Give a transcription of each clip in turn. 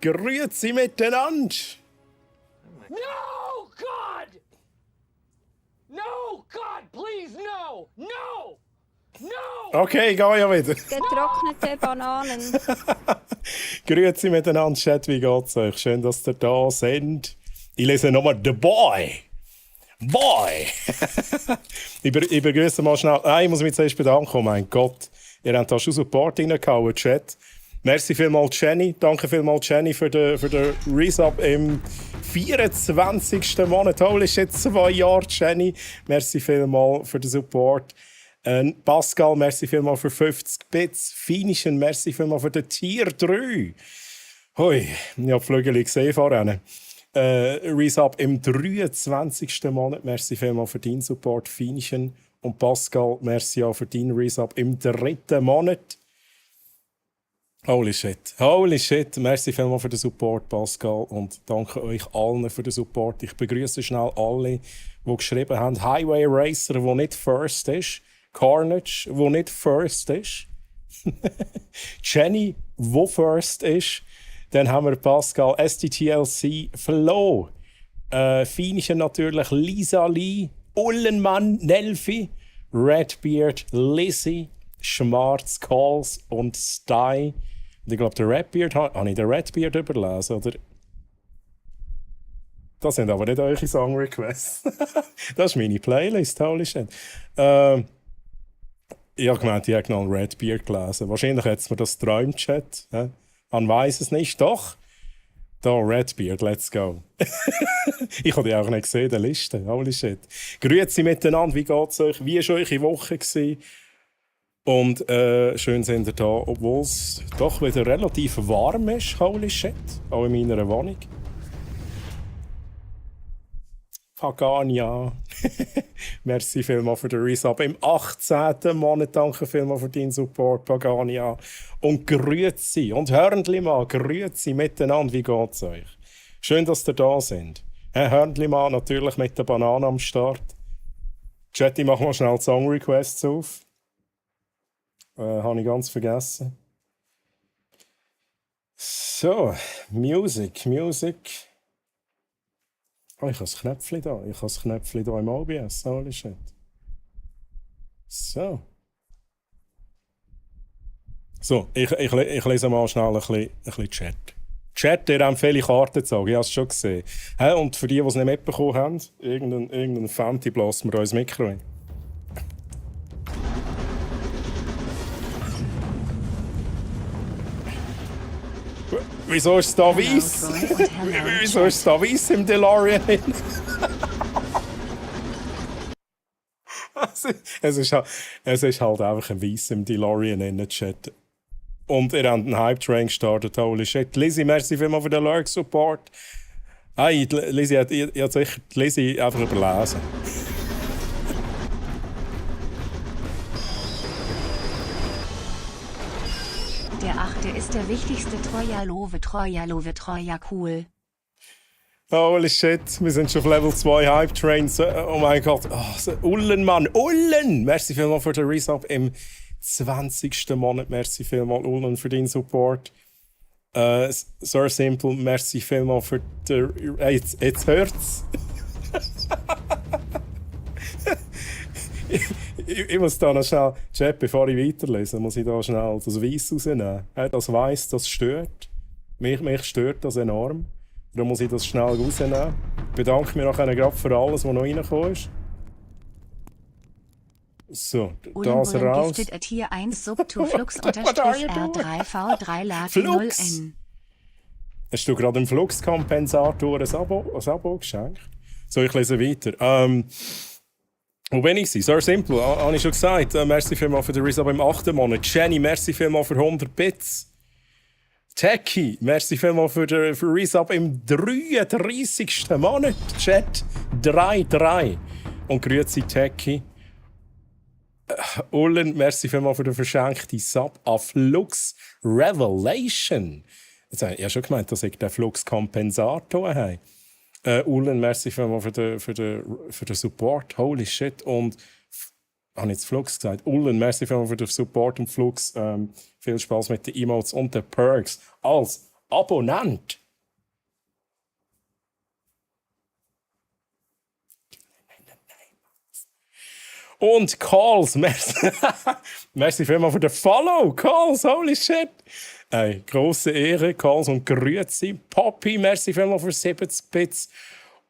Grüezi miteinander! No, God! No, God, please, no! No! No! Okay, geh ja wieder. Getrocknete Bananen. Grüezi miteinander, Chat, wie geht's euch? Schön, dass ihr da seid. Ich lese nochmal «The Boy». Boy! ich begrüße mal schnell. Ich muss mich zuerst bedanken. Oh mein Gott. Ihr habt da schon Support reingehauen, Chat. Merci vielmals, Jenny. Danke vielmals, Jenny, für den Resub im 24. Monat. Holy shit, 2 Jahre, Jenny. Merci vielmals für den Support. Pascal, merci vielmals für 50 Bits. Finischen, merci vielmals für den Tier 3. Hui, ich habe die Flügel gesehen vorhin. Resub im 23. Monat. Merci vielmals für deinen Support, Finischen. Und Pascal, merci auch für deinen Resub im 3. Monat. Holy shit. Holy shit. Merci vielmals für den Support, Pascal. Und danke euch allen für den Support. Ich begrüße schnell alle, die geschrieben haben. Highway Racer, der nicht First ist. Carnage, der nicht First ist. Jenny, die First ist. Dann haben wir Pascal, STTLC, Flo, Finischen natürlich, Lisa Lee, Ullenmann, Nelfi, Redbeard, Lizzie, Schmarz, Calls und Sty. Und ich glaube, der Redbeard, habe ich den Redbeard überlesen, oder? Das sind aber nicht eure Song-Requests. Das ist meine Playlist, holy shit. Ich habe gemeint, ich habe genau Redbeard gelesen. Wahrscheinlich hat es mir das Träumchat. Man weiß es nicht, doch. Da, Redbeard, let's go. Ich habe die auch nicht gesehen, der Liste. Holy shit. Grüezi miteinander, wie geht's euch? Wie war eure Woche gewesen? Und schön sind ihr da, obwohl es doch wieder relativ warm ist. Holy shit. Auch in meiner Wohnung. Pagania. Merci vielmals für den Resub im 18. Monat. Danke vielmals für deinen Support, Pagania. Und grüezi und hörndli mal, grüezi miteinander. Wie geht's euch? Schön, dass ihr da sind. Hörndli mal natürlich mit der Banane am Start. Chat, ich mache mal schnell Song-Requests auf. Habe ich ganz vergessen. So, Music. Oh, ich habe das Knöpfchen da. Ich habe das Knöpfchen da im OBS. Holy shit. So. So, ich lese mal schnell ein bisschen Chat. Chat, ihr empfehle ich Karten zu sagen. Ich habe es schon gesehen. Und für die es nicht mitbekommen haben, irgendein Fanti bläst mir uns Mikro in. Wieso ist es da weiss? Wieso ist es da weiss im DeLorean? es ist halt einfach ein weiss im DeLorean in der Chat. Und ihr habt einen Hype-Train gestartet, holy shit. Lizzie, merci vielmals für den Lurk-Support. Hey, Lizzie hat sicher die Lizzie einfach überlesen. Der 8. ist der wichtigste Troja cool. Holy shit, wir sind schon auf Level 2 Hype Trains. Oh mein Gott. Ullen, Mann. Ullen! Merci vielmals für den Resub im 20. Monat. Merci vielmals, Ullen, für deinen Support. Sir Simple, merci vielmals für den... Jetzt hört's. Ich muss da noch schnell, Chat, bevor ich weiterlese, muss ich da schnell das Weiss rausnehmen. Das Weiss, das stört. Mich stört das enorm. Darum muss ich das schnell rausnehmen. Ich bedanke mich nachher gerade für alles, was noch reingekommen ist. So, das raus. Gifted at Tier 1 Sub-Flux-R3V3 Lati 0N. Hast du gerade im Fluxkompensator ein Abo geschenkt? So, ich lese weiter. Wo bin ich? Sir Simple, habe ich schon gesagt. Merci vielmals für den Resub im 8. Monat. Jenny, merci vielmals für 100 Bits. Techie, merci vielmals für Resub im 33. Monat. Chat 3. Und grüezi Techie. Ullen, merci vielmals für den verschenkten Sub an Flux Revelation. Jetzt habe ich ja schon gemeint, dass ich den Flux-Kompensator habe. Ullen, merci vielmals für den Support. Holy shit. Und habe ich jetzt Flux gesagt? Ullen, merci vielmals für den Support und Flux. Viel Spaß mit den Emotes und den Perks. Als Abonnent. Und Calls, merci. Merci vielmals für den Follow. Calls, holy shit. Ey, grosse Ehre, Calls und Grüezi. Poppy, merci vielmals für 70 Bits.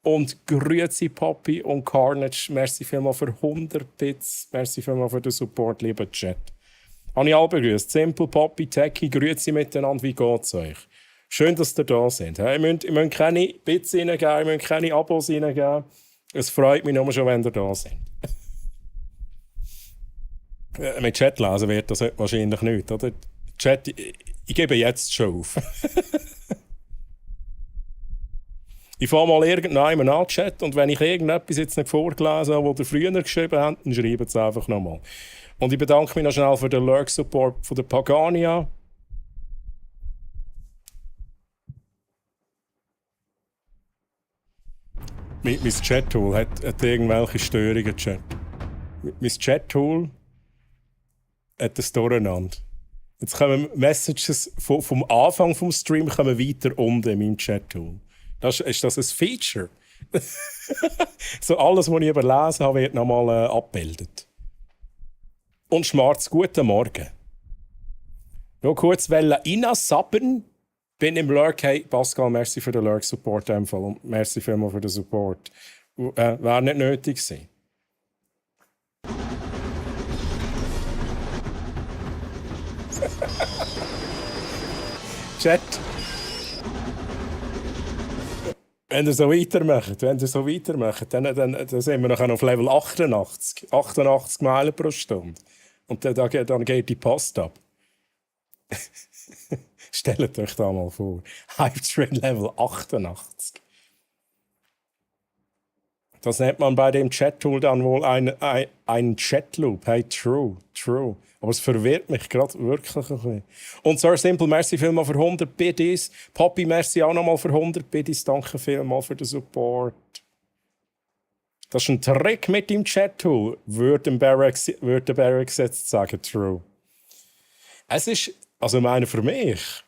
Und Grüezi, Poppy und Carnage, merci vielmals für 100 Bits. Merci vielmals für den Support, lieber Chat. Habe ich alle begrüßt. Simple, Poppy, Techie, Grüezi miteinander, wie geht's euch? Schön, dass ihr da seid. Ihr müsst keine Bits reingeben, ihr müsst keine Abos reingeben. Es freut mich nur schon, wenn ihr da seid. Mit Chat lesen wird das wahrscheinlich nicht, oder? Chat, ich gebe jetzt schon auf. Ich fange mal irgendjemanden an, Chat, und wenn ich irgendetwas jetzt nicht vorgelesen habe, das ihr früher geschrieben habt, dann schreibt es einfach nochmal. Und ich bedanke mich noch schnell für den Lurk-Support von der Pagania. Mein Chat-Tool hat irgendwelche Störungen, Chat. Mein Chat-Tool hat das Durcheinander. Jetzt kommen Messages vom Anfang des Streams weiter unten in meinem Chat-Tool. Ist das ein Feature? So alles, was ich überlesen habe, wird nochmal abgebildet. Und Schmarz, guten Morgen. Noch kurz reinsappen. Bin im Lurk. Hey, Pascal, merci für den Lurk-Support und merci vielmals für den Support. Wäre nicht nötig gewesen. Chat. Wenn ihr so weitermacht, dann sind wir nachher auf Level 88. 88 Meilen pro Stunde. Und dann geht die Post ab. Stellt euch da mal vor. Hype Train Level 88. Das nennt man bei dem Chat-Tool dann wohl einen Chat-Loop. Hey, true. Aber es verwirrt mich gerade wirklich ein bisschen. Und Sir Simple, merci vielmals für 100 Biddies. Poppy, merci auch nochmal für 100 Biddies. Danke vielmals für den Support. Das ist ein Trick mit dem Chat-Tool, würde der Barracks jetzt sagen. True. Es ist, also ich meine, für mich,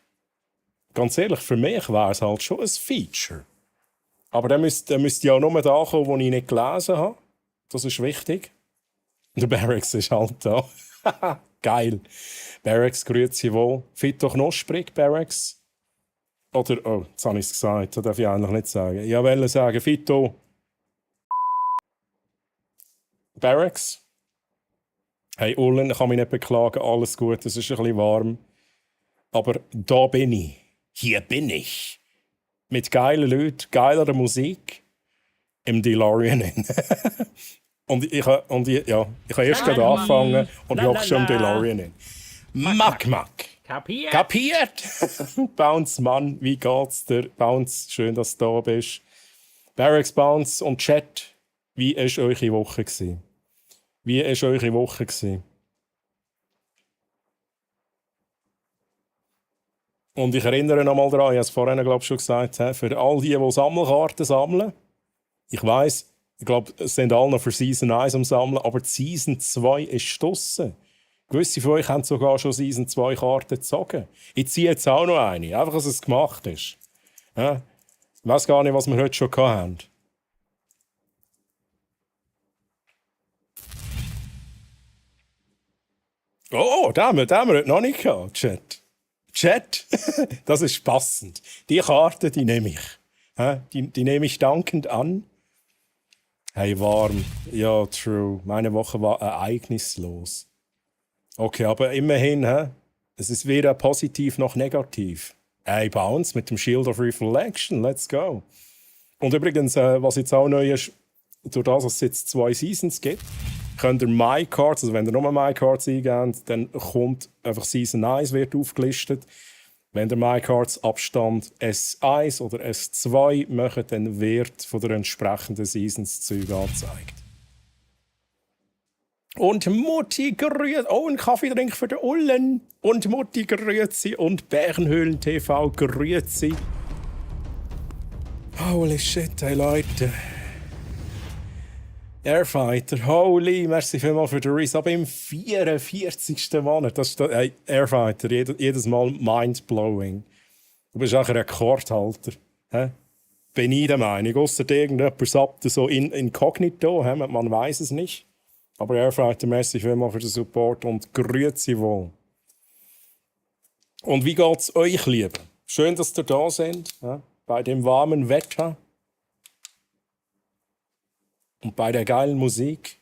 ganz ehrlich, für mich wäre es halt schon ein Feature. Aber dann müsste ja nur da kommen, wo ich nicht gelesen habe. Das ist wichtig. Der Barracks ist halt da. Geil. Barracks, grüezi wohl. Fito knusprig, Barracks. Oder, oh, jetzt habe ich es gesagt. Das darf ich eigentlich nicht sagen. Ich wollte sagen, Fito. Barracks. Hey, Ullen, ich kann mich nicht beklagen. Alles gut, es ist ein bisschen warm. Aber da bin ich. Hier bin ich. Mit geilen Leuten, geiler Musik. Im DeLorean. Und ich habe erst gerade angefangen und ich hocke schon im DeLorean. Mack. Kapiert? Bounce, Mann, wie geht's dir? Bounce, schön, dass du da bist. Barracks, Bounce und Chat, wie war eure Woche? Wie war eure Woche? Und ich erinnere noch mal daran, ich habe es vorhin schon gesagt, für all die Sammelkarten sammeln, ich weiss, ich glaube, es sind alle noch für Season 1 am Sammeln, aber die Season 2 ist draussen. Gewisse von euch haben sogar schon Season 2 Karten gezogen. Ich ziehe jetzt auch noch eine, einfach, dass es gemacht ist. Ja? Ich weiss gar nicht, was wir heute schon hatten. Oh, den haben wir heute noch nicht gehabt, Chat, das ist passend. Die Karte, die nehme ich. Die nehme ich dankend an. Hey, warm. Ja, true. Meine Woche war ereignislos. Okay, aber immerhin, es ist weder positiv noch negativ. Hey, Bounce mit dem Shield of Reflection, let's go. Und übrigens, was jetzt auch neu ist, durch das, dass es jetzt 2 Seasons gibt, könnt ihr MyCards, also wenn ihr nur MyCards eingebt, dann kommt einfach Season 1 wird aufgelistet. Wenn ihr MyCards Abstand S1 oder S2 macht, dann wird von der entsprechenden Seasons Zeug angezeigt. Und Mutti grüezi. Oh, ein Kaffeetrink für den Ullen. Und Mutti grüezi. Und Bärenhöhlen TV grüezi. Holy shit, hey Leute. Airfighter, holy, merci vielmals für den Resub im 44. Monat. Das ist Airfighter, jedes Mal mindblowing. Du bist auch ein Rekordhalter. Hä? Bin ich der Meinung. Ausser irgendjemand sagt so inkognito, hä? Man weiß es nicht. Aber Airfighter, merci vielmals für den Support und grüezi wohl. Und wie geht's euch, Lieben? Schön, dass ihr da seid, hä? Bei dem warmen Wetter und bei der geilen Musik.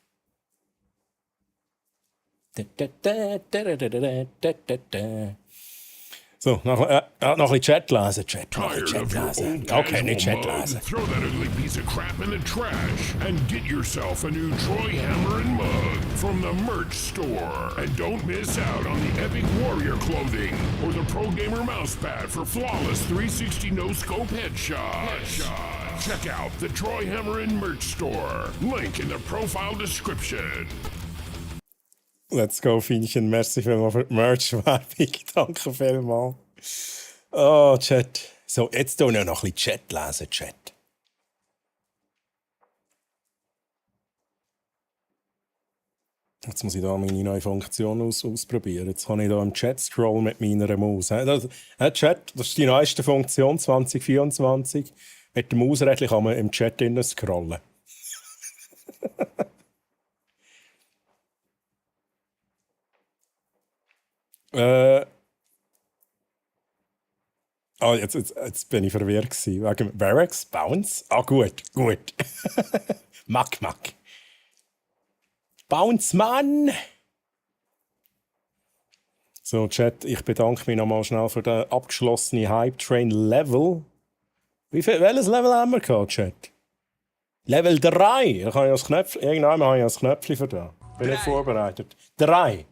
So, noch ein bisschen Chat lesen. Tired of your old Okay, nicht casual Chat mug? lesen. Throw that ugly piece of crap in the trash and get yourself a new Troy Hammer and mug from the merch store. And don't miss out on the Epic Warrior clothing or the Pro Gamer mousepad for flawless 360 no-scope headshots. Check out the Troy Hammer and merch store. Link in the profile description. Let's go, Fienchen. Merci vielmals für die Merch-Werbung. Danke vielmals. Oh, Chat. So, jetzt tun wir noch ein bisschen Chat lesen, Chat. Jetzt muss ich da meine neue Funktion ausprobieren. Jetzt kann ich da im Chat scrollen mit meiner Maus. Chat, das ist die neueste Funktion 2024. Mit dem Mausrädchen kann man im Chat drinnen scrollen. Jetzt bin ich verwirrt gewesen. Wegen Barracks, Bounce. Ah, gut. Mack. Bounce, Mann! So, Chat, ich bedanke mich nochmal schnell für den abgeschlossenen Hype-Train-Level. Welches Level haben wir gehabt, Chat? Level 3. Irgendwann habe ich das Knöpfchen für da. Bin nicht vorbereitet. 3.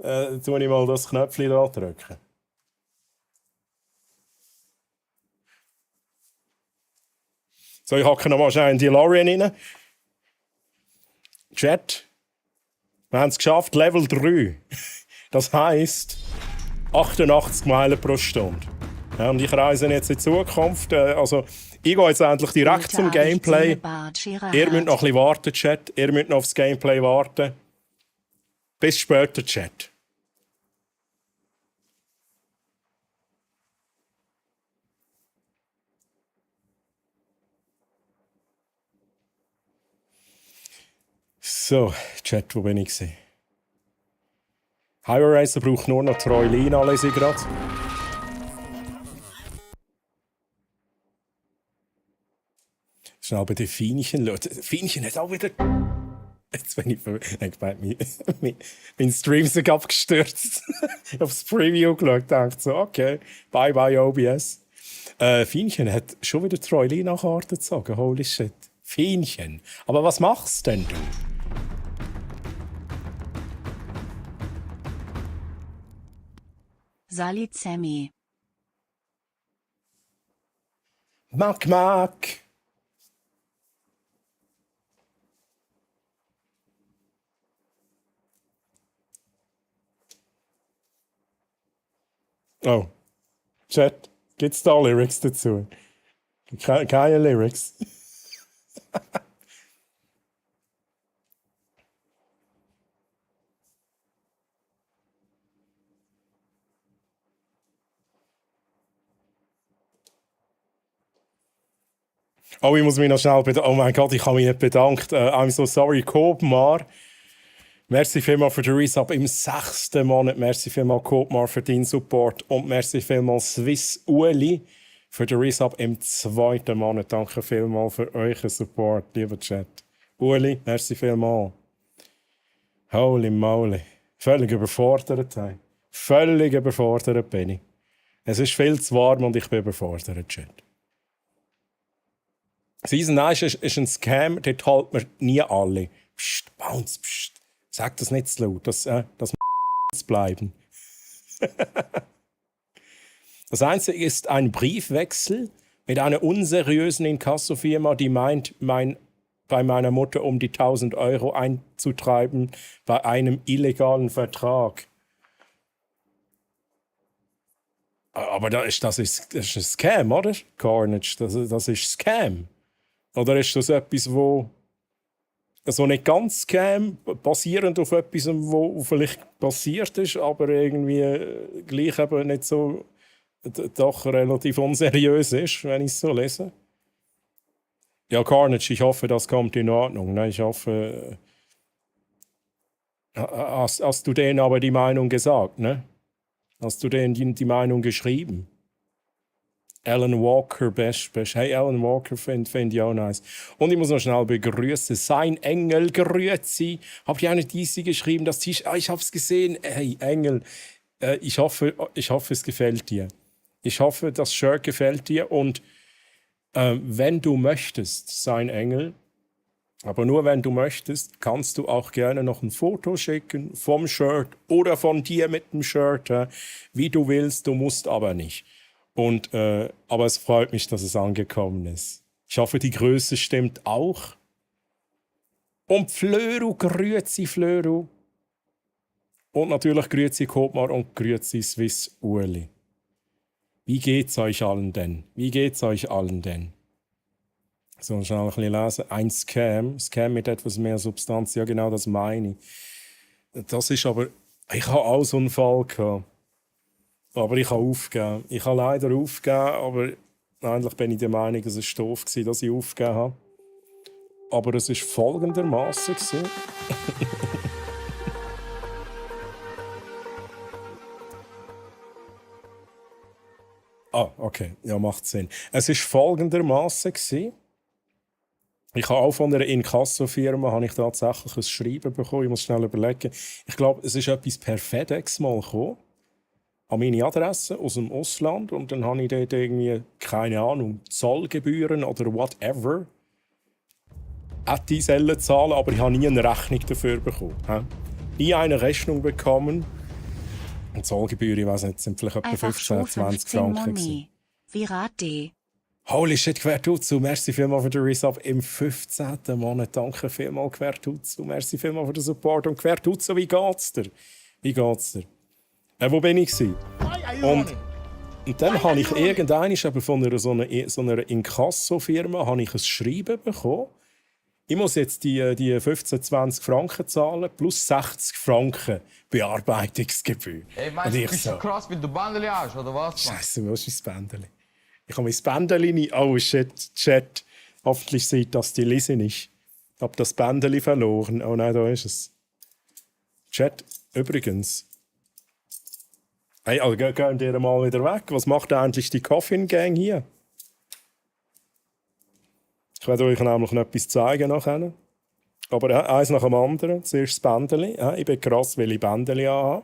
Tue ich mal das Knöpfchen da drücken. So, ich hacke nochmal schnell in die DeLorean rein. Chat, wir haben es geschafft, Level 3. Das heisst 88 Meilen pro Stunde. Ja, und ich reise jetzt in die Zukunft. Also, ich gehe jetzt endlich direkt zum Gameplay. Ihr müsst noch ein bisschen warten, Chat. Ihr müsst noch aufs Gameplay warten. Bis später, Chat. So, Chat, wo bin ich gewesen? Highway Racer braucht nur noch Troilina, lese ich gerade. Schnell bei den Fienchen. Fienchen hat auch wieder... Jetzt bin ich mein Stream ist abgestürzt. Aufs Preview geschaut, dachte so, okay, bye OBS. Fienchen hat schon wieder Troilina-Karte gezogen, holy shit. Fienchen. Aber was machst denn du? Salit Sammy. Mack. Oh. Chat, gibt's da Lyrics dazu? Keine Lyrics. Oh, ich muss mich noch schnell bedanken. Oh mein Gott, ich habe mich nicht bedankt. I'm so sorry, Kobmar. Merci vielmals für den Resub im 6. Monat. Merci vielmals, Kobmar, für deinen Support. Und merci vielmals, Swiss Uli, für den Resub im 2. Monat. Danke vielmals für euren Support, lieber Chat. Uli, merci vielmals. Holy moly. Völlig überfordert. Hey. Völlig überfordert bin ich. Es ist viel zu warm und ich bin überfordert, Chat. Season 9 ist ein Scam, dort halten wir nie alle. Psst, Bounce, psst. Sag das nicht zu laut, das muss bleiben. Das Einzige ist ein Briefwechsel mit einer unseriösen Inkassofirma, die meint, bei meiner Mutter um die 1.000 Euro einzutreiben bei einem illegalen Vertrag. Aber das ist ein Scam, oder? Carnage, das ist Scam. Oder ist das etwas, wo so nicht ganz Scam, basierend auf etwas, wo vielleicht passiert ist, aber irgendwie gleich eben nicht so doch relativ unseriös ist, wenn ich es so lese. Ja, Carnage, ich hoffe, das kommt in Ordnung. Ne? Ich hoffe, hast du denen aber die Meinung gesagt, ne? Hast du denen die Meinung geschrieben? Alan Walker, best. Hey, Alan Walker find ich auch nice. Und ich muss noch schnell begrüßen. Sein Engel, grüezi. Habt ihr eine diese geschrieben? Das T-Shirt? Ich hab's gesehen. Hey, Engel. Ich hoffe, es gefällt dir. Ich hoffe, das Shirt gefällt dir. Und wenn du möchtest, sein Engel, aber nur wenn du möchtest, kannst du auch gerne noch ein Foto schicken vom Shirt oder von dir mit dem Shirt, wie du willst, du musst aber nicht. Und, aber es freut mich, dass es angekommen ist. Ich hoffe, die Größe stimmt auch. Und Flöru, grüezi Flöru. Und natürlich grüezi Kotmar und grüezi Swiss Ueli. Wie geht's euch allen denn? So, schnell ein bisschen lesen. Ein Scam mit etwas mehr Substanz. Ja, genau, das meine ich. Das ist aber... Ich habe auch so einen Fall gehabt. Aber ich habe aufgegeben. Ich habe leider aufgegeben, aber eigentlich bin ich der Meinung, es war doof, dass ich aufgegeben habe. Aber es war folgendermaßen. Okay. Ja, macht Sinn. Es war folgendermaßen. Ich habe auch von einer Inkasso-Firma habe ich tatsächlich ein Schreiben bekommen. Ich muss schnell überlegen. Ich glaube, es ist etwas per FedEx mal gekommen. An meine Adresse aus dem Ausland. Und dann habe ich dort irgendwie, keine Ahnung, Zollgebühren oder whatever. Hätte ich zahlen, aber ich habe nie eine Rechnung dafür bekommen. Nie eine Rechnung bekommen. Und Zollgebühren, ich weiß nicht, sind vielleicht etwa 15, 20 Franken. Virate. Holy shit, Quertutsu, merci vielmals für den Resub im 15. Monat. Danke vielmals, Quertutsu. Merci vielmals für den Support. Und Quertutsu, wie geht's dir? Wo bin ich gewesen? Und dann habe ich irgendwann von so einer Inkasso-Firma habe ich ein Schreiben bekommen. Ich muss jetzt die 15, 20 Franken zahlen plus 60 Franken Bearbeitungsgebühr. Ey, meinst du, bist du krass, wenn du Bändeli hast, oder was? Scheiße, wo ist mein Bändeli? Ich habe mein Bändeli nicht. Oh shit, Chat. Hoffentlich sieht das die Lise nicht. Ich habe das Bändeli verloren. Oh nein, da ist es. Chat, übrigens. Hey, also gehen die mal wieder weg. Was macht eigentlich die Coffin Gang hier? Ich werde euch nämlich noch etwas zeigen nachher. Aber eins nach dem anderen. Zuerst das Bändeli. Ich bin krass, weil ich Bändeli habe.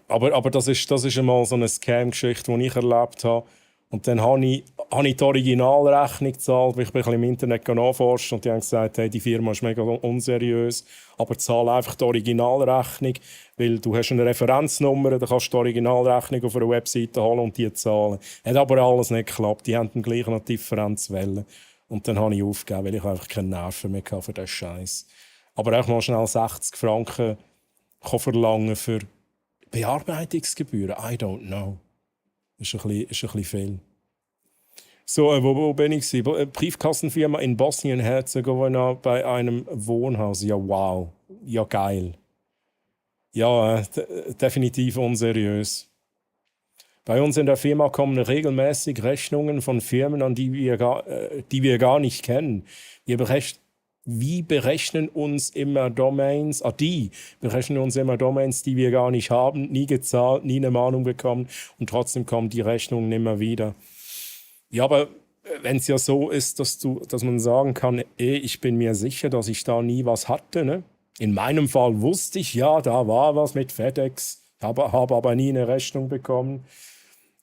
Aber das ist einmal so eine Scam-Geschichte, die ich erlebt habe. Und dann habe ich die Originalrechnung gezahlt, weil ich ein bisschen im Internet nachforschen und die haben gesagt, hey, die Firma ist mega unseriös, aber zahle einfach die Originalrechnung, weil du hast eine Referenznummer, dann kannst du die Originalrechnung auf einer Webseite holen und die zahlen. Hat aber alles nicht geklappt, die haben gleich noch Differenzwellen. Und dann habe ich aufgegeben, weil ich einfach keine Nerven mehr hatte für diesen Scheiß. Aber auch mal schnell 60 Franken verlangen für Bearbeitungsgebühren, I don't know. Ist ein bisschen viel. So, wo bin ich? Briefkastenfirma in Bosnien-Herzegowina bei einem Wohnhaus. Ja, wow. Ja, geil. Ja, definitiv unseriös. Bei uns in der Firma kommen regelmäßig Rechnungen von Firmen, an die wir gar nicht kennen. Wir berechnen uns immer Domains, die wir gar nicht haben, nie gezahlt, nie eine Mahnung bekommen und trotzdem kommen die Rechnungen immer wieder. Ja, aber wenn es ja so ist, dass man sagen kann, ich bin mir sicher, dass ich da nie was hatte. Ne? In meinem Fall wusste ich, ja, da war was mit FedEx, habe aber nie eine Rechnung bekommen.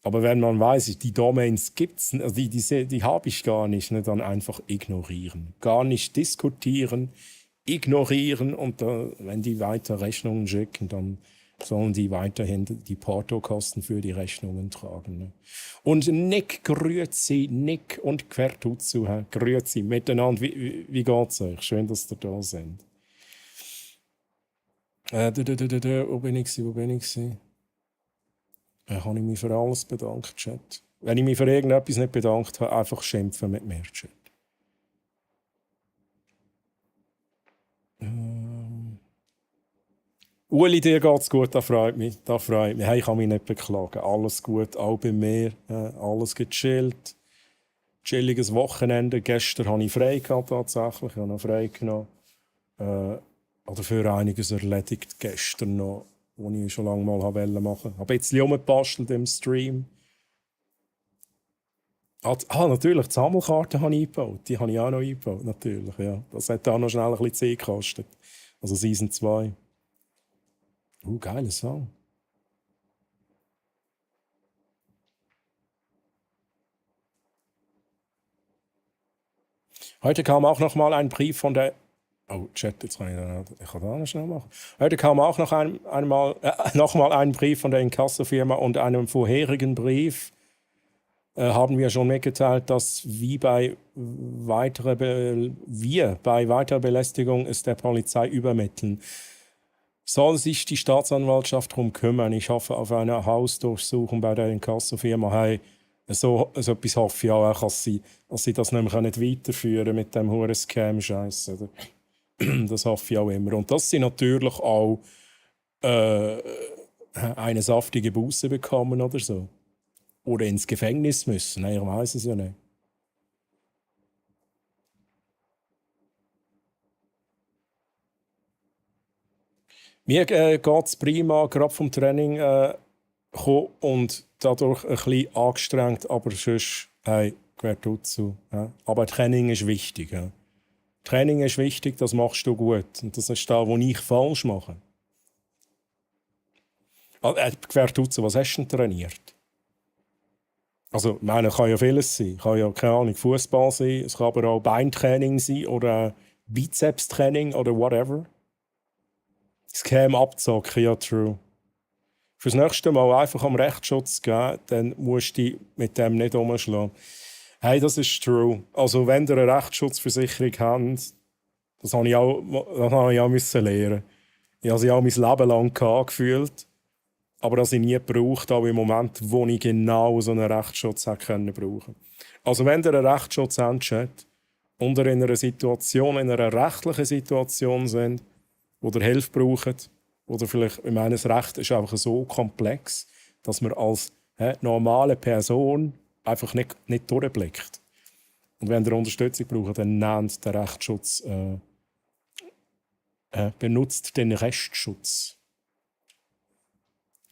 Aber wenn man weiß, die Domains gibt's, also die habe ich gar nicht, ne, dann einfach ignorieren. Gar nicht diskutieren, ignorieren und wenn die weiter Rechnungen schicken, dann sollen die weiterhin die Portokosten für die Rechnungen tragen. Ne? Und Nick, grüezi, Nick und Quertutsu, grüezi miteinander. Wie geht's euch? Schön, dass ihr da seid. Wo bin ich? Habe ich mich für alles bedankt, Chat. Wenn ich mich für irgendetwas nicht bedankt habe, einfach schimpfen mit mir, Chat. Uli, dir geht's gut, das freut mich. Das freut mich. Hey, ich kann mich nicht beklagen. Alles gut, auch bei mir. Alles gechillt. Chilliges Wochenende. Gestern hatte ich frei gehabt, tatsächlich. Ich habe noch frei genommen. Dafür einiges erledigt gestern noch, was ich schon lange mal machen wollte. Ich habe ein bisschen rumgebastelt im Stream. Natürlich, die Sammelkarte habe ich eingebaut. Die habe ich auch noch eingebaut, natürlich. Ja. Das hat auch noch schnell ein bisschen Zeit gekostet. Also Season 2. Geiler Song. Heute kam auch noch mal ein Brief von der... Oh, Chat, jetzt kann ich kann das noch schnell machen. Heute kam auch noch mal ein Brief von der Inkassofirma und einem vorherigen Brief haben wir schon mitgeteilt, dass wir bei weiterer Belästigung es der Polizei übermitteln. Soll sich die Staatsanwaltschaft darum kümmern? Ich hoffe auf eine Hausdurchsuchung bei der Inkassofirma. Hey, so etwas hoffe ich auch, dass sie das nämlich auch nicht weiterführen mit dem hohen Scam-Scheiß. Das hoffe ich auch immer. Und dass sie natürlich auch eine saftige Buße bekommen oder so. Oder ins Gefängnis müssen. Nein, ich weiß es ja nicht. Mir geht es prima, gerade vom Training und dadurch ein bisschen angestrengt, aber sonst, hey, gehört dazu. Ja. Aber Training ist wichtig. Ja. Training ist wichtig, das machst du gut. Und das ist da, wo ich falsch mache. Gehört dazu, was hast du denn trainiert? Also, ich meine, kann ja vieles sein. Kann ja, keine Ahnung, Fußball sein, es kann aber auch Beintraining sein oder Bizepstraining oder whatever. Scam abzocken, ja, true. Fürs nächste Mal einfach am Rechtsschutz gehen, dann musst du dich mit dem nicht umschlagen. Hey, das ist true. Also, wenn ihr eine Rechtsschutzversicherung habt, das habe ich auch müssen lernen. Ich habe sie auch mein Leben lang gefühlt. Aber das ich nie gebraucht habe im Moment, wo ich genau so einen Rechtsschutz hätte brauchen können. Also wenn ihr einen Rechtsschutz habt und ihr in einer Situation, in einer rechtlichen Situation sind, wo ihr Hilfe braucht, oder vielleicht, ich meine, das Recht ist einfach so komplex, dass man als normale Person einfach nicht durchblickt. Und wenn ihr Unterstützung braucht, dann nehmt den Rechtsschutz, benutzt den Rechtsschutz.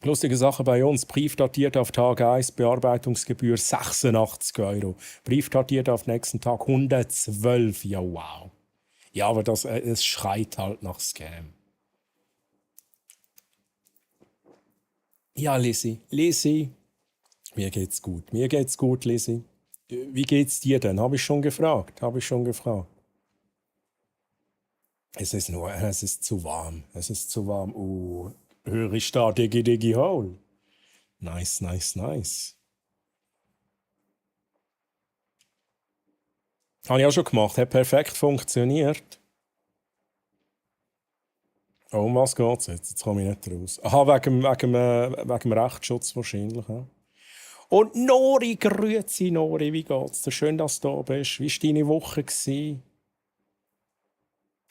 Lustige Sache bei uns. Brief datiert auf Tag 1, Bearbeitungsgebühr 86 €. Brief datiert auf nächsten Tag 112. Ja, wow. Ja, aber es schreit halt nach Scam. Ja, Lizzie. Mir geht's gut. Mir geht's gut, Lizzie. Wie geht's dir denn? Habe ich schon gefragt. Es ist zu warm. Höre ich da Diggi Hole. Nice. Habe ich auch schon gemacht. Hat perfekt funktioniert. Oh, um was geht's jetzt? Jetzt komme ich nicht raus. Aha, wegen dem Rechtsschutz wahrscheinlich. Ja. Und Nori, grüezi Nori, wie geht's dir? Schön, dass du da bist. Wie war deine Woche?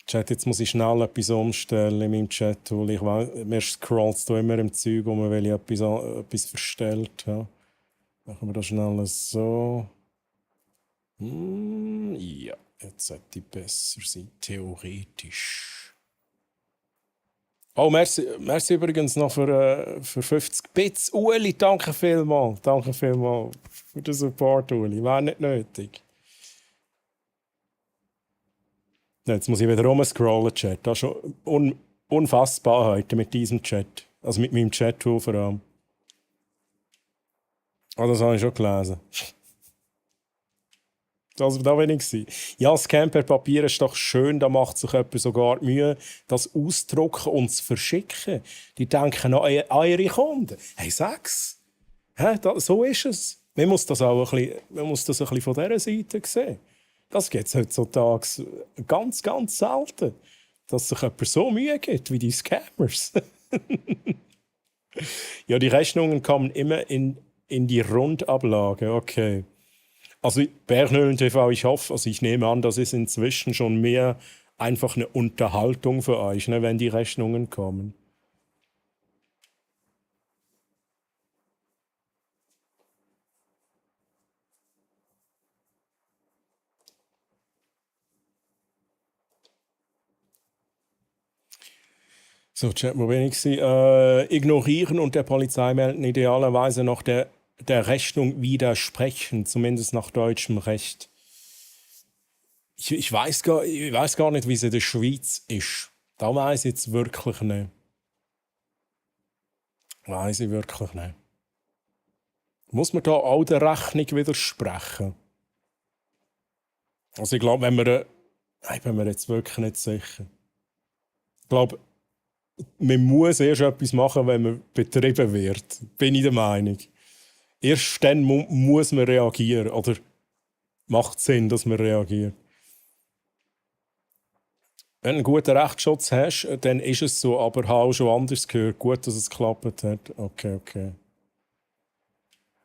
Chat, jetzt muss ich schnell etwas umstellen in meinem Chat, weil ich weiss, mir scrollt da immer im Zeug, weil ich etwas verstellt habe. Machen wir das schnell so. Ja, jetzt sollte ich besser sein, theoretisch. Oh, merci übrigens noch für 50 Bits. Uli, danke vielmals für den Support, Uli. Wäre nicht nötig. Jetzt muss ich wieder rumscrollen, Chat. Das ist schon unfassbar heute mit diesem Chat. Also mit meinem Chat-Tool vor allem. Das habe ich schon gelesen. Also da will ich sein. Ja, Scan per Papier ist doch schön, da macht sich jemand sogar die Mühe, das auszudrucken und zu verschicken. Die denken an ihre Kunden. Hey, sag's. So ist es. Man muss das auch ein bisschen von dieser Seite sehen. Das gibt es heutzutage ganz, ganz selten, dass sich jemand so Mühe gibt wie die Scammers. Ja, die Rechnungen kommen immer in die Rundablage. Okay. Also Bergnölen TV, ich nehme an, das ist inzwischen schon mehr einfach eine Unterhaltung für euch, ne, wenn die Rechnungen kommen. So, Chat, wo bin ich? Ignorieren und der Polizei melden, idealerweise noch der Rechnung widersprechen, zumindest nach deutschem Recht. Ich weiß gar nicht, wie es in der Schweiz ist. Da weiss ich jetzt wirklich nicht. Weiss ich wirklich nicht. Muss man da auch der Rechnung widersprechen? Also ich glaube, ich bin mir jetzt wirklich nicht sicher. Ich glaube, man muss erst etwas machen, wenn man betrieben wird. Bin ich der Meinung. Erst dann muss man reagieren. Oder macht Sinn, dass man reagiert. Wenn du einen guten Rechtsschutz hast, dann ist es so. Aber ich habe auch schon anders gehört. Gut, dass es geklappt hat. Okay.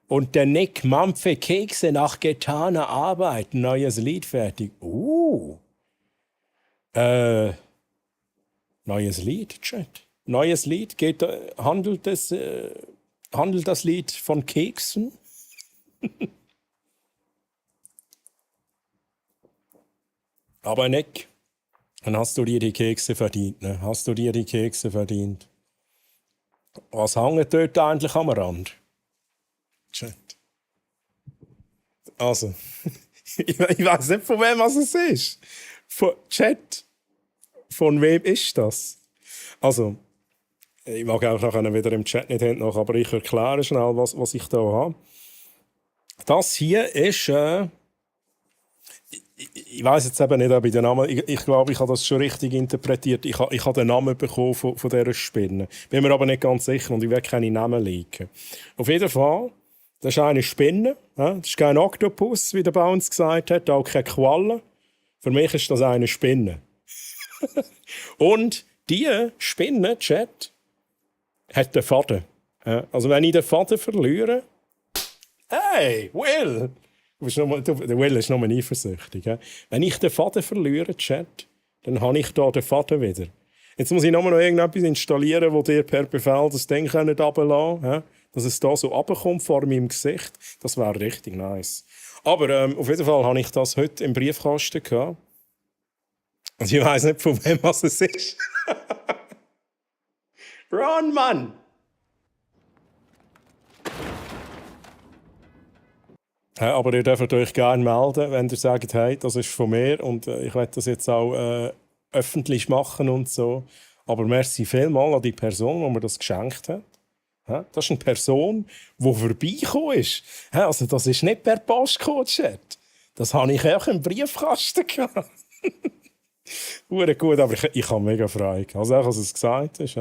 Und der Nick Mampfe Kekse nach getaner Arbeit. Neues Lied fertig. Neues Lied, Chat. Neues Lied. Handelt das Lied von Keksen? Aber Nick, dann hast du dir die Kekse verdient. Ne? Hast du dir die Kekse verdient? Was hängt dort eigentlich am Rand? Chat. Also, ich weiß nicht, von wem es ist. Chat. Von wem ist das? Also, ich mag auch nachher wieder im Chat nicht hinten noch, aber ich erkläre schnell, was ich da habe. Das hier ist, ich weiß jetzt eben nicht, ob ich den Namen, ich glaube, ich habe das schon richtig interpretiert. Ich habe den Namen bekommen von dieser Spinne. Bin mir aber nicht ganz sicher und ich will keine Namen liegen. Auf jeden Fall, das ist eine Spinne. Das ist kein Oktopus, wie der Bounce gesagt hat, auch keine Qualle. Für mich ist das eine Spinne. Und diese Spinne, Chat, hat den Faden. Also wenn ich den Faden verliere... Hey, Will! Der Will ist noch mal eifersüchtig. Wenn ich den Faden verliere, Chat, dann habe ich da den Faden wieder. Jetzt muss ich noch irgendetwas installieren, wo dir per Befehl das Ding runterlassen kann, dass es da so runterkommt vor meinem Gesicht. Das wäre richtig nice. Aber auf jeden Fall habe ich das heute im Briefkasten gehabt. Und ich weiss nicht, von wem es ist. Ron, Mann! Aber ihr dürft euch gerne melden, wenn ihr sagt, hey, das ist von mir und ich werde das jetzt auch öffentlich machen und so. Aber merci vielmals an die Person, die mir das geschenkt hat. Das ist eine Person, die vorbeigekommen ist. Also das ist nicht per Post gekommen, Chat. Das habe ich auch im Briefkasten gehabt. Gut, aber ich habe mega Freude. Also auch, als es gesagt ist,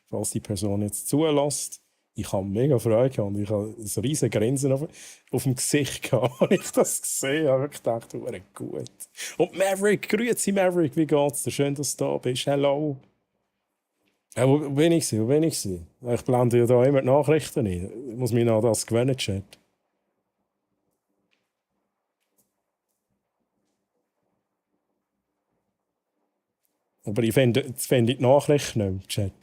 falls die Person jetzt zulässt, ich habe mega Freude und ich habe ein riesiges Grinsen auf dem Gesicht gehabt, als ich das gesehen habe. Ich dachte, gut. Und Maverick, grüezi Maverick, wie geht's dir? Schön, dass du da bist. Hello. Wo bin ich? Ich blende ja da immer die Nachrichten ein. Ich muss mich noch an das gewöhnen, Chat. Aber ich finde die Nachricht nicht mehr, Chat.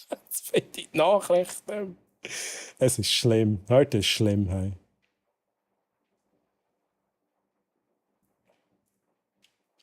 Jetzt finde ich die Nachricht nicht mehr. Es ist schlimm. Heute ist schlimm. Hey.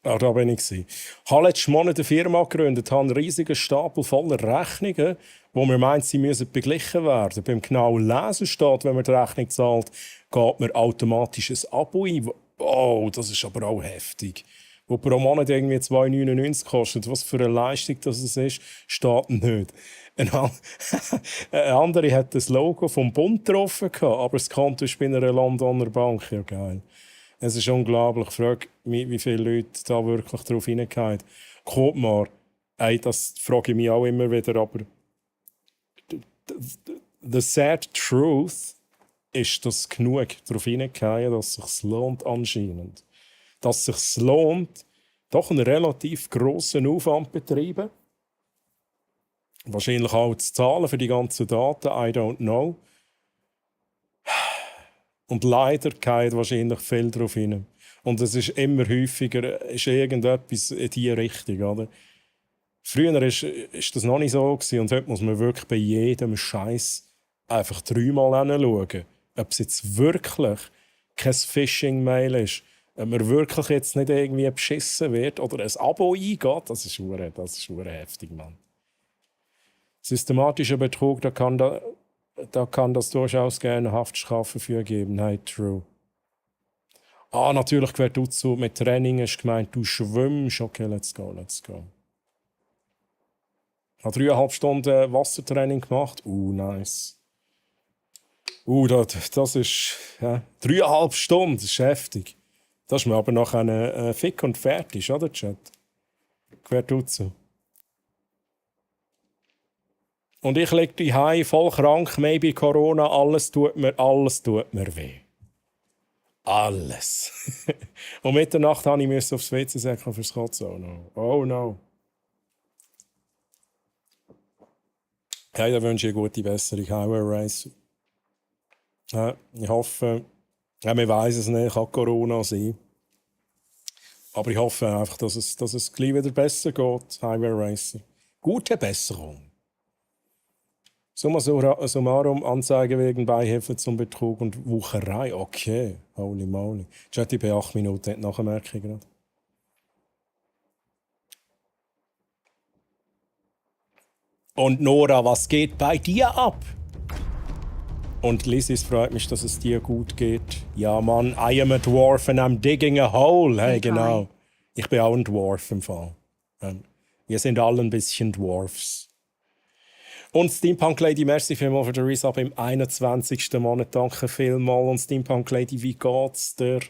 Da bin ich. Ich habe letzten Monat eine Firma gegründet, habe einen riesigen Stapel voller Rechnungen, wo man meint, sie müssen beglichen werden. Beim genauen Lesen steht, wenn man die Rechnung zahlt, geht man automatisch ein Abo ein. Oh, das ist aber auch heftig. Wo pro Monat irgendwie 2,99 kostet. Was für eine Leistung das ist, steht nicht. Eine andere hat das Logo vom Bund drauf gehabt, aber das Konto ist bei einer Londoner Bank. Ja, geil. Es ist unglaublich. Ich frage mich, wie viele Leute da wirklich drauf hineingehen. Kommt mal. Das frage ich mich auch immer wieder, aber the sad truth ist, dass genug darauf hineingehen, dass es sich lohnt anscheinend. Dass es sich lohnt, doch einen relativ grossen Aufwand betreiben. Wahrscheinlich auch zu zahlen für die ganzen Daten, I don't know. Und leider geht wahrscheinlich viel darauf hin. Und es ist immer häufiger, ist irgendetwas in diese Richtung. Oder? Früher ist das noch nicht so gewesen, und heute muss man wirklich bei jedem Scheiß einfach 3-mal hinschauen. Ob es jetzt wirklich kein Phishing-Mail ist, ob man wirklich jetzt nicht irgendwie beschissen wird oder ein Abo eingeht, das ist verdammt heftig, Mann. Systematischer Betrug, da kann das durchaus gerne Haftstrafe für geben. Hey, true. Ah, natürlich gehört dazu, mit Training hast du gemeint, du schwimmst. Okay, let's go. Ich habe 3,5 Stunden Wassertraining gemacht. Nice. Das ist 3,5 Stunden, das ist heftig. Das ist mir aber nachher fick und fertig, oder, Chat? Gehört dazu. Und ich liege daheim voll krank, maybe Corona, alles tut mir weh. Alles. Und Mitternacht musste ich aufs WC säckeln fürs Kotzen. Oh no. Oh no. Hey, da wünsche ich eine gute Besserung. Highway Racer. Ja, ich hoffe, man weiss es nicht, kann Corona sein. Aber ich hoffe einfach, dass es gleich wieder besser geht. Highway Racer. Gute Besserung. Summa summarum, Anzeige wegen Beihilfe zum Betrug und Wucherei. Okay, holy moly. Chat bei 8 Minuten, hat Nachmerkung gerade. Und Nora, was geht bei dir ab? Und Liz, es freut mich, dass es dir gut geht. Ja, Mann, I am a dwarf and I'm digging a hole. Hey, genau. Ich bin auch ein Dwarf im Fall. Wir sind alle ein bisschen Dwarfs. Und Steampunk Lady, merci vielmals für den Resub im 21. Monat. Danke vielmals. Und Steampunk Lady, wie geht's dir?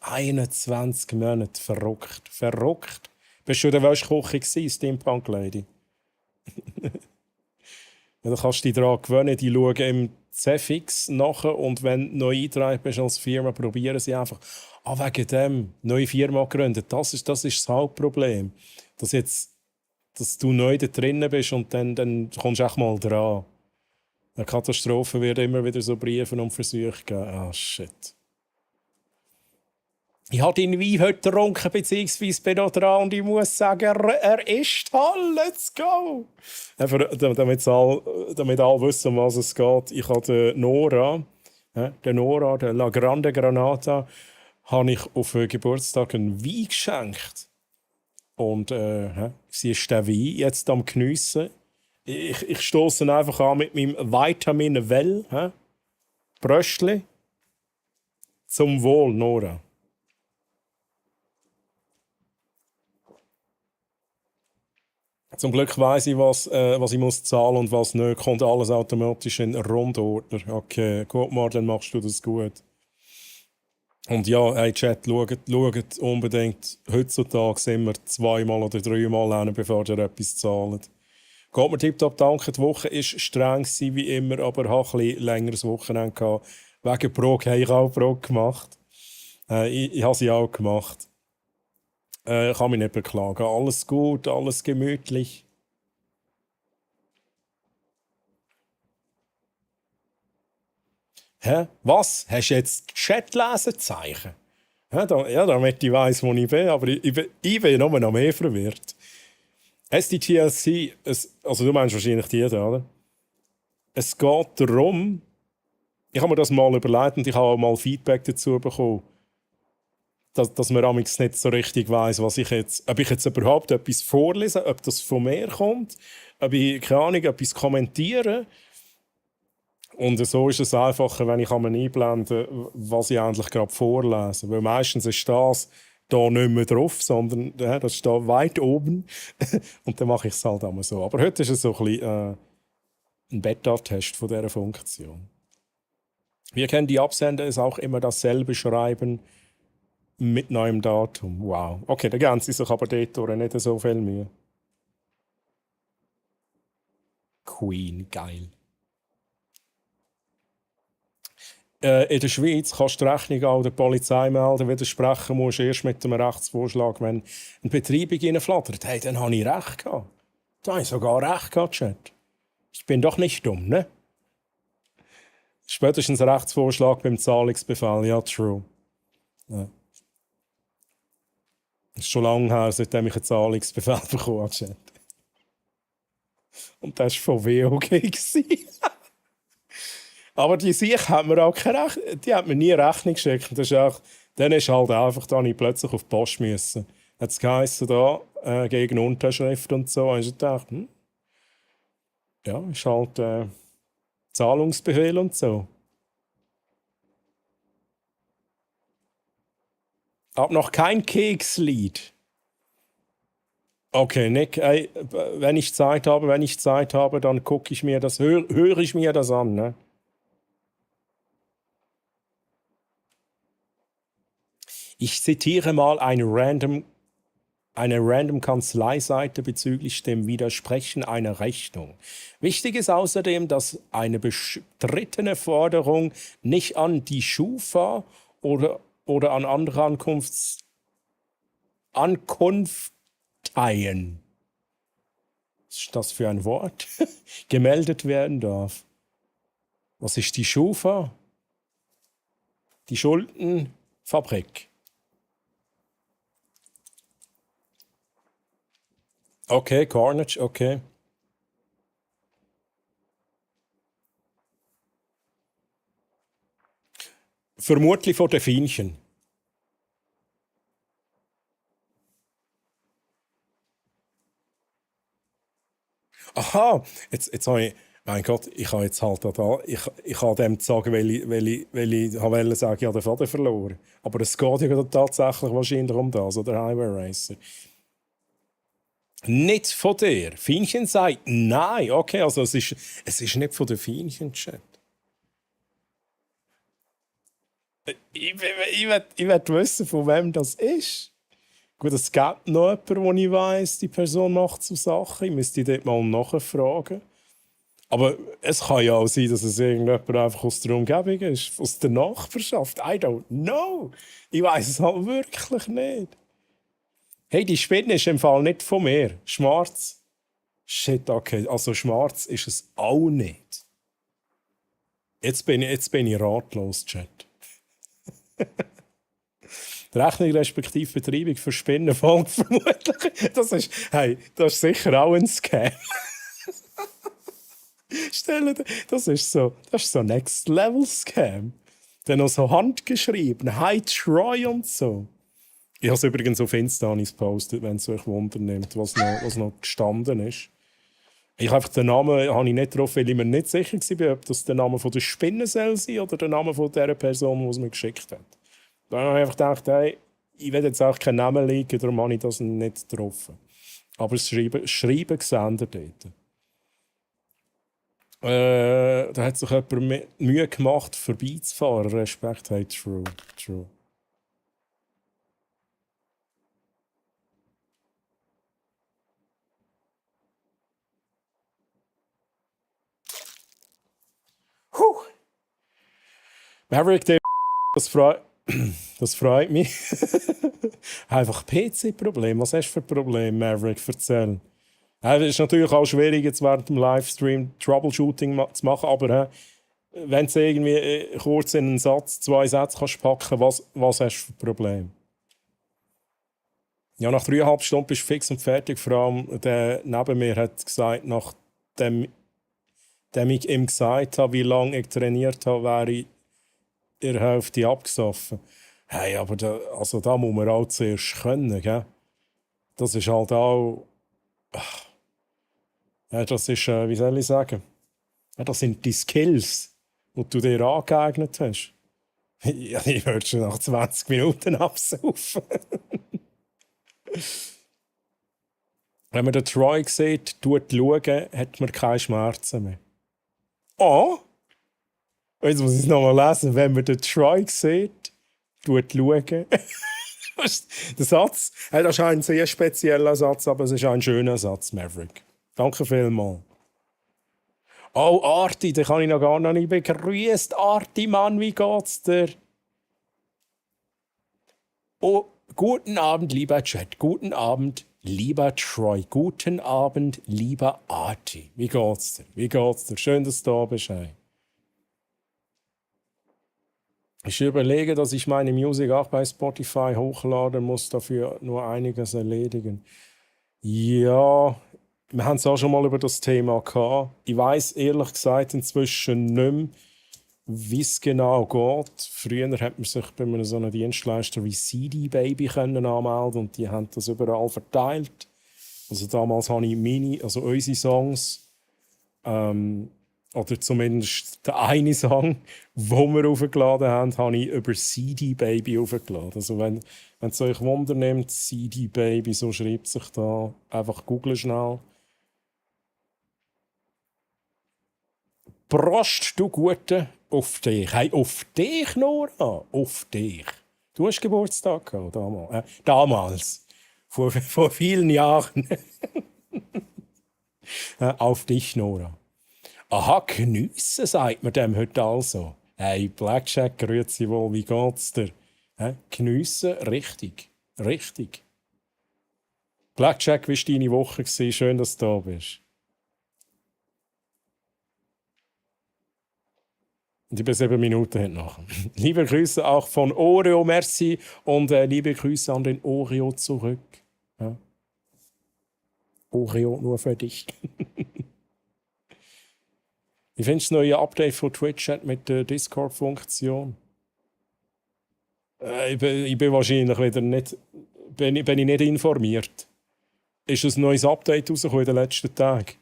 21 Monate. Verrückt. Bist du in der Wäschküche gewesen, Steampunk Lady? Ja, dann kannst du dich daran gewöhnen. Die schauen im Cefix nachher und wenn du neu eingetragen bist als Firma, probieren sie einfach. Wegen dem, neue Firma gegründet. Das ist das Hauptproblem. Dass du neu da drinnen bist und dann kommst du echt mal dran. Eine Katastrophe wird immer wieder so Briefe und Versuche geben. Shit. Ich habe den Wein heute getrunken, beziehungsweise bin noch dran und ich muss sagen, er ist toll, let's go! Damit alle wissen, um was es geht. Ich habe den Nora, der La Grande Granata, habe ich auf Geburtstag einen Wein geschenkt. Und sie ist der Wein jetzt am Geniessen. Ich stoße ihn einfach an mit meinem Vitamin Well. Bröstli. Zum Wohl, Nora. Zum Glück weiss ich, was ich muss zahlen und was nicht. Kommt alles automatisch in Rundordner. Okay, guck mal, dann machst du das gut. Und ja, hey Chat, schaut unbedingt. Heutzutage sind wir 2-mal oder 3-mal hin, bevor ihr etwas zahlt. Geht mir tipptopp, danke. Die Woche war streng wie immer, aber ich hatte ein bisschen längeres Wochenende gehabt. Wegen Prog habe ich auch Prog gemacht. Ich habe sie auch gemacht. Ich kann mich nicht beklagen. Alles gut, alles gemütlich. Hä? Was? Hast du jetzt Chat-Lesezeichen? Damit ich weiss, wo ich bin. Aber ich bin nur noch mehr verwirrt. SDTLC, also du meinst wahrscheinlich die da, oder? Es geht darum, ich habe mir das mal überlegt und ich habe auch mal Feedback dazu bekommen, dass man amigs nicht so richtig weiss, ob ich jetzt überhaupt etwas vorlese, ob das von mir kommt, ob ich, keine Ahnung, etwas kommentiere. Und so ist es einfacher, wenn ich einblenden kann, was ich eigentlich gerade vorlese. Weil meistens ist das da nicht mehr drauf, sondern das steht weit oben. Und dann mache ich es halt einmal so. Aber heute ist es so ein bisschen ein Beta-Test von dieser Funktion. Wir können die Absender ist auch immer dasselbe schreiben mit neuem Datum. Wow. Okay, da geben sie sich aber dort nicht so viel Mühe. Queen, geil. In der Schweiz kannst du die Rechnung auch der Polizei melden, widersprechen musst erst mit einem Rechtsvorschlag, wenn eine Betreibung reinflattert. Hey, dann habe ich recht gehabt. Da habe ich sogar recht gehabt, Chat. Ich bin doch nicht dumm, ne? Spätestens ein Rechtsvorschlag beim Zahlungsbefehl, ja, true. Ja. Das ist schon lange her, seitdem ich einen Zahlungsbefehl bekommen habe, Chat. Und das war von WOG. Aber die Sicht hat mir auch die hat mir nie Rechnung geschickt. Das ist auch, dann ist halt einfach, da ich plötzlich auf die Post müssen. Hat es geheißen, da, gegen Unterschrift und so. Und ich dachte, Ja, ist halt Zahlungsbefehl und so. Hab noch kein Kekslied. Okay, Nick, ey, wenn ich Zeit habe, dann gucke ich mir das, höre ich mir das an, ne? Ich zitiere mal eine random Kanzleiseite bezüglich dem Widersprechen einer Rechnung. Wichtig ist außerdem, dass eine bestrittene Forderung nicht an die Schufa oder an andere Ankunfteien, was ist das für ein Wort, gemeldet werden darf. Was ist die Schufa? Die Schuldenfabrik. Okay, Carnage, okay. Vermutlich von den Fienchen. Aha, jetzt habe ich, mein Gott, ich habe jetzt halt ich kann dem sagen, weil ich wollte sagen, ich habe den Faden verloren. Aber es geht ja tatsächlich wahrscheinlich um das, oder Highway Racer. Nicht von dir. Fienchen sagt nein. Okay, also es ist nicht von der Fienchen-Chat. Ich will wissen, von wem das ist. Gut, es gibt noch jemanden, wo ich weiss, die Person macht so Sachen. Ich müsste dort mal nachfragen. Aber es kann ja auch sein, dass es irgendjemand einfach aus der Umgebung ist, aus der Nachbarschaft. I don't know. Ich weiss es halt wirklich nicht. Hey, die Spinne ist im Fall nicht von mir. Schwarz. Shit, okay. Also schwarz ist es auch nicht. Jetzt bin ich ratlos, Chat. Die Rechnung respektive Betreibung für Spinnen folgt vermutlich. Das ist sicher auch ein Scam. Stell dir, das ist so Next-Level-Scam. Dann noch so handgeschrieben, Hi Troy und so. Ich habe es übrigens auf Insta gepostet, wenn es euch wundernimmt, was noch gestanden ist. Ich habe einfach den Namen nicht drauf, weil ich mir nicht sicher war, ob das der Name von der Spinne soll sein oder der Name von der Person, die es mir geschickt hat. Dann habe ich einfach gedacht, hey, ich will jetzt auch keinen Namen liegen, darum habe ich das nicht getroffen. Aber das Schreiben gesendet dort. Da hat sich jemand Mühe gemacht, vorbeizufahren. Respekt, hey, true. Maverick, das freut mich. Einfach PC-Problem. Was hast du für Probleme, Maverick? Erzähl. Es ist natürlich auch schwierig, jetzt während dem Livestream Troubleshooting zu machen, aber wenn du irgendwie kurz in einen Satz, 2 Sätze kannst packen, was hast du für Probleme? Ja, nach 3,5 Stunden bist du fix und fertig. Vor allem der neben mir hat gesagt, nachdem ich ihm gesagt habe, wie lange ich trainiert habe, wäre ich in der Hälfte abgesoffen. Hey, aber da muss man auch zuerst können, gell? Das ist halt auch... Ja, das ist, wie soll ich sagen? Ja, das sind die Skills, die du dir angeeignet hast. Ja, ich würde schon nach 20 Minuten absaufen. Wenn man den Troy sieht, schaut, hat man keine Schmerzen mehr. Oh! Jetzt muss ich es nochmal lesen. Wenn man den Troy sieht, schaut. Der Satz, das ist ein sehr spezieller Satz, aber es ist ein schöner Satz, Maverick. Danke vielmals. Oh, Arti, den kann ich noch gar nicht begrüßt. Arti, Mann, wie geht's dir? Oh, guten Abend, lieber Chat. Guten Abend, lieber Troy. Guten Abend, lieber Arti. Wie geht's dir? Schön, dass du da bist. Hey. Ich überlege, dass ich meine Musik auch bei Spotify hochladen muss, dafür nur einiges erledigen. Ja, wir haben es auch schon mal über das Thema gehabt. Ich weiss ehrlich gesagt inzwischen nicht mehr, wie es genau geht. Früher hat man sich bei so einem Dienstleister wie CD Baby anmelden und die haben das überall verteilt. Also damals habe ich unsere Songs Oder zumindest der eine Song, den wir aufgeladen haben, habe ich über CD Baby aufgeladen. Also wenn es euch Wunder nimmt, CD Baby, so schreibt sich da. Einfach googeln schnell. Prost, du Gute, auf dich. Hey, auf dich, Nora, auf dich. Du hast Geburtstag gehabt, damals. Vor vielen Jahren. Auf dich, Nora. Aha, Geniesse, sagt man dem heute also. Hey, Blackjack, grüezi wohl, wie geht's dir? Geniesse, richtig, richtig. Blackjack, wie war deine Woche? Schön, dass du da bist. Und über 7 Minuten noch. Liebe Grüße auch von Oreo, merci. Und liebe Grüße an den Oreo zurück. Ja. Oreo nur für dich. Wie findest du das neue Update von Twitch mit der Discord-Funktion? Ich bin wahrscheinlich wieder nicht, bin ich nicht informiert. Ist ein neues Update rausgekommen in den letzten Tagen?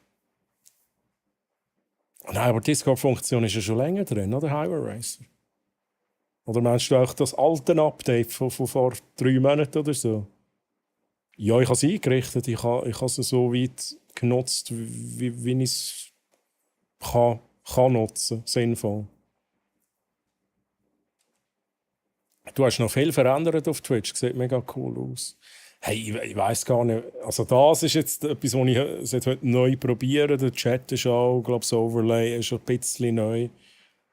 Nein, aber die Discord-Funktion ist ja schon länger drin, oder? Highway Racer. Oder meinst du auch das alte Update von vor 3 Monaten oder so? Ja, ich habe es eingerichtet. Ich habe es so weit genutzt, wie ich es kann nutzen, sinnvoll. Du hast noch viel verändert auf Twitch, sieht mega cool aus. Hey, ich weiss gar nicht, also das ist jetzt etwas, was ich heute neu probiere. Der Chat ist auch, glaube ich, das Overlay ist ein bisschen neu.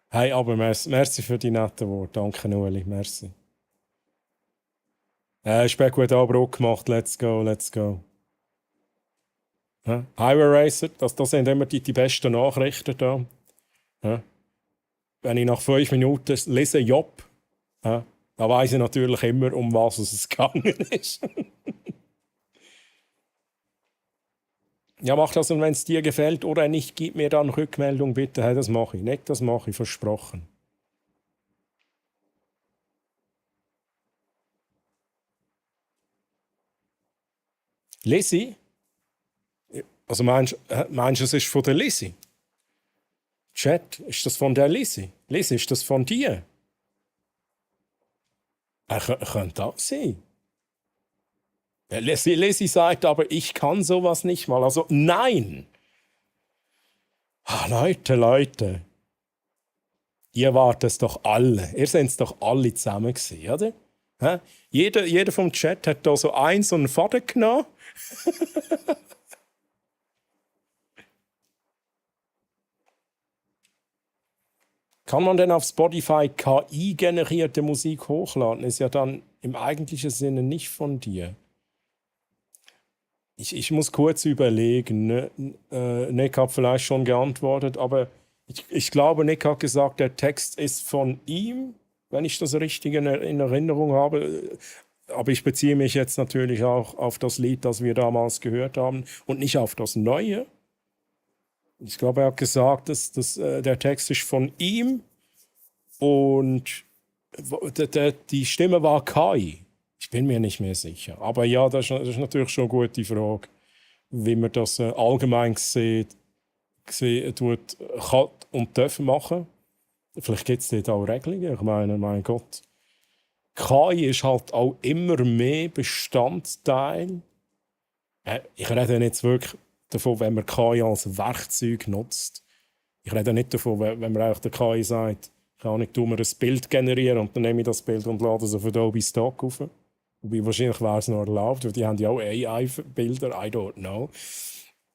Hey, aber merci für die netten Worte. Danke, Ueli, merci. Speck hat auch Bruck gemacht, let's go, let's go. Highway Racer, das sind immer die besten Nachrichten da. Wenn ich nach 5 Minuten lese Job, dann weiss ich natürlich immer, um was es gegangen ist. Ja, mach das, und wenn es dir gefällt oder nicht, gib mir dann Rückmeldung bitte. Hey, das mache ich nicht, das mache ich, versprochen. Lizzie? Also meinst du, es ist von der Lizzie? Chat, ist das von der Lizzie? Lizzie, ist das von dir? Könnte auch sein. Lizzie sagt aber, ich kann sowas nicht mal. Also nein. Leute. Ihr wart es doch alle. Ihr seid es doch alle zusammen gewesen, oder? Jeder vom Chat hat da so einen Faden genommen. Kann man denn auf Spotify KI-generierte Musik hochladen? Ist ja dann im eigentlichen Sinne nicht von dir. Ich muss kurz überlegen. Nick hat vielleicht schon geantwortet, aber ich glaube, Nick hat gesagt, der Text ist von ihm, wenn ich das richtig in Erinnerung habe. Aber ich beziehe mich jetzt natürlich auch auf das Lied, das wir damals gehört haben und nicht auf das Neue. Ich glaube, er hat gesagt, dass der Text ist von ihm und die Stimme war KI. Ich bin mir nicht mehr sicher. Aber ja, das ist natürlich schon eine gute Frage, wie man das allgemein gesehen tut, kann und darf machen. Vielleicht gibt es dort auch Regelungen. Ich meine, mein Gott. KI ist halt auch immer mehr Bestandteil. Ich rede jetzt wirklich davon, wenn man KI als Werkzeug nutzt. Ich rede nicht davon, wenn man eigentlich der KI sagt, ich tue mir ein Bild generieren und dann nehme ich das Bild und lade es auf Adobe Stock auf. Wobei wahrscheinlich wäre es noch erlaubt, weil die haben ja auch AI-Bilder, I don't know.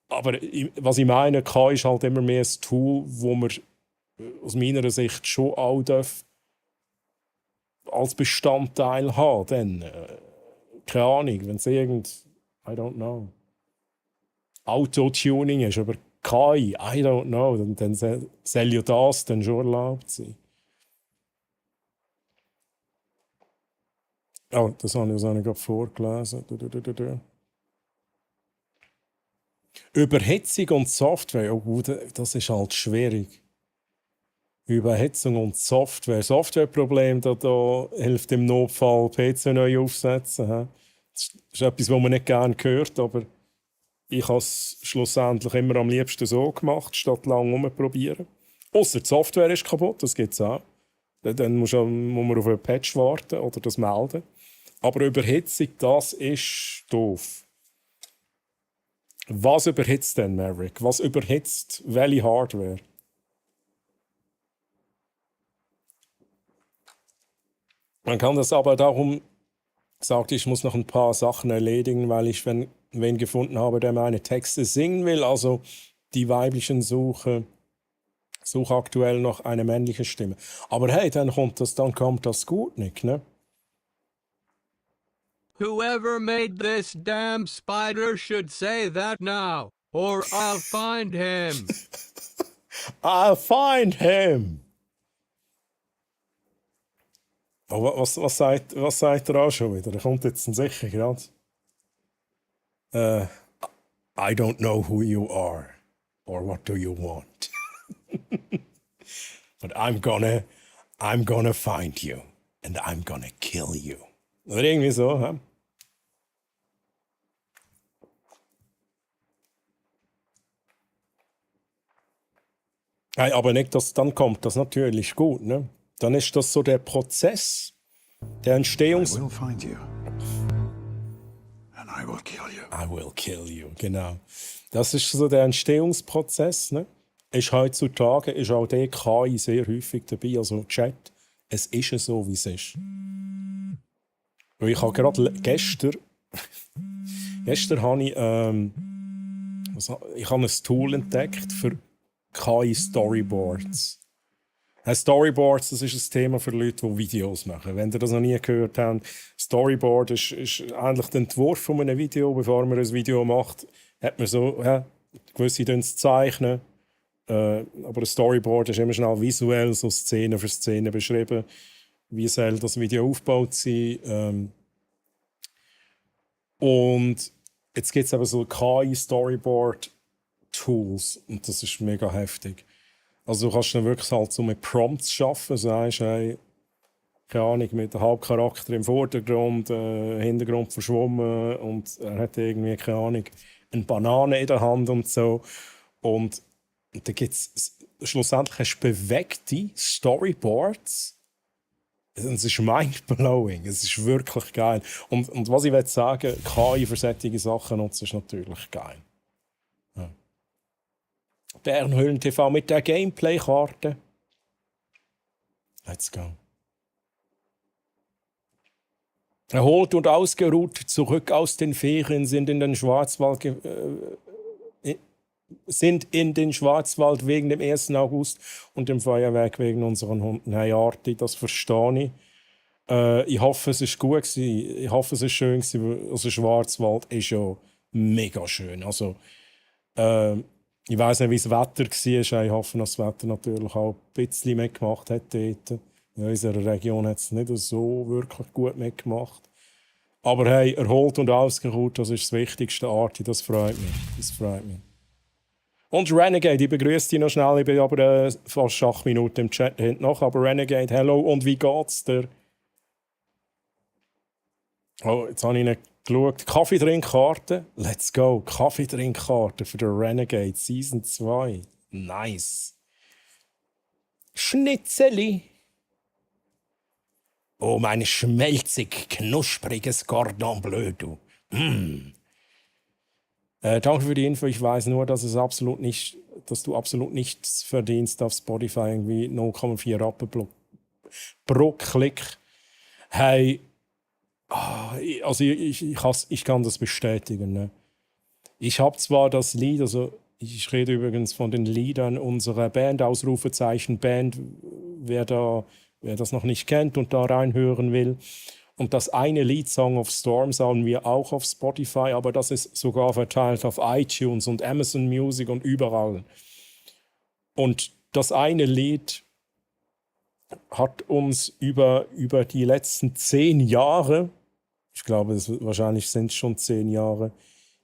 Aber was ich meine, KI ist halt immer mehr ein Tool, wo man aus meiner Sicht schon auch als Bestandteil haben. Dann, keine Ahnung, wenn es I don't know, Autotuning ist, aber KI, I don't know, dann soll ja das dann schon erlaubt sein. Oh, das habe ich gerade vorgelesen. Überhitzung und Software, oh gut, das ist halt schwierig. Überhitzung und Software. Softwareproblem, da hilft im Notfall PC neu aufsetzen. Das ist etwas, was man nicht gerne hört, aber Ich habe es schlussendlich immer am liebsten so gemacht, statt lang rumprobieren. Ausser die Software ist kaputt, das gibt es auch. Dann muss man auf einen Patch warten oder das melden. Aber Überhitzung, das ist doof. Was überhitzt denn, Maverick? Was überhitzt welche Hardware? Man kann das aber darum gesagt, ich muss noch ein paar Sachen erledigen, weil ich wen gefunden habe, der meine Texte singen will. Also die weiblichen suche aktuell noch eine männliche Stimme. Aber hey, dann kommt das gut, Nick, ne? Whoever made this damn spider should say that now, or I'll find him. I'll find him! Oh, was sagt er auch schon wieder? Er kommt jetzt sicher gerade. I don't know who you are, or what do you want. But I'm gonna find you, and I'm gonna kill you. Oder irgendwie so, hä? Hey, aber nicht, dass dann kommt das natürlich gut, ne? Dann ist das so der Prozess, der Entstehungs... I will find you. And I will kill you. I will kill you, genau. Das ist so der Entstehungsprozess, ne? Ist heutzutage ist auch der KI sehr häufig dabei, also Chat. Es ist so, wie es ist. Und ich habe gerade gestern habe ich habe ein Tool entdeckt für KI-Storyboards. Storyboards, das ist ein Thema für Leute, die Videos machen. Wenn ihr das noch nie gehört habt, Storyboard ist eigentlich der Entwurf von einem Video. Bevor man ein Video macht, hat man so gewisse zeichnen. Aber ein Storyboard ist immer schnell visuell, so Szene für Szene beschrieben. Wie soll das Video aufgebaut sein? Und jetzt gibt es eben so KI-Storyboard-Tools. Und das ist mega heftig. Also du kannst dann wirklich halt so mit Prompts arbeiten. Sagst, hey, keine Ahnung, mit dem Hauptcharakter im Vordergrund, Hintergrund verschwommen und er hat irgendwie, keine Ahnung, eine Banane in der Hand und so. Und dann gibt es schlussendlich hast du bewegte Storyboards. Es ist mindblowing. Es ist wirklich geil. Und was ich sagen will, KI für solche Sachen nutzen, ist natürlich geil. Ja. Bernhöhlen TV mit der Gameplay-Karte. Let's go. Erholt und ausgeruht zurück aus den Ferien sind in den Schwarzwald wegen dem 1. August und dem Feuerwerk wegen unseren Hunden. Hey Arti, das verstehe ich. Ich hoffe, es war gut gewesen. Ich hoffe, es war schön gewesen. Also Schwarzwald ist ja mega schön. Also, ich weiss nicht, wie das Wetter war. Ich hoffe, dass das Wetter natürlich auch ein bisschen mitgemacht hat dort. In unserer Region hat es nicht so wirklich gut mitgemacht. Aber hey, erholt und ausgeruht, das ist das Wichtigste, Arti. Das freut mich. Das freut mich. Und Renegade, ich begrüße dich noch schnell. Ich bin aber fast 8 Minuten im Chat hinten noch. Aber Renegade, hello und wie geht's dir? Oh, jetzt habe ich nicht geschaut. Kaffeetrinkkarte. Let's go. Kaffeetrinkkarte für den Renegade Season 2. Nice. Schnitzeli. Oh, mein schmelzig, knuspriges Cordon Bleu, du. Danke für die Info. Ich weiß nur, dass du absolut nichts verdienst auf Spotify. Irgendwie 0,4 Rappen pro Klick. Hey, also ich kann das bestätigen. Ne? Ich habe zwar das Lied, also ich rede übrigens von den Liedern unserer Band, Ausrufezeichen Band, wer das noch nicht kennt und da reinhören will. Und das eine Lied, Song of Storms, haben wir auch auf Spotify, aber das ist sogar verteilt auf iTunes und Amazon Music und überall. Und das eine Lied hat uns über die letzten 10 Jahre, ich glaube, wahrscheinlich sind es schon 10 Jahre,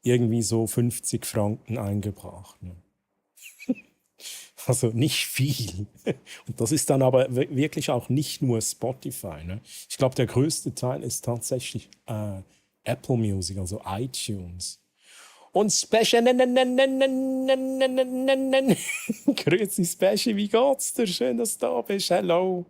irgendwie so 50 Franken eingebracht. Ne? Also nicht viel. Und das ist dann aber wirklich auch nicht nur Spotify. Ne? Ich glaube, der größte Teil ist tatsächlich Apple Music, also iTunes. Und Special. Grüezi Special, wie geht's dir? Schön, dass du da bist. Hallo.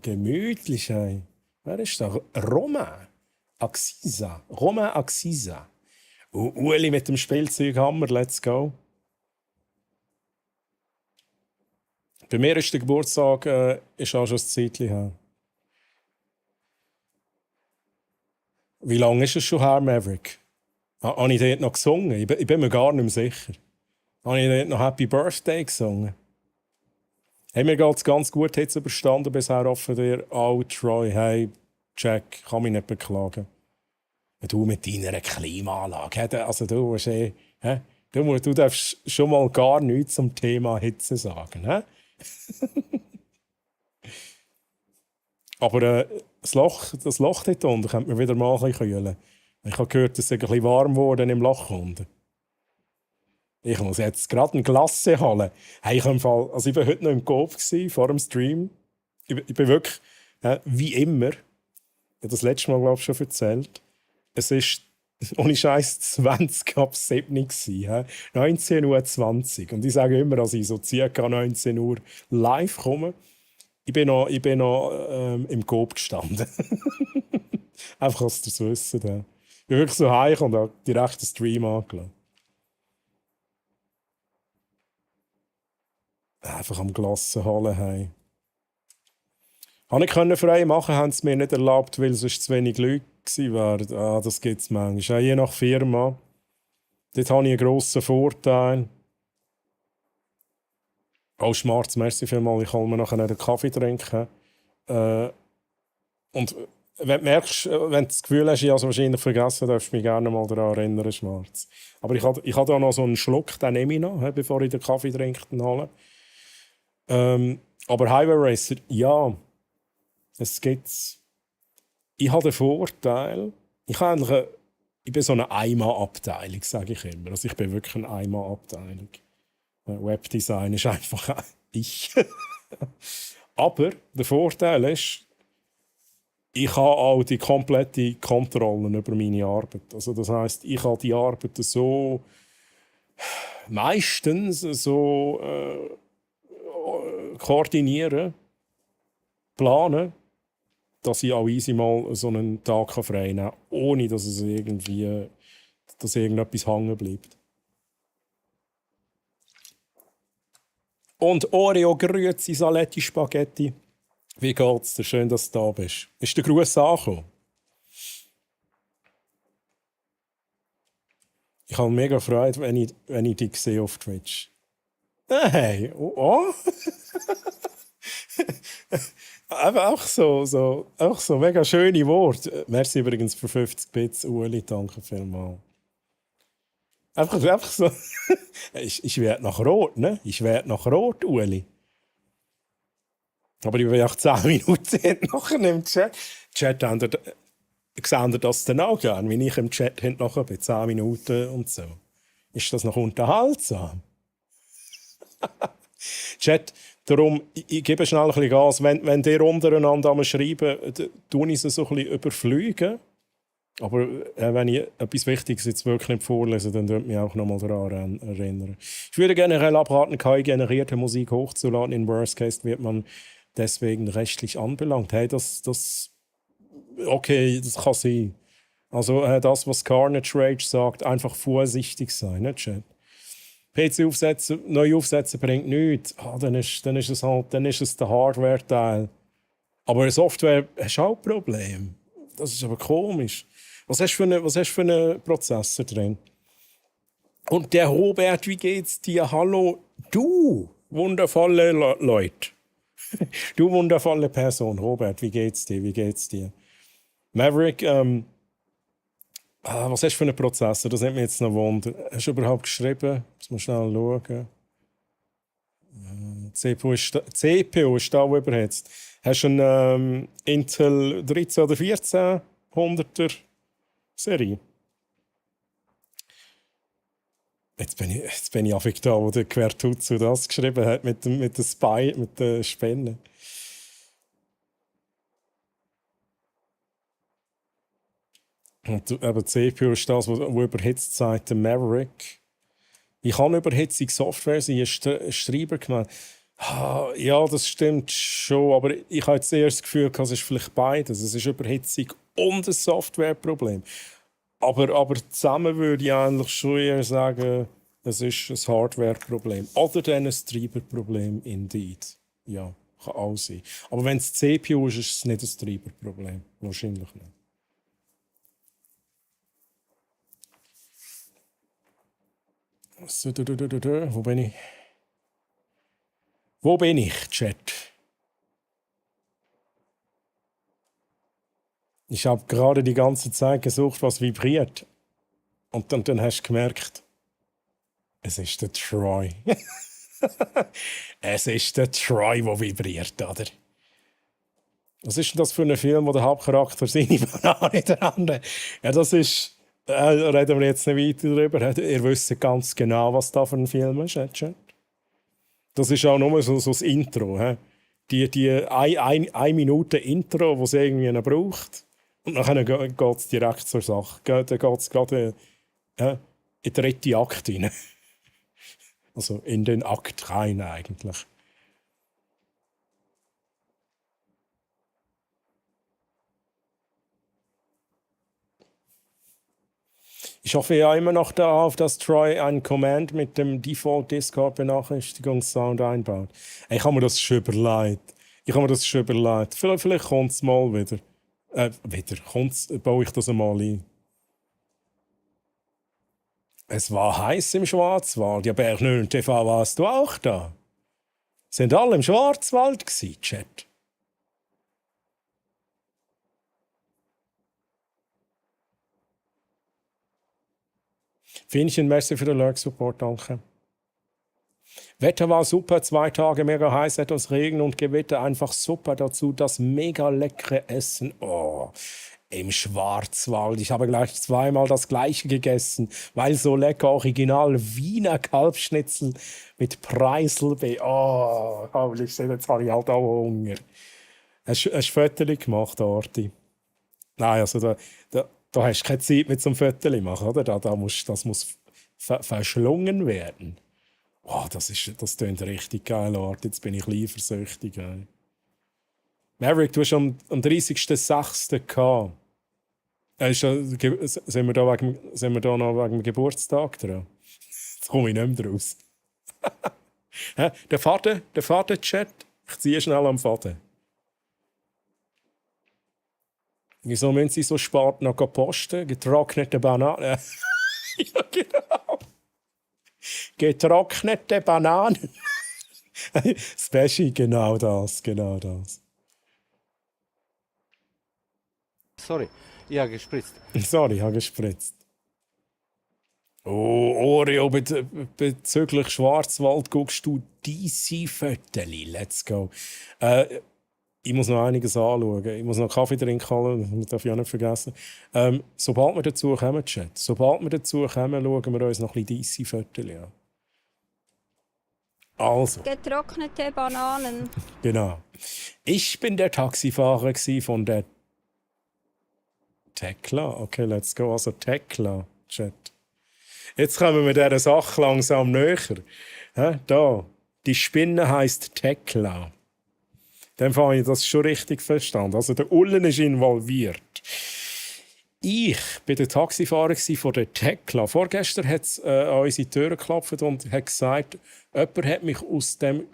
Gemütlich, hey. Wer ist da? Romain Axisa. Romain Axisa. Ueli mit dem Spielzeughammer, let's go. Bei mir ist der Geburtstag ist auch schon ein Zeitchen her. Wie lange ist es schon her, Maverick? Habe ich dort noch gesungen? Ich bin mir gar nicht mehr sicher. Habe ich dort noch Happy Birthday gesungen? Hey, mir geht es ganz gut, jetzt überstanden bisher offen dir. Oh, Troy, hey, Jack, kann mich nicht beklagen. Du mit deiner Klimaanlage, also du hast du darfst schon mal gar nichts zum Thema Hitze sagen. He? Aber das Loch dort unten könnte mir wieder mal ein bisschen kühlen. Ich habe gehört, es ist ein bisschen warm geworden im Loch unten. Ich muss jetzt gerade eine Glasse holen. Hey, ich war heute noch im Coop vor dem Stream. Ich bin wirklich, wie immer, ich habe das letzte Mal, glaube ich, schon erzählt, es ist ohne Scheiß 20 ab 7 Uhr, 19:20 Uhr. Und ich sage immer, dass ich so ca. 19 Uhr live komme. Ich bin noch im Coop gestanden. Einfach, dass ihr es wisst. Ich bin wirklich so heim und habe direkt den Stream angelassen. Einfach am Glassen holen. Hey. Konnte ich frei machen, haben sie mir nicht erlaubt, weil sonst zu wenig Leute waren. Das gibt es manchmal. Je nach Firma. Dort habe ich einen grossen Vorteil. Oh, Schmarz, merci vielmals. Ich kann mir nachher einen Kaffee trinken. Und wenn du merkst, wenn du das Gefühl hast, ich habe es wahrscheinlich vergessen, darfst du mich gerne mal daran erinnern, Schmarz. Aber ich habe da noch so einen Schluck, den nehme ich noch, bevor ich den Kaffee trinke. Aber Highway Racer, ja, es gibt's. Ich habe den Vorteil, ich bin so eine Einmal-Abteilung, sage ich immer. Also ich bin wirklich eine Einmal-Abteilung. Webdesign ist einfach ich. Aber der Vorteil ist, ich habe auch die komplette Kontrolle über meine Arbeit. Also das heisst, ich kann die Arbeit so meistens so koordinieren, planen, dass ich auch easy mal so einen Tag frei nehmen kann, ohne dass dass irgendetwas hängen bleibt. Und Oreo, Grüezi, Saletti, Spaghetti. Wie geht's dir? Schön, dass du da bist. Ist der Gruß angekommen? Ich habe mega Freude, wenn ich dich sehe auf Twitch. Hey, oh. Auch so mega schöne Worte. Merci übrigens für 50 Bits, Ueli, danke vielmals. Einfach so. Ich werde nach Rot, ne? Ich werde nach Rot, Ueli. Aber ich bin auch 10 Minuten nachher im Chat. Chat seht ihr das dann auch gerne, wenn ich im Chat nachher bin, 10 Minuten und so. Ist das noch unterhaltsam? Chat, darum, ich gebe schnell ein bisschen Gas. Wenn ihr untereinander am Schreiben, tue ich es so ein bisschen überfliegen. Aber wenn ich etwas Wichtiges jetzt wirklich nicht vorlese, dann wird mich auch noch mal daran erinnern. Ich würde generell abraten, KI-generierte Musik hochzuladen. In Worst Case wird man deswegen rechtlich anbelangt. Hey, okay, das kann sein. Also das, was Carnage Rage sagt, einfach vorsichtig sein, ne, Chat? PC aufsetzen, neu aufsetzen bringt nichts. Dann ist es der Hardware-Teil. Aber in Software hast du auch ein Problem. Das ist aber komisch. Was hast du für einen Prozessor drin? Und der Robert, wie geht's dir? Hallo, du wundervolle Leute. Du wundervolle Person. Robert, wie geht's dir? Maverick, was hast du für einen Prozessor? Das nimmt mich jetzt noch Wunder. Hast du überhaupt geschrieben? Muss man schnell schauen. CPU ist da, wo überhitzt. Hast du einen Intel 13 oder 1400er Serie? Jetzt bin ich einfach da, wo der Quertuzzo das geschrieben hat mit der Spinne. Und eben die CPU ist das, was überhitzt, sagt der Maverick. Ich habe Überhitzungssoftware, sie ist Schreiber gemeint. Ja, das stimmt schon, aber ich habe jetzt eher das Gefühl, es ist vielleicht beides. Es ist Überhitzung und ein Softwareproblem. Aber zusammen würde ich eigentlich schon eher sagen, es ist ein Hardware-Problem. Oder dann ein Treiberproblem, indeed. Ja, kann auch sein. Aber wenn es CPU ist, ist es nicht ein Treiberproblem. Wahrscheinlich nicht. So, wo bin ich? Wo bin ich, Chat? Ich habe gerade die ganze Zeit gesucht, was vibriert. Und dann hast du gemerkt, es ist der Troy. Es ist der Troy, der vibriert, oder? Was ist denn das für ein Film, wo der Hauptcharakter seine Banane dran? Ja, das ist... reden wir jetzt nicht weiter darüber. Ihr wisst ganz genau, was da für ein Film ist, Chat. Das ist auch nur so das Intro. Die 1 Minute Intro, das es irgendwie noch braucht. Und dann geht es direkt zur Sache. Dann geht es gerade in den dritten Akt rein. Also in den Akt rein eigentlich. Ich hoffe ja immer noch darauf, dass Troy einen Command mit dem Default Discord-Benachrichtigungssound einbaut. Ich habe mir das schon überlegt. Vielleicht kommt es mal wieder. Baue ich das einmal ein. Es war heiß im Schwarzwald. Ja, Bernhard TV, warst du auch da? Sind alle im Schwarzwald gewesen, Chat? Fienchen, merci für den Lurk-Support, danke. Wetter war super, 2 Tage mega heiß, etwas Regen und Gewitter, einfach super. Dazu das mega leckere Essen. Oh, im Schwarzwald. Ich habe gleich 2-mal das gleiche gegessen, weil so lecker original Wiener Kalbschnitzel mit Preiselbeeren. Oh, jetzt habe ich halt auch Hunger. Hast du Fotos gemacht, Arti? Nein, also da hast du keine Zeit mit so einem Fotos machen, oder? Das muss verschlungen werden. Oh, das klingt richtig geil, Art. Jetzt bin ich eifersüchtig. Maverick, du hast am 30.06. gehabt. Sind wir da noch wegen dem Geburtstag dran? Jetzt komme ich nicht mehr raus. Der Vater-Chat. Ich ziehe schnell am Vater. Wieso müssen sie so spät noch posten? Getrocknete Bananen. Ja, genau. Getrocknete Bananen. Special, genau das. Sorry, ich habe gespritzt. Sorry, ich habe gespritzt. Oh, Oreo, bezüglich Schwarzwald guckst du diese Föteli. Let's go. Ich muss noch einiges anschauen. Ich muss noch Kaffee trinken, das darf ich auch nicht vergessen. Sobald wir dazu kommen, Chat, schauen wir uns noch ein bisschen DC-Fotos an. Also. Getrocknete Bananen. Genau. Ich bin der Taxifahrer von der Tekla. Okay, let's go. Also Tekla, Chat. Jetzt kommen wir dieser Sache langsam näher. Da. Die Spinne heisst Tekla. Dann habe ich das schon richtig verstanden. Also der Ullen ist involviert. Ich war der Taxifahrer von der Tekla. Vorgestern hat es an unsere Tür geklopft und hat gesagt, jemand hat mich aus dem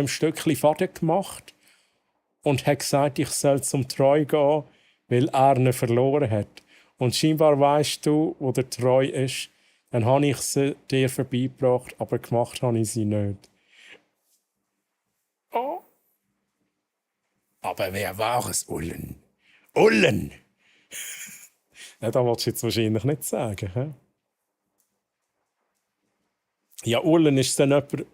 Stückchen Faden gemacht und hat gesagt, ich soll zum Treu gehen, weil er ihn verloren hat. Und scheinbar weisst du, wo der Treu ist. Dann habe ich sie dir vorbeigebracht, aber gemacht habe ich sie nicht. Oh. Aber wer war es, Ullen? Ullen! Ja, das willst du jetzt wahrscheinlich nicht sagen. He? Ja, Ullen ist dann jemand...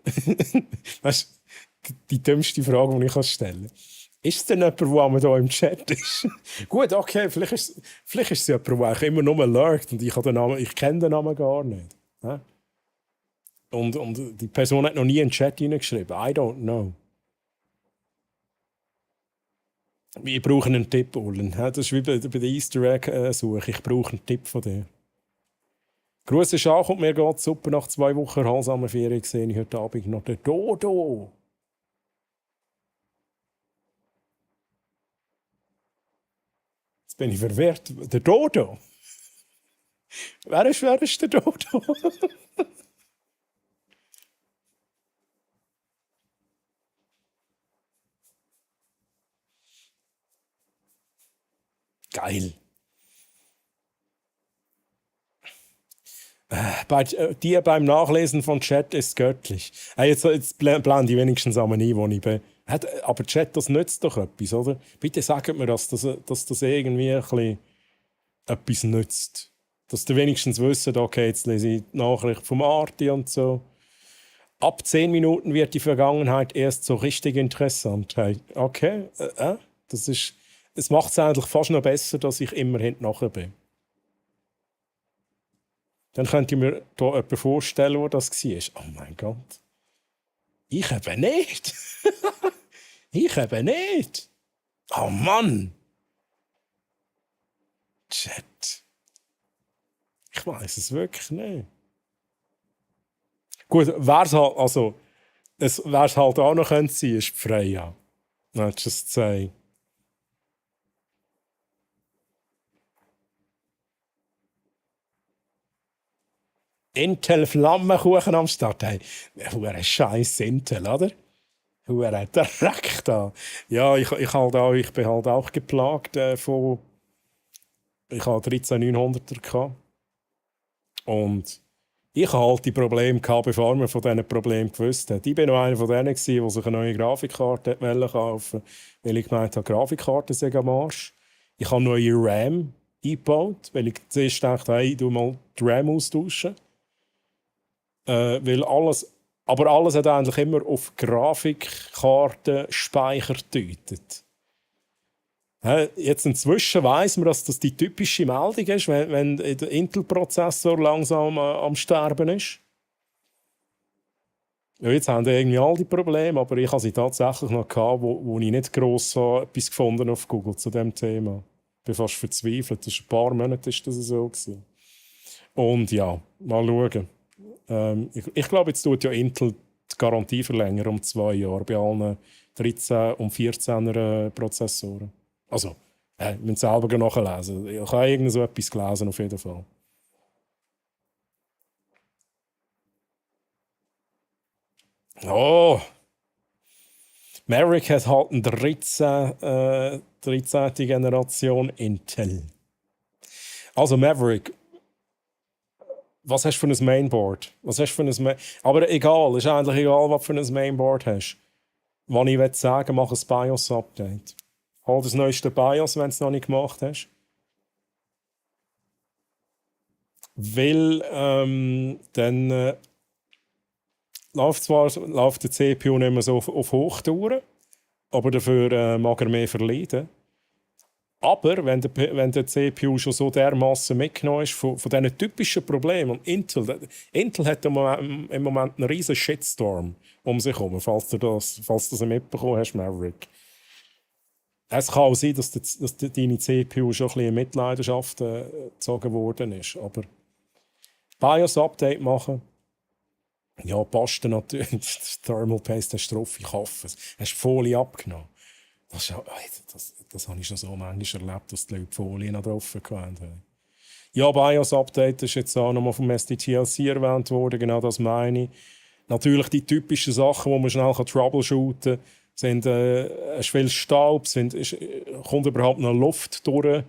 Weißt du, die dümmste Frage, die ich stellen kann. Ist es denn jemand, der hier im Chat ist? Gut, okay, vielleicht ist es jemand, der immer nur lurkt und ich kenne den Namen gar nicht. He? Und die Person hat noch nie in den Chat hineingeschrieben. I don't know. Ich brauche einen Tipp, Ullen. Das ist wie bei der Easter Egg-Suche. Ich brauche einen Tipp von dir. Grüße Schach und mir geht super. Nach 2 Wochen erholsamer Ferien sehe ich heute Abend noch den Dodo. Jetzt bin ich verwirrt. Der Dodo? Wer ist der Dodo? Geil. Die beim Nachlesen von Chat ist göttlich. Jetzt blende ich wenigstens einmal ein, wo ich bin. Aber Chat, das nützt doch etwas, oder? Bitte sagt mir, dass das irgendwie ein bisschen etwas nützt. Dass ihr wenigstens wisst, okay, jetzt lese ich die Nachricht vom Arti und so. Ab 10 Minuten wird die Vergangenheit erst so richtig interessant. Hey, okay, es macht es eigentlich fast noch besser, dass ich immer hinten nachher bin. Dann könnt ihr mir hier jemanden vorstellen, wo das war. Oh mein Gott. Ich eben nicht. Ich eben nicht. Oh Mann. Chat. Ich weiß es wirklich nicht. Gut, wer es halt auch noch sein könnte, ist Freya. Let's just say. Intel Flammenkuchen am Start. Hey, ein scheiß Intel, oder? Hure Dreck da. Ja, ich bin halt auch geplagt von. Ich hatte 13900er gehabt. Und ich hatte halt die Probleme gehabt, bevor man von diesen Problemen gewusst hat. Ich war noch einer von denen, die sich eine neue Grafikkarte kaufen wollten, weil ich gemeint habe, Grafikkarten sind am Arsch. Ich habe neue RAM eingebaut, weil ich zuerst dachte, hey, ich mal die RAM austauschen. Weil alles hat eigentlich immer auf Grafikkartenspeicher gedeutet. Jetzt inzwischen weiss man, dass das die typische Meldung ist, wenn der Intel-Prozessor langsam am Sterben ist. Ja, jetzt haben irgendwie all die Probleme, aber ich hatte sie tatsächlich noch gehabt, wo ich nicht gross etwas gefunden auf Google zu diesem Thema. Ich bin fast verzweifelt. Ein paar Monate war das so. Und ja, mal schauen. Ich glaube, jetzt tut ja Intel die Garantie verlängern um 2 Jahre bei allen 13 und 14er Prozessoren. Also, wir müssen selber nachlesen. Ich habe irgend so etwas gelesen, auf jeden Fall. Oh! Maverick hat halt eine 13. Generation Intel. Also Maverick, was hast du für ein Mainboard? Aber egal, ist eigentlich egal, was du für ein Mainboard hast. Was ich sagen will, mach ein BIOS-Update. Hol das neueste BIOS, wenn du es noch nicht gemacht hast. Weil dann läuft der CPU nicht mehr so auf Hochtouren, aber dafür mag er mehr verleiden. Aber wenn der CPU schon so dermassen mitgenommen ist von diesen typischen Problemen, und Intel hat im Moment einen riesen Shitstorm um sich herum, falls du das mitbekommen hast, Maverick. Es kann auch sein, dass deine CPU schon ein bisschen in Mitleidenschaft gezogen worden ist. Aber BIOS-Update machen, ja, passt dir natürlich. Thermal Paste hast du drauf, ich hoffe es. Hast die Folie abgenommen. Das habe ich schon so manchmal erlebt, dass die Leute die Folie noch drauf hatten. Ja, BIOS-Update ist jetzt auch nochmal vom SDTLC erwähnt worden, genau das meine ich. Natürlich die typischen Sachen, die man schnell troubleshooten kann, sind viel Staub, kommt überhaupt noch Luft durch.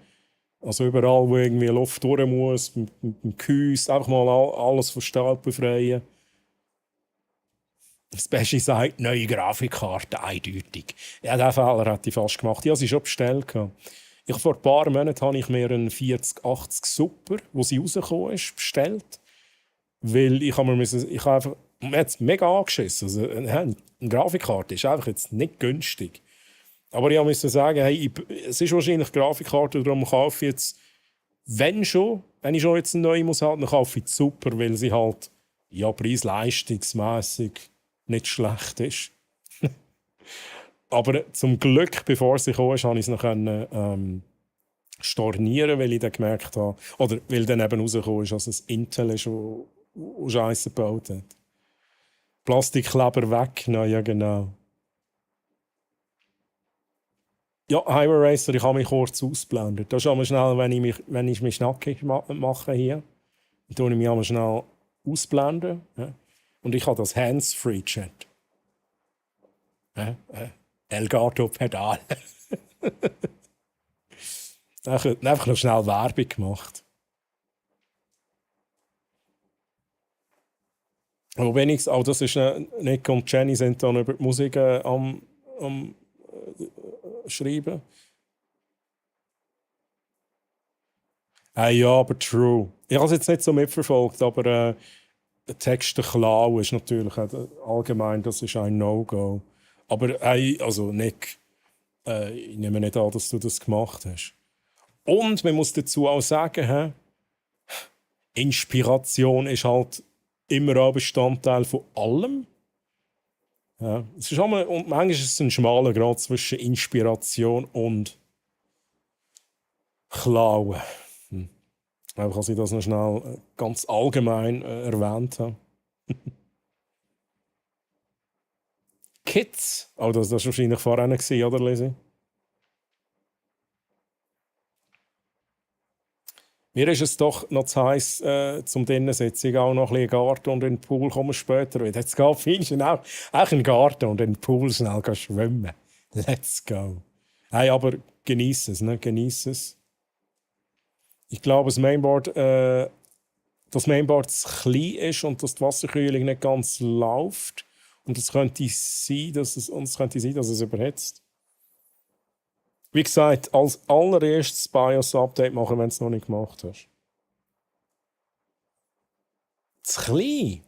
Also überall, wo irgendwie Luft durch muss, mit dem Gehäuse, einfach mal alles von Staub befreien. Das Beste sagt, neue Grafikkarte, eindeutig. Ja, diesen Fehler hätte ich fast gemacht. Ich habe sie schon bestellt. Vor ein paar Monaten habe ich mir einen 4080 Super, wo sie rausgekommen ist, bestellt. Weil ich habe einfach jetzt mega angeschissen. Also, eine Grafikkarte ist einfach jetzt nicht günstig. Aber ich musste sagen, hey, es ist wahrscheinlich Grafikkarte, darum kaufe ich jetzt, wenn ich schon jetzt eine neue muss haben, dann kaufe ich die Super, weil sie halt ja, preis-leistungsmässig nicht schlecht ist. Aber zum Glück, bevor sie kam, konnte ich es noch stornieren, weil ich dann gemerkt habe, oder weil dann eben rausgekommen ist, dass es Intel ist, wo Scheiße gebaut hat. Plastikkleber weg, na ja genau. Ja, Highway Racer, ich habe mich kurz ausblenden. Das ist einmal schnell, wenn ich mich nackig mache hier, dann tue ich mich einmal schnell ausblenden. Ja. Und ich habe das Hands-Free-Chat. Elgato-Pedal. Einfach noch schnell Werbung gemacht. Aber wenigstens, auch das ist Nick und Jenny sind dann über die Musik am schreiben. Ja, aber true. Ich habe es jetzt nicht so mitverfolgt, aber Texte klauen ist natürlich allgemein, das ist ein No-Go. Aber also Nick, ich nehme nicht an, dass du das gemacht hast. Und man muss dazu auch sagen, Inspiration ist halt immer ein Bestandteil von allem. Ja, es ist und manchmal ist es ein schmaler Grad zwischen Inspiration und Klauen. Einfach, dass ich das noch schnell ganz allgemein erwähnt habe. Kids. Oh, das war wahrscheinlich vorher gewesen, oder Lisi? Mir ist es doch noch zu heiß zum drinnen sitzen. Ich auch noch ein bisschen Garten und in den Pool kommen später wieder. Jetzt geht Finchen auch in den Garten und in den Pool schnell schwimmen. Let's go. Hey, aber genieß es, ne? Genieß es. Ich glaube, das Mainboard zu klein ist und dass die Wasserkühlung nicht ganz läuft. Und es könnte sein, dass es überhitzt. Wie gesagt, als allererstes BIOS-Update machen, wenn du es noch nicht gemacht hast. Zu klein.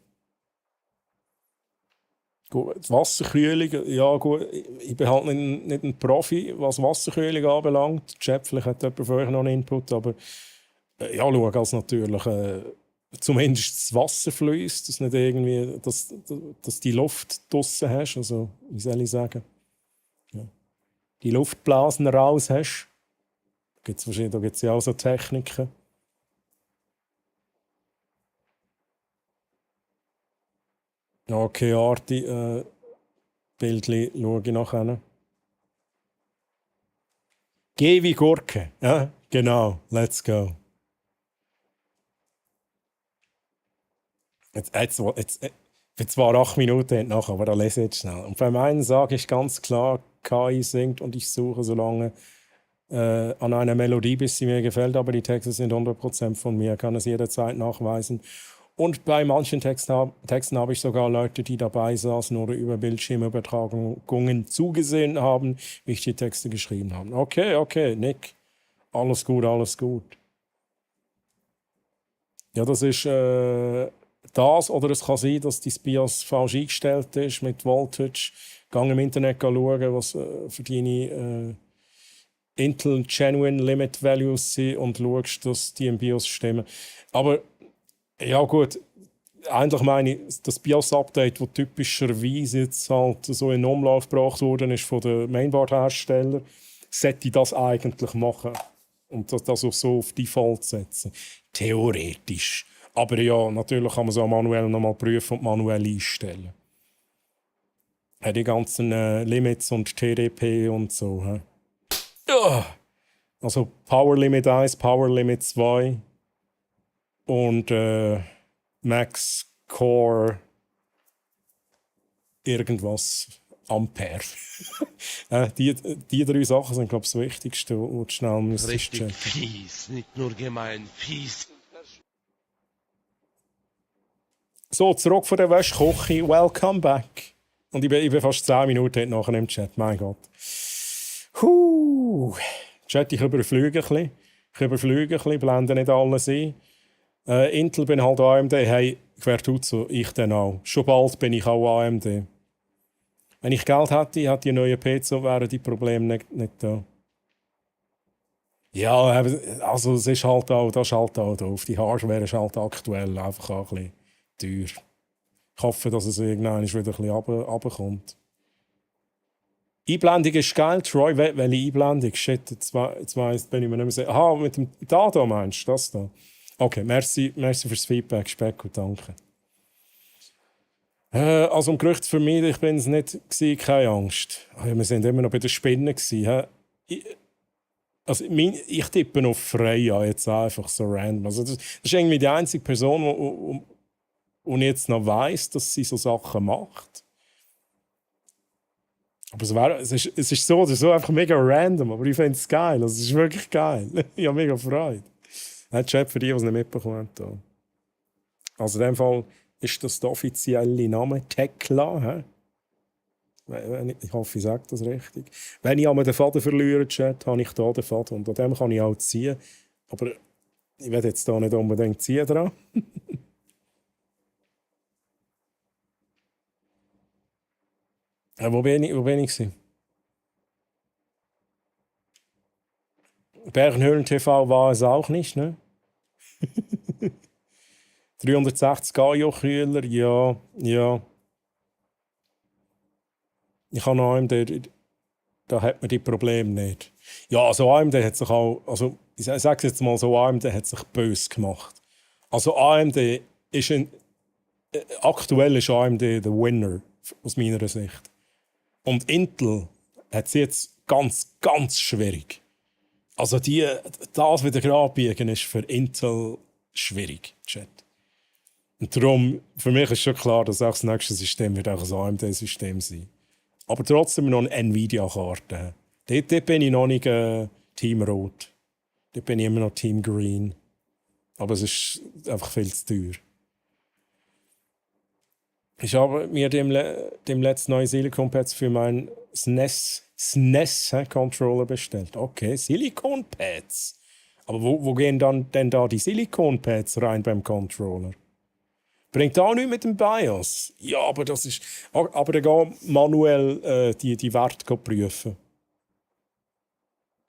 Gut, die Wasserkühlung, ja gut, ich bin halt nicht ein Profi, was Wasserkühlung anbelangt. Vielleicht hat jemand von euch noch einen Input, aber ja, schau, als natürlich zumindest das Wasser fließt, dass nicht irgendwie, dass die Luft draussen hast, also wie soll ich sagen, ja. Die Luftblasen raus hast. Da gibt es ja auch so Techniken. Okay, Arti, Bildchen schaue ich nachher. Geh wie Gurke. Ja, genau. Let's go. Jetzt bin zwar 8 Minuten nachher, aber da lese ich jetzt schnell. Und beim einen sage ich ganz klar, KI singt und ich suche so lange an einer Melodie, bis sie mir gefällt, aber die Texte sind 100% von mir, kann es jederzeit nachweisen. Und bei manchen Texten habe ich sogar Leute, die dabei saßen oder über Bildschirmübertragungen zugesehen haben, wie ich die Texte geschrieben habe. Okay, Nick. Alles gut, alles gut. Ja, das ist das, oder es kann sein, dass dein BIOS falsch eingestellt ist mit Voltage. Gang im Internet schauen, was für deine Intel Genuine Limit Values sind und schaust, dass die im BIOS stimmen. Aber ja gut, eigentlich meine ich, das BIOS-Update, das typischerweise jetzt halt so in Umlauf gebracht worden ist von den Mainboard-Herstellern, sollte das eigentlich machen und das auch so auf Default setzen. Theoretisch. Aber ja, natürlich kann man es auch manuell nochmal prüfen und manuell einstellen. Die ganzen Limits und TDP und so. Also Power Limit 1, Power Limit 2 und Max Core irgendwas Ampere. Die 3 Sachen sind, glaube ich, das Wichtigste, was du schnell müsstest checken. Richtig fies, nicht nur gemein, fies. So, zurück von der Wäschküche. Welcome back. Und ich bin fast 10 Minuten nachher im Chat. Mein Gott. Chat, ich überflüge ein bisschen. Blende nicht alles ein. Intel bin halt AMD. Hey, quer tut so. Ich dann auch. Schon bald bin ich auch AMD. Wenn ich Geld hätte die neuen PC, wären die Probleme nicht da. Ja, also es ist halt auch, das ist halt auch doof. Die Hardware ist halt aktuell einfach auch ein bisschen teuer. Ich hoffe, dass es irgendwann wieder ein bisschen runterkommt. Einblendung ist geil. Troy, welche Einblendung? Shit, jetzt bin ich mir nicht mehr sicher. Aha, mit dem da meinst du, das da? Okay, merci fürs Feedback, Speck, und danke. Also um Gerüchte zu vermeiden, ich bin es nicht gewesen, keine Angst. Wir sind immer noch bei den Spinnen gewesen. Ich tippe auf Freya jetzt einfach so random. Also das ist irgendwie die einzige Person, die ich jetzt noch weiss, dass sie so Sachen macht. Aber es ist so oder so einfach mega random, aber ich finde es geil. Also, es ist wirklich geil. Ich habe mega Freude. Chat für die, die es nicht mitbekommen haben. Also in dem Fall ist das der offizielle Name Tekla. Ich hoffe, ich sage das richtig. Wenn ich einmal den Faden verliere, Chat, habe ich hier den Faden. Und an dem kann ich auch ziehen. Aber ich werde jetzt hier nicht unbedingt ziehen dran. Wo bin ich? Bergenhöhlen TV war es auch nicht, ne? 360 AIO-Kühler, ja. Ich habe noch AMD, da hat man die Probleme nicht. Ja, also AMD hat sich auch, also ich sage es jetzt mal so, AMD hat sich böse gemacht. Also AMD ist aktuell ist AMD der Winner, aus meiner Sicht. Und Intel hat es jetzt ganz, ganz schwierig. Also das wieder gerade biegen ist für Intel schwierig, Chat. Und darum, für mich ist schon klar, dass auch das nächste System wird auch ein AMD-System sein. Aber trotzdem noch eine Nvidia-Karte. Dort bin ich noch nicht Team Rot. Dort bin ich immer noch Team Green. Aber es ist einfach viel zu teuer. Ich habe mir dem letzten neuen Silicon-Pads für meinen SNES-Controller bestellt. Okay, Silicon-Pads. Aber wo gehen denn da die Silicon-Pads rein beim Controller? Bringt auch nichts mit dem BIOS. Ja, aber das ist. Aber dann gehen manuell die Werte prüfen.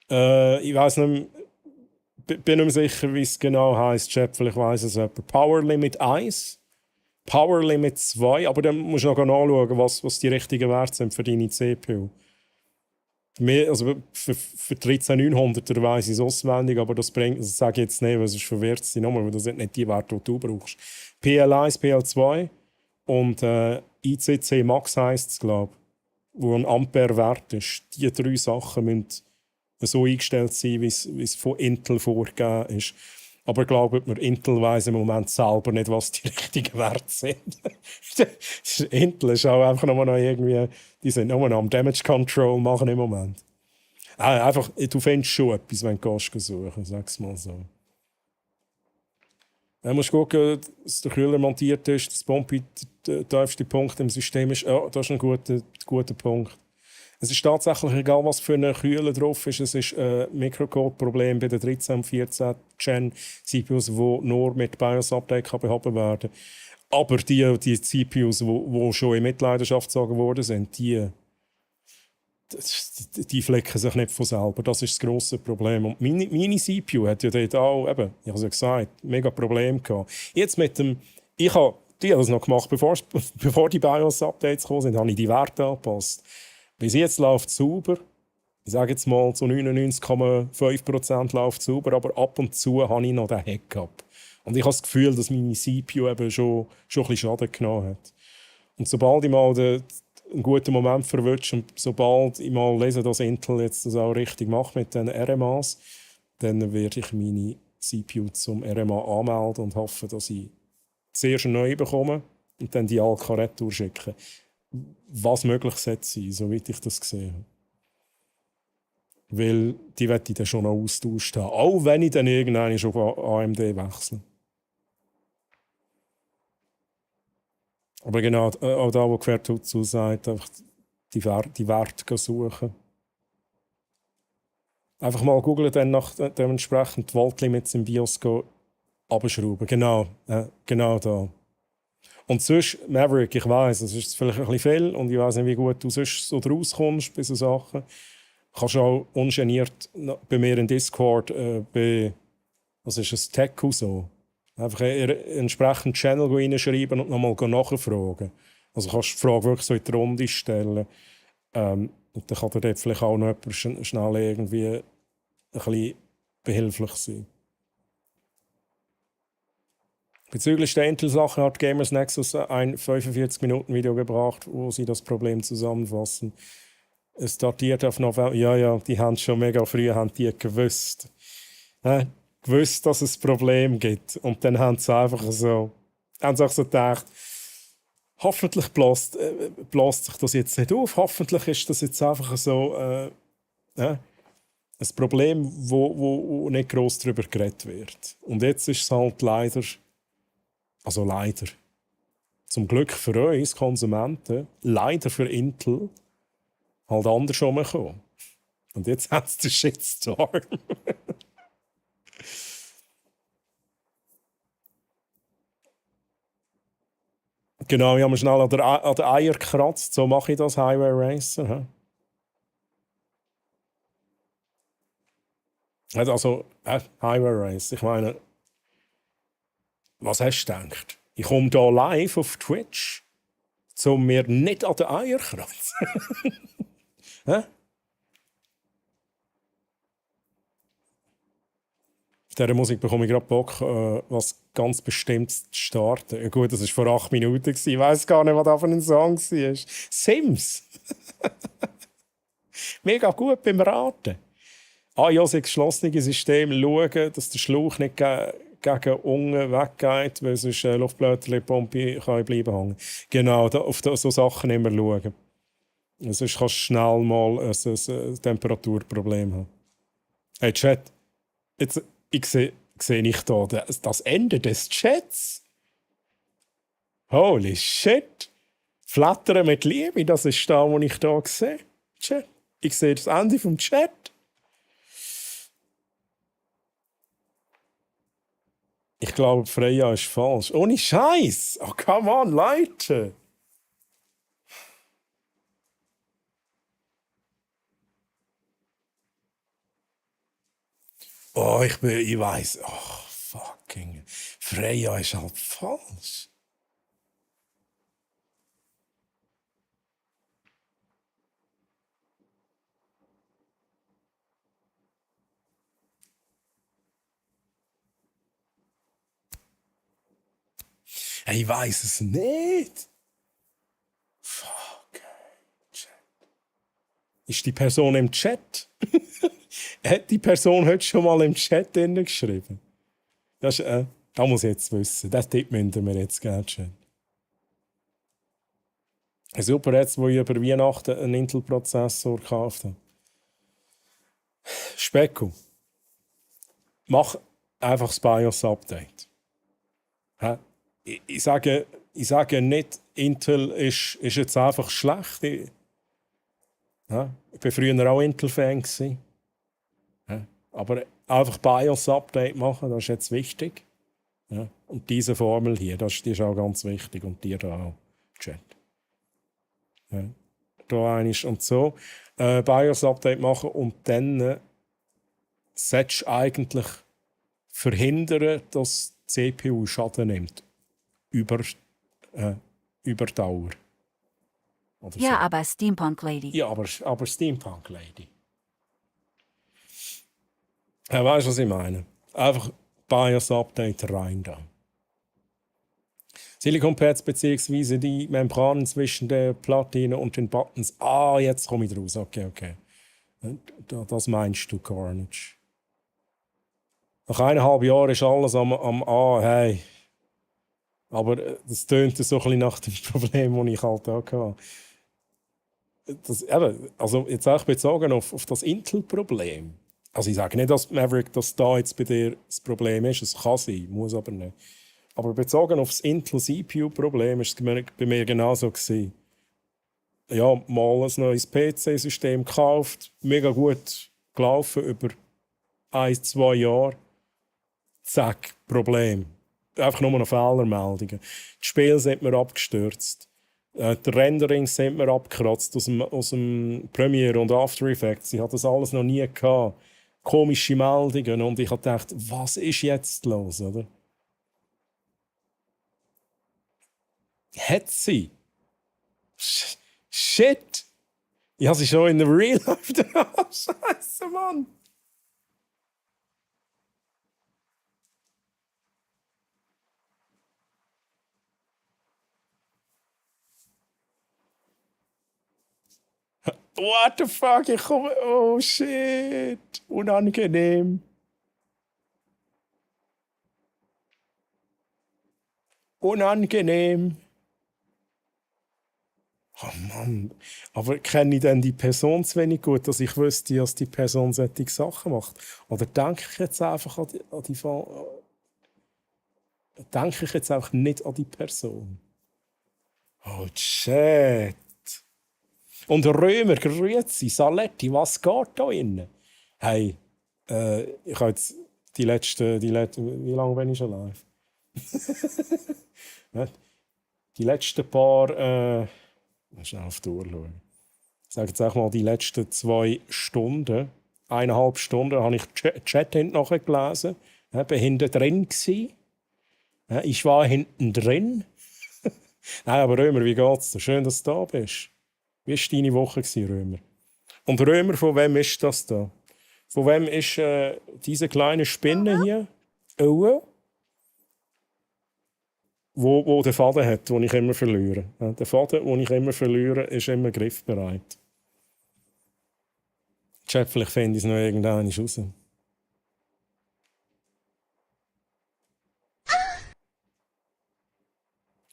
Ich weiss nicht, bin nicht mehr sicher, wie es genau heisst. Vielleicht weiss es jemand. Power Limit 1. Power Limit 2, aber dann musst du noch anschauen, was die richtigen Werte sind für deine CPU. Also für 13900er weiss ich es auswendig, aber das sage ich jetzt nicht, weil es verwirrt sie nochmal, weil das sind nicht die Werte, die du brauchst. PL1, PL2 und ICC Max heisst es, glaube ich, wo ein Ampere-Wert ist. Die 3 Sachen müssen so eingestellt sein, wie es von Intel vorgegeben ist. Aber ich glaube, Intel weiss im Moment selber nicht, was die richtigen Werte sind. Intel ist auch einfach noch irgendwie, die sind nur noch am Damage Control machen im Moment. Einfach, du findest schon etwas, wenn du suchen, sag's mal so. Du musst gucken, dass der Kühler montiert ist, dass Pompi der tiefste Punkt im System ist. Ja, das ist ein guter Punkt. Es ist tatsächlich egal, was für ein Kühler drauf ist. Es ist ein Mikrocode-Problem bei den 13 und 14 Gen CPUs, die nur mit BIOS-Update behoben werden. Aber die CPUs, die schon in Mitleidenschaft gezogen worden sind, die flecken sich nicht von selber. Das ist das grosse Problem. Und meine CPU hat ja dort auch, ich habe es ja gesagt, mega Probleme gehabt. Jetzt mit dem, ich habe das noch gemacht, bevor die BIOS-Updates gekommen sind, habe ich die Werte angepasst. Bis jetzt läuft es sauber. Ich sage jetzt mal, zu 99,5% läuft es sauber, aber ab und zu habe ich noch den Hack gehabt. Und ich habe das Gefühl, dass meine CPU eben schon ein bisschen Schaden genommen hat. Und sobald ich mal einen guten Moment verwünsche und sobald ich mal lese, dass Intel jetzt das auch richtig macht mit den RMAs, dann werde ich meine CPU zum RMA anmelden und hoffe, dass ich zuerst eine neue bekomme und dann die alte retour schicke. Was möglich sein sollte, soweit ich das gesehen habe. Weil die werde ich dann schon noch austauscht haben. Auch wenn ich dann irgendwann schon auf AMD wechsle. Aber genau, auch da, wo quer dazu sagt, einfach die Werte suchen. Einfach mal googeln, dann nach dementsprechend die Voltlimits im BIOS abschrauben. Genau da. Und sonst, Maverick, ich weiss, das ist vielleicht ein bisschen viel und ich weiss nicht, wie gut du sonst so rauskommst bei solchen Sachen. Du kannst auch ungeniert bei mir in Discord was ist es, Tech und so. Einfach entsprechend Channel reinschreiben und nochmal nachfragen. Also kannst du die Frage wirklich so in die Runde stellen. Und dann kann dir dort vielleicht auch noch jemand schnell irgendwie ein bisschen behilflich sein. Bezüglich der Intel-Sache hat Gamers Nexus ein 45-Minuten-Video gebracht, wo sie das Problem zusammenfassen. Es datiert auf November. Ja, die haben schon mega früh gewusst. Gewusst, dass es ein Problem gibt. Und dann haben sie einfach so gedacht, hoffentlich bläst sich das jetzt nicht auf. Hoffentlich ist das jetzt einfach so ein Problem, wo nicht gross darüber geredet wird. Und jetzt ist es halt leider, zum Glück für uns Konsumenten, leider für Intel, halt andersrum gekommen. Und jetzt hat es den Shitstorm. Genau, ich habe mir schnell an der Eier gekratzt. So mache ich das, Highway Racer. Also, Highway Racer. Ich meine, was hast du gedacht? Ich komme hier live auf Twitch, um mir nicht an den Eier zu kratzen. Auf dieser Musik bekomme ich gerade Bock, was ganz Bestimmtes zu starten. Ja, gut, das war vor 8 Minuten. Ich weiss gar nicht, was da für ein Song war. Sims. Mega gut beim Raten. iOS geschlossene System schauen, dass der Schlauch nicht gegen unten weggeht, weil sonst Luftblättchen-Pumpe kann bleiben hängen. Genau, auf so Sachen immer schauen. Sonst kannst du schnell mal ein Temperaturproblem haben. Hey Chat, jetzt, ich sehe nicht da das Ende des Chats. Holy shit! Flattern mit Liebe, das ist das, was ich hier sehe. Chat. Ich sehe das Ende vom Chat. Ich glaube, Freya ist falsch. Ohne Scheiß! Oh, come on, Leute! Oh, ich weiss. Oh, fucking. Freya ist halt falsch. Ich weiss es nicht. Fuck. Ist die Person im Chat? Hat die Person heute schon mal im Chat geschrieben? Das muss ich jetzt wissen. Das Tipp müssen wir jetzt gerne schön. Super, jetzt, wo ich über Weihnachten einen Intel-Prozessor gekauft habe. Specko. Mach einfach das BIOS-Update. Ich sage nicht, Intel ist jetzt einfach schlecht. Ich war früher auch Intel-Fan. Aber einfach BIOS-Update machen, das ist jetzt wichtig. Ja. Und diese Formel hier, die ist auch ganz wichtig. Und die da auch. Chat. Ja. Da einiges und so. BIOS-Update machen und dann solltest du eigentlich verhindern, dass die CPU Schaden nimmt. Über Dauer. Oder Ja, so. aber Steampunk Lady. Ja, aber Steampunk Lady. Ja, weißt du, was ich meine? Einfach BIOS-Update rein da. Silicon-Pads bzw. die Membranen zwischen der Platine und den Buttons. Ah, jetzt komme ich raus. Okay. Das meinst du, Carnage. Nach 1,5 Jahren ist alles am hey. Aber das tönt so ein bisschen nach dem Problem, das ich halt auch hatte. Also jetzt auch bezogen auf das Intel-Problem. Also ich sage nicht, dass Maverick, dass da jetzt bei dir das Problem ist. Es kann sein, muss aber nicht. Aber bezogen auf das Intel-CPU-Problem war es bei mir genauso gewesen. Ja, mal ein neues PC-System gekauft, mega gut gelaufen über 1-2 Jahre. Zack, Problem. Einfach nur noch Fehlermeldungen. Die Spiele sind mir abgestürzt. Die Renderings sind mir abgekratzt aus dem Premiere und After Effects. Ich hatte das alles noch nie gehabt. Komische Meldungen. Und ich habe gedacht, was ist jetzt los, oder? Hat sie? Shit! Ich habe sie schon in der Real Life dran. Scheiße, Mann. What the fuck? Ich komme. Oh shit. Unangenehm. Unangenehm. Oh Mann. Aber kenne ich denn die Person zu wenig gut, dass ich wüsste, dass die Person solche Sachen macht? Oder denke ich jetzt einfach denke ich jetzt einfach nicht an die Person? Oh shit. Und Römer, grüezi, Saletti, was geht da innen? Hey, ich habe jetzt die letzten, wie lange bin ich schon live? Die letzten paar, schnell auf die Uhr schauen. Ich sage jetzt auch mal, die letzten 2 Stunden, 1,5 Stunden, habe ich Chat hinten nachher gelesen. Ich war hinten drin. Ich war hinten drin. Nein, aber Römer, wie geht's dir? Schön, dass du da bist. Wie war deine Woche, Römer? Und Römer, von wem ist das da? Von wem ist diese kleine Spinne hier? Oh. Wo den Faden hat, den ich immer verliere. Ja, der Faden, den ich immer verliere, ist immer griffbereit. Chat, vielleicht finde ich es noch irgendwann raus.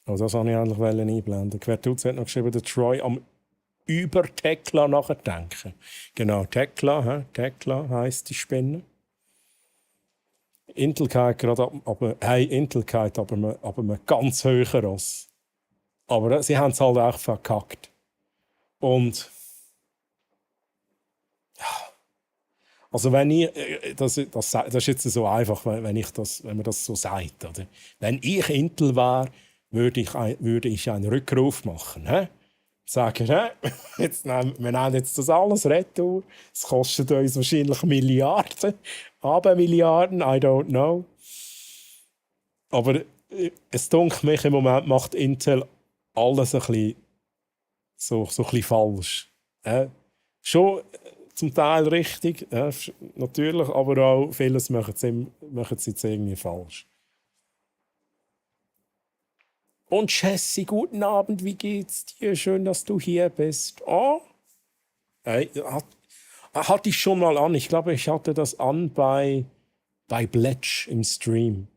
Oh, das wollte ich eigentlich einblenden. Quertuz hat noch geschrieben, der Troy am über Tekla nachdenken. Genau, Tekla heisst die Spinne. Intel geht gerade aber mit ganz hohen Ross. Aber sie haben es halt auch verkackt. Und ja, also wenn ich, das ist jetzt so einfach, wenn man das so sagt. Oder? Wenn ich Intel wäre, würde ich einen Rückruf machen. Sagen, wir nehmen jetzt das alles retour. Es kostet uns wahrscheinlich Milliarden. Aber Milliarden, I don't know. Aber es dunkelt mich im Moment, macht Intel alles ein bisschen, so ein bisschen falsch. Schon zum Teil richtig, natürlich, aber auch vieles machen sie jetzt irgendwie falsch. Und Jessie, guten Abend, wie geht's dir? Schön, dass du hier bist. Oh? Hatte ich schon mal an. Ich glaube, ich hatte das an bei Bletch im Stream.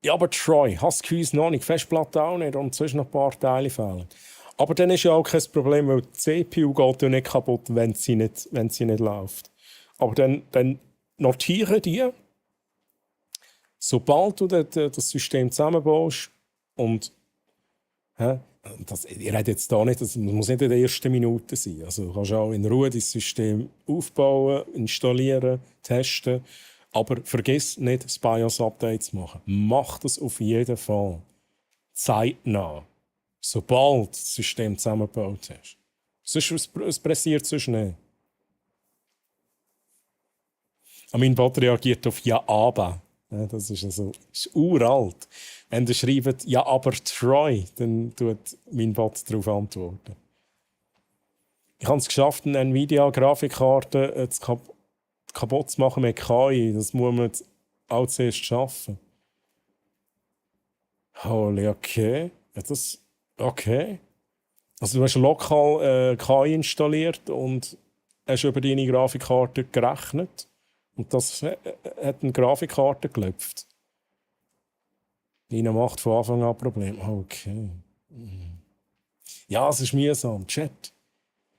Ja, aber Troy, Husky noch nicht, Festplatte auch nicht und sonst noch ein paar Teile fehlen. Aber dann ist ja auch kein Problem, weil die CPU geht ja nicht kaputt, wenn sie nicht läuft. Aber dann notiere dir, sobald du das System zusammenbaust und ich rede jetzt da nicht, das muss nicht in der ersten Minute sein. Also du kannst auch in Ruhe das System aufbauen, installieren, testen, aber vergiss nicht, das BIOS-Update zu machen. Mach das auf jeden Fall zeitnah, sobald das System zusammengebaut hast. Es passiert so schnell. Mein Bot reagiert auf «Ja, aber». Ja, das ist uralt. Wenn ihr schreibt «Ja, aber Troy», dann tut mein Bot darauf antworten. Ich habe es geschafft, eine Nvidia-Grafikkarte kaputt zu machen mit KI. Das muss man auch zuerst schaffen. Holy, okay. Okay. Also du hast lokal KI installiert und hast über deine Grafikkarte gerechnet. Und das hat eine Grafikkarte gelöpft. Die macht von Anfang an Probleme. Okay. Ja, es ist mühsam. Chat.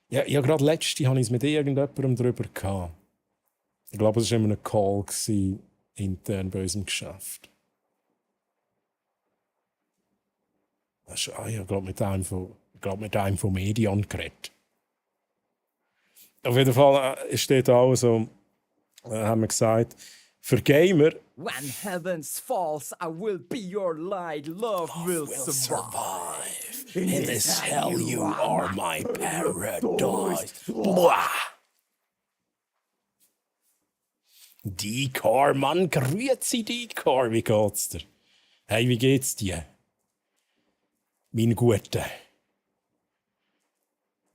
Ja, gerade letzte habe ich es mit irgendjemandem darüber gehabt. Ich glaube, es war immer ein Call intern bei unserem Geschäft. Ich glaube, mit einem von Medion geredet. Auf jeden Fall steht auch so, haben wir gesagt, für Gamer. When heavens falls, I will be your light. Love will survive. In this hell you are my paradise. Boah. Dekor, Mann, grüezi Dekor, wie geht's dir? Hey, wie geht's dir? Mein Guter.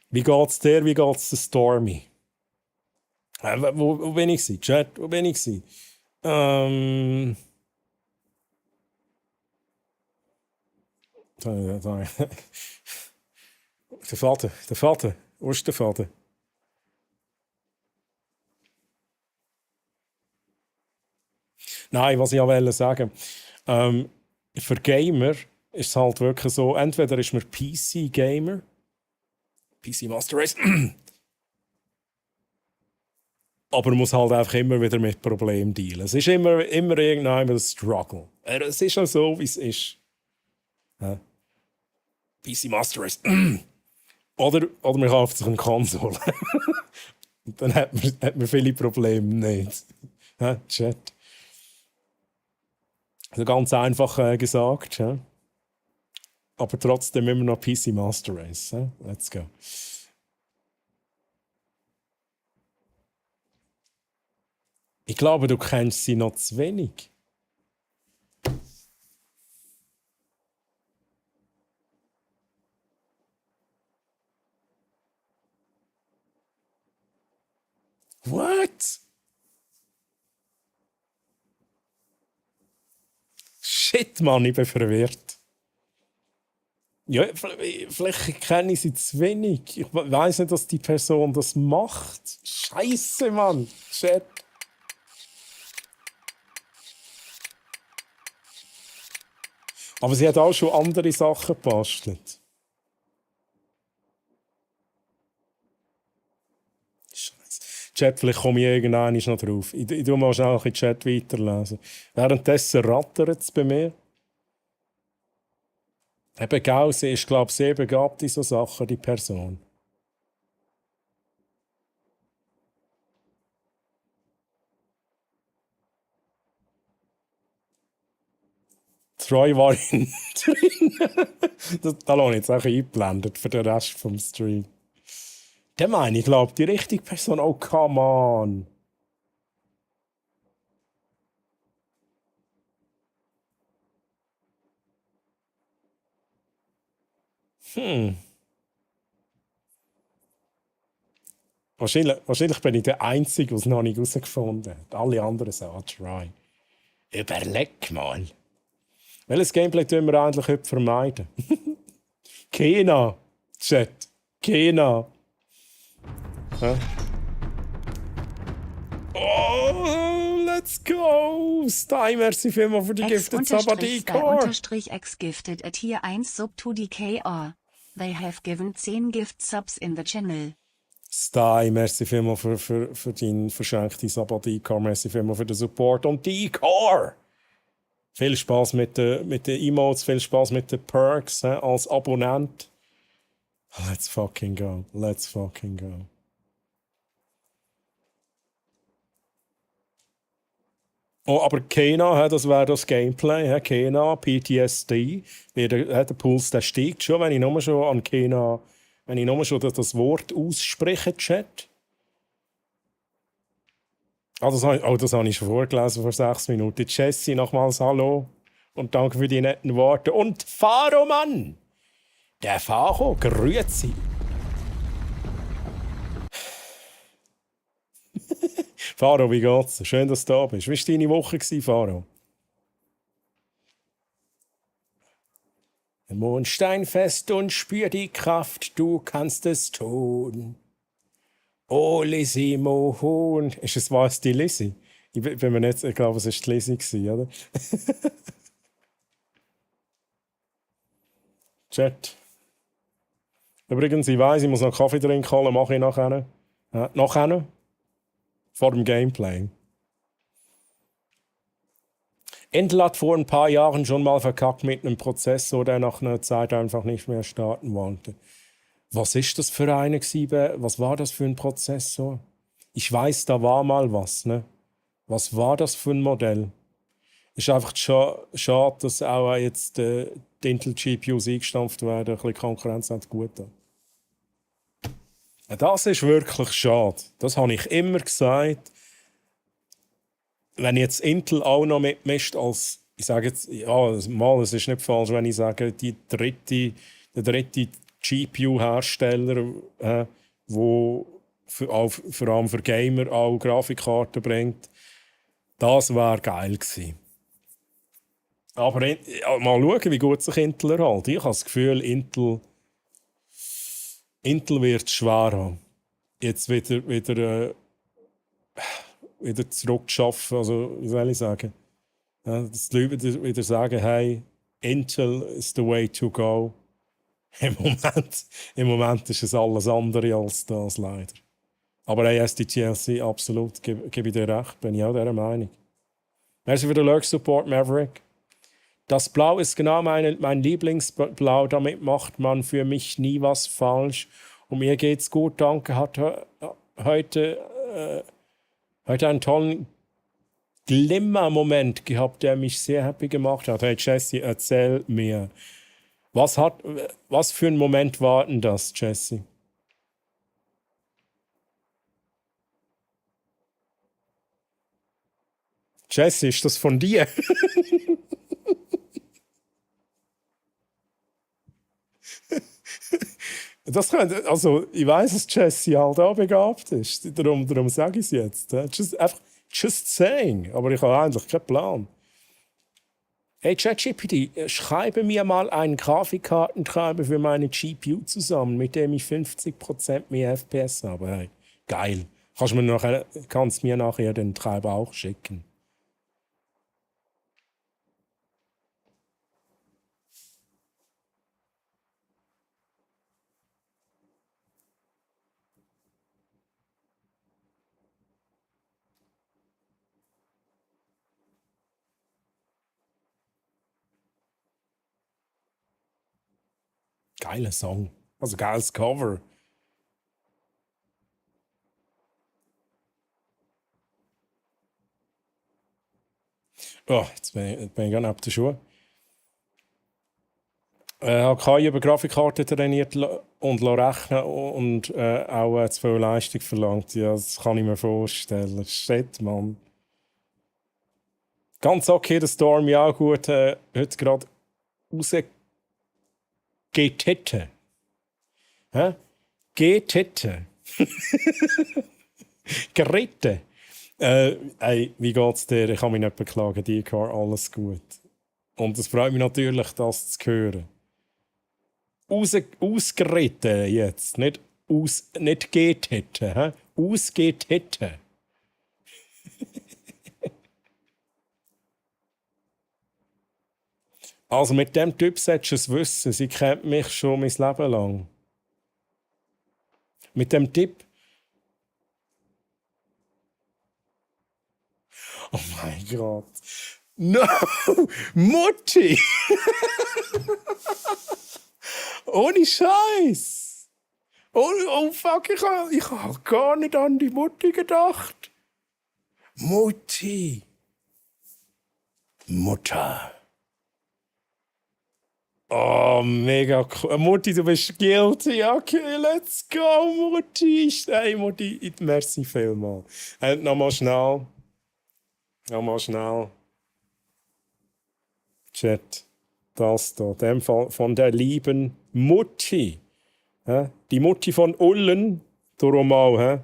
Wie geht's dir? Wie geht's der Stormy? Wo bin ich gewesen? Chat, wo bin ich gewesen? Da. Der Vater. Wo ist der Vater? Nein, was ich auch sagen wollte. Für Gamer ist es halt wirklich so, entweder ist man PC-Gamer, PC Master Race, aber man muss halt einfach immer wieder mit Problemen dealen. Es ist immer irgendein ein Struggle. Es ist auch so, wie es ist. Ja. PC Master Race. Oder man kauft sich eine Konsole. Und dann hat man viele Probleme nicht. Ja, Chat. Also ganz einfach gesagt. Ja. Aber trotzdem immer noch PC Master Race. Ja. Let's go. Ich glaube, du kennst sie noch zu wenig. What? Shit, Mann, ich bin verwirrt. Ja, vielleicht kenne ich sie zu wenig. Ich weiss nicht, dass die Person das macht. Scheiße, Mann. Shit. Aber sie hat auch schon andere Sachen gebastelt. Chat, vielleicht komme ich irgendwann noch drauf. Ich tue mal schnell ein Chat weiterlesen. Währenddessen rattert es bei mir. Eben, genau, sie ist, glaube ich, sehr begabt in so Sachen, die Person. Troy war drin. Da lasse ich jetzt auch eingeblendet für den Rest vom Stream. Der meine ich, glaube die richtige Person. Oh, come on. Wahrscheinlich bin ich der Einzige, der es noch nicht herausgefunden hat. Alle anderen sagen, try. Überleg mal. Welches Gameplay tun wir eigentlich heute vermeiden? Kena, Chat. Kena. Huh? Oh, let's go! Stay, merci vielmals für die Gifted Sabadikor. X gifted a tier 1 sub to DKR. They have given 10 gift subs in the channel. Stay, merci vielmals für deinen verschenkten Sabadikor. Merci vielmals für den Support und Dekor. Viel Spaß mit den Emotes, viel Spaß mit den Perks als Abonnent. Let's fucking go. Let's fucking go. Oh, aber Kena, das wäre das Gameplay. Kena, PTSD. Der Puls der steigt schon, wenn ich nur schon an Kena, wenn ich nur schon das Wort ausspreche, Chat. Das habe ich schon vorgelesen vor 6 Minuten. Jessie, nochmals Hallo und danke für die netten Worte. Und Faro, Mann! Der Faro, grüezi. Faro, wie geht's? Schön, dass du da bist. Wie war deine Woche, Faro? Mondstein fest und spür die Kraft, du kannst es tun. Oh, Lizzie Mohon. War es die Lizzie? Ich bin mir nicht, ich glaube, es war die Lizzie, oder? Chat. Übrigens, ich weiss, ich muss noch Kaffee trinken holen, mache ich nachher. Nachher? Vor dem Gameplay. Intel hat vor ein paar Jahren schon mal verkackt mit einem Prozessor, der nach einer Zeit einfach nicht mehr starten wollte. Was ist das für einer gewesen? Was war das für ein Prozessor? Ich weiß, da war mal was, ne? Was war das für ein Modell? Ist einfach schade, dass auch jetzt die Intel-GPUs eingestampft werden, ein bisschen Konkurrenz hat gut. Das ist wirklich schade. Das habe ich immer gesagt. Wenn jetzt Intel auch noch mitmischt als ich sage jetzt, ja, mal, es ist nicht falsch, wenn ich sage, der dritte GPU-Hersteller, der vor allem für Gamer auch Grafikkarten bringt, das wäre geil gewesen. Aber ja, mal schauen, wie gut sich Intel erhält. Ich habe das Gefühl, Intel wird es schwer haben. Jetzt wieder zurückzuschaffen, also wie soll ich sagen? Ja, dass die Leute wieder sagen, hey, Intel is the way to go. Im Moment ist es alles andere als das, leider. Aber ASDTLC, absolut, gebe ich dir recht, bin ich auch dieser Meinung. Merci für den Lurk-Support, Maverick. Das Blau ist genau mein Lieblingsblau, damit macht man für mich nie was falsch. Und mir geht's gut, danke. Hat heute einen tollen Glimmer-Moment gehabt, der mich sehr happy gemacht hat. Hey Jesse, erzähl mir. Was für ein Moment war denn das, Jesse? Jesse, ist das von dir? Das könnte, also, ich weiß, dass Jesse halt auch begabt ist. Darum sage ich es jetzt. Just saying. Aber ich habe eigentlich keinen Plan. Hey ChatGPT, schreibe mir mal einen Grafikkartentreiber für meine GPU zusammen, mit dem ich 50% mehr FPS habe. Hey, geil. Kannst mir nachher den Treiber auch schicken. Geiler Song. Also geiles Cover. Oh, jetzt bin ich gerade ab der Schuhe. Habe KI über Grafikkarte trainiert und rechnen und auch zu viel Leistung verlangt. Ja, das kann ich mir vorstellen. Shit, Mann. Ganz okay, der Storm, ja gut. Heute gerade rausgetettet. Hä? Getettet. Geritten. Ey, wie geht's dir? Ich kann mich nicht beklagen, Dikar, alles gut. Und es freut mich natürlich, das zu hören. Ausgeritten jetzt, nicht geht hätte, ausgeht hätte. Also mit dem Typ solltest du es wissen, sie kennt mich schon mein Leben lang. Mit dem Typ. Oh mein Gott. No! Mutti! Ohne Scheiß! Oh fuck, ich hab gar nicht an die Mutti gedacht. Mutti! Mutter! Oh, mega cool. Mutti, du bist guilty. Okay, let's go, Mutti. Hey, Mutti, merci vielmals. Nochmal schnell. Chat. Das da. In dem Fall von der lieben Mutti. Die Mutti von Ullen. Darum auch.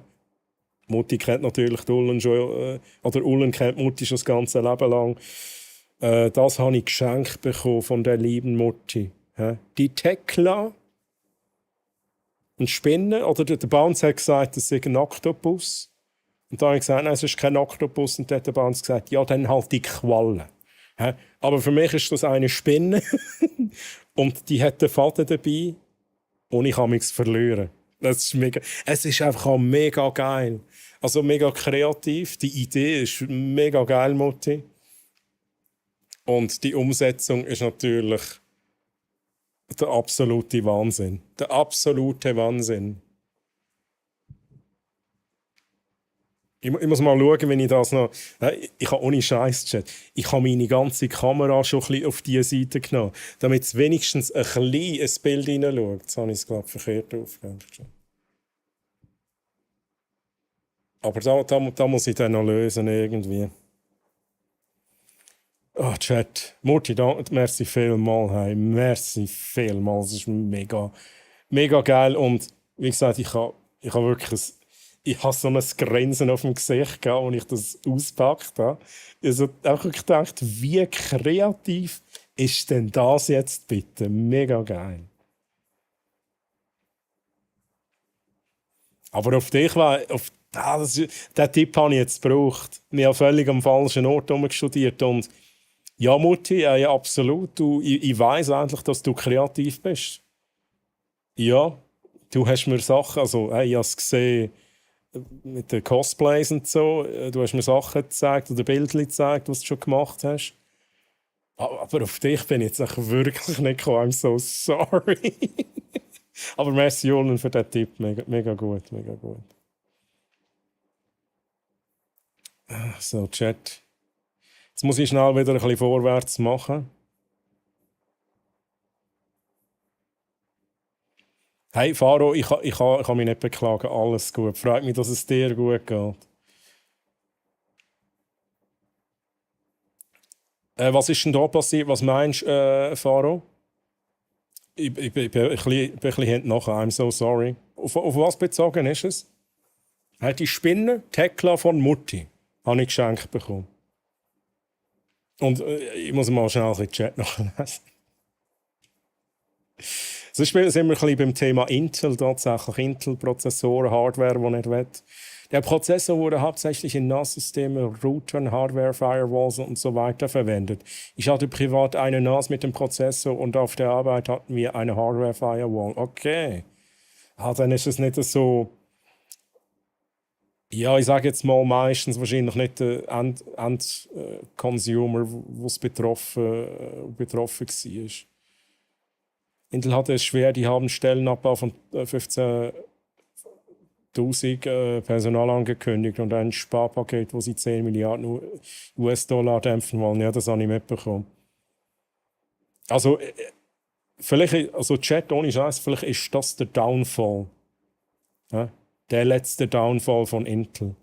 Mutti kennt natürlich die Ullen schon. Oder Ullen kennt Mutti schon das ganze Leben lang. Das habe ich geschenkt bekommen von der lieben Mutti. Die Tekla. Ein Spinne. Oder der Bounce hat gesagt, das sei ein Oktopus. Und dann habe ich gesagt, nein, es ist kein Oktopus. Und dann hat der Bounce gesagt, ja, dann halt die Qualle. Aber für mich ist das eine Spinne. Und die hat den Faden dabei. Und ich habe mich verloren. Das ist mega. Es ist einfach auch mega geil. Also mega kreativ. Die Idee ist mega geil, Mutti. Und die Umsetzung ist natürlich der absolute Wahnsinn. Der absolute Wahnsinn. Ich muss mal schauen, wenn ich das noch... Ich habe ohne Scheiß-Chat. Ich habe meine ganze Kamera schon ein bisschen auf diese Seite genommen, damit es wenigstens ein bisschen ins Bild hineinschaut. Jetzt habe ich es, glaube ich, verkehrt aufgehängt. Aber da muss ich dann noch lösen irgendwie. Oh, Chat. Mutti, merci vielmals. Hey. Merci vielmals. Das ist mega, mega geil. Und wie gesagt, ich habe wirklich ich habe so ein Grinsen auf dem Gesicht gehabt, als ich das auspackt habe. Also auch gedacht, wie kreativ ist denn das jetzt bitte? Mega geil. Aber auf dich war, den Tipp habe ich jetzt gebraucht. Ich habe völlig am falschen Ort studiert. Und ja, Mutti, ja, absolut. Ich weiss eigentlich, dass du kreativ bist. Ja, du hast mir Sachen, also ich habe es gesehen mit den Cosplays und so. Du hast mir Sachen gezeigt oder Bilder gezeigt, was du schon gemacht hast. Aber auf dich bin ich jetzt wirklich nicht gekommen. I'm so sorry. Aber merci, Julian, für den Tipp. Mega, mega gut, mega gut. So, Chat. Jetzt muss ich schnell wieder ein bisschen vorwärts machen. Hey, Faro, ich kann mich nicht beklagen. Alles gut. Freut mich, dass es dir gut geht. Was ist denn da passiert? Was meinst du, Faro? Ich bin ein bisschen hinten nachher. I'm so sorry. Auf was bezogen ist es? Die Spinne, Tekla von Mutti, habe ich geschenkt bekommen. Und ich muss mal schnell den Chat nachlesen. Sonst sind wir ein bisschen beim Thema Intel tatsächlich. Intel-Prozessoren, Hardware, die nicht will. Der Prozessor wurde hauptsächlich in NAS-Systemen, Routern, Hardware, Firewalls und so weiter verwendet. Ich hatte privat eine NAS mit dem Prozessor und auf der Arbeit hatten wir eine Hardware-Firewall. Okay. Dann ist es nicht so... Ja, ich sage jetzt mal meistens wahrscheinlich nicht der End-Consumer, der betroffen war. Intel hatte es schwer, die haben Stellenabbau von 15.000 Personal angekündigt und ein Sparpaket, wo sie 10 Milliarden US-Dollar dämpfen wollen. Ja, das habe ich mitbekommen. Also, vielleicht, also Chat ohne Scheiß, vielleicht ist das der Downfall. Ja? Der letzte Downfall von Intel.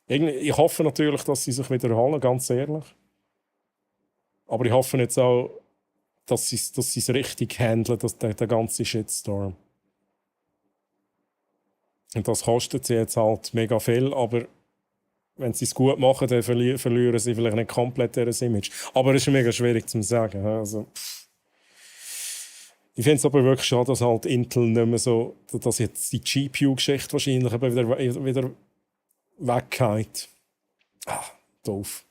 Ich hoffe natürlich, dass sie sich wieder erholen, ganz ehrlich. Aber ich hoffe jetzt auch, dass sie es richtig handeln, der ganze Shitstorm. Und das kostet sie jetzt halt mega viel, aber wenn sie es gut machen, dann verlieren sie vielleicht nicht komplett ihr Image. Aber es ist mega schwierig zu sagen. Also, ich finde es aber wirklich schade, dass halt Intel nicht mehr so, dass jetzt die GPU-Geschichte wahrscheinlich wieder weggeht. Doof.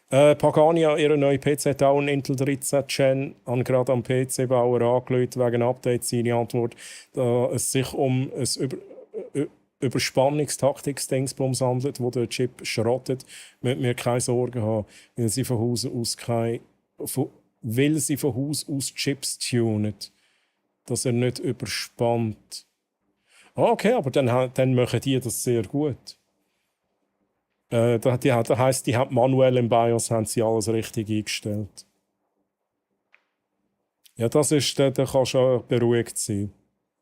Pagania, ihre neue PC Down Intel 13 Gen, haben gerade am PC-Bauer angerufen wegen Updates. Seine Antwort, da es sich um ein Überspannungstaktik-Dingsbums handelt, wo der Chip schrottet, müssen wir keine Sorgen haben, weil sie von Haus aus Chips tunen, dass er nicht überspannt. Okay, aber dann machen die das sehr gut. Das heisst, die haben manuell im BIOS haben sie alles richtig eingestellt. Ja, da kannst du beruhigt sein.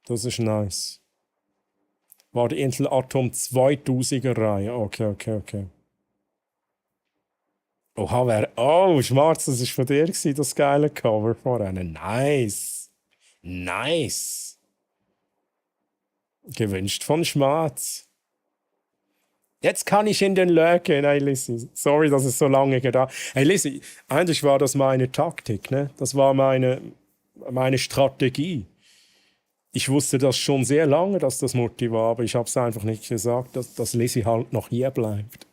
Das ist nice. War die Intel Atom 2000er Reihe. Okay. Oh, Schwarz, das war von dir, das geile Cover vorhin. Nice. Gewünscht von Schwarz. Jetzt kann ich in den Löcken. Hey, Lizzie. Sorry, dass es so lange gedauert. Hey, Lizzie, eigentlich war das meine Taktik, ne? Das war meine Strategie. Ich wusste das schon sehr lange, dass das Mutti war, aber ich habe es einfach nicht gesagt, dass Lizzie halt noch hier bleibt.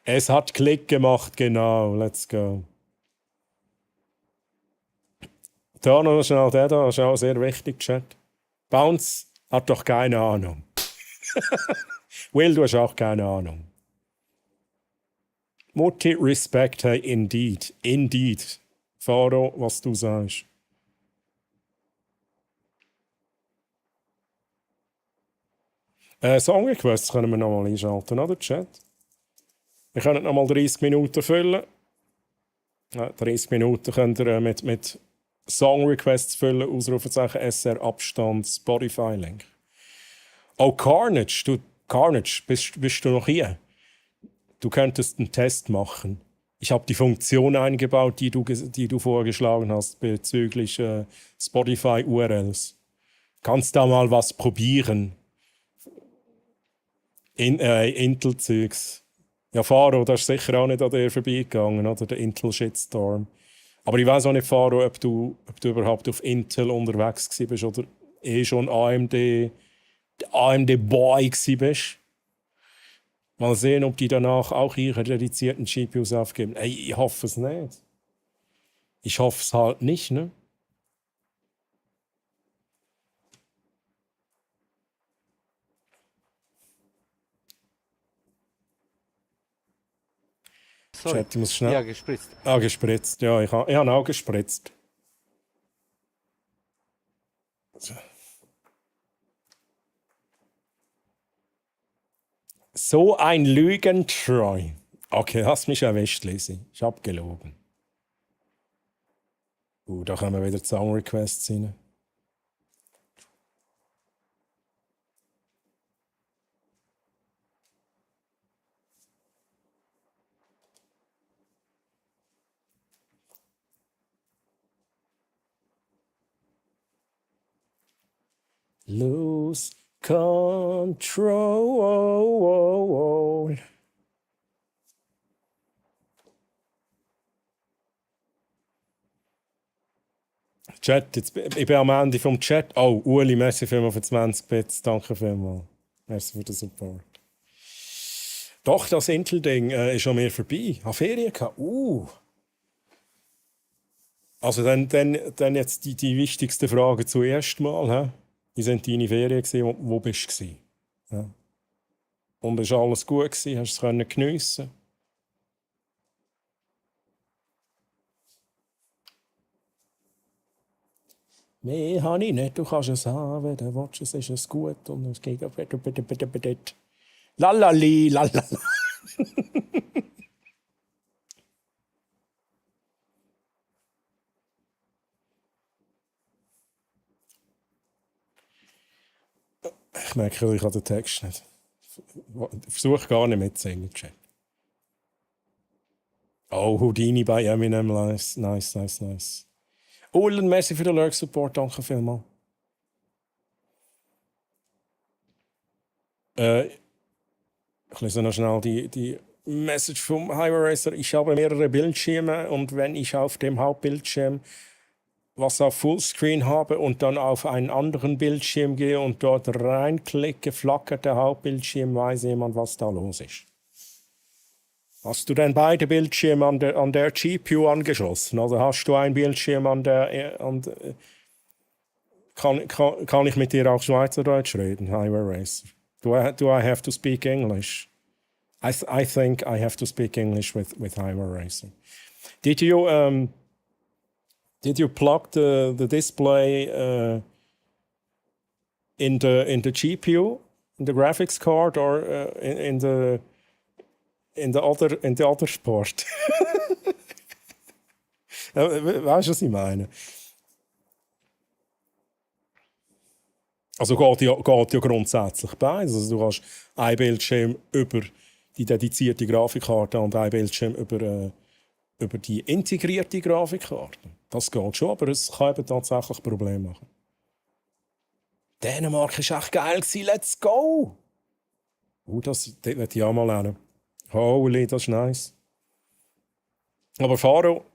Es hat Klick gemacht, genau. Let's go. Da noch schnell der da, ist auch sehr wichtig, Chat. Bounce hat doch keine Ahnung. Will, du hast auch keine Ahnung. Mutti, Respect, hey, indeed. Indeed. Faro, was du sagst. Song Requests können wir nochmal einschalten, oder, Chat? Wir können nochmal 30 Minuten füllen. 30 Minuten könnt ihr mit Song Requests füllen, Ausrufezeichen SR Abstand, Spotify-Link. Oh, Carnage. Carnage, bist du noch hier? Du könntest einen Test machen. Ich habe die Funktion eingebaut, die du vorgeschlagen hast bezüglich Spotify-URLs. Kannst da mal was probieren? Intel-Zeugs. Ja, Faro, das ist sicher auch nicht an dir vorbeigegangen, oder? Der Intel-Shitstorm. Aber ich weiß auch nicht, Faro, ob du überhaupt auf Intel unterwegs bist oder schon AMD-Boy bist. Mal sehen, ob die danach auch ihre dedizierten GPUs aufgeben. Ey, ich hoffe es nicht. Ich hoffe es halt nicht, ne? Sorry. Chat, ich muss schnell... Ja, gespritzt. Ah, gespritzt. Ja, ich habe auch gespritzt. So ein Lügentreu. Okay, hast mich erwischt, Lisi. Ich hab gelogen. Da kommen wieder Song Requests rein. Lose control. Chat, ich bin am Ende vom Chat. Oh, Uli, merci vielmals für 20 Bits. Danke vielmals. Merci für den Support. Doch, das Intel-Ding ist an mir vorbei. Ich hatte Ferien gehabt. Also dann jetzt die wichtigste Frage zuerst mal. He? Wie sind deine Ferien gewesen? Wo bist du? Ja. Und ist alles gut gewesen? Hast du es geniessen? Mehr habe ich nicht. Du kannst es haben, wenn du willst. Es ist gut und es geht bitte. Lalali, lalala. Ich merke, ich habe den Text nicht. Ich versuche gar nicht mitzusingen, Chat. Oh, Houdini bei Eminem, nice. Ullen, merci für den Lurk-Support, danke vielmals. Ich lese noch schnell die Message vom Highway Racer. Ich habe mehrere Bildschirme und wenn ich auf dem Hauptbildschirm was auf Fullscreen habe und dann auf einen anderen Bildschirm gehe und dort reinklicke, flackert der Hauptbildschirm, weiß jemand, was da los ist. Hast du denn beide Bildschirme an der GPU angeschlossen? Also hast du einen Bildschirm an der... Kann ich mit dir auch Schweizerdeutsch reden, Highway Racer? Do I have to speak English? I think I have to speak English with Highway Racer. Did you plug the display in the GPU, in the graphics card, or in the other port? Weißt du, was ich meine? Also geht ja grundsätzlich beides. Also du hast ein Bildschirm über die dedizierte Grafikkarte und ein Bildschirm über die integrierte Grafikkarte. Das geht schon, aber es kann eben tatsächlich Probleme machen. Dänemark war echt geil, let's go! Das möchte ich auch mal lernen. Holy, das ist nice. Aber Faro,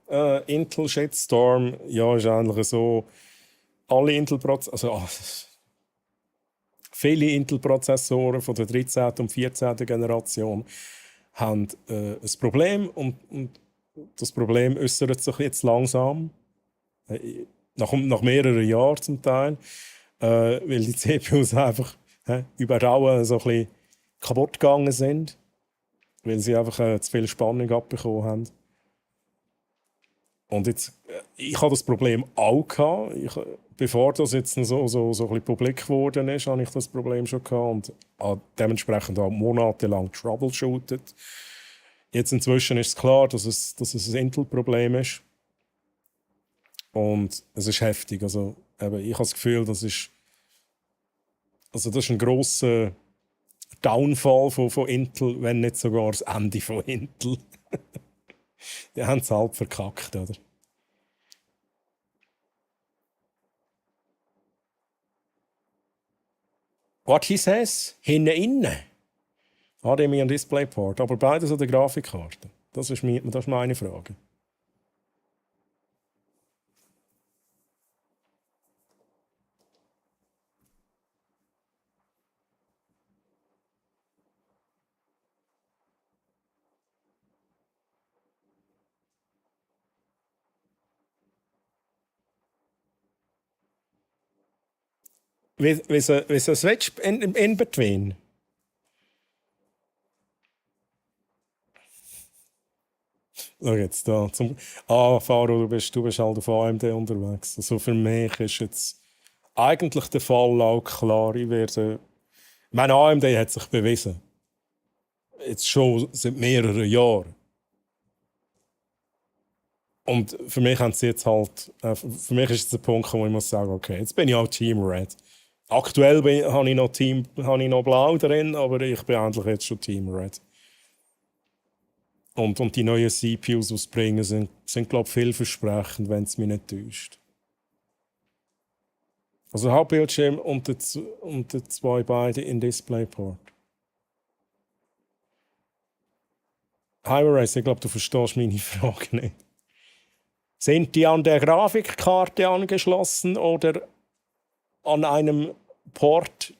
Intel Shitstorm, ja, ist eigentlich so, alle Intel-Prozessoren, also viele Intel-Prozessoren von der 13. und 14. Generation haben ein Problem und das Problem äußert sich jetzt langsam, nach mehreren Jahren zum Teil, weil die CPUs einfach über Dauer so ein bisschen kaputt gegangen sind, weil sie einfach zu viel Spannung abbekommen haben. Und jetzt, ich hatte das Problem auch gehabt. Bevor das jetzt so ein bisschen publik geworden ist, hatte ich das Problem schon gehabt und dementsprechend auch monatelang troubleshootet. Jetzt inzwischen ist es klar, dass es ein Intel-Problem ist. Und es ist heftig. Also, ich habe das Gefühl, das ist ein grosser Downfall von Intel, wenn nicht sogar das Ende von Intel. Die haben es halb verkackt, oder? What he says? Hinten innen. HDMI und DisplayPort. Aber beides an der Grafikkarte. Das ist meine Frage. Wie so Switch in between. Schau jetzt da. Faro, du bist halt auf AMD unterwegs. Also für mich ist jetzt eigentlich der Fall auch klar. Meine AMD hat sich bewiesen. Jetzt schon seit mehreren Jahren. Und für mich haben sie jetzt halt, für mich ist es der Punkt, wo ich muss sagen, okay, jetzt bin ich auch Team Red. Aktuell habe ich noch Blau drin, aber ich bin eigentlich jetzt schon Team Red. Und die neuen CPUs ausbringen sind glaube ich, vielversprechend, wenn es mich nicht täuscht. Also Hauptbildschirm und die zwei beide in DisplayPort. Hi-Race, ich glaube, du verstehst meine Frage nicht. Sind die an der Grafikkarte angeschlossen oder an einem Port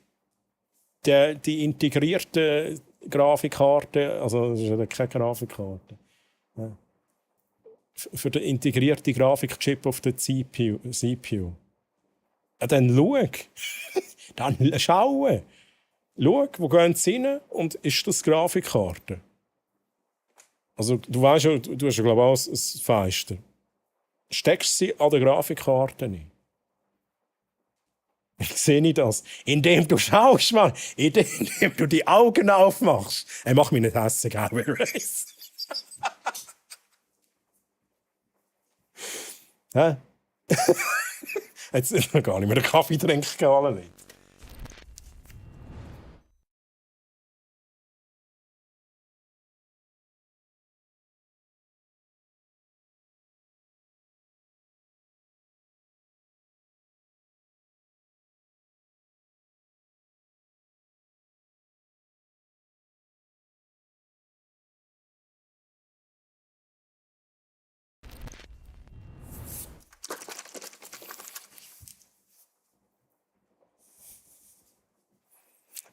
die integrierte Grafikkarte, also das ist ja keine Grafikkarte, ja. Für den integrierten Grafikchip auf der CPU. Ja, dann schau. Dann schauen. Schau, wo gehen sie rein und ist das Grafikkarte? Also du weißt ja, du hast ja glaube ich auch ein Fenster. Steckst sie an der Grafikkarte ein? Wie sehe ich das? Indem du schaust, Mann. Indem du die Augen aufmachst. Mach mich nicht hässlich, auch Race. Hä? Jetzt ist noch gar nicht mehr einen Kaffee trinken alle nicht.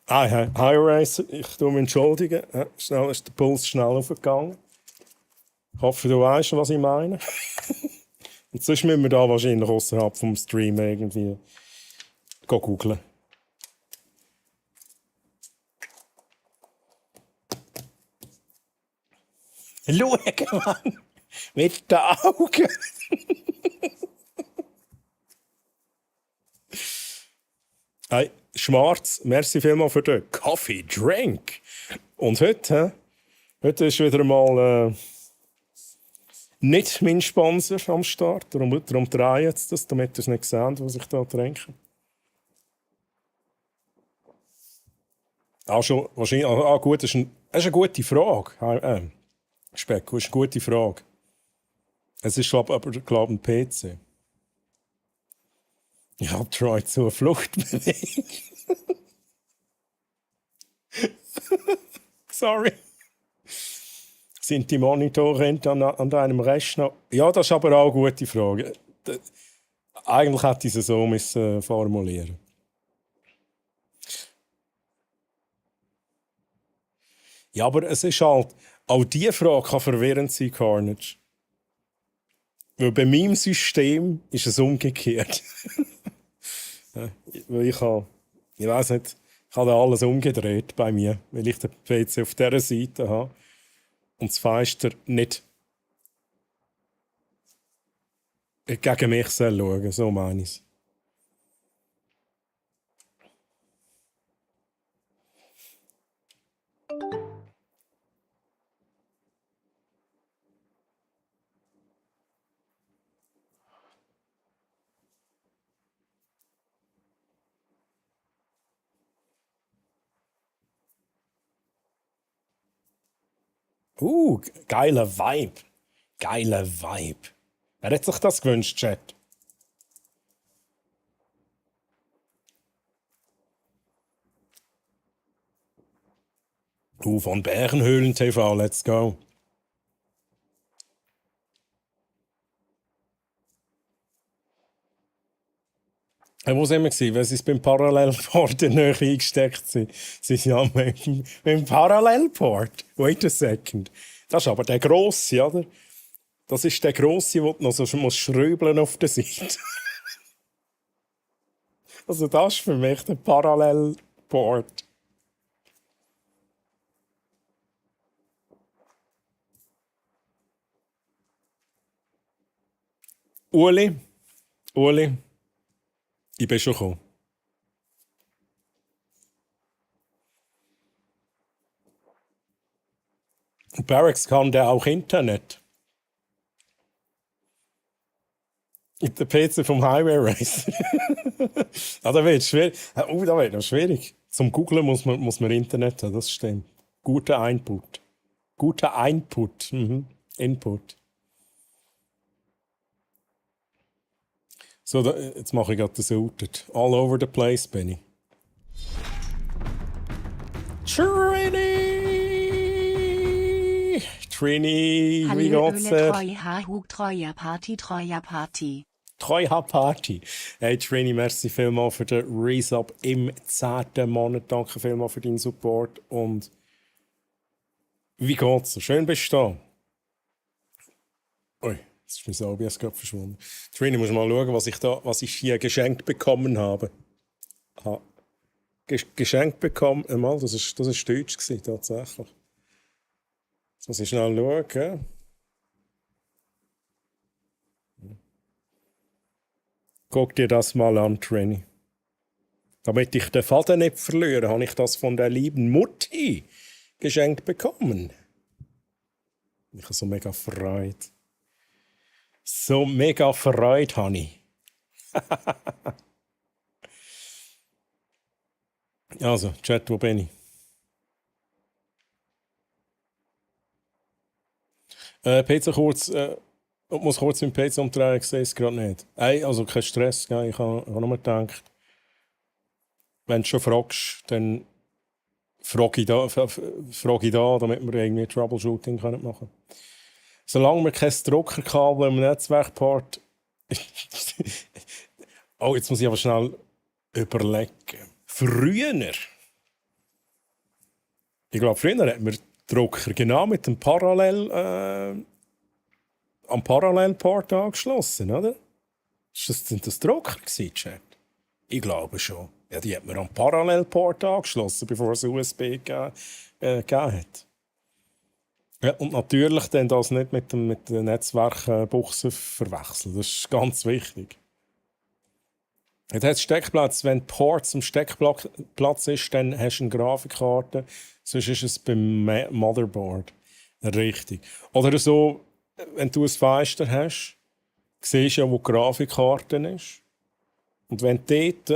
Hi Race, ich tue mich entschuldigen. Schnell ist der Puls schnell aufgegangen. Ich hoffe, du weißt, was ich meine. Und sonst müssen wir da wahrscheinlich außerhalb vom Stream irgendwie googeln. Schau, Mann! Mit den Augen! Hey, Schwarz, merci vielmals für den Coffee Drink. Und heute ist wieder mal nicht mein Sponsor am Start. Darum drehe ich jetzt das, damit ihr es nicht seht, was ich hier trinke. Schon wahrscheinlich. Gut, das ist eine gute Frage. Speck, das ist eine gute Frage. Es ist, glaube ich, ein PC. Ich habe Troy zur Flucht bewegt. Sorry. Sind die Monitore an deinem Rechner? Ja, das ist aber auch eine gute Frage. Eigentlich hätte ich es so formulieren. Ja, aber es ist halt, auch diese Frage kann verwirrend sein, Carnage. Weil bei meinem System ist es umgekehrt. Weil ich weiß nicht, ich habe alles umgedreht bei mir, weil ich den PC auf dieser Seite habe und das Fenster nicht gegen mich schauen soll, so meine ich es. Geiler Vibe. Geiler Vibe. Wer hat sich das gewünscht, Chat? Von Bärenhöhlen TV, let's go. Wo sind wir gewesen? Weil sie beim Parallelport in der Nähe eingesteckt sind. Sie sind ja beim Parallelport. Wait a second. Das ist aber der grosse, oder? Das ist der grosse, wo du noch so musst schrübeln auf der Seite. Also das ist für mich der Parallelport. Uli, ich bin schon gekommen. Barracks kann der auch Internet. Der PC vom Highway Race. Da wird schwierig. Da wird noch schwierig. Zum Googlen muss man Internet haben, das stimmt. Guter Input. Input. So, jetzt mache ich gerade das Outed. All over the place bin ich. Trini, wie geht's dir? Treuha Party. Hey Trini, merci vielmals für den Resub im 10. Monat. Danke vielmals für deinen Support. Und wie geht's dir? Schön bist du da. Ui, jetzt ist mein Sobias gerade verschwunden. Trini, muss mal schauen, was ich hier geschenkt bekommen habe. Geschenkt bekommen, das ist Deutsch gewesen, tatsächlich. Jetzt muss ich schnell schauen. Guck dir das mal an, Trini. Damit ich den Faden nicht verliere, habe ich das von der lieben Mutti geschenkt bekommen. Ich habe so mega Freude. So mega Freude habe ich. Also, Chat, wo bin ich? PC kurz, ich muss kurz mit dem PC umdrehen, ich sehe es gerade nicht. Also kein Stress, gell? Ich habe nur gedacht, wenn du schon fragst, dann frage ich da, damit wir irgendwie Troubleshooting machen können. Solange wir kein Druckerkabel im Netzwerkport... Oh, jetzt muss ich aber schnell überlegen. Früher, ich glaube, früher hat man Drucker genau mit dem am Parallelport angeschlossen, oder? Sind das Drucker gewesen, Chat? Ich glaube schon. Ja, die hat man am Parallelport angeschlossen, bevor es USB gegeben hat. Ja, und natürlich dann das nicht mit den Netzwerkbuchsen verwechseln. Das ist ganz wichtig. Jetzt hat es Steckplatz. Wenn der Port zum Steckplatz ist, dann hast du eine Grafikkarte. Sonst ist es beim Motherboard. Richtig. Oder so, wenn du ein Fenster hast, siehst du ja, wo die Grafikkarte ist. Und wenn dort,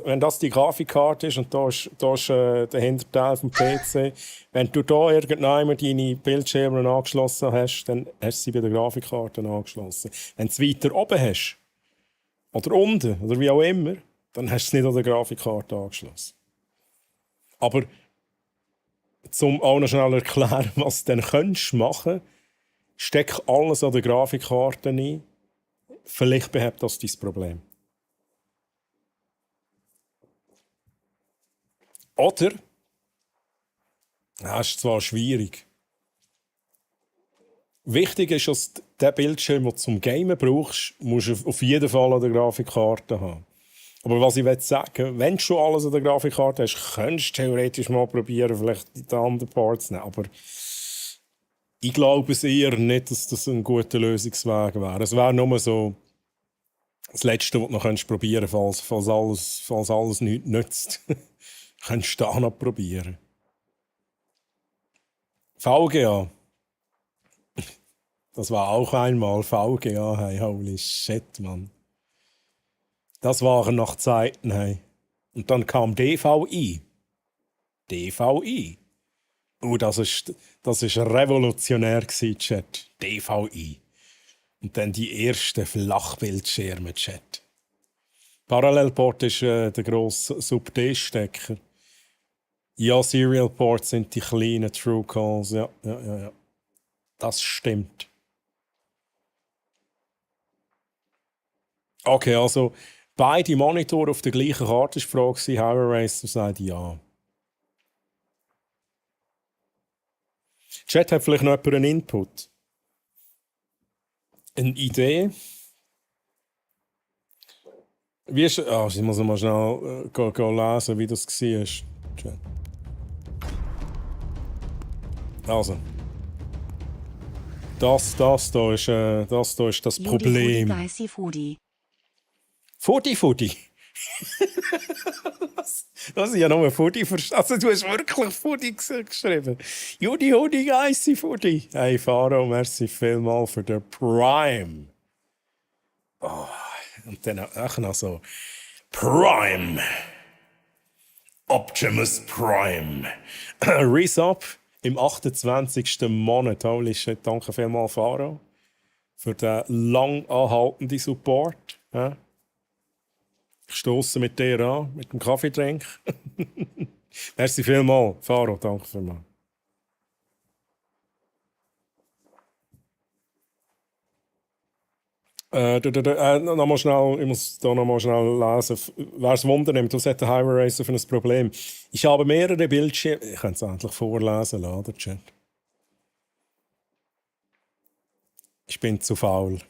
wenn das die Grafikkarte ist und da ist der Hinterteil vom PC, wenn du da irgendwann deine Bildschirme angeschlossen hast, dann hast du sie bei der Grafikkarte angeschlossen. Wenn du es weiter oben hast, oder unten, oder wie auch immer, dann hast du es nicht an der Grafikkarte angeschlossen. Aber um auch noch schnell erklären, was du dann machen könntest, steck alles an der Grafikkarte ein. Vielleicht behebt das dein Problem. Oder, das ist zwar schwierig. Wichtig ist, dass der Bildschirm, den du zum Gamen brauchst, musst du auf jeden Fall an der Grafikkarte haben. Aber was ich sagen will, wenn du schon alles an der Grafikkarte hast, könntest du theoretisch mal probieren, vielleicht die anderen Parts zu nehmen. Aber ich glaube es eher nicht, dass das ein guter Lösungsweg wäre. Es wäre nur so das Letzte, was du noch probieren kannst, falls alles nichts nützt. Könntest du da noch probieren. VGA. Das war auch einmal VGA. Hey, holy shit, Mann. Das waren noch Zeiten. Hey. Und dann kam DVI. DVI. Das ist revolutionär gewesen, Chat. DVI. Und dann die ersten Flachbildschirme, Chat. Parallelport ist der grosse Sub-D-Stecker. Ja, Serial Ports sind die kleinen True Calls. Ja. Das stimmt. Okay, also beide Monitore auf der gleichen Karte ist die Frage, Hyrule Racer sagt ja. Chat hat vielleicht noch jemand einen Input. Eine Idee. Wie ist. Ich muss noch mal schnell lesen, wie das war. Chat. Also. Das da ist das Problem. Fudi. Das ist ja nur ein Fudi. Also du hast wirklich Fudi geschrieben. Hudi, geissi Fudi. Hey Faro, merci vielmal für den Prime. Oh, und dann auch noch so. Prime. Optimus Prime. Resub im 28. Monat. Holy shit, danke vielmals Faro. Für den lang anhaltenden Support. Ja? Ich stosse mit dir an, mit dem Kaffeetrink. Merci vielmals, Faro, danke vielmals. Noch schnell, ich muss hier noch mal schnell lesen. Wer es wundernimmt, was hat der Hyrule Racer für ein Problem? Ich habe mehrere Bildschirme. Ich kann es endlich vorlesen lassen, der Chat. Ich bin zu faul.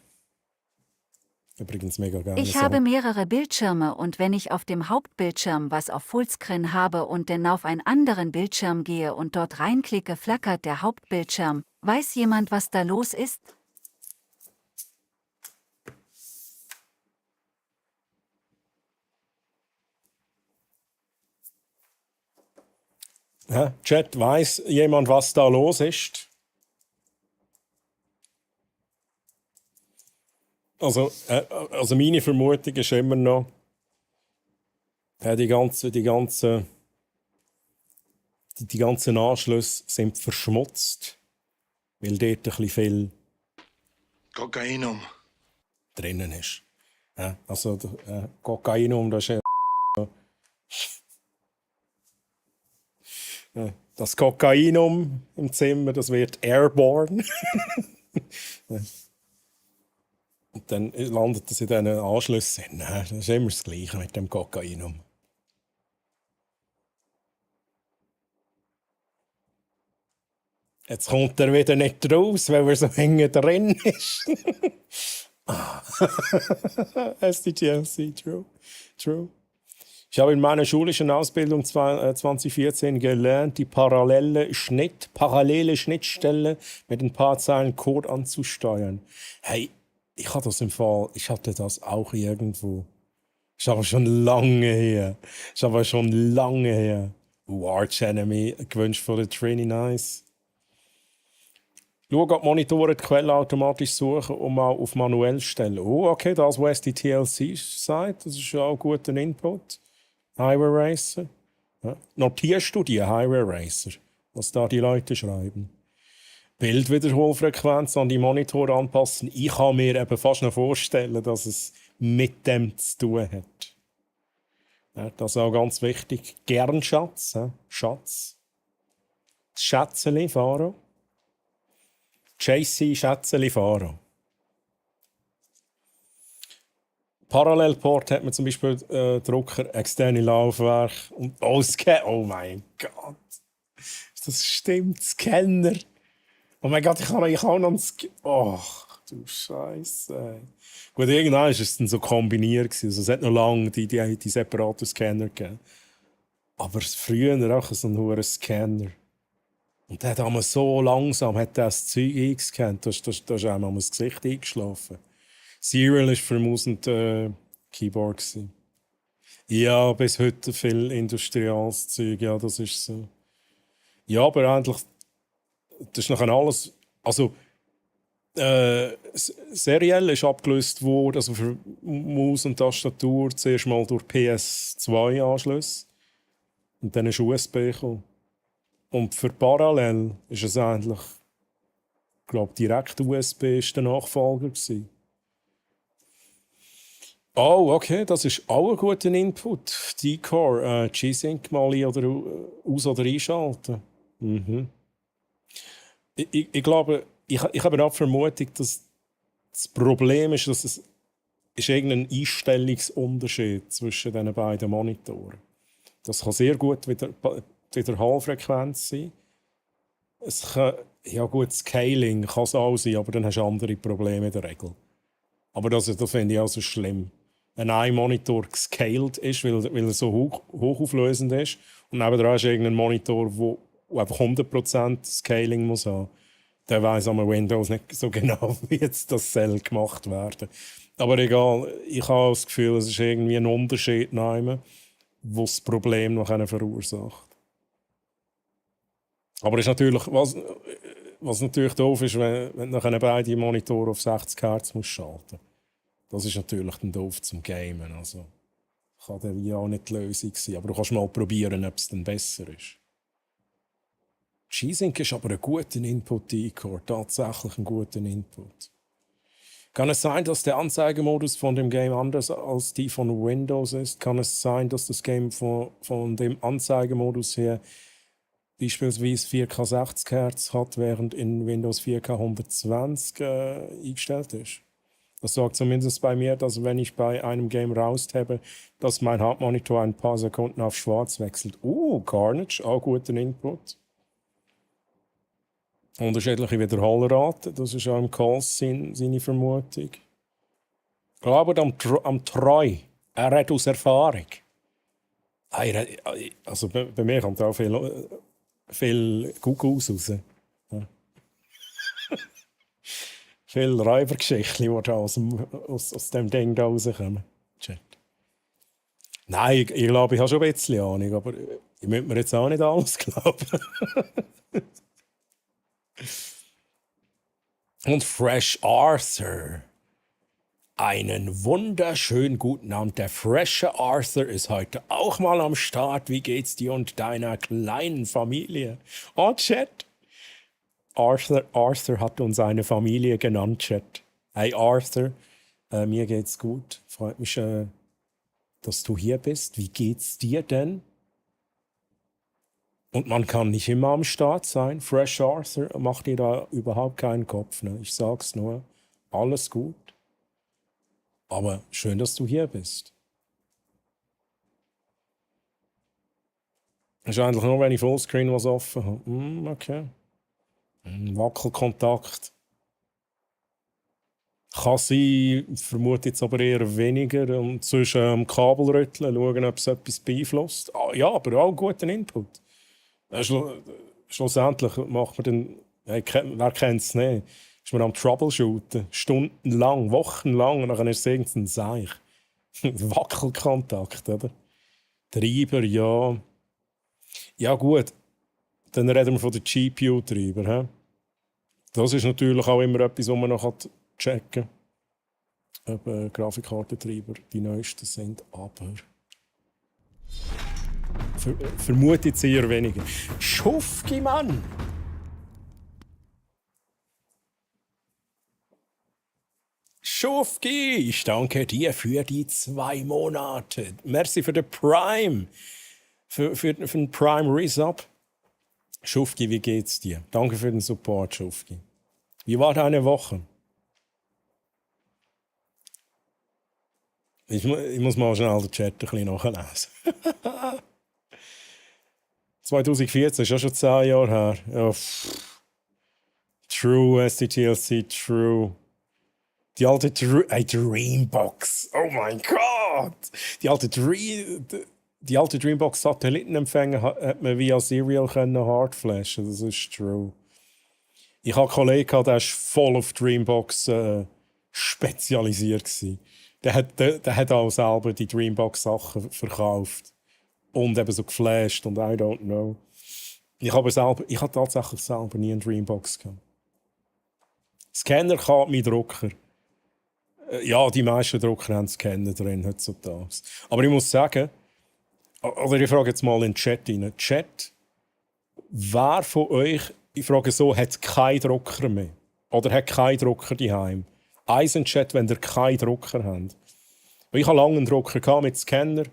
Übrigens mega geil. Ich habe mehrere Bildschirme und wenn ich auf dem Hauptbildschirm was auf Fullscreen habe und dann auf einen anderen Bildschirm gehe und dort reinklicke, flackert der Hauptbildschirm. Weiß jemand, was da los ist? Ja, Chat, weiß jemand, was da los ist? Also meine Vermutung ist immer noch, die ganzen Anschlüsse sind verschmutzt, weil dort ein bisschen viel Kokainum. drinnen ist. Ja, also Kokainum, das ist das Kokainum im Zimmer, das wird airborne. Und dann landet das in diesen Anschlüssen. Das ist immer das Gleiche mit dem Kokainum. Jetzt kommt er wieder nicht raus, weil er so eng drin ist. SDGLC, true. Ich habe in meiner schulischen Ausbildung 2014 gelernt, die parallele Schnittstelle mit ein paar Zeilen Code anzusteuern. Hey, ich hatte das auch irgendwo. Ist aber schon lange her. Arch Enemy, gewünscht von der Trini Nice. Schau, ob die Monitore die Quelle automatisch suchen und mal auf manuell stellen. Oh, okay, das, was SDTLC sagt, das ist ja auch ein guter Input. Hyrule Racer. Ja. Notierst du die Hyrule Racer, was da die Leute schreiben? Bildwiederholfrequenz an die Monitore anpassen. Ich kann mir eben fast noch vorstellen, dass es mit dem zu tun hat. Ja, das ist auch ganz wichtig. Gern Schatz. Ja. Schatz. Das Schätzeli, Faro. JC Schätzeli, Faro. Parallelport hat man zum Beispiel Drucker, externe Laufwerk und oh mein Gott. Das stimmt, Scanner. Oh mein Gott, ich kann noch einen oh, du Scheiße. Gut, irgendwann war es dann so kombiniert. Also es hat noch lange die separaten Scanner gegeben. Aber früher auch so ein hoher Scanner. Und der hat so langsam das Zeug eingescannt, da ist einem am Gesicht eingeschlafen. Serial war vermutend Keyboard. Ja, bis heute viel industrielles Zeug, ja, das ist so. Ja, aber eigentlich, das ist nachher alles, also seriell ist abgelöst worden, also für Maus und Tastatur zuerst mal durch PS2-Anschlüsse und dann ist USB gekommen. Und für parallel ist es eigentlich, ich glaube, direkt USB ist der Nachfolger gewesen. Oh, okay, das ist auch ein guter Input. D-Core, G-Sync mal aus- oder einschalten. Mhm. Ich glaube, ich habe auch die Vermutung, dass das Problem ist, dass es ist irgendein Einstellungsunterschied zwischen diesen beiden Monitoren. Das kann sehr gut wieder Hallfrequenz sein. Es kann, ja gut, Scaling kann es auch sein, aber dann hast du andere Probleme in der Regel. Aber das finde ich auch so schlimm. Wenn ein Monitor gescaled ist, weil er so hochauflösend ist, und nebenan hast du irgendeinen Monitor, der einfach 100% Scaling muss haben, dann weiss aber Windows nicht so genau, wie jetzt das soll gemacht werden. Aber egal, ich habe das Gefühl, es ist irgendwie ein Unterschied, der das Problem noch verursacht. Aber ist natürlich, was natürlich doof ist, wenn du nachher beide Monitore auf 60 Hz musst schalten. Das ist natürlich dann doof zum Gamen. Also kann dann wie auch nicht die Lösung sein. Aber du kannst mal probieren, ob es dann besser ist. G-Sync ist aber ein guter Input, D-Core. Tatsächlich ein guter Input. Kann es sein, dass der Anzeigemodus von dem Game anders als die von Windows ist? Kann es sein, dass das Game von dem Anzeigemodus her beispielsweise 4K 60 Hz hat, während in Windows 4K 120 eingestellt ist? Das sorgt zumindest bei mir, dass wenn ich bei einem Game raustabe, dass mein Hauptmonitor ein paar Sekunden auf schwarz wechselt. Carnage, auch guter Input. Unterschiedliche Wiederholraten, das ist auch im Calls seine Vermutung. Ich glaube am Treu. Er redet aus Erfahrung. Also bei mir kommt auch viel Gugus raus. Ja. Viel Räubergeschichten, die da aus dem Ding da rauskommen. Nein, ich glaube, ich habe schon ein bisschen Ahnung, aber ich möchte mir jetzt auch nicht alles glauben. Und Fresh Arthur. Einen wunderschönen guten Abend. Der Freshe Arthur ist heute auch mal am Start. Wie geht's dir und deiner kleinen Familie? Oh, Chat. Arthur hat uns eine Familie genannt, Chat. Hey Arthur, mir geht's gut. Freut mich, dass du hier bist. Wie geht's dir denn? Und man kann nicht immer am Start sein. Fresh Arthur, mach dir da überhaupt keinen Kopf. Ne? Ich sag's nur, alles gut. Aber schön, dass du hier bist. Das ist eigentlich nur, wenn ich Fullscreen was offen habe. Okay. Wackelkontakt. Kann sein, vermute jetzt aber eher weniger. Und zwischen Kabelrütteln schauen, ob es etwas beeinflusst. Ja, aber auch einen guten Input. Schlussendlich macht man dann, wer kennt es nicht, ist man am Troubleshooten, stundenlang, wochenlang, und dann ist es irgendein Seich. Wackelkontakt, oder? Treiber, ja. Ja gut, dann reden wir von den GPU-Treiber. Das ist natürlich auch immer etwas, was man noch checken kann, ob Grafikkartentreiber die neuesten sind, aber vermutet sehr weniger. Schufki, Mann! Schufki, ich danke dir für die 2 Monate. Merci für den Prime. Für den Prime Resub. Schufki, wie geht's dir? Danke für den Support, Schufki. Wie war deine Woche? Ich muss mal schnell den Chat ein bisschen nachlesen. 2014 ist ja schon 10 Jahre her. Ja, true, SDTLC, true. Die alte Dreambox. Oh mein Gott! Die alte Dreambox-Satellitenempfänger hat man via Serial hardflashen. Das ist true. Ich habe einen Kollegen, der war voll auf Dreambox spezialisiert. Der hat auch selber die Dreambox-Sachen verkauft. Und eben so geflasht und I don't know. Ich habe tatsächlich selber nie eine Dreambox gehabt. Scanner kann mit Drucker. Ja, die meisten Drucker haben Scanner drin heutzutage. Aber ich muss sagen, oder ich frage jetzt mal in den Chat rein. Chat, wer von euch, ich frage so, hat keinen Drucker mehr? Oder hat keinen Drucker daheim? Eins in den Chat, wenn ihr keinen Drucker habt. Ich hatte lange einen Drucker mit Scanner,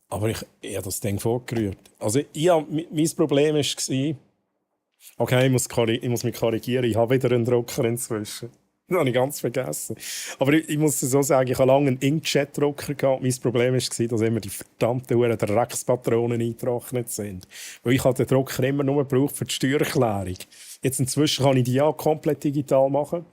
aber ich habe das Ding vorgerührt. Also mein Problem war, okay, ich muss mich korrigieren, ich habe wieder einen Drucker inzwischen. Das habe ich ganz vergessen. Aber ich muss so sagen, ich habe lange einen Inkjet-Drucker gehabt. Mein Problem war, dass immer die verdammten Dreckspatronen eingetrocknet sind. Weil ich den Drucker immer nur gebraucht für die Steuererklärung. Jetzt inzwischen kann ich die ja komplett digital machen.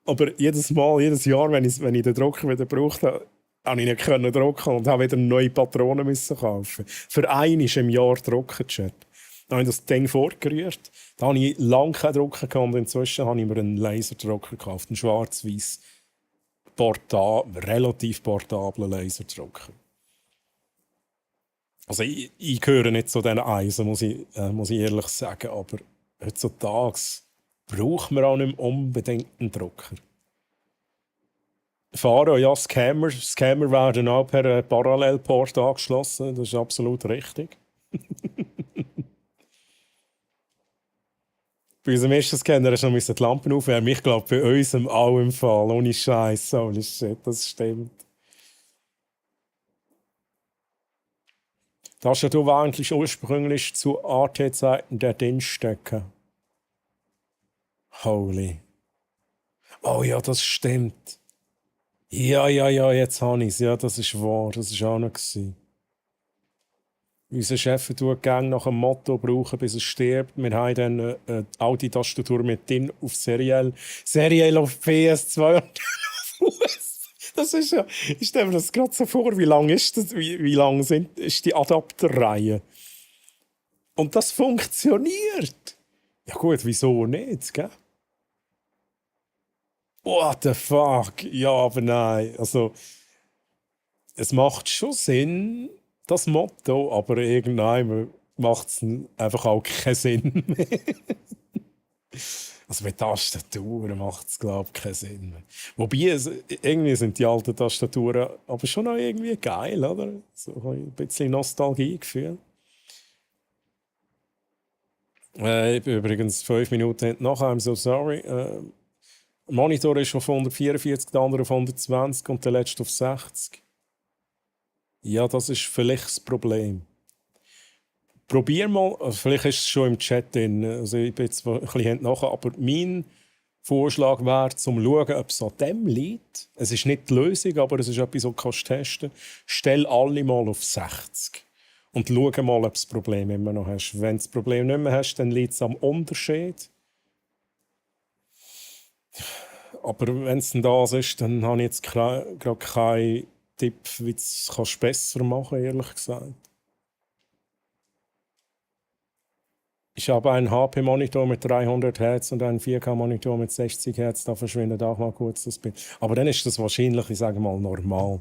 Aber jedes Jahr, wenn ich den Drucker wieder gebraucht habe, konnte ich nicht drucken und habe wieder neue Patronen müssen kaufen. Für einmal im Jahr Druckerchat. Dann habe ich das Ding vorgerührt. Da hatte ich lange keinen Drucker gehabt und inzwischen habe ich mir einen Laserdrucker gekauft. Einen schwarz-weiß, relativ portablen Laserdrucker. Also ich gehöre nicht zu diesen Eisen, muss ich ehrlich sagen. Aber heutzutage braucht man auch nicht mehr unbedingt einen Drucker. Faro, ja, Scammer werden auch per Parallelport angeschlossen. Das ist absolut richtig. Bei unserem ersten Scanner musste noch die Lampen aufwärmen. Ich glaube, bei unserem auch im Fall. Ohne Scheiß. Holy shit, das stimmt. Die Tastatur war eigentlich ursprünglich zu AT-Zeiten der Dienststöcke. Holy. Oh ja, das stimmt. Ja, jetzt habe ich es. Ja, das ist wahr. Das war auch noch. Unser Chef tut gerne nach dem Motto brauchen, bis er stirbt. Wir haben dann eine alte Tastatur mit DIN auf seriell auf PS2 und das ist ja, ich stelle mir das gerade so vor, wie lang ist das, wie lang ist die Adapterreihe? Und das funktioniert. Ja gut, wieso nicht, gell? What the fuck? Ja, aber nein. Also, es macht schon Sinn, das Motto, aber irgendwann macht es einfach auch keinen Sinn mehr. Also mit Tastaturen macht es, glaube ich, keinen Sinn mehr. Wobei, irgendwie sind die alten Tastaturen aber schon noch irgendwie geil, oder? So ein bisschen Nostalgiegefühl. Ich bin übrigens 5 Minuten nachher, I'm so sorry. Der Monitor ist auf 144, der andere auf 120 und der letzte auf 60. Ja, das ist vielleicht das Problem. Probier mal, also vielleicht ist es schon im Chat drin, also ich bin jetzt ein bisschen nachher, aber mein Vorschlag wäre, zum zu schauen, ob es an dem liegt. Es ist nicht die Lösung, aber es ist etwas, was du testen kannst. Stell alle mal auf 60 und schau mal, ob du das Problem immer noch hast. Wenn du das Problem nicht mehr hast, dann liegt es am Unterschied. Aber wenn es denn das ist, dann habe ich jetzt gerade keinen Tipp, wie du es besser machen kannst, ehrlich gesagt. Ich habe einen HP-Monitor mit 300 Hz und einen 4K-Monitor mit 60 Hz. Da verschwindet auch mal kurz das Bild. Aber dann ist das wahrscheinlich, ich sage mal, normal.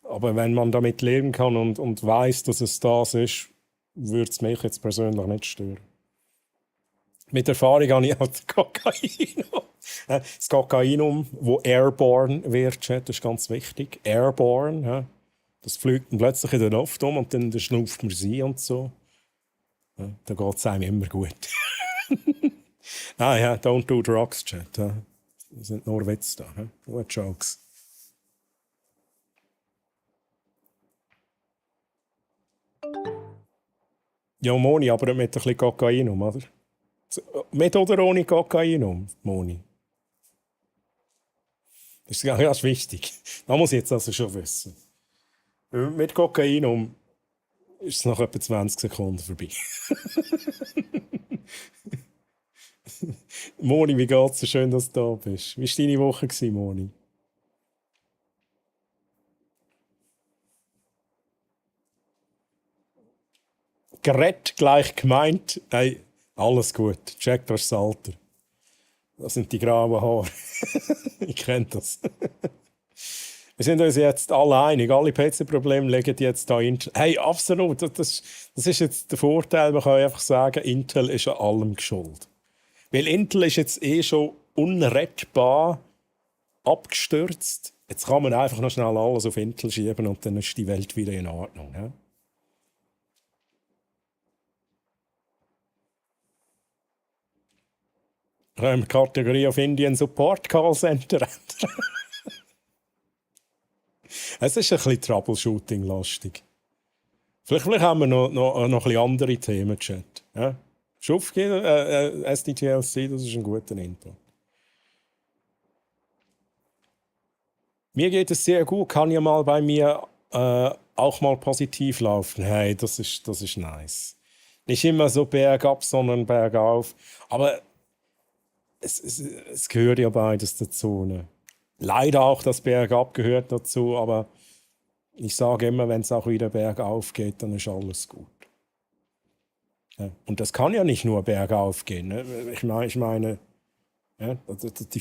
Aber wenn man damit leben kann und weiss, dass es das ist, würde es mich jetzt persönlich nicht stören. Mit Erfahrung habe ich auch das Kokainum. Das Kokainum, das airborne wird, das ist ganz wichtig. Airborne, ja. Das fliegt dann plötzlich in der Luft um und dann schnauft man sie und so. Ja, da geht es einem immer gut. Ja, don't do drugs, Chat. Ja. Das sind nur Witze da, nur Jokes. Ja, Moni, aber mit ein bisschen Kokainum, oder? Mit oder ohne Kokainum, Moni? Das ist ganz wichtig. Das muss ich jetzt also schon wissen. Mit Kokainum ist es nach etwa 20 Sekunden vorbei. Moni, wie geht's dir? Schön, dass du da bist. Wie war deine Woche, Moni? Gerät gleich gemeint. Hey, alles gut. Check das Alter. Das sind die grauen Haare. Ich kenne das. Wir sind uns jetzt alle einig. Alle PC-Probleme legen jetzt da Intel. Hey, absolut. Das ist jetzt der Vorteil. Man kann einfach sagen, Intel ist an allem schuld. Weil Intel ist jetzt schon unrettbar abgestürzt. Jetzt kann man einfach noch schnell alles auf Intel schieben und dann ist die Welt wieder in Ordnung. Ja? Können wir die Kategorie auf Indian Support Call Center ändern? Es ist ein bisschen Troubleshooting-lastig. Vielleicht haben wir noch ein bisschen andere Themen, Chat. Ja? Schufki, SDTLC, das ist ein guter Input. Mir geht es sehr gut, kann ja mal bei mir auch mal positiv laufen. Hey, das ist nice. Nicht immer so bergab, sondern bergauf. Aber es gehört ja beides dazu. Ne? Leider auch das Bergab gehört dazu, aber ich sage immer, wenn es auch wieder bergauf geht, dann ist alles gut. Ja? Und das kann ja nicht nur bergauf gehen. Ne? Ich meine ja, die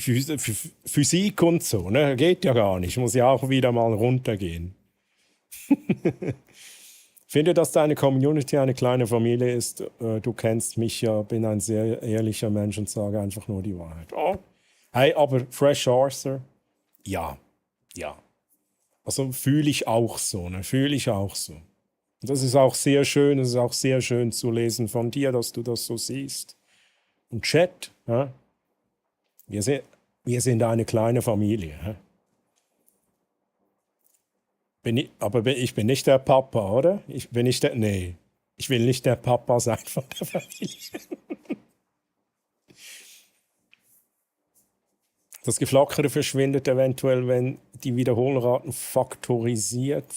Physik und so, ne? Geht ja gar nicht. Muss ja auch wieder mal runtergehen. Finde, dass deine Community eine kleine Familie ist. Du kennst mich ja, bin ein sehr ehrlicher Mensch und sage einfach nur die Wahrheit. Oh. Hey, aber Fresh Arthur, ja. Also fühle ich auch so, ne? Fühle ich auch so. Und das ist auch sehr schön, es ist auch sehr schön zu lesen von dir, dass du das so siehst. Und Chat, ja? Wir sind eine kleine Familie. Ja? Aber ich bin nicht der Papa, oder? Nee, ich will nicht der Papa sein von der Familie. Das Geflackere verschwindet eventuell, wenn die Wiederholraten faktorisiert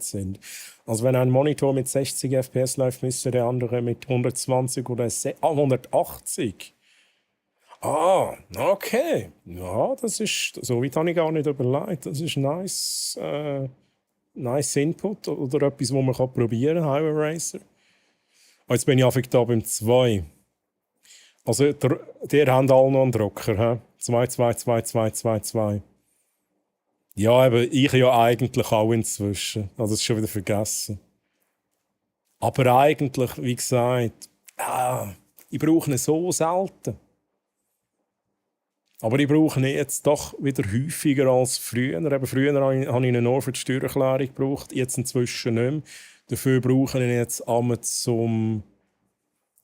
sind. Also wenn ein Monitor mit 60 FPS läuft, müsste der andere mit 120 oder 180. Ah, okay. Ja, das ist, so weit habe ich gar nicht überlegt. Das ist nice Input oder etwas, was man probieren kann, Highway Racer. Jetzt bin ich einfach da beim 2. Also, die haben alle noch einen Drucker, he? 2. Ja, aber ich ja eigentlich auch inzwischen. Also, das ist schon wieder vergessen. Aber eigentlich, wie gesagt, ich brauche ihn so selten. Aber ich brauche ihn jetzt doch wieder häufiger als früher. Eben früher habe ich ihn nur für die Steuererklärung gebraucht, jetzt inzwischen nicht mehr. Dafür brauche ich ihn jetzt einmal zum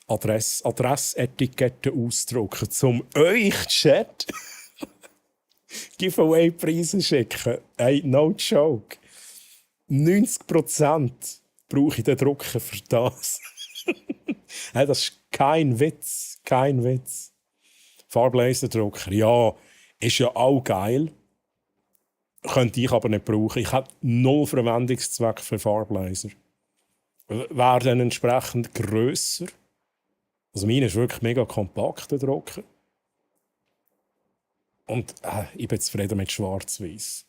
Adressetiketten ausdrucken, zum euch Chat Giveaway-Preise schicken. Hey, no joke. 90% brauche ich den Drucker für das. Hey, das ist kein Witz. Farblaserdrucker, ja, ist ja auch geil. Könnte ich aber nicht brauchen. Ich habe null Verwendungszweck für Farblaser. Wäre dann entsprechend grösser. Also meine ist wirklich mega kompakt, der Drucker. Und ich bin zufrieden mit Schwarz-Weiß.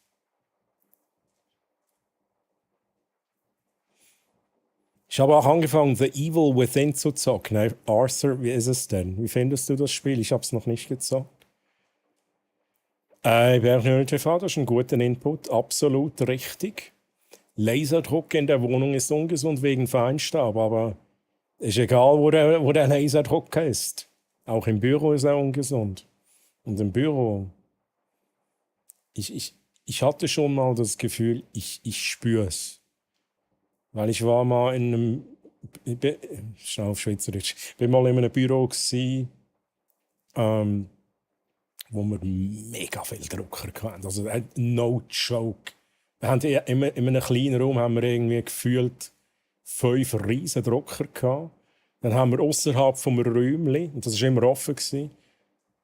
Ich habe auch angefangen, The Evil Within zu zocken. Hey, Arthur, wie ist es denn? Wie findest du das Spiel? Ich habe es noch nicht gezockt. Bernhard TV, das ist ein guter Input. Absolut richtig. Laserdruck in der Wohnung ist ungesund wegen Feinstaub, aber ist egal, wo der Laserdrucker ist. Auch im Büro ist er ungesund. Und im Büro... Ich hatte schon mal das Gefühl, ich spüre es. Weil ich war mal in einem... Schnell auf Schweizerdeutsch. Ich war mal in einem Büro, wo wir mega viel Drucker hatten. Also no joke. Wir haben in einem kleinen Raum haben wir irgendwie gefühlt 5 riesen Drucker gehabt. Dann haben wir außerhalb vom Räumchen, und das war immer offen,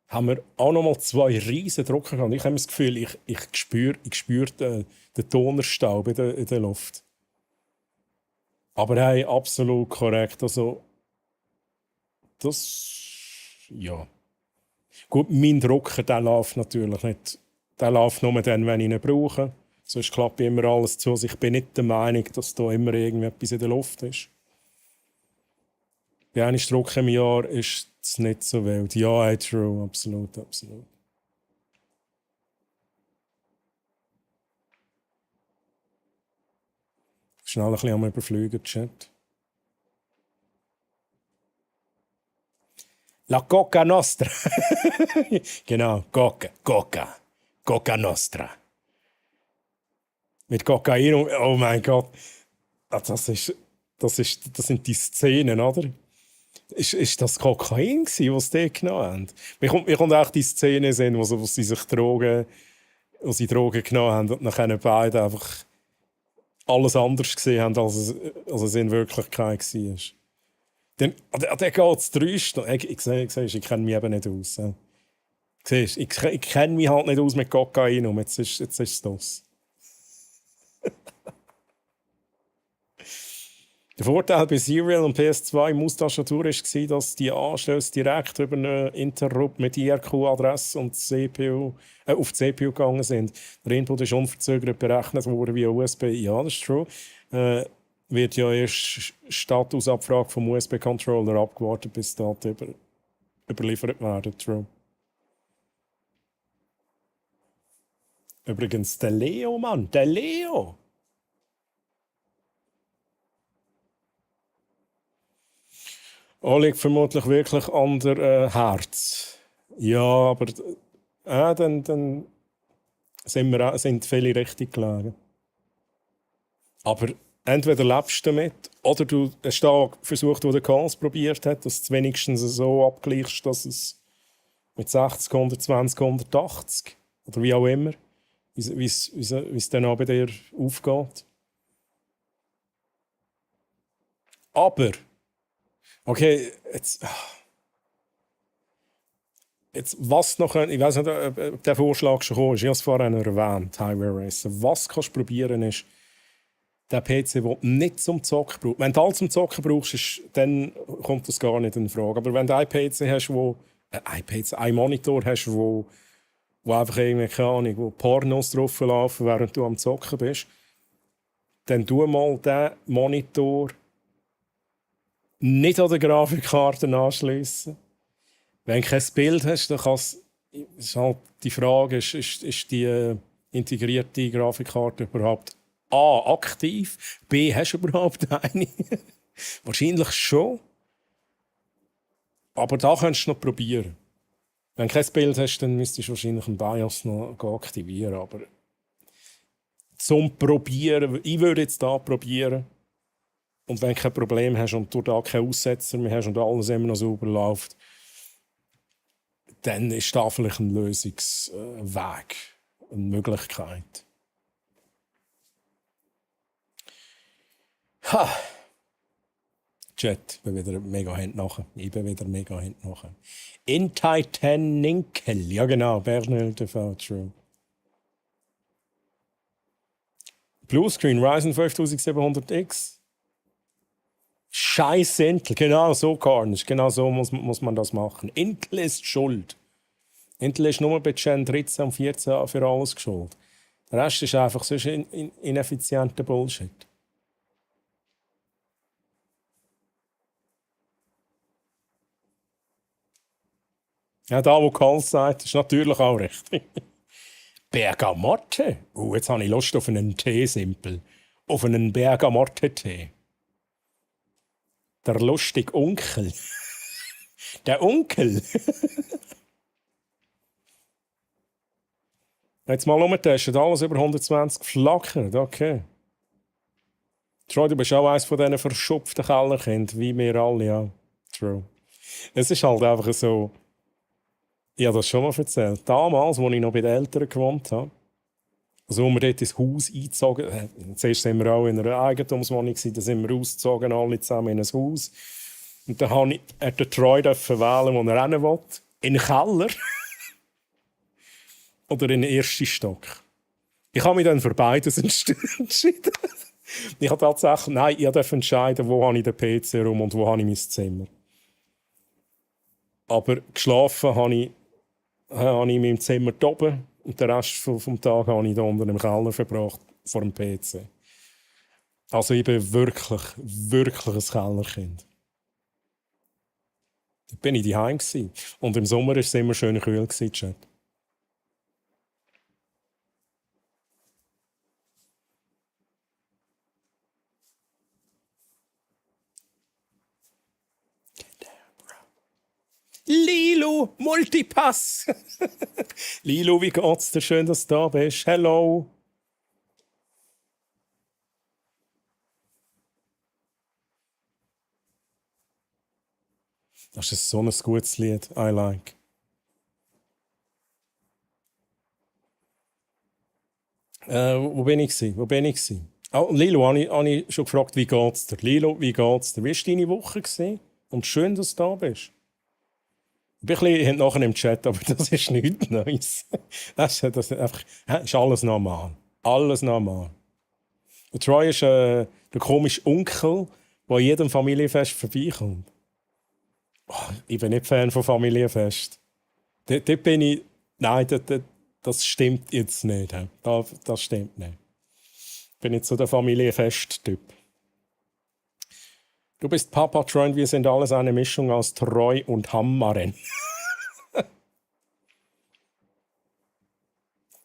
haben wir auch noch mal 2 riesen Drucker gehabt. Ich habe das Gefühl, ich spüre den Tonerstaub in der Luft. Aber hey, absolut korrekt. Also, das, ja. Gut, mein Drucker, der läuft natürlich nicht. Der läuft nur dann, wenn ich ihn brauche. Sonst klappt immer alles zu. Also ich bin nicht der Meinung, dass da immer irgendetwas in der Luft ist. Bei einem Druck im Jahr ist es nicht so wild. Ja, hey, true, absolut. Schnell ein bisschen überfliegen, Chat. La Coca Nostra. Genau, Coca Nostra. Mit Kokain, oh mein Gott. Das sind die Szenen, oder? Ist das Kokain gewesen, was sie dort genommen haben? Mir kommt auch die Szene sehen, wo sie sich Drogen genommen haben und nachher beide einfach alles anders gesehen haben, als es in Wirklichkeit war. Dann geht es 3 Stunden. Ich kenne mich eben nicht aus. Siehst, ich kenne mich halt nicht aus mit Kokain. Jetzt ist es das. Der Vorteil bei Serial und PS2 Maustastatur war, dass die Anschlüsse direkt über eine Interrupt mit IRQ-Adresse und CPU, auf die CPU gegangen sind. Der Input ist unverzögert berechnet worden via USB. Ja, das ist true. Wird ja erst Statusabfrage vom USB-Controller abgewartet, bis Daten überliefert werden. True. Übrigens, der Leo, Mann, der Leo! Liegt vermutlich wirklich an der Herz. Ja, aber dann sind viele richtig gelegen. Aber entweder lebst du damit, oder du hast da versucht, wo der Kans probiert hat, dass du es wenigstens so abgleichst, dass es mit 60, 120, 180 oder wie auch immer, wie es dann auch bei dir aufgeht. Aber okay, jetzt was noch, ich weiß nicht, ob der Vorschlag schon gekommen ist, ich habe es vorhin erwähnt, Highway Racer. Was kannst du probieren ist, der PC, den du nicht zum Zocken brauchst. Wenn du alles zum Zocken brauchst, dann kommt das gar nicht in Frage. Aber wenn du einen PC hast, einen Monitor hast, wo einfach irgendwie, keine Ahnung, wo Pornos drauf laufen, während du am Zocken bist, dann tu mal diesen Monitor nicht an der Grafikkarte anschliessen. Wenn du kein Bild hast, dann ist halt die Frage, ist die integrierte Grafikkarte überhaupt A, aktiv, B, hast du überhaupt eine? Wahrscheinlich schon. Aber da kannst du noch probieren. Wenn du kein Bild hast, dann müsstest du wahrscheinlich einen BIOS noch aktivieren. Aber zum Probieren, ich würde jetzt da probieren. Und wenn du kein Problem hast und du da keine Aussetzer mehr hast und alles immer noch sauber läuft, dann ist da vielleicht ein Lösungsweg, eine Möglichkeit. Ha! Chat, ich bin wieder mega hinten. In Titaninkel, ja genau, Bernhard TV, true. Bluescreen, Ryzen 5700X. Scheiß Intel, genau so, Carnage, genau so muss man das machen. Intel ist schuld. Intel ist nur bei Gen 13 und 14 für alles schuld. Der Rest ist einfach so ineffizienter Bullshit. Ja, da, wo Karl sagt, ist natürlich auch richtig. Bergamotte? Jetzt habe ich Lust auf einen Tee, simpel. Auf einen Bergamotte-Tee. Der lustige Onkel. Der Onkel. Jetzt mal umtesten, alles über 120 flackert, okay. Troy, du bist auch eines von diesen verschupften Kellerkindern, wie wir alle, ja. True. Es ist halt einfach so, ich habe das schon mal erzählt, damals, als ich noch bei den Eltern gewohnt habe, also als wir dort ins Haus eingezogen haben, zuerst waren wir auch in einer Eigentumswohnung, dann sind wir ausgezogen, alle zusammen in ein Haus. Und dann hat der Troy wählen, wo er hin will. In den Keller oder in den ersten Stock. Ich habe mich dann für beides entschieden. Ich habe tatsächlich, ich durfte entscheiden, wo habe ich den PC rum und wo habe ich mein Zimmer. Aber geschlafen habe ich in meinem Zimmer oben. Und den Rest vom Tag habe ich da unten im Keller verbracht, vor dem PC. Also ich bin wirklich ein Kellerkind. Da bin ich daheim gewesen. Und im Sommer war es immer schön kühl gewesen, Chat. Lilo, Multipass! Lilo, wie geht's dir? Schön, dass du da bist. Hello! Das ist so ein gutes Lied. I like. Wo bin ich gewesen? Oh, Lilo, habe ich schon gefragt, wie geht's dir? Lilo, wie geht's dir? Wie war deine Woche gewesen? Und schön, dass du da bist. Ich bin ein bisschen nachher im Chat, aber das ist nichts Neues. Das ist einfach, ist alles normal. Alles normal. Der Troy ist der komische Onkel, der an jedem Familienfest vorbeikommt. Oh, ich bin nicht Fan von Familienfest. Dort bin ich... Nein, das stimmt jetzt nicht. Das stimmt nicht. Ich bin nicht so der Familienfest-Typ. Du bist Papa Troy und wir sind alles eine Mischung aus Troy und Hammaren.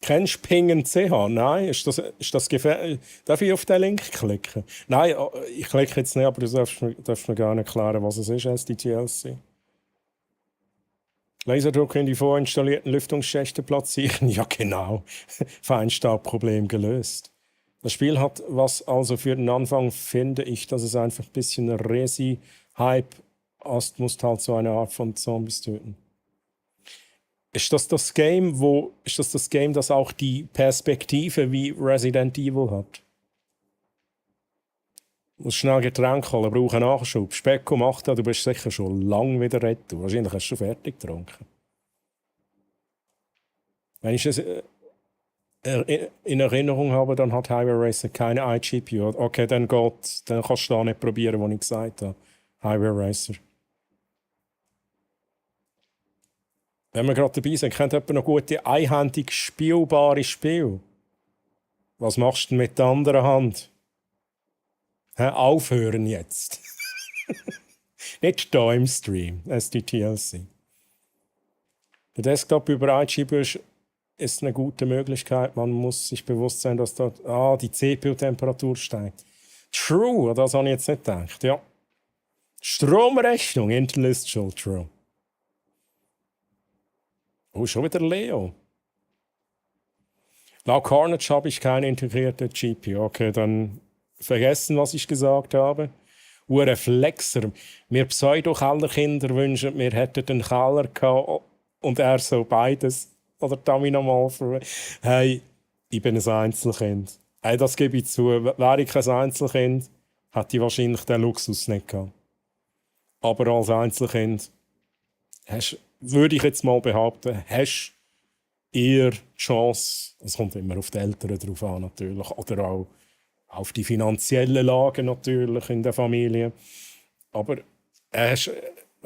Kennst du Pingen CH? Nein, ist das gefährlich? Darf ich auf den Link klicken? Nein, ich klicke jetzt nicht, aber du darfst mir gerne erklären, was es ist, SDTLC. Laserdruck in die vorinstallierten Lüftungsschächte platzieren. Ja, genau. Feinstaubproblem gelöst. Das Spiel hat was, also für den Anfang finde ich, dass es einfach ein bisschen Resi-Hype hast, musst halt so eine Art von Zombies töten. Ist das Game, das auch die Perspektive wie Resident Evil hat? Muss schnell Getränk holen, brauche Nachschub. Specko macht das, du bist sicher schon lange wieder retour. Wahrscheinlich hast du schon fertig getrunken. Wenn ich es in Erinnerung habe, dann hat Highway Racer keine iGPU. Okay, dann kannst du da nicht probieren, was ich gesagt habe. Highway Racer. Wenn wir gerade dabei sind, kennt jemand noch gute einhändig spielbare Spiele? Was machst du denn mit der anderen Hand? Aufhören jetzt. Nicht da im Stream, SDTLC. Der Desktop über iGPU ist eine gute Möglichkeit. Man muss sich bewusst sein, dass dort die CPU-Temperatur steigt. True, das habe ich jetzt nicht gedacht. Ja. Stromrechnung, Intel ist schon true. Oh, schon wieder Leo. Laut Carnage habe ich keine integrierte GPU. Okay, dann vergessen, was ich gesagt habe. Flexer. Wir Pseudo-Kellerkinder wünschen, wir hätten einen Keller gehabt und er so beides. Oder Tommy nochmal für. Hey, ich bin ein Einzelkind. Hey, das gebe ich zu. Wäre ich kein Einzelkind, hätte ich wahrscheinlich den Luxus nicht gehabt. Aber als Einzelkind würde ich jetzt mal behaupten, hast eher die Chance, es kommt immer auf die Eltern drauf an natürlich, oder auch auf die finanzielle Lage natürlich in der Familie. Aber auf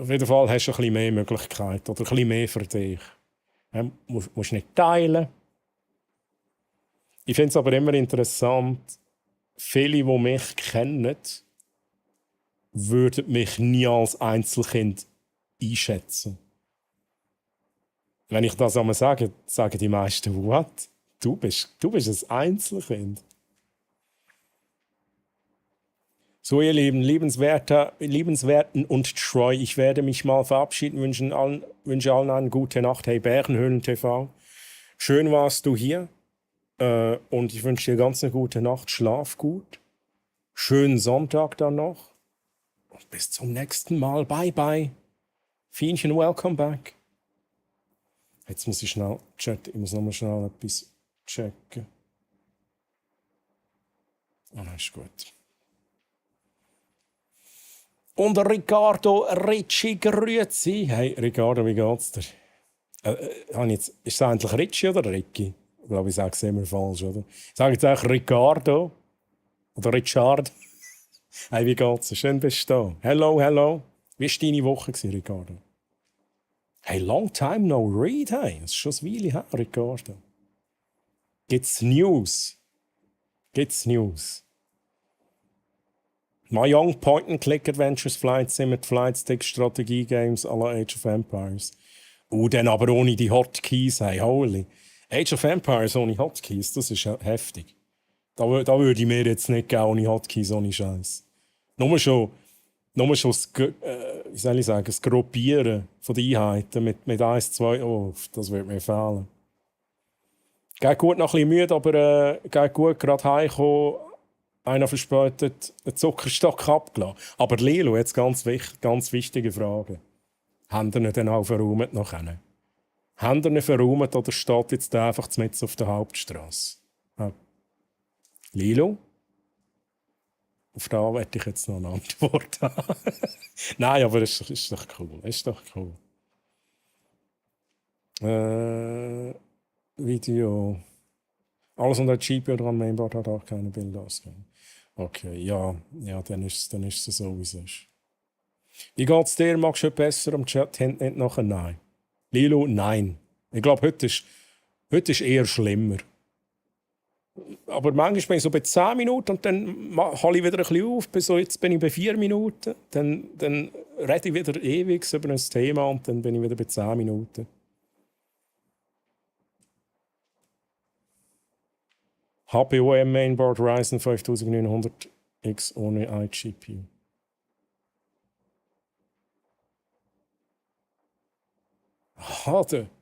jeden Fall hast du ein bisschen mehr Möglichkeiten oder ein bisschen mehr für dich. Du musst nicht teilen. Ich finde es aber immer interessant, viele, die mich kennen, würden mich nie als Einzelkind einschätzen. Wenn ich das einmal sage, sagen die meisten, what? Du bist ein Einzelkind. So, ihr Lieben, Liebenswerten und Troy, ich werde mich mal verabschieden, wünsche allen eine gute Nacht. Hey, Bärenhöhlen TV, schön warst du hier und ich wünsche dir ganz eine gute Nacht, schlaf gut, schönen Sonntag dann noch und bis zum nächsten Mal, bye bye. Fienchen, welcome back. Jetzt muss ich schnell chatten, ich muss nochmal schnell etwas checken. Ah, das ist gut. Und Ricardo Ricci, grüezi. Hey, Ricardo, wie geht's dir? Ist es eigentlich Ricci oder Ricky? Ich glaube, ich sage es immer falsch, oder? Ich sage jetzt eigentlich Ricardo oder Richard. Hey, wie geht's dir? Schön bist du da. Hello, hello. Wie war deine Woche, Ricardo? Hey, long time no read, hey. Das ist schon ein Weile her, Ricardo. Gibt's News? My Young Point-and-Click Adventures Flight Sim mit Flight Stick Strategie Games à la Age of Empires. Dann aber ohne die Hotkeys, hey, holy. Age of Empires ohne Hotkeys, das ist heftig. Da würde ich mir jetzt nicht geben ohne Hotkeys, ohne Scheiß. Nur schon das Gruppieren von den Einheiten mit 1, 2, oh, das würde mir fehlen. Geht gut, noch ein bisschen müde, aber geht gut, gerade heimgekommen. Einer verspätet einen Zuckerstock abgelassen. Aber Lilo, jetzt ganz wichtige Frage. Haben ihr ihn dann auch verräumt nachher? Haben ihr ihn verräumt oder steht jetzt der einfach mitten auf der Hauptstrasse? Ja. Lilo? Auf da werde ich jetzt noch eine Antwort haben. Nein, aber es ist doch cool. Ist doch cool. Video. Alles unter GPU oder am Mainboard hat auch keine Bilder ausgegeben. Okay, ja, dann ist es so, wie es ist. Wie geht's dir? Magst du heute besser am Chat? Nicht nachher? Nein. Lilo, nein. Ich glaube, heute ist eher schlimmer. Aber manchmal bin ich so bei 10 Minuten und dann halte ich wieder ein bisschen auf. So, jetzt bin ich bei 4 Minuten. Dann rede ich wieder ewig über ein Thema und dann bin ich wieder bei 10 Minuten. HBOM Mainboard Ryzen 5900X ohne iGPU. Aha, der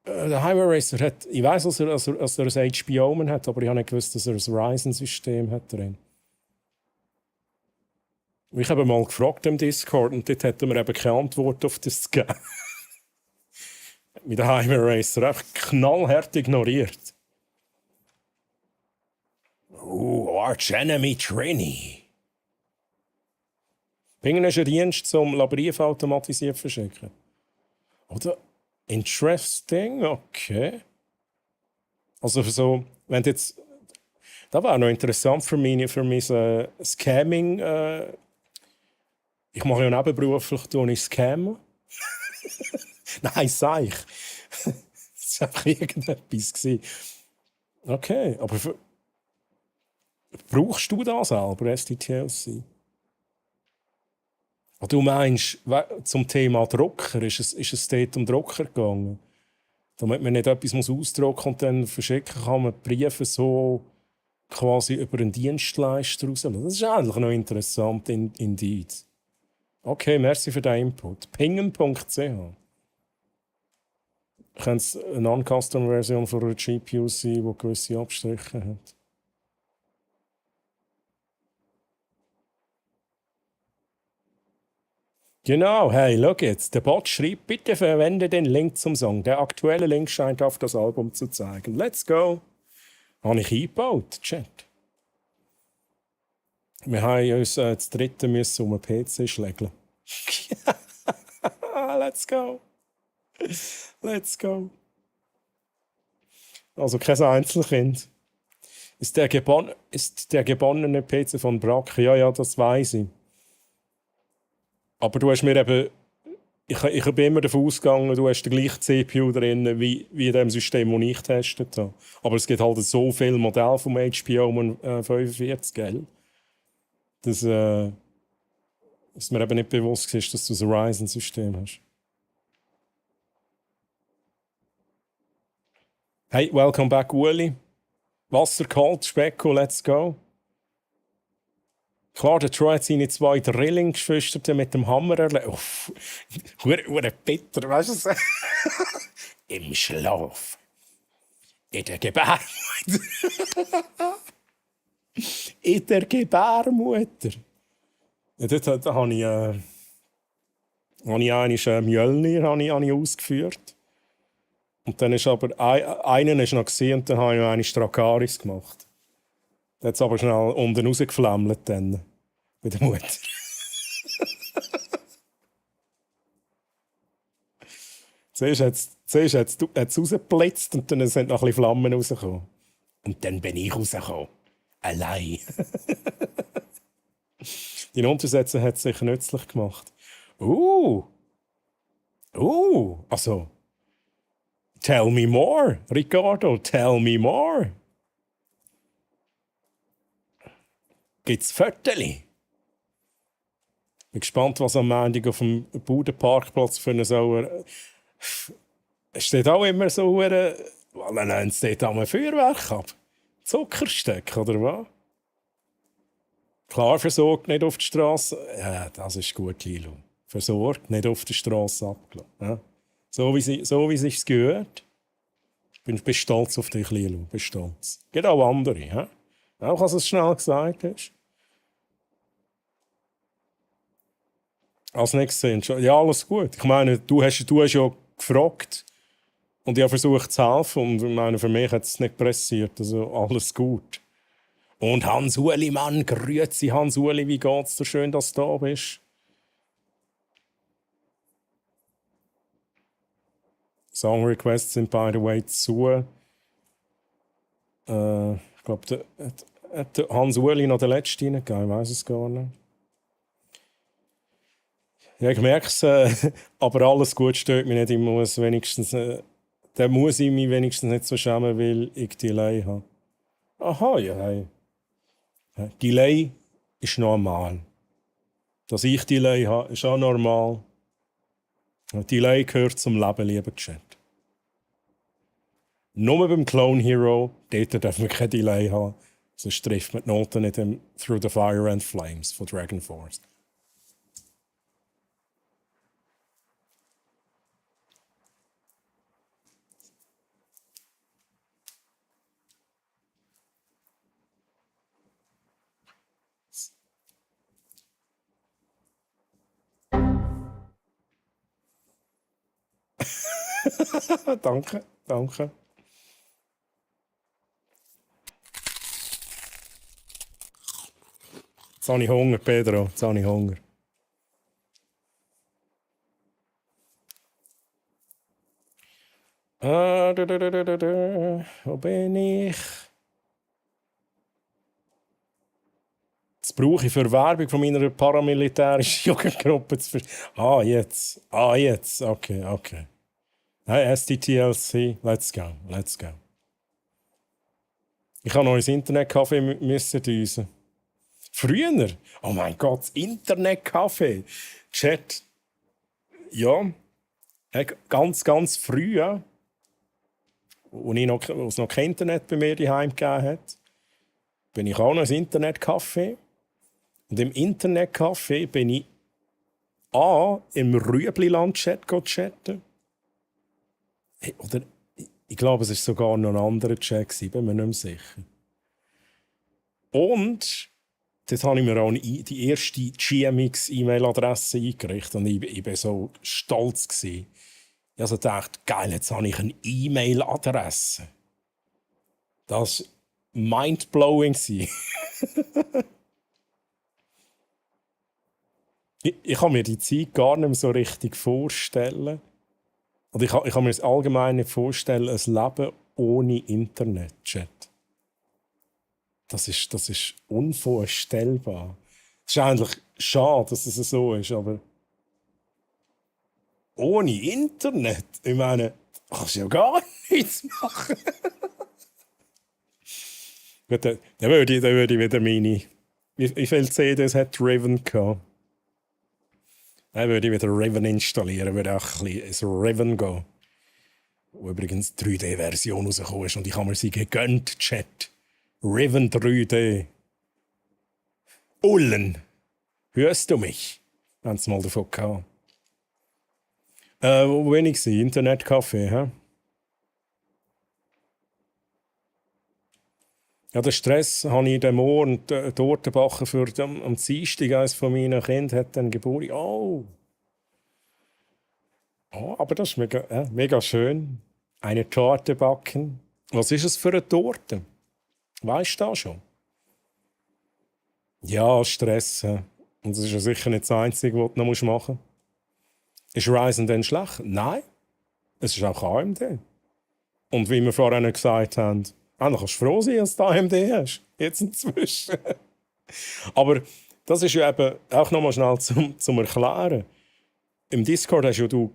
Highway Racer hat, ich weiss, dass er ein HBO hat, aber ich habe nicht gewusst, dass er ein Ryzen-System hat drin. Ich habe mal gefragt im Discord und dort hat er mir eben keine Antwort auf das gegeben. Mit dem Highway Racer einfach knallhart ignoriert. Arch Enemy Trini. Pingen ist ein Dienst, um Briefe automatisiert zu verschicken. Oder? Interesting, okay. Also so, wenn jetzt... Das wäre noch interessant für mein Scamming. Ich mache ja nebenberuflich Scam. Nein, sag ich. Das war einfach irgendetwas. Okay, aber brauchst du das selber, SDTLC? Und du meinst, zum Thema Drucker, ist es dort um Drucker gegangen? Damit man nicht etwas ausdrucken und dann verschicken kann, man Briefe so quasi über einen Dienstleister rauslassen. Das ist eigentlich noch interessant, indeed. Okay, merci für den Input. Pingen.ch. Könnte es eine Non-Custom-Version von einer GPU sein, die gewisse Abstriche hat? Genau, hey, schau jetzt. Der Bot schreibt, bitte verwende den Link zum Song. Der aktuelle Link scheint auf das Album zu zeigen. Let's go. Habe ich eingebaut, Chat. Wir haben uns das dritte müssen um einen PC schlägeln. Let's go. Let's go. Also kein Einzelkind. Ist der gebonnene PC von Brack? Ja, das weiß ich. Aber du hast mir eben... Ich bin immer davon ausgegangen, du hast die gleiche CPU drin, wie in dem System, das ich getestet habe. Aber es gibt halt so viele Modelle vom HBO 45, gell? Dass mir eben nicht bewusst ist, dass du ein Ryzen-System hast. Hey, welcome back, Uli. Wasser kalt, Specko, let's go. Klar, der Troy hat seine 2 Drilling-Geschwister mit dem Hammer erlebt. Uff, hure bitter, weißt du was? Im Schlaf. In der Gebärmutter. In der Gebärmutter. Ja, dort habe ich einmal Mjölnir ausgeführt. Und dann ist aber einen ist noch gesehen und dann habe ich noch eine Strakaris gemacht. Der hat es aber schnell unten rausgeflammelt dann. Bei der Mutter. Zuerst hat es rausgeblitzt und dann sind noch ein bisschen Flammen rausgekommen. Und dann bin ich rausgekommen. Allein. Die Untersetzung hat es sich nützlich gemacht. Also. Tell me more, Ricardo, tell me more. Gibt's Viertel? Bin gespannt, was am Montag auf dem Budenparkplatz für eine Sauer. Es steht auch immer so, dann nennt es dort ein Feuerwerk ab. Zuckerstück, oder was? Klar versorgt, nicht auf die Straße. Ja, das ist gut, Lilo. Versorgt, nicht auf der Straße abgelassen. Ja? So wie es sich gehört. Ich bin stolz auf dich, Lilo. Bin stolz. Geht auch andere. Ja? Auch als du es schnell gesagt hast. Als nächstes sind schon. Ja, alles gut. Ich meine, du hast ja gefragt und ich habe versucht zu helfen. Und ich meine, für mich hat es nicht pressiert. Also alles gut. Und Hans-Uli, Mann, grüezi Hans-Uli, wie geht's dir? Schön, dass du da bist. Song Requests sind, by the way, zu. Ich glaube, hat der Hans-Uli noch den letzten reingegeben? Ich weiß es gar nicht. Ja, ich merke es, aber alles gut stört mich nicht. Ich muss wenigstens, dann muss ich mich wenigstens nicht so schämen, weil ich Delay habe. Aha, ja. Ja, Delay ist normal. Dass ich Delay habe, ist auch normal. Delay gehört zum Leben, lieber Chat. Nur beim Clone Hero, dort darf man kein Delay haben. Sonst trifft man die Noten nicht im Through the Fire and Flames von Dragon Force. Danke, danke. Jetzt habe ich Hunger, Pedro. Jetzt habe ich Hunger. Wo bin ich? Das brauche ich für Werbung von meiner paramilitärischen Jugendgruppe. Jetzt. Jetzt. Okay. Hey, STTLC, let's go. Ich habe noch ins Internetcafé müssen düsen. Früher? Oh mein Gott, das Internetcafé. Chat. Ja. Ganz früh, als es noch kein Internet bei mir daheim gegeben hat, bin ich auch noch ins Internetcafé. Und im Internetcafé bin ich im Rüebliland-Chat chatten. Oder ich glaube, es war sogar noch ein anderer Chat, bin mir nicht mehr sicher. Und dort habe ich mir auch die erste GMX-E-Mail-Adresse eingerichtet. Und ich war so stolz. Ich also dachte, geil, jetzt habe ich eine E-Mail-Adresse. Das war mindblowing. Ich kann mir die Zeit gar nicht mehr so richtig vorstellen. Und ich kann mir das allgemein nicht vorstellen, ein Leben ohne Internet-Chat. Das ist unvorstellbar. Es ist eigentlich schade, dass es so ist, aber ohne Internet, ich meine, du kannst ja gar nichts machen. Gut, dann würde ich wieder meine... Wie viele CDs hat Riven gehabt? Dann würde ich wieder Riven installieren, würde auch ein bisschen ins Riven gehen. Wo übrigens die 3D-Version rausgekommen ist und ich habe mir sie gegönnt, Chat. Riven 3D. Ullen, hörst du mich? Haben sie mal davon gehabt. Wo bin ich? Internetcafé, hä? Ja, den Stress habe ich den Morgen Torte backen für am Dienstag. Eines von meinen Kindern hat dann Geburt. Oh, aber das ist mega schön. Eine Torte backen. Was ist es für eine Torte? Weißt du das schon? Ja, Stress. Und das ist ja sicher nicht das Einzige, was du noch machen musst. Ist Ryzen denn schlecht? Nein. Es ist auch AMD. Und wie wir vorhin gesagt haben, dann kannst du froh sein, dass du AMD hast. Jetzt inzwischen. Aber das ist ja eben auch noch mal schnell zum Erklären. Im Discord hast ja du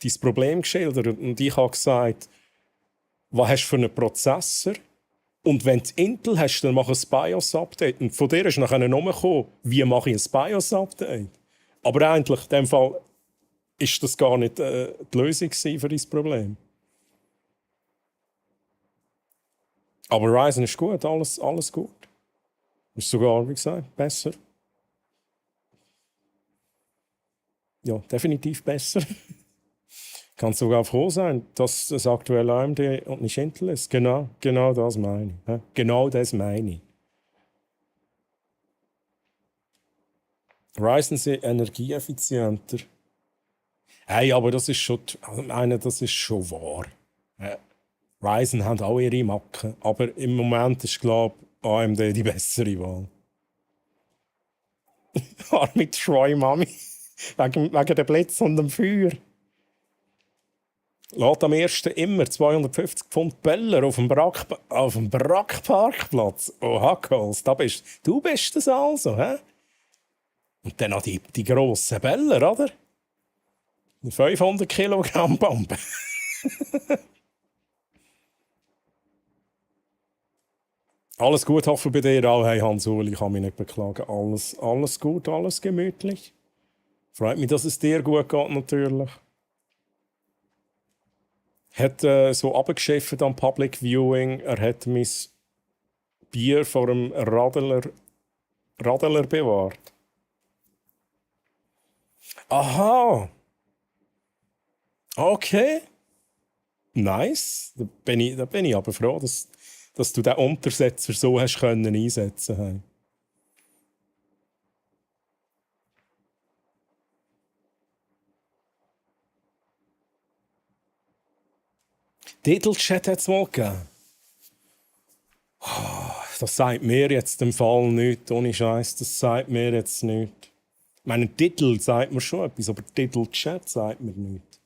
dein Problem geschildert und ich habe gesagt, was hast du für einen Prozessor? Und wenn du Intel hast, dann mach ein BIOS-Update. Und von dir ist nachher noch gekommen, wie mache ich ein BIOS-Update? Aber eigentlich, in dem Fall, ist das gar nicht die Lösung für dein Problem. Aber Ryzen ist gut, alles gut. Ist sogar, wie gesagt, besser. Ja, definitiv besser. Kann sogar froh sein, dass das aktuelle AMD und nicht Intel ist. Genau das meine ich. Genau das meine ich. Ryzen sind energieeffizienter. Hey, aber das ist schon, ich meine, das ist schon wahr. Ryzen haben auch ihre Macken, aber im Moment ist, glaube ich, AMD die bessere Wahl. Arme Troy Mami. wegen dem Blitz und dem Feuer. Lädt am ersten immer 250 Pfund Beller auf dem Brackparkplatz. Oh, Hackholz, du bist es also, hä? Und dann noch die grossen Beller, oder? Eine 500 Kilogramm Bombe. Alles gut, hoffe bei dir auch. Hey Hans-Uli, ich kann mich nicht beklagen. Alles gut, alles gemütlich. Freut mich, dass es dir gut geht, natürlich. Hat so abgeschafft am Public Viewing. Er hat mein Bier vor dem Radler bewahrt. Aha. Okay. Nice. Da bin ich aber froh, dass du den Untersetzer so hast können einsetzen können. Titelchat hat es mal gegeben. Das sagt mir jetzt im Fall nichts, ohne Scheiß, das sagt mir jetzt nichts. Ich meine, Titel sagt mir schon etwas, aber Titelchat sagt mir nichts.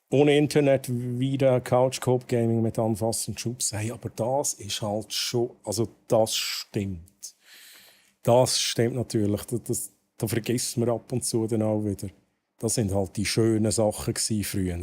Ohne Internet wieder Couch Coop Gaming mit Anfassen und Schubs. Hey, aber das ist halt schon, also das stimmt. Das stimmt natürlich. Da vergisst man ab und zu dann auch wieder. Das sind halt die schönen Sachen früher.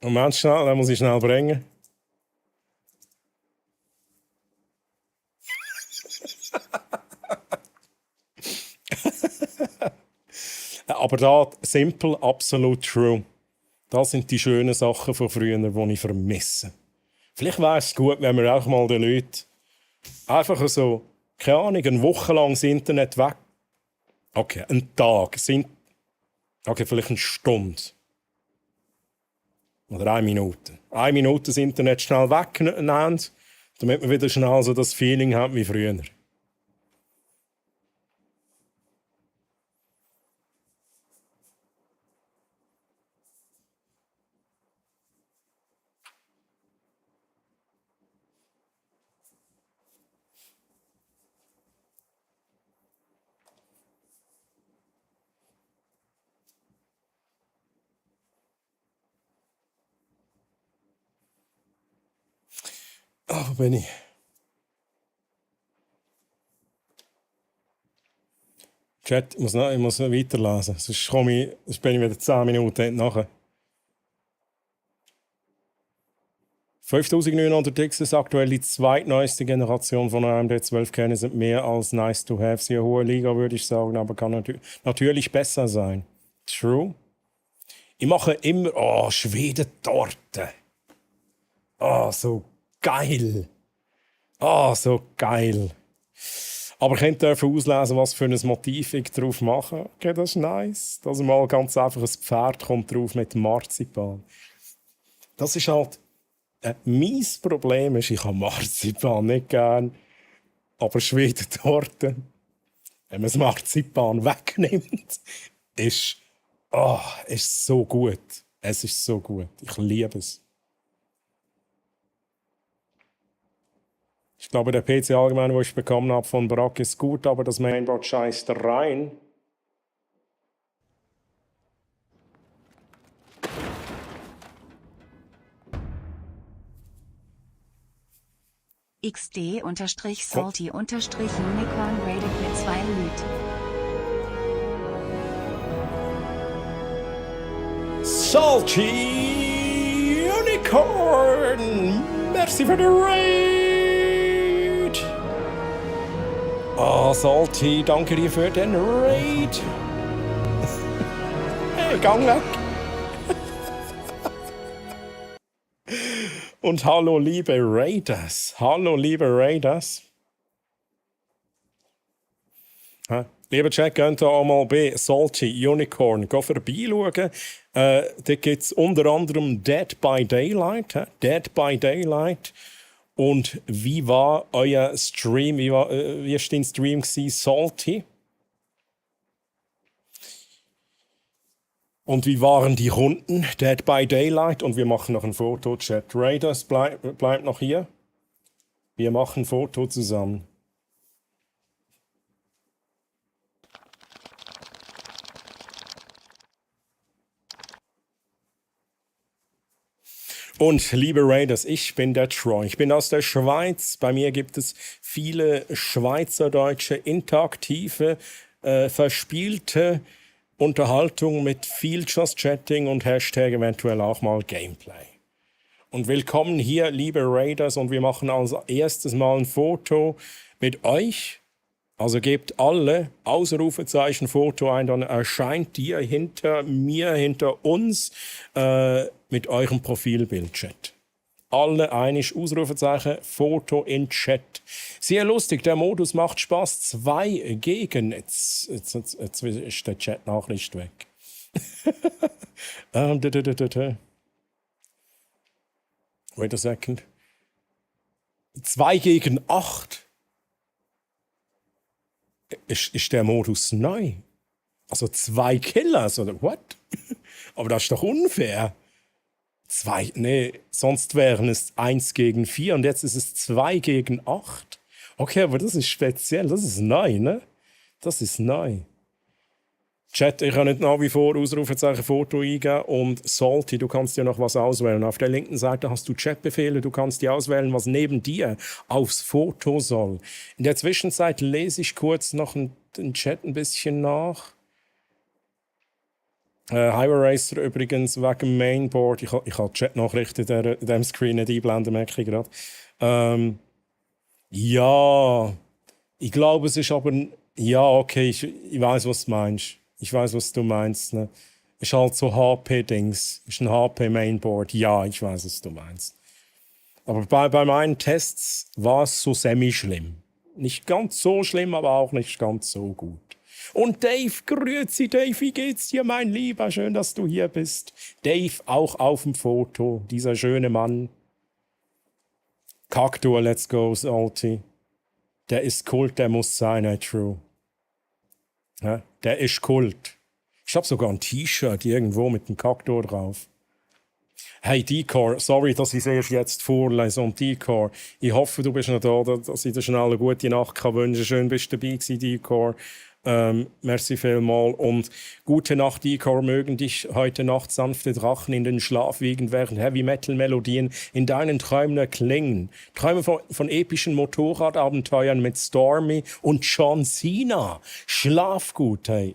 Moment schnell, den muss ich schnell bringen. Aber da, simple, absolut true. Das sind die schönen Sachen von früher, die ich vermisse. Vielleicht wäre es gut, wenn wir auch mal den Leuten einfach so, keine Ahnung, eine Woche lang das Internet weg. Okay, einen Tag. Okay, vielleicht eine Stunde. Oder 1 Minute. 1 Minute das Internet schnell wegnehmen, damit wir wieder schnell so das Feeling haben wie früher. Wo bin ich? Chat, ich muss weiterlesen. Sonst bin ich wieder 10 Minuten nachher. 5900 X ist aktuell die zweitneueste Generation von AMD 12 Kerne, sind mehr als nice to have. Sehr hohe Liga, würde ich sagen, aber kann natürlich besser sein. True. Ich mache immer, Schwedentorte. So geil. So geil. Aber ihr könnt auslesen, was für ein Motiv ich drauf mache. Okay, das ist nice. Dass mal ganz einfach ein Pferd kommt drauf mit Marzipan. Das ist halt... mein Problem ist, ich habe Marzipan nicht gern. Aber Schwedentorte, wenn man das Marzipan wegnimmt, ist so gut. Es ist so gut. Ich liebe es. Ich glaube, der PC allgemein, den ich bekommen habe von Brack, ist gut, aber das Mainboard scheißt rein. XD-Salty-Unicorn rated mit 2 Lüt. Salty Unicorn! Merci für den Raid! Salty, danke dir für den Raid! Hey, gang weg! Und hallo, liebe Raiders. Hallo, liebe Raiders. Lieber Chat, könnt ihr auch mal bei Salty Unicorn vorbeischauen. Da gibt es unter anderem Dead by Daylight. Dead by Daylight. Und wie war euer Stream? Wie war dein Stream gewesen, Salty? Und wie waren die Runden? Dead by Daylight. Und wir machen noch ein Foto. Chat Raiders bleibt noch hier. Wir machen ein Foto zusammen. Und liebe Raiders, ich bin der Troy. Ich bin aus der Schweiz. Bei mir gibt es viele schweizerdeutsche, interaktive, verspielte Unterhaltung mit viel Just Chatting und Hashtag eventuell auch mal Gameplay. Und willkommen hier, liebe Raiders. Und wir machen als erstes mal ein Foto mit euch. Also gebt alle Ausrufezeichen Foto ein, dann erscheint ihr hinter mir, hinter uns mit eurem Profilbild-Chat. Alle einig, Ausrufezeichen, Foto in Chat. Sehr lustig, der Modus macht Spaß. 2 gegen. Jetzt ist der Chat-Nachricht weg. Wait a second. 2 gegen 8. Ist der Modus neu? Also 2 Killers oder what? Aber das ist doch unfair. 2, nee, sonst wären es 1 gegen 4 und jetzt ist es 2 gegen 8. Okay, aber das ist speziell, das ist neu, ne? Das ist neu. Chat, ich kann nicht nach wie vor Ausrufezeichen Foto eingeben und Salty, du kannst dir noch was auswählen. Auf der linken Seite hast du Chatbefehle, du kannst dir auswählen, was neben dir aufs Foto soll. In der Zwischenzeit lese ich kurz noch den Chat ein bisschen nach. Highway Racer übrigens wegen dem Mainboard. Ich habe Chat-Nachrichten in diesem Screen nicht einblenden, merke ich gerade. Ja, ich glaube, es ist aber... Ja, okay, ich weiß, was du meinst. Ich weiß, was du meinst. Ne? Ist halt so HP-Dings. Ist ein HP-Mainboard. Ja, ich weiß, was du meinst. Aber bei meinen Tests war es so semi-schlimm. Nicht ganz so schlimm, aber auch nicht ganz so gut. Und Dave, grüezi Dave, wie geht's dir, mein Lieber? Schön, dass du hier bist. Dave auch auf dem Foto, dieser schöne Mann. Kaktor, let's go, Salty. Der ist Kult, der muss sein, true. Ja, der ist Kult. Ich habe sogar ein T-Shirt irgendwo mit dem Kaktor drauf. Hey Decor, sorry, dass ich es erst jetzt vorlese. Und Decor, ich hoffe, du bist noch da, dass ich dir schnell eine gute Nacht kann wünschen. Schön, bist du dabei gewesen, Decor. Merci vielmals und gute Nacht, Decor. Mögen dich heute Nacht sanfte Drachen in den Schlaf wiegen, während Heavy-Metal-Melodien in deinen Träumen erklingen. Träume von epischen Motorradabenteuern mit Stormy und John Cena. Schlaf gut, hey.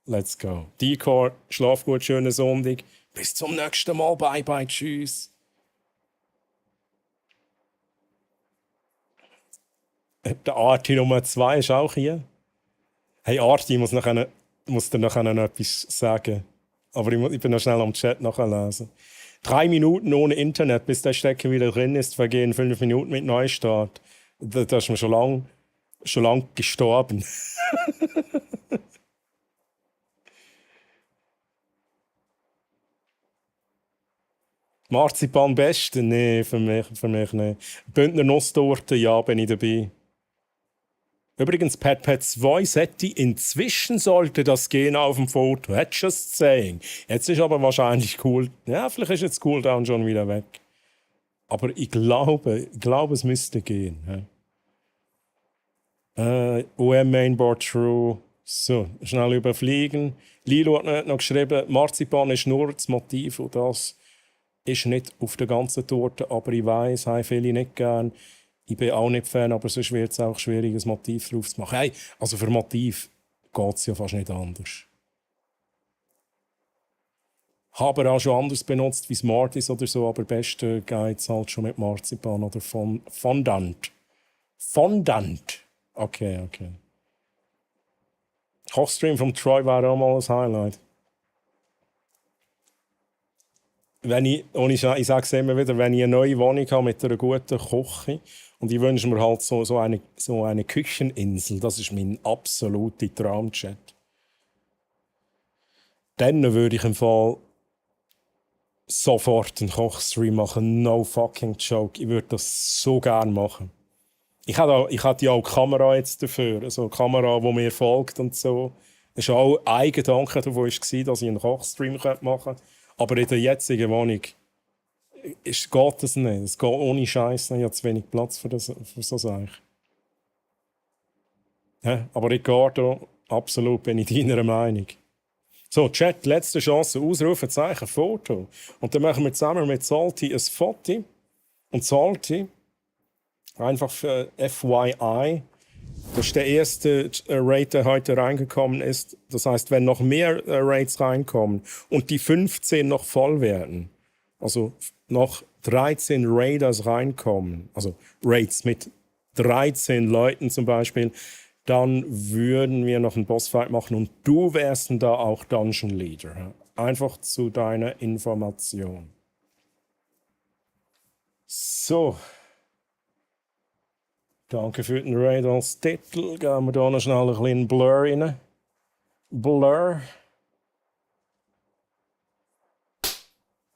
Let's go. Decor, schlaf gut, schönen Sonntag. Bis zum nächsten Mal. Bye, bye, tschüss. Der Arti Nummer 2 ist auch hier. Hey Arti, ich muss dir nachher noch etwas sagen. Aber ich bin noch schnell am Chat nachlesen. 3 Minuten ohne Internet, bis der Stecker wieder drin ist, vergehen 5 Minuten mit Neustart. Da ist man schon lang gestorben. Marzipan Beste? Nee, für mich nicht. Bündner Nusstorte, ja, bin ich dabei. Übrigens, Pat 2 sollte inzwischen sollte das gehen auf dem Foto. That's just saying. Jetzt ist aber wahrscheinlich cool. Ja, vielleicht ist jetzt Cooldown schon wieder weg. Aber ich glaube, es müsste gehen. OM Mainboard True. So, schnell überfliegen. Lilo hat noch geschrieben, Marzipan ist nur das Motiv und das ist nicht auf der ganzen Torte, aber ich weiss, haben viele nicht gern. Ich bin auch nicht Fan, aber sonst wird es auch schwierig, ein Motiv drauf zu machen. Hey, also für Motiv geht es ja fast nicht anders. Habe auch schon anders benutzt, wie Smarties oder so, aber beste geht es halt schon mit Marzipan oder Fondant. Fondant. Okay. Kochstream vom Troy war auch mal ein Highlight. ich sage es immer wieder, wenn ich eine neue Wohnung habe mit einer guten Küche und ich wünsche mir halt so eine Kücheninsel, das ist mein absoluter Traumchat. Dann würde ich im Fall sofort einen Kochstream machen. No fucking joke. Ich würde das so gerne machen. Ich hatte ja auch die Kamera jetzt dafür. Also eine Kamera, die mir folgt und so. Es war auch ein Gedanke davon, dass ich einen Kochstream machen könnte. Aber in der jetzigen Wohnung geht das nicht. Es geht ohne Scheiß nicht. Ich habe zu wenig Platz für so Sachen. Ja, aber ich gehe da absolut, bin ich deiner Meinung. So, Chat, letzte Chance, Ausrufezeichen, Foto. Und dann machen wir zusammen mit Salty ein Foto. Und Salty, einfach für FYI, das ist der erste Raid, der heute reingekommen ist. Das heißt, wenn noch mehr Raids reinkommen und die 15 noch voll werden, also noch 13 Raiders reinkommen, also Raids mit 13 Leuten zum Beispiel, dann würden wir noch einen Bossfight machen und du wärst dann da auch Dungeon Leader. Einfach zu deiner Information. So. Danke für den Raid als Titel. Gehen wir hier noch schnell ein bisschen Blur rein. Blur.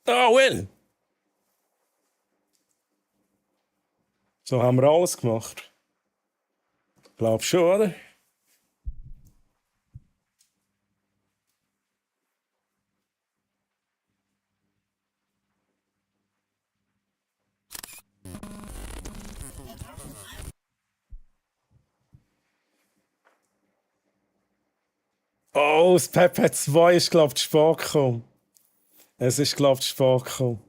Ah, Will! So haben wir alles gemacht. Glaub schon, oder? Oh, das Pep 2 ist, glaube ich, spät gekommen. Es ist, glaube ich, spät gekommen.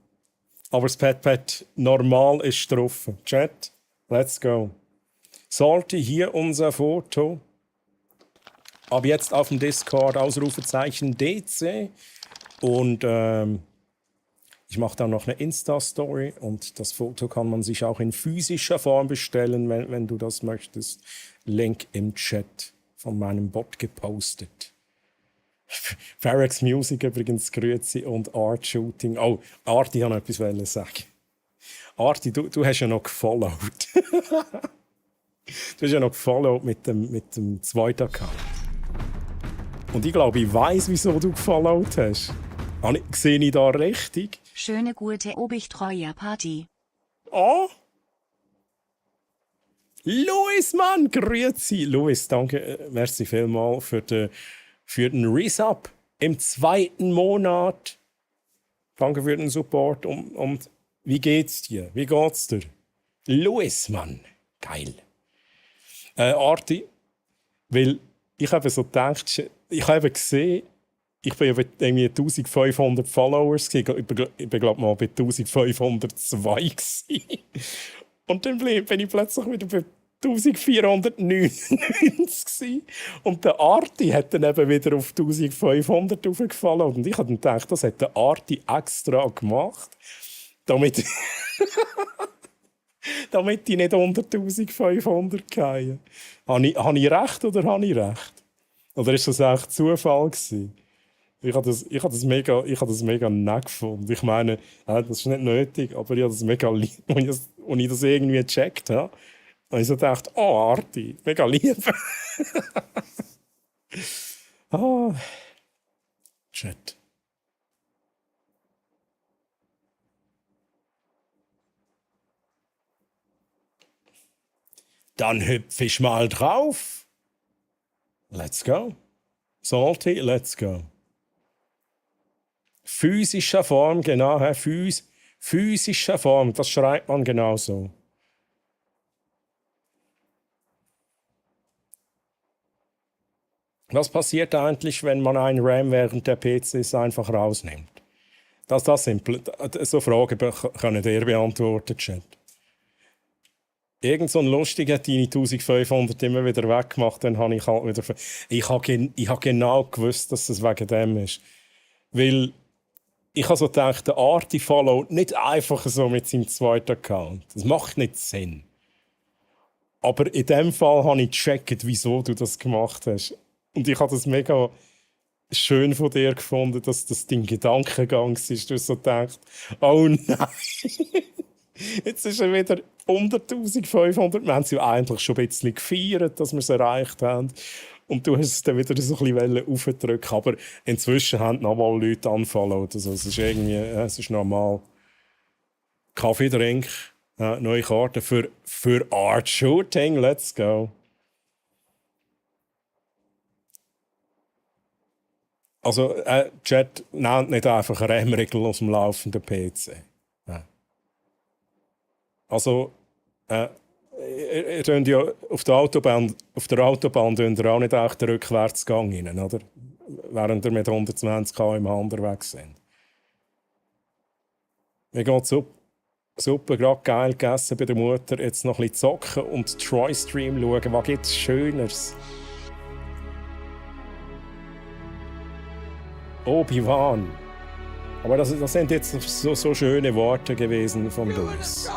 Aber das Pet normal ist drauf. Chat, let's go. Salty, hier unser Foto. Ab jetzt auf dem Discord Ausrufezeichen DC. Und ich mache dann noch eine Insta-Story. Und das Foto kann man sich auch in physischer Form bestellen, wenn du das möchtest. Link im Chat von meinem Bot gepostet. Ferex Music übrigens, Grüezi und Art Shooting. Oh, Arti, ich wollte noch etwas sagen. Arti, du hast ja noch gefollowt. Du hast ja noch gefollowt mit dem zweiten Account. Und ich glaube, ich weiss, wieso du gefollowt hast. Sehe ich da richtig? Schöne gute Obichtreuer Party. Oh! Louis, Mann, grüezi. Louis, danke, merci vielmals für den Resub im 2. Monat. Danke für den Support. Und wie geht's dir? Wie geht's dir? Louis, Mann. Geil. Arti, weil ich habe so gedacht, ich habe gesehen, ich bin irgendwie 1500 Followers gewesen. Ich bin glaube mal bei 1502 gewesen. Und dann bin ich plötzlich wieder bei 1499 gewesen. Und der Arti hat dann eben wieder auf 1500 aufgefallen. Und ich habe dann gedacht, das hat der Arti extra gemacht, damit ich nicht unter 1500 gehe. Habe ich recht oder habe ich recht? Oder ist das echt Zufall gewesen? Ich habe das mega nett gefunden. Ich meine, das ist nicht nötig, aber ich habe das mega lieb, als ich das irgendwie gecheckt habe. Und ich so dachte, oh, Arti, mega lieb. Chat. Dann hüpf ich mal drauf. Let's go. Salty, let's go. Physischer Form, genau, physischer Form, das schreibt man genauso. Was passiert eigentlich, wenn man ein RAM während der PCs einfach rausnimmt? So Fragen können ihr beantworten, Chat. Irgend so ein Lustiger hat die 1500 immer wieder weggemacht, dann habe ich halt wieder... Ich habe genau gewusst, dass es wegen dem ist. Weil ich habe so gedacht, der Arti followt nicht einfach so mit seinem zweiten Account. Das macht nicht Sinn. Aber in dem Fall habe ich gecheckt, wieso du das gemacht hast. Und ich habe das mega schön von dir gefunden, dass das dein Gedankengang ist. Du so denkst, oh nein, jetzt ist er wieder unter 1500. Wir haben es ja eigentlich schon ein bisschen gefeiert, dass wir es erreicht haben. Und du hast es dann wieder so ein bisschen aufgedrückt. Aber inzwischen haben nochmal Leute angefangen. Also es ist irgendwie, es ist normal. Kaffee trink, neue Karte für Art Shooting. Let's go. Also, Chat nennt nicht einfach RAM-Regel aus dem laufenden PC. Ja. Also, ihr könnt ja auf der Autobahn könnt ihr auch nicht echt den Rückwärtsgang rein, oder? Während ihr mit 120 km/h unterwegs sind. Mir geht super, gerade geil gegessen bei der Mutter. Jetzt noch ein bisschen zocken und Troy-Stream schauen. Was gibt's Schöneres? Obi-Wan. Aber das sind jetzt so schöne Worte gewesen von Luis.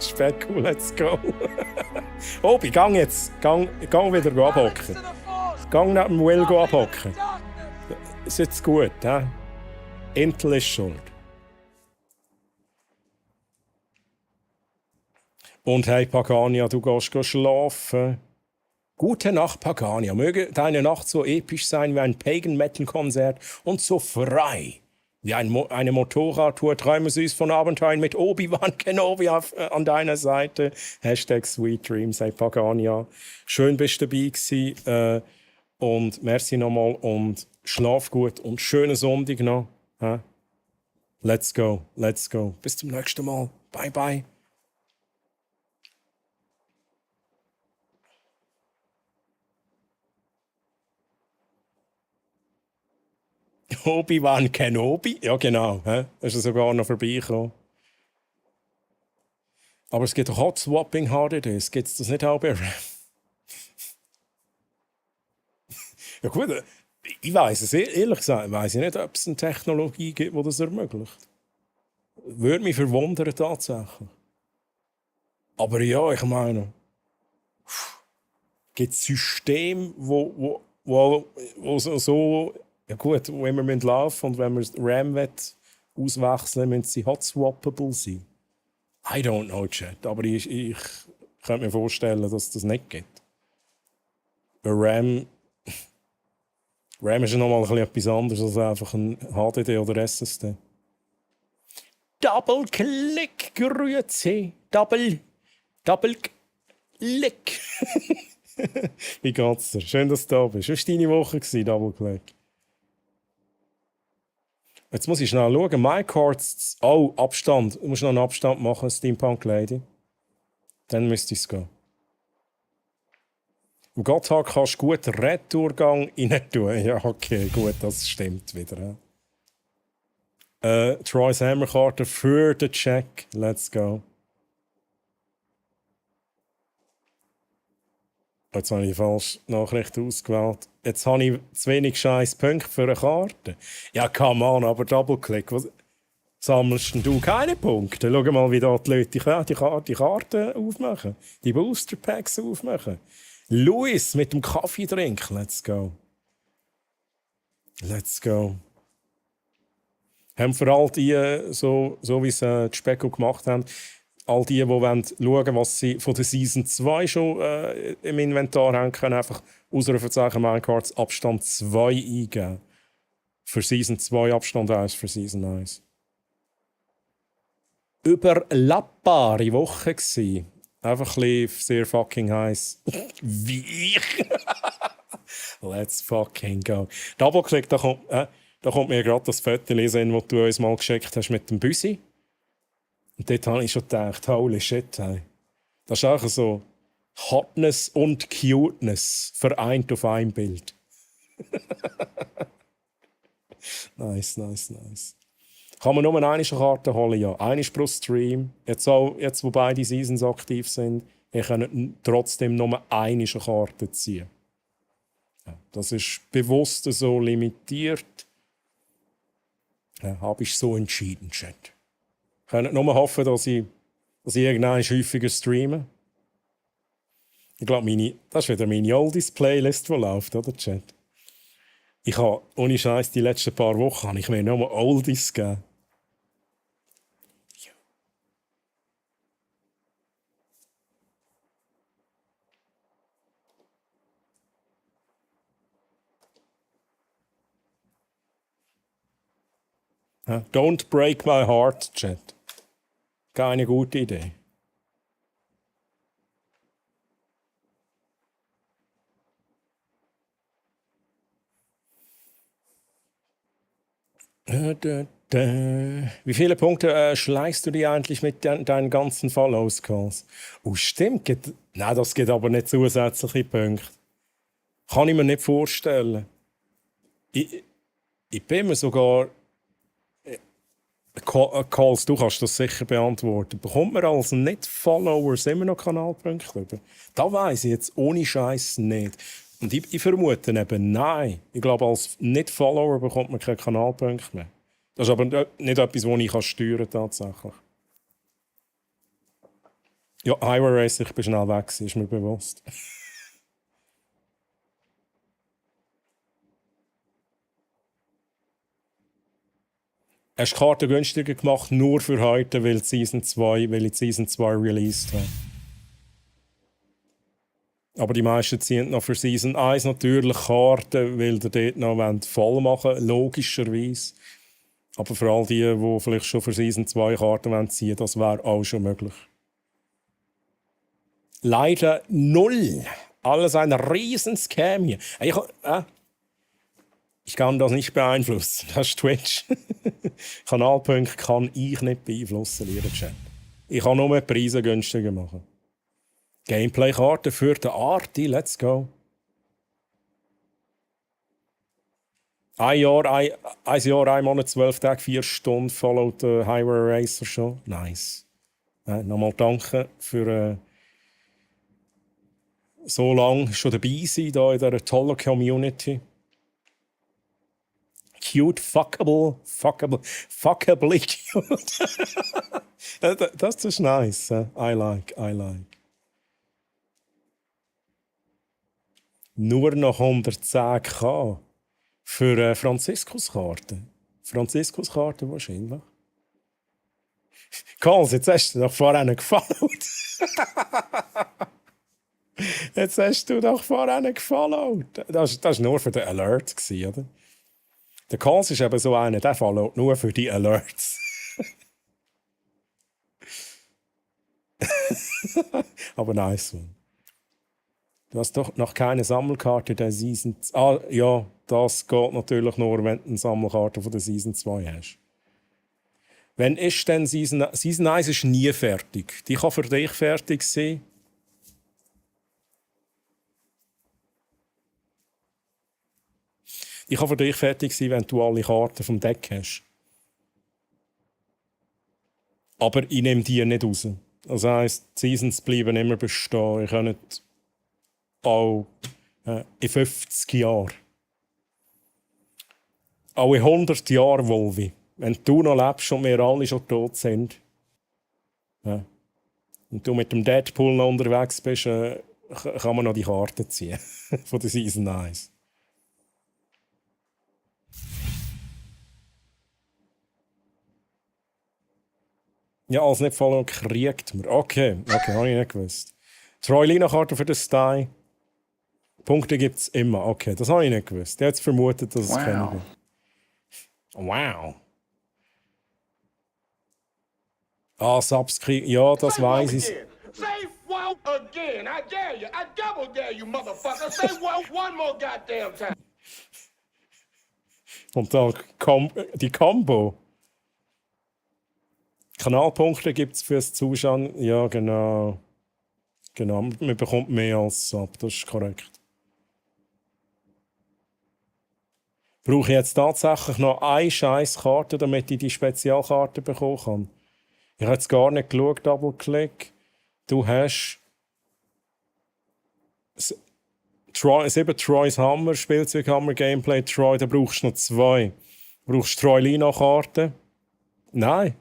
Specku, let's go. Obi, gang jetzt. Gang wieder abhocken. Gang neben dem Will abhocken. Ist jetzt gut, hä? Intel ist schuld. Und hey Pagania, du gehst schlafen. Gute Nacht, Pagania. Möge deine Nacht so episch sein wie ein Pagan-Metal-Konzert und so frei wie eine Motorradtour. Träume süß von Abenteuern mit Obi-Wan Kenobi an deiner Seite. Hashtag Sweet Dreams, hey Pagania. Schön bist du dabei gewesen. Und merci nochmal und schlaf gut und schönen Sonntag noch. Let's go. Bis zum nächsten Mal. Bye, bye. Obi-Wan Kenobi? Ja, genau. Ist er sogar noch vorbeigekommen. Aber es gibt doch Hot Swapping HDDs. Gibt es das nicht auch bei RAM? Ja gut, ich weiss es. Ehrlich gesagt, weiss ich nicht, ob es eine Technologie gibt, die das ermöglicht. Würde mich verwundern tatsächlich. Aber ja, ich meine, gibt es Systeme, wo so ja gut, wenn wir laufen und wenn wir RAM auswechseln, müssen sie hot swappable sein. I don't know, Chat, aber ich könnte mir vorstellen, dass das nicht geht. Bei RAM ist ja nochmal etwas anderes als einfach ein HDD oder SSD. Double-Click, grüezi. Double-Click. Wie geht's dir? Schön, dass du da bist. Wie war deine Woche, Double-Click? Jetzt muss ich schnell schauen. MyCards. Oh, Abstand. Du musst noch einen Abstand machen, Steampunk Lady. Dann müsste es gehen. Im Gotthard kannst du gut den Retourgang rein tun. Ja, okay, gut, das stimmt wieder. Troy's Hammerkarte für den Check. Let's go. Jetzt habe ich die falsche Nachricht ausgewählt. Jetzt habe ich zu wenig scheiß Punkte für eine Karte. Ja, come on, aber Double-Click. Was sammelst denn du keine Punkte? Schau mal, wie da die Leute die Karten aufmachen. Die Booster-Packs aufmachen. Luis mit dem Kaffee trinken. Let's go. Let's go. Haben für all die, so wie es die Specko gemacht haben, all die schauen wollen, was sie von der Season 2 schon im Inventar haben, können einfach Ausrufezeichen Minecards Abstand 2 eingeben. Für Season 2 Abstand 1 für Season 1. Überlappbare Woche gsi. Einfach ein bisschen sehr fucking heiß. Wie ich. Let's fucking go. Double-Click, da kommt mir gerade das Foto lesen, das du uns mal geschickt hast mit dem Büsi. Und dort habe ich schon gedacht, holy shit, hey. Das ist auch so Hotness und Cuteness vereint auf einem Bild. Nice. Kann man nur eine Karte holen, ja. Eine pro Stream. Jetzt, wo beide Seasons aktiv sind, wir können trotzdem nur eine Karte ziehen. Ja, das ist bewusst so limitiert. Ja, habe ich so entschieden, Chat. Ich kann nur hoffen, dass ich irgendwann häufiger streame. Ich glaube, das ist wieder meine Oldies-Playlist, die läuft, oder, Chat? Ich habe, ohne Scheiß, die letzten paar Wochen habe ich mir nur Oldies gegeben. Ja, Don't break my heart, Chat. Keine gute Idee. Wie viele Punkte schleichst du dir eigentlich mit deinen ganzen Follows, Calls? Oh, stimmt. Nein, das geht aber nicht zusätzliche Punkte. Kann ich mir nicht vorstellen. Ich bin mir sogar... Calls, du kannst das sicher beantworten. Bekommt man als Nicht-Followers immer noch Kanalpunkte über? Da weiss ich jetzt ohne Scheiß nicht. Und ich vermute eben, nein. Ich glaube, als Nicht-Follower bekommt man keine Kanalpunkte mehr. Das ist aber nicht etwas, das ich steuern kann, tatsächlich. Ja, Highway Race, ich bin schnell weg, ist mir bewusst. Hast du die Karte günstiger gemacht, nur für heute, weil ich Season 2 released habe. Aber die meisten ziehen noch für Season 1 natürlich Karten, weil die dort noch voll machen wollen, logischerweise. Aber für all die, die vielleicht schon für Season 2 Karten ziehen wollen, das wäre auch schon möglich. Leider 0. Alles ein riesen Scam hier. Ich kann das nicht beeinflussen. Das ist Twitch. Kanalpunkte kann ich nicht beeinflussen, lieber Chat. Ich kann nur die Preise günstiger machen. Gameplay-Karte für den Arti, let's go. Ein Jahr, 1 Monat, 12 Tage, 4 Stunden followed der Highway Racer schon. Nice. Nochmal danke für so lange schon dabei sein hier in dieser tollen Community. Cute, fuckably cute. Das ist nice. I like. Nur noch 110k für Franziskuskarte. Franziskuskarte wahrscheinlich. Karls, jetzt hast du doch vorhin gefollowt. Jetzt hast du doch vorhin gefollowt. Das war nur für den Alert, oder? Der Karls ist eben so einer, der followt nur für die Alerts. Aber nice, man. Du hast doch noch keine Sammelkarte der Season... ja, das geht natürlich nur, wenn du eine Sammelkarte von der Season 2 hast. Wenn ist denn Season 1 ist nie fertig. Die kann für dich fertig sein. Die kann für dich fertig sein, wenn du alle Karten vom Deck hast. Aber ich nehme die nicht raus. Das heisst, die Seasons bleiben immer bestehen. Ihr könnt auch in 50 Jahren. Auch in 100 Jahren, Volvi. Wenn du noch lebst und wir alle schon tot sind, und du mit dem Deadpool noch unterwegs bist, kann man noch die Karte ziehen. Von der Season 1. Ja, als nicht voll kriegt man. Okay, habe ich nicht gewusst. Troy-Lina-Karte für den Style. Punkte gibt es immer. Okay, das habe ich nicht gewusst. Ich habe jetzt vermutet, dass es keine gibt. Wow. Subscribe. Ja, das weiß ich. Say wow again. I dare you. I double dare you, motherfucker. Say wow one more goddamn time. Und dann die Combo. Kanalpunkte gibt es fürs Zuschauen. Ja, genau. Man bekommt mehr als Sub. Das ist korrekt. Brauche ich jetzt tatsächlich noch eine Scheißkarte, damit ich die Spezialkarte bekommen kann? Ich habe jetzt gar nicht geschaut, Double-Click. Du hast 7 Troys Hammer, Spielzeughammer, Gameplay Troy, da brauchst du noch 2. Brauchst du Troy-Lina-Karten? Nein.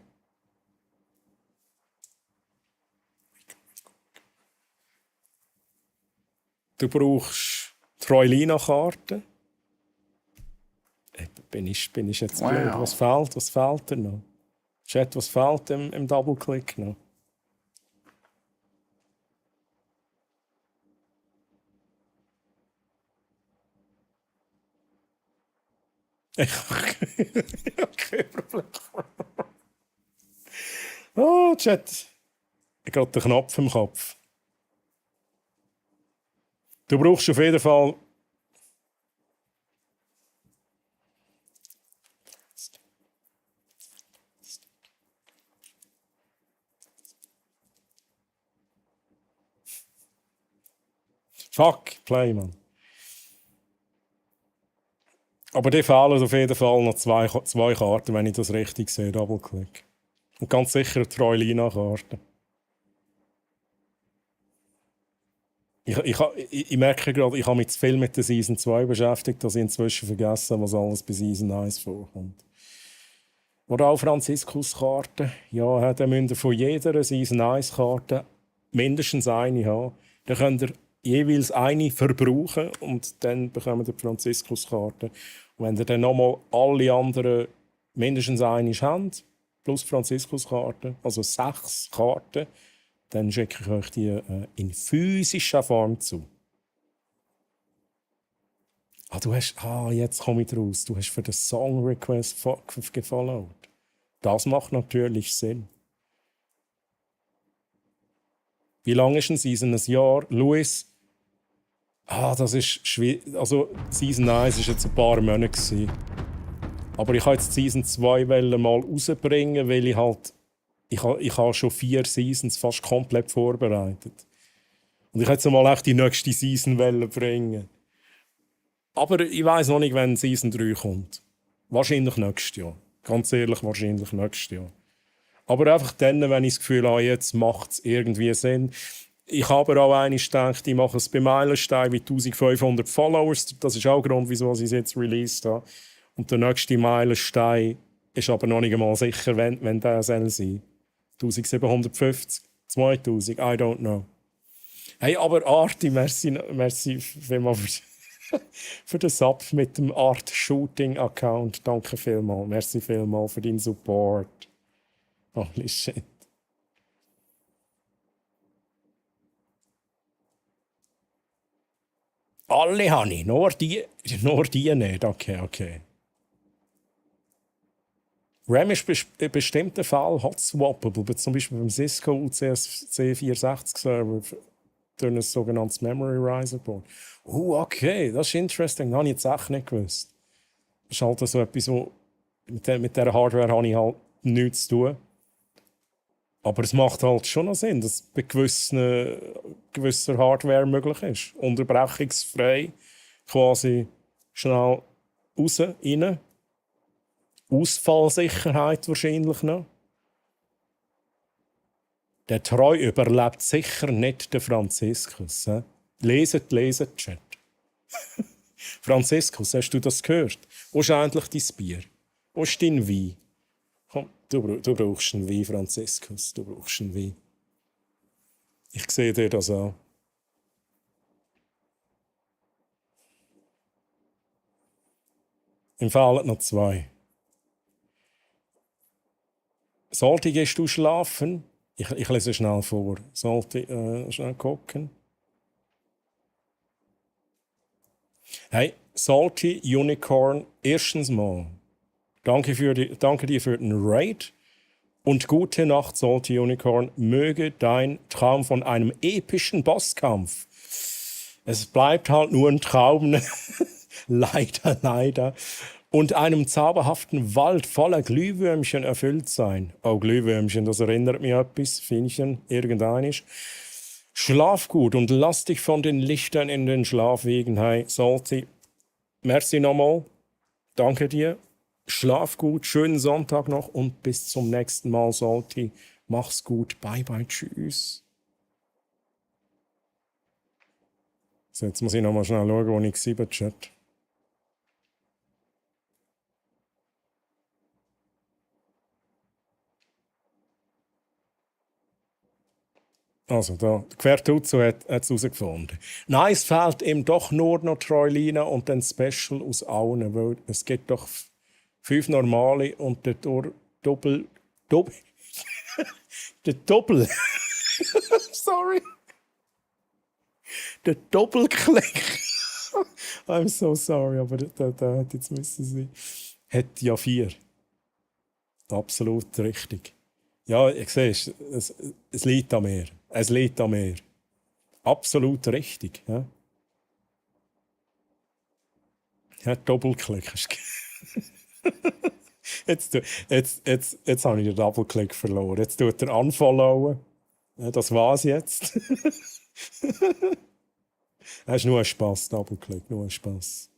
Du brauchst Troilina-Karten. Bin ich jetzt blöd? Was fehlt dir noch? Chat, was fehlt im Double-Click noch? Okay, Problem. Oh, Chat. Ich habe den Knopf im Kopf. Du brauchst auf jeden Fall. Fuck, Play, Mann. Aber die fehlen auf jeden Fall noch zwei Karten, wenn ich das richtig sehe. Double-Click. Und ganz sicher eine Troilina-Karte. Ich merke gerade, ich habe mich zu viel mit der Season 2 beschäftigt, dass ich inzwischen vergessen habe, was alles bei Season 1 vorkommt. Oder auch Franziskus-Karten. Ja, dann müsst ihr von jeder Season 1-Karte mindestens eine haben. Dann könnt ihr jeweils eine verbrauchen und dann bekommt ihr die Franziskus-Karte. Und wenn ihr dann nochmal alle anderen mindestens eine habt, plus Franziskus-Karte, also 6 Karten, dann schicke ich euch die in physischer Form zu. Jetzt komme ich raus. Du hast für den Song Request gefollowt. Das macht natürlich Sinn. Wie lange ist eine Season? Ein Jahr? Luis? Das ist schwierig. Also, Season 1 war jetzt ein paar Monate gewesen. Aber ich wollte jetzt Season 2 mal rausbringen, weil ich halt. Ich habe schon 4 Seasons fast komplett vorbereitet. Und ich wollte jetzt mal echt die nächste Season bringen. Aber ich weiss noch nicht, wenn Season 3 kommt. Wahrscheinlich nächstes Jahr. Ganz ehrlich, wahrscheinlich nächstes Jahr. Aber einfach dann, wenn ich das Gefühl habe, jetzt macht es irgendwie Sinn. Ich habe auch einmal gedacht, ich mache es bei Meilenstein mit 1500 Followers. Das ist auch der Grund, wieso ich es jetzt released habe. Und der nächste Meilenstein ist aber noch nicht einmal sicher, wenn der sein soll. 1750, 2000, I don't know. Hey, aber Arti, merci vielmals für den Sub mit dem Art Shooting Account. Danke vielmals. Merci vielmals für deinen Support. Holy shit. Alle habe ich, nur die nicht. Okay. RAM ist in bestimmten Fällen hot swappable, zum Beispiel beim Cisco UCS C460 Server durch ein sogenanntes Memory Riser Board. Okay, das ist interesting, das habe ich jetzt echt nicht gewusst. Das ist halt so etwas, wo mit dieser Hardware habe ich halt nichts zu tun. Aber es macht halt schon noch Sinn, dass es bei gewisser Hardware möglich ist. Unterbrechungsfrei, quasi schnell raus, rein. Ausfallsicherheit wahrscheinlich noch. Der Treu überlebt sicher nicht den Franziskus. Leset, Chat. Franziskus, hast du das gehört? Wo ist eigentlich dein Bier? Wo ist dein Wein? Komm, du brauchst einen Wein, Franziskus. Du brauchst einen Wein. Ich sehe dir das an. Im Fall noch 2. Sollte gehst du schlafen? Ich lese schnell vor. Sollte schnell gucken. Hey, Salty Unicorn, erstens mal. Danke dir für den Raid. Und gute Nacht, Salty Unicorn. Möge dein Traum von einem epischen Bosskampf. Es bleibt halt nur ein Traum. leider. Und einem zauberhaften Wald voller Glühwürmchen erfüllt sein. Oh, Glühwürmchen, das erinnert mich an etwas, Finnchen, irgendeinisch. Schlaf gut und lass dich von den Lichtern in den Schlaf wiegen. Hey, Salty, merci nochmal. Danke dir. Schlaf gut, schönen Sonntag noch und bis zum nächsten Mal, Salty. Mach's gut. Bye, tschüss. So, jetzt muss ich nochmal schnell schauen, wo ich 7 Chat. Also, da, Quertuzzo hat es herausgefunden. Nein, es fehlt ihm doch nur noch Troilina und dann Special aus allen, weil es gibt doch 5 normale und der Doppel... der Doppel... Sorry. Der Doppelklick. I'm so sorry, aber der hätte jetzt müssen sein. Hat ja 4. Absolut richtig. Ja, ich sehe es liegt an mir. Es liegt an mir. Absolut richtig. Ja, ja Doppelklick. Jetzt habe ich den Doppelklick verloren. Jetzt tut er unfollowen. Ja, das war's jetzt. Das ist nur ein Spass, Doppelklick, nur ein Spass.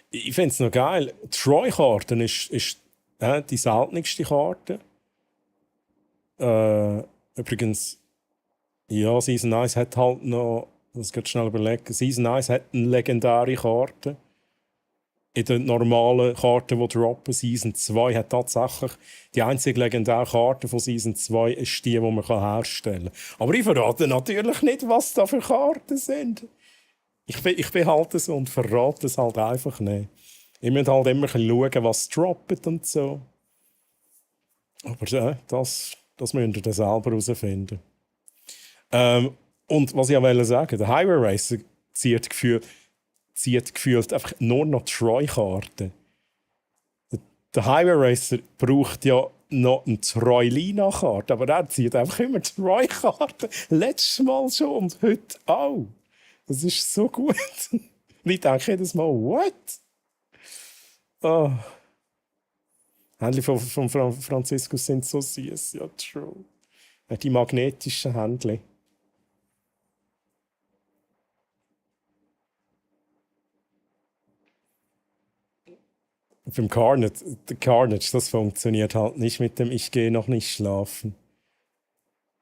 Ich finde es noch geil. Die Troy-Karte ist die seltenste Karte. Übrigens, ja, Season 1 hat halt noch, ich muss gerade schnell überlegen, Season 1 hat eine legendäre Karte. In den normalen Karten, die droppen, Season 2 hat tatsächlich die einzige legendäre Karte von Season 2 ist die man herstellen kann. Aber ich verrate natürlich nicht, was da für Karten sind. Ich behalte es und verrate es halt einfach nicht. Ich muss halt immer schauen, was droppt und so. Aber das müsst ihr dann selber herausfinden. Und was ich auch sagen wollte, der Highway Racer zieht gefühlt einfach nur noch Troy-Karten. Der Highway Racer braucht ja noch eine Troy-Lina-Karte, aber er zieht einfach immer Troy-Karten. Letztes Mal schon und heute auch. Das ist so gut. Ich denke jedes Mal, what? Oh. Händchen von Franziskus sind so süß, ja, true. Die magnetischen Händchen. Beim Carnage, das funktioniert halt nicht mit dem Ich gehe noch nicht schlafen.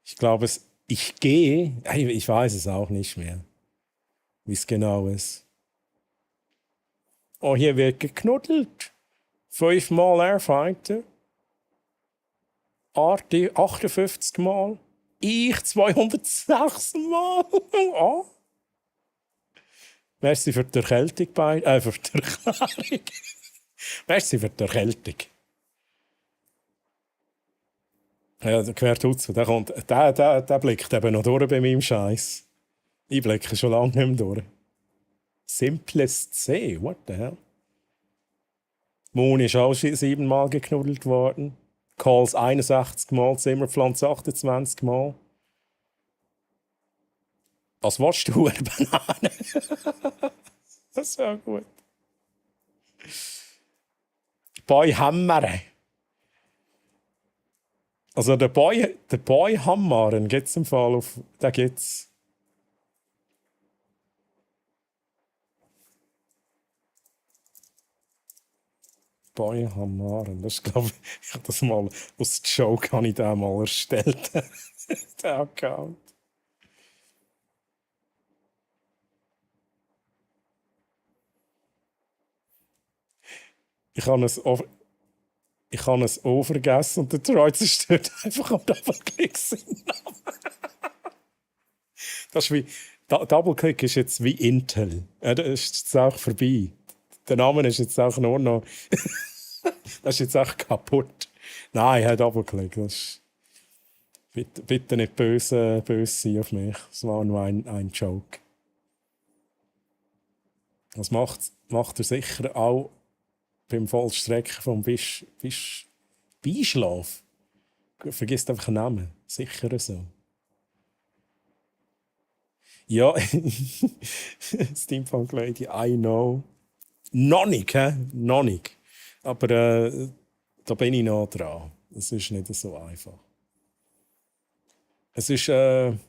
Ich glaube, ich gehe, ich weiß es auch nicht mehr, wie es genau ist. Oh, hier wird geknuddelt. 5-mal Airfighter. Arti 58 Mal. Ich 206 Mal. Oh. Merci für die Erkältung, für die Erklärung. Merci für die Erkältung. Ja, der Quertuzzo, der blickt eben noch durch bei meinem Scheiß. Ich blicke schon lange nicht mehr durch. Simples C, what the hell? Moon ist auch 7 Mal geknuddelt worden. Calls 61 Mal, Zimmerpflanze 28 Mal. Was willst du, eine Banane? Das ist ja gut. Boy Hammer. Also der Boy Hammer gibt es im Fall auf. Den gibt's. Boy Hammer. Das ist, glaube ich habe das mal aus der Joke habe ich den mal erstellt. Den Account. Ich habe es auch vergessen und der Troy stört einfach am Doppelklick seinen Namen. Das ist wie, Doppelklick ist jetzt wie Intel. Das ist jetzt auch vorbei. Der Name ist jetzt auch nur noch... Das ist jetzt auch kaputt. Nein, Herr Doppelklick, das ist... Bitte nicht böse sein auf mich. Das war nur ein Joke. Das macht er sicher auch beim Vollstrecken vom Beischlaf. Vergisst einfach den Namen. Sicher so. Ja, Steampunk Lady, I know. Noch nicht, hä? Noch nicht. Aber da bin ich noch dran. Es ist nicht so einfach. Es ist... und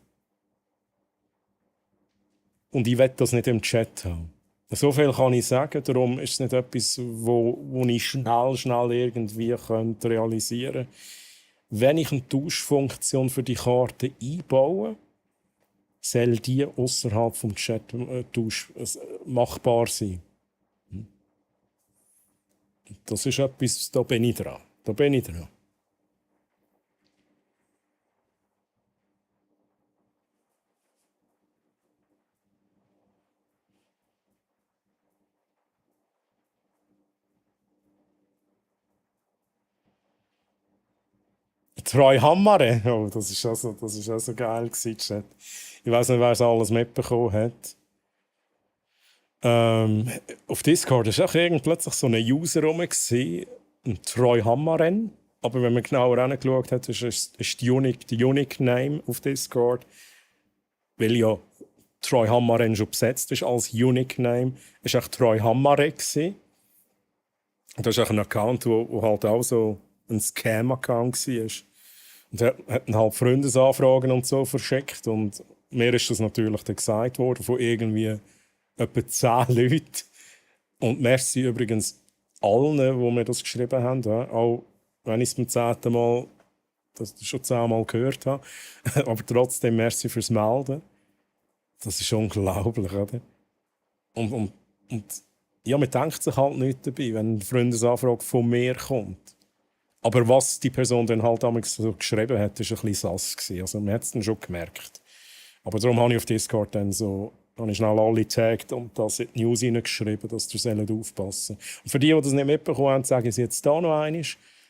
ich will das nicht im Chat haben. So viel kann ich sagen, darum ist es nicht etwas, wo ich schnell irgendwie realisieren könnte. Wenn ich eine Tauschfunktion für die Karte einbaue, soll die außerhalb des Chat machbar sein. Das ist etwas, da bin ich dran. Da bin ich dran. Troy Hammare, oh, das ist also geil gewesen, Chat. Ich weiß nicht, wer es alles mitbekommen hat. Auf Discord war auch plötzlich so ein User rum, ein Troy Hammaren. Aber wenn man genauer hingeschaut hat, ist die Unique Name auf Discord. Weil ja Troy Hammaren schon besetzt ist als Unique Name, ist auch Troy Hammare gewesen. Und das ist auch ein Account, wo halt auch so ein Scam-Account war. Und er hat dann halt Freundesanfragen und so verschickt. Und mir ist das natürlich dann gesagt worden von irgendwie etwa 10 Leuten. Und merci übrigens allen, die mir das geschrieben haben. Ja. Auch wenn ich es beim 10. Mal das schon 10 Mal gehört habe. Aber trotzdem merci fürs Melden. Das ist unglaublich, oder? Und ja, man denkt sich halt nicht dabei, wenn eine Freundesanfrage von mir kommt. Aber was die Person dann halt damals so geschrieben hat, war ein bisschen sass gewesen. Also man hat es dann schon gemerkt. Aber darum habe ich auf Discord dann so, habe ich schnell alle getaggt und das in die News hineingeschrieben, dass ihr aufpassen sollt. Und für die das nicht mitbekommen haben, sage ich es jetzt hier noch einmal.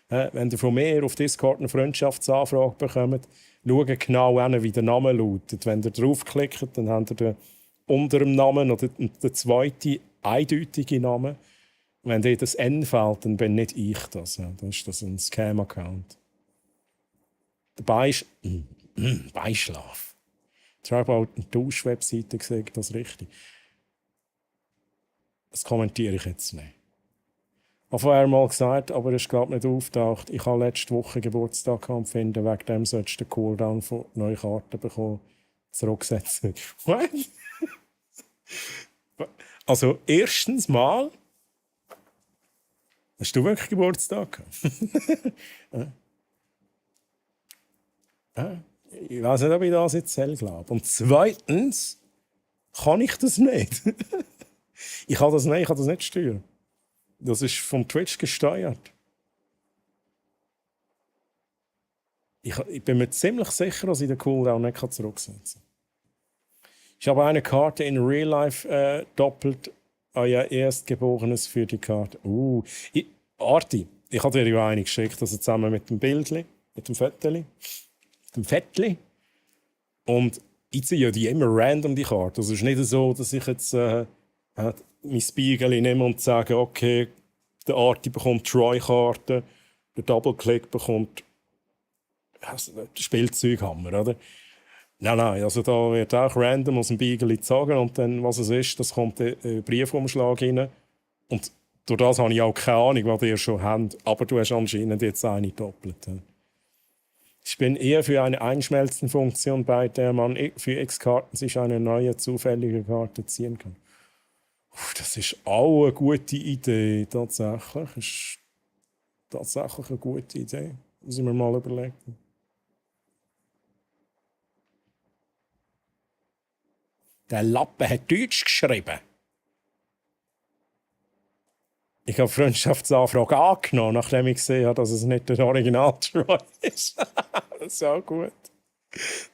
Wenn ihr von mir auf Discord eine Freundschaftsanfrage bekommt, schaut genau hin, wie der Name lautet. Wenn ihr draufklickt, dann habt ihr unter dem Namen oder den zweiten eindeutigen Namen. Wenn dir das N fällt, dann bin nicht ich das. Ja. Dann ist das ein Scam-Account. Der Beischlaf. Ich habe auch eine Tausch-Webseite gesehen, das richtig. Das kommentiere ich jetzt nicht. Ich habe vorher mal gesagt, aber es ist gerade nicht auftaucht. Ich habe letzte Woche Geburtstag empfinden, wegen dem solltest du den Cooldown von neuen Karten bekommen. Zurücksetzen. What? Also, erstens mal, hast du wirklich Geburtstag? Ich weiß nicht, ob ich das jetzt selber glaube. Und zweitens kann ich das nicht. Ich kann das nicht steuern. Das ist vom Twitch gesteuert. Ich bin mir ziemlich sicher, dass ich den Cooldown nicht zurücksetzen kann. Ich habe eine Karte in Real Life doppelt euer Erstgeborenes für die Karte. Arti, ich habe dir ja eine geschickt, also zusammen mit dem Bildli, mit dem Fettli. Und ich ziehe ja die immer random, die Karte. Also es ist nicht so, dass ich jetzt mein Spiegel nehme und sage, okay, der Arti bekommt Troy-Karten, der Double-Click bekommt Spielzeughammer, oder? Nein, also da wird auch random aus dem Spiegel gezogen und dann, was es ist, das kommt in den Briefumschlag rein. Und durch das habe ich auch keine Ahnung, was ihr schon habt, aber du hast anscheinend jetzt eine doppelt. Ich bin eher für eine Einschmelzenfunktion, bei der man für X-Karten sich eine neue zufällige Karte ziehen kann. Das ist auch eine gute Idee, tatsächlich. Das ist tatsächlich eine gute Idee. Muss ich mir mal überlegen. Der Lappe hat Deutsch geschrieben. Ich habe Freundschaftsanfrage angenommen, nachdem ich gesehen habe, dass es nicht der Original-Troy ist. Das ist auch gut.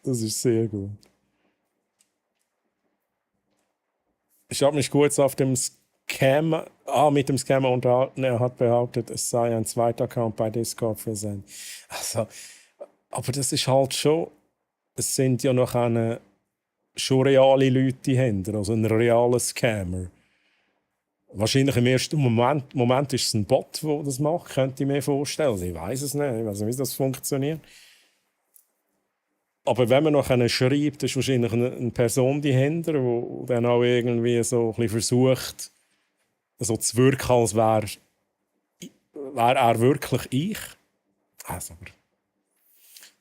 Das ist sehr gut. Ich habe mich kurz auf dem mit dem Scammer unterhalten. Er hat behauptet, es sei ein zweiter Account bei Discord für sein. Also, aber das ist halt schon. Es sind ja noch schon reale Leute dahinter, also ein realer Scammer. Wahrscheinlich im ersten Moment ist es ein Bot, der das macht, könnte ich mir vorstellen. Ich weiß es nicht, ich weiß nicht, wie das funktioniert. Aber wenn man noch schreibt, ist wahrscheinlich eine Person dahinter, die dann auch irgendwie so ein bisschen versucht, so zu wirken, als wäre er wirklich ich. Also,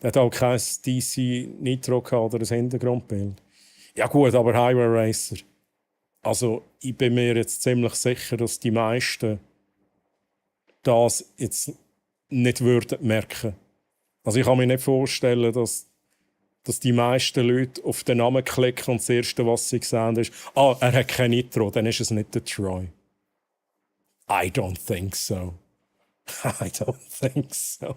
der hat auch kein DC Nitro oder ein Hintergrundbild. Ja gut, aber Highway Racer. Also ich bin mir jetzt ziemlich sicher, dass die meisten das jetzt nicht würden merken. Also ich kann mir nicht vorstellen, dass die meisten Leute auf den Namen klicken und das Erste, was sie sehen, ist er hat kein Nitro, dann ist es nicht der Troy. I don't think so. I don't think so.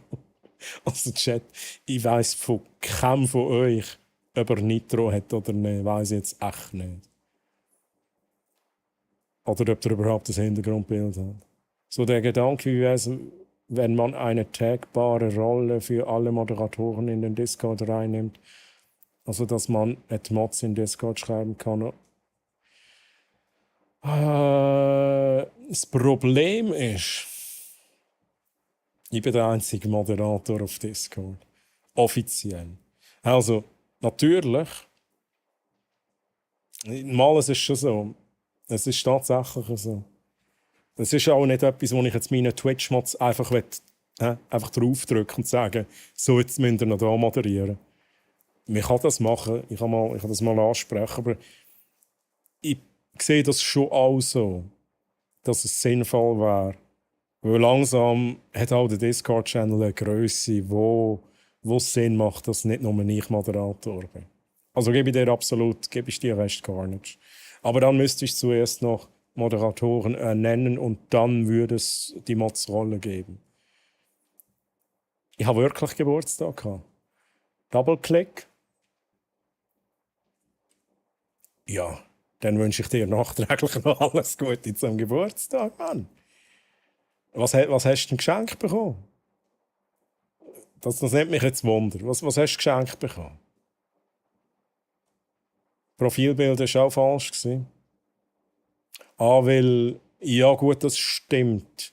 Also Chat, ich weiss von keinem von euch, ob er Nitro hat oder nicht, weiss ich jetzt echt nicht. Oder ob er überhaupt das Hintergrundbild hat. So der Gedanke, wie wäre es, wenn man eine tagbare Rolle für alle Moderatoren in den Discord reinnimmt, also dass man Mods in Discord schreiben kann. Das Problem ist, ich bin der einzige Moderator auf Discord. Offiziell. Also, natürlich, mal es ist schon so. Es ist tatsächlich so. Es ist auch nicht etwas, wo ich jetzt meinen Twitch-Mods einfach draufdrücken und sagen, so, jetzt müsst ihr noch da moderieren. Man kann das machen, ich kann das mal ansprechen, aber ich sehe das schon auch so, dass es sinnvoll wäre. Weil langsam hat auch der Discord-Channel eine Grösse, wo es Sinn macht, dass nicht nur ich Moderator bin. Also gebe ich dir recht gar nicht. Aber dann müsste ich zuerst noch Moderatoren nennen und dann würde es die Mods-Rolle geben. Ich habe wirklich Geburtstag gehabt. Double-Click. Ja, dann wünsche ich dir nachträglich noch alles Gute zum Geburtstag, Mann. Was hast du denn geschenkt bekommen? Das nimmt mich jetzt Wunder. Was hast du geschenkt bekommen? Profilbild war auch falsch. Weil, ja gut, das stimmt.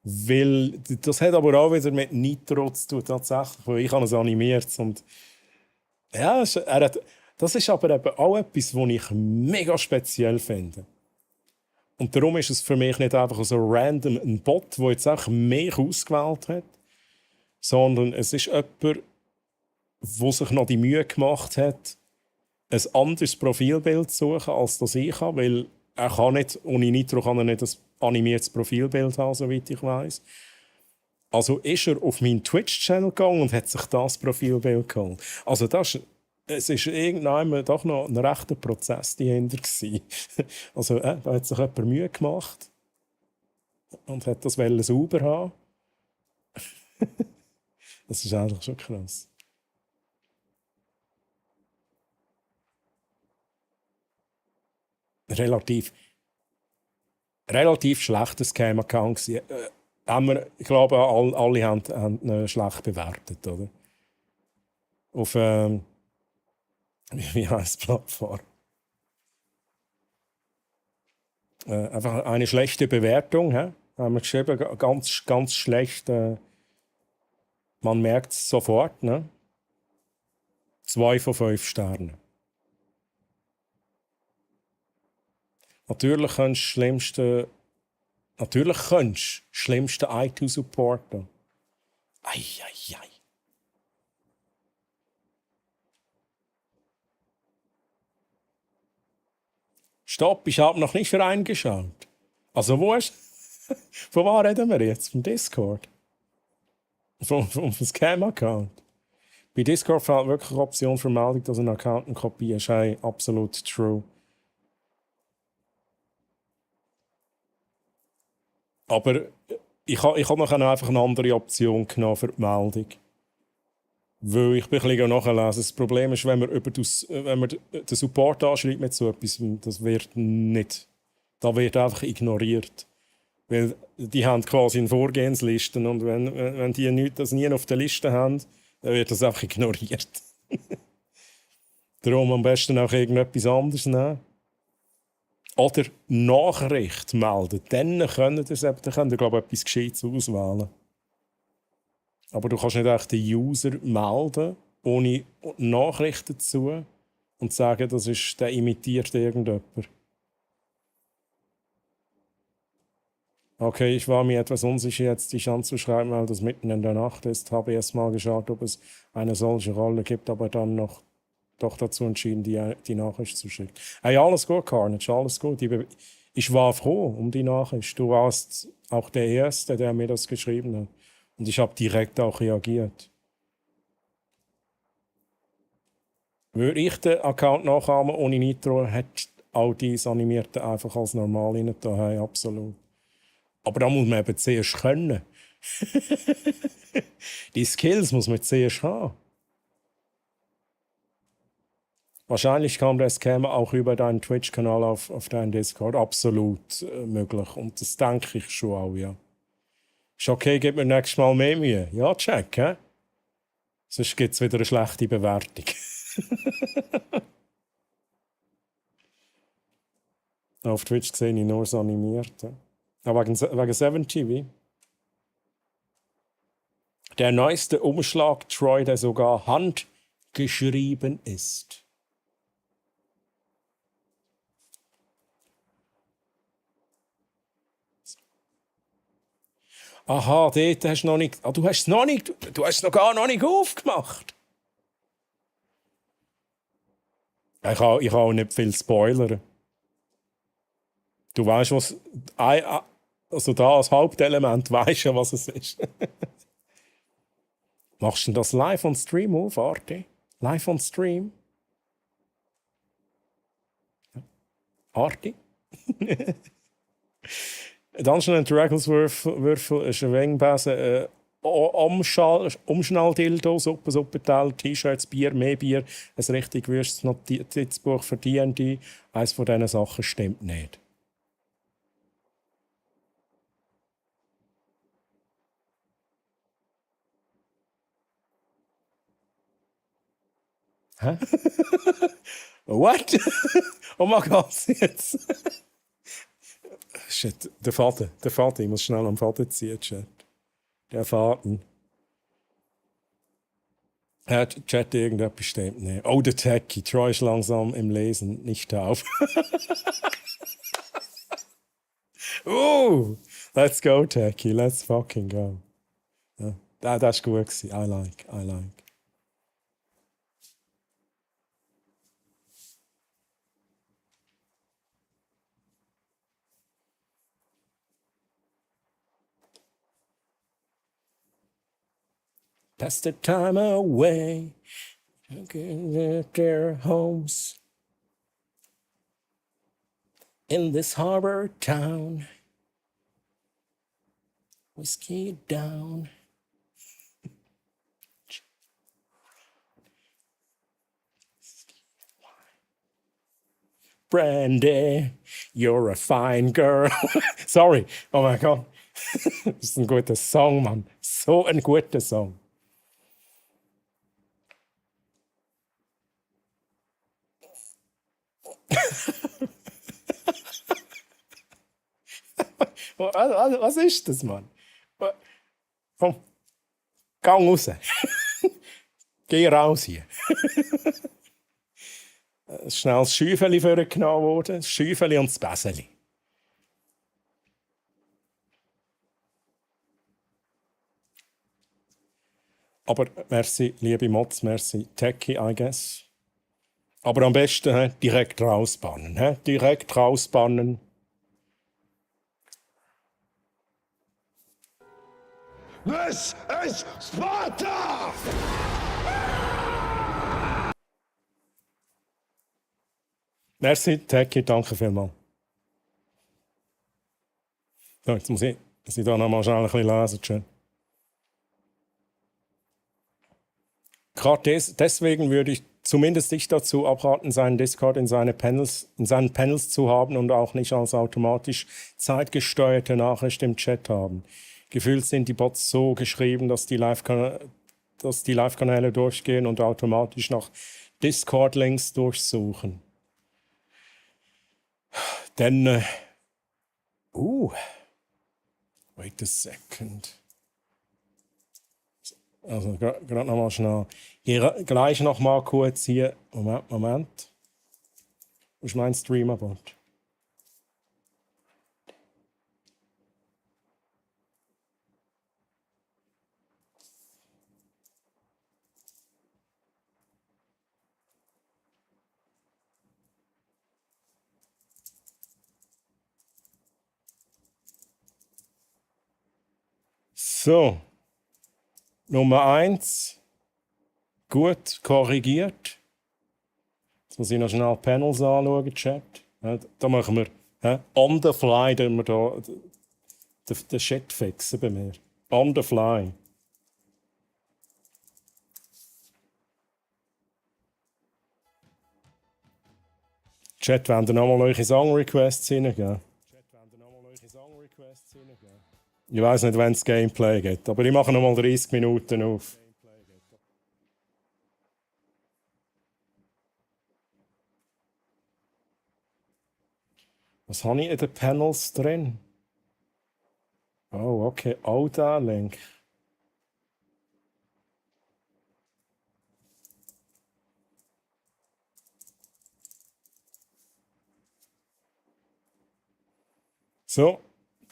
Weil, das hat aber auch wieder mit Nitro zu tun, tatsächlich, weil ich habe es animiert. Und ja, das ist aber eben auch etwas, was ich mega speziell finde. Und darum ist es für mich nicht einfach so random ein Bot, der jetzt auch mich ausgewählt hat, sondern es ist jemand, der sich noch die Mühe gemacht hat, ein anderes Profilbild zu suchen, als das ich habe, weil er kann nicht, ohne Nitro kann er nicht ein animiertes Profilbild haben, soweit ich weiss. Also ist er auf meinen Twitch-Channel gegangen und hat sich das Profilbild geholt. Also es war irgendwann doch noch ein rechter Prozess dahinter. Also da hat sich jemand Mühe gemacht und hat das sauber haben. Das ist eigentlich schon krass. Relativ schlechtes Scam-Account. Ich glaube, alle haben ihn schlecht bewertet, oder? Auf wie heißt die Plattform? Einfach eine schlechte Bewertung. Haben wir geschrieben, ganz, ganz schlecht. Man merkt es sofort. Ne? 2 von 5 Sternen. Natürlich könntest du schlimmste IT supporten. Ei. Stopp, ich habe noch nicht reingeschaut. Also wo ist... Von wo reden wir jetzt? Vom Discord? Vom Scam-Account? Bei Discord fehlt wirklich die Option für Meldung, dass ein Account eine Kopie ist. Hey, absolut true. Aber ich habe noch einfach eine andere Option genommen für die Meldung. Weil ich bin ein bisschen nachlesen. Das Problem ist, wenn man den Support anschreibt mit so etwas, das wird nicht. Da wird einfach ignoriert. Weil die haben quasi eine Vorgehensliste und wenn die das nie auf der Liste haben, dann wird das einfach ignoriert. Darum am besten auch irgendetwas anderes nehmen. Oder Nachricht melden. Dann könnt ihr, glaube ich, etwas Gescheites auswählen. Aber du kannst nicht echt den User melden, ohne Nachricht dazu und sagen, der imitiert irgendjemand. Okay, ich war mir etwas unsicher, jetzt dich anzuschreiben, weil das mitten in der Nacht ist. Habe erst mal geschaut, ob es eine solche Rolle gibt, aber dann doch dazu entschieden, die Nachricht zu schicken. Hey, alles gut, Carnage, alles gut. Ich war froh um die Nachricht. Du warst auch der Erste, der mir das geschrieben hat. Und ich habe direkt auch reagiert. Würde ich den Account nachahmen ohne Nitro, hätte auch dieses Animierte einfach als normal rein da, hey, absolut. Aber da muss man eben zuerst können. Die Skills muss man zuerst haben. Wahrscheinlich kam der Scam auch über deinen Twitch-Kanal auf deinen Discord. Absolut möglich. Und das denke ich schon auch, ja. Ist okay, gib mir nächstes Mal mehr Mühe. Ja, check, hä? Sonst gibt es wieder eine schlechte Bewertung. Auf Twitch sehe ich nur das Animierte. Ah, wegen 7TV. Der neueste Umschlag Troy, der sogar handgeschrieben ist. Aha, dort hast du noch nicht. Ah, du hast es noch nicht. Du hast es noch gar noch nicht aufgemacht. Ich kann auch nicht viel spoilern. Du weißt, was. Also da als Hauptelement weißt du, was es ist. Machst du denn das live on Stream auf, Arti? Live on Stream? Arti? Dungeons Dragons Würfel ist ein Wengbesen, Umschnalldildo, Suppenteil, T-Shirts, Bier, mehr Bier, ein richtig wüstes Notizbuch für D&D. Eines von diesen Sachen stimmt nicht. Hä? What? Oh mein Gott, jetzt. Shit, der Vater, ich muss schnell am Vater ziehen, Chat. Der Vater. Chat, irgendetwas stimmt nicht. Oh, der Techie, Troy ist langsam im Lesen, nicht auf. Let's go, Techie, let's fucking go. Ja, das war gut gewesen. I like. Pass the time away, at their homes in this harbor town. Whiskey down. Brandy, you're a fine girl. Sorry, oh mein Gott. Das ist ein guter Song, Mann. So ein guter Song. Was ist das, Mann? Komm, gang raus. Geh raus hier. Schnell das Schäufeli vorgenommen worden. Das Schäufeli und das Bäseli. Aber merci, liebe Mods, merci, Techie, I guess. Aber am besten direkt rausbannen. Direkt rausbannen. This is Sparta! Merci, Techie, danke vielmals. So, jetzt muss ich da noch mal schnell ein bisschen lesen. Schön. Gerade deswegen würde ich zumindest dich dazu abraten, seinen Discord in seinen Panels zu haben und auch nicht als automatisch zeitgesteuerte Nachricht im Chat haben. Gefühlt sind die Bots so geschrieben, dass die Live-Kanäle durchgehen und automatisch nach Discord-Links durchsuchen. Denn, wait a second. Also gerade noch mal schnell. Hier, gleich noch mal kurz hier. Moment. Wo ist mein Streamerbot? So. Nummer 1. Gut korrigiert. Jetzt muss ich noch schnell Panels anschauen, Chat. Ja, da machen wir on the fly, wir da den Shit fixen bei mir. On the fly. Chat, wollt ihr nochmal eure Song-Requests reingeben? Ich weiss nicht, wenn es Gameplay geht, aber ich mache nochmal 30 Minuten auf. Was habe ich in den Panels drin? Oh, okay, auch der Link. So,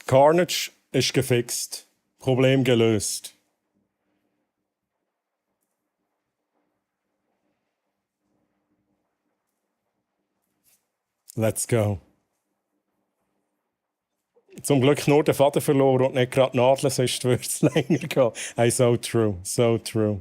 Carnage ist gefixt. Problem gelöst. Let's go. Zum Glück nur den Faden verloren und nicht gerade Nadeln, sonst würde es länger gehen. Hey, so true, so true.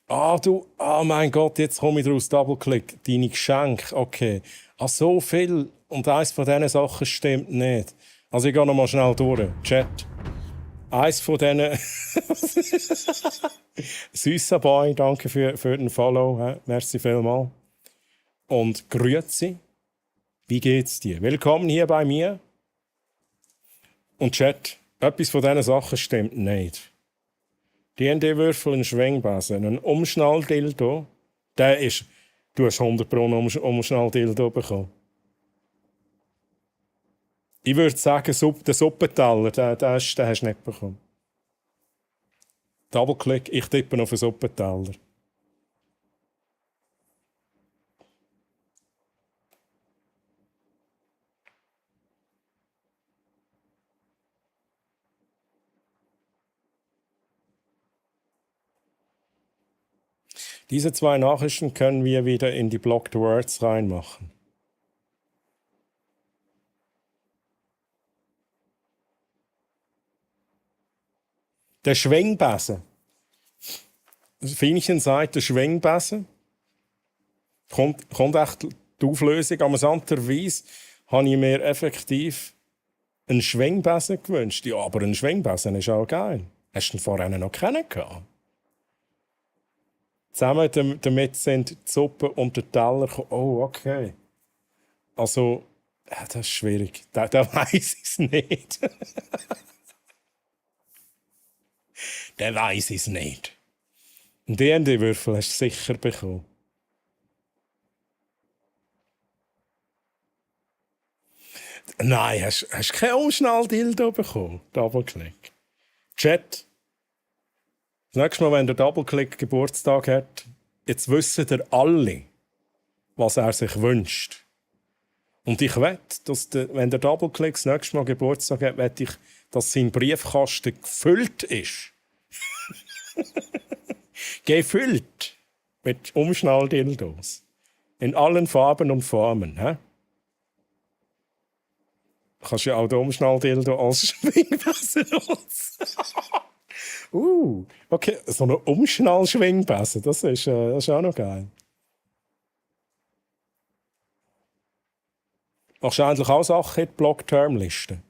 Oh mein Gott, jetzt komme ich draus, Double-Click. Deine Geschenke, okay. So viel und eins von diesen Sachen stimmt nicht. Also ich gehe nochmal schnell durch. Chat. Eins von diesen... Süßer Boy, danke für den Follow. Merci vielmals. Und grüezi. Wie geht's dir? Willkommen hier bei mir. Und Chat, etwas von diesen Sachen stimmt nicht. D&D-Würfel, ein Schwengbesen, ein Umschnalldildo, der ist... Du hast 100 Pro einen Umschnalldildo bekommen. Ich würde sagen, den Suppentaler, den hast du nicht bekommen. Double-Click, ich tippe auf den Suppentaler. Diese 2 Nachrichten können wir wieder in die Blocked Words reinmachen. Der Schwengbesen. Finchen sagt, der Schwengbesen. Kommt echt die Auflösung. Amüsanterweise habe ich mir effektiv einen Schwengbesen gewünscht. Ja, aber ein Schwengbesen ist auch geil. Hast du ihn vorher noch kennengelernt? Zusammen damit sind die Suppe und der Teller gekommen. Oh, okay. Also, das ist schwierig. Da weiss ich es nicht. Der weiss es nicht. Einen D&D-Würfel hast du sicher bekommen. Nein, hast du keinen Umschnalldildo bekommen? Double-Click. Chat. Das nächste Mal, wenn der Double-Click Geburtstag hat, jetzt wissen ihr alle, was er sich wünscht. Und ich wette, dass wenn der Double-Click das nächste Mal Geburtstag hat, wette ich, dass sein Briefkasten gefüllt ist. Gefüllt mit Umschnalldildos. In allen Farben und Formen. He? Du kannst ja auch den Umschnalldildo als Schwingbesen nutzen. Okay, so eine Umschnall-Schwingbesen, das ist auch noch geil. Machst du eigentlich auch Sachen in die Block-Term-Liste?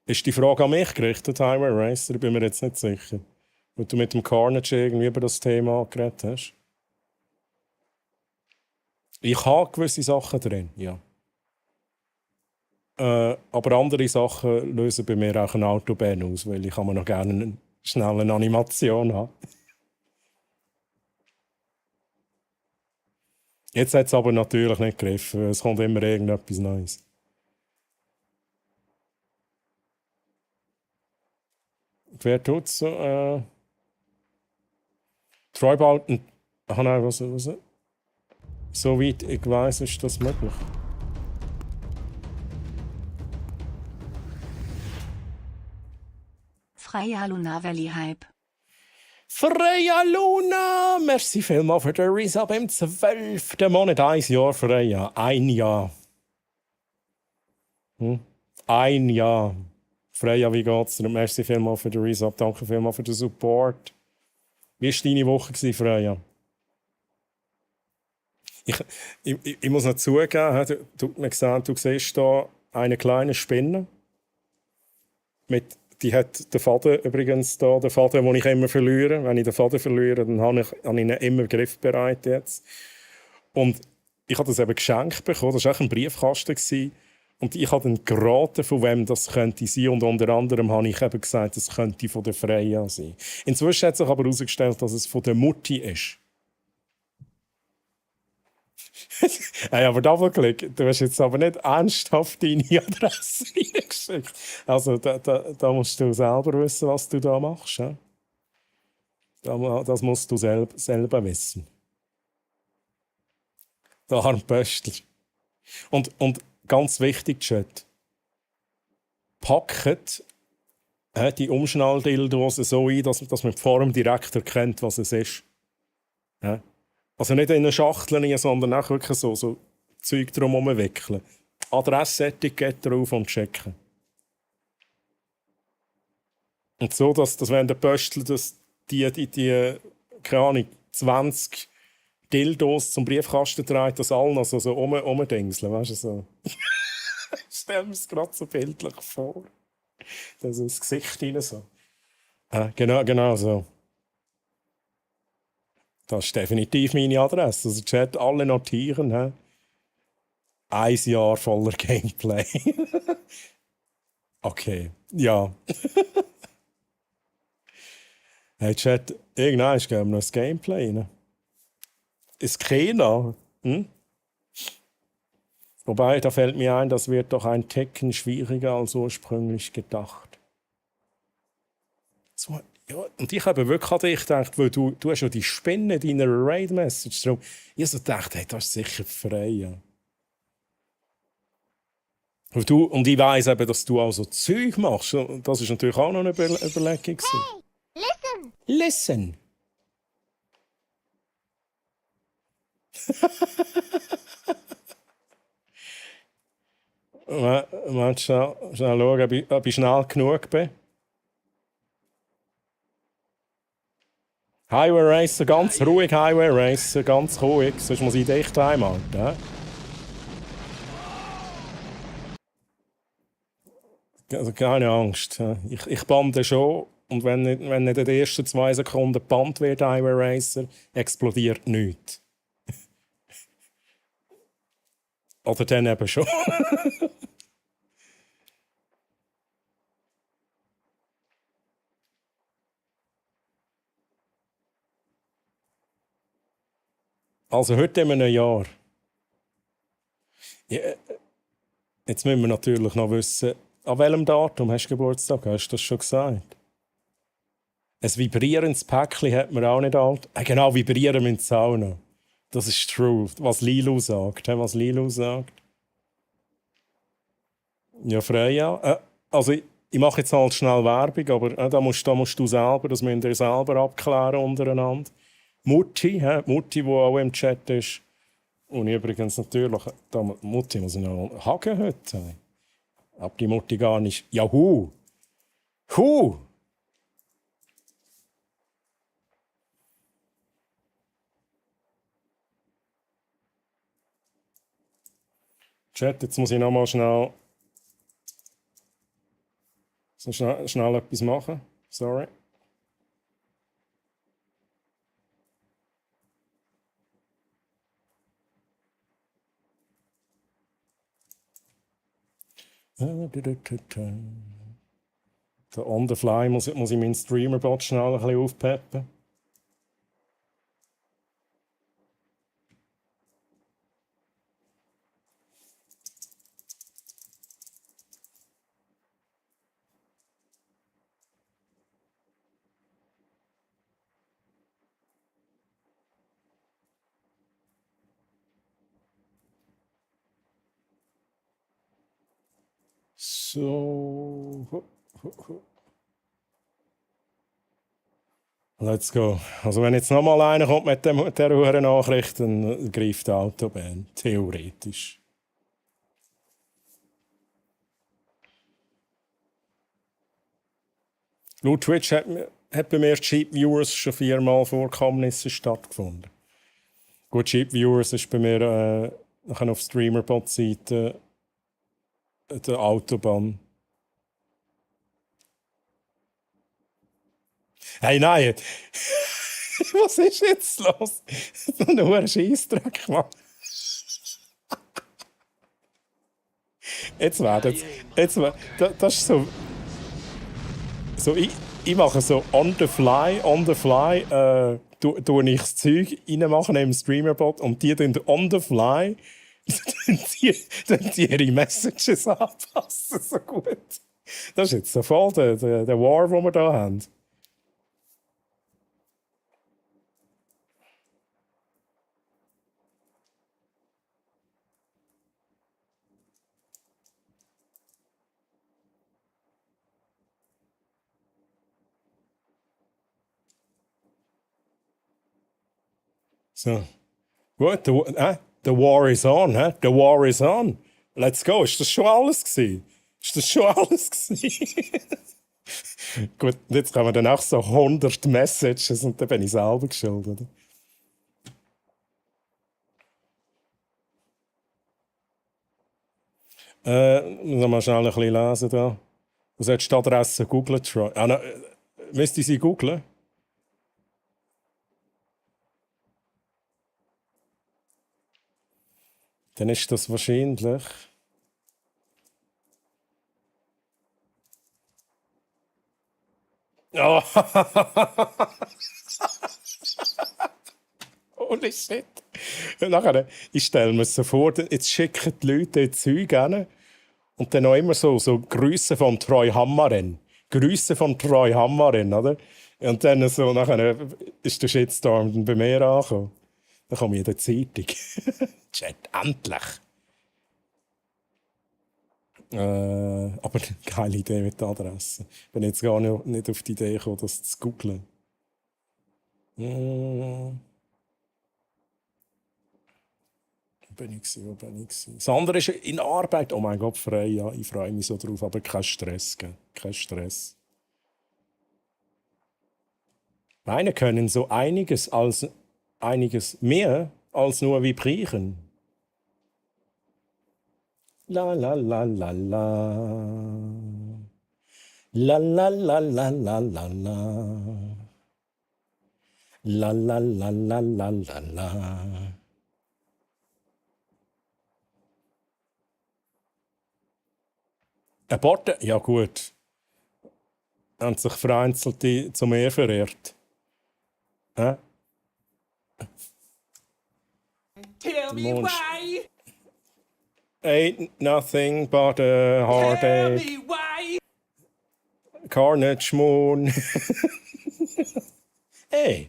Ist die Frage an mich gerichtet, Highway Racer? Ich bin mir jetzt nicht sicher. Weil du mit dem Carnage irgendwie über das Thema geredet hast. Ich habe gewisse Sachen drin, ja. Aber andere Sachen lösen bei mir auch ein Autobahn aus, weil ich noch gerne eine schnelle Animation habe. Jetzt hat es aber natürlich nicht gegriffen. Es kommt immer irgendetwas Neues. Wer tut es so? Troy Bolton. Ach nein, was? Soweit ich weiss, ist das möglich. Freya Luna Valley Hype. Freya Luna! Merci vielmals für den Resub im 12. Monat. 1 Jahr, Freya. 1 Jahr. 1 Jahr. Freya, wie geht's dir? Merci vielmals für den Resub. Danke vielmals für den Support. Wie war deine Woche, Freya? Ich muss noch zugeben, du siehst hier eine kleine Spinne mit die hat den Faden übrigens da, den Faden, den ich immer verliere. Wenn ich den Faden verliere, dann habe ich ihn immer griffbereit jetzt. Und ich habe das eben geschenkt bekommen. Das war auch ein Briefkasten gewesen. Und ich habe dann geraten, von wem das könnte sein. Und unter anderem habe ich eben gesagt, das könnte von der Freya sein. Inzwischen hat sich aber herausgestellt, dass es von der Mutti ist. Hey, aber Doppelklick, du hast jetzt aber nicht ernsthaft deine Adresse reingeschickt. Also da musst du selber wissen, was du da machst. Ja? Das musst du selber wissen. Der Armpöstler. Und ganz wichtig, Chat, packt die Umschnalldildos so ein, dass man vor dem direkt erkennt, was es ist. Ja? Also nicht in eine Schachtel, sondern auch wirklich so Zeug drumherum wickeln. Adressetikette drauf und checken. Und so, dass wenn der Pöstler die keine Ahnung, 20 Dildos zum Briefkasten trägt, dass allen also so umdingseln, weißt du, so. Ich stelle mir es gerade so bildlich vor. Das ins Gesicht rein so. Genau so. Das ist definitiv meine Adresse. Also Chat, alle notieren. He? 1 Jahr voller Gameplay. Okay, ja. Hey Chat, irgendwann geben wir noch das Gameplay rein. Ist keiner. Wobei, da fällt mir ein, das wird doch ein Ticken schwieriger als ursprünglich gedacht. So, ja, und ich habe wirklich an dich gedacht, weil du hast ja die Spinne deiner Raid-Message drum. Ich so gedacht, hey, das ist sicher frei. Ja. Und ich weiss eben, dass du auch so Zeug machst. Das ist natürlich auch noch eine Überlegung. Hey, listen! Listen! Schnell schauen, ob ich schnell genug bin. Highway Racer, ganz ruhig, Highway Racer, ganz ruhig, sonst muss ich dicht einmal. Ja? Also keine Angst. Ich bande schon und wenn nicht in den ersten 2 Sekunden gebannt wird, Highway Racer, explodiert nichts. Oder dann eben schon. Also heute in einem Jahr. Ja, jetzt müssen wir natürlich noch wissen, an welchem Datum hast du Geburtstag? Hast du das schon gesagt? Ein vibrierendes Päckchen hat man auch nicht alt. Genau, vibrieren müssen sie auch noch. Das ist true, was Lilu sagt. Ja, Freya. Also ich mache jetzt halt schnell Werbung, aber da musst du selber, das müsst ihr selber abklären untereinander. Mutti, die auch im Chat ist. Und übrigens natürlich, Mutti muss ich noch haken heute. Aber die Mutti gar nicht. Ja, Hu! Chat, jetzt muss ich noch mal schnell etwas machen. Sorry. So on the fly muss ich meinen Streamerbot schnell ein bisschen aufpeppen. So. Let's go. Also wenn jetzt noch mal einer kommt mit der hohen Nachricht, dann greift die Autobahn. Theoretisch. Laut Twitch hat bei mir Cheap Viewers schon 4-mal Vorkommnisse stattgefunden. Gut, Cheap Viewers ist bei mir auf Streamerbot-Seite der Autobahn. Hey, nein! Was ist jetzt los? So ein hoher Scheissdreck, Mann. Jetzt werdet das ist so. So, ich mache so on the fly, tue ich das Zeug reinmachen im Streamerbot und die dann on the fly die ihre Messages anpassen. So gut. Das ist jetzt so voll der War, den wir hier haben. So. Gut, the war is on, hä? The war is on. Let's go. Ist das schon alles gewesen? Gut, jetzt haben wir dann auch so 100 Messages und dann bin ich selber geschuldet. Muss mal schnell ein bisschen lesen da. Du solltest die Adresse googlen, Troy. Müsst ihr sie googlen? Dann ist das wahrscheinlich. Oh. Holy shit. Nachher, ich stelle mir so vor, jetzt schicken die Leute die Zeug hin und dann noch immer so Grüße vom Troy Hammarin. Grüße vom Troy Hammarin, oder? Und dann so, nachher ist der Shitstorm dann bei mir angekommen. Dann komme ich in der Zeitung. Chat, endlich! Aber keine Idee mit der Adresse. Ich bin jetzt gar nicht auf die Idee gekommen, das zu googlen. Wo bin ich? Das andere ist in Arbeit. Oh mein Gott, frei, ja. Ich freue mich so drauf, aber kein Stress. Gell? Kein Stress. Meine können so einiges mehr als nur vibrieren. La la la la la. La la la la la la la. La la la la la la la. Aborte? Ja gut. Haben sich Vereinzelte zum Meer verirrt. Tell me why. Ain't nothing but a heartache. Tell me why. Carnage Moon. Hey.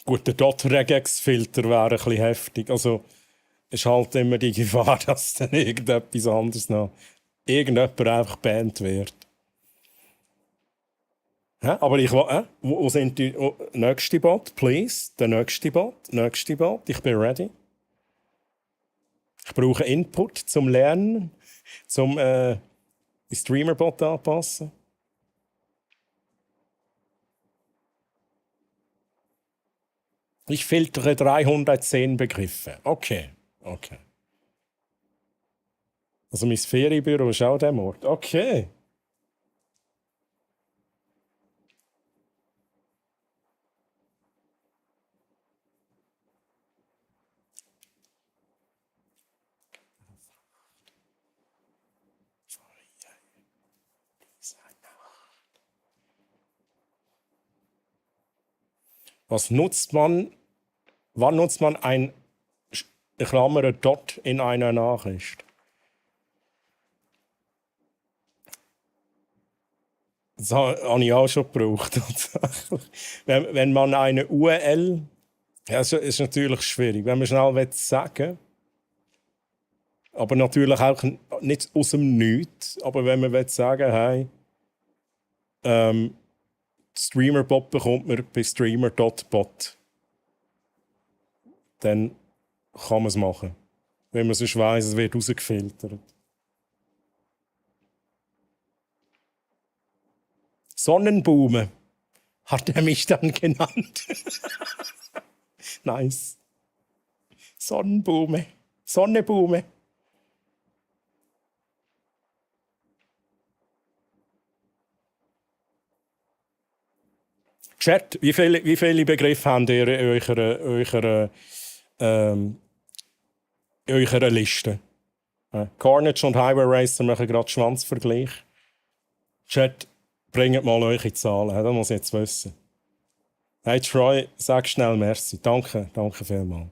Gut, der Dot-Regex-Filter wäre ein bisschen heftig. Also, ist halt immer die Gefahr, dass dann irgendetwas anderes noch. Irgendjemand einfach bannt wird. Aber ich will. Wo sind die. Nächste Bot, please. Der nächste Bot. Ich bin ready. Ich brauche Input zum Lernen, zum die Streamer-Bot anpassen. Ich filtere 310 Begriffe. Okay. Also mein Ferienbüro ist auch der Ort. Okay. Wann nutzt man ein Klammer Dot in einer Nachricht? Das habe ich auch schon gebraucht. Wenn man eine URL, ja, das ist natürlich schwierig, wenn man schnell sagen will, aber natürlich auch nicht aus dem Nichts, aber wenn man sagen will, hey, Streamerbot bekommt man bei streamer.bot. Dann kann man es machen. Wenn man sonst weiss, es wird rausgefiltert. Sonnenblume hat er mich dann genannt. Nice. Sonnenblume. Chat, wie viele Begriffe habt ihr in eurer Liste? Carnage und Highway Racer machen gerade Schwanzvergleich. Chat, bringt mal eure Zahlen, das muss ich jetzt wissen. Hey Troy, sag schnell merci. Danke vielmals.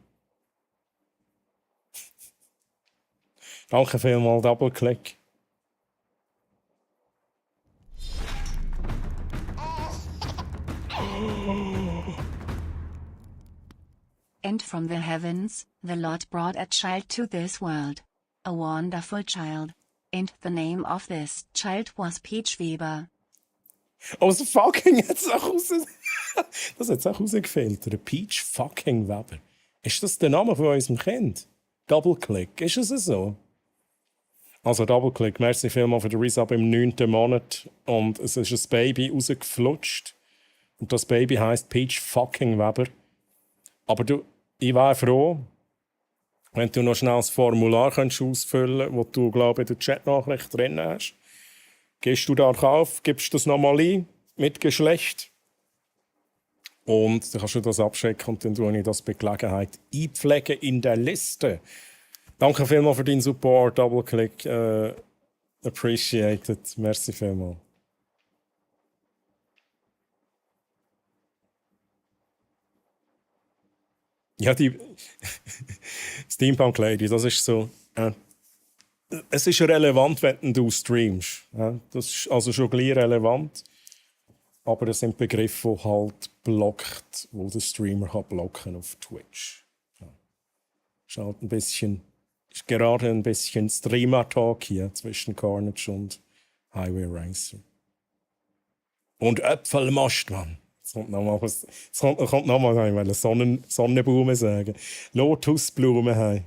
Danke vielmals, Double-Click. And from the heavens, the Lord brought a child to this world. A wonderful child. And the name of this child was Peach Weber. Oh, so fucking jetzt auch raus. Das hat jetzt auch rausgefiltert. Peach fucking Weber. Ist das der Name von unserem Kind? Double-Click, ist es so? Also Double-Click, merci vielmals für den Resub im 9. Monat. Und es ist ein Baby rausgeflutscht. Und das Baby heisst Peach fucking Weber. Aber ich wäre froh, wenn du noch schnell das Formular ausfüllen könntest, das du, glaube ich, in der Chatnachricht drin hast. Gehst du da auf, gibst das nochmal ein, mit Geschlecht. Und dann kannst du das abschicken und dann tue ich das bei Gelegenheit einpflegen in der Liste. Danke vielmals für deinen Support, Double-Click. Appreciated. Merci vielmals. Ja, die Steampunk Lady, das ist so. Es ist relevant, wenn du streamst. Das ist also schon gleich relevant. Aber das sind Begriffe, die halt blockt, wo der Streamer kann blocken auf Twitch. Ist halt ein bisschen, ist gerade ein bisschen Streamer-Talk hier zwischen Carnage und Highway Racer. Und Äpfelmast, Mann. Jetzt kommt nochmal was. Jetzt kommt nochmal, ich will Sonnenblumen sagen. Lotusblumen haben.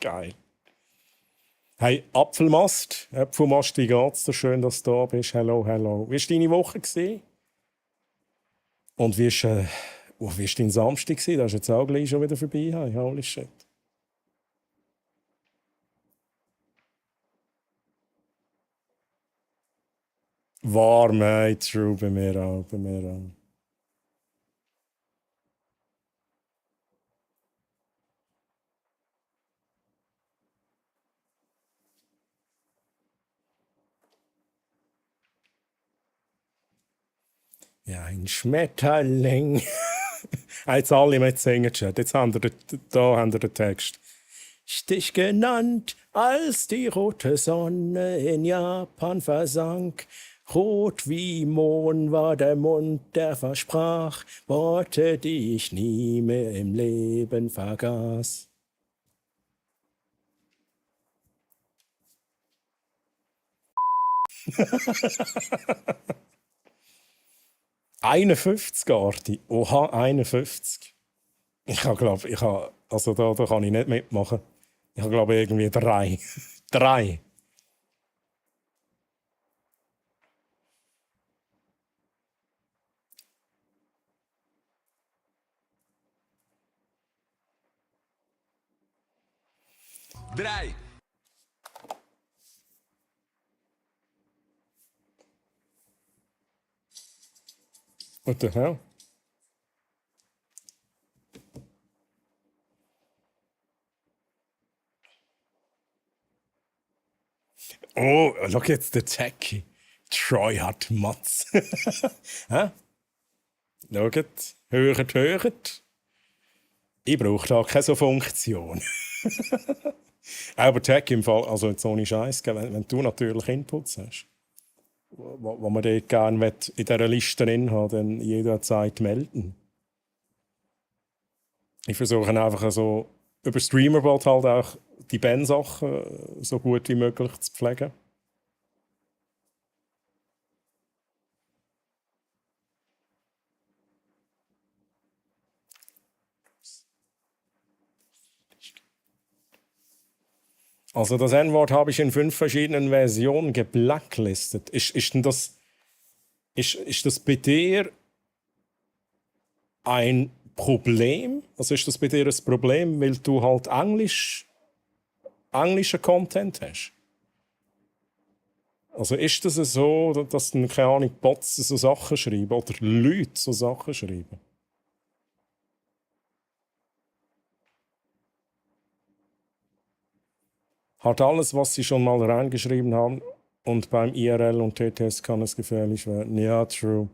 Geil. Hey, Apfelmast, Apfelmast, wie geht's dir? Schön, dass du da bist. Hello, hello. Wie war deine Woche gewesen? Und wie war dein Samstag gewesen? Das ist jetzt auch gleich schon wieder vorbei. Hey, holy shit. Warm, hey, true, bei mir auch, bei mir auch. Ja, ein Schmetterling. Jetzt alle mit singen, Chat. Jetzt haben wir den Text. Stich genannt, als die rote Sonne in Japan versank. Rot wie Mohn war der Mund, der versprach Worte, die ich nie mehr im Leben vergaß. ...51, Arti. Oha, 51. Ich glaube, also da kann ich nicht mitmachen. Ich glaube irgendwie 3. 3. What the hell? Oh, schau jetzt der Techie. Troy hat Mats. Hä? Schaut, hört. Ich brauche da keine so Funktion. Aber Tech im Fall, also jetzt ohne Scheiß, wenn du natürlich Inputs hast, wo man dort gerne in dieser Liste drin hat, dann jederzeit melden. Ich versuche einfach so über Streamerbot halt auch die Band-Sachen so gut wie möglich zu pflegen. Also das N-Wort habe ich in 5 verschiedenen Versionen geblacklistet. Ist das bei dir ein Problem? Also ist das bei dir ein Problem, weil du halt englischen Content hast? Also ist das so, dass dann, keine Ahnung, Bots so Sachen schreiben oder Leute so Sachen schreiben? Hat alles, was sie schon mal reingeschrieben haben und beim IRL und TTS kann es gefährlich werden. Ja, true.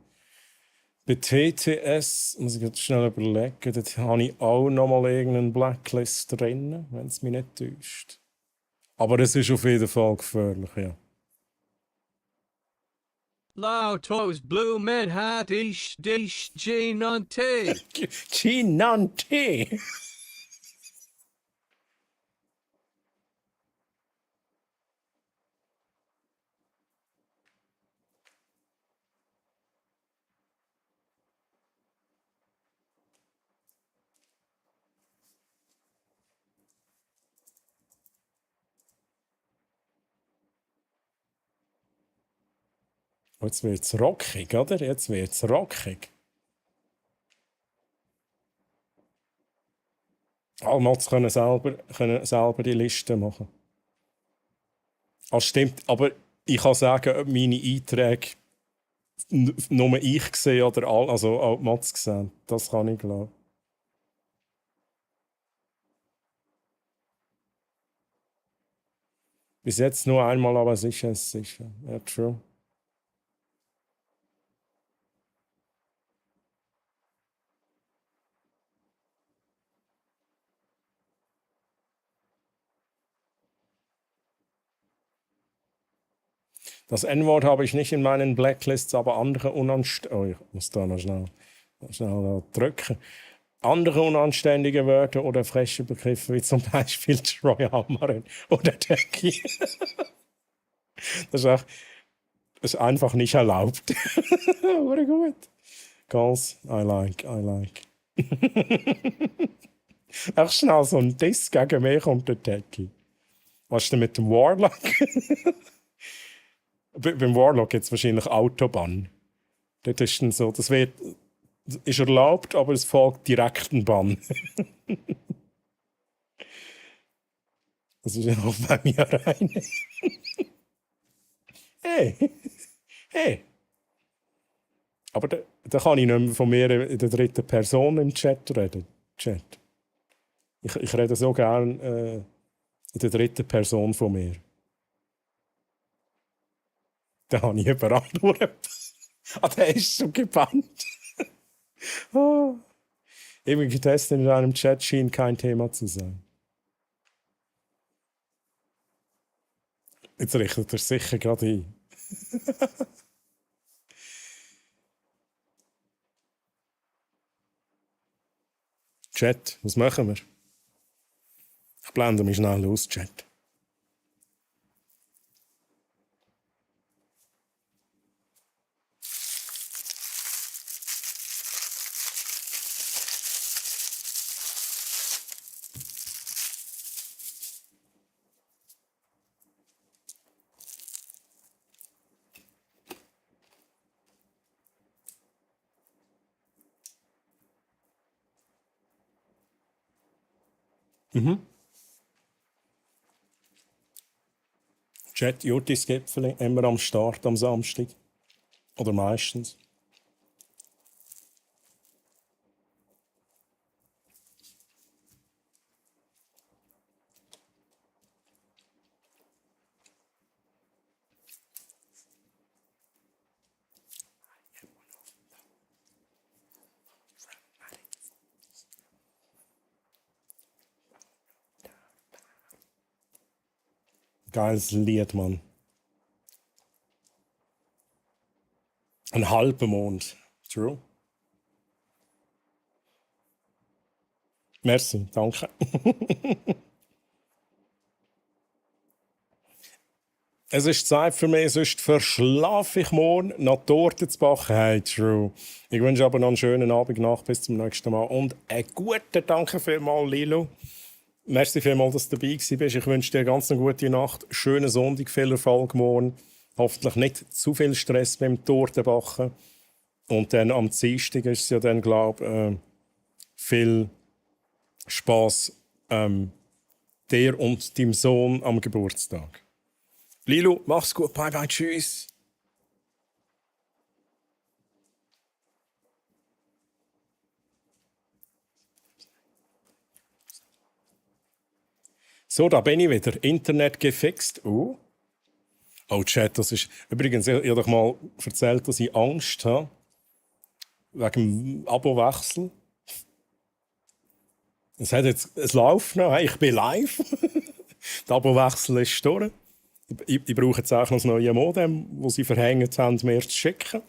Bei TTS, muss ich jetzt schnell überlegen, dort habe ich auch noch mal irgendeinen Blacklist drin, wenn es mich nicht täuscht. Aber es ist auf jeden Fall gefährlich, ja. Lautos Blue Manhat Ish Dish Ginante. Chinante! Jetzt wird es rockig, oder? Jetzt wird es rockig. Alle Mods können selber die Liste machen. Das stimmt, aber ich kann sagen, ob meine Einträge nur ich sehe oder alle, also auch die Mods sehen. Das kann ich glauben. Bis jetzt nur einmal, aber sicher ist sicher. Ja, true. Das N-Wort habe ich nicht in meinen Blacklists, aber andere unanständige... Oh, ich muss da noch schnell da drücken. Andere unanständige Wörter oder freche Begriffe, wie zum Beispiel Troy Hammerin oder Decky. Das ist einfach nicht erlaubt. Aber gut. Girls, I like. Echt schnell so ein Diss gegen mich und der Decky. Was ist denn mit dem Warlock? Beim Warlock gibt es wahrscheinlich Autobahn. Dort ist dann so, das ist erlaubt, aber es folgt direkt ein Bann. Das ist ja auch bei mir rein. Hey. Aber da kann ich nicht mehr von mir in der dritten Person im Chat reden. Ich rede so gern in der dritten Person von mir. Da habe ich überall der ist so gebannt. Ewige Tests in einem Chat schien kein Thema zu sein. Jetzt richtet er sicher gerade ein. Chat, was machen wir? Ich blende mich schnell aus, Chat. Chat, Jutis Gipfeli, immer am Start am Samstag. Oder meistens. Geiles Lied, Mann. Ein halber Mond. True. Merci, danke. Es ist Zeit für mich, sonst verschlafe ich morgen nach Torte zu backen. Hey, true. Ich wünsche aber noch einen schönen Abend nach, bis zum nächsten Mal. Und einen guten Danke vielmals, Lilo. Merci vielmals, dass du dabei bist. Ich wünsche dir ganz eine gute Nacht, schönen Sonntag, viel Erfolg morgen. Hoffentlich nicht zu viel Stress beim Tortenbacken. Und dann am Dienstag ist es ja dann, glaube ich, viel Spass dir und deinem Sohn am Geburtstag. Lilo, mach's gut, bye bye, tschüss. So, da bin ich wieder. Internet gefixt. Oh, Chat, das ist... Übrigens, ich habe doch mal erzählt, dass ich Angst habe. Wegen dem Abo-Wechsel. Es läuft noch, ich bin live. Der Abo-Wechsel ist durch. Ich brauche jetzt auch noch das neue Modem, das sie verhängt haben, mir zu schicken.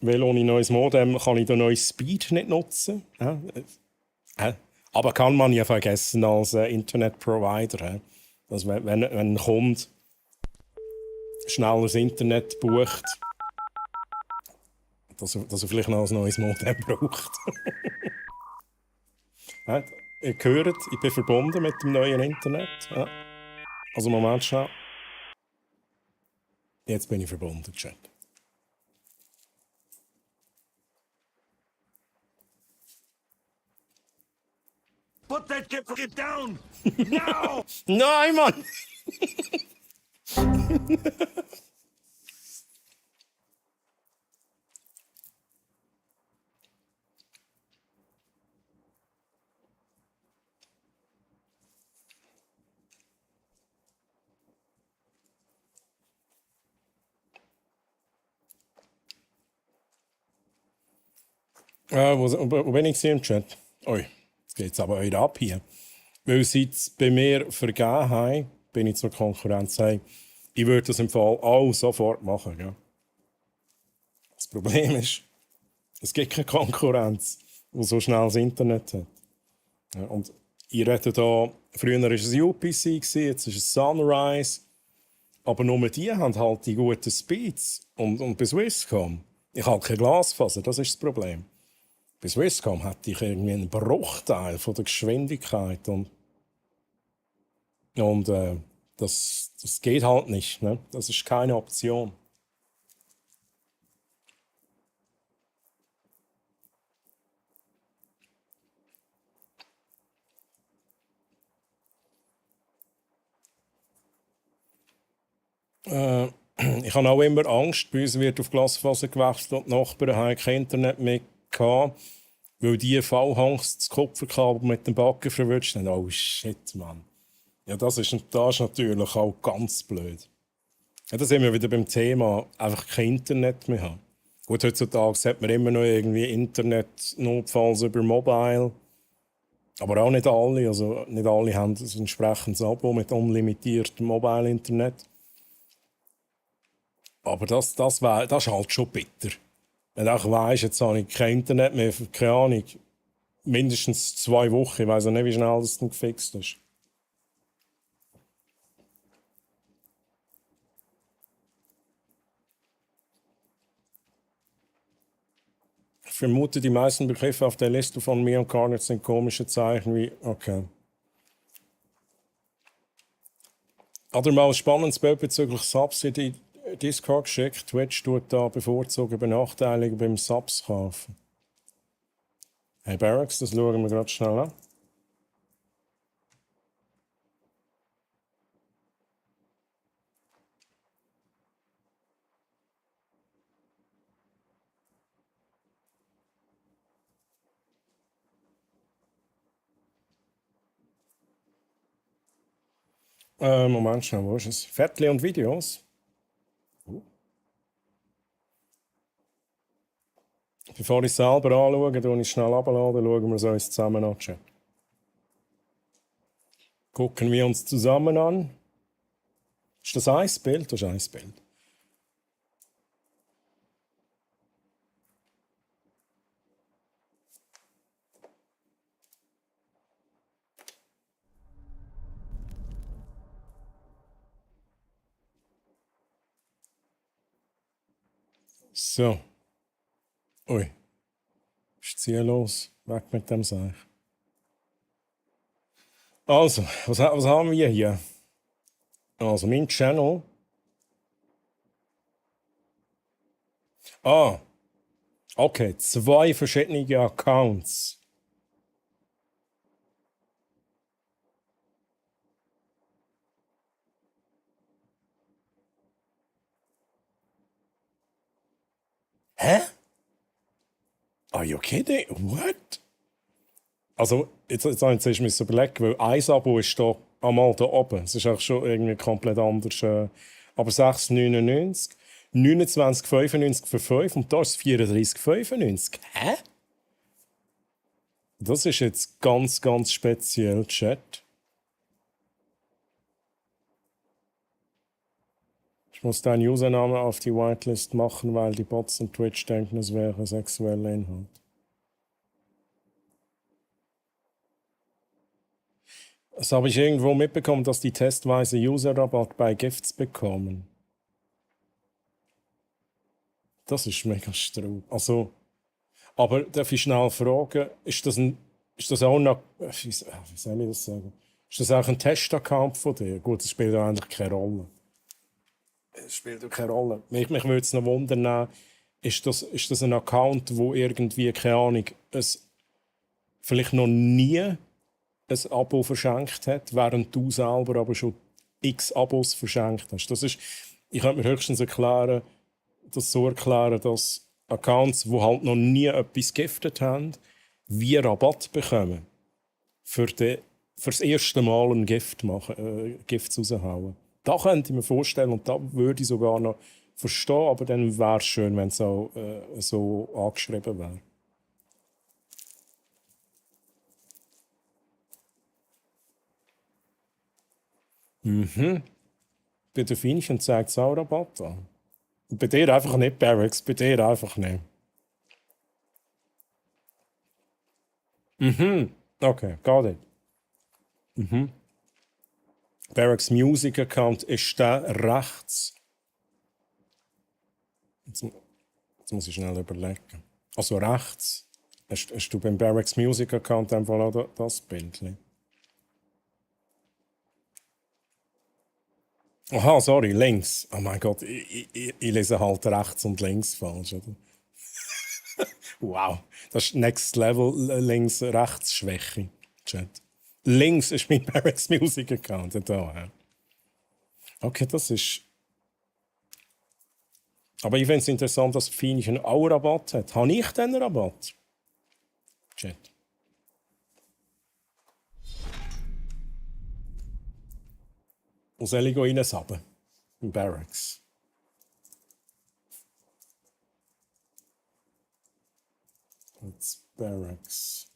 Weil ohne neues Modem kann ich den neuen Speed nicht nutzen. Aber kann man ja vergessen als Internetprovider. Also wenn ein Kunde schnelleres Internet bucht, dass er vielleicht noch ein neues Modem braucht. Ihr hört, ich bin verbunden mit dem neuen Internet. Also Moment schnell. Jetzt bin ich verbunden, Chat. Put that kid down! Now! Nein, Mann! Wo bin ich im Chat? Ui, jetzt geht es aber heute ab hier. Weil sie es bei mir vergeben haben, bin ich zur Konkurrenz. Ich würde das im Fall auch sofort machen. Ja. Das Problem ist, es gibt keine Konkurrenz, die so schnell das Internet hat. Ja, und ich rede da, früher war es UPC, jetzt ist es Sunrise. Aber nur die haben halt die guten Speeds. Und bei Swisscom, ich habe kein Glasfaser, das ist das Problem. Bei Swisscom hatte ich irgendwie einen Bruchteil von der Geschwindigkeit. Und das geht halt nicht. Ne? Das ist keine Option. Ich habe auch immer Angst, bei uns wird auf Glasfaser gewechselt und die Nachbarn haben kein Internet mehr gehabt, weil die V-Hangs das Kupferkabel mit dem Backen verwünscht haben. Oh shit, Mann. Ja, das ist natürlich auch ganz blöd. Ja, da sind wir wieder beim Thema, einfach kein Internet mehr haben. Gut, heutzutage hat man immer noch irgendwie Internet, notfalls über Mobile. Aber auch nicht alle. Also nicht alle haben ein entsprechendes Abo mit unlimitiertem Mobile-Internet. Aber das ist halt schon bitter. Wenn du auch weisst, jetzt habe ich kein Internet mehr, für, keine Ahnung, mindestens 2 Wochen. Ich weiss auch nicht, wie schnell das dann gefixt ist. Ich vermute, die meisten Begriffe auf der Liste von mir und Carnett sind komische Zeichen wie okay. Hat er mal ein spannendes Bild bezüglich Subs in die Discord geschickt? Twitch tut da bevorzugen Benachteiligungen beim Subs kaufen. Hey Barracks, das schauen wir gerade schnell an. Moment schnell, wo ist es? Viertel und Videos. Bevor ich es selber anschaue, schaue ich schnell runterladen, schauen wir es uns zusammen an. Gucken wir uns zusammen an. Ist das ein Bild? Das ist ein Bild. So. Ui. Ist ziellos. Weg mit dem Seich. Also, was haben wir hier? Also, mein Channel. Okay. 2 verschiedene Accounts. Hä? Are you kidding? What? Also, jetzt habe ich zuerst müssen überlegen, weil ein Abo ist da einmal da oben. Es ist auch schon irgendwie komplett anders. Aber 6,99, 29,95 für 5 und da ist es 34,95. Hä? Das ist jetzt ganz, ganz speziell, Chat. Ich muss deinen Username auf die Whitelist machen, weil die Bots und Twitch denken, es wäre sexueller Inhalt. Das habe ich irgendwo mitbekommen, dass die testweise User-Rabatt bei Gifts bekommen. Das ist mega strub. Also, aber darf ich schnell fragen, ist das auch noch, wie soll ich das sagen? Ist das auch ein Test-Account von dir? Gut, das spielt ja eigentlich keine Rolle. Es spielt ja keine Rolle. Mich würde es noch wundern, ist das ein Account, wo irgendwie, keine Ahnung, es vielleicht noch nie ein Abo verschenkt hat, während du selber aber schon x Abos verschenkt hast. Ich könnte mir höchstens so erklären, dass Accounts, die halt noch nie etwas giftet haben, wie Rabatt bekommen, für das erste Mal ein Gift raushauen. Da könnte ich mir vorstellen, und da würde ich sogar noch verstehen, aber dann wäre es schön, wenn es auch so angeschrieben wäre. Bei den Finnchen zeigt es auch Rabatt an. Bei dir einfach nicht, Barracks, bei dir einfach nicht. Okay, got it. Barracks Music Account ist der rechts. Jetzt muss ich schnell überlegen. Also rechts. Hast du beim Barracks Music Account einfach auch das Bild? Aha, sorry, links. Oh mein Gott, ich lese halt rechts und links falsch, oder? Wow, das ist Next Level Links-Rechts-Schwäche. Chat. Links ist mein Barracks Music Account. Da, ja. Okay, das ist. Aber ich finde es interessant, dass Finnchen auch Rabatt hat. Habe ich denn Rabatt? Chat. Und soll ich reinsabben? Im Barracks. Jetzt Barracks.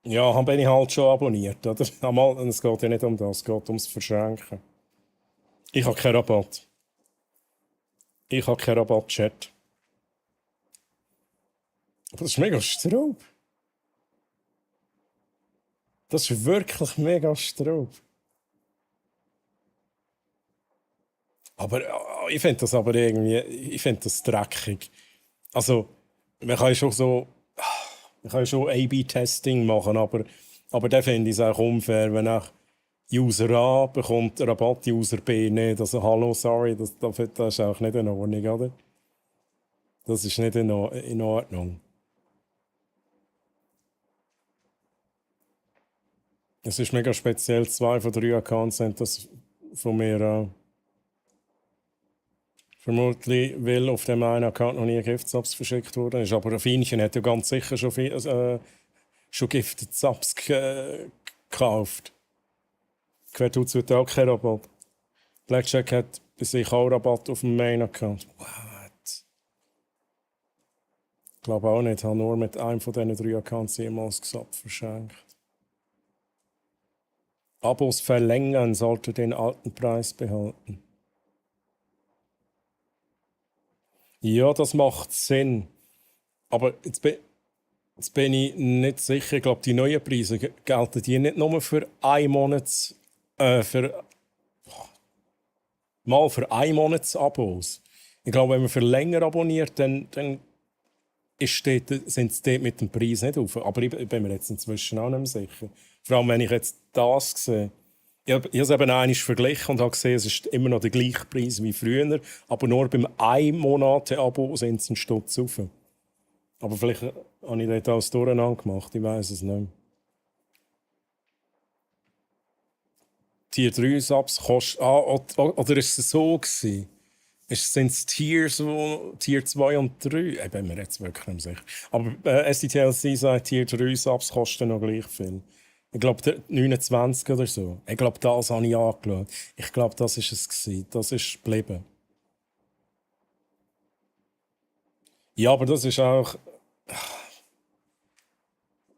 Ja, bin ich halt schon abonniert, oder? Aber es geht ja nicht um das, es geht ums Verschenken. Ich habe keinen Rabatt. Ich habe keinen Rabatt-Chat. Aber das ist mega Straub. Das ist wirklich mega Straub. Aber ich finde das aber irgendwie, ich finde das dreckig. Also, man kann schon A/B-Testing machen, aber dann finde ich es auch unfair, wenn auch User A bekommt Rabatt, User B nicht. Also, hallo, sorry, das ist auch nicht in Ordnung, oder? Das ist nicht in Ordnung. Es ist mega speziell, 2 von 3 Accounts sind das von mir vermutlich, weil auf dem einen Account noch nie Gift-Subs verschickt worden ist. Aber ein Finnchen hat ja ganz sicher schon Gifted-Subs gekauft. Quer tut es auch keinen Rabatt. Blackjack hat bei sich auch Rabatt auf dem Main-Account. What? Ich glaube auch nicht. Ich habe nur mit einem von diesen 3 Accounts jemals Sub verschenkt. Abos verlängern sollte den alten Preis behalten. Ja, das macht Sinn. Aber jetzt bin ich nicht sicher. Ich glaube, die neuen Preise gelten die nicht nur für einen Monat, für einen Monats-Abos. Ich glaube, wenn man für länger abonniert, dann sind sie dort mit dem Preis nicht auf. Aber ich bin mir jetzt inzwischen auch nicht mehr sicher. Vor allem, wenn ich jetzt das sehe. Ich habe es eben einmal verglichen und habe gesehen, es ist immer noch der gleiche Preis wie früher. Aber nur beim 1 Monat Abo sind sie einen Stutz rauf. Aber vielleicht habe ich dort alles durcheinander gemacht, ich weiß es nicht mehr. Tier 3 Subs kostet... oder ist es so gewesen? Sind es Tiers, wo Tier 2 und 3? Ich bin mir jetzt wirklich nicht sicher. Aber SDTLC sagt, Tier 3 Subs kosten noch gleich viel. Ich glaube, 29 oder so. Ich glaube, das habe ich angeschaut. Ich glaube, das war es gewesen. Das ist geblieben. Ja, aber das ist auch...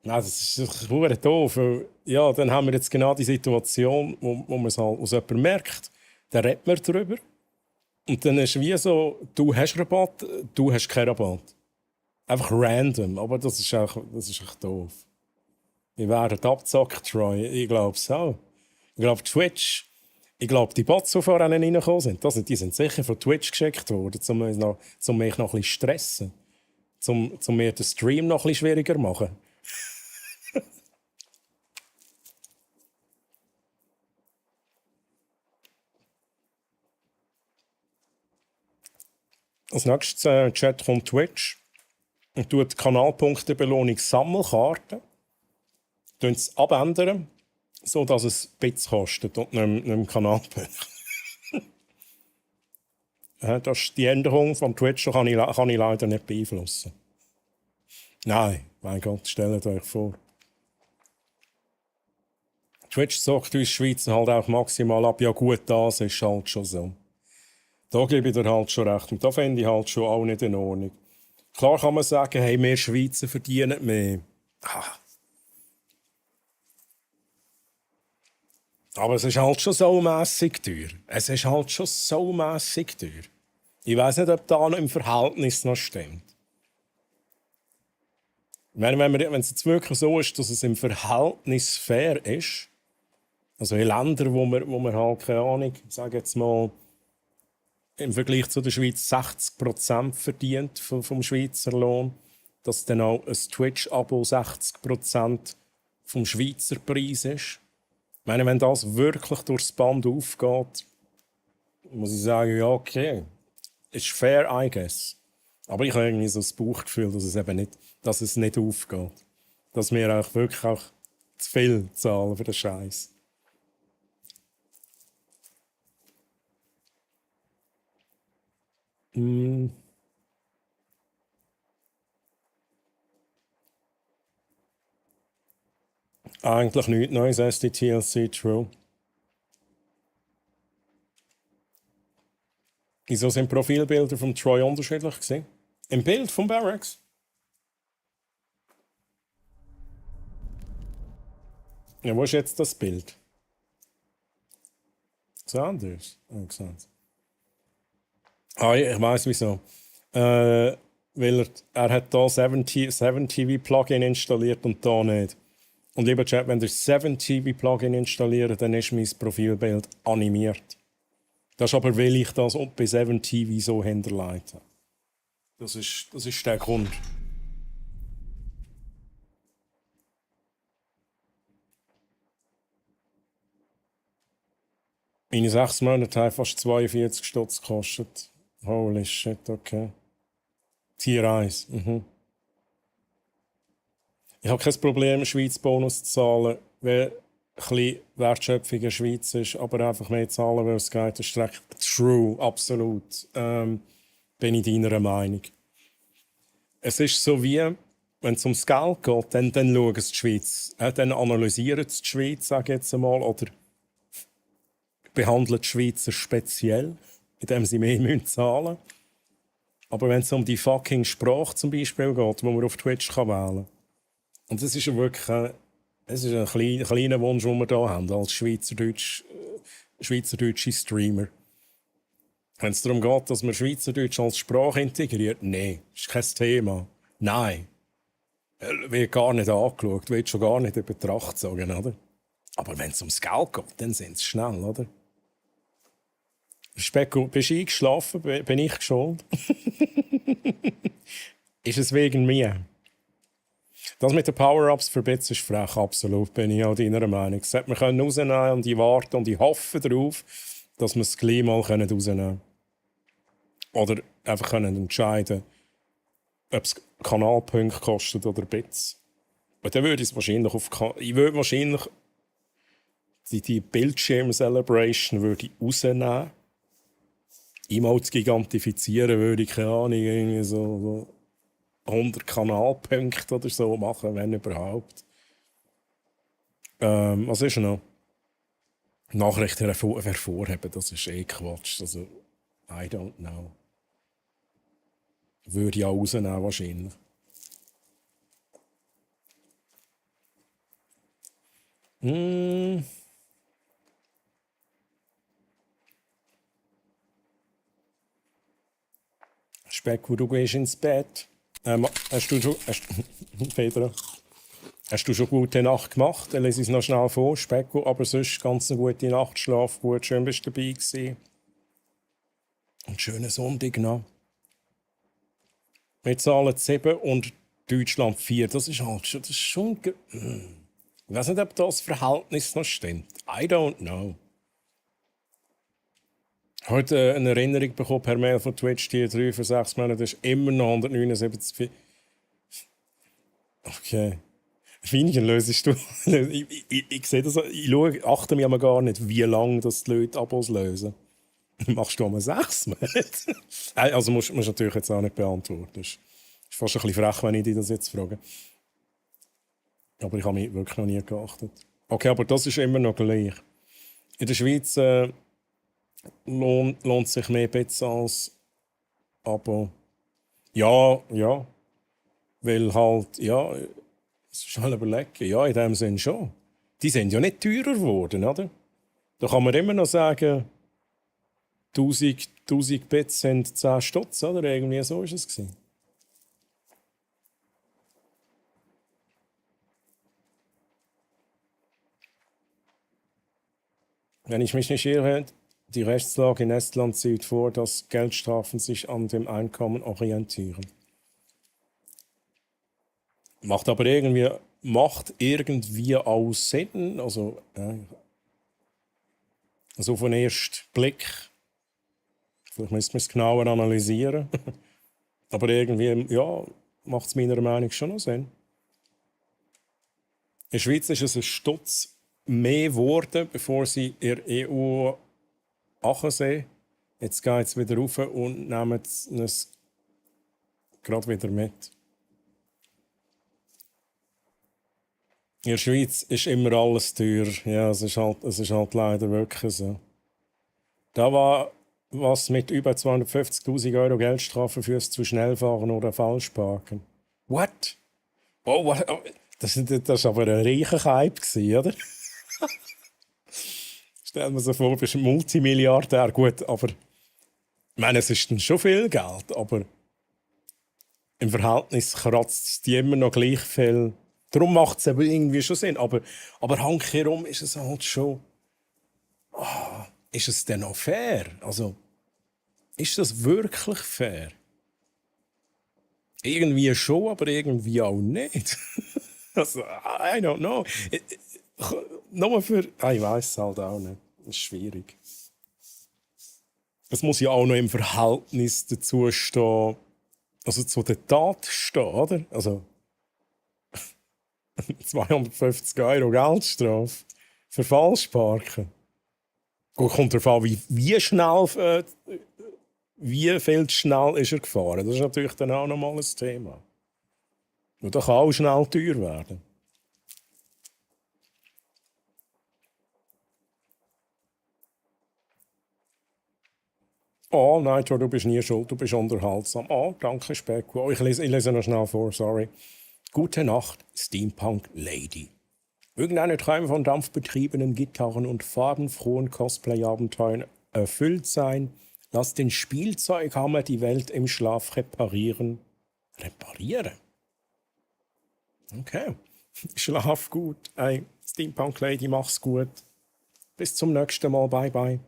Nein, das ist verdammt doof. Weil, ja, dann haben wir jetzt genau die Situation, wo man es halt aus jemandem merkt. Dann redet man darüber. Und dann ist es wie so, du hast Rabatt, du hast keinen Rabatt. Einfach random, aber das ist echt doof. Wir werden abgezockt, Troy. Ich glaube es auch. Ich glaube Twitch, die Bots, die vorhin reingekommen sind, die sind sicher von Twitch geschickt worden, um mich noch ein bisschen stressen. Um mir den Stream noch ein bisschen schwieriger zu machen. Als nächstes Chat kommt Twitch und tut die Kanalpunktebelohnung Sammelkarten. Es abändern, sodass es Bits kostet und nicht mehr Kanalpunkte. Das ist die Änderung von Twitch, die kann ich leider nicht beeinflussen. Nein, mein Gott, stellt euch vor. Twitch zockt uns Schweizer halt auch maximal ab. Ja gut, das ist halt schon so. Da gebe ich dir halt schon recht. Und da finde ich halt schon auch nicht in Ordnung. Klar kann man sagen, hey, wir Schweizer verdienen mehr. Aber es ist halt schon so mässig teuer. Ich weiss nicht, ob da noch im Verhältnis noch stimmt. Wenn es jetzt wirklich so ist, dass es im Verhältnis fair ist, also in Ländern, wo man halt, keine Ahnung, ich sage jetzt mal, im Vergleich zu der Schweiz 60% verdient vom Schweizer Lohn, dass dann auch ein Twitch-Abo 60% vom Schweizer Preis ist. Ich meine, wenn das wirklich durchs Band aufgeht, muss ich sagen, ja, okay, ist fair, I guess. Aber ich habe irgendwie so das Bauchgefühl, dass es nicht aufgeht. Dass wir auch wirklich auch zu viel zahlen für den Scheiß. Eigentlich nichts Neues als die TLC True. Wieso sind Profilbilder von Troy unterschiedlich gewesen? Im Bild von Barracks? Ja, wo ist jetzt das Bild? So anders. Ich weiss wieso. Weil er hat hier 7TV-Plugin installiert und da nicht. Und lieber Chat, wenn ihr 7TV-Plugin installiert, dann ist mein Profilbild animiert. Das ist aber, weil ich das bei 7TV so hinterlegt habe. Das ist der Grund. Meine 6 Monate haben fast 42 Stutz gekostet. Holy shit, okay. Tier 1. Ich habe kein Problem, Schweiz-Bonus zu zahlen, weil ein bisschen Wertschöpfung in der Schweiz ist, aber einfach mehr zahlen, weil es geht. Das ist recht true, absolut. Bin ich deiner Meinung. Es ist so wie, wenn es ums Geld geht, dann schauen es die Schweiz. Dann analysieren es die Schweiz, sage ich jetzt einmal, oder behandeln die Schweizer speziell, indem sie mehr zahlen müssen. Aber wenn es um die fucking Sprache zum Beispiel geht, die man auf Twitch wählen kann, und das ist ja wirklich ein kleiner Wunsch, den wir hier haben, als schweizerdeutsche Streamer. Wenn es darum geht, dass man Schweizerdeutsch als Sprache integriert, nein, ist kein Thema. Nein. Wird gar nicht angeschaut, wird schon gar nicht in Betracht gezogen, oder? Aber wenn es ums Geld geht, dann sind sie schnell, oder? Specko, bist du eingeschlafen? Bin ich schuld? Ist es wegen mir? Das mit den Power-Ups für Bits ist frech, absolut, bin ich auch deiner Meinung. Das hätte man rausnehmen und ich warte und ich hoffe darauf, dass wir es gleich mal rausnehmen können. Oder einfach entscheiden ob es Kanalpunkte kostet oder Bits. Und dann würde ich es wahrscheinlich ich würde wahrscheinlich die Bildschirm-Celebration würde ich rausnehmen. Einmal zu gigantifizieren würde ich, keine Ahnung, irgendwie so 100 Kanalpunkte oder so machen, wenn überhaupt. Was ist noch? Nachrichten hervorheben, das ist Quatsch. Also, I don't know. Würde ich auch rausnehmen, wahrscheinlich. Speck, wo du gehst ins Bett. Hast du schon gute Nacht gemacht? Dann lese ich es noch schnell vor. Specko, aber sonst ganz eine gute Nacht, schlaf gut, schön bist du dabei gewesen. Und schönen Sonntag noch. Wir zahlen 7 und Deutschland 4. Das ist halt schon... Das ist schon ich weiß nicht, ob das Verhältnis noch stimmt. I don't know. Heute eine Erinnerung bekommen per Mail von Twitch, die 3 für 6 Monate. Das ist immer noch 179. Okay. Weniger lösest du. Ich sehe das, achte mich aber gar nicht, wie lange das die Leute Abos lösen. Machst du einmal 6 Monate? Also musst du natürlich jetzt auch nicht beantworten. Das ist fast ein bisschen frech, wenn ich dich das jetzt frage. Aber ich habe mich wirklich noch nie geachtet. Okay, aber das ist immer noch gleich. In der Schweiz lohnt sich mehr Bits als Abo. Ja. Weil halt, ja, es ist halt überlegen. Ja, in dem Sinn schon. Die sind ja nicht teurer geworden, oder? Da kann man immer noch sagen, 1000 Bits sind 10 Stutz, oder? Irgendwie so war es gewesen. Wenn ich mich nicht irre, die Rechtslage in Estland sieht vor, dass Geldstrafen sich an dem Einkommen orientieren. Macht irgendwie auch Sinn. Also auf den ersten Blick. Vielleicht müsste man es genauer analysieren. Aber irgendwie, ja, macht es meiner Meinung nach schon noch Sinn. In der Schweiz ist es ein Stutz mehr geworden, bevor sie in der EU sind. Jetzt geht es wieder rauf und nehmen es gerade wieder mit. In der Schweiz ist immer alles teuer. Ja, es ist halt leider wirklich so. Da war was mit über 250'000 Euro Geldstrafe fürs zu schnell fahren oder falsch parken. What? Oh, what? Das war aber ein reicher Hype, oder? Stell mir so vor, du bist ein Multimilliardär. Gut, aber ich meine, es ist dann schon viel Geld, aber im Verhältnis kratzt es die immer noch gleich viel. Darum macht es aber irgendwie schon Sinn. Aber handkehrum ist es halt schon... ist es denn auch fair? Also, ist das wirklich fair? Irgendwie schon, aber irgendwie auch nicht. Also, I don't know. Nur für... Ich weiß es halt auch nicht. Das ist schwierig. Es muss ja auch noch im Verhältnis dazu stehen, also zu der Tat stehen, oder? Also 250 Euro Geldstrafe für Falschparken. Kommt darauf an, wie schnell, wie viel schnell ist er gefahren. Das ist natürlich dann auch nochmal ein Thema. Und das kann auch schnell teuer werden. Oh, nein, du bist nie schuld, du bist unterhaltsam. Oh, danke, Specko. Oh, ich lese noch schnell vor, sorry. Gute Nacht, Steampunk Lady. Irgendeine Träume von dampfbetriebenen Gitarren und farbenfrohen Cosplay-Abenteuern erfüllt sein. Lass den Spielzeughammer die Welt im Schlaf reparieren. Reparieren? Okay. Schlaf gut. Hey, Steampunk Lady, mach's gut. Bis zum nächsten Mal. Bye, bye.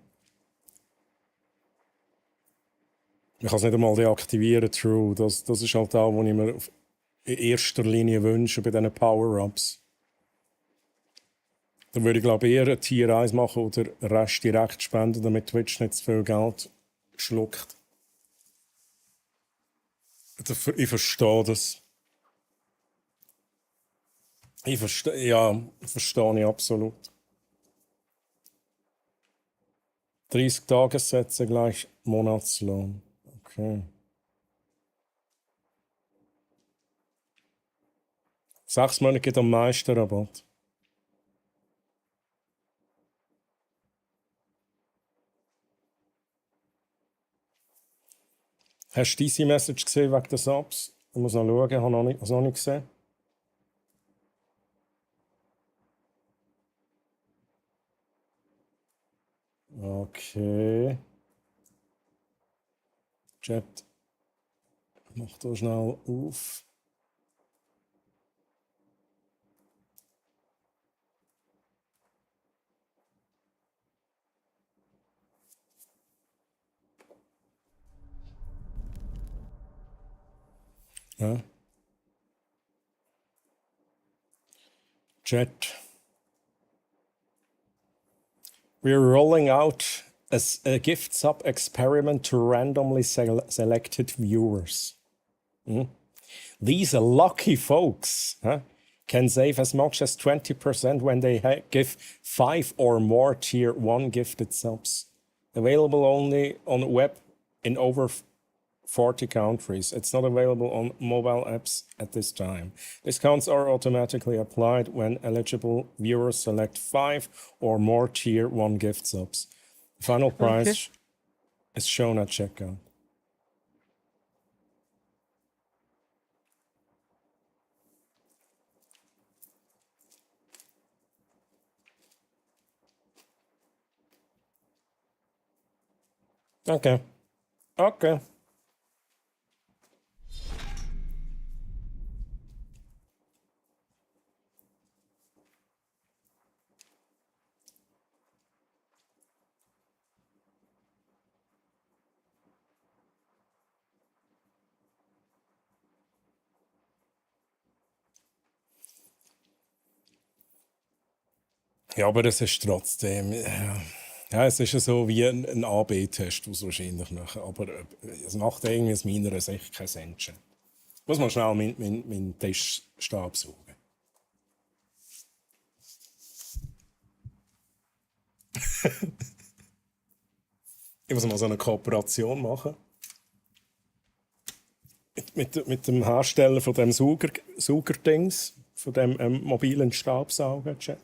Ich kann es nicht einmal deaktivieren, True. Das ist halt auch, was ich mir in erster Linie wünsche bei diesen Power-Ups. Dann würde ich, glaube ich, eher ein Tier 1 machen oder den Rest direkt spenden, damit Twitch nicht zu viel Geld schluckt. Ich verstehe das. Verstehe ich absolut. 30 Tagessätze gleich Monatslohn. Okay. 6 Monate gibt am meisten Rabatt. Hast du diese Message gesehen wegen der Subs? Ich muss noch schauen, ich habe noch nicht gesehen. Okay. Chat. Mach da schnell auf. Ja. Chat. We're rolling out a gift sub experiment to randomly selected viewers. These lucky folks can save as much as 20% when they give 5 or more tier 1 gifted subs. Available only on web in over 40 countries. It's not available on mobile apps at this time. Discounts are automatically applied when eligible viewers select 5 or more tier 1 gift subs. Final price is shown at checkout. Okay. Ja, aber es ist trotzdem. Ja, es ist ja so wie ein AB-Test, was wahrscheinlich nachher. Aber es macht irgendwie aus meiner Sicht keinen Sinn. Muss man schnell meinen Teststab suchen. Ich muss mal so eine Kooperation machen. Mit dem Hersteller von dem Saugerdings, von dem mobilen Staubsauger-Chat.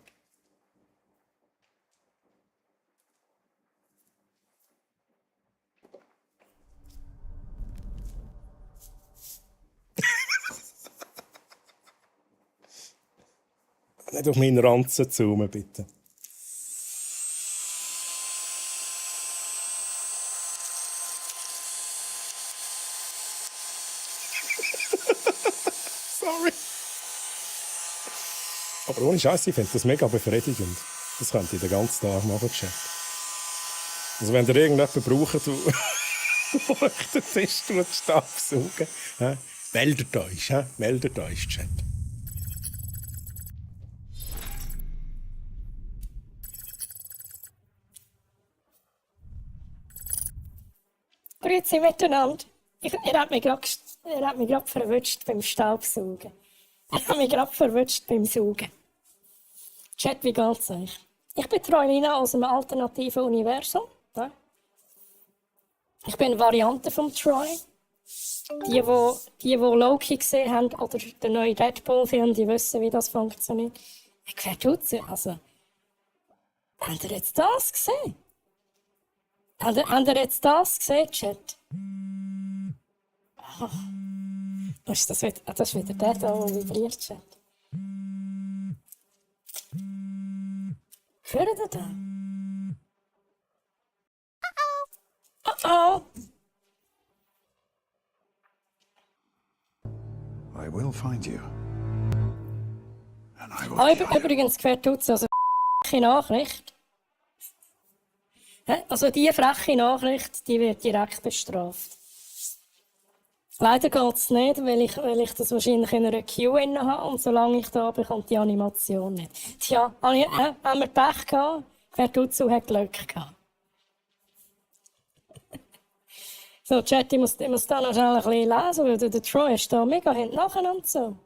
Nicht auf meinen Ranzen zoomen, bitte. Sorry. Aber ohne Scheiß, ich finde das mega befriedigend. Das könnt ihr den ganzen Tag machen, Chat. Also wenn ihr irgendjemanden braucht, der euch den Tisch staubsaugen, meldet euch, Chat. Grüezi miteinander. Er hat mich gerade verwünscht beim Staubsaugen. Er hat mich gerade verwünscht beim Saugen. Chat, wie geht's euch? Ich betreue Nina aus einem alternativen Universum. Ja? Ich bin eine Variante von Troy. Die Loki gesehen haben oder den neuen Deadpool-Film, die wissen, wie das funktioniert. Wer tut's? Also, habt ihr jetzt das gesehen? Habt ihr jetzt das gesehen, Chat? Oh. Das ist wieder der, der vibriert, Chat. Hört ihr da? Oh. I will find you. And I will Übrigens, wer tut's? Also, freche Nachricht. Also, diese freche Nachricht, die wird direkt bestraft. Leider geht es nicht, weil ich das wahrscheinlich in einer Queue habe und solange ich da bin, kommt die Animation nicht. Tja, haben wir Pech gehabt, wer tut so, hat Glück gehabt. So, Chat, ich muss da noch schnell ein bisschen lesen, weil der Troy ist da mega hinten nachher und so.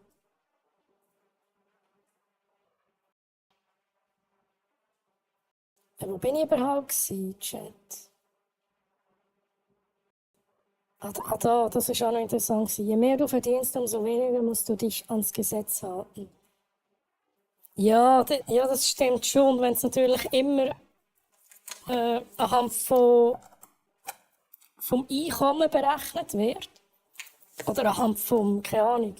Wo bin ich überhaupt gewesen, Chat? Da, das ist auch noch interessant gewesen. Je mehr du verdienst, umso weniger musst du dich ans Gesetz halten. Ja, ja, das stimmt schon, wenn es natürlich immer anhand vom Einkommen berechnet wird. Oder anhand vom, keine Ahnung,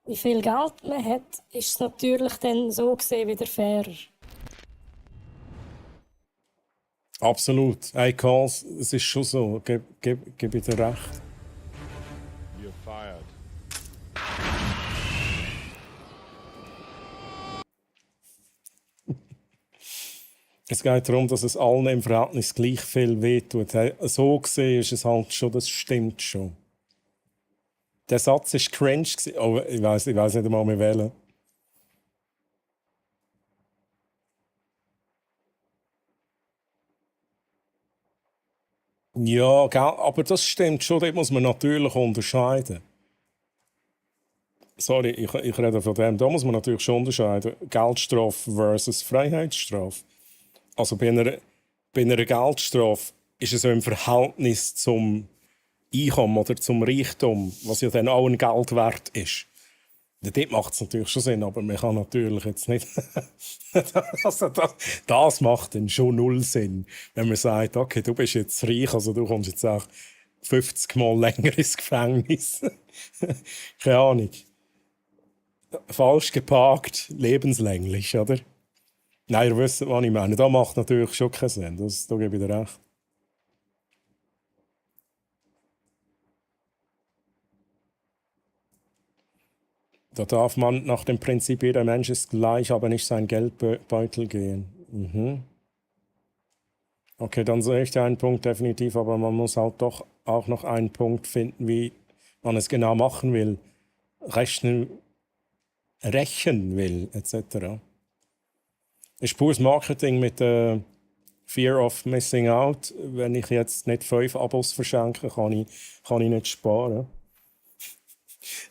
wie viel Geld man hat, ist es natürlich dann so gesehen wieder fairer. Absolut. Hey, Kals, es ist schon so. Gib ich dir recht. You're fired. Es geht darum, dass es allen im Verhältnis gleich viel wehtut. Hey, so gesehen ist es halt schon, das stimmt schon. Der Satz war cringe. Oh, ich weiß nicht einmal mehr wählen. Ja, gell, aber das stimmt schon, dort muss man natürlich unterscheiden. Sorry, ich rede von dem. Da muss man natürlich schon unterscheiden. Geldstrafe versus Freiheitsstrafe. Also bei einer Geldstrafe ist es so im Verhältnis zum Einkommen oder zum Reichtum, was ja dann auch ein Geld wert ist. Dort macht es natürlich schon Sinn, aber man kann natürlich jetzt nicht... also das macht dann schon null Sinn, wenn man sagt, okay, du bist jetzt reich, also du kommst jetzt auch 50 Mal länger ins Gefängnis. Keine Ahnung. Falsch geparkt, lebenslänglich, oder? Nein, ihr wisst, was ich meine. Das macht natürlich schon keinen Sinn, da gebe ich dir recht. Da darf man nach dem Prinzip, jeder Mensch ist gleich, aber nicht sein Geldbeutel gehen. Mhm. Okay, dann sehe ich einen Punkt definitiv, aber man muss halt doch auch noch einen Punkt finden, wie man es genau machen will, rächen will, etc. Ist pures Marketing mit Fear of Missing Out. Wenn ich jetzt nicht 5 Abos verschenke, kann ich nicht sparen.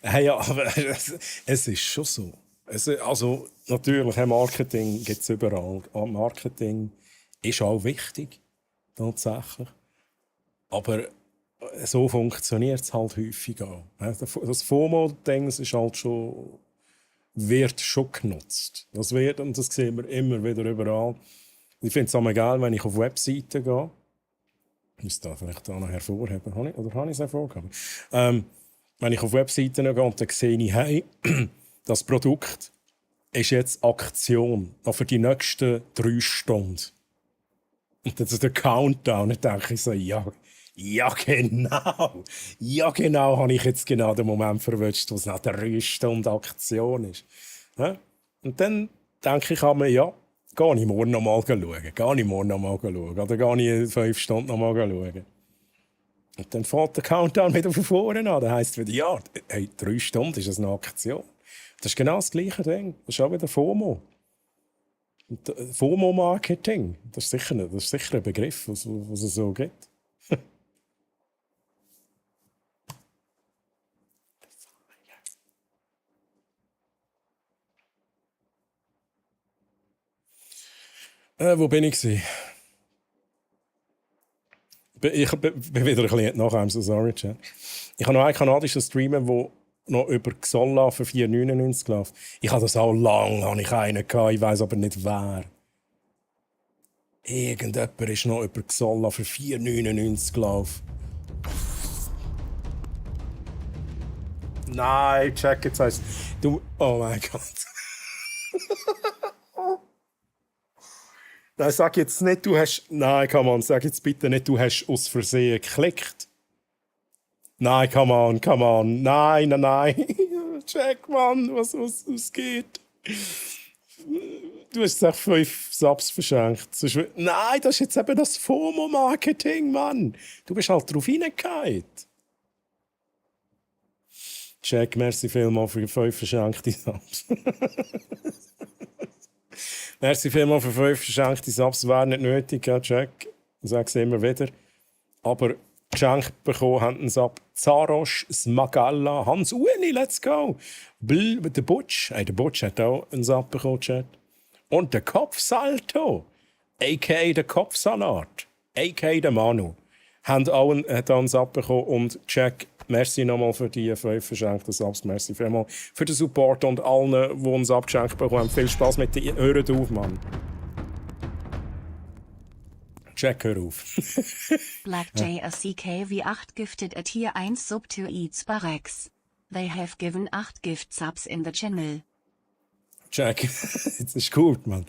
Ja, aber es ist schon so. Also natürlich, Marketing gibt es überall. Marketing ist auch wichtig, tatsächlich. Aber so funktioniert es halt häufig auch. Das FOMO-Ding ist halt schon, wird schon genutzt. Und das sehen wir immer wieder überall. Ich finde es auch egal, wenn ich auf Webseiten gehe. Ich muss da vielleicht noch hervorheben. Habe ich es hervorgehoben? Wenn ich auf Webseiten gehe und dann sehe ich, hey, das Produkt ist jetzt Aktion, noch für die nächsten 3 Stunden. Und dann ist der Countdown, und dann denke ich so, ja genau, habe ich jetzt genau den Moment verwünscht, wo es nach 3 Stunden Aktion ist. Ja? Und dann denke ich mir, ja, gehe ich morgen noch mal schauen, oder gehe ich 5 Stunden noch mal schauen. Und dann fährt der Countdown wieder von vorne an. Das heisst wieder, ja, hey, 3 Stunden ist das eine Aktion. Das ist genau das gleiche Ding. Das ist auch wieder FOMO. FOMO-Marketing, das ist sicher ein Begriff, was es so gibt. Wo bin ich? Ich bin wieder ein bisschen nach einem, so sorry, Chat. Ich habe noch einen kanadischen Streamer, der noch über Xolla für 4,99 läuft. Ich habe das auch lange, ich weiß aber nicht wer. Irgendjemand ist noch über Xolla für 4,99 gelaufen. Nein, check jetzt heißt du. Oh mein Gott. Nein, sag jetzt nicht, du hast. Nein, come on, sag jetzt bitte nicht, du hast aus Versehen geklickt. Nein, come on. Nein. Check, Mann, was geht. Du hast jetzt 5 Subs verschenkt. Nein, das ist jetzt eben das FOMO-Marketing, Mann. Du bist halt drauf hineingefallen. Check, merci vielmals für 5 verschenkte Subs. Merci vielmals für 5 verschenkte Subs. Wäre nicht nötig, ja, Check. Ich sage es immer wieder. Aber geschenkt bekommen haben einen Sub. Zarosch, Smagalla, Hans Ueli, let's go. Der Butch, der Butch hat auch einen Sub bekommen, Chat. Und der Kopfsalto, a.k.a. der Kopfsalat, a.k.a. der Manu, hat auch einen Sub bekommen. Und Jack, merci nochmal für die 5 verschenkten Subs. Merci vielmals für den Support und allen, die uns abgeschenkt bekommen haben. Viel Spaß mit den... Hört auf, Mann. Jack, hör auf. Black JSCKV8 gifted a tier 1 sub to Eats Barex. They have given 8 gift subs in the channel. Jack, jetzt ist gut, Mann.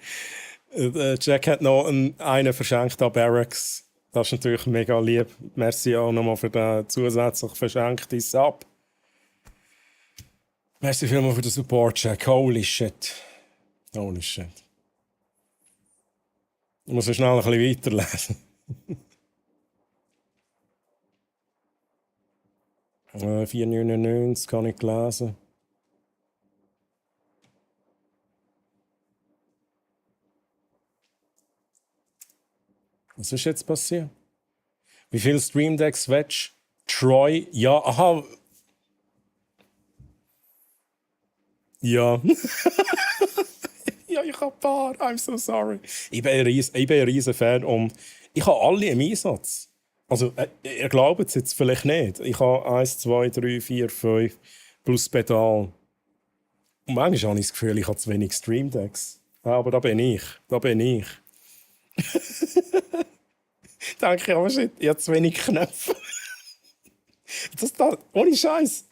Jack hat noch einen verschenkt an Barracks. Das ist natürlich mega lieb. Merci auch nochmal für den zusätzlich verschenkten Sub. Merci vielmals für den Support, Jack. Holy shit. Holy shit. Ich muss schnell ein bisschen weiterlesen. 4,99 kann ich lesen. Was ist jetzt passiert? Wie viele Stream Decks willst du? Troy? Ja, aha. Ja. Ja, ich habe ein paar. I'm so sorry. Ich bin ein riesen Fan und ich habe alle im Einsatz. Also, ihr glaubt es jetzt vielleicht nicht. Ich habe 1, 2, 3, 4, 5 plus Pedal. Und manchmal habe ich das Gefühl, ich habe zu wenig Stream Decks. Ja, aber da bin ich. Denke ich, aber shit, ich habe zu wenig Knöpfe. Ohne Scheiß.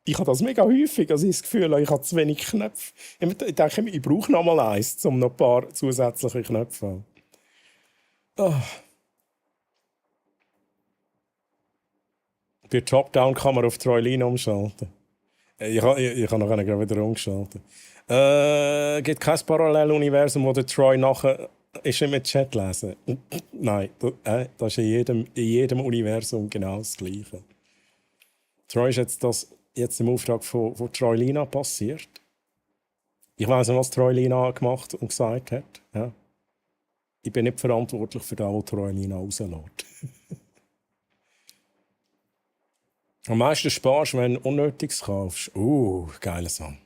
Ich habe das mega häufig, also ich habe das Gefühl, ich habe zu wenig Knöpfe. Ich denke, ich brauche noch mal eins, um noch ein paar zusätzliche Knöpfe zu haben. Oh. Bei Top-Down kann man auf Troilina umschalten. Ich habe noch einen wieder umgeschaltet. Gibt kein Paralleluniversum, wo der Troy nachher ist nicht mit Chat lesen. Nein, das ist in jedem Universum genau das Gleiche. Troy ist jetzt im Auftrag von Troilina passiert. Ich weiss nicht, was Troilina gemacht und gesagt hat. Ja. Ich bin nicht verantwortlich für das, was Troilina rauslässt. Am meisten sparst du, wenn du Unnötiges kaufst. Geiler Song.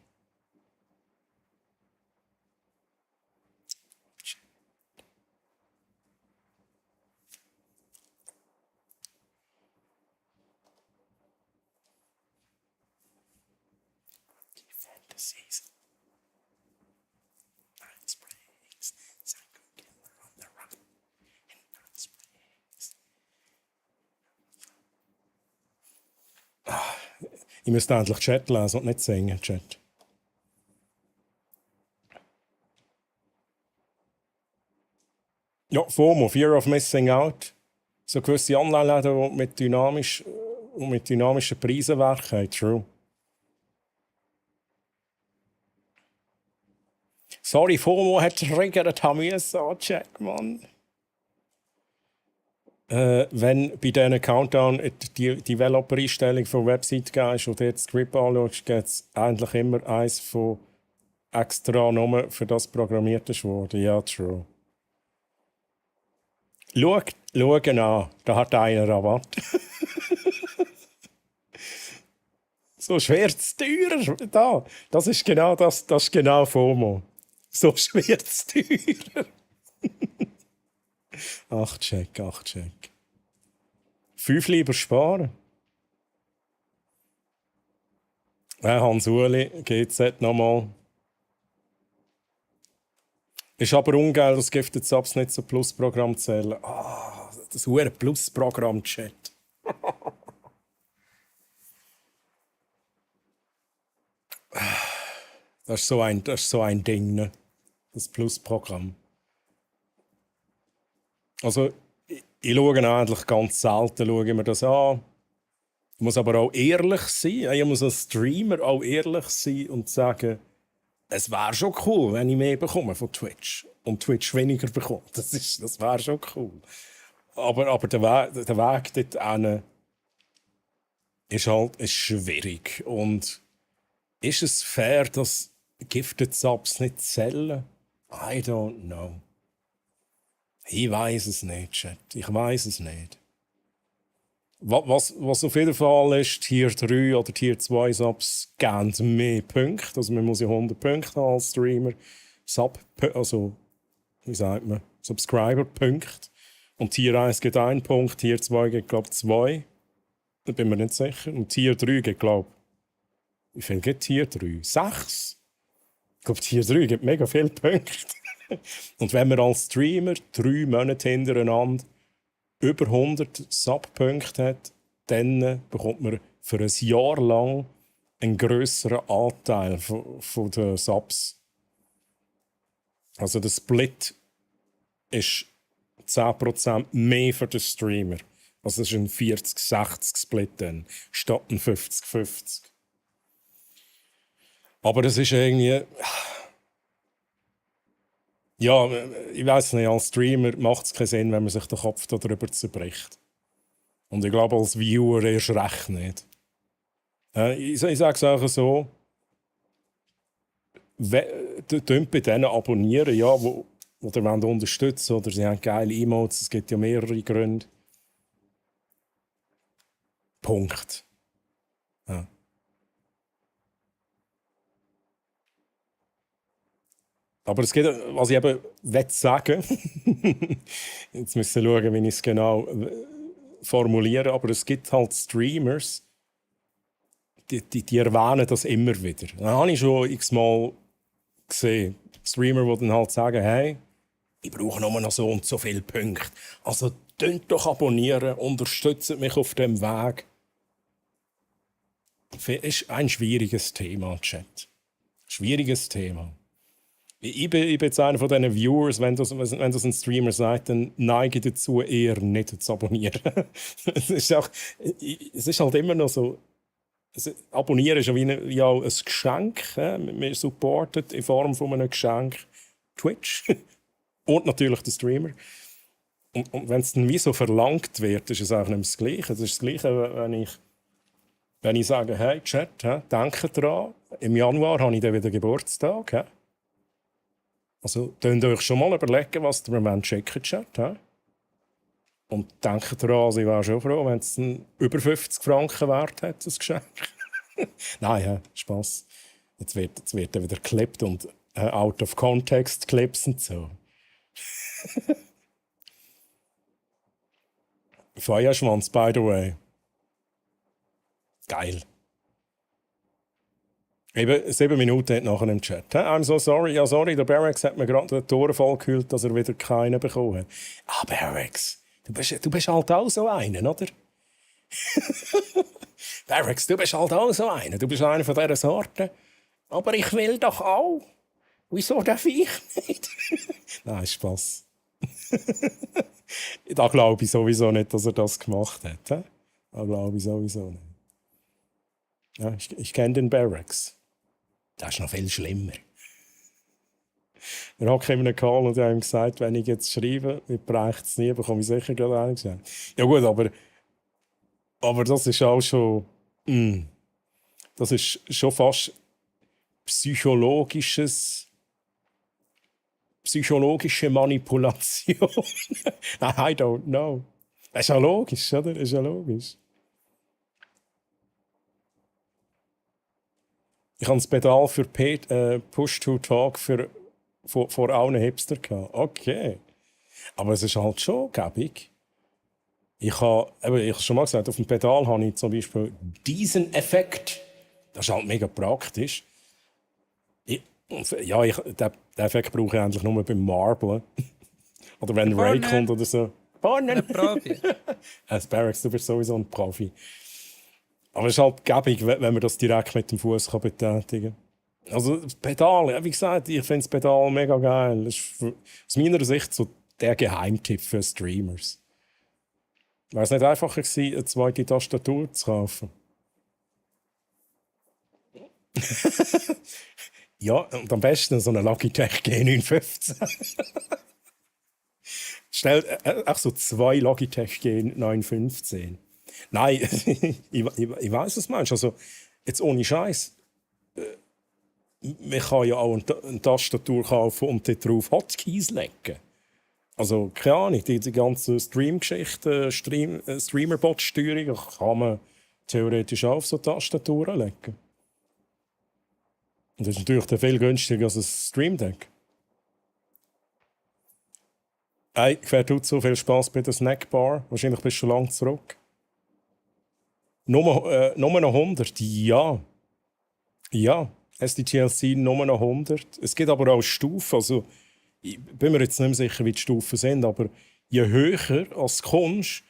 Ich müsste endlich Chat lesen und nicht singen, Chat. Ja, FOMO, Fear of Missing Out. So gewisse Online-Läden, die mit dynamischen Preisen werken. True. Sorry, FOMO hat triggert, haben wir so, Check, Mann. Wenn bei diesen Countdown die Developer-Einstellung von der Website gehst und dir das Script anschaust, gibt es eigentlich immer eins von extra Nummern für das programmiert ist worden. Ja, true. Schau an, da hat einer Rabatt. So schwer zu teurer. Das ist genau FOMO. So schwer zu teurer. Ach, check. 5 lieber sparen. Hans-Uli, GZ nochmal. Ist aber ungeil, dass Gifted Subs nicht so Plus-Programm zählen. Das hure Plus-Programm-Chat. Das ist so ein Ding, ne? Das Plus-Programm. Also, ich schaue eigentlich ganz selten mir das an. Ich muss aber auch ehrlich sein. Ich muss als Streamer auch ehrlich sein und sagen, es wäre schon cool, wenn ich mehr bekomme von Twitch und Twitch weniger bekommt. Das wäre schon cool. Aber der Weg dorthin ist schwierig. Und ist es fair, dass Gifted Subs nicht zählen? I don't know. Ich weiß es nicht, Chat. Ich weiß es nicht. Was auf jeden Fall ist, Tier 3 oder Tier 2 Subs geben mehr Punkte. Also man muss ja 100 Punkte haben als Streamer. Also, wie sagt man, Subscriber-Punkte. Und Tier 1 gibt 1 Punkt, Tier 2 gibt, glaube ich, 2. Da bin ich mir nicht sicher. Und Tier 3 gibt, glaube ich, wie viel gibt Tier 3? 6? Ich glaube, Tier 3 gibt mega viele Punkte. Und wenn man als Streamer 3 Monate hintereinander über 100 Subpunkte hat, dann bekommt man für ein Jahr lang einen grösseren Anteil von den Subs. Also der Split ist 10% mehr für den Streamer. Also es ist ein 40-60-Split dann, statt ein 50-50. Aber das ist irgendwie... Ja, ich weiss nicht, als Streamer macht es keinen Sinn, wenn man sich den Kopf darüber zerbricht. Und ich glaube, als Viewer erst recht nicht. Ich sage es auch so, tönt bei denen abonnieren, ja, wo ihr wollt unterstützen oder sie haben geile Emotes, es gibt ja mehrere Gründe. Punkt. Ja. Aber es geht, was ich eben sagen will, jetzt müssen wir schauen, wie ich es genau formuliere, aber es gibt halt Streamers, die erwähnen das immer wieder. Das habe ich schon x-mal gesehen. Streamer, die dann halt sagen, hey, ich brauche nur noch so und so viele Punkte. Also tönt doch abonnieren, unterstützt mich auf dem Weg. Das ist ein schwieriges Thema, Chat. Schwieriges Thema. Ich bin jetzt einer von diesen Viewers, wenn das ein Streamer sagt, dann neige ich dazu, eher nicht zu abonnieren. Es ist halt immer noch so, Abonnieren ist ja wie auch ein Geschenk. Man supportet in Form von einem Geschenk Twitch und natürlich den Streamer. Und wenn es dann wie so verlangt wird, ist es auch nicht das Gleiche. Es ist das Gleiche, wenn ich sage, hey Chat, denkt dran, im Januar habe ich dann wieder Geburtstag. Also, könnt ihr euch schon mal überlegen, was ihr mir checken Chat. Und denkt daran, also ich wäre schon froh, wenn es über 50 Franken wert hat, das Geschenk. Nein, Spass. Jetzt wird er wieder geklippt und out of context Clips und so. Feuerschwanz, by the way. Geil. Eben 7 Minuten hat nachher im Chat. I'm so sorry. Ja, sorry, der Barracks hat mir gerade den Tor vollgekühlt, dass er wieder keinen bekommen hat. Ah, Barracks, du bist halt auch so einer, oder? Barracks, du bist halt auch so einer. Du bist einer von dieser Sorte. Aber ich will doch auch. Wieso darf ich nicht? Nein, Spass. Da glaube ich sowieso nicht, dass er das gemacht hat. Da glaube ich sowieso nicht. Ja, ich kenne den Barracks. Das ist noch viel schlimmer. Er hat in einem Call und hat ihm gesagt, wenn ich jetzt schreibe, ich bereiche es nie, bekomme ich sicher gerade einen gesagt. Ja gut, aber das ist auch schon... das ist schon fast psychologische Manipulation. I don't know. Das ist ja logisch, oder? Das ist ja logisch. Ich habe das Pedal für Push-to-Talk vor allen Hipster gehabt. Okay. Aber es ist halt schon gäbig. Ich habe schon mal gesagt, auf dem Pedal habe ich zum Beispiel diesen Effekt. Das ist halt mega praktisch. Den Effekt brauche ich eigentlich nur beim Marblen. Oder wenn Ray kommt oder so. Ein Profi. Barracks, du bist sowieso ein Profi. Aber es ist halt gäbig, wenn man das direkt mit dem Fuß betätigen kann. Also das Pedal, wie gesagt, ich finde das Pedal mega geil. Das ist aus meiner Sicht so der Geheimtipp für Streamers. Wäre es nicht einfacher gewesen, eine zweite Tastatur zu kaufen? Ja, und am besten so eine Logitech G915. Ach so, 2 Logitech G915. Nein, ich weiss, was du meinst. Also, jetzt ohne Scheiß. Man kann ja auch eine Tastatur kaufen und dort drauf Hotkeys legen. Also, keine Ahnung, die ganze Stream-Geschichte, Streamer-Bot-Steuerung kann man theoretisch auch auf so Tastaturen legen. Und das ist natürlich dann viel günstiger als ein Stream Deck. Hey, wer tut so viel Spaß bei der Snackbar? Wahrscheinlich bist du schon lange zurück. Nur noch 100? Ja. Ja, SDGLC nur noch 100. Es gibt aber auch Stufen. Also, ich bin mir jetzt nicht mehr sicher, wie die Stufen sind, aber je höher als du kommst,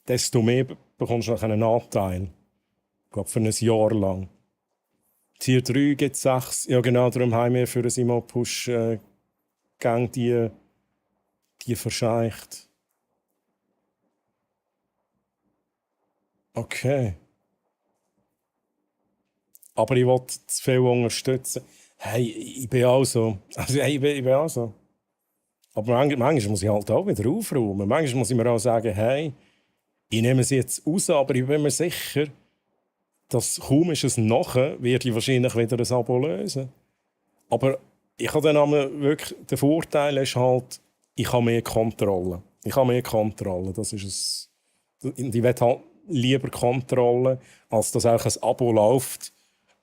desto mehr bekommst du noch einen Anteil. Ich glaube, für ein Jahr lang. Tier 3 gibt es 6. Ja, genau, darum haben wir für einen Simo-Push-Gang die verscheucht. Okay. Aber ich wollte zu viel unterstützen. Hey, ich bin auch so. Also, hey, ich bin auch so. Aber manchmal muss ich halt auch wieder aufräumen. Manchmal muss ich mir auch sagen, hey, ich nehme es jetzt raus, aber ich bin mir sicher, dass kaum ist es nachher, werde ich wahrscheinlich wieder ein Abo lösen. Aber ich habe dann wirklich, der Vorteil ist halt, ich habe mehr Kontrolle. Ich habe mehr Kontrolle. Das ist es. Ich will halt lieber Kontrolle, als dass auch ein Abo läuft.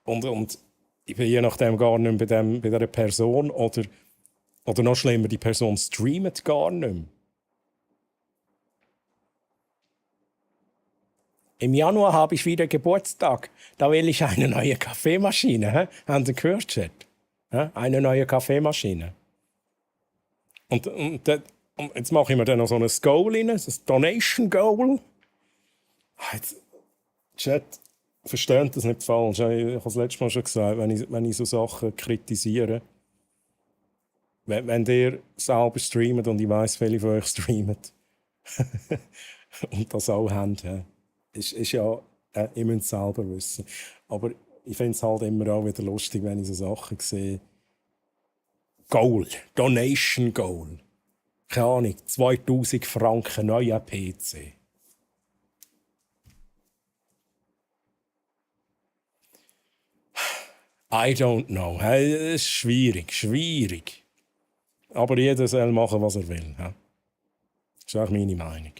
Und ich bin je nachdem gar nicht mehr bei dieser Person. Oder noch schlimmer, die Person streamt gar nicht mehr. Im Januar habe ich wieder Geburtstag. Da will ich eine neue Kaffeemaschine. Hä? Haben Sie gehört, Chat? Eine neue Kaffeemaschine. Und jetzt mache ich mir dann noch so ein Goal rein, ein Donation Goal. Jetzt, Chat, versteht das nicht falsch. Ich habe das letzte Mal schon gesagt, wenn ich so Sachen kritisiere. Wenn ihr selber streamt und ich weiss, viele von euch streamen und das auch habt, ist ja, ihr müsst es selber wissen. Aber ich finde es halt immer auch wieder lustig, wenn ich so Sachen sehe. Goal, Donation Goal. Keine Ahnung, 2000 Franken neuer PC. I don't know. Hey, es ist schwierig. Aber jeder soll machen, was er will. Das ist auch meine Meinung.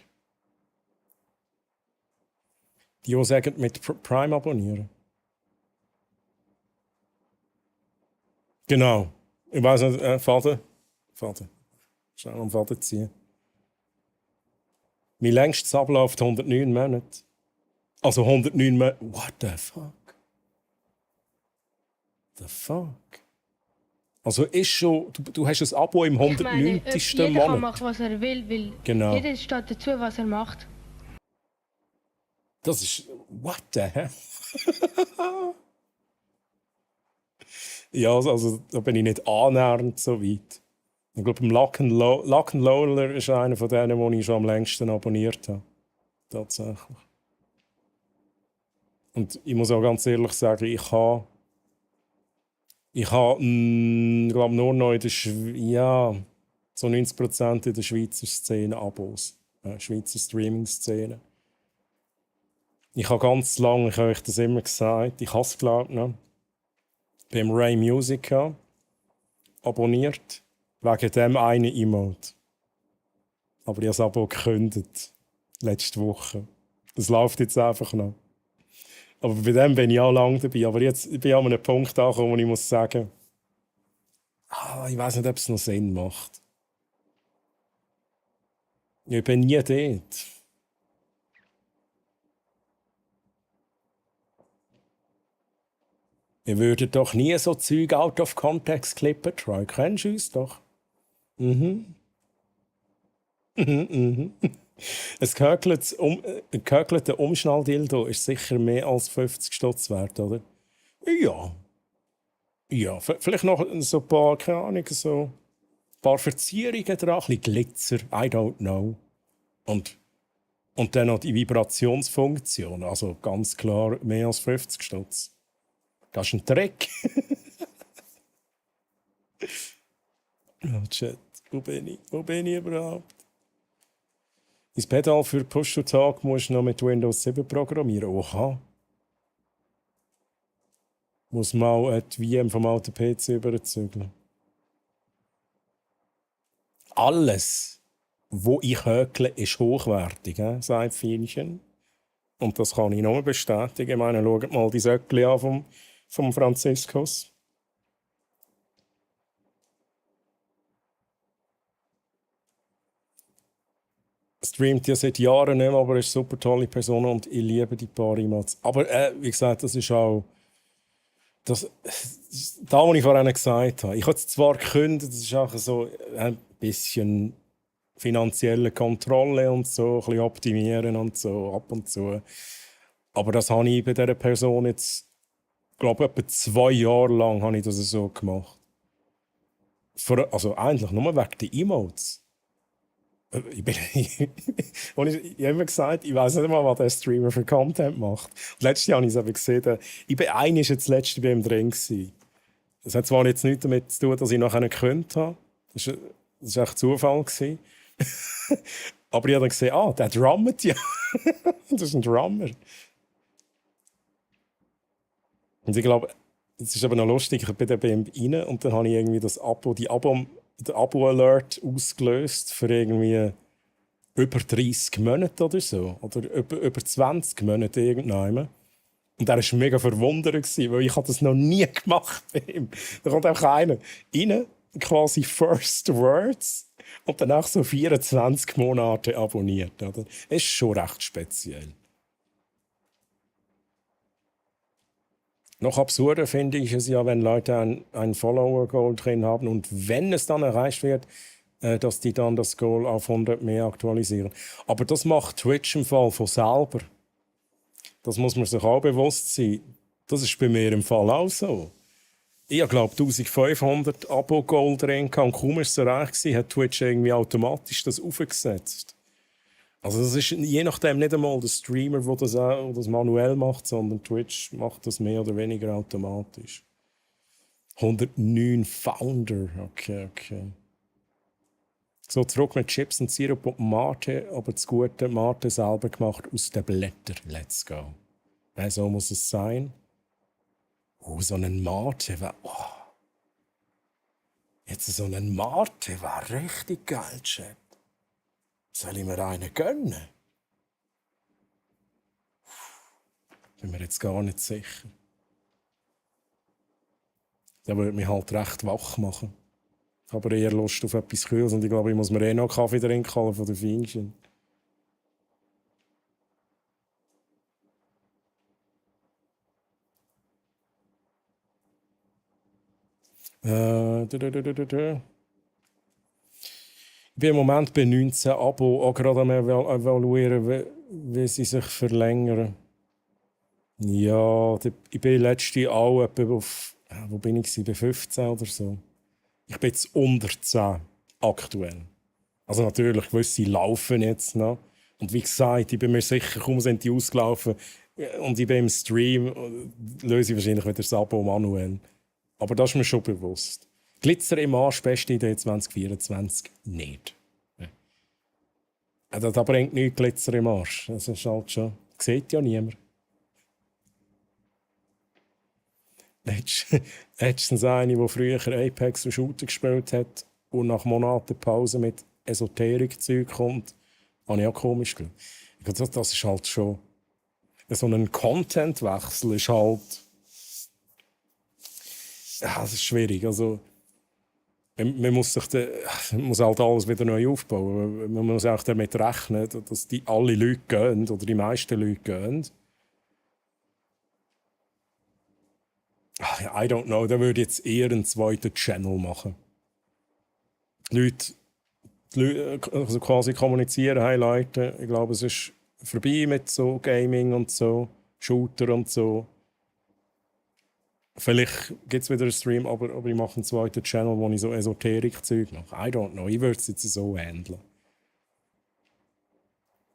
Die sagen, mit Prime abonnieren. Genau. Ich weiss nicht, Vater. Schnell am Vater ziehen. Mein längstes abläuft 109 Monate. Also 109 Monate. What the fuck? The fuck? Also ist schon, du hast ein Abo im 109. Jeder Monat. kann machen, was er will, weil Genau. jeder steht dazu, was er macht. Das ist. What the hell? Ja, also da bin ich nicht annähernd so weit. Ich glaube, Lock and Loader ist einer von denen, die ich schon am längsten abonniert habe. Tatsächlich. Und ich muss auch ganz ehrlich sagen, ich habe glaube nur noch in der so 90% in der Schweizer Szene Abos. Schweizer Streaming-Szene. Ich habe ganz lange, ich habe euch das immer gesagt, ich habe es geglaubt, ne? Beim Ray Music abonniert, wegen dem einen Emote. Aber ich habe das Abo gekündigt, letzte Woche. Das läuft jetzt einfach noch. Aber bei dem bin ich auch lange dabei. Aber jetzt ich bin ich an einem Punkt angekommen, wo ich muss sagen, ich weiß nicht, ob es noch Sinn macht. Ich bin nie dort. Wir würden doch nie so Zeug out of context klippen, Troy. Kennst du uns doch? Mhm. Ein gehökelter Umschnalldildo ist sicher mehr als 50 Stutz wert, oder? Ja. Ja, vielleicht noch so ein paar, keine Ahnung, so ein paar Verzierungen dran, ein bisschen Glitzer, I don't know. Und dann noch die Vibrationsfunktion, also ganz klar mehr als 50 Stutz. Das ist ein Trick. Oh, Chat, wo bin ich? Wo bin ich überhaupt? Das Pedal für Push-to-Talk musst du noch mit Windows 7 programmieren. Oha. Muss mal die VM vom alten PC überzügeln. Alles. wo ich hökle, ist hochwertig, sagt Fienchen. Und das kann ich nur bestätigen. Ich meine, schaut mal die Söckli an vom Franziskus. Streamt ja seit Jahren nicht mehr, aber er ist eine super tolle Person und ich liebe die paar E-Mails. Aber wie gesagt, das ist auch das, was ich vorhin gesagt habe. Ich habe es zwar gekündigt, das ist auch so ein bisschen finanzielle Kontrolle und so, ein bisschen optimieren und so, ab und zu. Aber das habe ich bei dieser Person jetzt, glaube ich, etwa 2 Jahre lang habe ich das so gemacht. Also eigentlich nur wegen der Emotes. Ich habe immer gesagt, ich weiß nicht mal, was der Streamer für Content macht. Und letztes Jahr habe ich es aber gesehen, einer war jetzt letzte bei ihm drin. Das hat zwar jetzt nichts damit zu tun, dass ich nachher gekündigt habe. Das war echt Zufall. Aber ich habe dann gesehen, der drummt ja. Das ist ein Drummer. Und ich glaube, es ist aber noch lustig, ich bin dann bei ihm rein und dann habe ich irgendwie den Abo-Alert ausgelöst für irgendwie über 30 Monate oder so. Oder über 20 Monate irgendwann. Und er war mega verwundert, weil ich das noch nie gemacht habe. Da kommt einfach einer rein, quasi First Words, und danach so 24 Monate abonniert. Oder? Das ist schon recht speziell. Noch absurder finde ich es ja, wenn Leute ein Follower-Goal drin haben und wenn es dann erreicht wird, dass die dann das Goal auf 100 mehr aktualisieren. Aber das macht Twitch im Fall von selber. Das muss man sich auch bewusst sein. Das ist bei mir im Fall auch so. Ich glaube 1500 Abo-Goal drin und kaum ist es erreicht, hat Twitch irgendwie automatisch das aufgesetzt. Also das ist je nachdem nicht einmal der Streamer, der das manuell macht, sondern Twitch macht das mehr oder weniger automatisch. 109 Founder, okay. So, zurück mit Chips und Sirup und Mate, aber das gute Mate selber gemacht aus den Blättern. Let's go. So muss es sein. So ein Mate wäre... Jetzt so ein Mate wäre richtig geil, Chat. Soll ich mir einen gönnen? Bin mir jetzt gar nicht sicher. Der würde mich halt recht wach machen. Ich habe eher Lust auf etwas Kühles und ich glaube, ich muss mir noch Kaffee trinken von der Fienchen. Ich bin im Moment bei 19 Abo auch gerade am evaluieren, wie sie sich verlängern. Ja, ich bin letztes Jahr auch etwa auf, wo bin ich? Bei 15 oder so. Ich bin jetzt unter 10 aktuell. Also natürlich, gewisse laufen jetzt noch. Und wie gesagt, ich bin mir sicher, kaum sind die ausgelaufen und ich bin im Stream, löse ich wahrscheinlich wieder das Abo manuell. Aber das ist mir schon bewusst. Glitzer im Arsch, beste Idee 2024 nicht. Ja. Da bringt nichts Glitzer im Arsch. Das ist halt schon. Das sieht ja niemand. Letztens eine, die früher Apex und Shooter gespielt hat und nach Monaten Pause mit Esoterik-Zeug kommt, habe ich auch komisch geschaut. Das ist halt schon. So ein Content-Wechsel ist halt. Ja, das ist schwierig. Also, man muss halt alles wieder neu aufbauen. Man muss auch damit rechnen, dass alle Leute gehen oder die meisten Leute gehen. I don't know, da würde ich jetzt eher einen zweiten Channel machen. Die Leute also quasi kommunizieren, hey Leute, ich glaube, es ist vorbei mit so Gaming und so, Shooter und so. Vielleicht gibt es wieder einen Stream, aber ich mache einen zweiten Channel, wo ich so Esoterik-Zeug mache. I don't know, ich würde es jetzt so handeln.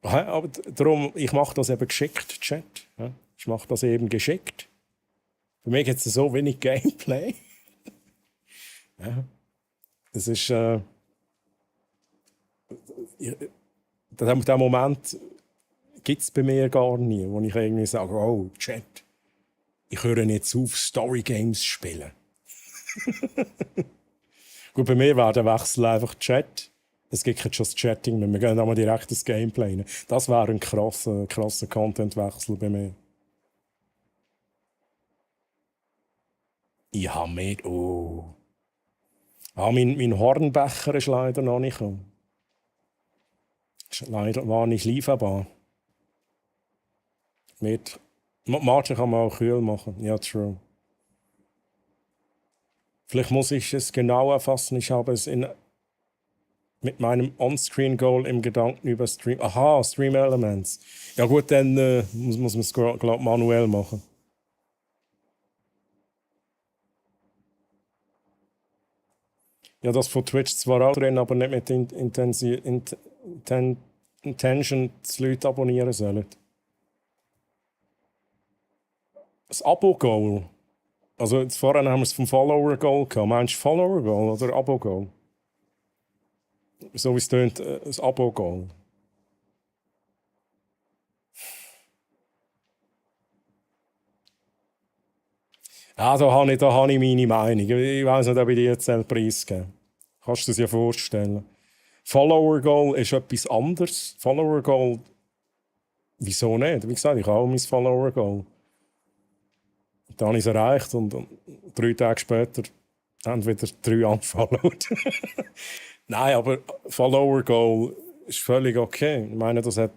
Aber darum, ich mache das eben geschickt, Chat. Ich mache das eben geschickt. Für mich gibt es so wenig Gameplay. Ja. Es ist... den Moment gibt es bei mir gar nie, wo ich irgendwie sage, oh, Chat, ich höre jetzt auf, Story-Games zu spielen. Gut, bei mir war der Wechsel einfach Chat. Es gibt kein Just Chatting mehr. Wir gehen einmal direkt ins Gameplay rein. Das wäre ein krasser Contentwechsel bei mir. Ich habe mehr... Oh. Mein Hornbecher ist leider noch nicht gekommen. War nicht lieferbar. Martin kann man auch kühl machen. Ja, true. Vielleicht muss ich es genau erfassen. Ich habe es mit meinem On-Screen-Goal im Gedanken über Stream... Aha, Stream Elements. Ja gut, dann muss man es, glaube manuell machen. Ja, das von Twitch zwar auch drin, aber nicht mit Intention, dass Leute abonnieren sollen. Das Abo-Goal. Also jetzt vorhin haben wir es vom Follower-Goal gehabt. Meinst du Follower-Goal oder Abo-Goal? So wie es tönt, das Abo-Goal. Ja, da habe ich meine Meinung. Ich weiss nicht, ob ich die jetzt preisgeben. Kannst du dir das ja vorstellen. Follower-Goal ist etwas anderes. Follower-Goal, wieso nicht? Wie gesagt, ich habe auch mein Follower-Goal. Dann habe ich es erreicht und 3 Tage später haben wieder 3 unfollowed. Nein, aber Follower-Goal ist völlig okay. Ich meine, das hat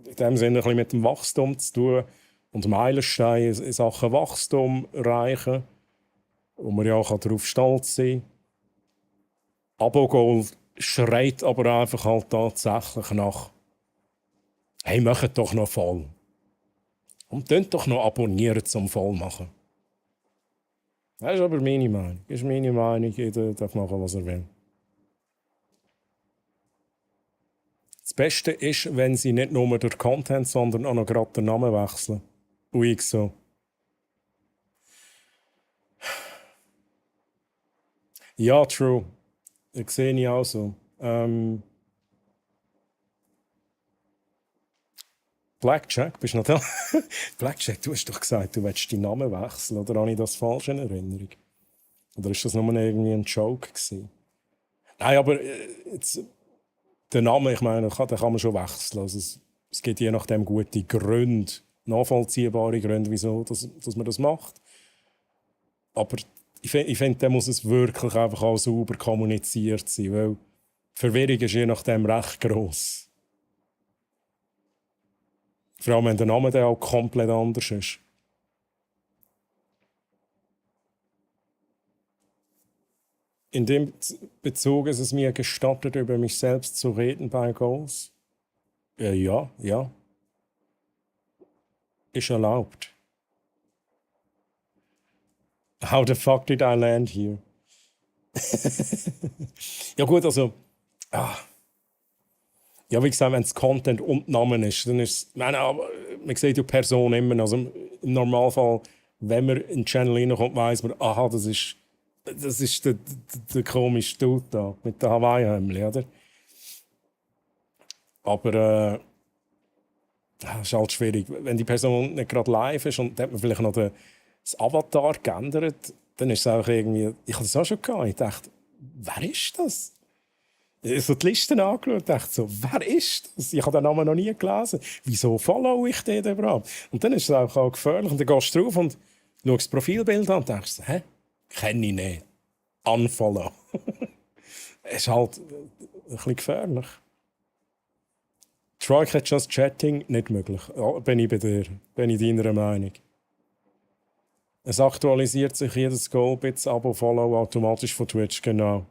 in dem Sinne ein bisschen mit dem Wachstum zu tun und Meilensteine in Sachen Wachstum erreichen, wo man ja auch darauf stolz sein kann. Abo-Goal schreit aber einfach halt tatsächlich nach «Hey, macht doch noch voll!» Und könnt doch noch abonnieren zum Vollmachen. Das ist aber meine Meinung. Das ist meine Meinung. Jeder darf machen, was er will. Das Beste ist, wenn sie nicht nur den Content, sondern auch noch gerade den Namen wechseln. Und ich so. Ja, true. Das sehe ich auch so. Blackjack, bist du noch da? Blackjack, du hast doch gesagt, du willst deinen Namen wechseln. Oder habe ich das falsch in Erinnerung? Oder ist das nur irgendwie ein Joke gewesen? Nein, aber jetzt, den Namen, ich meine, den kann man schon wechseln. Also es gibt je nachdem gute Gründe, nachvollziehbare Gründe, wieso dass man das macht. Aber ich finde, da muss es wirklich einfach auch sauber kommuniziert sein, weil die Verwirrung ist je nachdem recht gross. Vor allem, wenn der Name dann auch komplett anders ist. In dem Bezug ist es mir gestattet, über mich selbst zu reden bei Goals. Ja. Ist erlaubt. How the fuck did I land here? Ja gut, also... Ja, wie gesagt, wenn es Content und Namen ist, dann ist es... Man sieht die Person immer. Also im Normalfall, wenn man in den Channel reinkommt, weiss man, aha, das ist der komische Dude da mit den Hawaii-Hemdli, oder? Aber das ist halt schwierig. Wenn die Person nicht gerade live ist und hat man vielleicht noch das Avatar geändert, dann ist es auch irgendwie... Ich habe das auch schon gehabt. Ich dachte, wer ist das? Ich habe so die Listen angeschaut und dachte so, wer ist das? Ich habe den Namen noch nie gelesen. Wieso follow ich den überhaupt? Und dann ist es auch gefährlich. Und dann gehst du drauf und schaust das Profilbild an und denkst, hä? Kenne ich nicht. Unfollow. Es ist halt ein bisschen gefährlich. Try catch just chatting, nicht möglich. Ja, bin ich bei dir. Bin ich deiner Meinung. Es aktualisiert sich jedes Goal, Bits, Abo, Follow automatisch von Twitch, genau.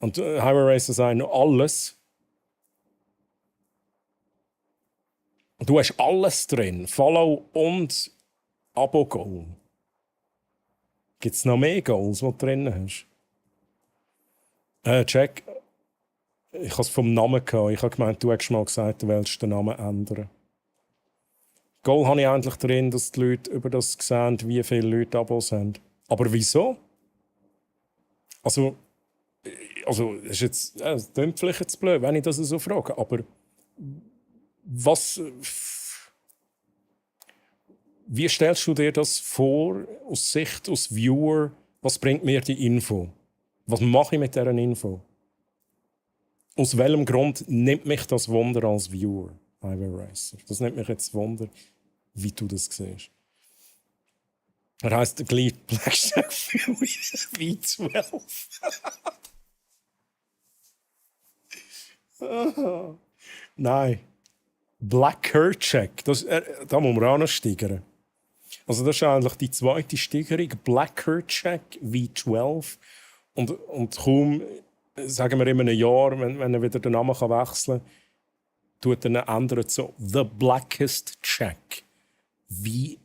Und Highway Racer sagen alles. Du hast alles drin. Follow und Abo-Goal. Gibt es noch mehr Goals, die du drin hast? Check. Ich habe es vom Namen gehabt. Ich habe gemeint, du hast mal gesagt, du willst den Namen ändern. Goal habe ich eigentlich drin, dass die Leute über das sehen, wie viele Leute Abos haben. Aber wieso? Also das ist jetzt, das klingt vielleicht jetzt blöd, wenn ich das so frage, aber wie stellst du dir das vor, aus Sicht, aus Viewer, was bringt mir die Info? Was mache ich mit dieser Info? Aus welchem Grund nimmt mich das Wunder als Viewer, Highway Racer? Das nimmt mich jetzt Wunder, wie du das siehst. Er heisst gleich Blackjack Fury V12. Nein. Black Kerchak, da muss man auch noch steigern. Also das ist eigentlich die zweite Steigerung, Black Kerchak V12. Und kaum, sagen wir in einem Jahr, wenn er wieder den Namen wechseln kann, tut er ändert so The Blackest Check. Wie,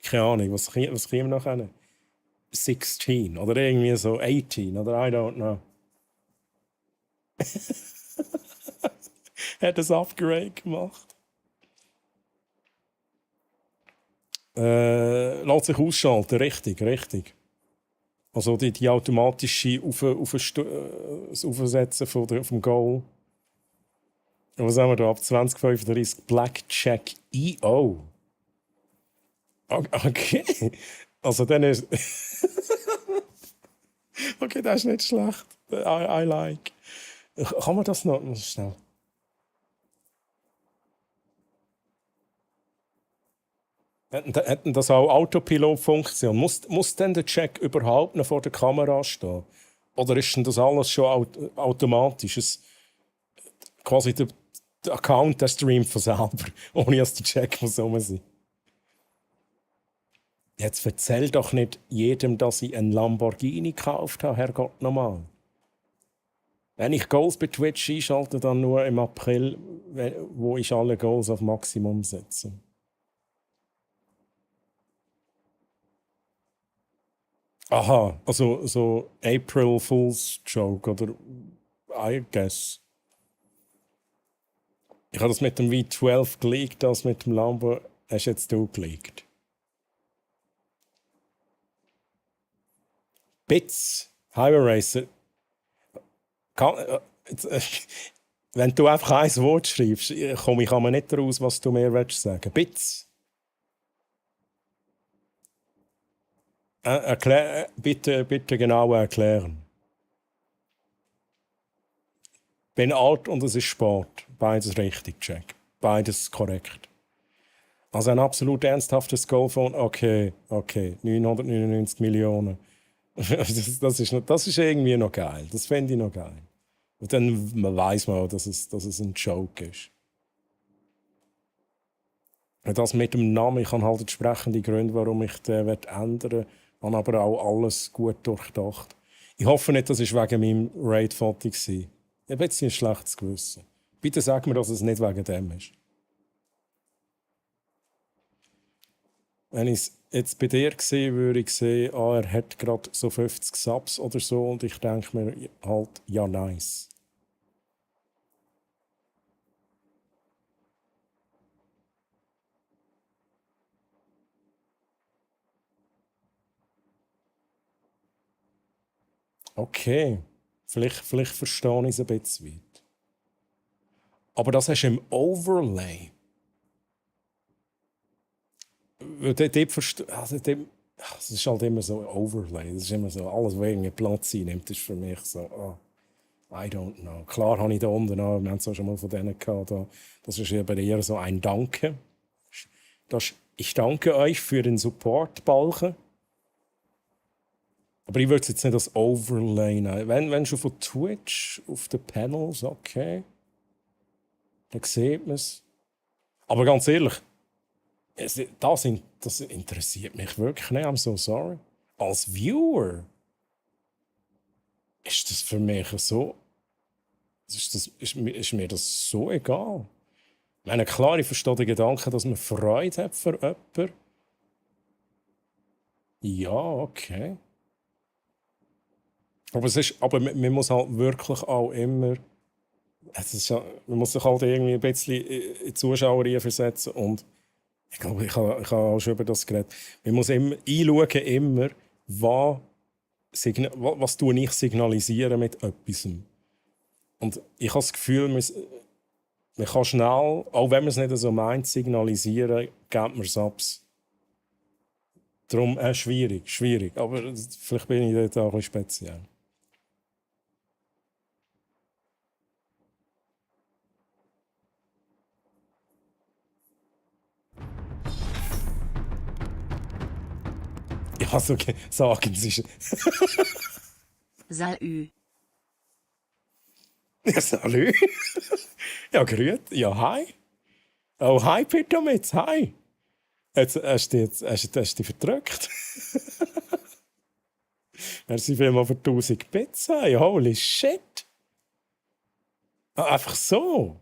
keine Ahnung, was käme noch hin? 16 oder irgendwie so 18 oder I don't know. Er hat ein Upgrade gemacht. Lässt sich ausschalten, richtig. Also die automatische das Aufsetzen vom Goal. Was haben wir da? Ab 2035 Blackjack EO. Okay. Also dann ist... Okay, das ist nicht schlecht. I like. Kann man das noch schnell? Hätten das auch Autopilot-Funktion? Muss denn der Check überhaupt noch vor der Kamera stehen? Oder ist denn das alles schon automatisch? Quasi der Account, der streamt von selber, ohne dass der Check muss rum sein. Jetzt erzähl doch nicht jedem, dass ich einen Lamborghini gekauft habe, Herrgott nochmal. Wenn ich Goals bei Twitch einschalte, dann nur im April, wo ich alle Goals auf Maximum setze. Aha, also so April Fool's Joke oder I guess. Ich habe das mit dem V12 geleakt, das mit dem Lambo hast jetzt du geleakt. Bits, Highway Racer. Wenn du einfach ein Wort schreibst, komme ich aber nicht daraus, was du mir sagen willst. Bits. Bitte genau erklären. Bin alt und es ist Sport. Beides richtig, Jack. Beides korrekt. Also ein absolut ernsthaftes Goal von, okay, 999 Millionen. Das ist irgendwie noch geil. Das fände ich noch geil. Und dann weiss man auch, dass es ein Joke ist. Und das mit dem Namen, ich habe halt entsprechende Gründe, warum ich den ändern will. Ich habe aber auch alles gut durchdacht. Ich hoffe nicht, das war wegen meinem Raid-Foto. Ich habe jetzt ein schlechtes Gewissen. Bitte sag mir, dass es nicht wegen dem ist. Wenn ich es jetzt bei dir sehe, würde ich sehen, er hat gerade so 50 Subs oder so und ich denke mir halt, ja, nice. Okay, vielleicht verstehe ich es ein bisschen weit. Aber das hast du im Overlay. Das ist halt immer so ein Overlay. Das ist immer so, alles, was irgendwie Platz einnimmt, ist für mich so, I don't know. Klar habe ich da unten noch, wir haben es auch schon mal von denen gehabt, das ist aber eher so ein Danke. Ich danke euch für den Support-Balken. Aber ich würde es jetzt nicht als Overlay nehmen. Wenn schon von Twitch auf den Panels, okay. Dann sieht man es. Aber ganz ehrlich, das interessiert mich wirklich nicht. I'm so sorry. Als Viewer ist das für mich so. Ist mir das so egal. Ich meine, klar, ich verstehe den Gedanken, dass man Freude hat für jemanden. Ja, okay. Aber man muss halt wirklich auch immer. Man muss sich halt irgendwie ein bisschen in die Zuschauer versetzen. Und ich glaube, ich habe auch schon über das geredet. Man muss immer einschauen, was tue ich signalisieren mit etwas. Und ich habe das Gefühl, man kann schnell, auch wenn man es nicht so meint, signalisieren, gibt man Subs. Darum schwierig. Aber vielleicht bin ich dort auch ein bisschen speziell. Also, sagen Sie. Salü. Ja, salü. Ja, grüß. Ja, hi. Oh, hi, Pitomitz, hi. Jetzt hast du dich verdrückt. Merci vielmals für 1000 Pizza. Holy shit. Einfach so.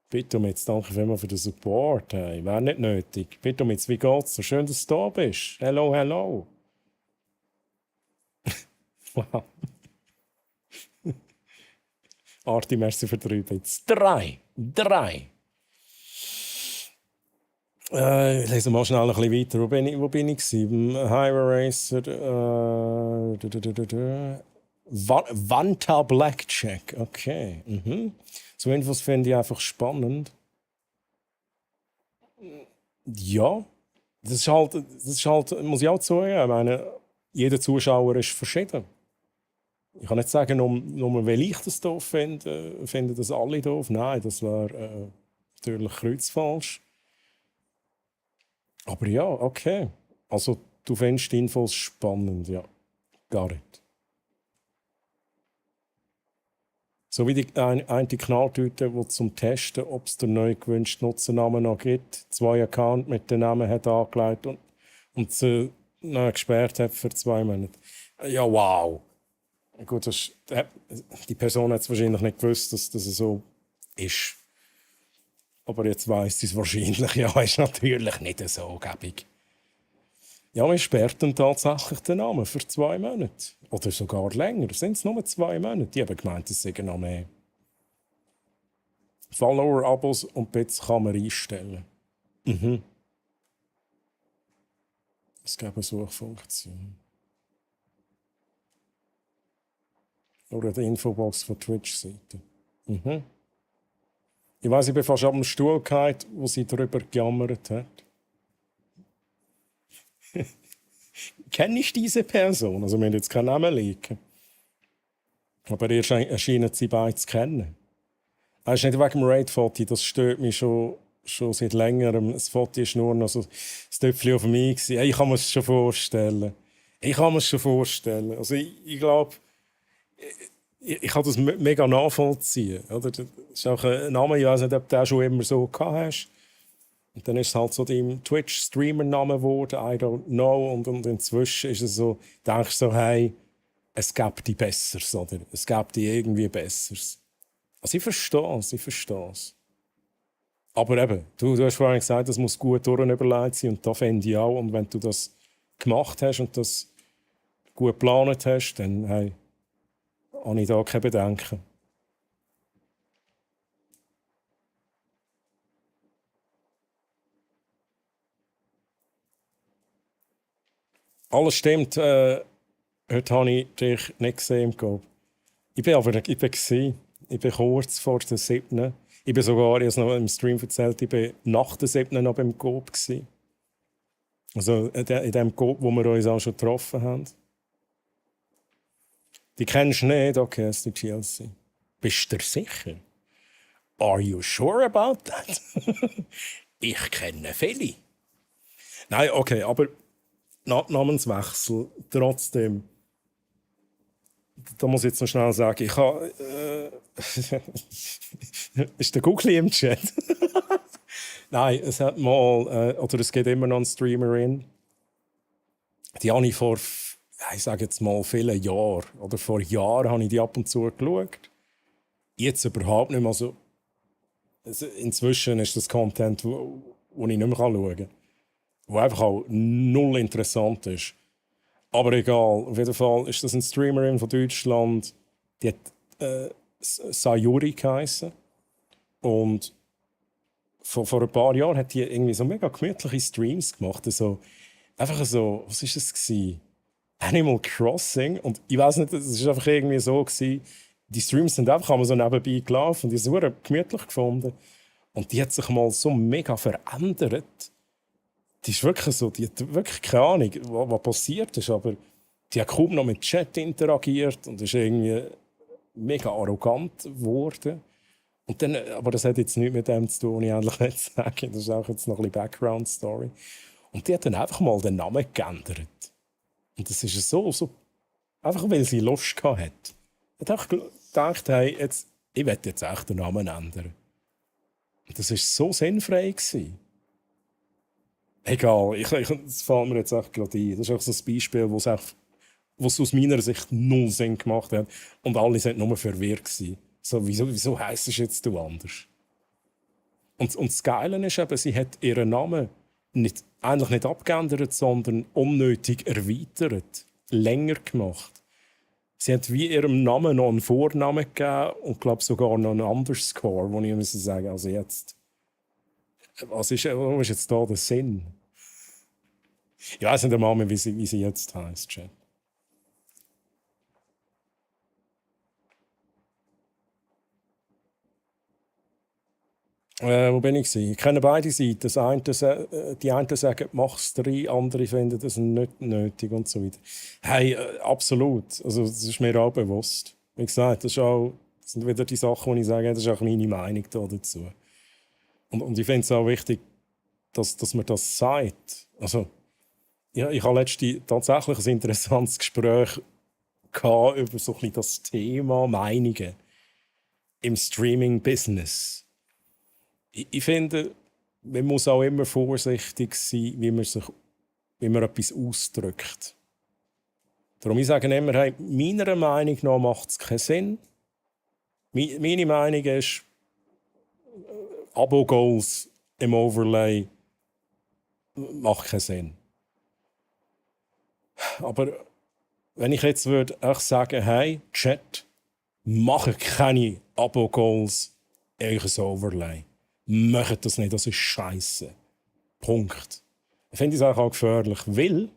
Pitomitz, danke vielmals für den Support. Hey. Wäre nicht nötig. Pitomitz, wie geht's? So schön, dass du da bist. Hello, hello. Wow. Arti, merci für 3 Bits. 3. Ich lese mal schnell ein bisschen weiter. Wo bin ich gewesen? Highway Racer. Vanta Blackjack. Okay. So etwas finde ich einfach spannend. Ja. Das ist halt, muss ich auch zugeben. Ich meine, jeder Zuschauer ist verschieden. Ich kann nicht sagen, nur weil ich das doof finde, finden das alle doof. Nein, das wäre natürlich kreuzfalsch. Aber ja, okay. Also, du findest die Infos spannend, ja. Gar nicht. So wie die eine Knalltüte, die zum Testen, ob es den neu gewünschten Nutzernamen noch gibt, 2 Accounts mit den Namen hat angelegt und sie noch gesperrt hat für 2 Monate. Ja, wow. Gut, die Person hat es wahrscheinlich nicht gewusst, dass das so ist. Aber jetzt weiss sie es wahrscheinlich. Ja, ist natürlich nicht so gäbig. Ja, wir sperrten tatsächlich den Namen für 2 Monate. Oder sogar länger. Sind es nur 2 Monate? Die haben gemeint, es seien noch mehr. Follower, Abos und Bits kann man einstellen. Es gibt eine Suchfunktion. Oder die Infobox von Twitch-Seite. Ich weiss, ich bin fast ab dem Stuhl gefallen, wo sie darüber gejammert hat. Kenne ich diese Person? Also, wir haben jetzt keinen Namen liegen. Aber ihr scheint sie beide zu kennen. Das ist nicht wegen dem Raid-Foto, das stört mich schon seit längerem. Das Foto war nur noch so ein Töpfchen auf mich. Hey, ich kann mir das schon vorstellen. Also, ich glaube, ich kann das mega nachvollziehen. Oder? Das ist auch ein Name, ich weiß nicht, ob du den schon immer so gehabt hast. Und dann ist es halt so dein Twitch-Streamer-Name geworden, I don't know. Und inzwischen ist es so, denkst du so, hey, es gibt die Besseres, oder? Es gibt die irgendwie Besseres. Also ich verstehe es. Aber eben, du hast vorhin gesagt, das muss gut überlegt sein. Und da finde ich auch. Und wenn du das gemacht hast und das gut geplant hast, dann hey, habe ich da keine Bedenken. Alles stimmt. Heute habe ich dich nicht gesehen. Ich bin kurz vor der 7. Ich bin sogar, ich habe es noch im Stream erzählt, ich bin nach der 7. noch beim Coop. Also in dem Coop, wo wir uns auch schon getroffen haben. Die kennst du nicht? Okay, es ist die Chelsea. Bist du dir sicher? Are you sure about that? Ich kenne viele. Nein, okay, aber Namenswechsel trotzdem. Da muss ich jetzt noch schnell sagen, ich habe... ist der Google im Chat? Nein, es hat mal... oder es geht immer noch eine Streamerin. Die habe ich vor... ich sage jetzt mal vielen Jahren. Oder vor Jahren habe ich die ab und zu geschaut. Jetzt überhaupt nicht mehr. Also, inzwischen ist das Content, wo ich nicht mehr schauen kann. Wo einfach auch null interessant ist. Aber egal, auf jeden Fall ist das eine Streamerin von Deutschland, die hat Sayuri geheissen. Und vor ein paar Jahren hat die irgendwie so mega gemütliche Streams gemacht. Also, einfach so, was war das? Animal Crossing. Und ich weiß nicht, es war einfach irgendwie so gewesen, die Streams sind einfach so nebenbei gelaufen und ich habe es gemütlich gefunden. Und die hat sich mal so mega verändert. Die ist wirklich so, die hat wirklich keine Ahnung, was passiert ist, aber die hat kaum noch mit Chat interagiert und ist irgendwie mega arrogant geworden. Und dann, aber das hat jetzt nichts mit dem zu tun, was ich eigentlich nicht sagen. Das ist auch jetzt noch ein bisschen Background-Story. Und die hat dann einfach mal den Namen geändert. Und das ist so einfach weil sie Lust gehabt hat. Ich habe gedacht, hey, ich will jetzt echt den Namen ändern. Und das war so sinnfrei gewesen. Egal, das fällt mir jetzt echt gerade ein. Das ist auch so ein Beispiel, wo es aus meiner Sicht null Sinn gemacht hat. Und alle sind nur verwirrt gewesen. So, wieso heisst es jetzt du anders? Und das Geile ist eben, sie hat ihren Namen eigentlich nicht abgeändert, sondern unnötig erweitert, länger gemacht. Sie hat wie ihrem Namen noch einen Vornamen gegeben und glaube sogar noch einen Underscore, wo ich sagen muss, also jetzt, was ist jetzt da der Sinn? Ich weiss nicht einmal mehr, wie sie jetzt heisst, Chat. Wo bin ich? Ich kenne beide Seiten. Die einen sagen, mach es rein, andere finden das nicht nötig und so weiter. Hey, absolut. Also, das ist mir auch bewusst. Wie gesagt, das sind wieder die Sachen, die ich sage, das ist auch meine Meinung dazu. Und ich finde es auch wichtig, dass man das sagt. Also, ja, ich habe letztens tatsächlich ein interessantes Gespräch gehabt über so ein bisschen das Thema Meinungen im Streaming-Business. Ich finde, man muss auch immer vorsichtig sein, wie man etwas ausdrückt. Darum ich sage immer, hey, meiner Meinung nach macht es keinen Sinn. Meine Meinung ist, Abo-Goals im Overlay macht keinen Sinn. Aber wenn ich jetzt würde sagen, hey, Chat, mache keine Abo-Goals in euer Overlay. Macht das nicht, das ist Scheiße. Punkt. Ich finde es auch gefährlich, weil,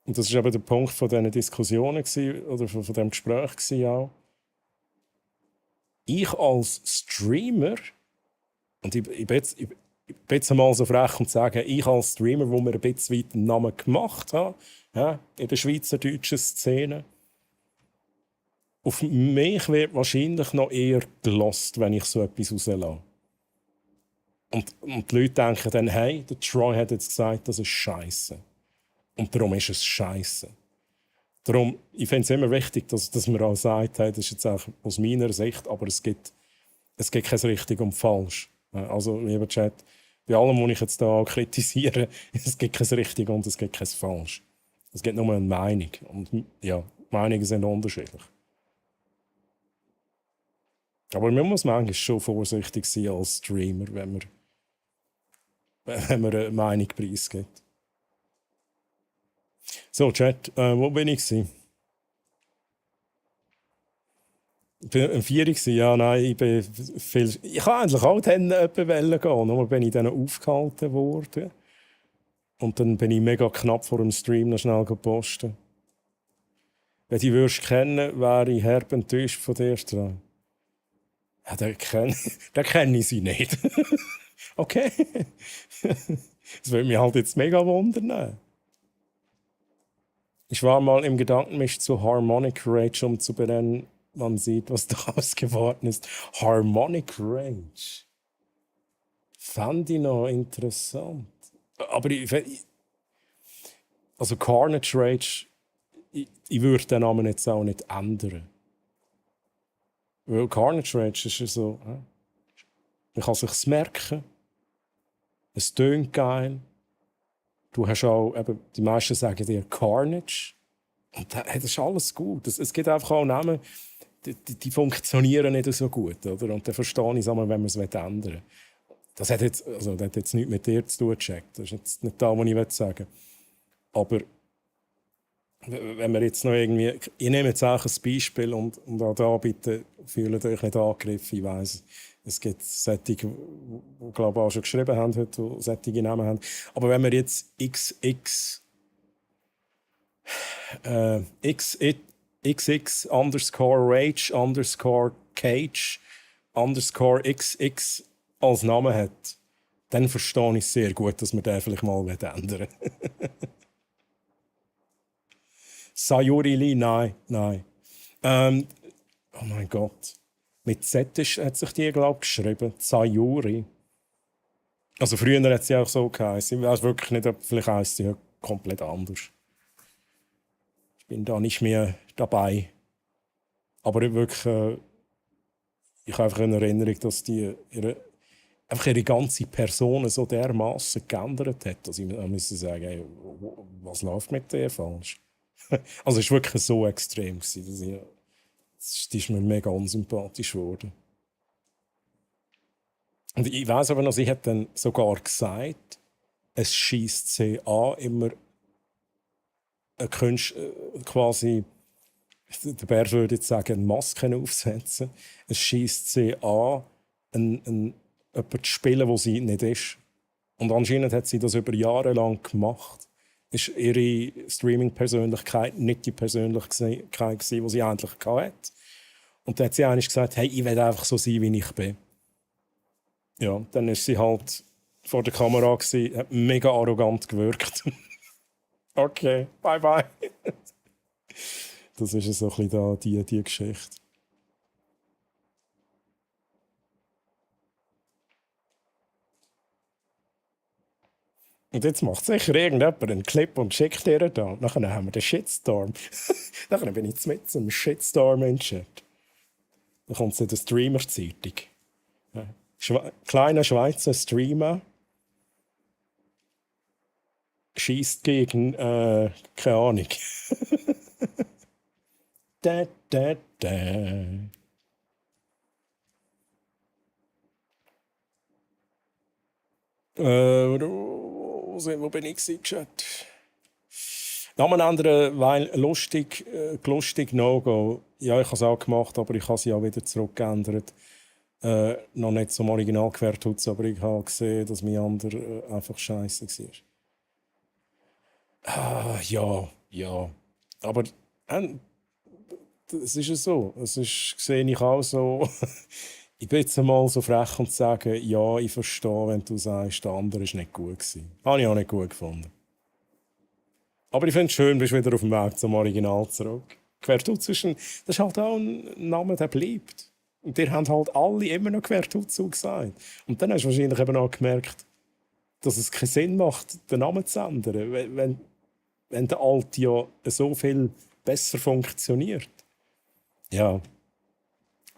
und das war eben der Punkt von diesen Diskussionen oder von diesem Gespräch auch, ich als Streamer, und ich bin jetzt mal so frech und sage, ich als Streamer, wo mir ein bisschen weit einen Namen gemacht habe, ja, in der schweizerdeutschen Szene, auf mich wird wahrscheinlich noch eher gelost, wenn ich so etwas rauslasse. Und die Leute denken dann, hey, der Troy hat jetzt gesagt, das ist Scheiße. Und darum ist es Scheiße. Darum, ich finde es immer wichtig, dass man auch sagt, hey, das ist jetzt auch aus meiner Sicht, aber es gibt kein richtig und falsch. Also, lieber Chat, bei allem, was ich jetzt hier kritisiere, es gibt kein richtig und es gibt kein falsch. Es gibt nur eine Meinung. Und ja, Meinungen sind unterschiedlich. Aber man muss manchmal schon vorsichtig sein als Streamer, wenn man eine Meinung preisgibt. So, Chat, wo bin ich? Ich war am 4. Ja, nein, ich kann eigentlich auch dann jemanden gehen, nur bin ich dann aufgehalten worden. Und dann bin ich mega knapp vor dem Stream noch schnell gepostet. Wenn du die kennen, wäre ich herb enttäuscht von dir. Ja, den kenne ich sie nicht. Okay. Das würde mich halt jetzt mega wundern. Ich war mal im Gedankenmisch zu Harmonic Rage, um zu benennen, man sieht, was daraus geworden ist. Harmonic Rage. Fand ich noch interessant. Aber also Carnage Rage, ich würde den Namen jetzt auch nicht ändern. Weil Carnage Rage ist ja so, man kann sich's merken, es tönt geil. Du hast auch, eben, die meisten sagen dir Carnage. Und das ist alles gut. Es gibt einfach auch Namen, die funktionieren nicht so gut. Oder? Und dann verstehe ich es einmal, wenn man es ändern will. Das hat jetzt nichts mit dir zu tun, Jack. Das ist jetzt nicht das, was ich sagen will. Aber wenn wir jetzt noch irgendwie... Ich nehme jetzt auch ein Beispiel und auch da bitte fühlt euch nicht angegriffen. Ich weiss, es gibt solche, die glaube ich auch schon geschrieben haben heute, die solche Namen haben. Aber wenn wir jetzt XX underscore Rage underscore Cage underscore XX als Namen hat, dann verstehe ich sehr gut, dass wir den vielleicht mal ändern. Sayuri Lee, nein. Oh mein Gott. Mit Z hat sich die, glaube ich, geschrieben. Sayuri. Also früher hat sie auch so geheißen. Ich weiß wirklich nicht, ob vielleicht heisst sie komplett anders. bin da nicht mehr dabei. Aber wirklich, ich habe einfach in Erinnerung, dass einfach ihre ganze Person so dermaßen geändert hat, dass ich musste sagen, hey, was läuft mit dir falsch? Also es war wirklich so extrem, dass die ist mir mega unsympathisch geworden. Und ich weiss aber noch, sie hat dann sogar gesagt, es schießt sie an, immer quasi, der Bär würde jetzt sagen, Masken aufsetzen. Es schießt sie an, jemanden zu spielen, wo sie nicht ist. Und anscheinend hat sie das über Jahre lang gemacht. Ist ihre Streaming-Persönlichkeit nicht die Persönlichkeit gewesen, die sie eigentlich hatte. Und dann hat sie eigentlich gesagt, hey, ich will einfach so sein, wie ich bin. Ja, dann ist sie halt vor der Kamera gewesen, hat mega arrogant gewirkt. Okay, bye bye. Das ist so ein bisschen da, die Geschichte. Und jetzt macht sicher irgendjemand einen Clip und schickt ihr da. Nachher haben wir den Shitstorm. Nachher bin ich mit einem Shitstorm in den Chat. Dann kommt es in der Streamer-Zeitung. Kleiner Schweizer Streamer schießt gegen, keine Ahnung. Da. Wo bin ich gewesen, Chat? Namen ändern, weil lustig No-Go. Ja, ich habe es auch gemacht, aber ich habe sie auch wieder zurückgeändert. Noch nicht zum Original Quertutz, aber ich habe gesehen, dass mein anderer einfach scheiße war. Ja. Aber es ist ja so. Sehe ich auch so. Ich bin jetzt mal so frech und sage, ja, ich verstehe, wenn du sagst, der andere war nicht gut gewesen. Habe ich auch nicht gut gefunden. Aber ich finde es schön, bist wieder auf dem Weg zum Original zurück. Quertutz das ist halt auch ein Name, der bleibt. Und die haben halt alle immer noch Quertutz gesagt. Und dann hast du wahrscheinlich eben auch gemerkt, dass es keinen Sinn macht, den Namen zu ändern, wenn der Alte ja so viel besser funktioniert. Ja,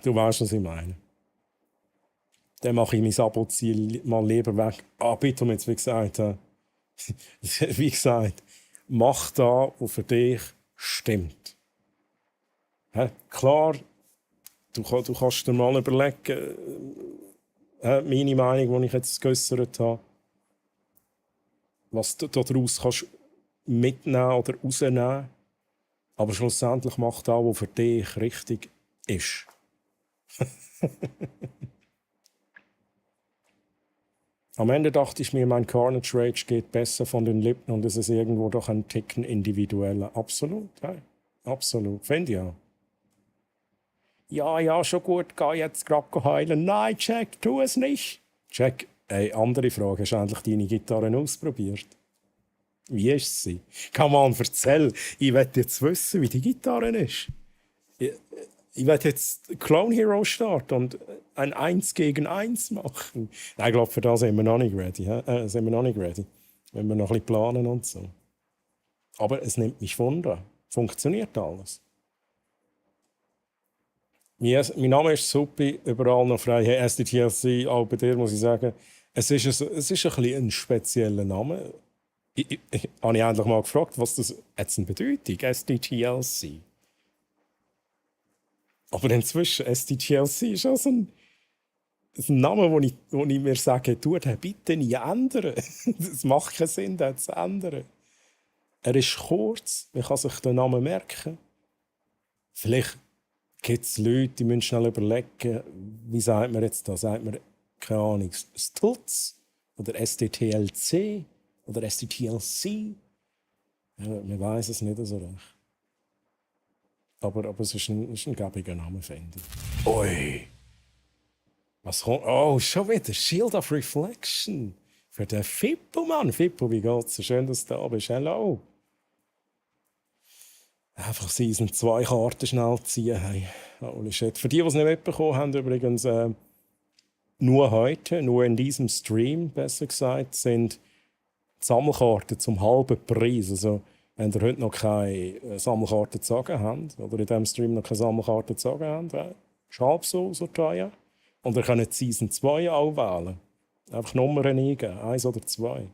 du weißt, was ich meine. Dann mache ich mein Abo-Ziel mal lieber weg. Bitte, wie gesagt, mach da, was für dich stimmt. Klar, du kannst dir mal überlegen, meine Meinung, die ich jetzt geäussert habe, was du daraus kannst mitnehmen oder rausnehmen. Aber schlussendlich mach da, was für dich richtig ist. Am Ende dachte ich mir, mein Carnage Rage geht besser von den Lippen und es ist irgendwo doch ein Ticken individueller. Absolut, ja. Absolut. Finde ich auch. Ja, schon gut, geh jetzt gerade heilen. Nein, Jack, tu es nicht. Jack, andere Frage, hast du endlich deine Gitarre ausprobiert? Wie ist sie? Come on, erzähl. Ich will jetzt wissen, wie die Gitarre ist. Ich werde jetzt Clone Hero starten und ein 1 gegen 1 machen. Nein, ich glaube, für das sind wir noch nicht ready. Wenn wir noch ein bisschen planen und so. Aber es nimmt mich Wunder. Funktioniert alles. Mein Name ist Suppi, überall noch frei. Hey, SDTLC, auch bei dir muss ich sagen, es ist ein bisschen ein spezieller Name. Ich habe endlich mal gefragt, was das jetzt eine Bedeutung SDTLC. Aber inzwischen, SDTLC ist auch so ein Name, wo ich mir sage, tu den bitte nie ändern. Es macht keinen Sinn, den zu ändern. Er ist kurz, man kann sich den Namen merken. Vielleicht gibt es Leute, die müssen schnell überlegen, wie sagt man jetzt da? Sagt man, keine Ahnung, Stutz oder SDTLC oder SDTLC? Ja, man weiß es nicht so recht. Aber es ist ein gäbiger Name, finde ich. Ui! Was kommt? Oh, schon wieder Shield of Reflection. Für den Fippo, Mann. Fippo, wie geht's? So schön, dass du da bist. Hello. Einfach Season 2 Karten schnell ziehen. Hey. Holy shit. Für die es nicht mitbekommen haben, übrigens nur heute, nur in diesem Stream, besser gesagt, sind die Sammelkarten zum halben Preis. Also, Wenn ihr heute noch keine Sammelkarte gezogen habt, oder in diesem Stream noch keine Sammelkarte gezogen habt, ist halb so teuer. Und ihr könnt Season 2 auch wählen. Einfach Nummern eingeben, 1 oder 2.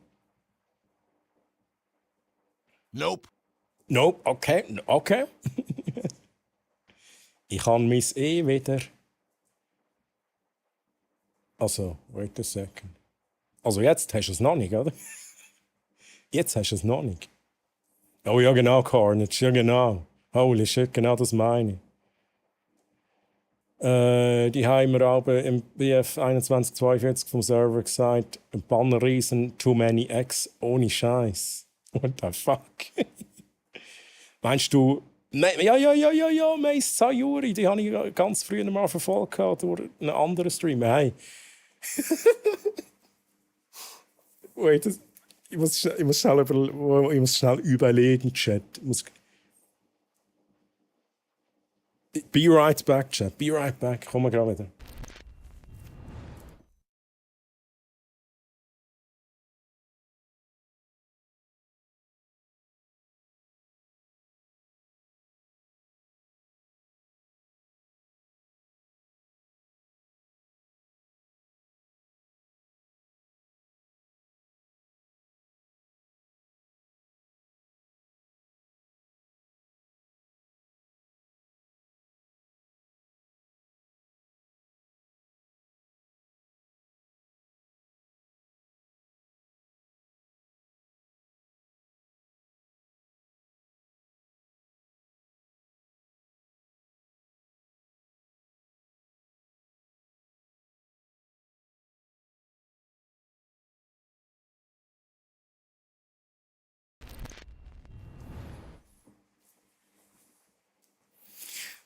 Nope. Nope, okay. Ich habe mein wieder... Also, wait a second. Also jetzt hast du es noch nicht, oder? Jetzt hast du es noch nicht. Oh ja, genau, Carnage, ja genau. Holy shit, genau das meine ich. Die haben wir aber im BF 2142 vom Server gesagt, Bannerriesen, too many X, ohne Scheiß. What the fuck? Meinst du, ja, Mace Sayuri, die habe ich ganz früh mal verfolgt durch einen anderen Stream. Hey. Wait, ich muss schnell überlegen, Chat. Be right back, Chat. Be right back. Kommen wir gerade wieder.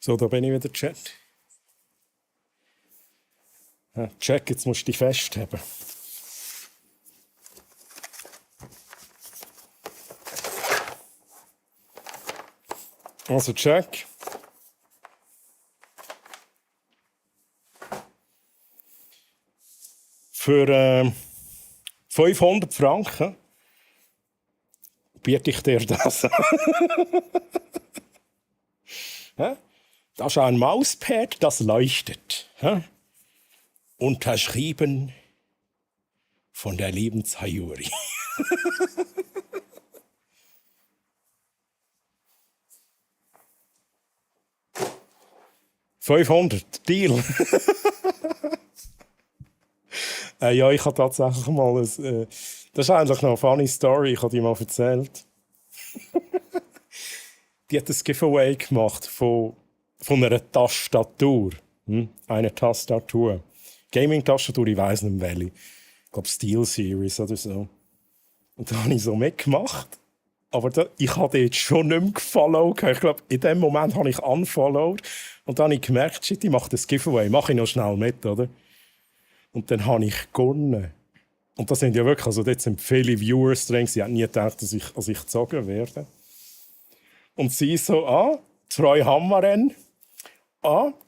So, da bin ich wieder, Chat. Ja, check, jetzt musst du dich festhalten. Also, check. Für 500 Franken biete ich dir das an. Das ist ein Mauspad, das leuchtet. Unterschrieben von der lieben Sayuri. $500, Deal. Ja, ich habe tatsächlich mal das ist eigentlich noch eine funny Story, ich habe die mal erzählt. Die hat ein Giveaway gemacht von einer Tastatur. Eine Tastatur. Gaming-Tastatur, ich weiss nicht welche. Ich glaube Steel Series oder so. Und da habe ich so mitgemacht. Aber ich habe jetzt schon nicht mehr gefollowt. Ich glaube, in dem Moment habe ich unfollowed. Und dann habe ich gemerkt, shit, ich mache das Giveaway. Mache ich noch schnell mit, oder? Und dann habe ich gewonnen. Und das sind ja wirklich, also dort sind viele Viewers drin. Sie haben nie gedacht, dass ich gezogen werde. Und sie so, Troy Hammaren.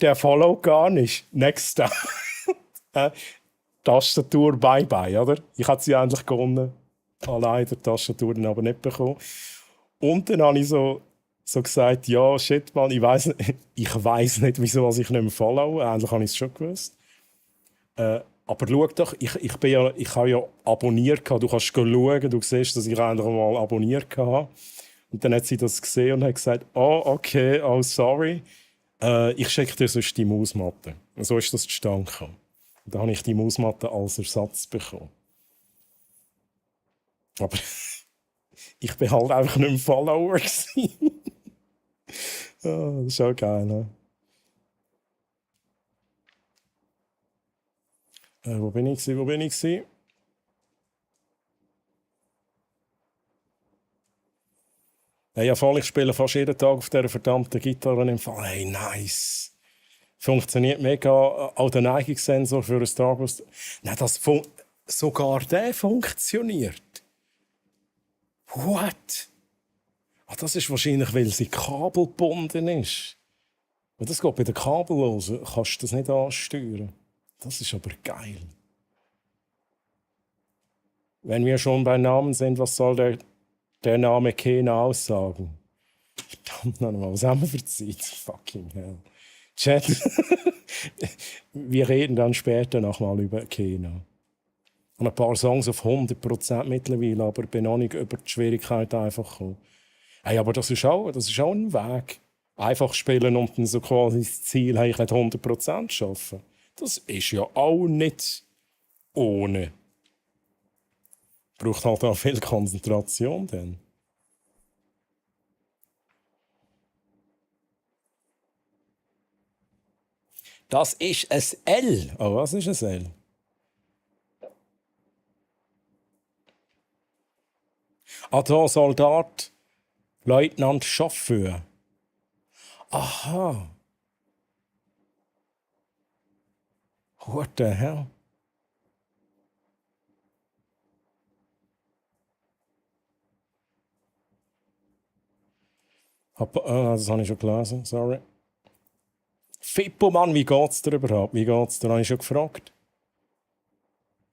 Der followt gar nicht. Next time. Tastatur bye-bye, oder? Ich hatte sie endlich gewonnen. Leider die Tastatur dann aber nicht bekommen. Und dann habe ich so gesagt, ja, shit, man, ich weiss nicht, wieso ich nicht mehr follow. Eigentlich habe ich es schon gewusst. Aber schau doch, ich habe ja abonniert. Du kannst schauen, du siehst, dass ich eigentlich mal abonniert habe. Und dann hat sie das gesehen und hat gesagt, okay, sorry. Ich schicke dir sonst die Mausmatte. Und so ist das zustande gekommen. Und dann habe ich die Mausmatte als Ersatz bekommen. Aber ich war halt einfach nicht mehr Follower. Das ist auch geil, ne? Wo bin ich? Ja, voll, ich spiele fast jeden Tag auf dieser verdammten Gitarre im Fall. Hey, nice. Funktioniert mega. Auch der Neigungssensor für ein Star Wars. Nein, sogar der funktioniert. What? Das ist wahrscheinlich, weil sie kabelgebunden ist. Wenn das geht bei den Kabellosen, kannst du das nicht ansteuern. Das ist aber geil. Wenn wir schon bei Namen sind, was soll der Der Name keine Aussagen. Verdammt nochmal, was haben wir für Zeit? Fucking hell. Chat, wir reden dann später nochmal über Kena. Und ein paar Songs auf 100% mittlerweile, aber ich bin noch nicht über die Schwierigkeit einfach gekommen. Hey, aber das ist auch ein Weg. Einfach spielen und dann so quasi das Ziel, hey, ich will 100% schaffen. Das ist ja auch nicht ohne. Braucht halt auch viel Konzentration dann. Das ist ein L. Oh, was ist ein L? Da Soldat, Leutnant Chauffeur. Aha. What the hell? Das habe ich schon gelesen, sorry. Fippo, Mann, wie geht's dir überhaupt? Wie geht's dir? Habe ich schon gefragt.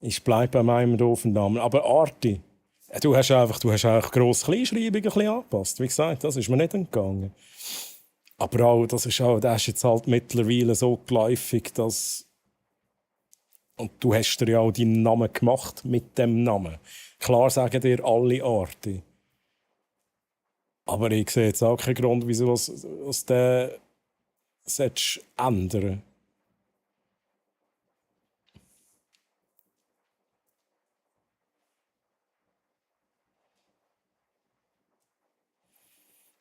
Ich bleibe bei meinem doofen Namen. Aber Arti, du hast einfach Gross-Kleinschreibung ein bisschen angepasst. Wie gesagt, das ist mir nicht entgangen. Aber auch, das ist jetzt halt mittlerweile so geläufig, dass... Und du hast dir ja auch deinen Namen gemacht mit dem Namen. Klar sagen dir alle Arti. Aber ich sehe jetzt auch keinen Grund, wieso was der ändern.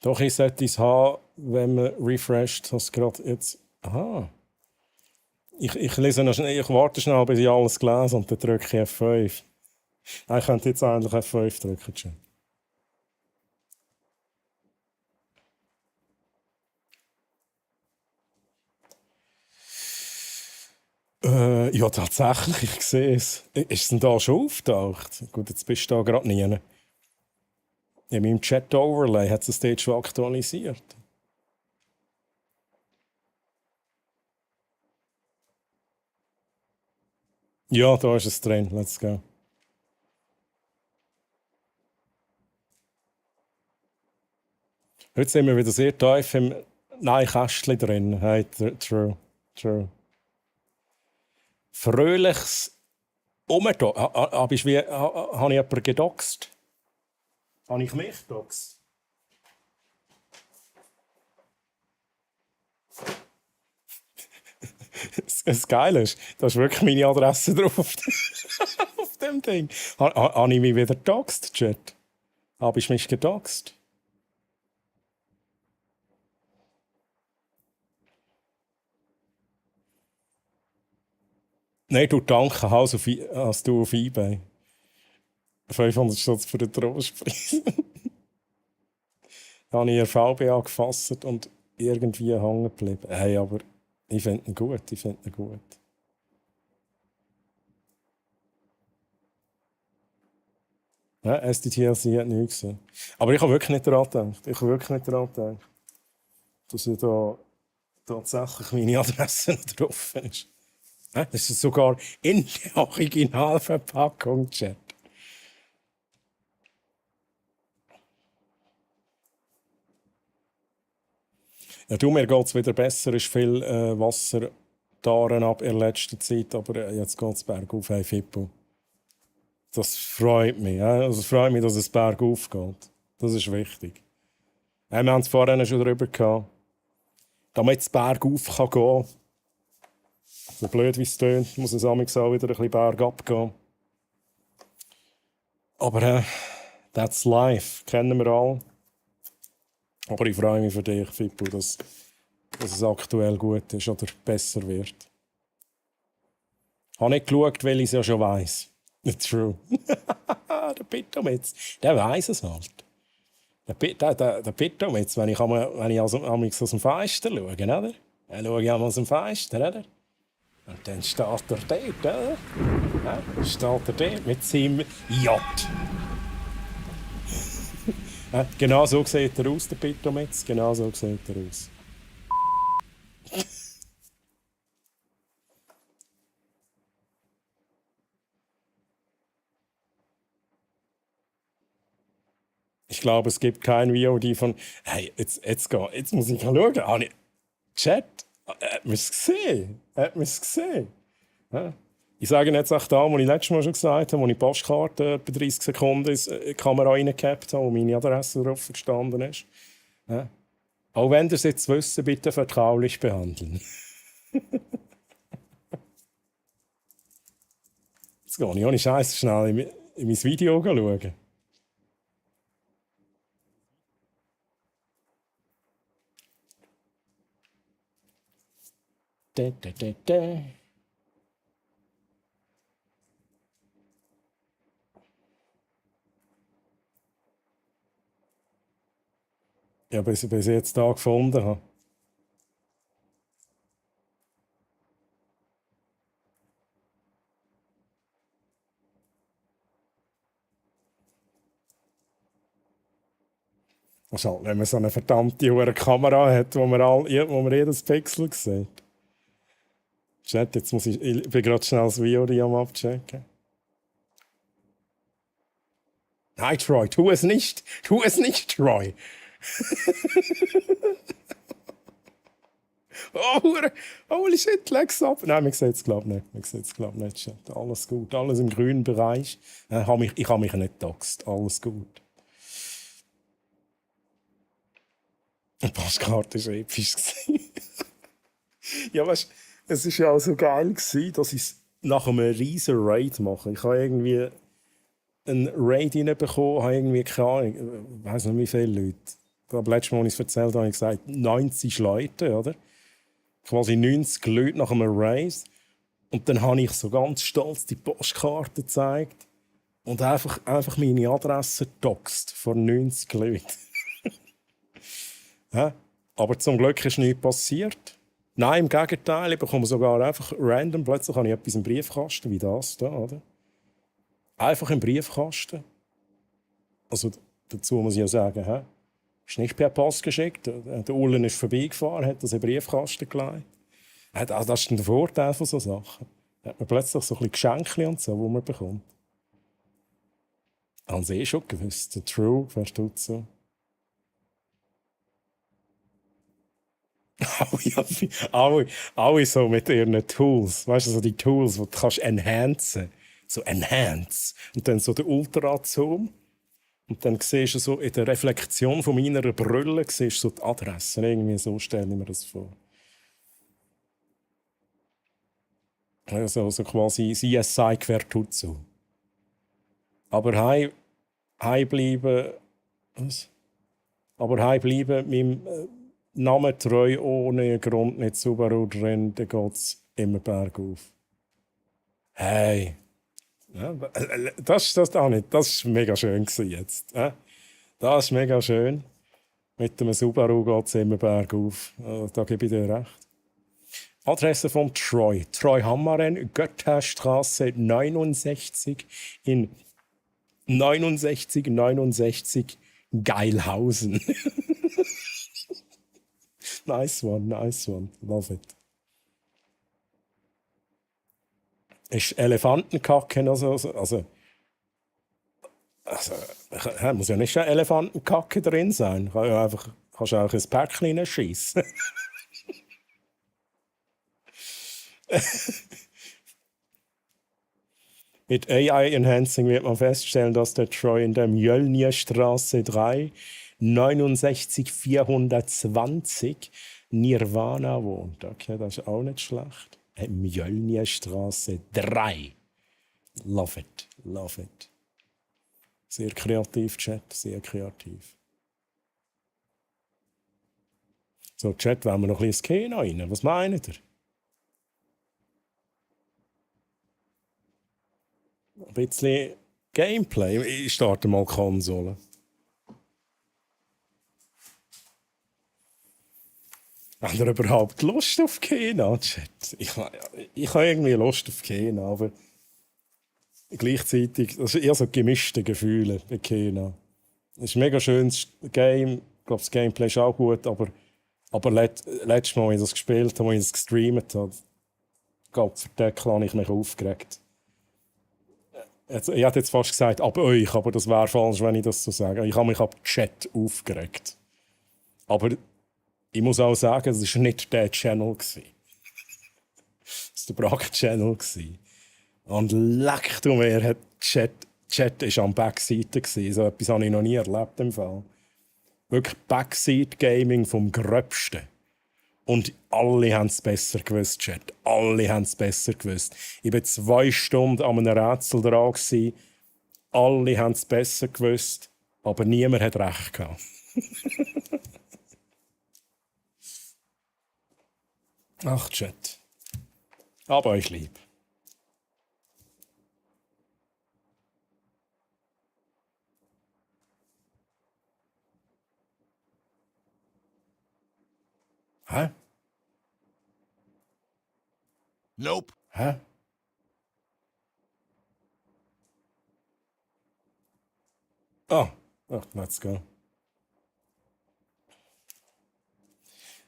Doch, ich sollte es haben, wenn man refresht, das gerade jetzt... Aha. Ich lese noch schnell, ich warte schnell, bis ich alles gelesen und dann drücke ich F5. Nein, ich könnte jetzt eigentlich F5 drücken. Schon. Ja, tatsächlich, ich sehe es. Ist es denn da schon aufgetaucht? Gut, jetzt bist du da gerade nie. In meinem Chat-Overlay hat es dort schon aktualisiert. Ja, da ist es drin. Let's go. Heute sind wir wieder sehr tief im Kästchen drin. Hey, true. Fröhliches Umdo. Habe ich jemanden gedoxt? Habe ich mich gedoxt? Das Geile ist, da ist wirklich meine Adresse drauf auf dem Ding. Habe ich mich wieder gedoxt, Chat? Habe ich mich gedoxt? Nein, du danke, hast du auf eBay. 500 Stutz für den Trostpreis. Da habe ich VBA gefasst und irgendwie hängen geblieben. Hey, aber ich finde ihn gut, Ja, SDTLC hat nichts gesehen. Aber ich habe wirklich nicht daran gedacht. Dass ja da tatsächlich meine Adresse noch drauf ist. Das ist sogar in der Originalverpackung, Chat. Ja, mir geht es wieder besser. Es ist viel Wasser daran ab in letzter Zeit, aber jetzt geht es bergauf, hey Fippo. Das freut mich. Ja? Also, es freut mich, dass es bergauf geht. Das ist wichtig. Ja, wir haben es vorhin schon darüber gehabt. Damit es bergauf gehen kann, so blöd wie es tönt, muss es amigs auch wieder ein bisschen bergab gehen. Aber that's life, kennen wir alle. Aber ich freue mich für dich, Fippo, dass es aktuell gut ist oder besser wird. Ich habe nicht geschaut, weil ich es ja schon weiss. True. Der Pitometz, der weiss es halt. Der Pitometz, wenn ich amigs aus dem Fenster schaue, oder? Dann schaue ich aus dem Fenster, oder? Und dann steht er dort, oder? Ja, steht er dort mit seinem Yacht. Ja, genau so sieht er aus, der Pitometz. Genau so sieht er aus. Ich glaube, es gibt kein VOD von. Hey, jetzt muss ich schauen. Chat, hat man es gesehen? Ja? Ich sage jetzt auch da, wo ich letztes Mal schon gesagt habe, wo ich die Postkarte etwa 30 Sekunden in die Kamera reingehabt habe, wo meine Adresse drauf gestanden ist. Ja? Auch wenn ihr es jetzt wisst, bitte vertraulich behandeln. Jetzt gehe ich ohne Scheiß schnell in mein Video schauen. Ja, bis ich jetzt da gefunden habe. Das ist halt, wenn man so eine verdammte hohe Kamera hat, wo man jedes Pixel sieht. Chat, jetzt muss ich bin gerade schnell das Video am abchecken. Nein, Troy, tu es nicht, Troy. Holy shit, leg's ab. Nein, man sieht es glaube ich nicht. Chat. Alles gut, alles im grünen Bereich. Ich habe mich nicht doxt, alles gut. Die Postkarte war episch. Ja, weißt du, es war ja auch so geil, dass ich es nach einem riesen Raid mache. Ich habe irgendwie einen Raid reinbekommen, habe irgendwie keine Ahnung, ich weiss nicht wie viele Leute. Aber letztes Mal, als ich es erzählt habe, habe ich gesagt, 90 Leute, oder? Quasi 90 Leute nach einem Raid. Und dann habe ich so ganz stolz die Postkarte gezeigt und einfach meine Adresse doxt von 90 Leuten. Ja? Aber zum Glück ist nichts passiert. Nein, im Gegenteil, ich bekomme sogar einfach random, plötzlich habe ich etwas im Briefkasten, wie das da, oder? Einfach im Briefkasten. Also dazu muss ich ja sagen, ist nicht per Post geschickt. Der Ullen ist vorbeigefahren, hat das in den Briefkasten gelegt. Das ist der Vorteil von solchen Sachen. Da hat man plötzlich so ein bisschen Geschenke und so, die man bekommt. Haben Sie schon gewusst, der True, wer tut so? Alle so mit ihren Tools. Weißt du, so die Tools, die du kannst enhancen. So enhance. Und dann so der Ultra-Zoom. Und dann siehst du so in der Reflexion von meiner Brille siehst du so die Adressen. Irgendwie so stelle ich mir das vor. Also so quasi CSI Quertutsu. Aber heim bleiben. Was? Aber heim bleiben meinem Namen treu, ohne Grund nicht Subaru drin, dann geht es immer bergauf. Hey! Ja, das war mega schön jetzt. Das ist mega schön. Mit dem Subaru geht es immer bergauf. Da gebe ich dir recht. Adresse von Troy. Troy Hammaren, Götterstraße 69 in 69 Geilhausen. Nice one. Love it. Ist Elefantenkacke also muss ja nicht eine Elefantenkacke drin sein. Kannst du auch ein Päckchen reinschiessen. Mit AI-Enhancing wird man feststellen, dass der Troy in der Mjölnirstraße 3 69420 Nirvana wohnt. Okay, das ist auch nicht schlecht. Mjölnirstraße 3. Love it. Sehr kreativ, Chat, sehr kreativ. So, Chat, wollen wir noch ein bisschen Kena rein? Was meint ihr? Ein bisschen Gameplay. Ich starte mal die Konsole. Habt ihr überhaupt Lust auf Kena, Chat? Ich habe irgendwie Lust auf Kena, aber gleichzeitig, das ist eher so gemischte Gefühle bei Kena. Es ist ein mega schönes Game. Ich glaube, das Gameplay ist auch gut, aber letztes Mal, als ich das gespielt habe, als ich es gestreamt habe, Gott, für den habe ich mich aufgeregt. Also, ich hätte jetzt fast gesagt, ab euch, aber das wäre falsch, wenn ich das so sage. Ich habe mich ab Chat aufgeregt. Aber ich muss auch sagen, es war nicht der Channel. Es war der Brack-Channel. Und leck du mir, hat Chat ist am Backseite gsi. So etwas habe ich noch nie erlebt im Fall. Wirklich Backseat-Gaming vom Gröbsten. Und alle haben es besser gewusst, Chat. Alle haben es besser gewusst. Ich war 2 Stunden an einem Rätsel dran. Alle haben es besser gewusst, aber niemand hat recht gehabt. Ach, Chat. Aber euch lieb. Hä? Nope. Hä? Oh, let's go.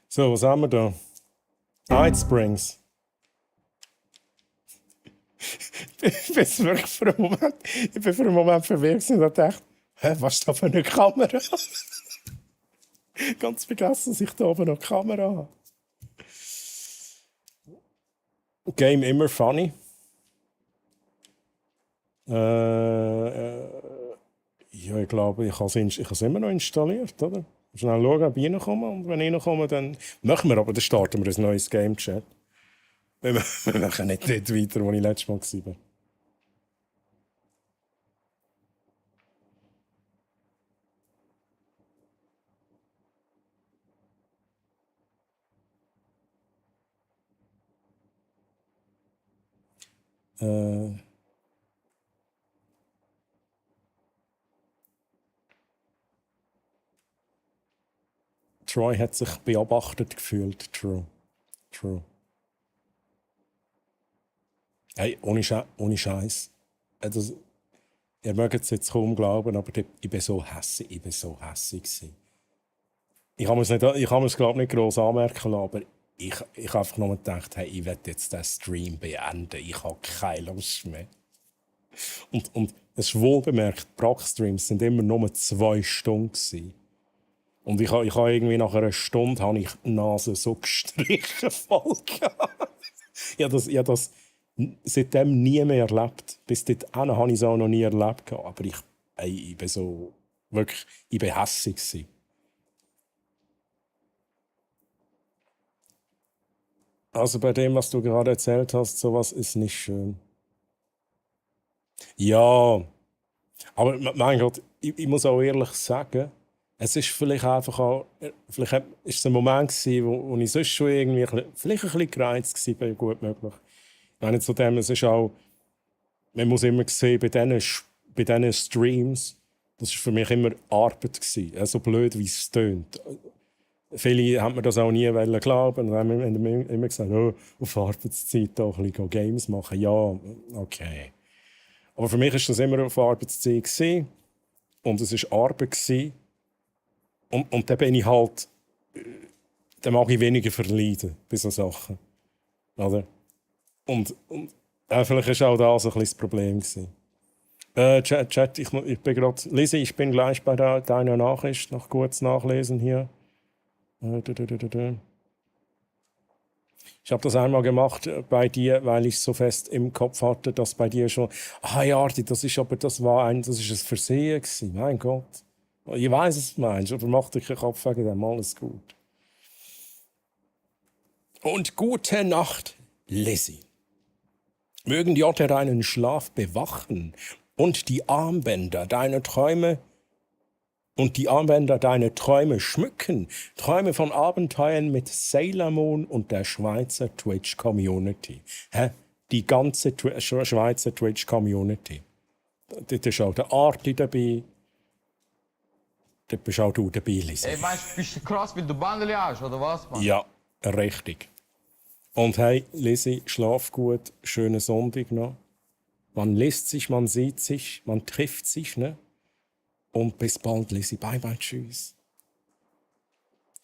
So, was haben wir da? Night Springs. Ich bin wirklich für einen Moment verwirrt und dachte, hä, was ist da für eine Kamera? Ganz vergessen, dass ich da oben noch eine Kamera habe. Game immer funny. Ja, ich glaube, ich habe es immer noch installiert, oder? Schnell schauen, ob ich reinkomme. Und wenn ich reinkomme, dann machen wir, aber dann starten wir ein neues Game-Chat. Wir machen nicht dort weiter, wo ich letztes Mal war. Troy hat sich beobachtet gefühlt. True. Hey, ohne Scheiß. Also, ihr mögt es jetzt kaum glauben, aber ich bin so hässig. Ich habe es glaube nicht gross anmerken lassen, aber ich habe einfach nur gedacht, hey, ich werde jetzt den Stream beenden. Ich habe keine Lust mehr. Und es ist wohl bemerkt, Brack-Streams sind immer nur 2 Stunden gewesen. Und ich habe irgendwie nach einer Stunde habe ich die Nase so gestrichen voll gehabt. Ich habe das seitdem nie mehr erlebt. Bis dahin habe ich es auch noch nie erlebt. Aber ich bin so wirklich, ich bin hässig gewesen. Also bei dem, was du gerade erzählt hast, sowas ist nicht schön. Ja, aber mein Gott, ich muss auch ehrlich sagen, es ist vielleicht einfach auch, vielleicht ist es ein Moment gewesen, wo ich sonst schon irgendwie vielleicht ein bisschen gereizt war, gut möglich. Ich meine, zudem, es ist auch, man muss immer sehen, bei diesen Streams, das war für mich immer Arbeit gewesen, so blöd, wie es tönt. Viele haben mir das auch nie glauben und haben immer gesagt, oh, auf Arbeitszeit auch ein bisschen Games machen. Ja, okay. Aber für mich war das immer auf Arbeitszeit gewesen. Und es war Arbeit gewesen. Und dann bin ich halt, dann mag ich weniger verleiden bei solchen Sachen. Oder? Und vielleicht war auch das ein bisschen das Problem gewesen. Chat, ich bin gerade, Lisi, ich bin gleich bei deiner Nachricht, noch kurz nachlesen hier. Ich habe das einmal gemacht bei dir, weil ich so fest im Kopf hatte, dass bei dir schon, ja, das ist ein Versehen gewesen, mein Gott. Ich weiß, was du meinst, aber mach dir keinen Kopf wegen dem, alles gut. Und gute Nacht, Lizzie. Mögen die Otter deinen Schlaf bewachen und die Armbänder deine Träume schmücken. Träume von Abenteuern mit Sailor Moon und der Schweizer Twitch-Community. Die ganze Schweizer Twitch-Community. Dort ist auch der Arti dabei. Dort bist auch du dabei, Lisa. Ey, meinst du, bist du krass, weil du Bandeli hast, oder was, Mann? Ja, richtig. Und hey, Lisi, schlaf gut, schönen Sonntag noch. Man liest sich, man sieht sich, man trifft sich, ne? Und bis bald, Lisi. Bye, bye, tschüss.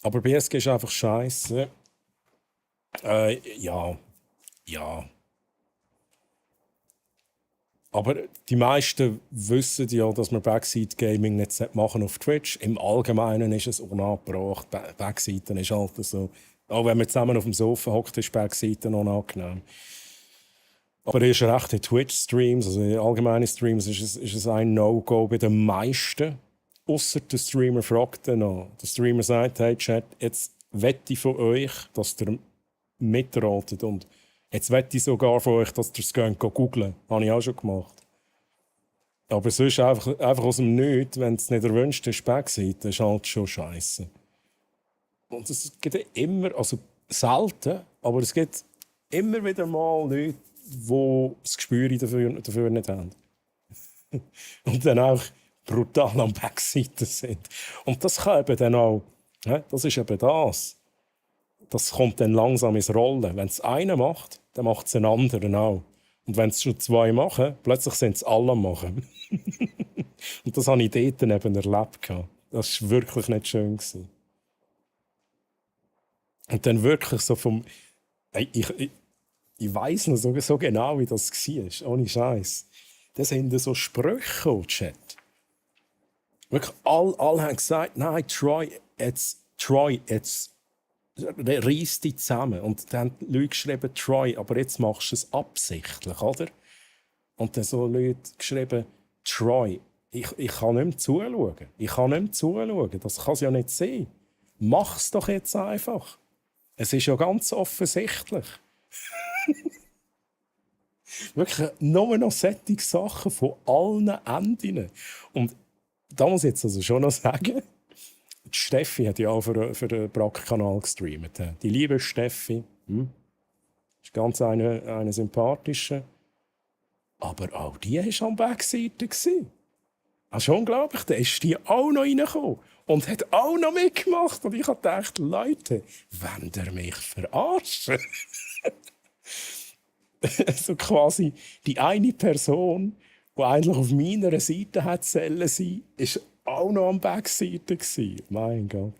Aber BSG ist einfach scheiße. Ja. Aber die meisten wissen ja, dass man Backseat-Gaming nicht machen auf Twitch. Im Allgemeinen ist es unangebracht. Backseiten ist halt so. Auch wenn man zusammen auf dem Sofa hockt, ist Backseiten unangenehm. Aber erst recht in Twitch-Streams, also in allgemeinen Streams, ist es ein No-Go bei den meisten. Ausser der Streamer fragt dann noch. Der Streamer sagt, hey Chat, jetzt wette ich von euch, dass ihr mitratet. Und jetzt wette ich sogar von euch, dass ihr es googeln. Das habe ich auch schon gemacht. Aber sonst einfach aus dem Nichts, wenn es nicht erwünscht ist, Backseite, ist halt schon scheiße. Und es gibt immer, also selten, aber es gibt immer wieder mal Leute, die das Gespür dafür nicht haben. Und dann auch brutal am Backseiten sind. Und das kann eben dann auch, das ist eben das. Das kommt dann langsam ins Rollen. Wenn es einer macht, dann macht es ein anderer auch. Und wenn es schon zwei machen, plötzlich sind es alle am Machen. Und das habe ich dort eben erlebt. Das war wirklich nicht schön. Und dann wirklich so vom... Ich weiss noch so genau, wie das war. Ohne Scheiß. Das sind so Sprüche im Chat. Wirklich, alle haben gesagt, nein, Troy, jetzt reiss dich zusammen. Und dann haben die Leute geschrieben, Troy, aber jetzt machst du es absichtlich, oder? Und dann so Leute geschrieben, Troy, ich kann nicht mehr zuschauen. Ich kann nicht mehr zuschauen. Das kann es ja nicht sein. Mach's doch jetzt einfach. Es ist ja ganz offensichtlich. Wirklich nur noch solche Sachen von allen Enden. Und da muss ich jetzt also schon noch sagen, die Steffi hat ja auch für den Brack-Kanal gestreamt. Die liebe Steffi. Ist ganz eine sympathische. Aber auch die war am Backseite. Das ist unglaublich. Da ist die auch noch reingekommen und hat auch noch mitgemacht. Und ich habe gedacht, Leute, wollt ihr mich verarschen? Also quasi die eine Person, die eigentlich auf meiner Seite hätte sein sollen, ist auch noch am Backseite gewesen. Mein Gott.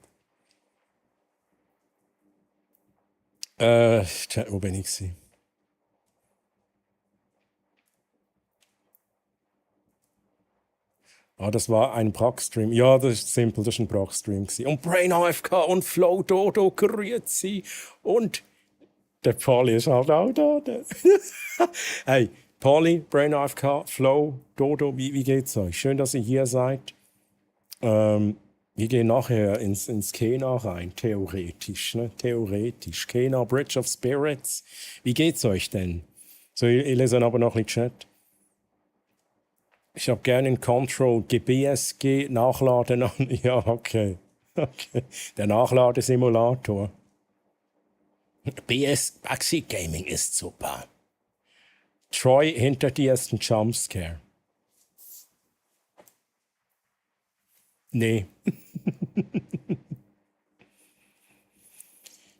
Wo bin ich gewesen? Das war ein Brack-Stream. Ja, das ist simpel, das war ein Brack-Stream. Und Brain AFK und Flow Dodo, grüezi. Und der Polly ist halt auch da. Hey, Polly, Brain AFK, Flow, Dodo, wie geht's euch? Schön, dass ihr hier seid. Wir gehen nachher ins Kena rein, theoretisch. Ne? Theoretisch. Kena, Bridge of Spirits. Wie geht's euch denn? So, ich lese aber noch ein bisschen Chat. Ich habe gerne in Control GBSG nachladen an. Ja, okay. Der Nachladesimulator. Backseat Gaming ist super. Troy hinter dir ist ein Jumpscare. Nee.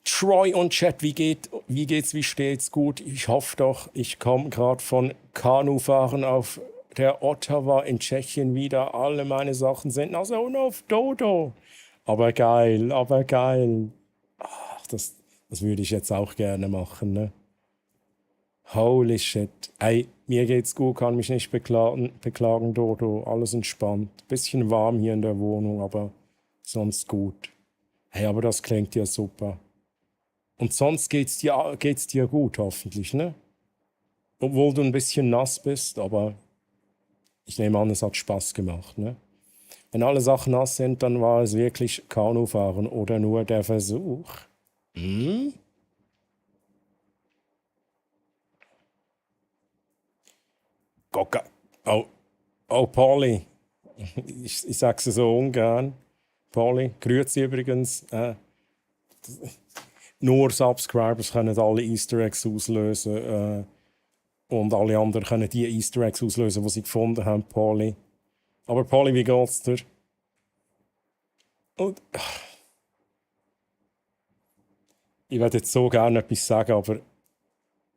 Troy und Chat, wie geht's, wie steht's? Gut, ich hoffe doch. Ich komme gerade von Kanufahren auf der Ottawa in Tschechien wieder. Alle meine Sachen sind also auf Dodo. Aber geil. Ach, das würde ich jetzt auch gerne machen, ne? Holy shit. Ey, mir geht's gut, kann mich nicht beklagen, Dodo. Alles entspannt. Bisschen warm hier in der Wohnung, aber sonst gut. Hey, aber das klingt ja super. Und sonst geht's dir gut, hoffentlich, ne? Obwohl du ein bisschen nass bist, aber ich nehme an, es hat Spaß gemacht, ne? Wenn alle Sachen nass sind, dann war es wirklich Kanufahren oder nur der Versuch. Oh, Polly. Ich sage es so ungern. Polly, grüezi übrigens. Nur Subscribers können alle Easter Eggs auslösen. Und alle anderen können die Easter Eggs auslösen, die sie gefunden haben, Polly. Aber Polly, wie geht's dir? Und, ich würde jetzt so gerne etwas sagen, aber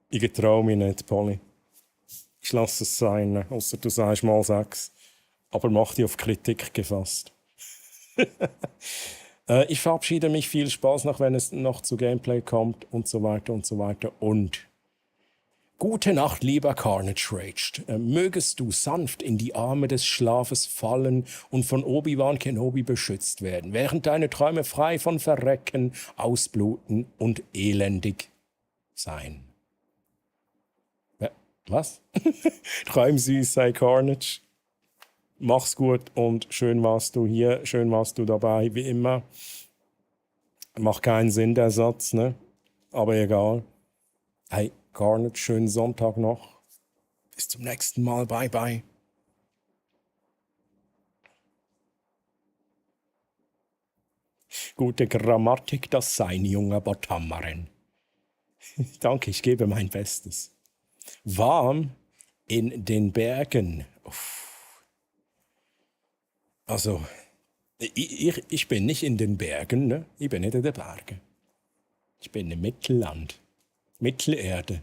ich traue mich nicht, Polly. Ich lasse es sein, außer du sagst mal 6. Aber mach dich auf Kritik gefasst. Ich verabschiede mich. Viel Spaß noch, wenn es noch zu Gameplay kommt und so weiter und so weiter. Und Gute Nacht, lieber Carnage raged. Mögest du sanft in die Arme des Schlafes fallen und von Obi-Wan Kenobi beschützt werden, während deine Träume frei von Verrecken, Ausbluten und elendig sein. Was? Träum süß, sei Carnage. Mach's gut und schön warst du hier, schön warst du dabei, wie immer. Macht keinen Sinn, der Satz, ne? Aber egal. Hey, Carnage, schönen Sonntag noch. Bis zum nächsten Mal, bye bye. Gute Grammatik, das sein, junger Botamarin. Danke, ich gebe mein Bestes. Warm in den Bergen. Uff. Also, ich bin nicht in den Bergen, ne? Ich bin nicht in den Bergen. Ich bin im Mittelland. Mittelerde.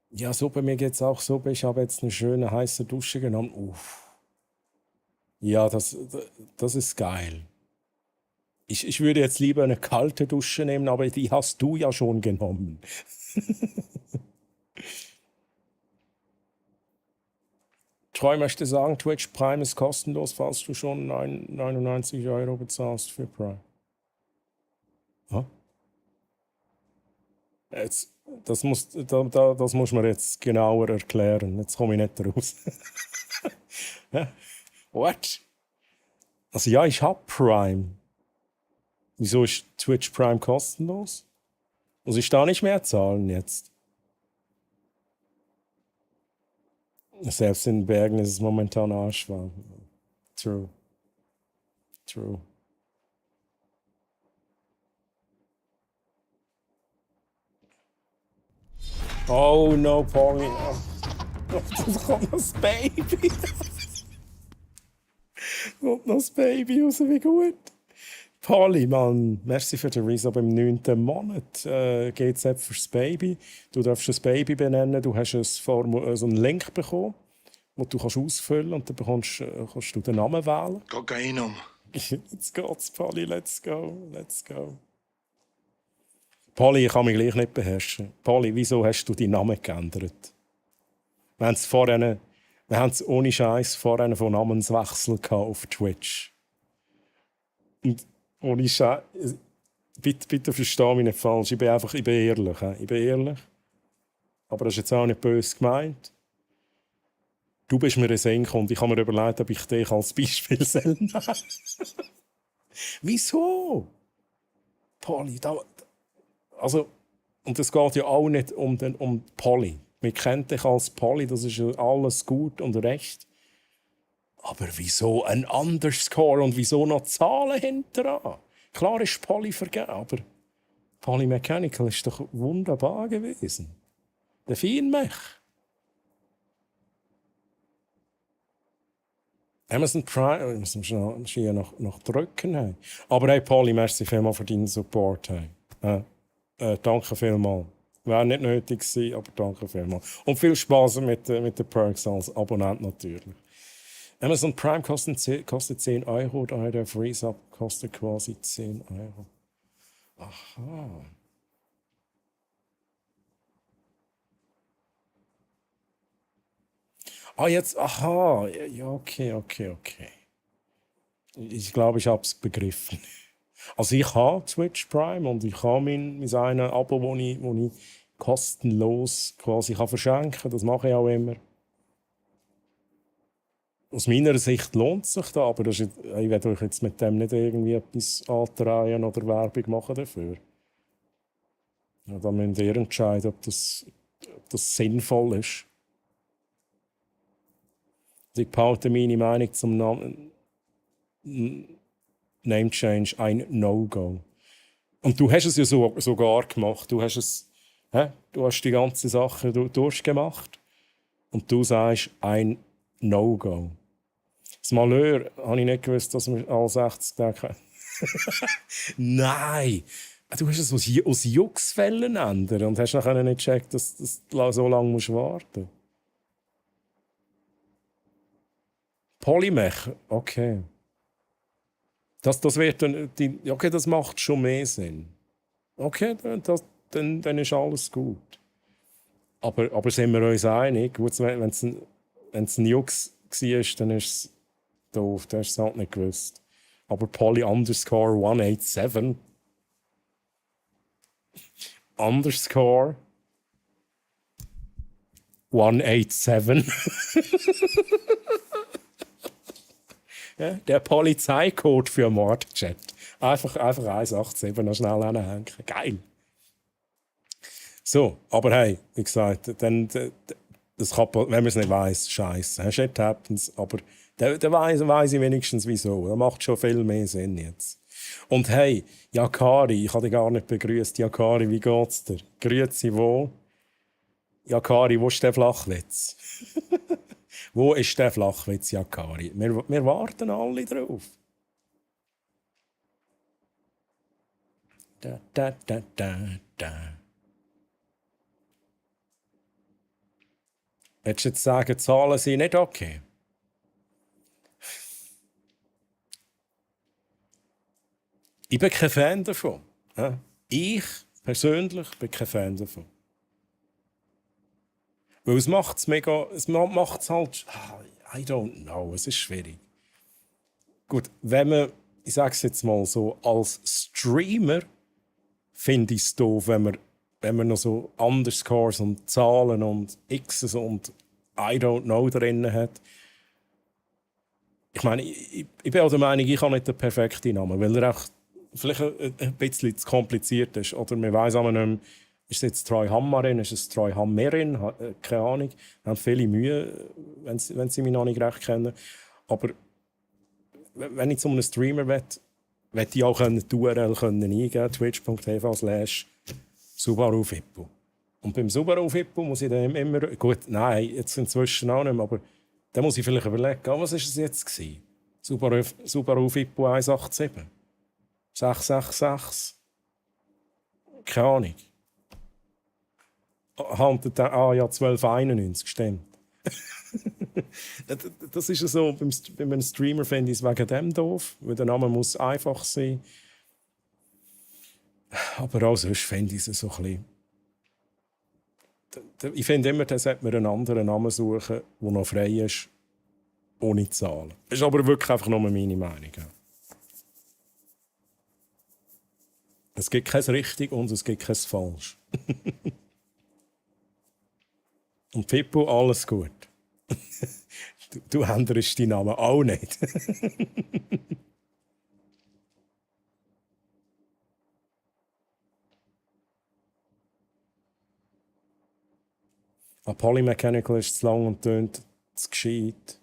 Ja, super, mir geht's auch super. Ich habe jetzt eine schöne heiße Dusche genommen. Uff. Ja, das ist geil. Ich würde jetzt lieber eine kalte Dusche nehmen, aber die hast du ja schon genommen. Troy möchte sagen, Twitch Prime ist kostenlos, falls du schon 99 € bezahlst für Prime. Huh? Jetzt, das muss man jetzt genauer erklären. Jetzt komme ich nicht raus. What? Also ja, ich habe Prime. Wieso ist Twitch Prime kostenlos? Muss ich da nicht mehr zahlen jetzt? Selbst in den Bergen ist es momentan arschwarm. True. True. Oh no, Polly. Das kommt das Baby. Kommt noch das Baby raus, wie gut. Polly, Mann, merci für den Resub im 9. Monat. GZ fürs Baby. Du darfst das Baby benennen. Du hast so einen Link bekommen, den du ausfüllen kannst und dann kannst du den Namen wählen. Kokainum. Jetzt geht's, Polly. Let's go. Let's go. Polly, ich kann mich gleich nicht beherrschen. Polly, wieso hast du deinen Namen geändert? Wir haben es ohne Scheiß vorher von Namenswechsel auf Twitch. Und ohne Scheiß. Bitte versteh mich nicht falsch. Ich bin ehrlich. Ich bin ehrlich. Aber das ist jetzt auch nicht böse gemeint. Du bist mir ein Senk und ich habe mir überlegt, ob ich dich als Beispiel nehmen soll. Wieso? Polly, also, und es geht ja auch nicht um Polly. Wir kennen dich als Polly, das ist ja alles gut und recht. Aber wieso ein Underscore und wieso noch Zahlen hinterher? Klar ist Polly vergeben, aber Polly Mechanical ist doch wunderbar gewesen. Der Feinmech. Amazon Prime, müssen wir hier noch drücken. Hey. Aber hey Polly, merci vielmals für deinen Support. Hey. Danke vielmals. Wäre nicht nötig gewesen, aber danke vielmals. Und viel Spaß mit den Perks als Abonnent natürlich. Amazon Prime kostet 10 €, daher der Freeze-Up kostet quasi 10 €. Aha. Ah, jetzt, aha. Ja, okay. Ich glaube, ich habe es begriffen. Also ich habe Twitch Prime und ich habe mein eine Abo, wo ich kostenlos quasi verschenken kann. Das mache ich auch immer. Aus meiner Sicht lohnt es sich da, aber ich werde euch jetzt mit dem nicht irgendwie etwas antreiben oder Werbung machen dafür. Ja, dann müsst ihr entscheiden, ob das sinnvoll ist. Ich behalte meine Meinung zum Name Change ein No-Go. Und du hast es ja sogar gemacht. Du hast die ganze Sache durchgemacht. Und du sagst ein No-Go. Das Malheur habe ich nicht gewusst, dass wir alle 60 Tage können. Nein! Du hast es aus Juxfällen ändern und hast nachher nicht gecheckt, dass du so lange warten musst. Polymech, okay. Das wird dann, okay, das macht schon mehr Sinn. Okay, dann ist alles gut. Aber sind wir uns einig? Gut, wenn es ein Jux war, dann ist es doof. Das ist es halt nicht gewusst. Aber Polly underscore 187 underscore 187 ja, der Polizeicode für Mordchat. Einfach 187 noch schnell anhängen. Geil. So, aber hey, wie gesagt, dann, das kann, wenn man es nicht weiss, scheiße. Shit happens, aber dann weiss ich wenigstens wieso. Das macht schon viel mehr Sinn jetzt. Und hey, Jakari, ich habe dich gar nicht begrüßt. Jakari, wie geht's dir? Grüezi, wo? Jakari, wo ist der Flachwitz? Wo ist der Flachwitz, Jakari? Wir warten alle drauf. Da, da, da, da, da. Willst du jetzt sagen, Zahlen sind nicht okay? Ich bin kein Fan davon. Ich persönlich bin kein Fan davon. Weil es macht es mega, es macht es halt, I don't know, es ist schwierig. Gut, wenn man, ich sage es jetzt mal so, als Streamer finde ich es doof, wenn man noch so Underscores und Zahlen und X's und I don't know drin hat. Ich meine, ich bin auch der Meinung, ich habe nicht den perfekten Namen, weil er auch vielleicht ein bisschen zu kompliziert ist. Oder man weiss auch nicht mehr, ist es jetzt Troy Hammerin, ist es Troy Hammerin, keine Ahnung. Die haben viele Mühe, wenn sie mich noch nicht recht kennen. Aber wenn ich zu einem Streamer will ich auch die URL eingeben, twitch.tv/Subaru Fippo. Und beim Subaru Fippo muss ich dann immer, gut, nein, jetzt inzwischen auch nicht mehr, aber da muss ich vielleicht überlegen, was war es jetzt gewesen? Subaru Fippo 187? 666? Keine Ahnung. Handelt ja 1291, stimmt. Das ist ja so, bei einem Streamer finde ich es wegen dem doof, weil der Name muss einfach sein. Aber auch sonst finde ich es so ein bisschen. Ich finde immer, da sollte man einen anderen Namen suchen, der noch frei ist, ohne Zahlen. Das ist aber wirklich einfach nur meine Meinung. Ja. Es gibt kein richtig und es gibt kein falsch. Und Pippo, alles gut. Du änderst deinen Namen auch nicht. Polymechanical ist zu lang und tönt zu gescheit.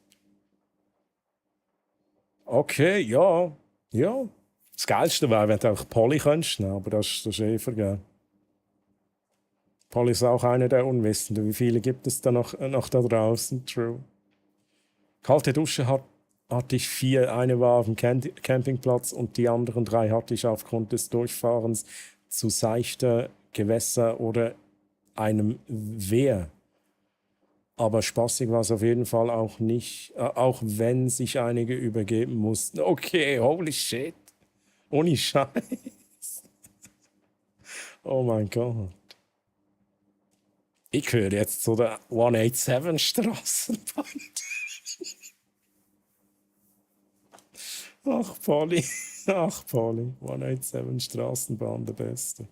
Okay, ja. Ja. Das Geilste wäre, wenn du auch Poly könntest, aber das ist eh vergeben. Poly ist auch einer der Unwissenden. Wie viele gibt es da noch da draußen? True. Kalte Dusche hatte ich 4. Eine war auf dem Campingplatz und die anderen 3 hatte ich aufgrund des Durchfahrens zu seichter Gewässer oder einem Wehr. Aber spaßig war es auf jeden Fall auch nicht, auch wenn sich einige übergeben mussten. Okay, holy shit. Ohne Scheiß. Oh mein Gott. Ich höre jetzt zu der 187 Strassenband. Ach, Polly. 187 Strassenbahn, der Beste.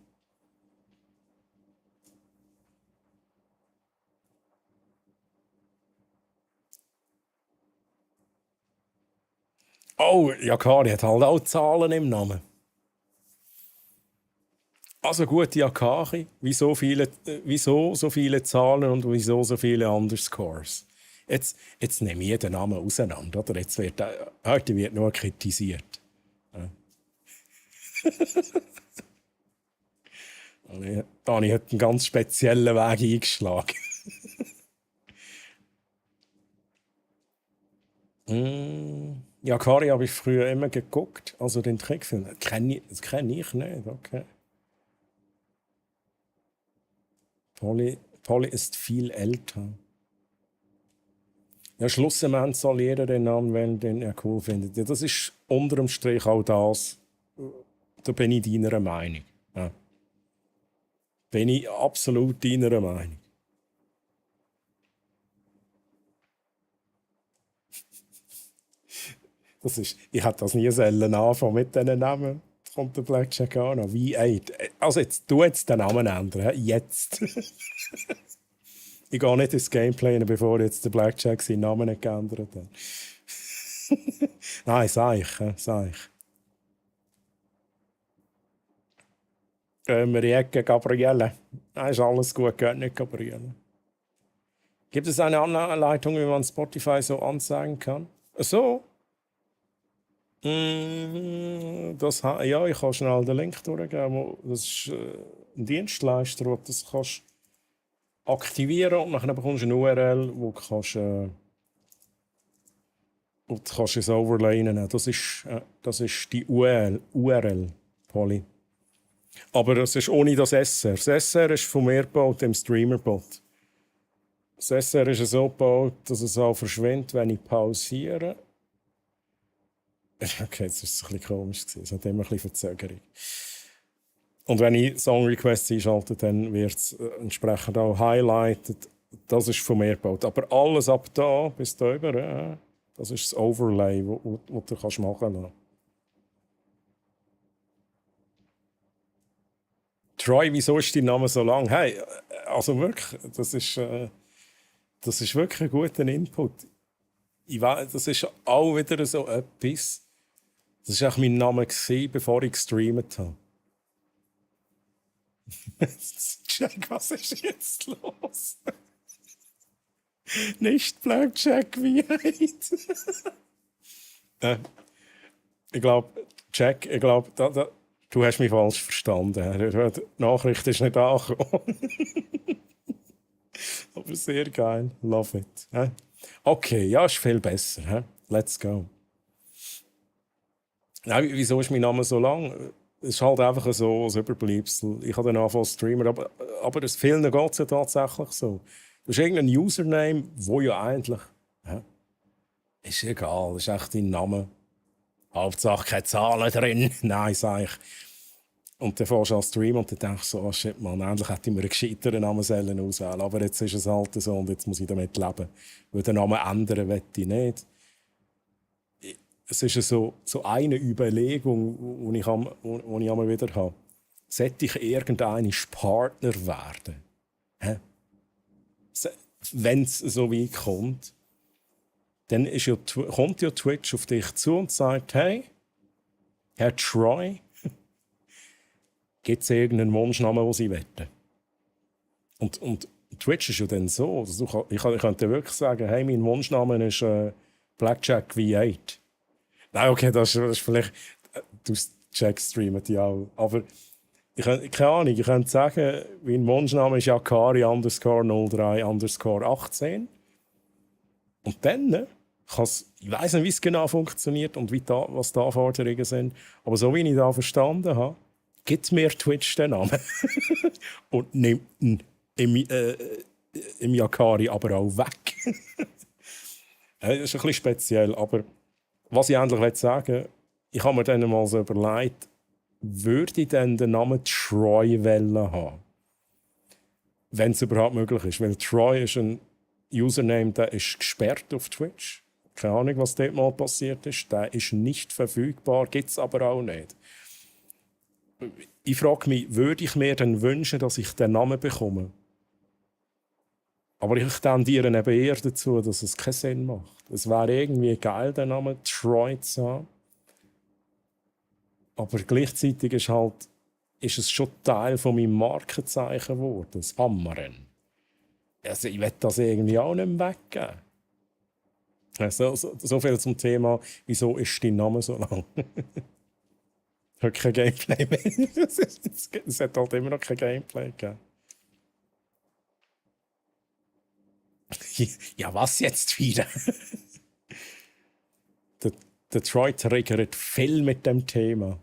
Oh, Jakari hat halt auch Zahlen im Namen. Also gute Jakari, wieso so viele Zahlen und wieso so viele Underscores? Jetzt nehme ich jeden Namen auseinander, oder? Heute wird nur kritisiert. Ja. Da habe ich heute einen ganz speziellen Weg eingeschlagen. Jakari habe ich früher immer geguckt, also den Trickfilm. Das kenne ich nicht, okay. Polly ist viel älter. Ja, schlussendlich soll jeder den Namen wählen, den er cool findet. Ja, das ist unterm Strich auch das. Da bin ich deiner Meinung. Ja. Bin ich absolut deiner Meinung. Ich hätte das nie sollen anfangen mit diesen Namen. Jetzt kommt der Blackjack an. V8. Also jetzt tu jetzt den Namen ändern. Jetzt. Ich gehe nicht ins Gameplay, bevor jetzt der Blackjack seinen Namen nicht geändert hat. Nein, sag ich. Gehen wir in die Ecke, Gabriele. Nein, ist alles gut, geht nicht, Gabriele. Gibt es eine Anleitung, wie man Spotify so anzeigen kann? Ach so. Ja, ich kann schnell den Link durchgeben. Das ist ein Dienstleister, wo du das kannst aktivieren und dann bekommst du eine URL, wo du kannst ins Overlay nehmen. Das ist die URL, Polly. Aber das ist ohne das SR. Das SR ist von mir gebaut, dem Streamer-Bot. Das SR ist so gebaut, dass es auch verschwindet, wenn ich pausiere. Okay, jetzt war es ein bisschen komisch. Es hat immer ein bisschen Verzögerung. Und wenn ich Song Requests einschalte, dann wird es entsprechend auch highlighted. Das ist von mir gebaut. Aber alles ab da bis da über, das ist das Overlay, das du kannst machen kannst. Troy, wieso ist dein Name so lang? Hey, also wirklich, das ist wirklich ein guter Input. Ich weiss, das ist auch wieder so etwas. Das war mein Name, bevor ich gestreamt habe. Jack, was ist jetzt los? Nicht Blackjack V8. Ich glaube, Jack, du hast mich falsch verstanden. Die Nachricht ist nicht angekommen. Aber sehr geil. Love it. Okay, ja, ist viel besser. Let's go. Nein, wieso ist mein Name so lang? Es ist halt einfach so ein Überbleibsel. Ich habe den Anfang Streamer, aber es vielen geht es ja tatsächlich so. Du hast irgendeinen Username, wo ja eigentlich... Ist egal, das ist echt dein Name. Hauptsache keine Zahlen drin. Nein, sag ich. Und dann fährst du an Stream und dann denkst du so, oh shit, Mann, endlich hätte ich mir einen gescheiteren Namen auswählen. Aber jetzt ist es halt so und jetzt muss ich damit leben. Weil den Namen ändern will ich nicht. Es ist so eine Überlegung, die ich immer wieder habe. Sollte ich irgendein Partner werden? Wenn es so weit kommt, dann kommt ja Twitch auf dich zu und sagt, hey, Herr Troy, gibt es irgendeinen Wunschnamen, den sie wetten? Und Twitch ist ja dann so, also ich könnte wirklich sagen, hey, mein Wunschname ist Blackjack V8. Nein, okay, das ist vielleicht... Du Jack streamt ja auch. Aber keine Ahnung, ich könnte sagen, mein Wunschname ist Yakari _03 _18. Und dann ich weiss nicht, wie es genau funktioniert und was die Anforderungen sind. Aber so wie ich das verstanden habe, gibt mir Twitch den Namen. Und nimmt ihn im Yakari aber auch weg. Das ist ein bisschen speziell, aber was ich eigentlich sagen will, ich habe mir dann mal so überlegt, würde ich dann den Namen Troy haben? Wenn es überhaupt möglich ist. Weil Troy ist ein Username, der ist gesperrt auf Twitch. Keine Ahnung, was dort mal passiert ist. Der ist nicht verfügbar, gibt es aber auch nicht. Ich frage mich, würde ich mir dann wünschen, dass ich den Namen bekomme? Aber ich tendiere eben eher dazu, dass es keinen Sinn macht. Es wäre irgendwie geil, den Namen Troy zu haben. Aber gleichzeitig ist es schon Teil von meinem Markenzeichen geworden, das Hammeren. Also ich will das irgendwie auch nicht mehr weggeben. So viel zum Thema, wieso ist dein Name so lang? Hat kein Gameplay mehr. Es hat halt immer noch kein Gameplay gegeben. Ja, was jetzt wieder? der Troy triggert viel mit dem Thema.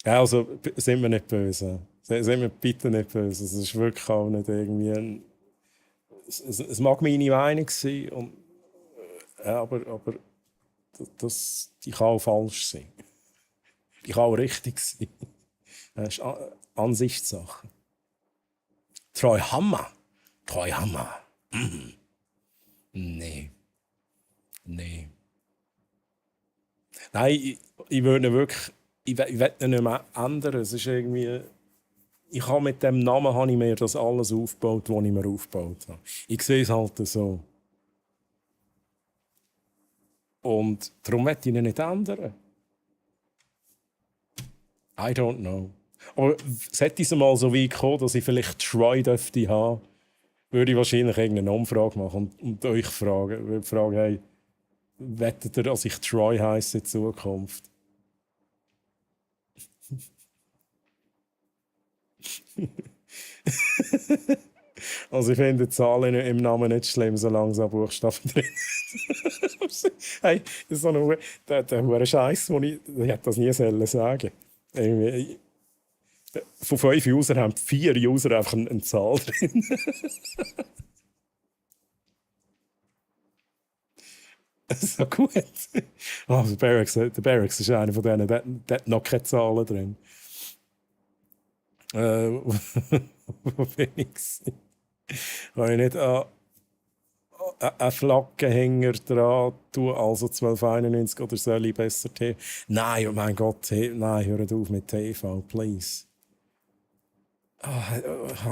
Ja, also sind wir nicht böse. Sind wir bitte nicht böse. Es ist wirklich auch nicht irgendwie es mag meine Meinung sein. Und aber die kann auch falsch sein. Die kann auch richtig sein. Das ist Ansichtssache. Troy Hammer. Nee. Nein, ich würde ihn wirklich... Ich will ihn nicht mehr ändern. Es ist irgendwie... Ich habe mit dem Namen habe ich mir das alles aufgebaut, was ich mir aufgebaut habe. Ich sehe es halt so. Und darum möchte ich ihn nicht ändern. I don't know. Aber sollte es mal so weit kommen, dass ich vielleicht Troy dürfte haben, würde ich wahrscheinlich irgendeine Umfrage machen und euch fragen, hey, wettet ihr, dass ich Troy heisse in Zukunft? Also ich finde die Zahlen im Namen nicht schlimm, solange so Buchstaben drin sind. Hey, das ist so ein der Scheiß, ich hätte das nie sagen sollen. Irgendwie, von 5 Usern haben 4 User einfach eine Zahl drin. So gut. Oh, der Barracks ist einer von denen, der hat noch keine Zahlen drin. Wo bin ich? Kann ich nicht einen Flaggenhänger dran tun, also 1291 oder soll ich besser TV? Nein, oh mein Gott, nein, hört auf mit TV, please.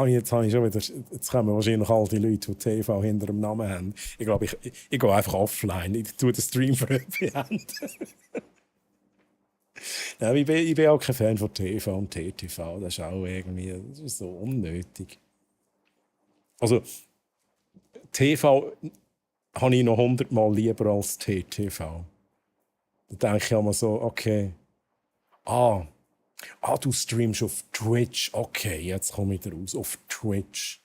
Jetzt kommen wahrscheinlich all die Leute, die TV hinter dem Namen haben. Ich glaube, ich gehe einfach offline. Ich tue den Stream für beenden. Ja, ich bin auch kein Fan von TV und TTV. Das ist auch irgendwie so unnötig. Also, TV habe ich noch 100-mal lieber als TTV. Da denke ich immer so, okay, du streamst auf Twitch. Okay, jetzt komme ich raus. Auf Twitch.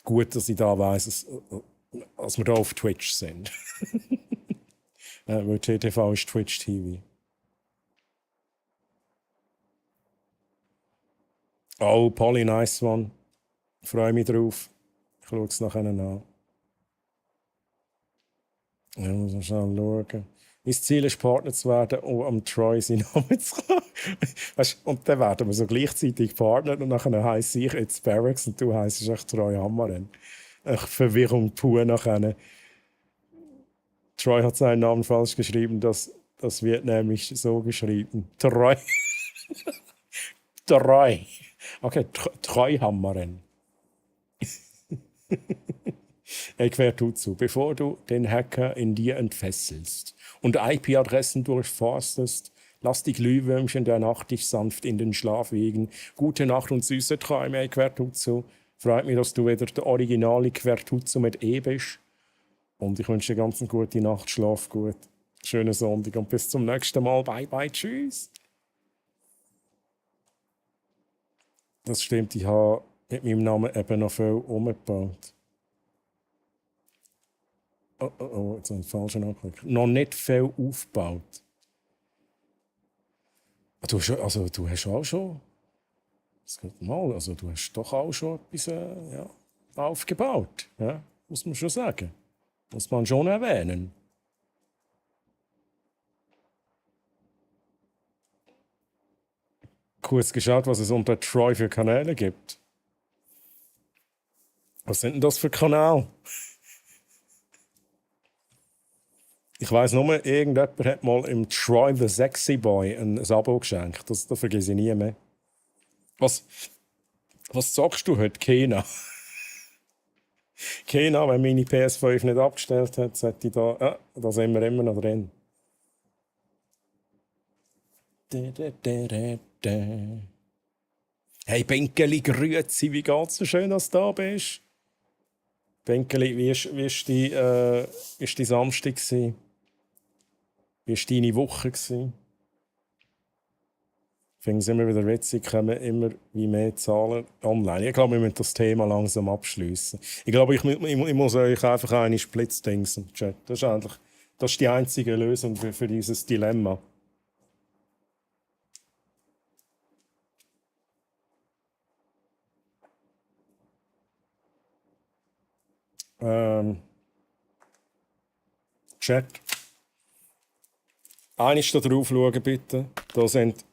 Gut, dass ich da weiss, dass wir da auf Twitch sind. Weil TTV ist Twitch TV. Oh, Polly, nice one. Ich freue mich drauf. Ich schaue es nachher an. Ja, muss man schnell schauen. Mein Ziel ist, Partner zu werden, um am Troy seinen Namen zu kommen. Und dann werden wir so gleichzeitig Partner und dann heisse ich jetzt Barracks und du heisst echt Troy Hammeren. Verwirrung pur nachher. Troy hat seinen Namen falsch geschrieben, das wird nämlich so geschrieben. Troy. Troy. Okay, Troy Hammeren. Hey, quer zu, bevor du den Hacker in dir entfesselst und IP-Adressen durchforstest, lass die Glühwürmchen der Nacht dich sanft in den Schlaf wiegen. Gute Nacht und süße Träume, hey, Quertuzzo. Freut mich, dass du wieder der originale Quertuzzo mit E bist. Und ich wünsche dir ganz eine gute Nacht, schlaf gut. Schönen Sonntag und bis zum nächsten Mal. Bye, bye, tschüss. Das stimmt, ich habe mit meinem Namen eben noch viel umgebaut. Oh, jetzt habe ich falsch angeklickt. Noch nicht viel aufgebaut. Du hast auch schon. Das geht mal. Also, du hast doch auch schon etwas aufgebaut. Ja? Muss man schon sagen. Muss man schon erwähnen. Kurz geschaut, was es unter Troy für Kanäle gibt. Was sind denn das für Kanäle? Ich weiss nur, irgendjemand hat mal im Troy the Sexy Boy ein Abo geschenkt. Das vergesse ich nie mehr. Was sagst du heute, Kena? Kena, wenn meine PS5 nicht abgestellt hat, sollte ich da sind wir immer noch drin. Hey Benkeli, grüezi, wie geht's? So schön, dass du da bist. Benkeli, wie ist die Samstag gewesen? Wie war deine Woche? Ich finde es immer wieder witzig, kommen immer wie mehr Zahlen online. Ich glaube, wir müssen das Thema langsam abschließen. Ich glaube, ich muss euch einfach eine Splitzdingsen, Chat. Das ist die einzige Lösung für dieses Dilemma. Chat. Einmal da drauf schauen, bitte. Da sind...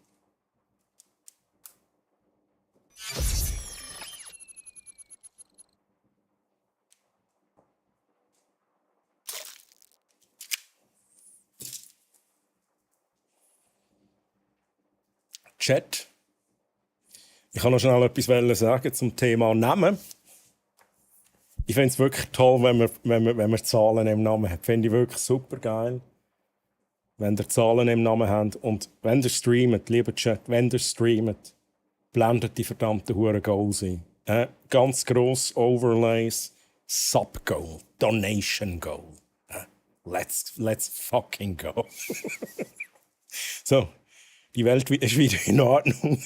Chat. Ich kann noch schnell etwas sagen zum Thema Namen. Ich finde es wirklich toll, wenn wir Zahlen im Namen haben. Finde ich wirklich super geil. Wenn ihr Zahlen im Namen habt. Und wenn ihr streamt, lieber Chat, wenn ihr streamt, blendet die verdammten Huren Goals ein. Ganz gross Overlays, Sub-Goal, Donation-Goal. Let's fucking go. So, die Welt ist wieder in Ordnung.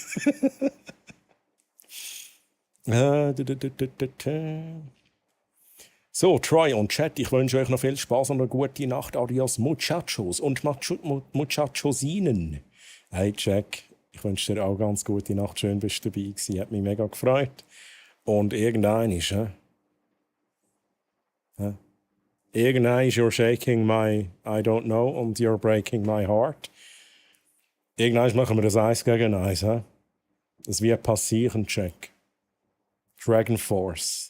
So, Troy und Chat, ich wünsche euch noch viel Spaß und eine gute Nacht. Adios, Muchachos und Muchachosinen. Hey, Jack, ich wünsche dir auch ganz gute Nacht. Schön, bist du dabei gewesen. Hat mich mega gefreut. Und irgendein ist, irgendein ist you're shaking my I don't know und you're breaking my heart. Irgendein machen wir das 1 gegen 1. Das wird passieren, Jack. Dragon Force.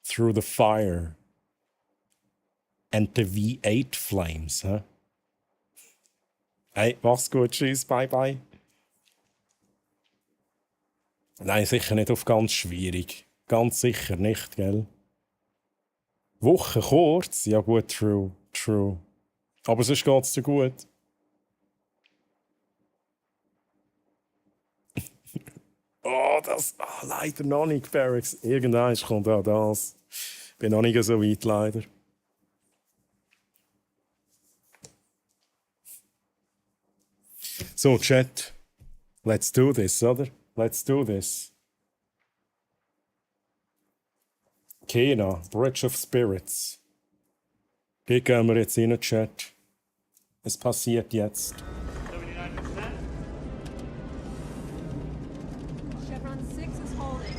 Through the fire and the V8 flames. Hey, mach's gut, tschüss, bye bye. Nein, sicher nicht auf ganz schwierig. Ganz sicher nicht, gell? Woche kurz? Ja gut, true. Aber sonst geht's dir gut. Leider noch nicht, Barracks. Irgendwann kommt auch das. Bin noch nicht so weit, leider. So, Chat. Let's do this, oder? Let's do this. Kena, Bridge of Spirits. Hier gehen wir jetzt rein, Chat. Es passiert jetzt. Chevron 6 is holding.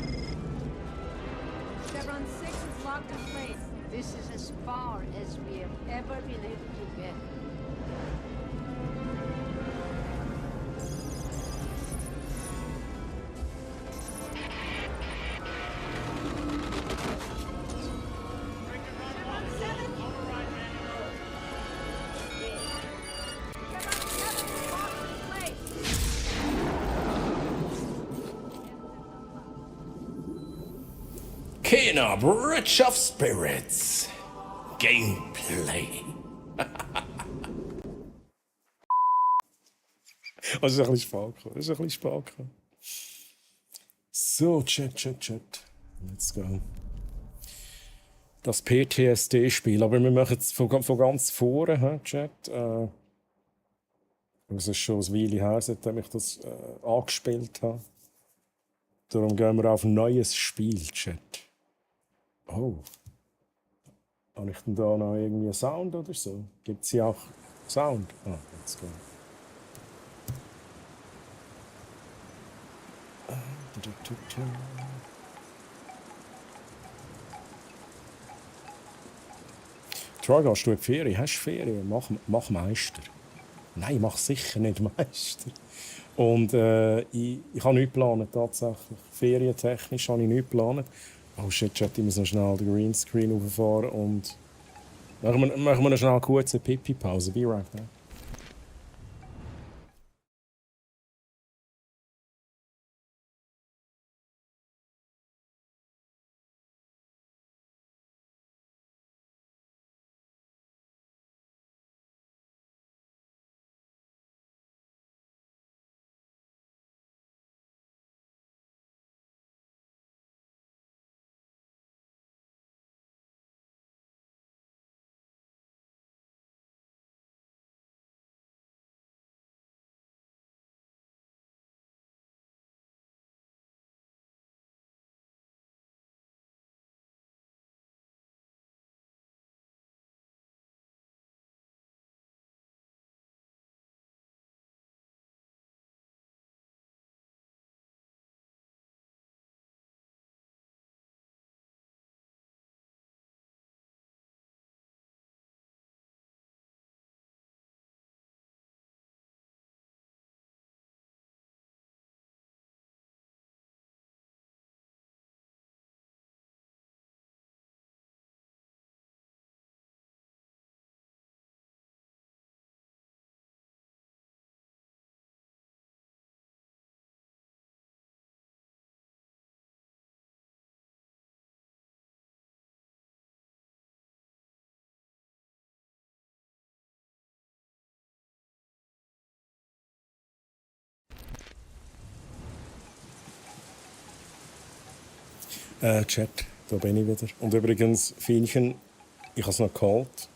Chevron 6 is locked in place. This is as far as we have ever been able to get. Kena, Bridge of Spirits. Gameplay. Das ist ein bisschen spät gekommen. So, Chat. Let's go. Das PTSD-Spiel, aber wir machen es von ganz vorne, Chat. Es ist schon ein Weile her, seitdem ich das angespielt habe. Darum gehen wir auf ein neues Spiel, Chat. Oh. Habe ich denn da noch irgendwie einen Sound oder so? Gibt es hier auch Sound? Ah, let's go. Troy, gehst du in die Ferien? Hast du Ferien? Mach Meister. Nein, mach sicher nicht Meister. Und ich habe nichts geplant, tatsächlich. Ferientechnisch habe ich nichts geplant. Oh shit, Chat, ich muss noch schnell den Greenscreen rauffahren und machen wir noch schnell eine kurze Pipi-Pause. Be right back. Chat, da bin ich wieder. Und übrigens, Fienchen, ich habe es noch geholt.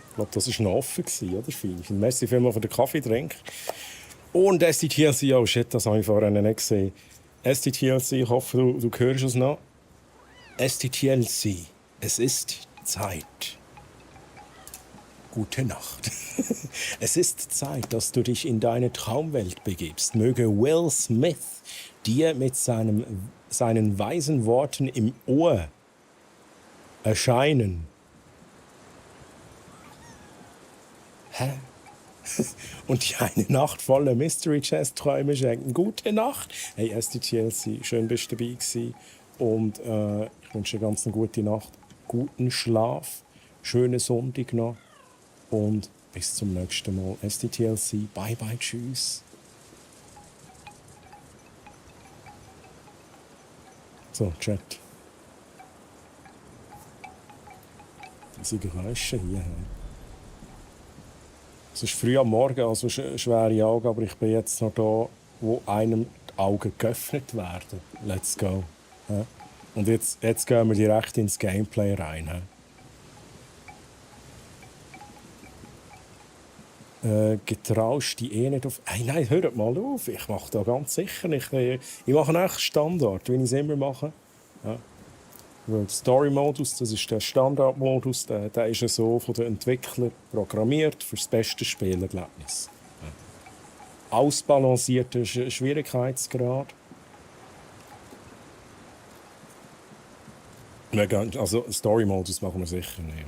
Ich glaube, das war noch offen, oder, Fienchen? Merci vielmals für den Kaffeetrink. Und STTLC, oh shit, das habe ich vorher nicht gesehen. STTLC, ich hoffe, du hörst es noch. STTLC, es ist Zeit. Gute Nacht. Es ist Zeit, dass du dich in deine Traumwelt begibst. Möge Will Smith dir mit seinen weisen Worten im Ohr erscheinen. Hä? Und dir eine Nacht voller Mystery Chest Träume schenken. Gute Nacht. Hey, STTLC, schön bist du dabei gewesen. Und ich wünsche dir ganz eine gute Nacht. Guten Schlaf. Schönen Sonntag noch. Und bis zum nächsten Mal. STTLC. Bye bye. Tschüss. So, Chat. Diese Geräusche hier. Es ist früh am Morgen, also schwere Augen, aber ich bin jetzt noch da, wo einem die Augen geöffnet werden. Let's go. Ja. Und jetzt gehen wir direkt ins Gameplay rein. Getraust die nicht auf... Hey, nein, hört mal auf. Ich mache da ganz sicher. Ich mache echt Standard, wie ich es immer mache. Ja. Der Story-Modus, das ist der Standard-Modus, der ist ja so von den Entwicklern programmiert für das beste Spielerlebnis. Ja. Ausbalancierter Schwierigkeitsgrad. Also Story-Modus machen wir sicher nicht.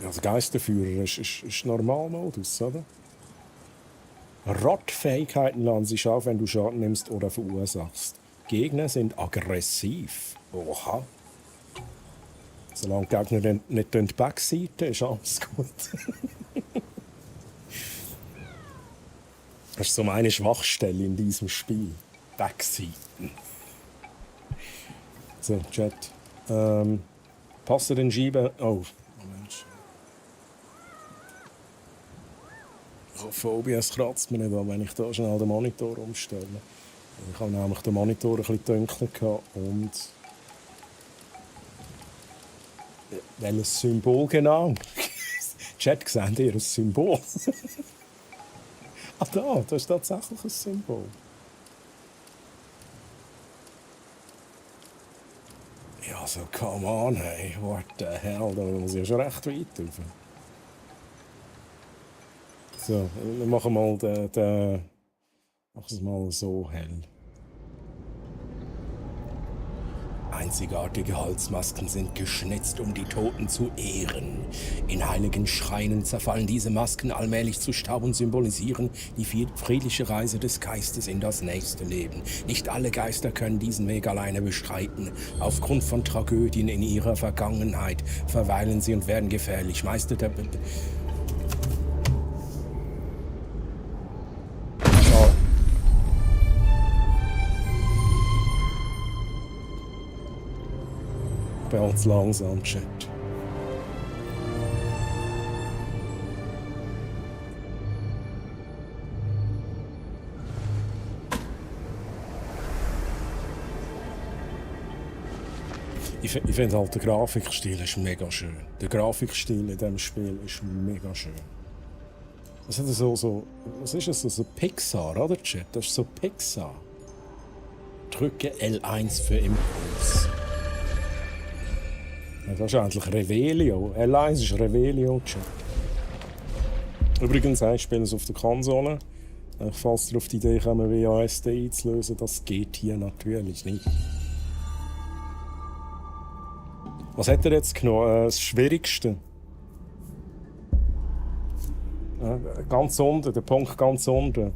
Also Geisterführer ist Normalmodus, oder? Rottfähigkeiten laden sich auf, wenn du Schaden nimmst oder verursachst. Gegner sind aggressiv. Oha. Solange die Gegner nicht die Backseite ist alles gut. Das ist so meine Schwachstelle in diesem Spiel. Backseiten. So, Chat. Passe den Schieber. Oh, Moment. Auf OBS kratzt mir nicht an, wenn ich da schnell den Monitor umstelle. Ich habe nämlich den Monitor ein bisschen dunkler gehabt und welches Symbol genau? Chat, seht ihr ein Symbol? Ah, da ist tatsächlich ein Symbol. Ja, so come on, hey, what the hell, da muss ich ja schon recht weit rauf. So, wir machen mal mach es mal so hell. Einzigartige Holzmasken sind geschnitzt, um die Toten zu ehren. In heiligen Schreinen zerfallen diese Masken allmählich zu Staub und symbolisieren die friedliche Reise des Geistes in das nächste Leben. Nicht alle Geister können diesen Weg alleine beschreiten. Aufgrund von Tragödien in ihrer Vergangenheit verweilen sie und werden gefährlich. Meister der... Bei uns langsam, Chat. Ich finde halt, der Grafikstil ist mega schön. Der Grafikstil in diesem Spiel ist mega schön. Was ist das was ist das? So Pixar, oder, Chat? Das ist so Pixar. Drücke L1 für Impuls. Ja, das ist eigentlich Revelio. L1 ist Revelio. Übrigens, ich spiele es auf der Konsole. Falls ihr auf die Idee kommt, WASD einzulösen, das geht hier natürlich nicht. Was hat er jetzt genommen? Das Schwierigste. Ganz unten, der Punkt ganz unten.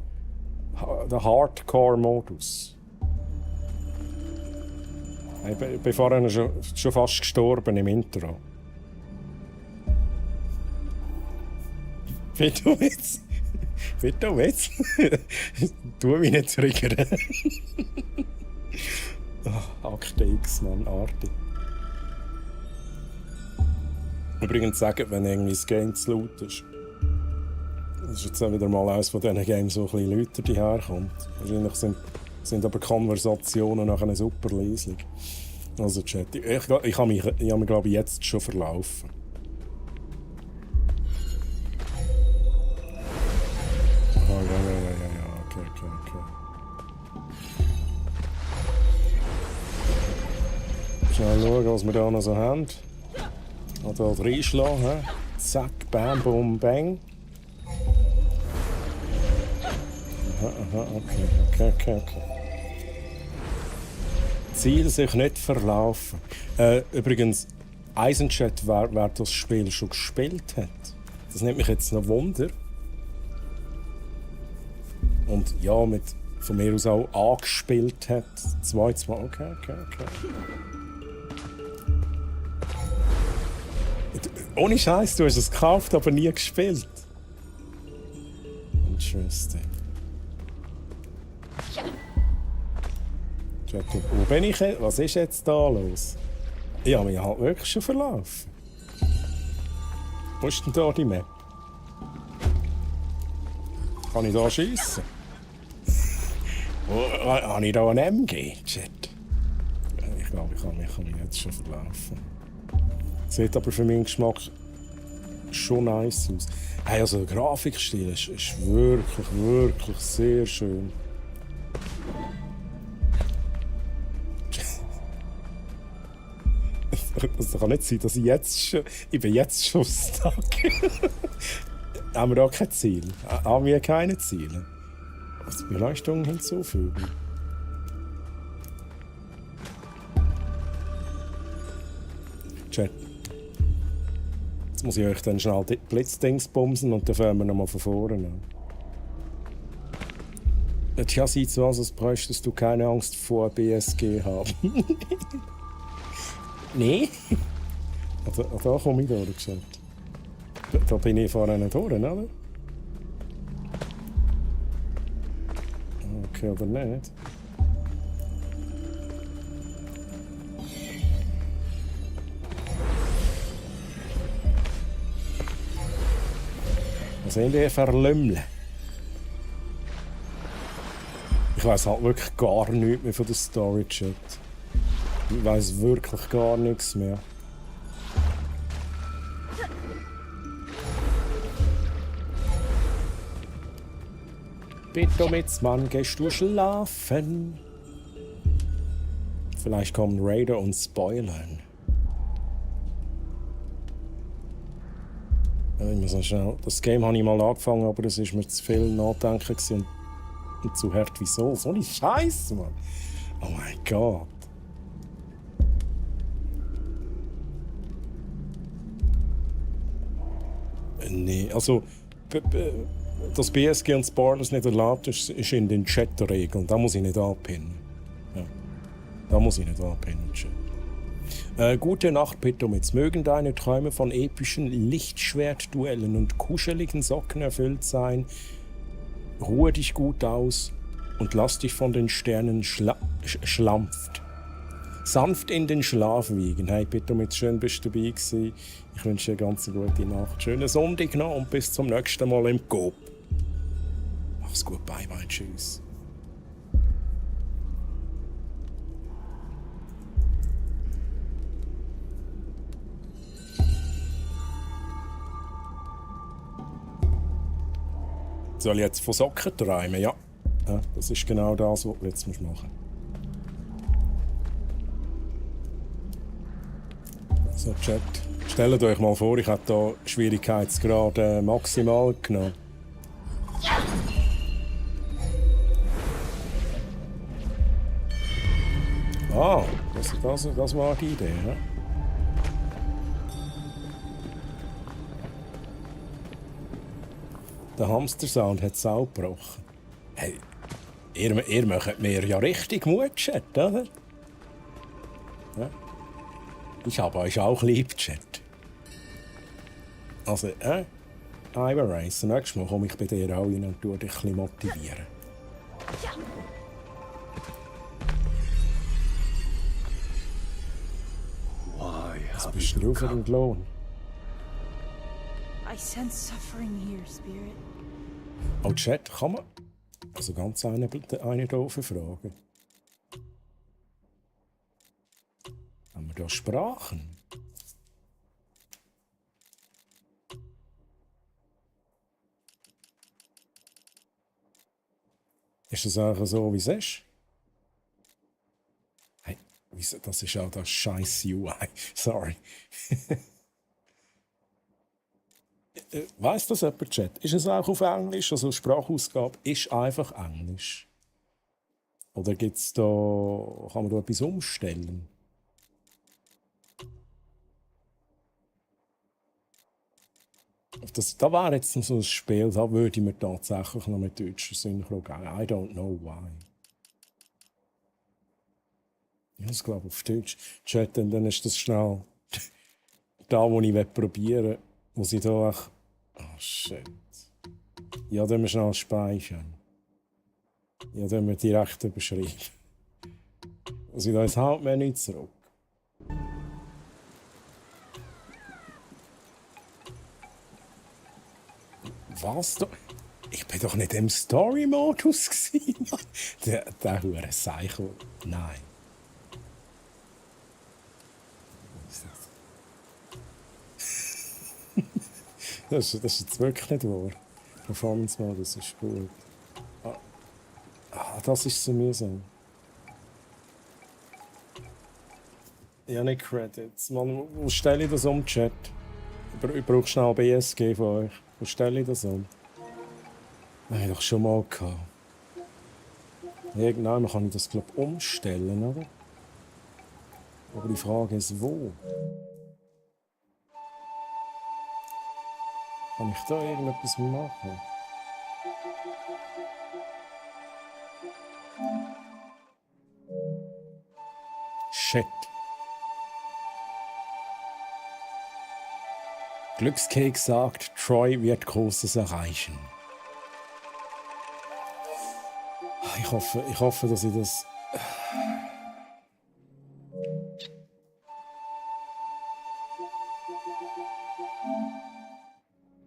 Der Hardcore-Modus. Ich bin vorhin schon fast gestorben im Intro. Bitte jetzt? Bitte jetzt? Tu mich nicht triggern. Akte X, Mann, artig. Übrigens sagen, wenn irgendwie das Game zu laut ist. Das ist jetzt auch wieder mal eines von diesen Games, wo ein bisschen lauter herkommt. Wahrscheinlich sind aber Konversationen nachher super leislich. Also Chat, ich habe mich, glaube ich, jetzt schon verlaufen. Ja, okay. Schnell schauen, was wir da noch so haben. Oder reinschlagen, hä? Zack, bam, bum, bang. Aha, okay. Ziel sich nicht verlaufen. Übrigens, Eisenchat, wer das Spiel schon gespielt hat. Das nimmt mich jetzt noch Wunder. Und ja, von mir aus auch angespielt hat. 2-2, okay. Ohne Scheiß, du hast es gekauft, aber nie gespielt. Interesting. Wo bin ich jetzt? Was ist jetzt da los? Ich habe mich halt wirklich schon verlaufen. Wo ist denn da die Map? Kann ich da schiessen? Habe ich da einen MG? Shit. Ich glaube, ich kann mich jetzt schon verlaufen. Sieht aber für meinen Geschmack schon nice aus. Hey, also der Grafikstil ist wirklich sehr schön. Das kann nicht sein, dass ich bin jetzt schon stuck. Haben wir auch kein Ziel? Haben wir keine Ziele? Also Beleuchtung hinzufügen. Chat. Jetzt muss ich euch dann schnell die Blitzdings bumsen und dann fangen wir nochmal von vorne an. Tja, sieht so aus, als bräuchtest du keine Angst vor BSG haben. Nee? Da komme ich durch, Chat. Da bin ich vorne durch, oder? Okay, aber nicht. Was sind die verlümmeln? Ich weiss halt wirklich gar nichts mehr von der Story, Chat. Ich weiss wirklich gar nichts mehr. Bitte mit Mann, gehst du schlafen? Vielleicht kommen Raider und spoilern. Ich muss noch schnell. Das Game habe ich mal angefangen, aber es war mir zu viel Nachdenken und zu hart. Wieso? So eine Scheiße, Mann. Oh mein Gott. Nee, also dass BSG und Spoilers nicht erlaubt ist in den Chat-Regeln. Da muss ich nicht anpinnen. Ja. Da muss ich nicht anpinnen, Chat. Gute Nacht, Petomits. Mögen deine Träume von epischen Lichtschwertduellen und kuscheligen Socken erfüllt sein. Ruhe dich gut aus und lass dich von den Sternen sanft in den Schlaf wiegen. Hey Petomits, schön bist du dabei gewesen. Ich wünsche dir eine ganz gute Nacht. Schönen Sonntag noch und bis zum nächsten Mal im Coop. Mach's gut, bye bye, tschüss. Soll ich jetzt von Socken träumen? Ja. Das ist genau das, was du jetzt machen musst. So, Chat. Stellt euch mal vor, ich habe hier Schwierigkeitsgrad maximal genommen. Ah, das war die Idee, ne? Der Hamster-Sound hat es auch gebrochen. Hey, ihr macht mir ja richtig Mut, Chat, oder? Ja. Ich habe euch auch lieb, Chat. Also, Ivar Race, nächstes Mal komme ich bei dir auch rein und tue dich ein bisschen motivieren. Was bist du für den Lohn? I sense suffering here, Spirit. Oh, Chat, kann man also ganz eine doofe Frage. wir da Sprachen? Ist das auch so, wie es ist? Hey, das ist auch das scheiß UI. Sorry. Weiss das jemand, Chat? Ist es auch auf Englisch? Also Sprachausgabe ist einfach Englisch. Oder gibt's da, kann man da etwas umstellen? Da wäre jetzt so ein Spiel, da würde ich mir tatsächlich noch mit deutscher Synchro geben. I don't know why. Ich muss glaube auf Deutsch chatten, dann ist das schnell da, wo ich probieren will. Muss ich da auch... Oh shit. Ja, dann müssen wir schnell speichern. Ja, dann wir direkt überschreiben. Muss ich da ins Hauptmenü zurück. Was da? Ich bin doch nicht im Story-Modus gewesen. Der hure Psycho. Nein. Das ist jetzt wirklich nicht wahr. Performance-Modus ist gut. Das ist so mühsam. Ja, nicht Credits. Man, wo stelle ich das um, Chat? Ich brauche schnell BSG von euch. Wo stelle ich das um? Das habe ich doch schon mal gehabt. Irgendwann kann ich das, glaube ich, umstellen, oder? Aber die Frage ist, wo? Kann ich da irgendetwas machen? Shit. Glückskeks sagt, Troy wird Großes erreichen. Ich hoffe, dass ich das...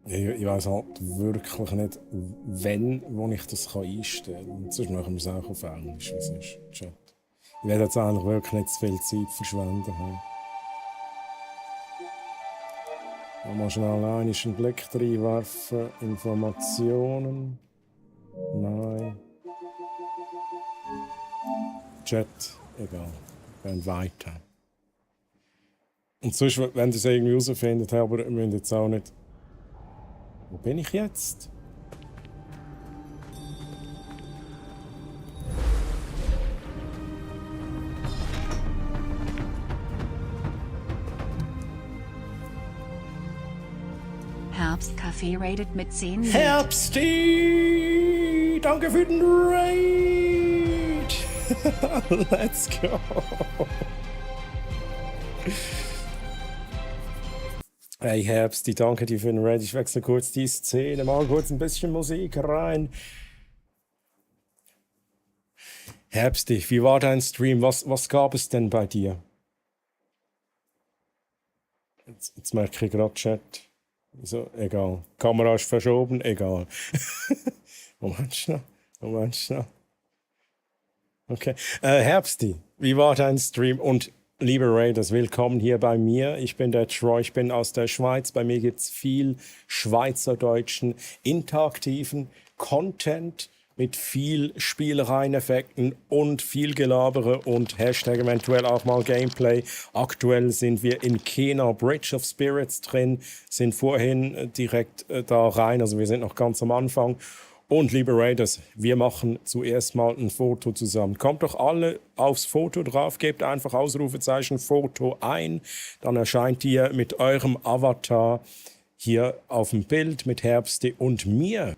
Ich weiß halt wirklich nicht, wo ich das einstellen kann. Sonst machen wir es auch auf Englisch, wie es ist. Chat. Ich werde jetzt eigentlich wirklich nicht zu viel Zeit verschwenden. Mal schnell einen Blick reinwerfen. Informationen. Nein. Chat. Egal. Wir gehen weiter. Und sonst, wenn ihr es irgendwie herausfindet, aber wir müssen jetzt auch nicht... Wo bin ich jetzt? Herbstkaffee rated mit 10 Wild. Herbsti! Danke für den Raid! Let's go! Hey Herbsti, danke dir für den Raid. Ich wechsle kurz die Szene, mal kurz ein bisschen Musik rein. Herbsti, wie war dein Stream? Was gab es denn bei dir? Jetzt merke ich gerade Chat. So, egal. Kamera ist verschoben, egal. Moment schnell. Okay. Herbsti, wie war dein Stream? Und liebe Raiders, willkommen hier bei mir. Ich bin der Troy, ich bin aus der Schweiz. Bei mir gibt es viel schweizerdeutschen, interaktiven Content mit viel Spielereieneffekten und viel Gelabere und Hashtag eventuell auch mal Gameplay. Aktuell sind wir in Kena Bridge of Spirits drin, sind vorhin direkt da rein, also wir sind noch ganz am Anfang. Und liebe Raiders, wir machen zuerst mal ein Foto zusammen. Kommt doch alle aufs Foto drauf, gebt einfach Ausrufezeichen Foto ein, dann erscheint ihr mit eurem Avatar hier auf dem Bild mit Herbsti und mir.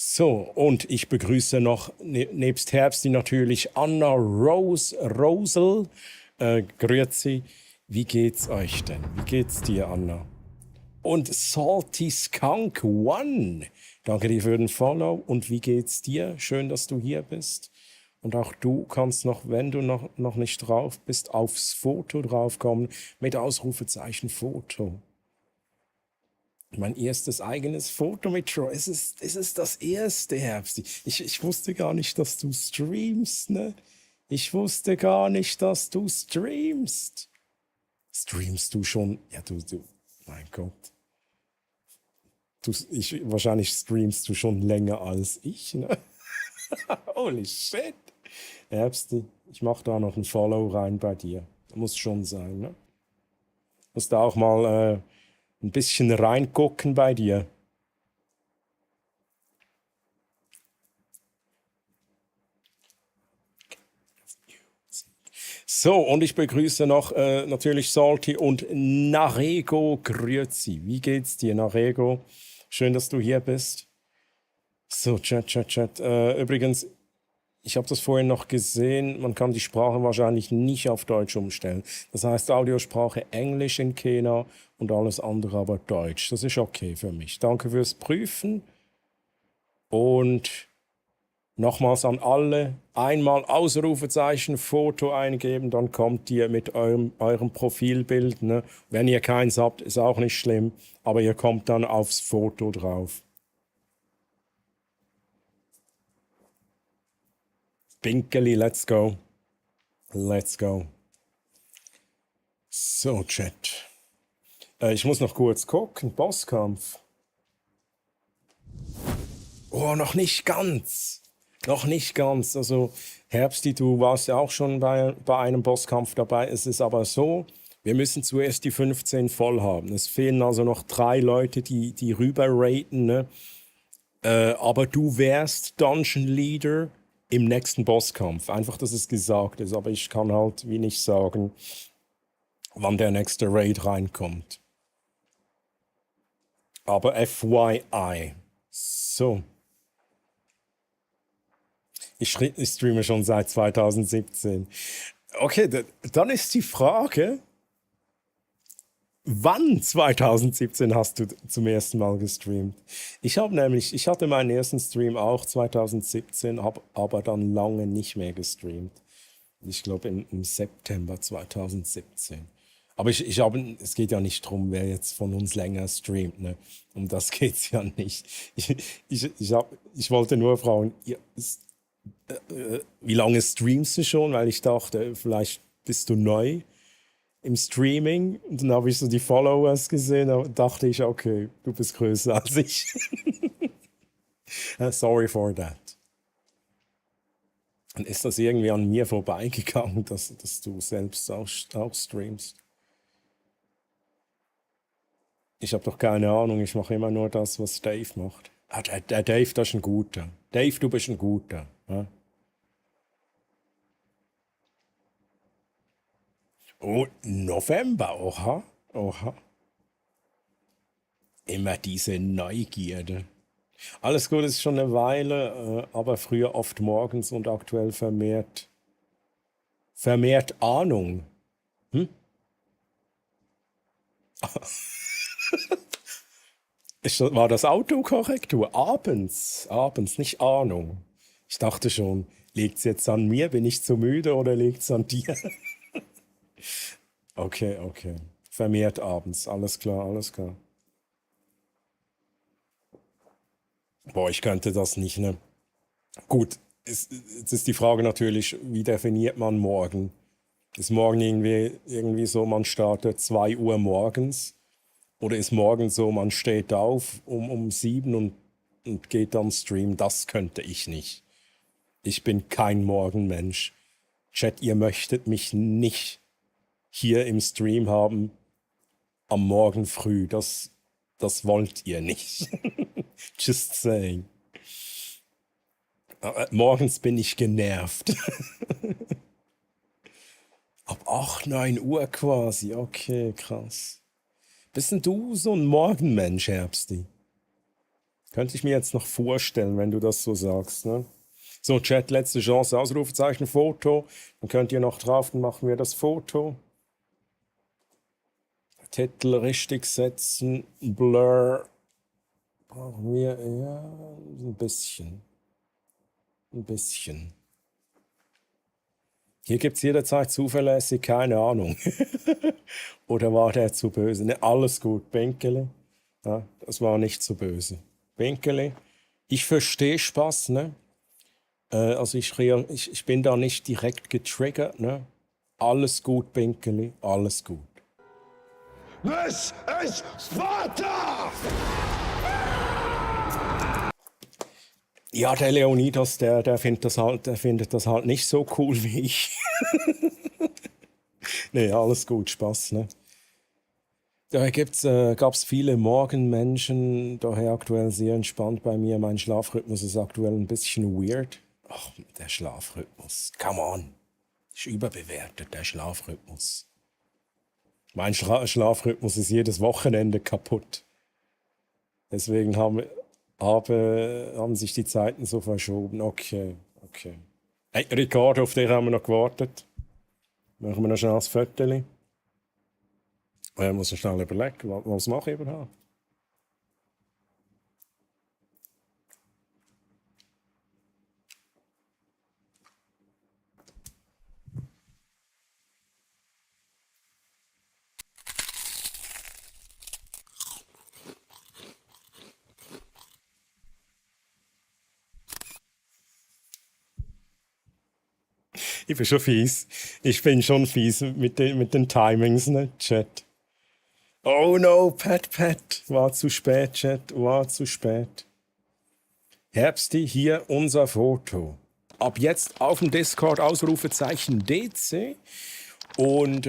So, und ich begrüße noch nebst Herbsti natürlich Anna Rosel. Grüezi, wie geht's euch denn? Wie geht's dir, Anna? Und Salty Skunk One. Danke dir für den Follow. Und wie geht's dir? Schön, dass du hier bist. Und auch du kannst noch, wenn du noch nicht drauf bist, aufs Foto draufkommen mit Ausrufezeichen Foto. Mein erstes eigenes Foto mit Troy. Es ist das erste, Herbsti. Ich wusste gar nicht, dass du streamst, ne? Ich wusste gar nicht, dass du streamst. Streamst du schon? Ja, mein Gott. Wahrscheinlich streamst du schon länger als ich, ne? Holy shit. Erbsti, ich mach da noch ein Follow rein bei dir. Muss schon sein, ne? Muss da auch mal ein bisschen reingucken bei dir. So, und ich begrüße noch natürlich Salty und Narego. Grüezi. Wie geht's dir, Narego? Schön, dass du hier bist. So, Chat. Übrigens, ich habe das vorhin noch gesehen, man kann die Sprache wahrscheinlich nicht auf Deutsch umstellen. Das heißt, Audiosprache Englisch in Kena und alles andere aber Deutsch. Das ist okay für mich. Danke fürs Prüfen. Und nochmals an alle, einmal Ausrufezeichen, Foto eingeben, dann kommt ihr mit eurem Profilbild. Ne? Wenn ihr keins habt, ist auch nicht schlimm, aber ihr kommt dann aufs Foto drauf. Pinkeli, let's go. Let's go. So, Chat. Ich muss noch kurz gucken. Bosskampf. Oh, noch nicht ganz. Noch nicht ganz. Also, Herbsti, du warst ja auch schon bei einem Bosskampf dabei. Es ist aber so, wir müssen zuerst die 15 voll haben. Es fehlen also noch 3 Leute, die rüber raten. Ne? Aber du wärst Dungeon Leader im nächsten Bosskampf. Einfach, dass es gesagt ist. Aber ich kann halt wie nicht sagen, wann der nächste Raid reinkommt. Aber FYI. So. Ich streame schon seit 2017. Okay, dann ist die Frage, wann 2017 hast du zum ersten Mal gestreamt? Ich hatte meinen ersten Stream auch 2017, habe aber dann lange nicht mehr gestreamt. Ich glaube im September 2017. Aber es geht ja nicht darum, wer jetzt von uns länger streamt. Ne? Um das geht es ja nicht. Ich wollte nur fragen, wie lange streamst du schon? Weil ich dachte, vielleicht bist du neu im Streaming. Und dann habe ich so die Followers gesehen und dachte ich, okay, du bist größer als ich. Sorry for that. Und ist das irgendwie an mir vorbeigegangen, dass du selbst auch streamst? Ich habe doch keine Ahnung, ich mache immer nur das, was Dave macht. Ah, der Dave, das ist ein guter. Dave, du bist ein guter. Ja? Oh, November, oha. Immer diese Neugierde. Alles gut, ist schon eine Weile, aber früher oft morgens und aktuell vermehrt Ahnung. Hm? War das Autokorrektur? Abends, nicht Ahnung. Ich dachte schon, liegt es jetzt an mir? Bin ich zu müde oder liegt es an dir? Okay. Vermehrt abends, alles klar. Boah, ich könnte das nicht, ne? Gut, jetzt ist die Frage natürlich, wie definiert man morgen? Ist morgen irgendwie so, man startet 2 Uhr morgens? Oder ist morgen so, man steht auf um 7 und geht dann streamen? Das könnte ich nicht. Ich bin kein Morgenmensch. Chat, ihr möchtet mich nicht hier im Stream haben am Morgen früh. Das wollt ihr nicht. Just saying. Morgens bin ich genervt. Ab 8, 9 Uhr quasi. Okay, krass. Bist denn du so ein Morgenmensch, Herbsti? Könnte ich mir jetzt noch vorstellen, wenn du das so sagst, ne? So, Chat, letzte Chance, Ausrufezeichen, Foto. Dann könnt ihr noch drauf, dann machen wir das Foto. Titel richtig setzen, Blur. Brauchen wir, ja, ein bisschen. Hier gibt es jederzeit zuverlässig, keine Ahnung. Oder war der zu böse? Ne, alles gut, Benkele. Ja, das war nicht zu böse. Benkele, ich verstehe Spaß, ne? Also ich bin da nicht direkt getriggert, ne? Alles gut, Benkele, alles gut. This is Sparta! Ja, der Leonidas, der findet das halt nicht so cool wie ich. Nee, alles gut, Spaß, ne? Da gab's viele Morgenmenschen, daher aktuell sehr entspannt bei mir. Mein Schlafrhythmus ist aktuell ein bisschen weird. Ach, der Schlafrhythmus, come on. Ist überbewertet, der Schlafrhythmus. Mein Schlafrhythmus ist jedes Wochenende kaputt. Deswegen haben sich die Zeiten so verschoben. Okay. Hey, Ricardo, auf dich haben wir noch gewartet. Machen wir noch schnell das Foto. Ich muss noch schnell überlegen, was mache ich überhaupt? Ich bin schon fies. Ich bin schon fies mit den Timings, ne, Chat. Oh no, Pat. War zu spät, Chat. War zu spät. Herbsti, hier unser Foto. Ab jetzt auf dem Discord Ausrufezeichen DC. Und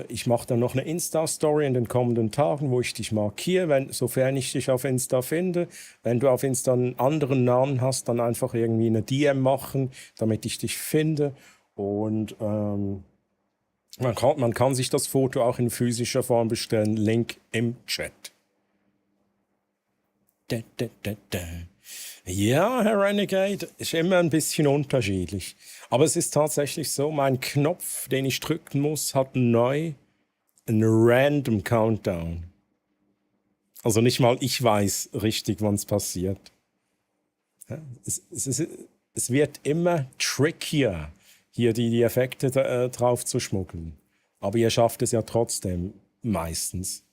ich mache dann noch eine Insta-Story in den kommenden Tagen, wo ich dich markiere, sofern ich dich auf Insta finde. Wenn du auf Insta einen anderen Namen hast, dann einfach irgendwie eine DM machen, damit ich dich finde. Und man kann sich das Foto auch in physischer Form bestellen. Link im Chat. Ja, Herr Renegade, ist immer ein bisschen unterschiedlich. Aber es ist tatsächlich so, mein Knopf, den ich drücken muss, hat neu einen Random Countdown. Also nicht mal ich weiß richtig, wann es passiert. Ja, es wird immer trickier, hier die Effekte drauf zu schmuggeln. Aber ihr schafft es ja trotzdem meistens.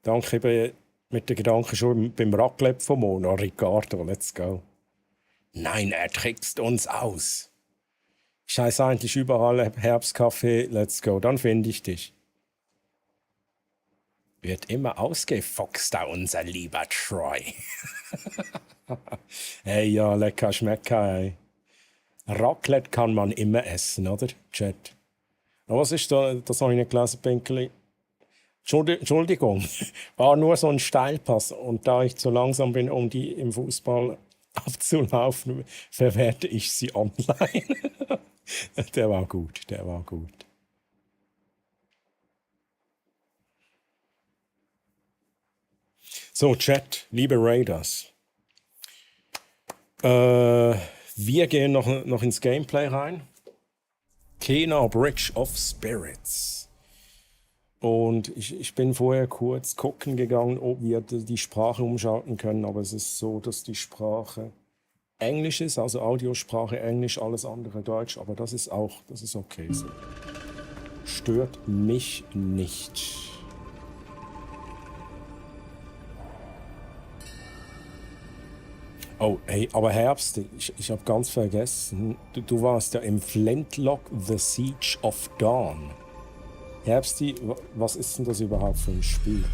Danke, ich bin mit den Gedanken schon beim Raclette von Mona. Ricardo, let's go. Nein, er trickst uns aus. Ich heiße eigentlich überall Herbstkaffee, let's go, dann finde ich dich. Wird immer ausgefoxt, da unser lieber Troy. Hey, ja, lecker schmecker, ey. Raclette kann man immer essen, oder? Chat. Aber was ist da? Das habe ich nicht gelesen, Pinkeli. Entschuldigung, war nur so ein Steilpass. Und da ich zu langsam bin, um die im Fußball abzulaufen, verwerte ich sie online. Der war gut. So, Chat, liebe Raiders. Wir gehen noch ins Gameplay rein. Kena Bridge of Spirits. Und ich bin vorher kurz gucken gegangen, ob wir die Sprache umschalten können, aber es ist so, dass die Sprache Englisch ist, also Audiosprache Englisch, alles andere Deutsch, aber das ist okay so. Stört mich nicht. Oh, hey, aber Herbst, ich habe ganz vergessen, du warst ja im Flintlock The Siege of Dawn. Herbsti, was ist denn das überhaupt für ein Spiel?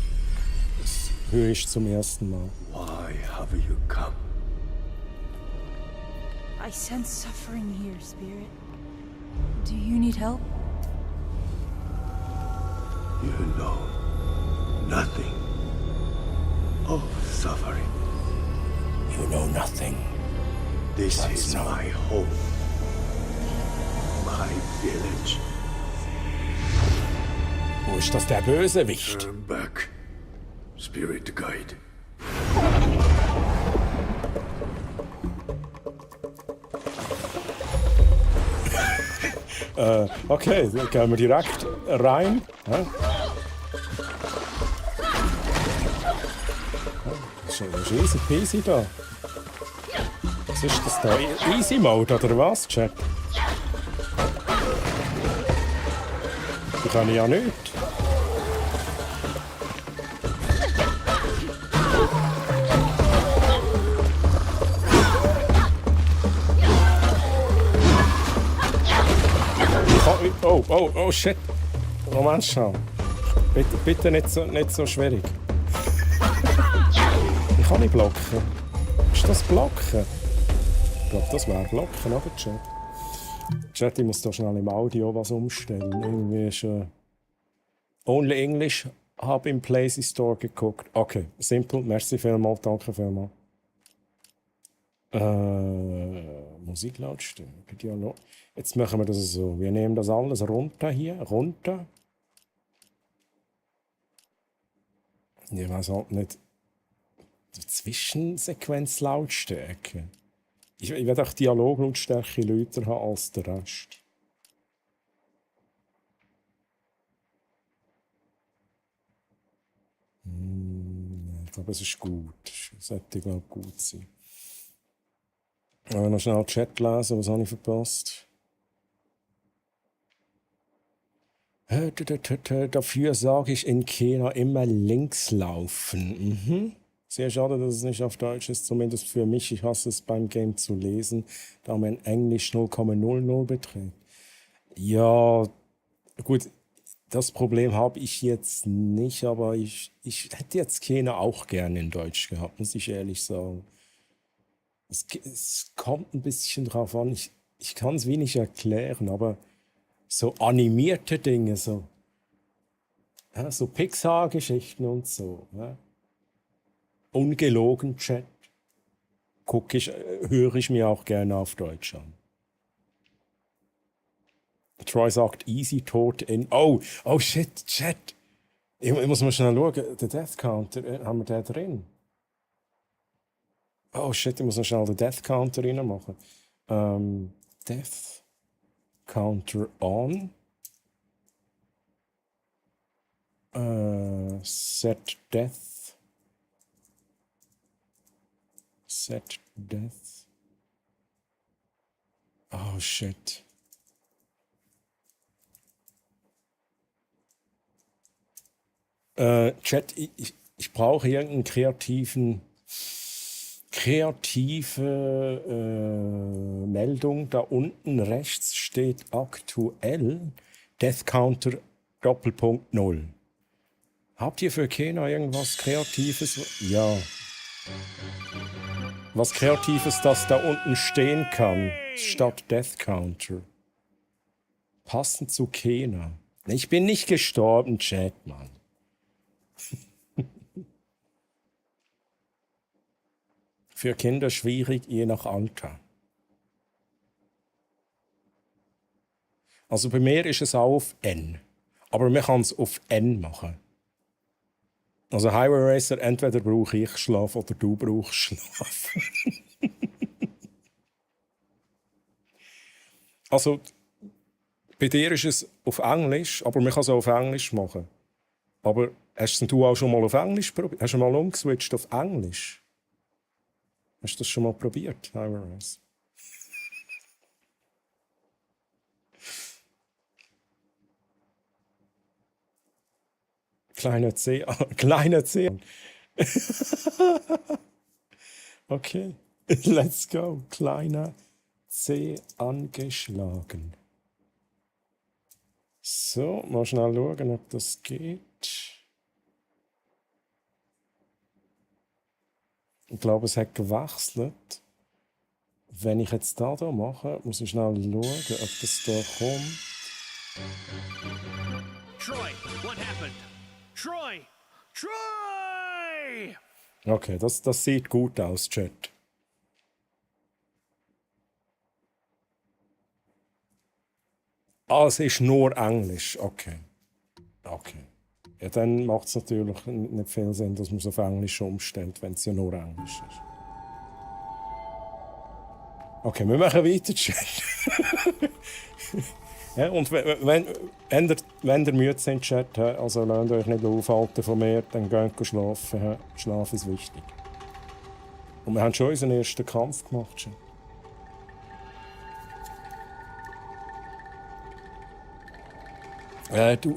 Das höre ich zum ersten Mal. Why have you come? I sense suffering here, Spirit. Do you need help? You know nothing of suffering. You know nothing. This is my home. My village. Wo ist das der Bösewicht? Turn back, Spirit Guide. Okay, dann gehen wir direkt rein. Ja. Das ist easy peasy da. Was ist das da? Easy Mode oder was, Chat? Die kann ich ja nicht. Oh, shit. Moment schnell. Bitte nicht so schwierig. Ich kann nicht blocken. Ist das Blocken? Ich glaube, das wäre Blocken, oder Chat? Chat, ich muss da schnell im Audio was umstellen. Irgendwie ist Only English. Habe im Playsee Store geguckt. Okay, simpel. Merci vielmals, danke vielmals. Musiklautstärke, Dialog. Jetzt machen wir das so. Wir nehmen das alles runter hier. Runter. Ich weiß halt nicht. Die Zwischensequenzlautstärke. Ich werde auch Dialoglautstärke lauter haben als der Rest. Ich glaube, es ist gut. Es sollte, glaube ich, gut sein. Noch schnell Chat lesen, was habe ich verpasst? Dafür sage ich in Kena immer links laufen. Sehr schade, dass es nicht auf Deutsch ist, zumindest für mich. Ich hasse es beim Game zu lesen, da mein Englisch 0,00 beträgt. Ja, gut, das Problem habe ich jetzt nicht, aber ich hätte jetzt Kena auch gerne in Deutsch gehabt, muss ich ehrlich sagen. Es kommt ein bisschen drauf an, ich kann es wenig erklären, aber so animierte Dinge, so Pixar-Geschichten und so, ja. Ungelogen Chat, höre ich mir auch gerne auf Deutsch an. Troy sagt easy tot in. Oh shit, Chat. Ich muss mal schnell schauen, der Death Counter, haben wir den drin? Oh shit, ich muss noch schnell den Death Counter reinmachen. Death Counter on. Set Death. Set Death. Oh shit. Chat, ich brauche irgendeinen kreative Meldung. Da unten rechts steht aktuell Death Counter Doppelpunkt 0. Habt ihr für Kena irgendwas Kreatives? Ja. Was Kreatives, das da unten stehen kann, statt Death Counter. Passend zu Kena. Ich bin nicht gestorben, Chat, Mann. Für Kinder schwierig, je nach Alter. Also bei mir ist es auch auf N. Aber man kann es auf N machen. Also Highway Racer, entweder brauche ich Schlaf oder du brauchst Schlaf. Also bei dir ist es auf Englisch, aber man kann es auch auf Englisch machen. Aber hast du auch schon mal auf Englisch probiert? Hast du mal umgeswitcht auf Englisch? Hast du das schon mal probiert, Highway Racer? Kleiner C. Kleiner C. Okay, let's go. Kleiner C angeschlagen. So, mal schnell schauen, ob das geht. Ich glaube, es hat gewechselt. Wenn ich jetzt da mache, muss ich schnell schauen, ob das da kommt. Troy, what happened? Troy! Troy! Okay, das sieht gut aus, Chat. Ah, es ist nur Englisch. Okay. Ja, dann macht es natürlich nicht viel Sinn, dass man es auf Englisch umstellt, wenn es ja nur Englisch ist. Okay, wir machen weiter, Chat. Ja, und wenn ihr müde seid, Chat, also lasst euch nicht aufhalten von mir, dann geht schlafen. Schlaf ist wichtig. Und wir haben schon unseren ersten Kampf gemacht, Chat.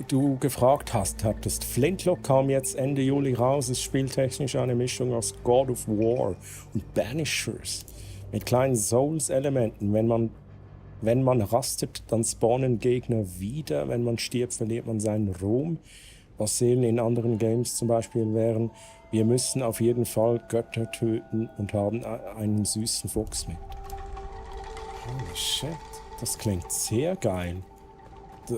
Du gefragt hattest, Flintlock kam jetzt Ende Juli raus. Es ist spieltechnisch eine Mischung aus God of War und Banishers mit kleinen Souls-Elementen. Wenn man Wenn man rastet, dann spawnen Gegner wieder. Wenn man stirbt, verliert man seinen Ruhm. Was Seelen in anderen Games zum Beispiel wären: wir müssen auf jeden Fall Götter töten und haben einen süßen Fuchs mit. Holy shit, das klingt sehr geil.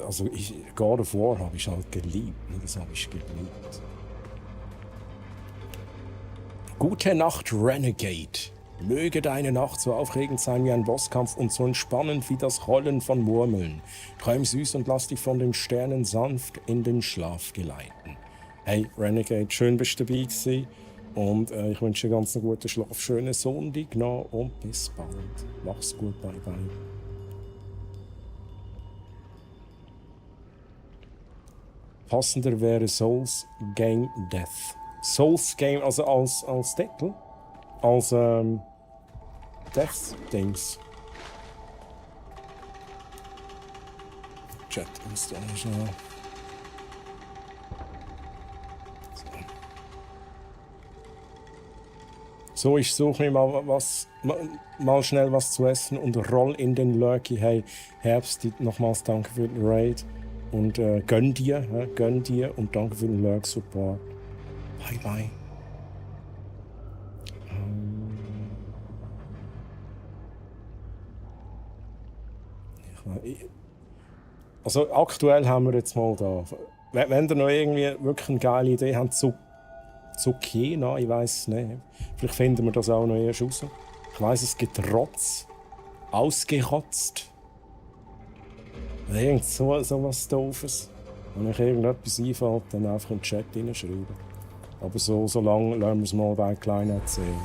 Also God of War habe ich halt geliebt. Das habe ich geliebt. Gute Nacht, Renegade. Möge deine Nacht so aufregend sein wie ein Bosskampf und so entspannend wie das Rollen von Murmeln. Träum süß und lass dich von den Sternen sanft in den Schlaf geleiten. Hey, Renegade, schön bist du dabei gewesen. Und ich wünsche dir ganz einen guten Schlaf, schönen Sonntag noch und bis bald. Mach's gut, bye bye. Passender wäre Souls Game Death. Souls Game, also als Titel? Als Death-Dings. Chat ist da nicht schnell. So, ich suche mir mal schnell was zu essen und roll in den Lurky. Hey, Herbst, nochmals danke für den Raid. Und gönn dir und danke für den Lurk-Support. Bye, bye. Also aktuell haben wir jetzt mal da. Wenn ihr noch irgendwie wirklich eine geile Idee habt, Zucchina, ich weiss es nicht. Vielleicht finden wir das auch noch erst raus. Ich weiss, es gibt Rotz. Ausgerotzt. Irgend so was Doofes. Wenn euch irgendetwas einfällt, dann einfach im Chat hineinschreiben. Aber so lange lassen wir es mal bei klein erzählen.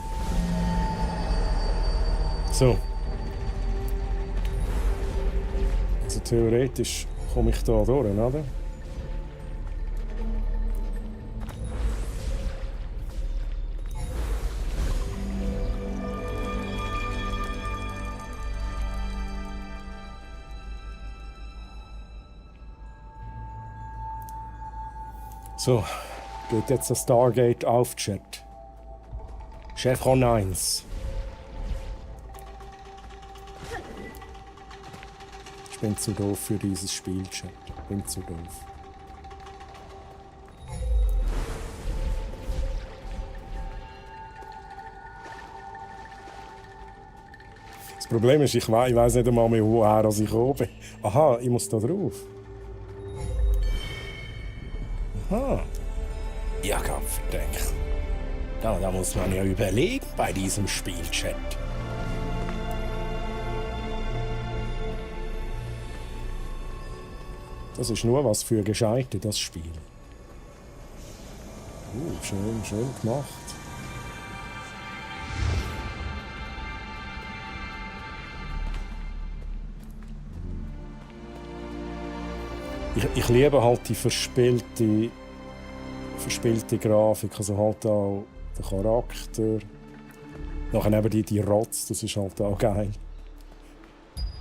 So. Also theoretisch komme ich da durch, oder? So, geht jetzt das Stargate auf, Chat. Chevron 1. Ich bin zu doof für dieses Spiel, Chat. Bin zu doof. Das Problem ist, ich weiss nicht einmal mehr, woher ich gekommen bin. Aha, ich muss da drauf. Aha. Ja, Gott verdeckt. Da muss man ja überlegen bei diesem Spielchat. Das ist nur was für Gescheite, das Spiel. Schön gemacht. Ich liebe halt die verspielte Grafik, also halt auch der Charakter. Nachher eben die Rotz, das ist halt auch geil.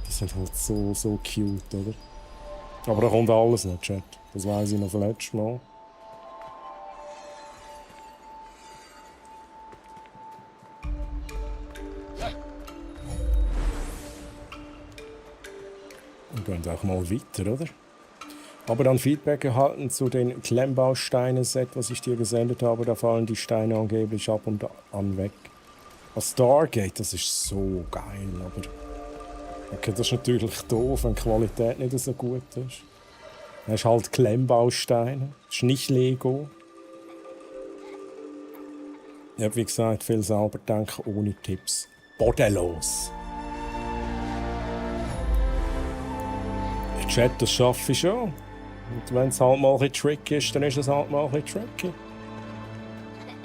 Die sind halt so cute, oder? Aber da kommt alles noch, Chat. Das weiss ich noch vom letzten Mal. Und gehen auch mal weiter, oder? Aber dann Feedback erhalten zu den Klemmbausteinen-Set, was ich dir gesendet habe. Da fallen die Steine angeblich ab und an weg. Das Stargate, das ist so geil, aber... Okay, das ist natürlich doof, wenn die Qualität nicht so gut ist. Das ist halt Klemmbausteine. Das ist nicht Lego. Ich habe wie gesagt viel selber denken ohne Tipps. Bodenlos. Chat, das schaffe ich schon. Und wenn es halt mal ein bisschen tricky ist, dann ist es halt mal ein bisschen tricky.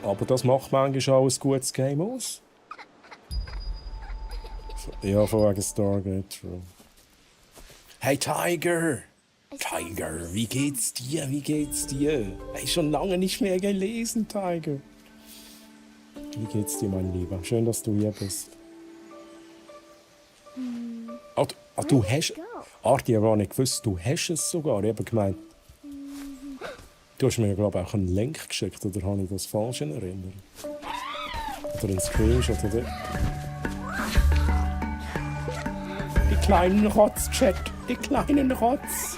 Aber das macht manchmal auch ein gutes Game aus. Ja, von wegen Stargate. Hey Tiger! Tiger, wie geht's dir? Wie geht's dir? Hey, schon lange nicht mehr gelesen, Tiger. Wie geht's dir, mein Lieber? Schön, dass du hier bist. Du hast... Arti, ich habe nicht gewusst, du hast es sogar. Ich habe gemeint... Du hast mir, glaube ich, auch einen Link geschickt, oder habe ich das falsch in Erinnerung? Oder einen Screenshot, oder... kleinen Rotz, Chat. Die kleinen Rotz.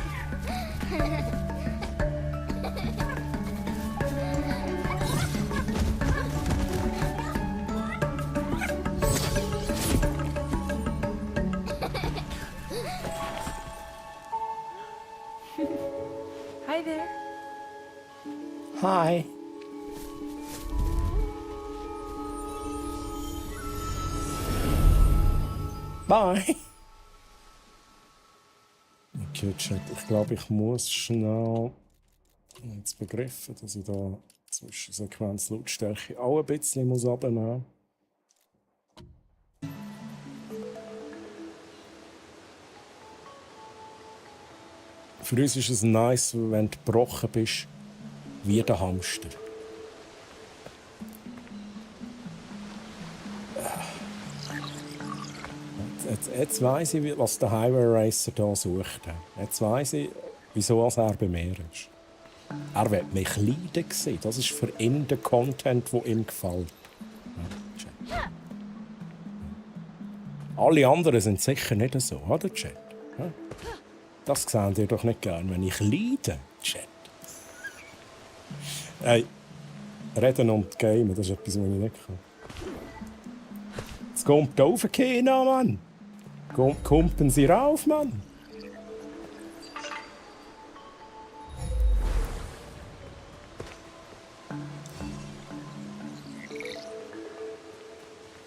Hi there. Hi. Bye. Okay, Chat. Ich glaube, ich muss schnell jetzt begriffen, dass ich da Zwischensequenz Lautstärke auch ein bisschen muss runternehmen. Für uns ist es nice, wenn du gebrochen bist, wie der Hamster. Jetzt weiss ich, was der Highway Racer hier sucht. Jetzt weiss ich, wieso er bei mir ist. Er will mich leiden sehen. Das ist für ihn der Content, der ihm gefällt. Alle anderen sind sicher nicht so, oder, Chat? Das seht ihr doch nicht gern, wenn ich leide, Chat. Hey, reden und gamen, das ist etwas, was ich nicht kann. Jetzt kommt der raufgehen, Mann! Kumpen Sie rauf, Mann!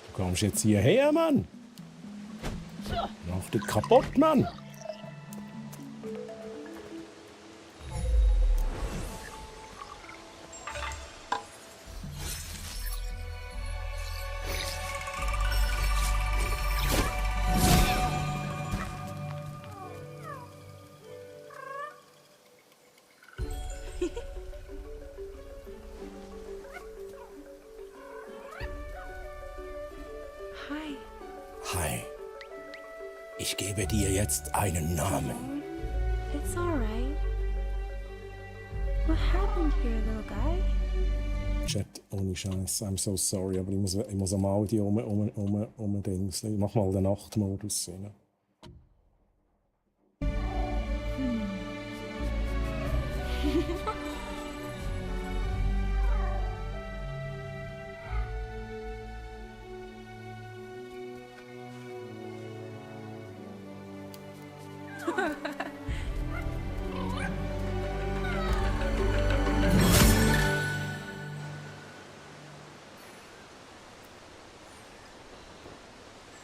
Du kommst jetzt hierher, Mann! Mach dich kaputt, Mann! Hi. Hi. Ich gebe dir jetzt einen Namen. It's alright. What happened here, little guy? Chat, ohne Scheiß, I'm so sorry, aber ich muss am Audio Dingsley. Ich mach mal den Nachtmodus rein.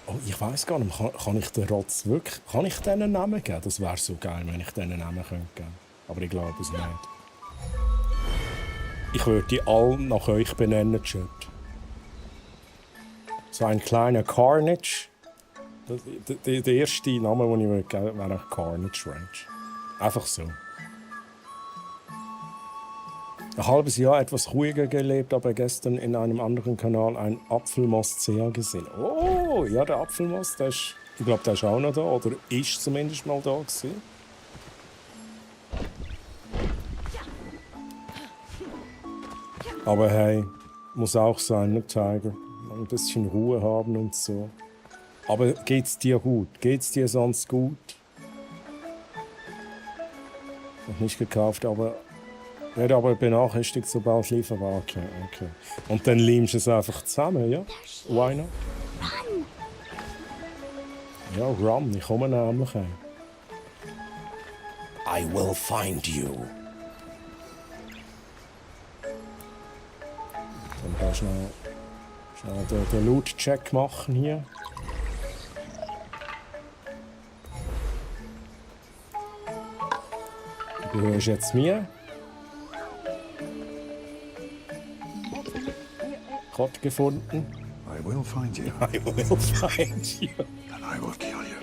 Oh, ich weiss gar nicht, kann ich den Rotz wirklich, kann ich denen einen Namen geben? Das wäre so geil, wenn ich denen einen Namen geben könnte. Aber ich glaube es nicht. Ich würde die alle nach euch benennen, Chat. So ein kleiner Carnage. Der erste Name, den ich würde geben, wäre Carnage Ranch. Einfach so. Ein halbes Jahr etwas ruhiger gelebt, aber gestern in einem anderen Kanal ein Apfelmost sehr gesehen. Oh, ja, der Apfelmost, ich glaube, der ist auch noch da, oder ist zumindest mal da gewesen. Aber hey, muss auch sein, ne, Tiger? Ein bisschen Ruhe haben und so. Aber geht's dir gut? Geht's dir sonst gut? Noch nicht gekauft, aber... Werde aber benachrichtigt, sobald lieferbar. Okay. Und dann liebst du es einfach zusammen, ja? Why not? Ja, run, ich komme nämlich ein. I will find you. Dann kannst du schnell den Loot-Check machen hier. Du gehörst jetzt mir. Gott gefunden. I will find you. I will find you. And I will kill you.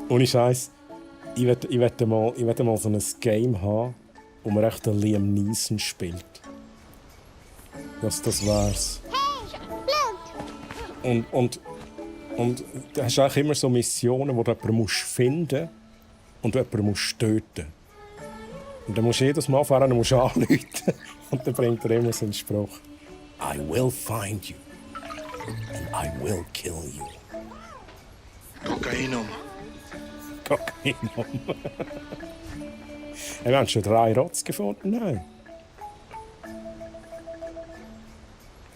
Ohne Scheiß. Ich wette mal so ein Game haben, wo man echt den Liam Neeson spielt. Das wär's. Und du hast auch immer so Missionen, wo du jemanden finden musst und jemanden musst töten. Und dann musst du jedes Mal fahren und musst anrufen. Und dann bringt er immer so einen Spruch. I will find you and I will kill you. Kokainum. Kokainum. Wir haben schon 3 Rotz gefunden. Nein.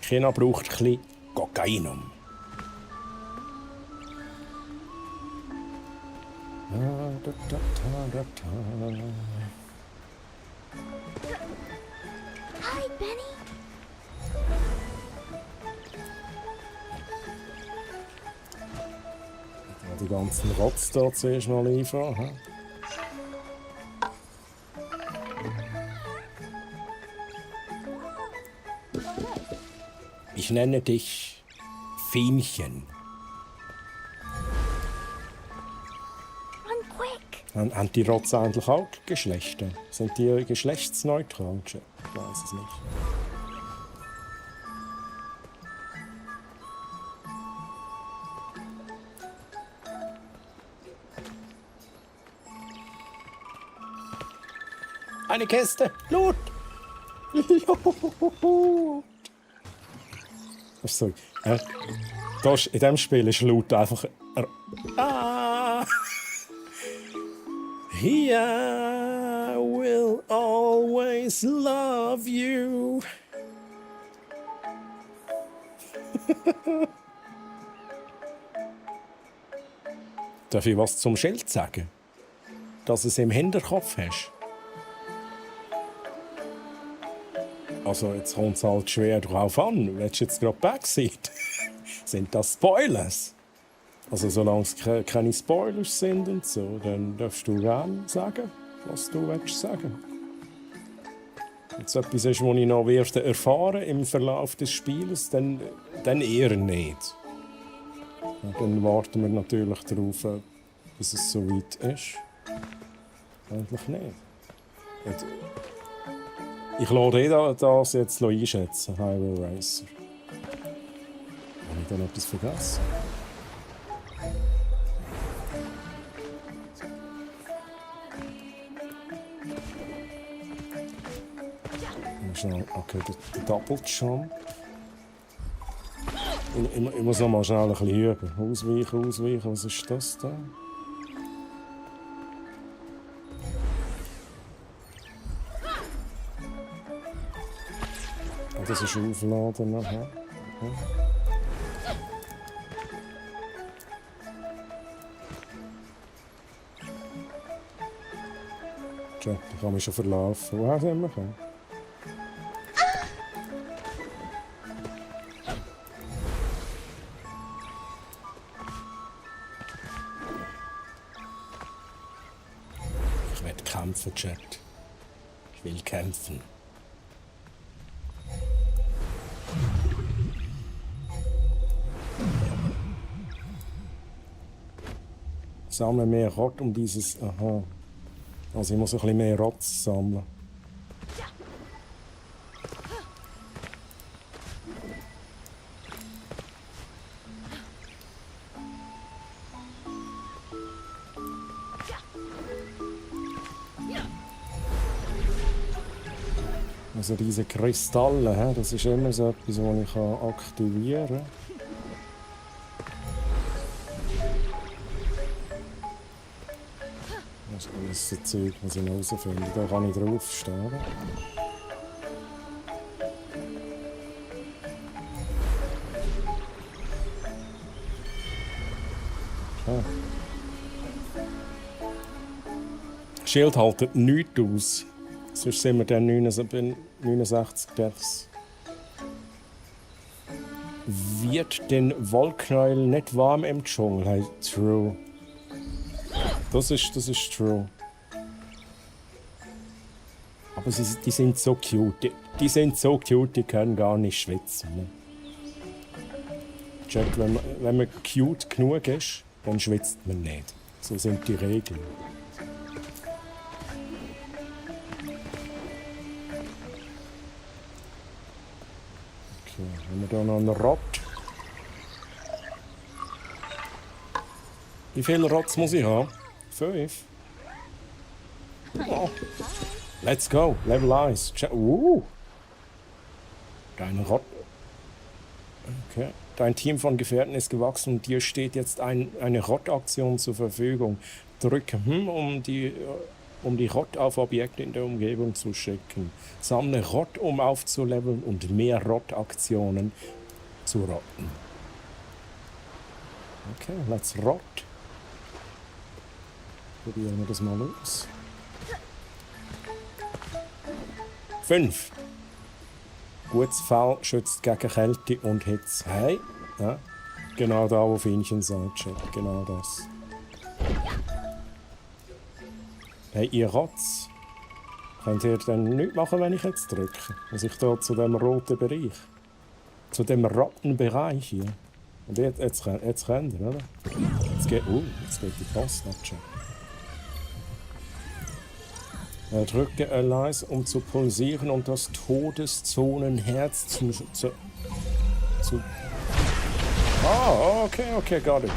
China braucht ein bisschen Kokainum. Hi, Benny. Die ganzen Rotz da zuerst mal einfahren. Ich nenne dich Fähnchen. Run quick. Haben die Rotz eigentlich auch Geschlechter? Sind die geschlechtsneutral? Ich weiß es nicht. Eine Kiste! Loot! Loot! Sorry. Da ist, in diesem Spiel ist Loot einfach... He will always love you. Darf ich was zum Schild sagen? Dass du es im Hinterkopf hast? Also jetzt kommt es halt schwer drauf an. Willst du jetzt gerade Backseat? Sind das Spoilers? Also solange es keine Spoilers sind und so, dann darfst du gerne sagen, was du willst sagen. Wenn es etwas ist, was ich noch werde erfahren im Verlauf des Spiels, dann eher nicht. Ja, dann warten wir natürlich darauf, bis es soweit ist. Eigentlich nicht. Und ich lasse das jetzt einschätzen, Highway Racer. Habe ich da noch etwas vergessen? Okay, der Double Jump. Ich muss noch mal schnell ein bisschen üben. Ausweichen. Was ist das da? Das ist aufladen nachher. Tja, ich kann mich schon verlaufen. Woher sind wir gekommen? Ich will kämpfen, Chat. Ich will kämpfen. Sammeln mehr Rot um dieses... Aha. Also ich muss ein bisschen mehr Rotz sammeln. Also diese Kristalle, das ist immer so etwas, was ich aktivieren kann. Das ist ein Zeug, das ich herausfinde. Da kann ich draufstehen. Okay. Schild haltet nichts aus. Sonst sind wir dann 69 Deaths. Wird den Wollknäuel nicht warm im Dschungel? Hey, true. Das ist true. Aber die sind so cute. Die sind so cute, die können gar nicht schwitzen. Ne? Chat, wenn man cute genug ist, dann schwitzt man nicht. So sind die Regeln. Okay, haben wir da noch einen Rot? Wie viel Rotz muss ich haben? 5. Oh. Let's go, Level 1. Deine Rot. Okay. Dein Team von Gefährten ist gewachsen und dir steht jetzt eine Rottaktion zur Verfügung. Drücke um die Rot auf Objekte in der Umgebung zu schicken. Sammle Rot, um aufzuleveln und mehr Rot-Aktionen zu rotten. Okay, let's rot. Probieren wir das mal aus. 5. Gutes Fell schützt gegen Kälte und Hitze. Hey, ja, genau da, wo Fienchen sagt, Chat. Genau das. Hey, ihr Rotz. Könnt ihr denn nichts machen, wenn ich jetzt drücke? Muss ich da zu dem roten Bereich? Zu dem roten Bereich hier. Und jetzt könnt ihr, oder? Jetzt geht die Post abchecken. Drücke Allies, um zu pulsieren und das Todeszonenherz zu... Okay, got it.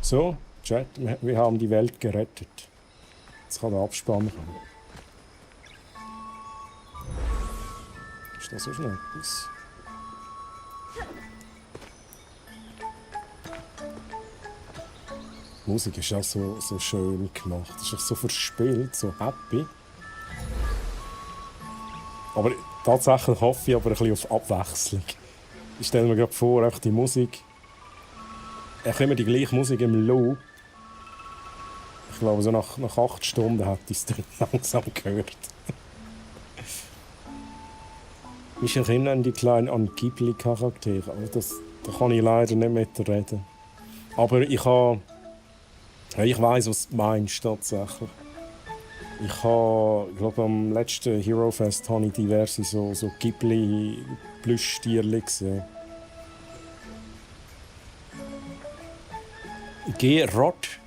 So, Chat, wir haben die Welt gerettet. Jetzt kann der Abspann kommen. Ist das so schnell? Die Musik ist auch so schön gemacht. Es ist so verspielt, so happy. Aber tatsächlich hoffe ich aber ein bisschen auf Abwechslung. Ich stelle mir gerade vor, einfach die Musik. Immer die gleiche Musik im Loop. Ich glaube, so nach 8 Stunden hätte ich es dann langsam gehört. Mich erinnern die kleinen an Ghibli-Charaktere. Da kann ich leider nicht mitreden. Aber ich weiss, was du meinst, tatsächlich. Ich glaube, am letzten Hero Fest habe ich diverse so Ghibli-Plüschtierchen gesehen. Gerot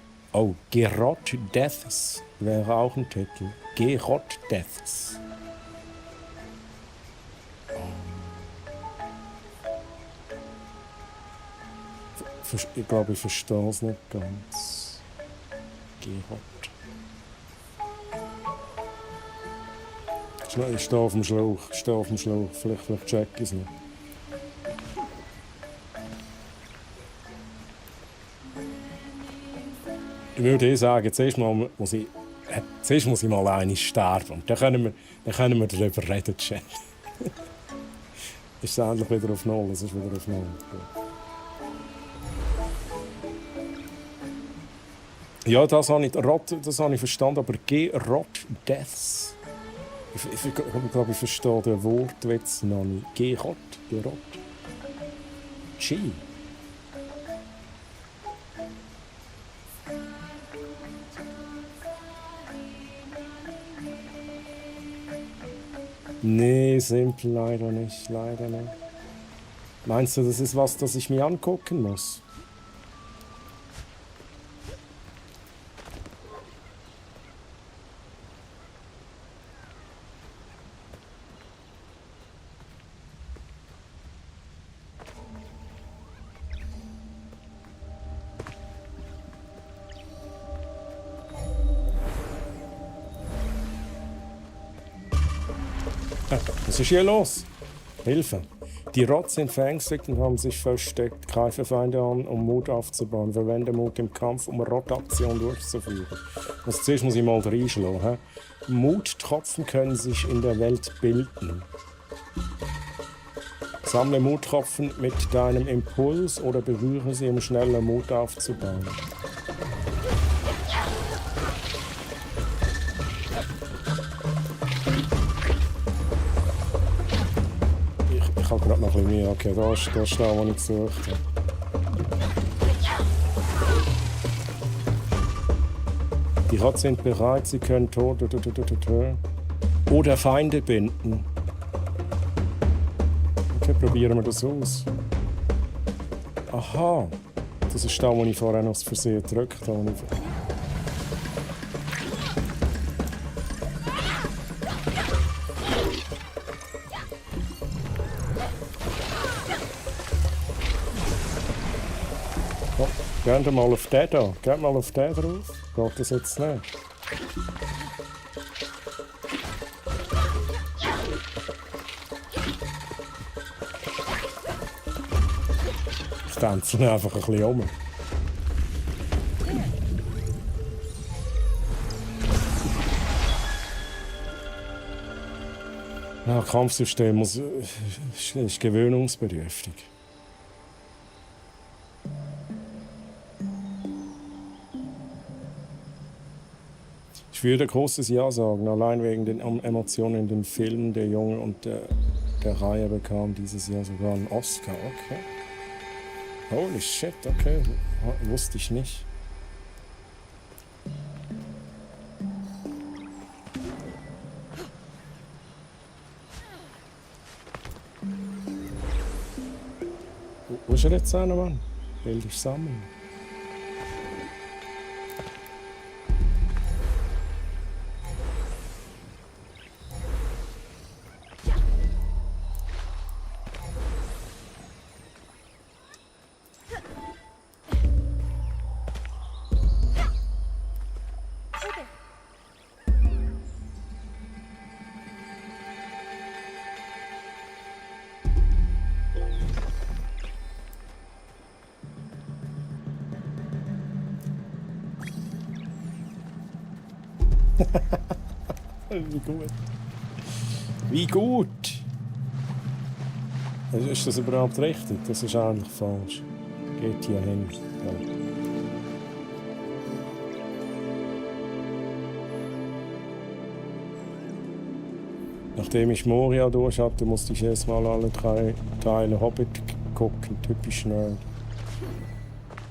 Deaths wäre auch ein Titel. Gerot Deaths. Ich glaube, ich verstehe es nicht ganz. Gerot. Ich stehe auf dem Schlauch. Vielleicht check ich es nicht. Ich würde sagen, zuerst muss ich mal eine sterben. Und dann können wir darüber reden, Chat. Ist es endlich wieder auf Null? Es ist wieder auf Null. Ja, das habe ich verstanden, aber Gerot Deaths. Ich glaube, ich verstehe den Wortwitz noch nicht. Gerot. G. Nee, simpel leider nicht. Meinst du, das ist was, das ich mir angucken muss? Was ist hier los? Hilfe! Die Rots sind verängstigt und haben sich versteckt. Greife Feinde an, um Mut aufzubauen. Verwende Mut im Kampf, um Rotaktion durchzuführen. Also zuerst muss ich mal reinschlagen. Muttropfen können sich in der Welt bilden. Sammle Muttropfen mit deinem Impuls oder berühre sie, um schneller Mut aufzubauen. Ich habe gerade noch ein bisschen mehr. Okay, da ist der, was ich gesucht habe. Die Rots sind bereit, sie können Tod oder Feinde binden. Okay, probieren wir das aus. Aha, das ist da, wo ich vorher noch das Versehen gedrückt habe. Geht mal auf den da. Geht mal auf den drauf. Geht das jetzt nicht? tänzeln einfach ein bisschen um. Ja, Kampfsystem ist gewöhnungsbedürftig. Ich würde ein großes Ja sagen, allein wegen den Emotionen in dem Film. Der Junge und der Reihe bekam dieses Jahr sogar einen Oscar. Okay. Holy shit, okay. Wusste ich nicht. Wo ist er jetzt einer, Mann? Will dich sammeln. Wie gut. Wie gut! Ist das überhaupt richtig? Das ist eigentlich falsch. Geht hier hin. Ja. Nachdem ich Moria durch hatte, musste ich erst mal alle 3 Teile Hobbit gucken. Typisch Nerd.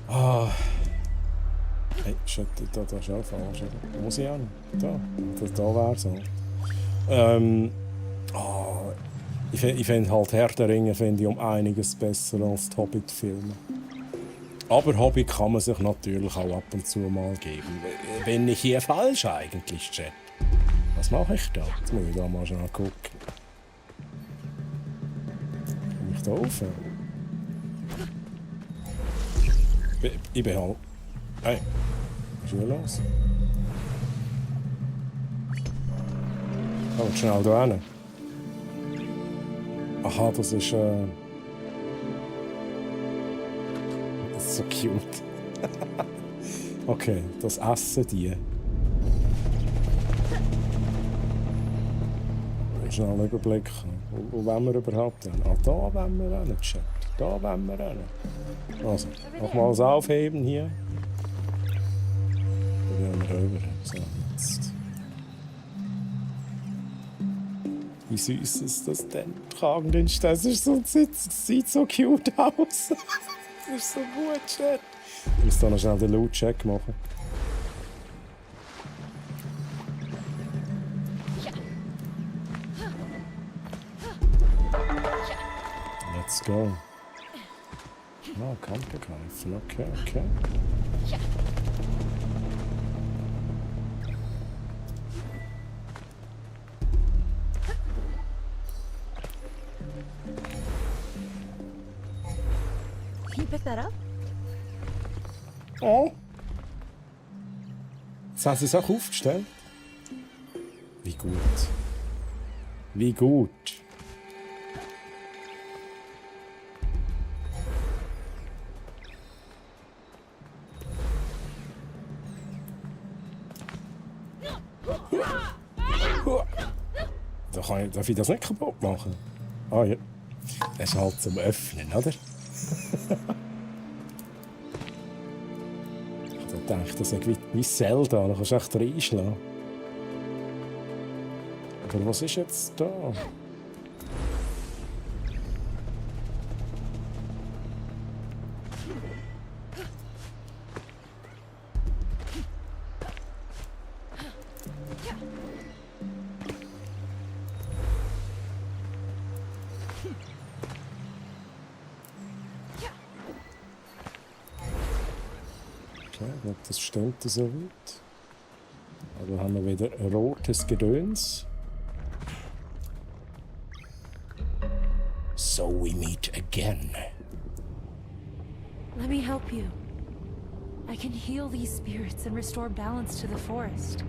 Ah. Hey, shit, das ist auch falsch. Oder? Muss ich auch nicht. Da wäre es auch. Ich finde halt Herr der Ringe um einiges besser als die Hobbit-Filme. Aber Hobbit kann man sich natürlich auch ab und zu mal geben. Bin ich hier falsch eigentlich, Chat? Was mache ich da? Jetzt muss ich da mal schnell gucken. Kann ich da rauf? Ich bin halt... Hey, was ist hier los? Komm schnell da hin. Aha, das ist das ist so cute. Okay, das essen die. Schnell einen Überblick. Wo wollen wir überhaupt hin? Ah, da wollen wir hin, Chat. Da wollen wir hin. Also, nochmals aufheben hier. Da gehen wir rüber. So, jetzt. Wie süß ist das denn? Tragen den das ist so, sieht so cute aus. Das ist so gut, Chat. Ich muss da noch schnell den Loot-Check machen. Let's go. Ah, Kante greifen. Okay, okay. Can you pick that up? Oh. Jetzt haben sie es auch aufgestellt. Wie gut. Wie gut. Darf ich das nicht kaputt machen? Ah ja. Das ist halt zum Öffnen, oder? Ich dachte, das ist wie Zelda, da kannst du echt reinschlagen. Aber was ist jetzt da? Das stimmt so weit. Also haben wir wieder ein rotes Gedöns. So we meet again. Let me help you. I can heal these spirits and restore balance to the forest.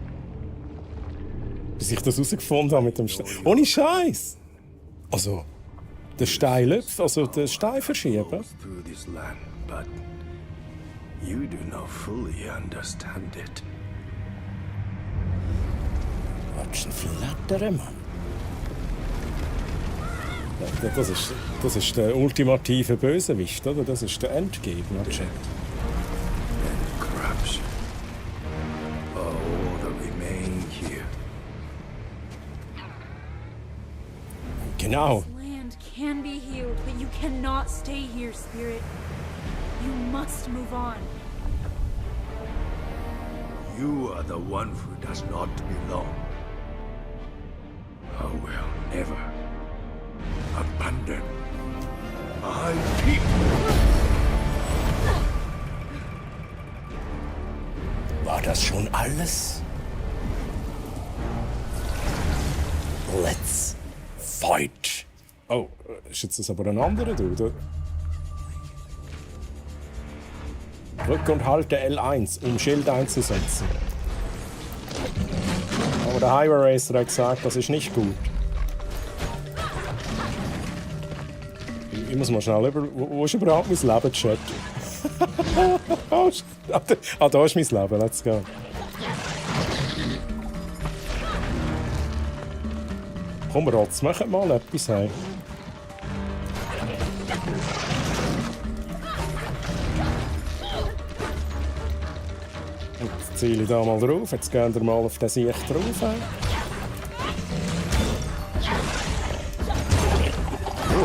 Bis ich das herausgefunden habe mit dem Ohne Scheiß! Also, den Stein lüpfen, also den Stein verschieben. Through this land, but you do not fully understand it. Willst du ihn flattern, Mann? Ja, das ist der ultimative Bösewicht, oder? Das ist der Endgegner, Chat. And corruption are all that remain here. Genau. This land can be healed, but you cannot stay here, Spirit. You must move on. You are the one who does not belong. I will never abandon my people. War das schon alles? Let's fight! Oh, ist jetzt das aber ein anderer Dude? Drücke und halte L1, um Schild einzusetzen. Aber der Highway Racer hat gesagt, das ist nicht gut. Ich muss mal schnell über... Wo ist überhaupt mein Leben, Chat? Da ist mein Leben, let's go. Komm, Rotz, mach mal etwas, hey. Jetzt ziele ich da mal drauf, jetzt gehen wir mal auf den Sicht drauf. Hey.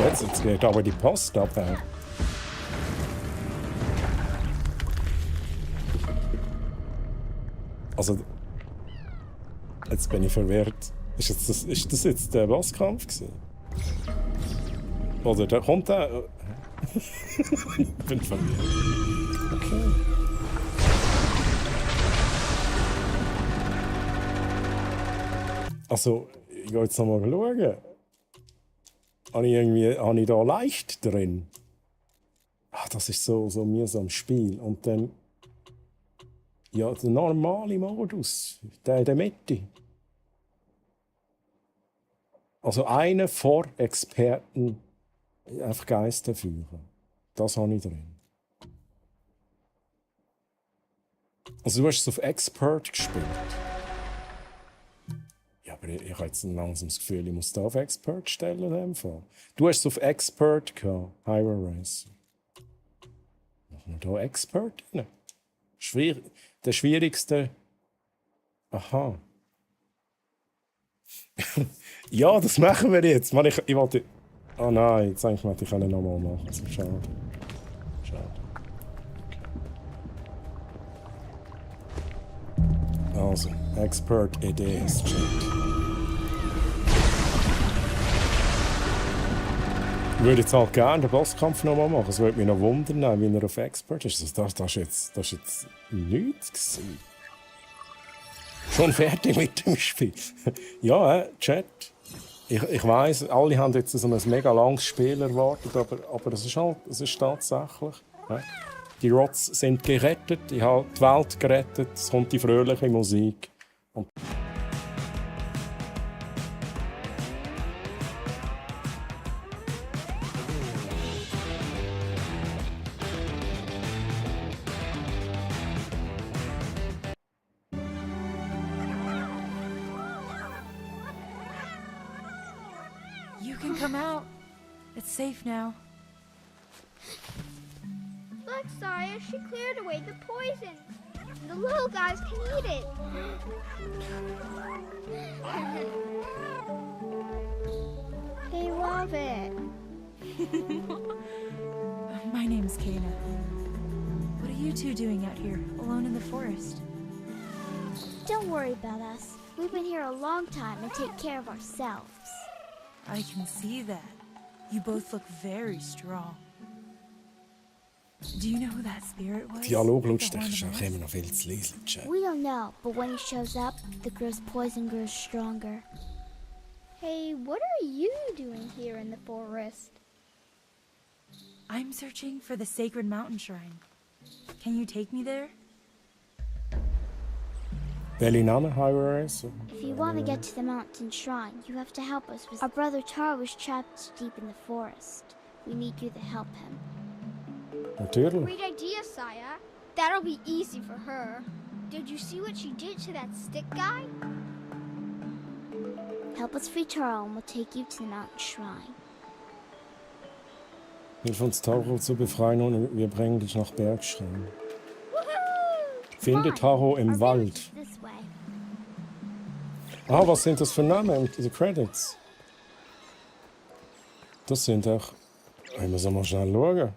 Jetzt geht aber die Post ab. Hey. Also, jetzt bin ich verwirrt. Ist das jetzt der Bosskampf gewesen? Oder da kommt der... Ich bin verwirrt. Okay. Also, ich gehe jetzt noch mal schauen. Habe ich da leicht drin? Ah, das ist so mühsam Spiel. Und dann... Ja, der normale Modus. Der in der Mitte. Also einer vor Experten einfach Geister führen. Das habe ich drin. Also du hast es auf Expert gespielt. Ja, aber ich habe jetzt langsam das Gefühl, ich muss da auf Expert stellen in dem Fall. Du hast es auf Expert gehabt, Highway Racer. Machen wir da Expert rein? Der schwierigste... Aha. Ja, das machen wir jetzt. Mann, ich wollte... Oh nein, jetzt eigentlich möchte ich es nochmal machen. Also, schade. Also, Expert Ideas Chat. Ich würde jetzt halt gerne den Bosskampf nochmal machen. Es würde mich noch wundern, wie er auf Expert ist. Das ist jetzt nichts gewesen. Schon fertig mit dem Spiel. Ja, Chat. Ich weiss, alle haben jetzt so ein mega langes Spiel erwartet, aber es ist tatsächlich. Ja. Die Rots sind gerettet, ich habe die Welt gerettet, es kommt die fröhliche Musik. Und You can come out. It's safe now. Look, Sire, she cleared away the poison. The little guys can eat it. They love it. My name's Kana. What are you two doing out here, alone in the forest? Don't worry about us. We've been here a long time and take care of ourselves. I can see that. You both look very strong. Do you know who that spirit was? Dialoglautstärke ist auch immer noch viel zu leise. We don't know, but when he shows up, the girl's poison grows stronger. Hey, what are you doing here in the forest? I'm searching for the sacred mountain shrine. Can you take me there? Welche Namen haben wir? If you want to get to the mountain shrine, you have to help us with... Our brother Tar was trapped deep in the forest. We need you to help him. Natürlich. Great idea, Saya. That'll be easy for her. Did you see what she did to that stick guy? Help us free Taro and we'll take you to the mountain shrine. Hilf uns Taro zu befreien und wir bringen dich nach Bergschrein. Finde Taro im Wald. Ah, was sind das für Namen? Diese Credits. Das sind auch... Ich muss mal schnell schauen.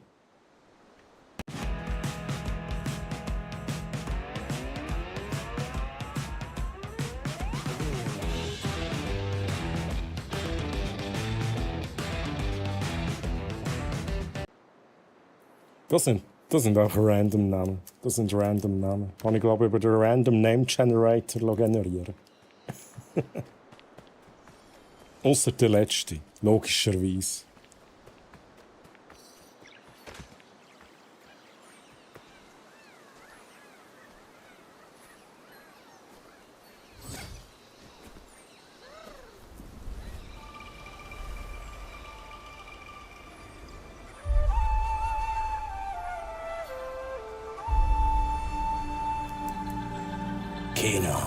Das sind auch random Namen. Das sind random Namen. Kann ich glaube über den Random Name Generator generieren. Ausser der letzte, logischerweise. Kena.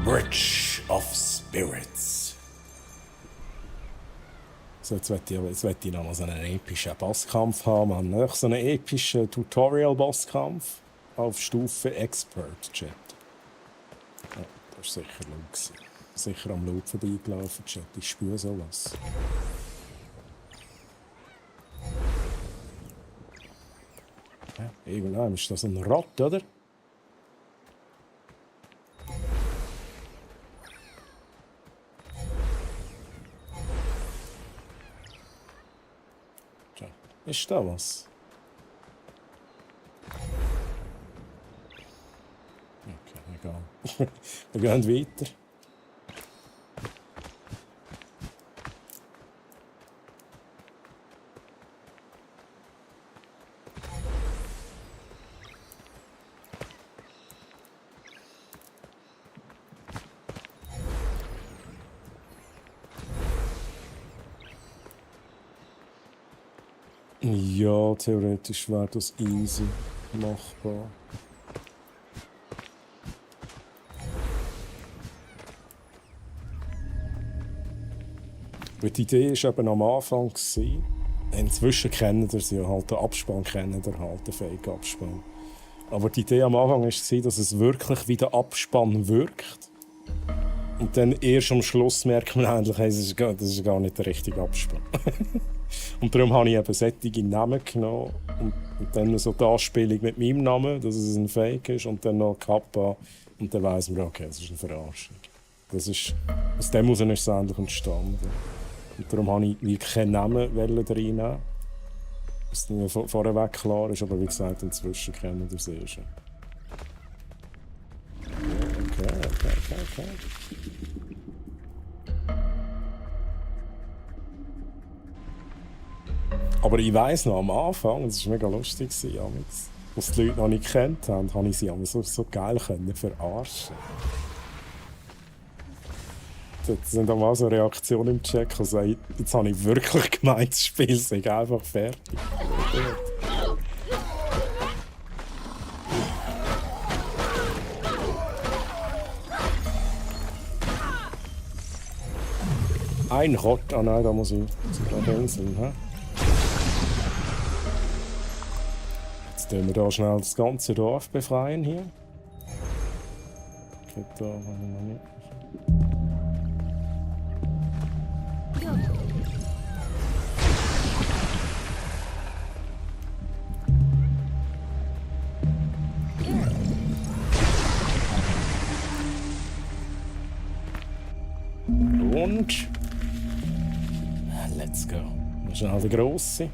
Bridge of Spirits. So, jetzt möchte ich noch mal so einen epischen Bosskampf haben. Wir haben noch so einen epischen Tutorial-Bosskampf auf Stufe Expert Chat. Ja, das war sicher laut. Sicher am Laut vorbeigelaufen, Chat. Ich spüre sowas. Ja, irgendwann ist das ein Rott, oder? Ist da was? Okay, egal. Wir gehen weiter. Ja, theoretisch wäre das easy machbar. Die Idee war eben am Anfang. Inzwischen kennt ihr sie ja halt, den Abspann kennt ihr halt, den Fake-Abspann. Aber die Idee am Anfang war, dass es wirklich wie der Abspann wirkt. Und dann erst am Schluss merkt man eigentlich, hey, das ist gar nicht der richtige Abspann. Und darum habe ich eben solche Namen genommen und dann so die Anspielung mit meinem Namen, dass es ein Fake ist, und dann noch Kappa. Und dann weiss man, okay, das ist eine Verarschung. Aus dem heraus ist es endlich entstanden. Und darum habe ich wie keinen Namen reinnehmen. Was mir vorweg klar ist, aber wie gesagt, inzwischen kennen wir sie schon. Okay. Aber ich weiss noch, am Anfang, das war mega lustig, als die Leute noch nicht gekannt haben, habe ich sie so geil verarschen. Das sind auch so Reaktionen im Chat, also jetzt habe ich wirklich gemeint, das Spiel sei einfach fertig. Ein Rott, nein, da muss ich gerade inseln. Jetzt tun wir da schnell das ganze Dorf befreien hier. Okay, da habe ich noch nicht. Und let's go. Das ist noch der Grosse.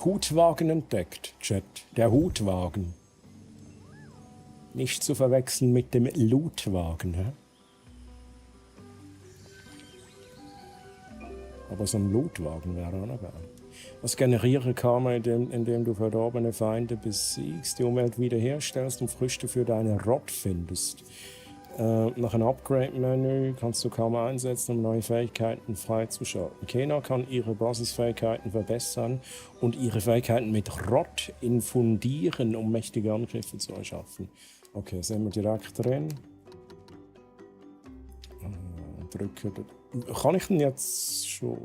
Hutwagen entdeckt, Chat. Der Hutwagen. Nicht zu verwechseln mit dem Lootwagen. Hä? Aber so ein Lootwagen wäre auch noch geil. Das Generieren kann man, indem du verdorbene Feinde besiegst, die Umwelt wiederherstellst und Früchte für deine Rot findest. Nach einem Upgrade-Menü kannst du kaum einsetzen, um neue Fähigkeiten freizuschalten. Kena kann ihre Basisfähigkeiten verbessern und ihre Fähigkeiten mit Rot infundieren, um mächtige Angriffe zu erschaffen. Okay, sind wir direkt drin. Drücke. Kann ich denn jetzt schon...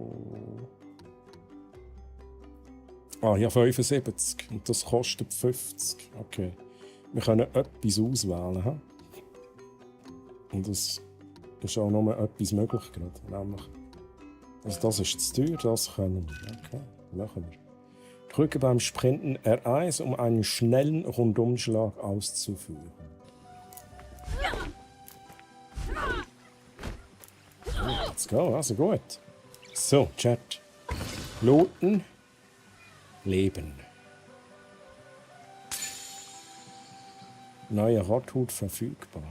Ah, ja, 75. Und das kostet 50. Okay. Wir können etwas auswählen. He? Und es ist auch nur etwas möglich gerade. Nämlich, also das ist zu teuer, das können wir. Okay, machen wir. Drücke beim Sprinten R1, um einen schnellen Rundumschlag auszuführen. Let's go, also gut. So, Chat. Looten. Leben. Neue Rothut verfügbar.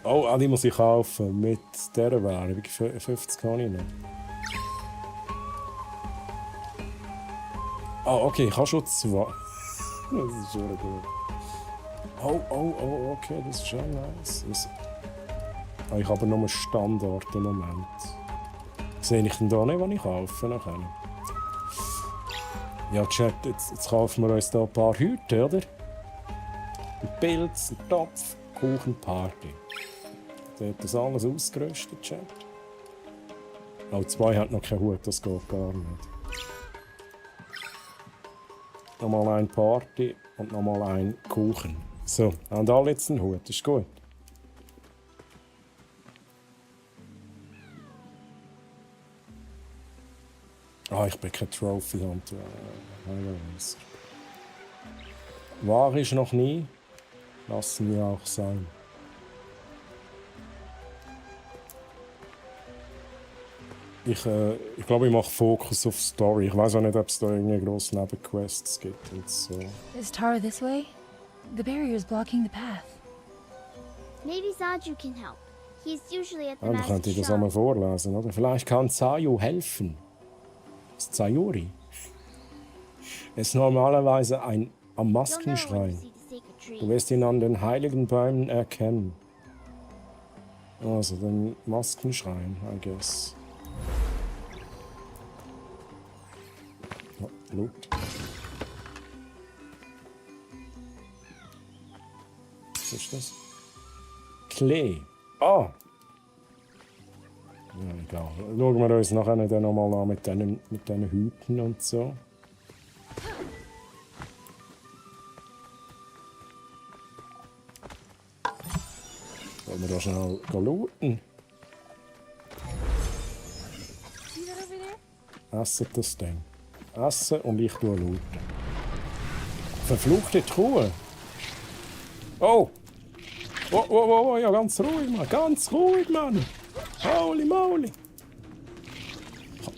Oh, die muss ich kaufen. Mit dieser Währung. 50 kann ich noch. Oh, okay, ich habe schon 2. Das ist schon gut. Oh, okay, das ist schon nice. Ich habe nur einen Standard im Moment. Sehe ich denn da nicht, was ich kaufen kann? Ja, Chat, jetzt kaufen wir uns da ein paar Hüte, oder? Ein Pilz, ein Topf, Kuchenparty. Da hat das alles ausgerüstet, Chat. Oh, 2 hat noch keinen Hut, das geht gar nicht. Nochmal ein Party und nochmal ein Kuchen. So, haben alle jetzt einen Hut, ist gut. Ah, ich bin kein Trophy-Hunter. War ich noch nie? Lassen wir auch sein. Ich glaube, ich mache Fokus auf Story. Ich weiß auch nicht, ob es da irgendwie grosse Nebenquests gibt und so. Is Tara this way? The barrier's blocking the path. Maybe Zaju can help. He's usually at the Ja, dann master könnte ich das shop. einmal vorlesen, oder? Vielleicht kann Zayu helfen. Das ist Zayuri. Er ist normalerweise am Maskenschrein. Du wirst ihn an den heiligen Bäumen erkennen. Also den Maskenschrein, I guess. Oh, Loot. Was ist das? Klee. Ah! Ja, egal. Schauen wir uns nachher dann nochmal an mit diesen Hüten und so. Wollen wir da schnell looten? Essen das Ding. Essen und ich looten. Verfluchte Truhe! Oh! Oh, ja, ganz ruhig, Mann! Ganz ruhig, Mann! Holy moly!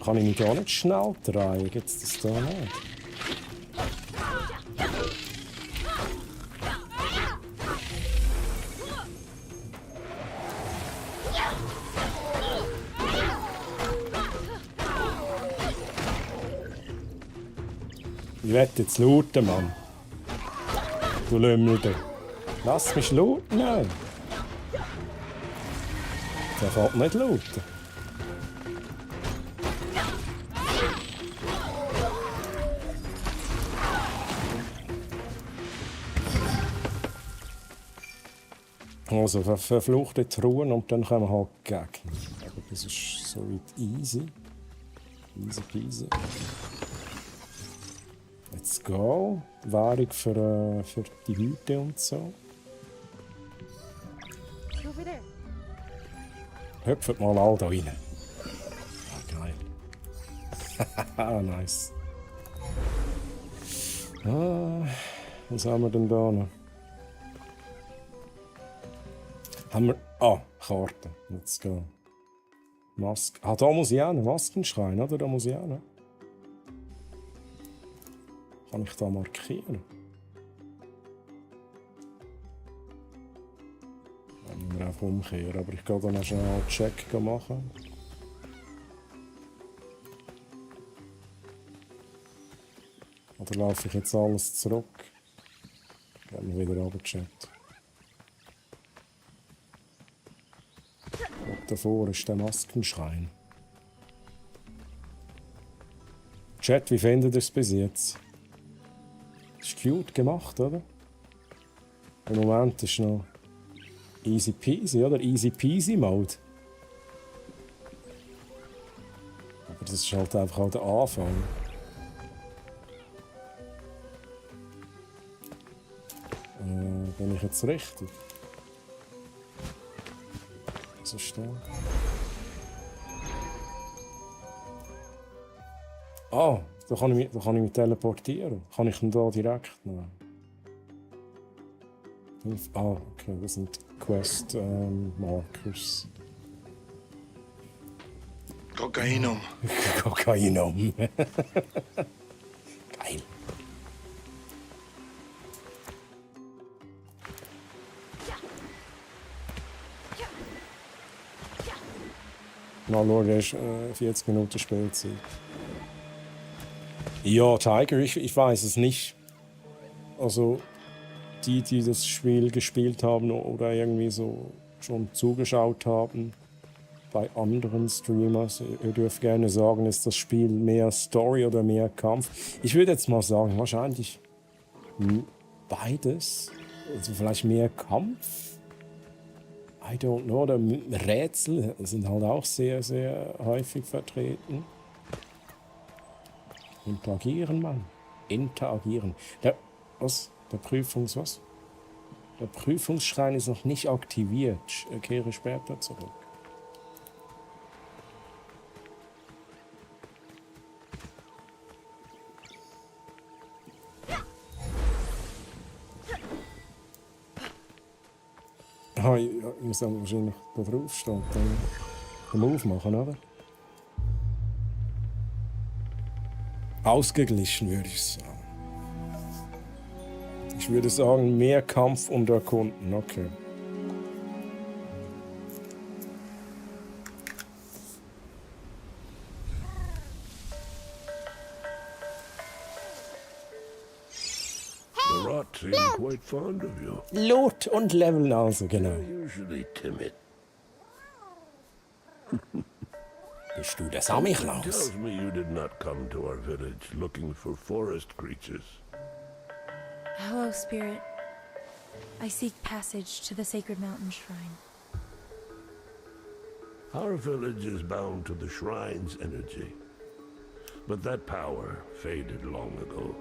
Kann ich mich gar nicht schnell drehen? Gibt's das da nicht? Ich will jetzt looten, Mann. Du Lümmel. Lass mich looten, nein. Der fährt nicht looten. Also verfluchte Truhen und dann können wir halt Gegner. Aber das ist so weit easy. Easy peasy. Let's go. Währung für die Hüte und so. Hüpft mal all da rein. Ah, geil. Nice. Was haben wir denn da noch? Haben wir... Ah, Karte. Let's go. Maske. Ah, da muss ich auch einen Maskenschrein, oder? Da muss ich auch noch. Kann ich da markieren? Dann müssen wir einfach umkehren. Aber ich gehe dann noch schnell einen Check machen. Oder laufe ich jetzt alles zurück? Gehen wir wieder runter, Chat. Und davor ist der Maskenschrein. Chat, wie findet ihr es bis jetzt? Ist cute gemacht, oder? Im Moment ist noch easy peasy, oder? Easy peasy Mode. Aber das ist halt einfach auch der Anfang. Bin ich jetzt richtig? Was ist da? Ah, da kann ich mich teleportieren. Kann ich ihn da direkt nehmen? Ah, okay, das sind Quest Markers. Kokainum. Kokainum. Geil. Na, schau, das ist 40 Minuten Spielzeit. Ja, Tiger, ich weiß es nicht. Also, die das Spiel gespielt haben oder irgendwie so schon zugeschaut haben bei anderen Streamers, ihr dürft gerne sagen, ist das Spiel mehr Story oder mehr Kampf? Ich würde jetzt mal sagen, wahrscheinlich beides. Also vielleicht mehr Kampf. I don't know, oder Rätsel sind halt auch sehr, sehr häufig vertreten. Interagieren, Mann. Interagieren. Der Prüfungsschrein ist noch nicht aktiviert. Ich kehre später zurück. Ah, ich muss dann wahrscheinlich da drauf stehen und dann den Move machen, oder? Ausgeglichen, würde ich sagen. Ich würde sagen, mehr Kampf und Erkunden, okay. The rot seemed quite fond of you. Lot und Level also, genau. You're usually timid. Bist du der Something Samichlaus? tells me you did not come to our village looking for forest creatures. Hello, Spirit. I seek passage to the sacred mountain shrine. Our village is bound to the shrine's energy, but that power faded long ago.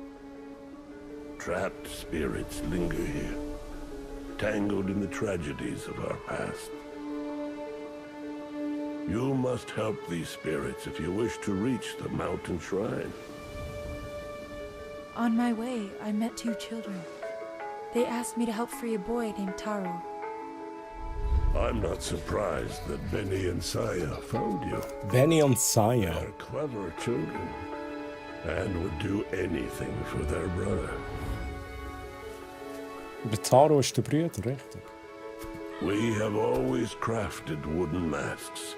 Trapped spirits linger here, tangled in the tragedies of our past. You must help these spirits if you wish to reach the mountain shrine. On my way, I met two children. They asked me to help free a boy named Taro. I'm not surprised that Benny and Saya found you. Benny und Saya. They're clever children, and would do anything for their brother. Der Taro ist der Bruder, richtig? We have always crafted wooden masks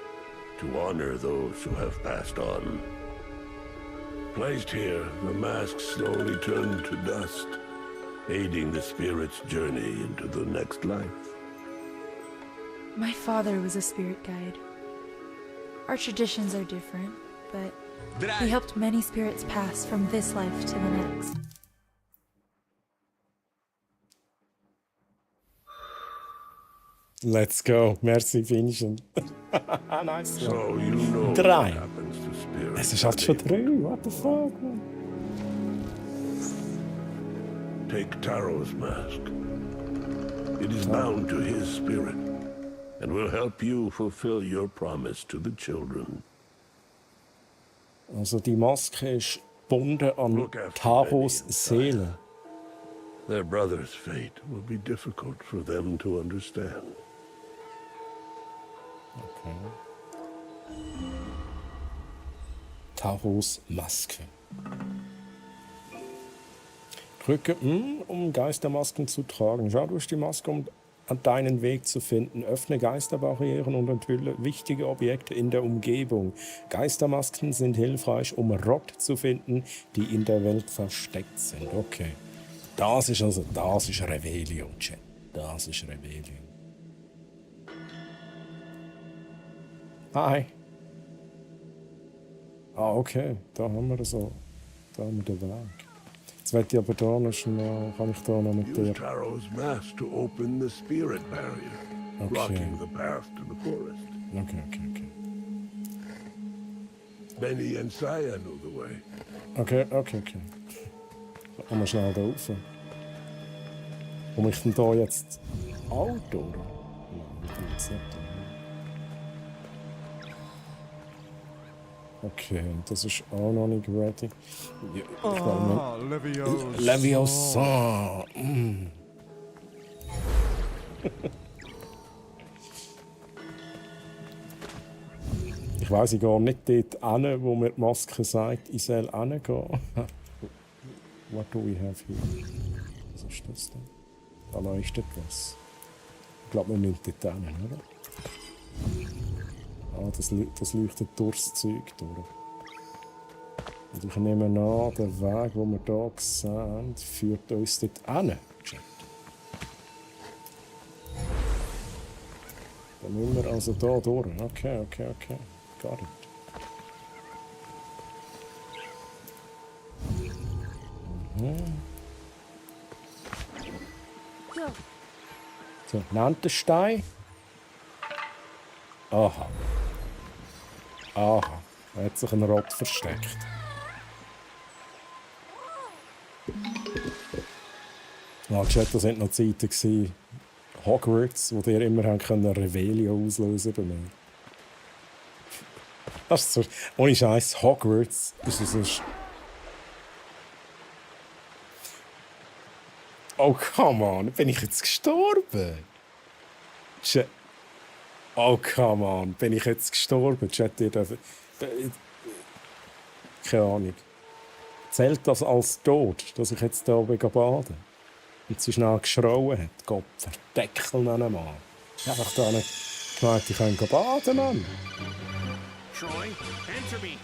to honor those who have passed on. Placed here, the masks slowly turn to dust, aiding the spirit's journey into the next life. My father was a spirit guide. Our traditions are different, but he helped many spirits pass from this life to the next. Let's go. Merci, finishen. Nice. So you know 3. what happens to spirits. Es ist halt schon 3. What the fuck, man? Take Taro's mask. It is bound to his spirit, and will help you fulfill your promise to the children. Also die Maske ist gebunden an Taros Seele. Their brother's fate will be difficult for them to understand. Okay. Taros Maske. Drücke um Geistermasken zu tragen. Schau, du hast die Maske, um deinen Weg zu finden. Öffne Geisterbarrieren und enthülle wichtige Objekte in der Umgebung. Geistermasken sind hilfreich, um Rott zu finden, die in der Welt versteckt sind. Okay. Das ist Revelio, Chat. Das ist Revelio. Hi. Ah, okay. Da haben wir so. Da haben wir den Weg. Jetzt werde ich aber da noch schnell. Kann ich da noch mit dir. Use Taro's mask to open the spirit barrier, blocking the path to the forest. Okay. Benny and Saya know the way. Okay. Kommen wir schnell da rauf. Komme ich denn da jetzt Auto? Oder? Nein, ich bin jetzt nicht da. Okay, das ist auch noch nicht ready. Ich glaube, Leviosa. Ich weiss, ich gehe nicht dort hin, wo mir die Maske sagt, ich soll hingehen. What do we have here? Was ist das denn? Da leuchtet was. Ich glaube, wir müssen dort hin, oder? Ah, das leuchtet durchs Zeug durch. Und ich nehme an, der Weg, den wir hier sehen, führt uns dort hin. Dann müssen wir also hier durch. Okay. Got it. So, nennt der Stein. Aha. Da hat sich ein Rott versteckt. Chat, das waren noch Zeiten gewesen, Hogwarts, wo ihr immer Revelio auslösen bei mir. Das ist so, ohne Scheiß, Hogwarts ist so. Oh, come on, bin ich jetzt gestorben? Oh, come on, bin ich jetzt gestorben? Chat, ihr dürft. Keine Ahnung. Zählt das als Tod, dass ich jetzt hier baden? Und sie schnell geschrauen hat. Gott, verdeckeln an einem Mann. Einfach da nicht gemeint, ich kann baden, Mann. Troy, answer me.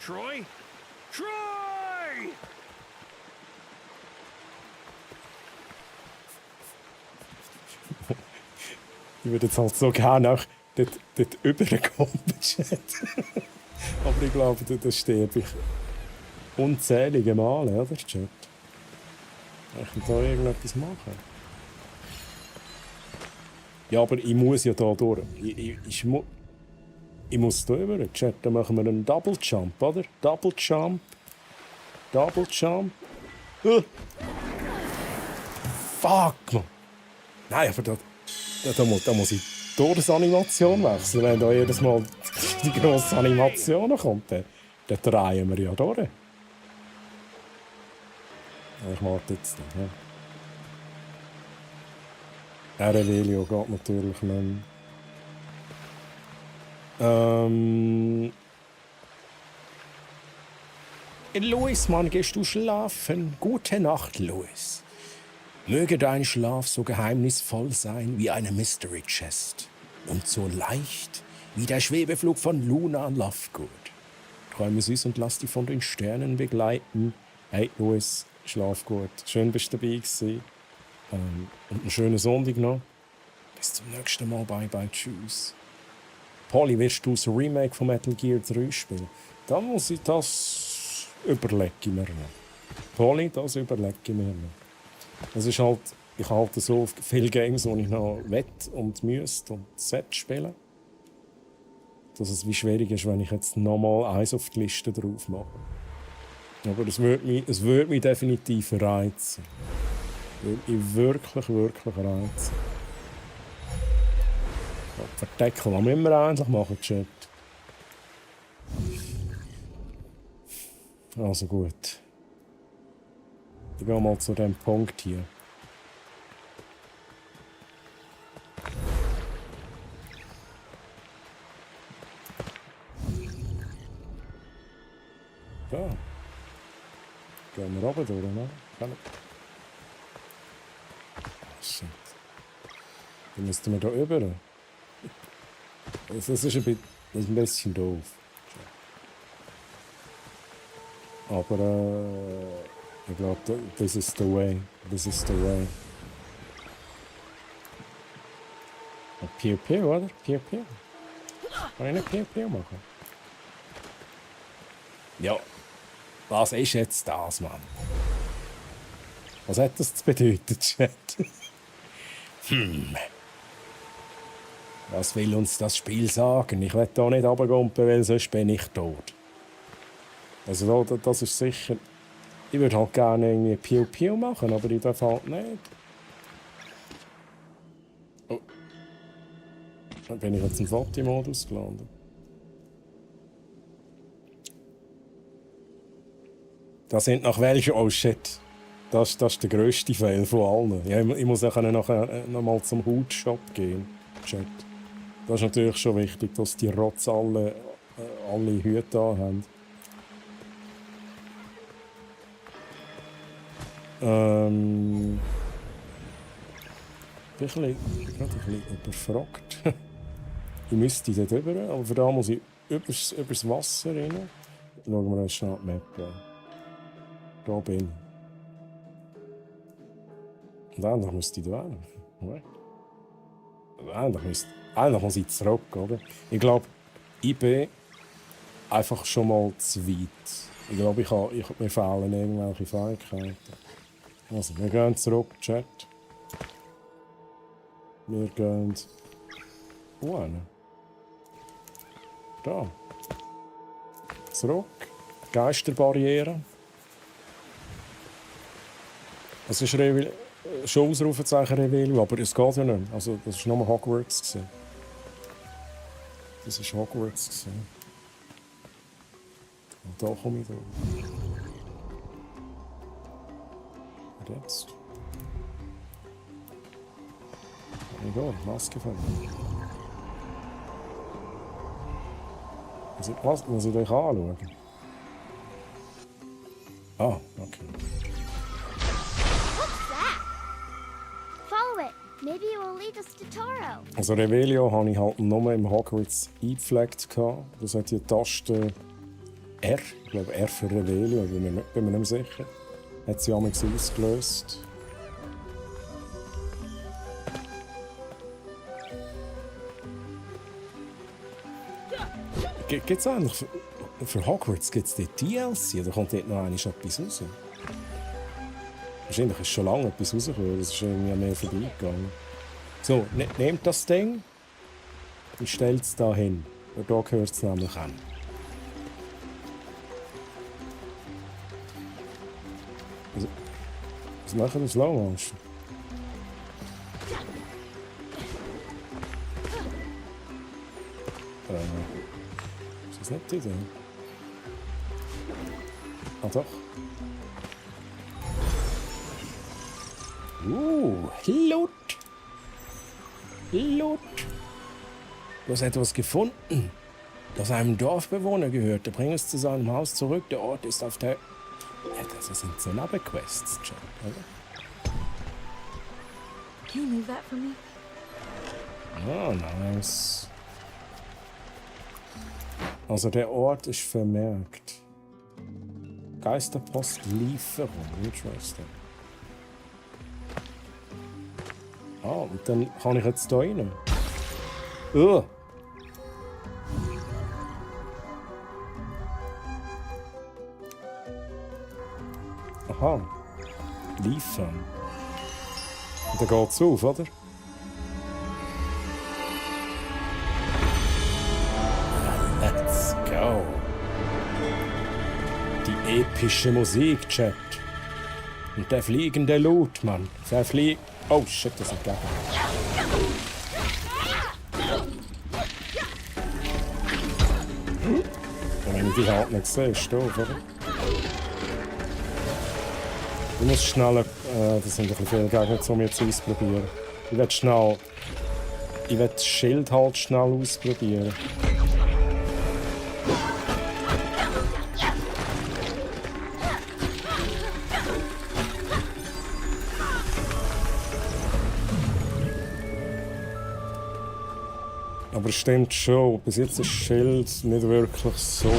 Troy? Troy! Ich würde jetzt halt so gerne auch dort überkommen, Chat. Aber ich glaube, da sterbe ich unzählige Male, oder, Chat? Ich kann da irgendetwas machen. Ja, aber ich muss ja da durch. Ich muss da rüber. Chat, dann machen wir einen Double Jump, oder? Double Jump. Fuck, man. Nein, aber da muss ich die Todesanimation wechseln. Wenn da jedes Mal die grosse Animation kommt, dann drehen wir ja durch. Ich warte jetzt nicht. Ja. Revelio geht natürlich nicht mehr. Louis, Mann, gehst du schlafen? Gute Nacht, Louis. Möge dein Schlaf so geheimnisvoll sein wie eine Mystery Chest und so leicht wie der Schwebeflug von Luna Lovegood. Träume süß und lass dich von den Sternen begleiten. Hey, Louis, schlaf gut. Schön, bist du dabei gewesen. Und einen schönen Sonntag noch. Bis zum nächsten Mal. Bye, bye, tschüss. Polly, wirst du das Remake von Metal Gear 3 spielen? Dann muss ich das überlegen mir noch. Polly, das überlege ich mir noch. Es ist halt, ich halte so viele Games, die ich noch will und müsste und sollte spielen. Dass es wie schwierig ist, wenn ich jetzt nochmal eins auf die Liste drauf mache. Aber es würde mich definitiv reizen. Würde mich wirklich reizen. Verdeckeln, was müssen wir eigentlich machen, Chat? Also gut. Ich gehe mal zu dem Punkt hier. Da. Gehen wir runter durch, ne? Shit. Dann müssten wir da über. Das ist ein bisschen doof. Aber ich glaube, this is the way. This is the way. Piu Piu, oder? Piu Piu. Kann ich nicht Piu Piu machen? Ja. Was ist jetzt das, Mann? Was hat das zu bedeuten, Chat? Was will uns das Spiel sagen? Ich will hier nicht runtergumpen, weil sonst bin ich tot. Also das ist sicher... Ich würde halt gerne irgendwie Piu Piu machen, aber ich darf halt nicht. Oh. Dann bin ich jetzt im Fotomodus gelandet. Das sind nach welchen... Oh shit. Das ist der grösste Fail von allen. Ja, ich muss nachher noch mal zum Hutshop gehen. Chat. Das ist natürlich schon wichtig, dass die Rotz alle Hüte da haben. Ich bin ein bisschen überfragt. Ich müsste dort rüber, aber für da muss ich übers Wasser rein. Schauen wir uns schnell die Map an. Da bin ich. Und eigentlich müsste ich da hin. Eigentlich muss ich zurück, oder? Ich glaube, ich bin einfach schon mal zu weit. Ich glaube, mir fehlen irgendwelche Fähigkeiten. Also, wir gehen zurück, Chat. Wir gehen... Wo hin? Da. Zurück. Geisterbarriere. Es ist schon Ausrufezeichen Reveal, aber es geht ja nicht. Also, das war nur Hogwarts. Das war Hogwarts. Und da komme ich drauf. Und jetzt? Egal, Maske fallen. Muss ich euch anschauen? Ah, okay. Maybe it will lead us to Toro. Also Revelio habe ich halt nur im Hogwarts eingepflegt. Das hat die Taste R, ich glaube R für Revelio, bin mir nicht mehr sicher. Hat sie damals ausgelöst. Gibt es eigentlich für Hogwarts gibt's dort DLC oder kommt dort noch etwas raus? Wahrscheinlich ist schon lange etwas rausgekommen, das ist irgendwie mehr vorbeigegangen. So, nehmt das Ding und stellt es da hin. Und da gehört es nämlich hin. Was machen wir Slow Motion? Ist das nicht die Idee? Ah doch. Lot. Du hast etwas gefunden, das einem Dorfbewohner gehörte. Bring es zu seinem Haus zurück. Der Ort ist auf der... Ja, das sind so Nebenquests, John, oder? Can you move that for me? Ah, nice. Also der Ort ist vermerkt. Geisterpost Lieferung. Interesting. Ah, und dann kann ich jetzt da rein. Aha. Liefern. Und dann geht's auf, oder? Let's go. Die epische Musik, Chat. Und der fliegende Loot, Mann. Der fliegt... Oh shit, das ist geil. Wenn ich die halt nicht sehe, ist doof, oder? Ich muss schnell... das sind ein bisschen viele Gegner, um jetzt auszuprobieren. Ich will das Schild halt schnell ausprobieren. Aber es stimmt schon, bis jetzt ist das Schild nicht wirklich so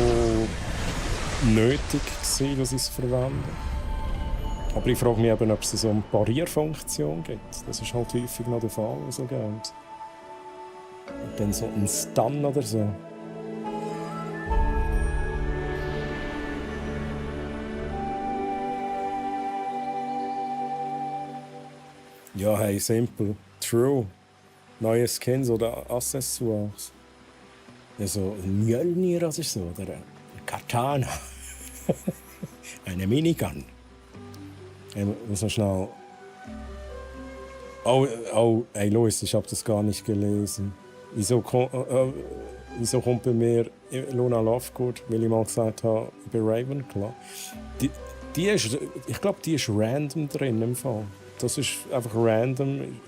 nötig gewesen, dass ich es verwende. Aber ich frage mich eben, ob es so eine Parierfunktion gibt. Das ist halt häufig noch der Fall, so geht. Und dann so ein Stun oder so. Ja, hey, simpel. True. Neue Skins oder Accessoires. Ja, so ein Mjölnir oder so, oder ein Katana. Eine Minigun. Ich muss noch schnell... Oh, hey Luis, ich habe das gar nicht gelesen. Wieso kommt bei mir Luna Lovegood, weil ich mal gesagt habe, ich bin Ravenclaw? Die ist, ich glaube, die ist random drin im Fall. Das ist einfach random.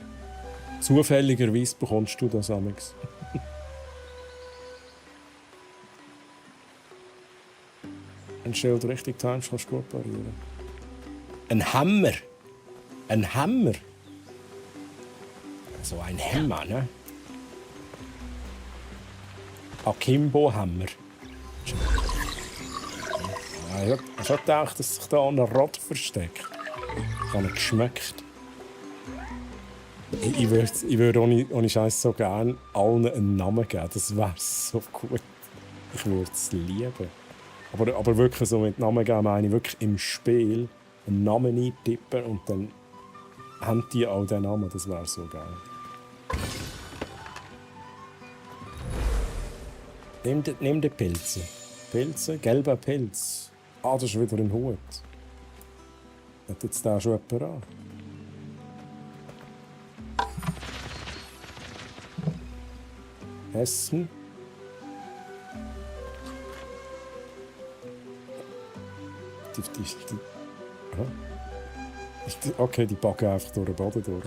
Zufälligerweise bekommst du das amigs. Ein Schild richtig times kannst du gut parieren. Ein Hammer! Ein Hammer! So ein Hammer, ne? Akimbo-Hammer. Ich habe schon gedacht, dass sich da ein Rot versteckt. Ich habe ihn geschmeckt. Ich würde ohne Scheiß so gerne allen einen Namen geben. Das wäre so gut. Ich würde es lieben. Aber wirklich so mit Namen geben meine ich wirklich im Spiel einen Namen eintippen und dann haben die auch den Namen. Das wäre so geil. Nimm die Pilze. Pilze, gelber Pilz. Ah, das ist wieder ein Hut. Hat jetzt da schon jemand an? Essen. Okay, die packen einfach durch den Boden durch.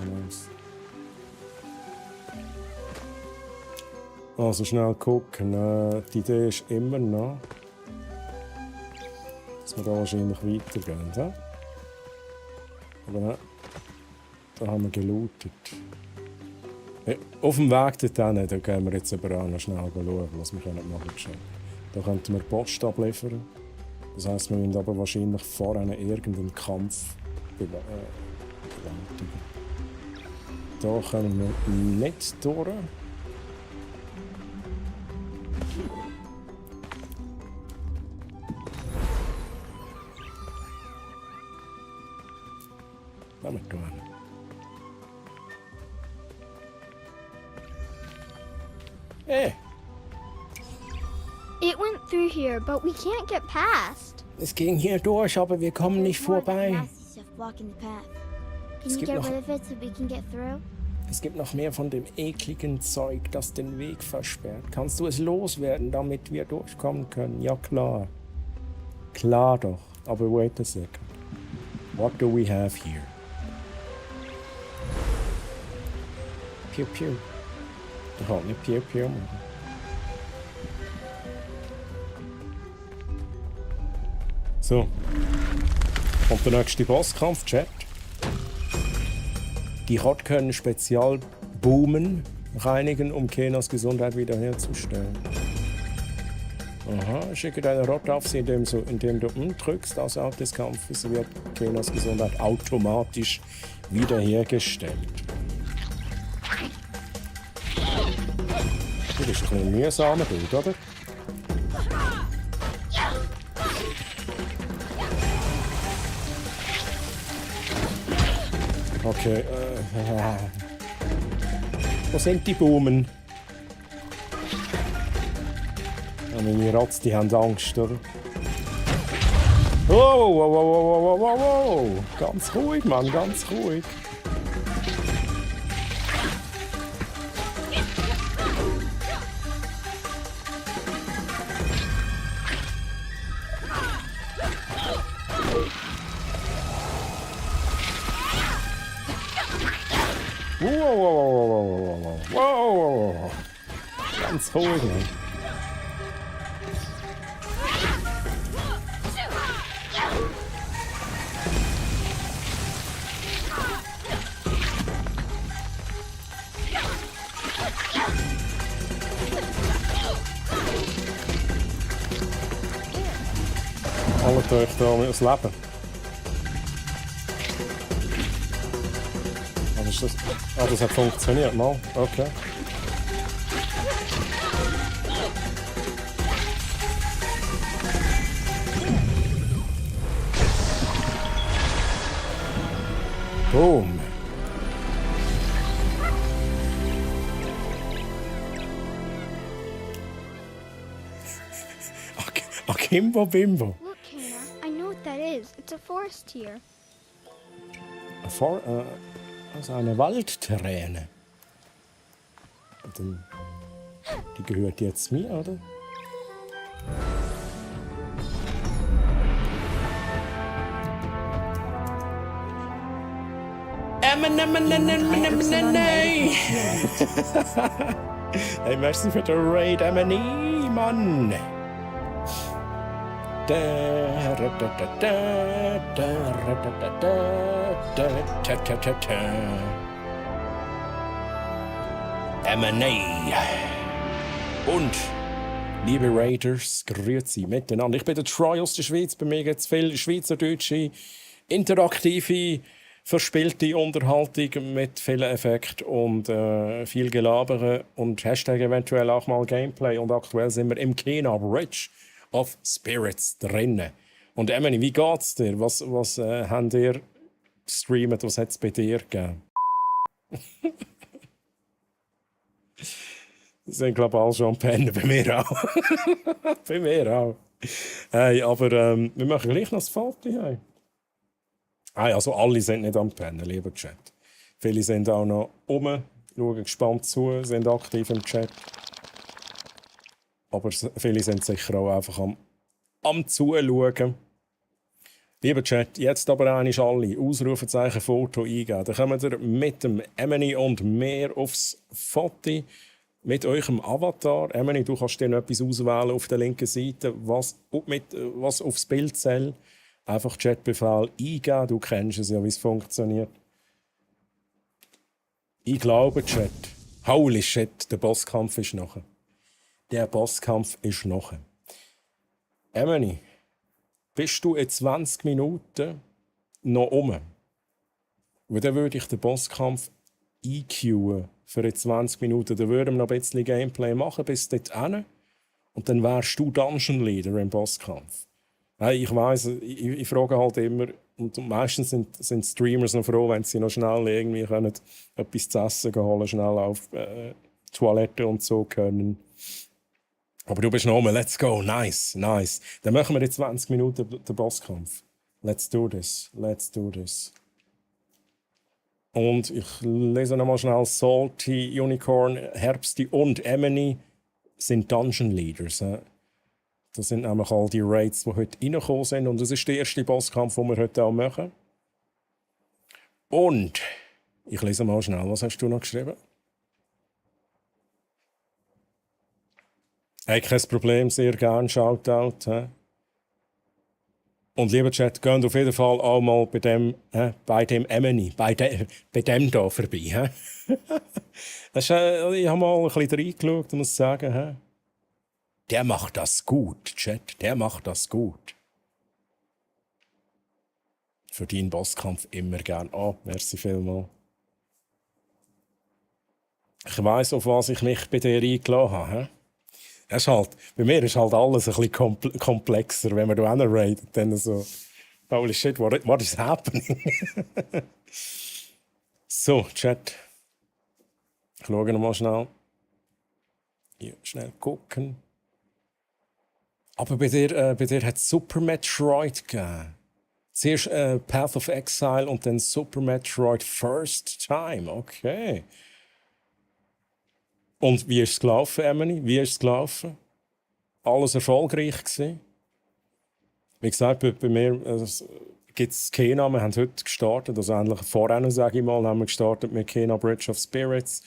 Also schnell gucken. Die Idee ist immer noch, dass wir da wahrscheinlich weitergehen. Ja? Aber nein, da haben wir gelootet. Ja, auf dem Weg dorthin, da gehen wir jetzt aber auch noch schnell schauen, was wir machen können. Da könnten wir Post abliefern. Das heisst, wir müssen aber wahrscheinlich vorher irgendeinen Kampf bewältigen. Da können wir nicht durch. Lass mich gehen. Hey! It went through here, but we can't get past. Es ging hier durch, aber wir kommen nicht vorbei. Nasty stuff blocking the path. Can you get rid of it so we can get through? Es gibt noch mehr von dem ekligen Zeug, das den Weg versperrt. Kannst du es loswerden, damit wir durchkommen können? Ja, klar. Klar doch. Aber wait a second. What do we have here? Pew pew. Ich kann nicht pew pew machen. So. Und der nächste Bosskampf, Chat. Die Hot können Spezialboomen reinigen, um Kenas Gesundheit wiederherzustellen. Aha, schicke deine Rot auf sie, indem du drückst. Außerhalb des Kampfes wird Kenas Gesundheit automatisch wiederhergestellt. Das ist ein bisschen mühsamer Bild, oder? Okay, wo sind die Boomen? Ja, meine Rats, die haben Angst, oder? Wow. Ganz ruhig, Mann, ganz ruhig. Wow. Ganz ruhig, Mann. Holt euch da das Leben. Das hat funktioniert, mal. Okay. Boom. Akimbo Bimbo. Look, Hannah, I know what that is. It's a forest here. Also eine Waldträne. Die gehört jetzt mir, oder? Hey, merci für den Raid, Emily, Mann. M&A. Und, liebe Raiders, grüezi miteinander. Ich bin der Troy aus der Schweiz. Bei mir gibt es viel schweizerdeutsche, interaktive, verspielte Unterhaltung mit vielen Effekten und viel Gelabere und Hashtag eventuell auch mal Gameplay. Und aktuell sind wir im Kino Bridge of Spirits drinnen. Und Emily, wie geht's dir? Was habt ihr gestreamt? Was hat es bei dir gegeben? Das sind, glaube ich, alle schon am Pennen. Bei mir auch. Bei mir auch. Hey, aber wir machen gleich noch das Foto. Hey. Hey, also alle sind nicht am Pennen, lieber Chat. Viele sind auch noch rum, schauen gespannt zu, sind aktiv im Chat. Aber viele sind sicher auch einfach am Zuschauen. Lieber Chat, jetzt aber einmal alle Ausrufezeichen Foto eingeben. Dann kommen wir mit dem Emily und mehr aufs Foto mit eurem Avatar. Emily, du kannst dir noch etwas auswählen auf der linken Seite, was aufs Bild zählt. Einfach Chatbefehl eingeben. Du kennst es ja, wie es funktioniert. Ich glaube, Chat. Holy shit, der Bosskampf ist nachher. Der Bosskampf ist nachher. Emily, bist du in 20 Minuten noch um? Und dann würde ich den Bosskampf EQen für in 20 Minuten. Dann würden wir noch ein bisschen Gameplay machen bis dorthin. Und dann wärst du Dungeon Leader im Bosskampf. Hey, ich weiss, ich frage halt immer, und meistens sind Streamers noch froh, wenn sie noch schnell irgendwie können, etwas zu essen holen, schnell auf Toilette und so können. Aber du bist noch oben, let's go, nice, nice. Dann machen wir in 20 Minuten den Bosskampf. Let's do this, let's do this. Und ich lese nochmal schnell, Salty, Unicorn, Herbsti und Emily sind Dungeon Leaders. Das sind nämlich all die Raids, die heute reingekommen sind. Und das ist der erste Bosskampf, den wir heute auch machen. Und, ich lese mal schnell, was hast du noch geschrieben? Hey, kein Problem, sehr gerne, Shoutout. Und lieber Chat, geht auf jeden Fall auch mal bei dem Emily, bei dem hier vorbei. Ich habe mal ein bisschen reingeschaut und muss sagen, der macht das gut, Chat, der macht das gut. Für deinen Bosskampf immer gern. Oh, merci vielmals. Ich weiss, auf was ich mich bei dir eingeladen habe. Es ist halt, bei mir ist halt alles ein bisschen komplexer, wenn man da raidet, dann so, holy shit, what is happening? So, Chat. Ich schaue noch mal schnell. Hier, schnell gucken. Aber bei dir hat es Super Metroid gegeben. Zuerst Path of Exile und dann Super Metroid First Time. Okay. Und wie ist es gelaufen, Emily? Wie ist es gelaufen? Alles erfolgreich gewesen? Wie gesagt, bei mir gibt es Kena. Wir haben heute gestartet, also endlich vorher, sage ich mal, haben wir gestartet mit Kena Bridge of Spirits.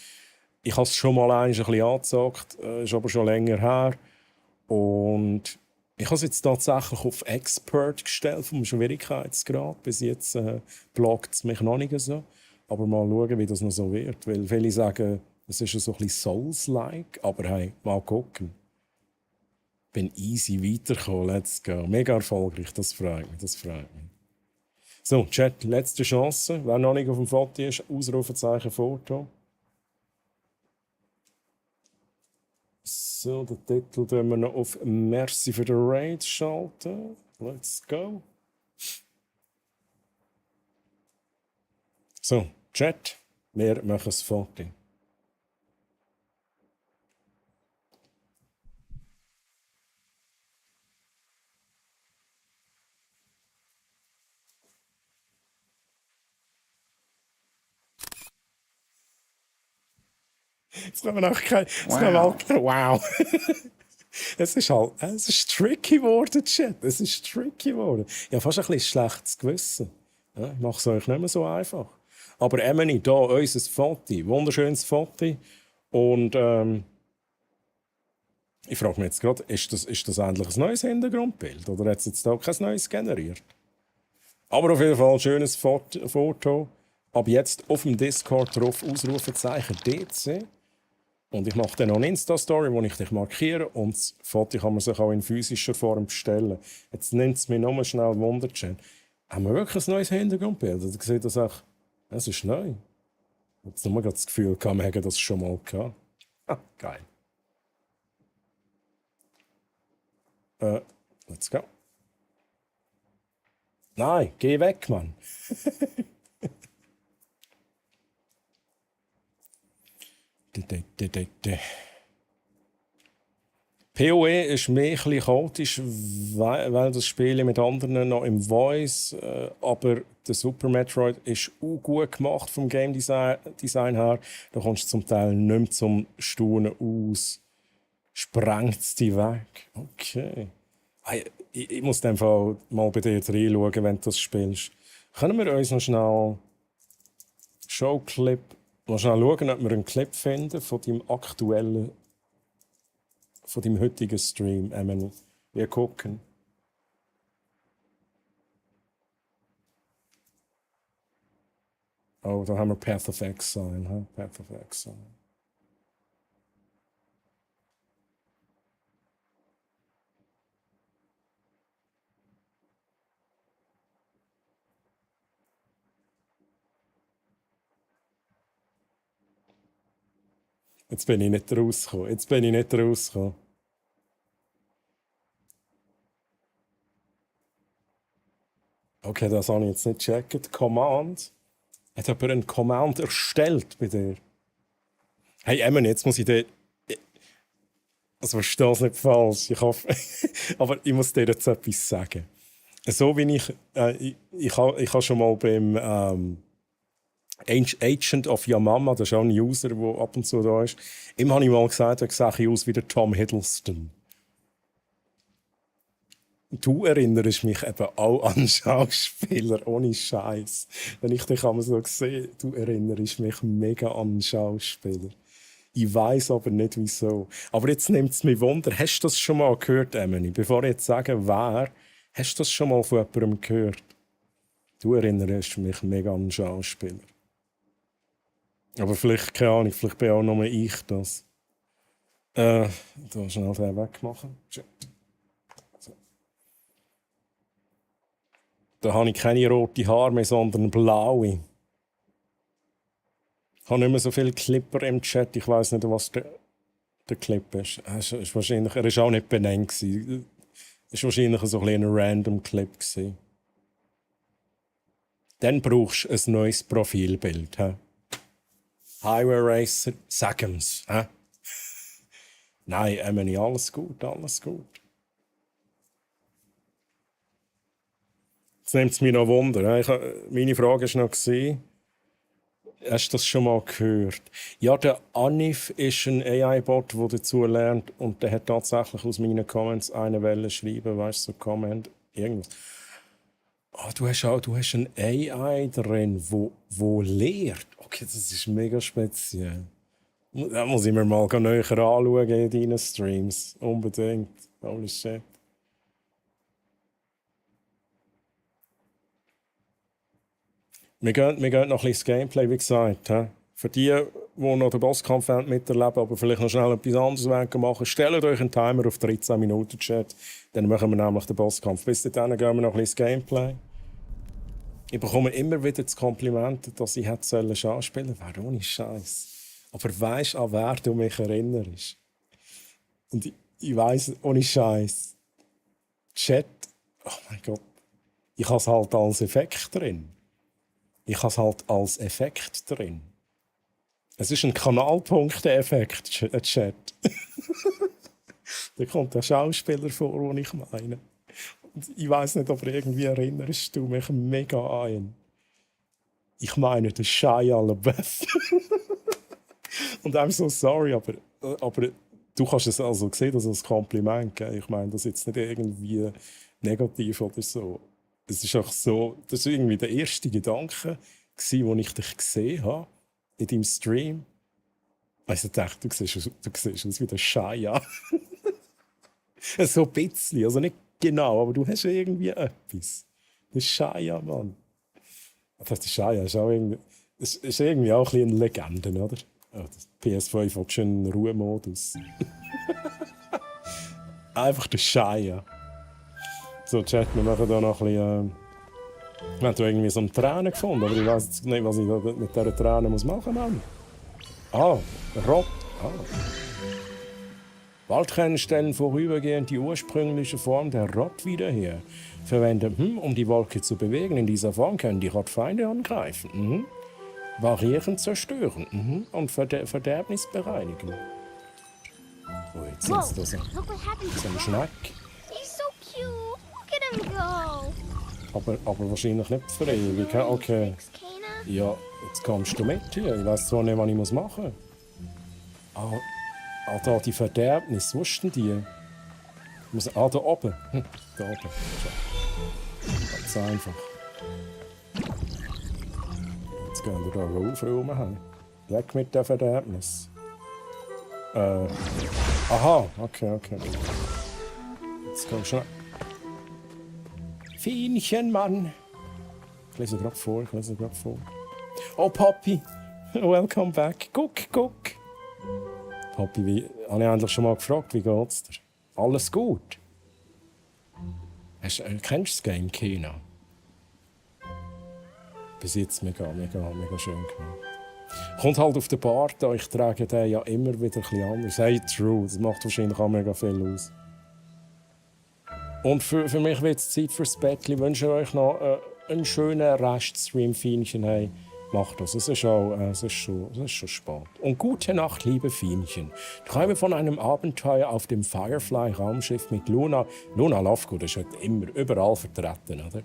Ich habe es schon mal ein bisschen angezockt, ist aber schon länger her. Und ich habe es jetzt tatsächlich auf Expert gestellt, vom Schwierigkeitsgrad. Bis jetzt blockt es mich noch nicht so. Aber mal schauen, wie das noch so wird. Weil viele sagen, es ist so ein bisschen Souls-like, aber hey, mal gucken. bin easy weitergekommen. Let's go. Mega erfolgreich, das freut mich, das freut mich. So, Chat, letzte Chance. Wer noch nicht auf dem Foto ist, Ausrufezeichen Foto. So, den Titel tun wir noch auf Merci für den Raid schalten. Let's go. So, Chat, wir machen das Foto. Jetzt können wir auch kein. Wow. Es ist tricky geworden, Chat. Es ist tricky geworden. Ich habe fast ein bisschen schlechtes Gewissen. Ja, ich mache es euch nicht mehr so einfach. Aber Emily, hier unser Foto. Wunderschönes Foto. Und ich frage mich jetzt gerade, ist das endlich ein neues Hintergrundbild? Oder hat es jetzt da kein neues generiert? Aber auf jeden Fall ein schönes Foto. Ab jetzt auf dem Discord drauf Ausrufezeichen DC. Und ich mache dann noch eine Insta-Story, wo ich dich markiere. Und das Foto kann man sich auch in physischer Form bestellen. Jetzt nimmt es mich nochmal schnell Wunder. Haben wir wirklich ein neues Hintergrundbild? Oder sieht das auch, es ist neu. Jetzt nur das Gefühl gehabt, wir hätten das schon mal gehabt. Ah, geil. Let's go. Nein, geh weg, Mann. PoE ist mehr ein bisschen chaotisch, weil das Spiel mit anderen noch im Voice, aber der Super Metroid ist auch gut gemacht vom Game Design her. Da kommst du zum Teil nicht mehr zum Staunen aus. Sprengt es dich weg. Okay. Ich muss in dem Fall mal bei dir reinschauen, wenn du das spielst. Können wir uns noch schnell Showclip mal schnell schauen, ob wir einen Clip finden von deinem aktuellen, von deinem heutigen Stream, Emily. Wir gucken. Oh, da haben wir Path of Exile. Huh? Path of Exile. Jetzt bin ich nicht rausgekommen. Okay, das habe ich jetzt nicht gecheckt. Command. Hat jemand einen Command erstellt bei dir? Hey, Emmen, jetzt muss ich dir... Also verstehe das nicht falsch. Ich hoffe... Aber ich muss dir jetzt etwas sagen. So wie ich habe schon mal beim... Agent of Yamama, das ist auch ein User, der ab und zu da ist. Ihm habe ich mal gesagt, er sehe aus wie der Tom Hiddleston. Du erinnerst mich eben auch an Schauspieler, ohne Scheiß. Wenn ich dich einmal so sehe, du erinnerst mich mega an Schauspieler. Ich weiss aber nicht wieso. Aber jetzt nimmt es mich Wunder, hast du das schon mal gehört, Emily? Bevor ich jetzt sage, wer, hast du das schon mal von jemandem gehört? Du erinnerst mich mega an Schauspieler. Aber vielleicht, keine Ahnung, vielleicht bin auch nur ich das. Da schnell den wegmachen. So. Da habe ich keine roten Haare mehr, sondern blaue. Ich habe nicht mehr so viele Clipper im Chat. Ich weiss nicht, was der Clip ist. Er war auch nicht benannt. Es war wahrscheinlich so ein random Clip. Dann brauchst du ein neues Profilbild. He? Highway Racer, sag em's. Nein, Emily, alles gut, alles gut. Jetzt nimmt es mich noch Wunder. Meine Frage war noch, hast du das schon mal gehört? Ja, der Anif ist ein AI-Bot, der dazu lernt und der hat tatsächlich aus meinen Comments eine Welle schreiben, weißt du, so Comment, irgendwas. Oh, du hast ein AI drin, wo lehrt. Okay, das ist mega speziell. Da muss ich mir mal näher anschauen in deinen Streams. Unbedingt. Holy shit. Wir gehen noch ein bisschen das Gameplay, wie gesagt. He? Für die noch den Bosskampf miterleben, aber vielleicht noch schnell etwas anderes machen, stellt euch einen Timer auf 13 Minuten, Chat. Dann machen wir nämlich den Bosskampf. Bis dahin gehen wir noch ein bisschen ins Gameplay. Ich bekomme immer wieder das Kompliment, dass ich hätte Schauspieler werden ohne Scheiß. Aber weisst du, an wer du mich erinnerst? Und ich weiss, ohne Scheiß. Chat, oh mein Gott. Ich habe es halt als Effekt drin. Es ist ein Kanalpunkte-Effekt, Chat. Da kommt der Schauspieler vor, den ich meine. Und ich weiss nicht, aber irgendwie erinnerst du mich mega an. Ich meine, der Shia LaBeouf. Und I'm so sorry, aber du kannst es also sehen, das als Kompliment. Gell? Ich meine das jetzt nicht irgendwie negativ oder so. Das ist auch so, das war irgendwie der erste Gedanke, als ich dich gesehen habe in deinem Stream. Also ich dachte, du siehst aus wie der Shia. So ein bisschen, also nicht genau, aber du hast irgendwie etwas. Der Shia, Mann. Der Shia ist auch irgendwie, ist irgendwie auch ein bisschen eine Legende, oder? Oh, das PS5 hat schon einen Ruhemodus. Einfach der Shia. So, Chat, wir machen da noch ein bisschen. Wir haben da irgendwie so eine Träne gefunden, aber ich weiß jetzt nicht, was ich da mit dieser Träne machen muss, Mann. Ah, Rot. Ah. Waldkrähen stellen vorübergehend die ursprüngliche Form der Rot wieder her. Verwenden, um die Wolke zu bewegen. In dieser Form können die Rottfeinde angreifen. Barrieren zerstören und Verderbnis bereinigen. Oh, jetzt ist das so ein Schneck. He's so cute. Look at him go. Aber wahrscheinlich nicht für ewig. Okay. Ja, jetzt kommst du mit hier. Ich weiss zwar nicht, was ich machen muss. Da die Verderbnis. Wo ist denn die? Da oben. Da oben. Ganz einfach. Jetzt gehen wir da rauf rum. Weg mit der Verderbnis. Aha, okay. Jetzt komm schnell. Fienchen, Mann. Ich lese gerade vor. Oh, Papi. Welcome back. Guck. Papi, habe ich endlich schon mal gefragt, wie geht's dir? Alles gut? Kennst du das Game Kino? Bis jetzt mega schön gemacht. Kommt halt auf den Bart da, ich trage den ja immer wieder ein bisschen anders. Hey, true, das macht wahrscheinlich auch mega viel aus. Und für mich wird es Zeit fürs Bettchen. Ich wünsche euch noch einen schönen Rest-Stream-Fienchen. Hey, macht das, es ist schon spät. Und gute Nacht, liebe Fienchen. Träume von einem Abenteuer auf dem Firefly-Raumschiff mit Luna. Luna Lovegood ist heute immer überall vertreten, oder?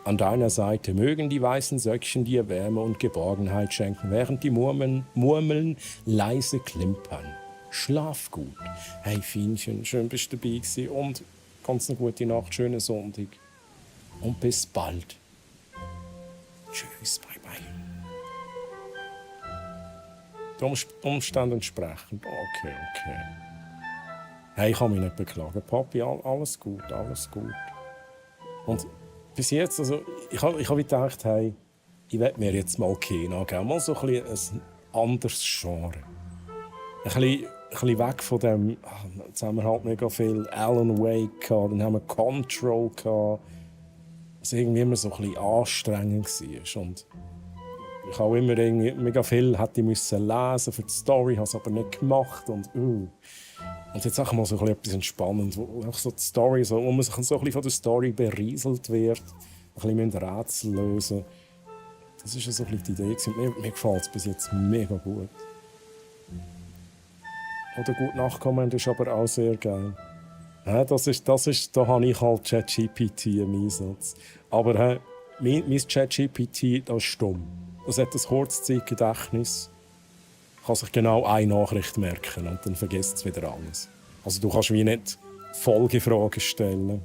An deiner Seite mögen die weißen Söckchen dir Wärme und Geborgenheit schenken, während die Murmeln leise klimpern. Schlaf gut. Hey Fienchen, schön bist du dabei gewesen und ganz eine gute Nacht, schönen Sonntag. Und bis bald. Tschüss, bye bye. Die Umstände entsprechend. Okay. Hey, ich kann mich nicht beklagen. Papi, alles gut. Und bis jetzt, also, ich hab gedacht, hey, ich will mir jetzt mal Kino geben. Mal so ein anderes Genre. Ein bisschen weg von dem, jetzt haben wir halt mega viel Alan Wake gehabt, dann haben wir Control gehabt. Was irgendwie immer so ein bisschen anstrengend war. Und ich habe immer mega viel hätte ich müssen lesen für die Story, habe es aber nicht gemacht. Und jetzt auch mal so etwas entspannend, wo so die Story, wo man sich so ein bisschen von der Story berieselt wird, ein bisschen Rätsel lösen. Das war so ein bisschen die Idee. Mir gefällt es bis jetzt mega gut. Oder gut nachkommen ist aber auch sehr geil. Ja, da habe ich halt ChatGPT im Einsatz. Aber mein ChatGPT, das ist stumm. Das hat ein Kurzzeitgedächtnis. Kann sich genau eine Nachricht merken und dann vergisst es wieder alles. Also du kannst mir nicht Folgefragen stellen.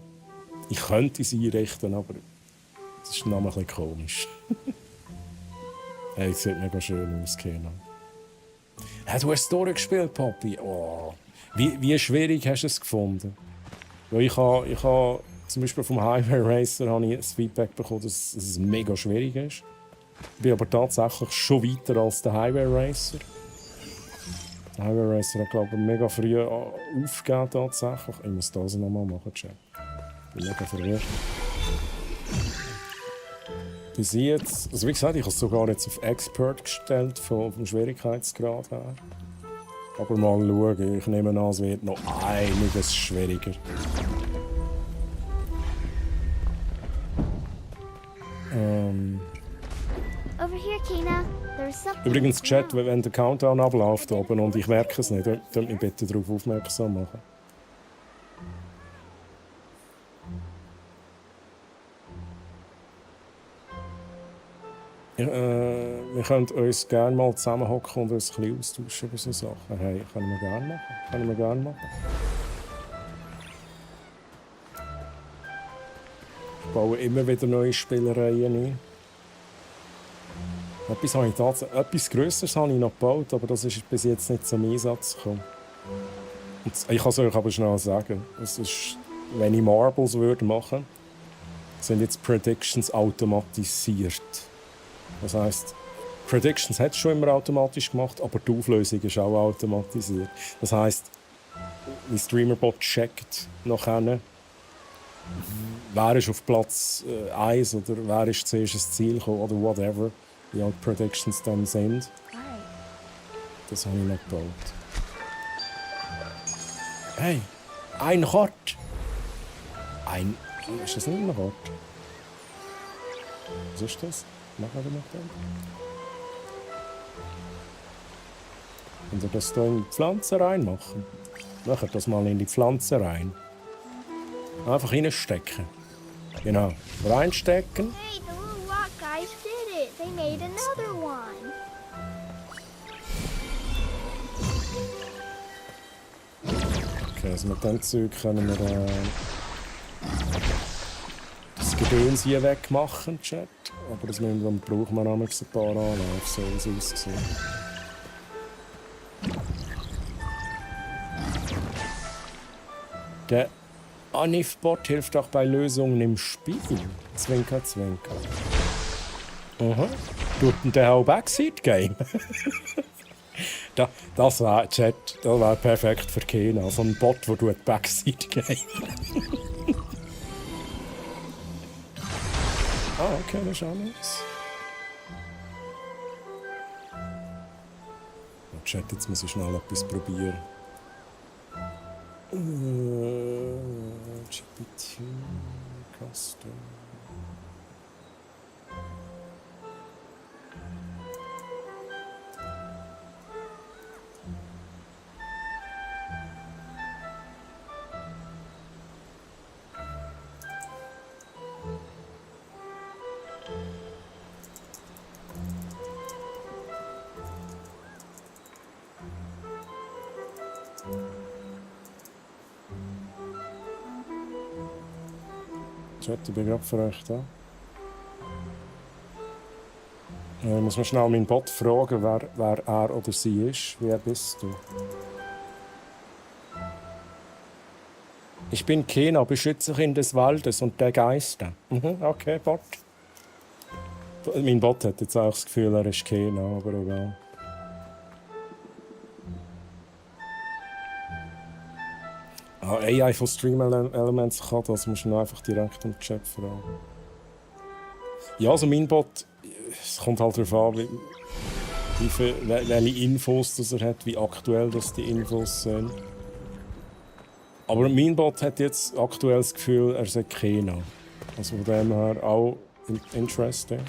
Ich könnte sie einrichten, aber das ist noch ein bisschen komisch. Hey, es sieht mega schön aus, Keno. Hey, du hast Story gespielt, Papi. Oh. Wie schwierig hast du es gefunden? Weil ich habe zum Beispiel vom Highway Racer habe ich das Feedback bekommen, dass es mega schwierig ist. Ich bin aber tatsächlich schon weiter als der Highway Racer. Highway Racer hat, glaube ich, mega früh aufgegeben tatsächlich. Ich muss das nochmal machen, Chat. Ich bin mega verwirrt. Bis jetzt, also wie gesagt, ich habe es sogar jetzt auf Expert gestellt, vom Schwierigkeitsgrad her. Aber mal schauen, ich nehme an, es wird noch einiges schwieriger. Over here, Kina. There's something. Übrigens, Chat, wenn der Countdown abläuft oben und ich merke es nicht, dann mich bitte darauf aufmerksam machen. Wir können uns gerne mal zusammenhocken und uns ein bisschen austauschen über so Sachen. Hey, können wir gerne machen. Können wir gerne machen. Ich baue immer wieder neue Spielereien ein. Etwas Grösseres habe ich noch gebaut, aber das ist bis jetzt nicht zum Einsatz gekommen. Und ich kann es euch aber schnell sagen. Es ist, wenn ich Marbles würde machen, sind jetzt Predictions automatisiert. Das heisst, Predictions hat es schon immer automatisch gemacht, aber die Auflösung ist auch automatisiert. Das heisst, mein Streamerbot checkt nachher, wer ist auf Platz 1 oder wer ist zuerst ins Ziel gekommen oder whatever, wie halt Predictions dann sind. Das habe ich noch gebaut. Hey, ein Kart! Ist das nicht ein Kart? Was ist das? Machen wir noch dann. Wenn wir das hier in die Pflanze reinmachen, machen das mal in die Pflanze rein. Einfach reinstecken. Genau. Reinstecken. Hey, the little rock guys did it. They made another one. Okay, also mit dem Zeug können wir das Gedöns hier wegmachen, Chat. Aber das brauchen wir nämlich ein paar Anläufe, so wie es aussieht. Der Anif-Bot hilft auch bei Lösungen im Spiel. Zwinker, zwinker. Aha. Tut denn der auch Backseat-Game? Das wäre, Chat, das wäre perfekt für Kena. So ein Bot, der Backseat-Game. Ah, okay, das ist auch nichts. Oh, Chat, jetzt muss ich schnell etwas probieren. GPT Custom. Chat, ich bin gerade für euch da. Ich muss mal schnell meinen Bot fragen, wer er oder sie ist. Wer bist du? Ich bin Kena, Beschützerin des Waldes und der Geister. Okay, Bot. Mein Bot hat jetzt auch das Gefühl, er ist Kena, aber egal. AI von Stream Elements kann das, musst du einfach direkt im Chat fragen. Ja, also mein Bot, es kommt halt darauf an, welche Infos das er hat, wie aktuell das die Infos sind. Aber mein Bot hat jetzt aktuell das Gefühl, er sei Kena. Also von dem her auch interesting.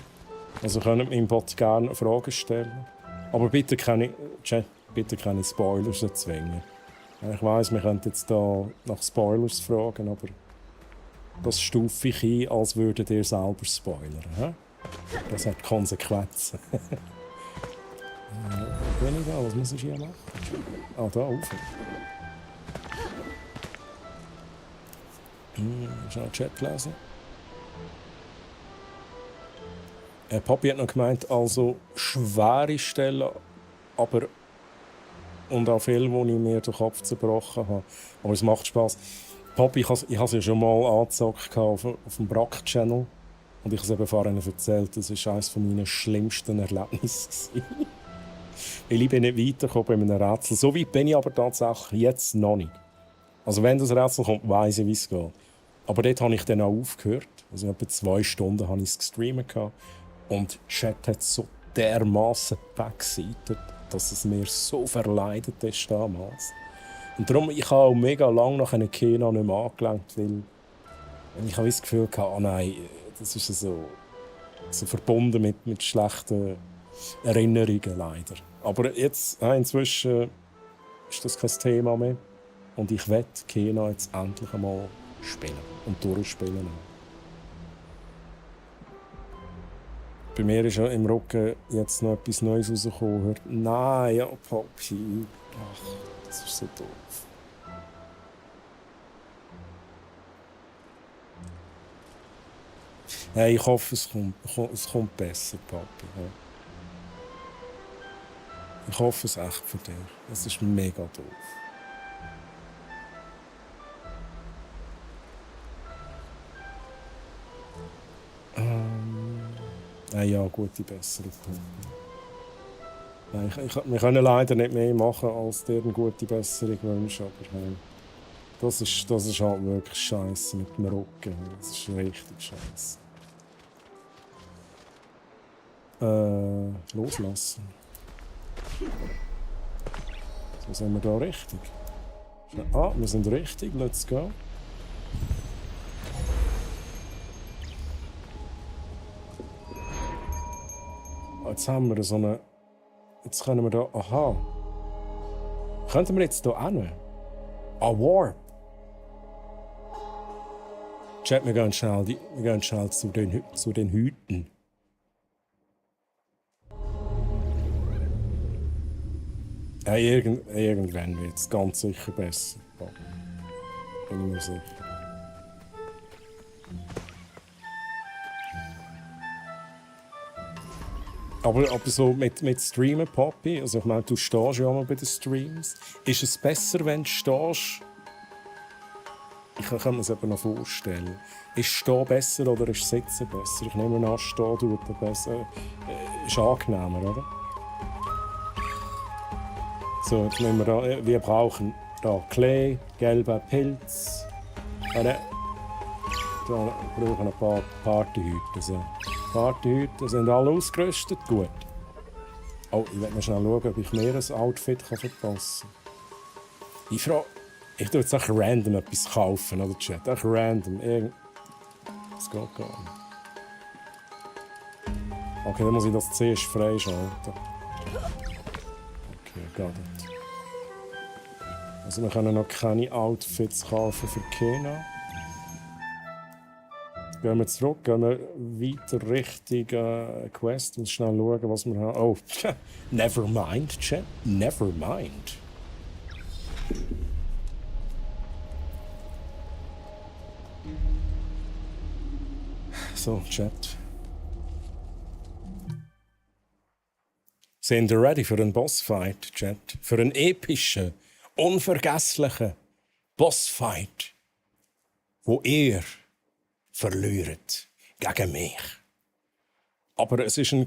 Also könnt meinem Bot gerne Fragen stellen. Aber bitte keine Spoilers erzwingen. Ich weiss, wir könnten jetzt da nach Spoilers fragen, aber das stufe ich ein, als würdet ihr selber spoilern. He? Das hat Konsequenzen. Bin ich da? Was muss ich hier machen? Ah, da rauf. Schnell Chat lesen. Papi hat noch gemeint, also schwere Stellen, aber und auch viel, wo ich mir den Kopf zerbrochen habe. Aber es macht Spass. Papi, ich habe es ja schon mal angezockt auf dem Brack-Channel. Und ich habe es eben vorhin erzählt, das war eines meiner schlimmsten Erlebnisse. Weil ich bin nicht weitergekommen bei einem Rätsel. So weit bin ich aber tatsächlich jetzt noch nicht. Also wenn das Rätsel kommt, weiss ich, wie es geht. Aber dort habe ich dann auch aufgehört. Also etwa 2 Stunden habe ich es gestreamt. Und Chat hat so dermassen backseated, dass es mir so verleidet ist damals. Und darum, ich habe auch mega lange nach einem Kena nicht mehr angelangt, weil ich habe das Gefühl hatte, oh nein, das ist so verbunden mit schlechten Erinnerungen leider. Aber jetzt, inzwischen ist das kein Thema mehr. Und ich will Kena jetzt endlich einmal spielen und durchspielen. Bei mir ist ja im Rücken jetzt noch etwas Neues rausgekommen. Nein, ja, Papi. Ach, das ist so doof. Hey, ich hoffe, es kommt besser, Papi. Ja. Ich hoffe es echt für dich. Es ist mega doof. Ja, gute Besserung. Nein, wir können leider nicht mehr machen, als dir eine gute Besserung wünschen. Aber das ist halt wirklich scheiße mit dem Rücken. Das ist richtig scheiße. Loslassen. So, sind wir da richtig? Ah, wir sind richtig. Let's go. Jetzt haben wir so eine... Jetzt können wir da... Aha. Könnten wir jetzt hier hin? Warp. Chat, wir gehen schnell zu den Hüten. Ja, irgendwann wird es ganz sicher besser. Bin ich mir sicher. Aber so mit Streamen, Papi, also ich meine, du stehst ja mal bei den Streams. Ist es besser, wenn du stehst? Ich kann mir das eben noch vorstellen. Ist Stehen besser oder ist Sitzen besser? Ich nehme an, Stehen tut besser. Ist angenehmer, oder? So, jetzt nehmen wir da, wir brauchen da Klee, gelben Pilz. Da brauchen wir ein paar Partyhüte. So. Partyhüte sind alle ausgerüstet, gut. Oh, ich werde mal schnell schauen, ob ich mir ein Outfit verpassen kann. Ich tue jetzt auch random etwas kaufen, oder Chat? Auch random. Das geht gar nicht. Okay, dann muss ich das zuerst freischalten. Okay, geht nicht. Also wir können noch keine Outfits kaufen für Kena. Gehen wir zurück, gehen wir weiter Richtung Quest und schnell schauen, was wir haben. Oh, never mind, Chat. Never mind. So, Chat. Sind ihr ready für einen Bossfight, Chat? Für einen epischen, unvergesslichen Bossfight, wo ihr verliert gegen mich. Aber es ist immer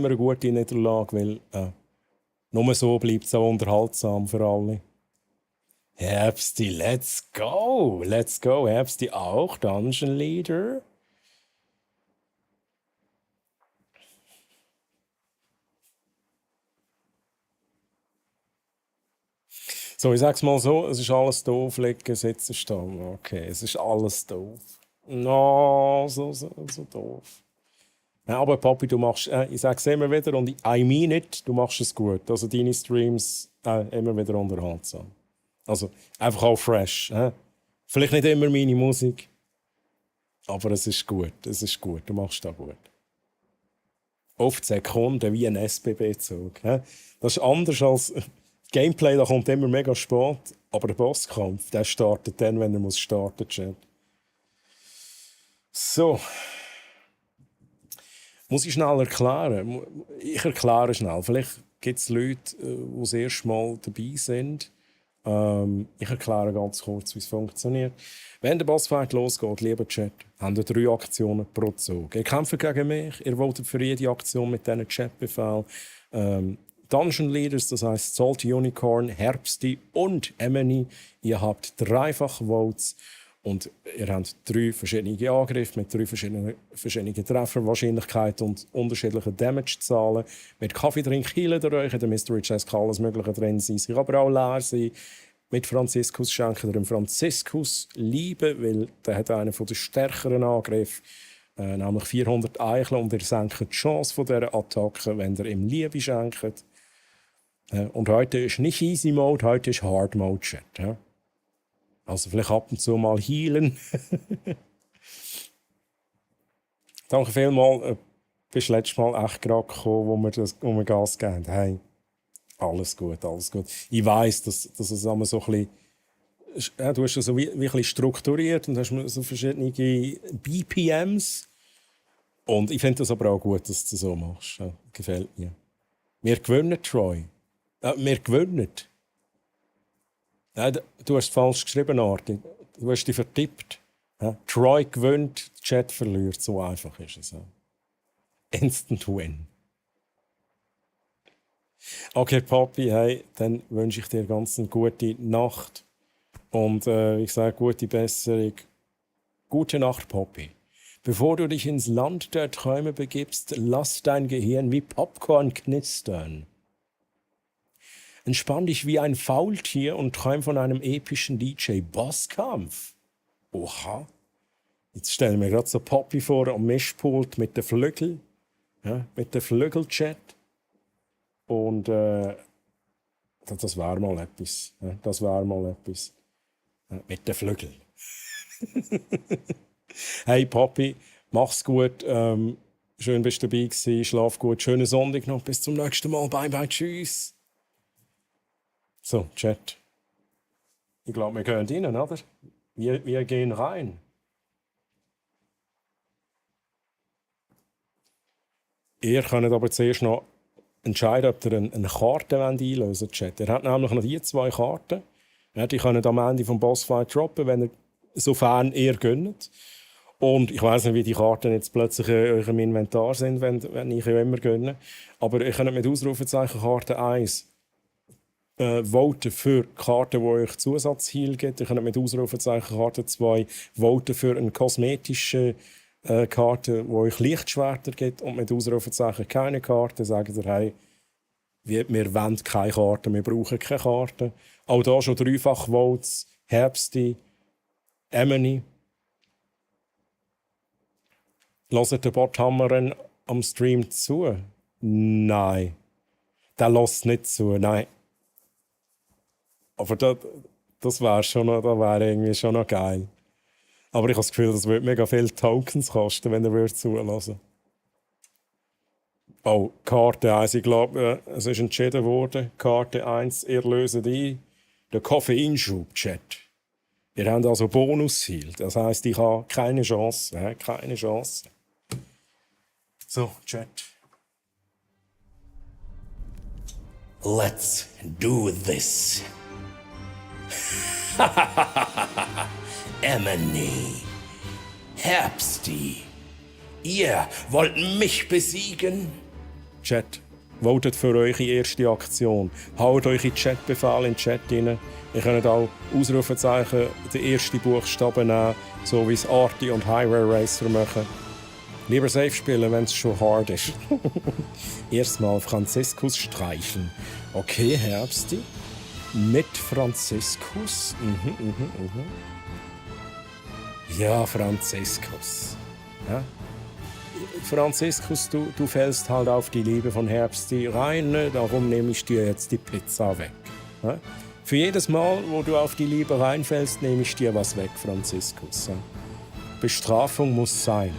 eine gute Niederlage, weil nur so bleibt es auch unterhaltsam für alle. Herbsti, let's go! Let's go! Herbsti auch, Dungeon Leader. So, ich sag's mal so, es ist alles doof, liegen, sitzen, stehen. Okay, es ist alles doof. No, so doof. Ja, aber Papi, du machst, ich sag's immer wieder und I mean it, du machst es gut. Also deine Streams immer wieder unterhaltsam. Also einfach auch fresh. Vielleicht nicht immer meine Musik, aber es ist gut, du machst das gut. Auf die Sekunde wie ein SBB-Zug. Das ist anders als... Gameplay, da kommt immer mega spät, aber der Bosskampf, der startet dann, wenn er muss starten, Chat. So. Muss ich schnell erklären? Ich erkläre schnell. Vielleicht gibt es Leute, die das erste Mal dabei sind. Ich erkläre ganz kurz, wie es funktioniert. Wenn der Bossfight losgeht, lieber Chat, haben wir 3 Aktionen pro Zug. Ihr kämpft gegen mich, ihr votet für jede Aktion mit diesen Chatbefehlen. Dungeon Leaders, das heisst Salty Unicorn, Herbsti und Emily. Ihr habt dreifach Votes und ihr habt 3 verschiedene Angriffe mit 3 verschiedenen Trefferwahrscheinlichkeiten und unterschiedlichen Damage-Zahlen. Mit Kaffeetrink heilen ihr euch, in der Mystery Chest kann alles Mögliche drin sein, sie kann aber auch leer sein. Mit Franziskus schenken ihr dem Franziskus Liebe, weil der hat einen der stärkeren Angriffe, nämlich 400 Eicheln, und ihr senkt die Chance von dieser Attacke, wenn ihr ihm Liebe schenkt. Und heute ist nicht Easy Mode, heute ist Hard Mode Chat. Ja? Also vielleicht ab und zu mal healen. Danke vielmals, bist letztes Mal echt gerade gekommen, wo wir Gas gegeben haben. Hey, alles gut, alles gut. Ich weiss, dass es immer so ein bisschen, ja, du hast es so wie ein bisschen strukturiert und hast so verschiedene BPMs. Und ich finde das aber auch gut, dass du das so machst. Ja, gefällt mir. Wir gewinnen, Troy. Wir gewinnen. Ja, du hast falsch geschrieben, Arti. Du hast dich vertippt. Ja, Troy gewinnt, Chat verliert. So einfach ist es. Ja. Instant Win. Okay, Papi, hey, dann wünsche ich dir ganz eine gute Nacht. Und ich sage gute Besserung. Gute Nacht, Papi. Bevor du dich ins Land der Träume begibst, lass dein Gehirn wie Popcorn knistern. Entspann dich wie ein Faultier und träum von einem epischen DJ-Bosskampf. Oha. Jetzt stellen wir gerade so Papi vor am Mischpult mit den Flügeln. Ja, mit dem Flügelchat. Und das wäre mal etwas. Ja, das wäre mal etwas. Ja, mit den Flügeln. Hey Papi, mach's gut. Schön, bist du dabei gewesen. Schlaf gut. Schönen Sonntag noch. Bis zum nächsten Mal. Bye, bye. Tschüss. So, Chat. Ich glaube, wir gehen rein, oder? Wir gehen rein. Ihr könnt aber zuerst noch entscheiden, ob ihr eine Karte einlösen wollt, Chat. Ihr habt nämlich noch die 2 Karten. Ja, die könnt ihr am Ende vom Bossfight droppen, wenn ihr, sofern ihr gönnt. Und ich weiss nicht, wie die Karten jetzt plötzlich in eurem Inventar sind, wenn ich ja immer gönne. Aber ihr könnt mit Ausrufezeichen Karte 1 voten für Karten, die euch Zusatzheal gibt. Ihr könnt mit Ausrufezeichen Karte 2 voten für eine kosmetische Karte, die euch Lichtschwerter gibt. Und mit Ausrufezeichen keine Karte. Sagt ihr, hey, wir wollen keine Karte, wir brauchen keine Karte. Auch da schon 3-fach Votes. Herbsti, Emily. Hört der Bothammer am Stream zu? Nein. Der lässt nicht zu, nein. Aber das wäre irgendwie schon noch geil. Aber ich habe das Gefühl, das würde mega viele Tokens kosten, wenn er zulassen. Oh, Karte 1. Ich glaube, es ist entschieden worden. Karte 1, ihr löst ein. Der Koffeinschub-Chat. Ihr habt also Bonus-Heal. Das heisst, ich habe keine Chance. Keine Chance. So, Chat. Let's do this. Emily, Herbsti, ihr wollt mich besiegen? Chat, votet für eure erste Aktion. Haut eure Chatbefehle in den Chat rein. Ihr könnt auch Ausrufezeichen den ersten Buchstaben nehmen, so wie es Arti und Highway Racer machen. Lieber safe spielen, wenn es schon hard ist. Erstmal Franziskus streicheln. Okay, Herbsti. Mit Franziskus. Ja, Franziskus. Ja. Franziskus, du fällst halt auf die Liebe von Herbsti rein, darum nehme ich dir jetzt die Pizza weg. Ja. Für jedes Mal, wo du auf die Liebe reinfällst, nehme ich dir was weg, Franziskus. Ja. Bestrafung muss sein.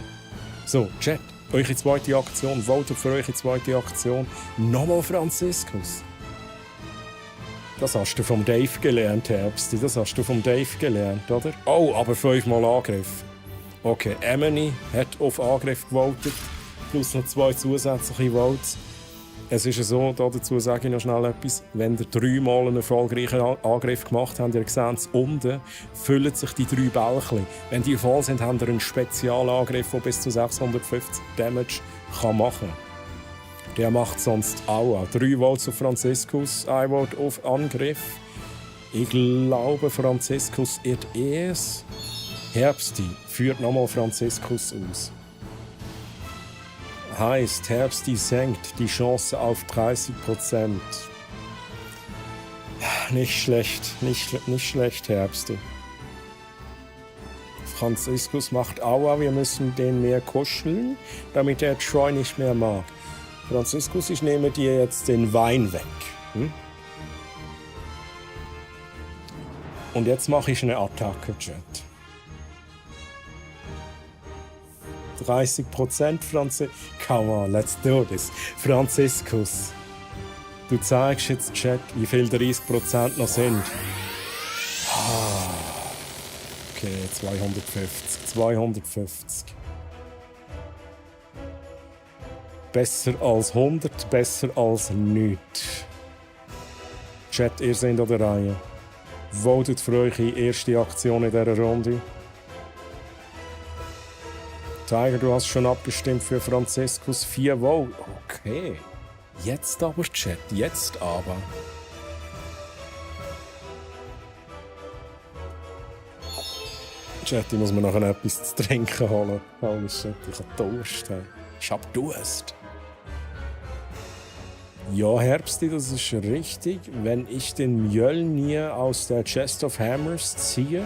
So, Chat, eure zweite Aktion, votet für eure zweite Aktion. Nochmal Franziskus. Das hast du vom Dave gelernt, Herbsti. Das hast du vom Dave gelernt, oder? Oh, aber 5-mal Angriff. Okay, Emily hat auf Angriff gewotet, plus noch 2 zusätzliche Votes. Es ist so, dazu sage ich noch schnell etwas. Wenn ihr 3-mal einen erfolgreichen Angriff gemacht habt, ihr seht es unten, füllen sich die 3 Bällchen. Wenn die voll sind, habt ihr einen Spezialangriff, der bis zu 650 Damage machen kann. Der macht sonst Aua. 3 Volts auf Franziskus, 1 Volt auf Angriff. Ich glaube, Franziskus irrt es. Herbsti führt nochmal Franziskus aus. Heißt, Herbsti senkt die Chance auf 30%. Nicht schlecht, nicht schlecht, Herbsti. Franziskus macht Aua, wir müssen den mehr kuscheln, damit er Troy nicht mehr mag. Franziskus, ich nehme dir jetzt den Wein weg. Hm? Und jetzt mache ich eine Attacke, Chat. 30% Franziskus. Come on, let's do this. Franziskus. Du zeigst jetzt, Chat, wie viel 30% noch sind. Okay, 250. Besser als 100, besser als nichts. Chat, ihr seid an der Reihe. Votet für eure erste Aktion in dieser Runde. Tiger, du hast schon abgestimmt für Franziskus. 4 Vote. Okay. Jetzt aber, Chat. Jetzt aber. Chat, ich muss mir nachher etwas zu trinken holen. Holy shit, ich habe Durst. Ich hab Durst. Ja, Herbsti, das ist richtig. Wenn ich den Mjölnir aus der Chest of Hammers ziehe,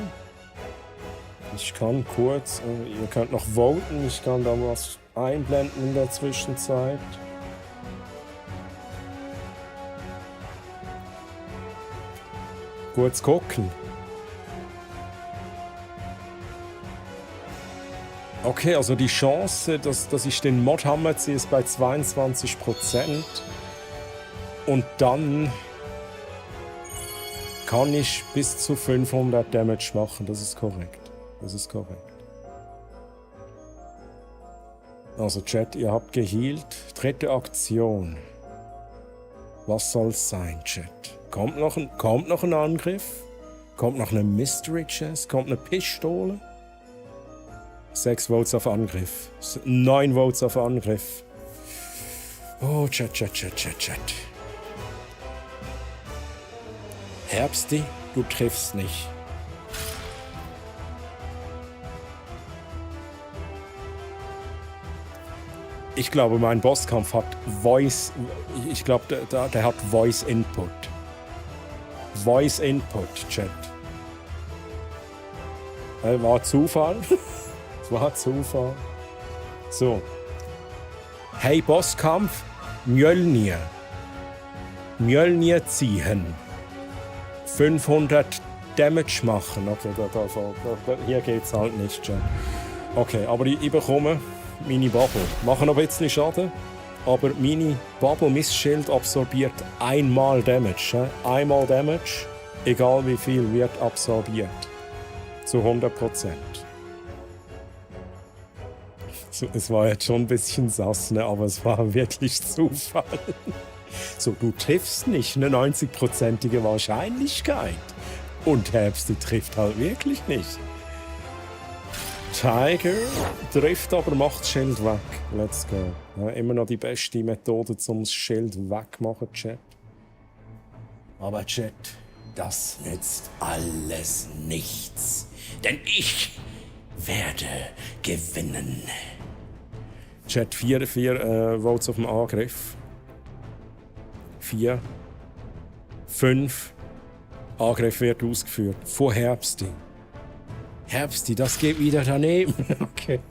ich kann kurz, ihr könnt noch voten, ich kann da was einblenden in der Zwischenzeit. Kurz gucken. Okay, also die Chance, dass ich den Modhammer ziehe, ist bei 22%. Und dann kann ich bis zu 500 Damage machen. Das ist korrekt. Also Chat, ihr habt gehealt. 3. Aktion. Was soll's sein, Chat? Kommt noch ein Angriff? Kommt noch eine Mystery Chest? Kommt eine Pistole? 6 Votes auf Angriff. 9 Votes auf Angriff. Oh, Chat. Herbsti, du triffst nicht. Ich glaube, mein Bosskampf hat Voice. Ich glaube, der hat Voice Input. Voice Input, Chat. War Zufall. War Zufall. So. Hey, Bosskampf. Mjölnir. Mjölnir ziehen. 500 Damage machen. Okay, hier geht's halt nicht, Chat. Okay, aber ich bekomme meine Bubble. Machen noch ein bisschen Schaden. Aber meine Bubble, mein Schild absorbiert einmal Damage. Einmal Damage, egal wie viel, wird absorbiert. Zu 100%. So, es war jetzt schon ein bisschen sass, ne? Aber es war wirklich Zufall. So, du triffst nicht eine 90%ige Wahrscheinlichkeit. Und Herbsti trifft halt wirklich nicht. Tiger trifft, aber macht das Schild weg. Let's go. Ja, immer noch die beste Methode, um das Schild wegzumachen, Chat. Aber Chat, das nützt alles nichts. Denn ich werde gewinnen. Chat, 4 Votes auf dem Angriff. 4. 5. Angriff wird ausgeführt. Von Herbsti. Herbsti, das geht wieder daneben. Okay.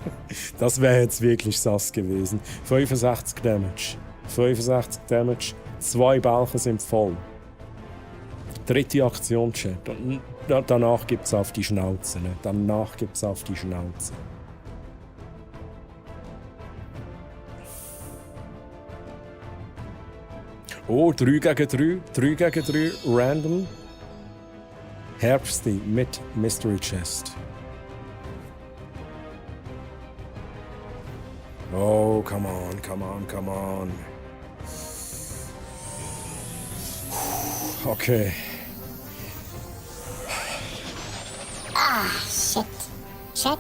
Das wäre jetzt wirklich sass gewesen. 65 Damage. 65 Damage. 2 Balken sind voll. 3. Aktion, Chat. Und danach gibt's auf die Schnauze. Ne? Danach gibt's auf die Schnauze. Oh, 3 gegen 3. 3 gegen 3. Random. Herbsti mit Mystery Chest. Oh, come on. Okay. Ah, shit. Chat.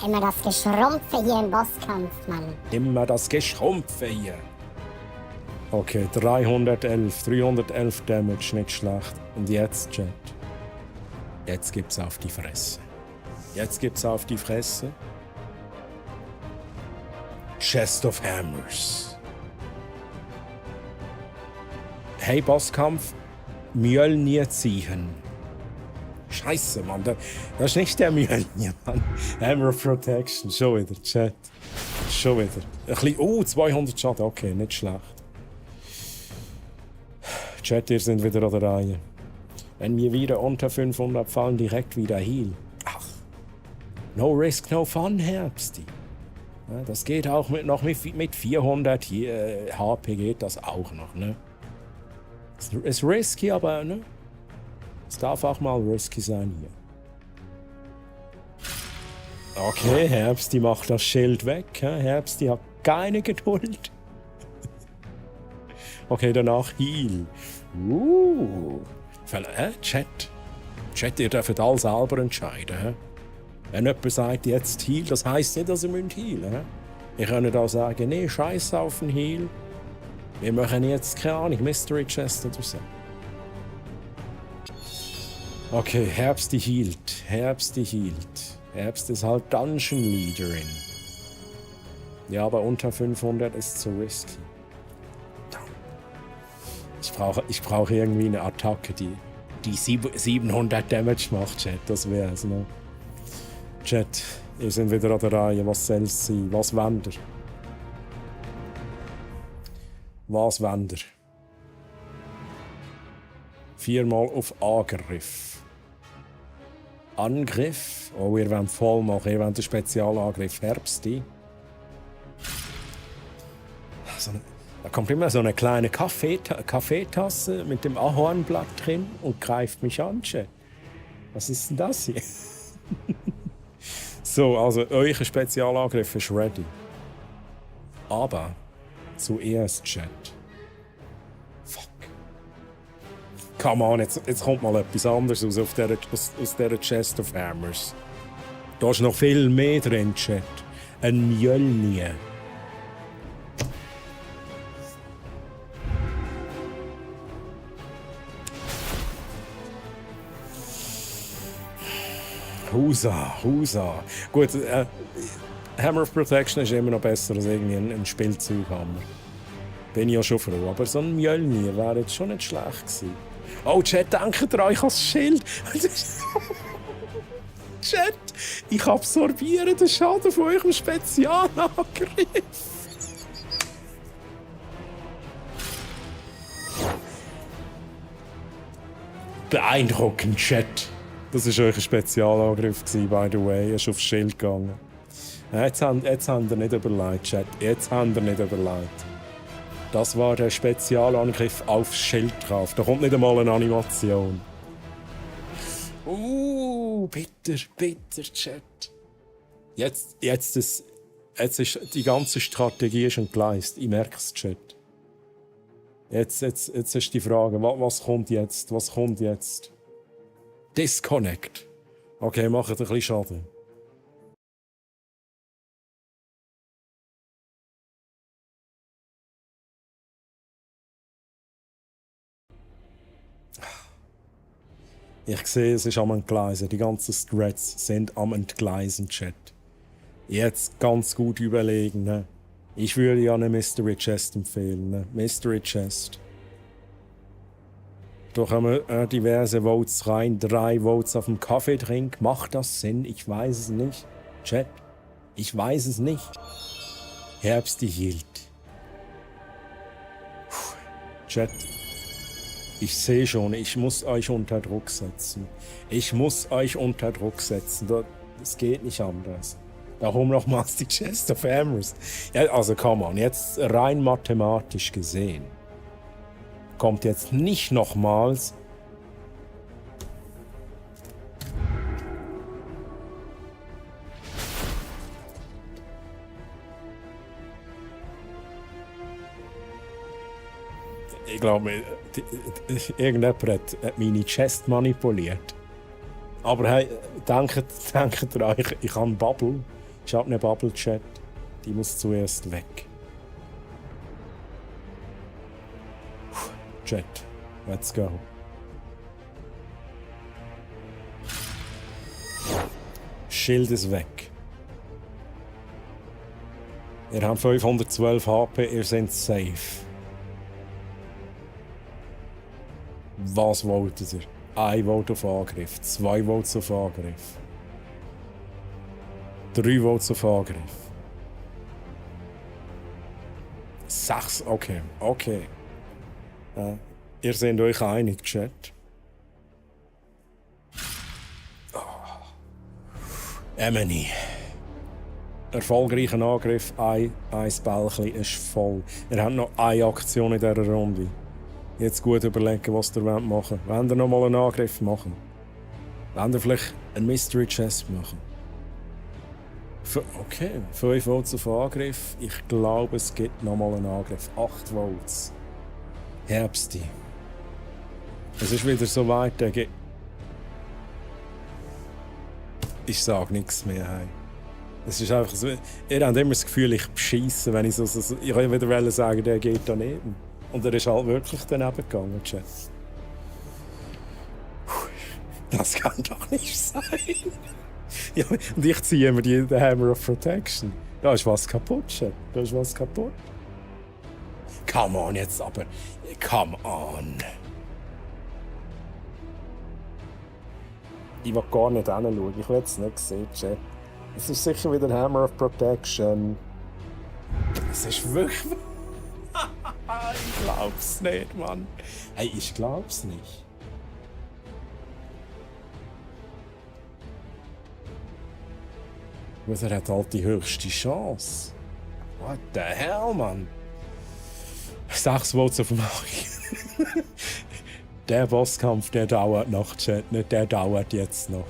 Immer das Geschrumpfe hier im Bosskampf, Mann. Immer das Geschrumpfe hier. Okay, 311 Damage, nicht schlecht. Und jetzt, Chat. Jetzt gibt's auf die Fresse. Jetzt gibt's auf die Fresse. Chest of Hammers. Hey, Bosskampf. Mjölnir ziehen. Scheiße, Mann. Das ist nicht der Mjölnir, Mann. Hammer of Protection. Schon wieder, Chat. Schon wieder. Ein bisschen, 200 Schaden. Okay, nicht schlecht. Chat, ihr sind wieder an der Reihe. Wenn wir wieder unter 500 fallen, direkt wieder Heal. Ach. No risk, no fun, Herbsti. Ja, das geht auch mit 400 HP geht das auch noch, ne? Es ist risky, aber ne? Es darf auch mal risky sein hier. Okay, Herbsti macht das Schild weg. Herbsti hat keine Geduld. Okay, danach Heal. Chat, ihr dürft alle selber entscheiden. Wenn jemand sagt, jetzt Heal, das heisst nicht, dass ihr healen müsst. Ihr könnt auch sagen, nee, scheiß auf den Heal. Wir machen jetzt, keine Ahnung, Mystery Chest oder so. Okay, Herbsti healt. Herbsti healt. Herbst ist halt Dungeon Leaderin. Ja, aber unter 500 ist zu risky. Ich brauche irgendwie eine Attacke, die 700 Damage macht, Chat. Das wär's, ne? Chat, ihr seid wieder an der Reihe. Was soll es sein? Was wollt ihr? Was wollt ihr? 4-mal auf Angriff. Angriff? Oh, ihr wollt voll machen. Ihr wollt den Spezialangriff. Herbsti. Da kommt immer so eine kleine Kaffeetasse mit dem Ahornblatt drin und greift mich an, Chat. Was ist denn das hier? So, also euer Spezialangriff ist ready. Aber zuerst, Chat. Fuck. Come on, jetzt kommt mal etwas anderes aus dieser Chest of Hammers. Da ist noch viel mehr drin, Chat. Ein Mjölnir. Husa. Gut, Hammer of Protection ist immer noch besser als irgendwie ein Spielzeughammer. Bin ich ja schon froh, aber so ein Mjölnir wäre jetzt schon nicht schlecht gewesen. Oh, Chat, denkt ihr euch als Schild? Chat, ich absorbiere den Schaden von eurem Spezialangriff. Beeindruckend, Chat. Das war euer Spezialangriff, by the way. Er ist aufs Schild gegangen. Jetzt habt ihr nicht überlegt, Chat. Jetzt habt ihr nicht überlegt. Das war der Spezialangriff aufs Schild drauf. Da kommt nicht einmal eine Animation. Bitter, Chat. Jetzt ist die ganze Strategie ist entgleist. Ich merke es, Chat. Jetzt ist die Frage, was kommt jetzt? Was kommt jetzt? Disconnect. Okay, macht ein bisschen Schaden. Ich sehe, es ist am Entgleisen. Die ganzen Threads sind am Entgleisen, Chat. Jetzt ganz gut überlegen. Ne? Ich würde ja eine Mystery Chest empfehlen. Ne? Mystery Chest. Da kommen diverse Votes rein. 3 Votes auf dem Kaffeetrink. Macht das Sinn? Ich weiß es nicht. Chat. Ich weiß es nicht. Herbsti hielt. Chat. Ich sehe schon, ich muss euch unter Druck setzen. Das geht nicht anders. Darum nochmals die Chest of Hammers. Ja, also come on, jetzt rein mathematisch gesehen. Kommt jetzt nicht nochmals. Ich glaube, irgendjemand hat meine Chest manipuliert. Aber hey, denkt ihr euch, ich habe Bubble. Ich habe eine Bubble-Chat. Die muss zuerst weg. Chat, let's go. Schild ist weg. Ihr habt 512 HP, ihr seid safe. Was wolltet ihr? 1 Volt auf Angriff, 2 Volt auf Angriff. 3 Volt auf Angriff. 6, okay, okay. Ihr seid euch einig, Chat. Emily. Erfolgreicher Angriff, ein Bällchen ist voll. Ihr habt noch eine Aktion in dieser Runde. Jetzt gut überlegen, was ihr machen wollt. Wollt ihr noch mal einen Angriff machen? Wollt ihr vielleicht einen Mystery Chest machen? Okay, 5 Volts auf Angriff. Ich glaube, es gibt noch mal einen Angriff. 8 Volts. Herbsti. Es ist wieder so weit, ich sage nichts mehr. Hey. Es ist einfach so, ihr habt immer das Gefühl, ich bescheisse, wenn ich so ich kann wieder sagen, der geht daneben. Und er ist halt wirklich daneben gegangen, Chat. Das kann doch nicht sein. Ja, und ich ziehe mir den Hammer of Protection. Da ist was kaputt, Chat. Da ist was kaputt. Come on jetzt aber. Come on. Ich will gar nicht hinschauen. Ich will es nicht sehen, Chat. Es ist sicher wieder Hammer of Protection. Es ist wirklich... Ich glaub's nicht, Mann. Hey, ich glaub's nicht. Und er hat halt die höchste Chance. What the hell, Mann? 6 Votes auf dem Markt. Der Bosskampf, der dauert noch, Chat. Nicht der dauert jetzt noch.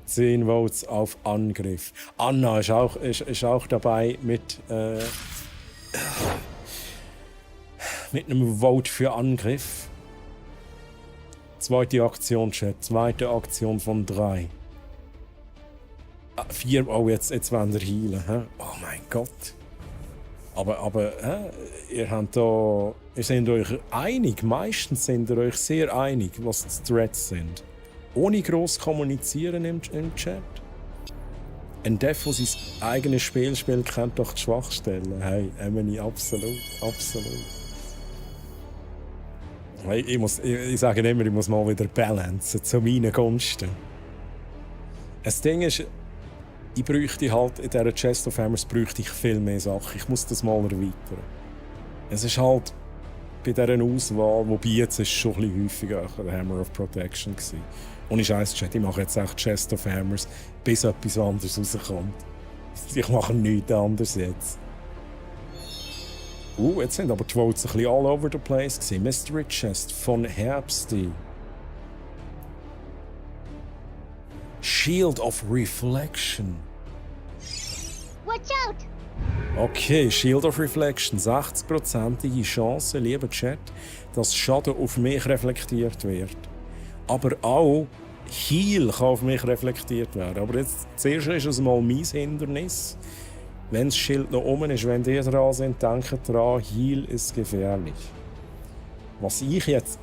10 Votes auf Angriff. Anna ist auch dabei mit einem Vote für Angriff. Zweite Aktion, Chat. Zweite Aktion von 3. 4. Oh, jetzt wollen wir healen. Hä? Oh mein Gott. Aber ihr seid euch einig. Meistens sind ihr euch sehr einig, was die Threats sind. Ohne gross kommunizieren im Chat. Ein Dev, der sein eigenes Spiel spielt, kennt doch die Schwachstellen. Hey, Emily, absolut, absolut. Hey, ich sage immer, ich muss mal wieder balancen, zu meinen Gunsten. Das Ding ist, ich bräuchte halt in dieser Chest of Hammers bräuchte ich viel mehr Sachen. Ich muss das mal erweitern. Es ist halt bei dieser Auswahl, wobei jetzt ist schon ein bisschen häufiger der Hammer of Protection gewesen. Und ich weiss, Chat, ich mache jetzt echt Chest of Hammers, bis etwas anderes rauskommt. Ich mache nichts anderes jetzt. Jetzt sind aber die Votes ein bisschen all over the place gewesen. Mystery Chest von Herbsti. Shield of Reflection. Watch out! Okay, Shield of Reflection. 60%ige Chance, lieber Chat, dass Schaden auf mich reflektiert wird. Aber auch Heal kann auf mich reflektiert werden. Aber jetzt, zuerst ist es mal mein Hindernis. Wenn das Schild noch oben ist, wenn die dran sind, denkt dran, Heal ist gefährlich. Was ich jetzt...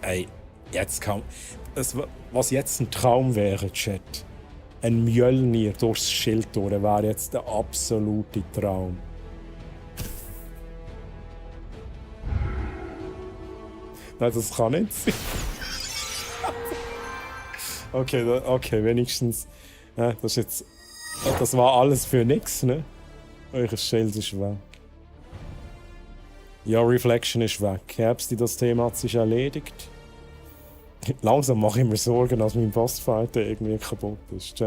was jetzt ein Traum wäre, Chat. Ein Mjölnir durchs Schild durch wäre jetzt der absolute Traum. Nein, das kann nicht sein. Okay, wenigstens. Das war alles für nichts, ne? Euer Schild ist weg. Ja, Reflection ist weg. Herbsti, das Thema hat sich erledigt. Langsam mache ich mir Sorgen, dass mein Bossfight irgendwie kaputt ist.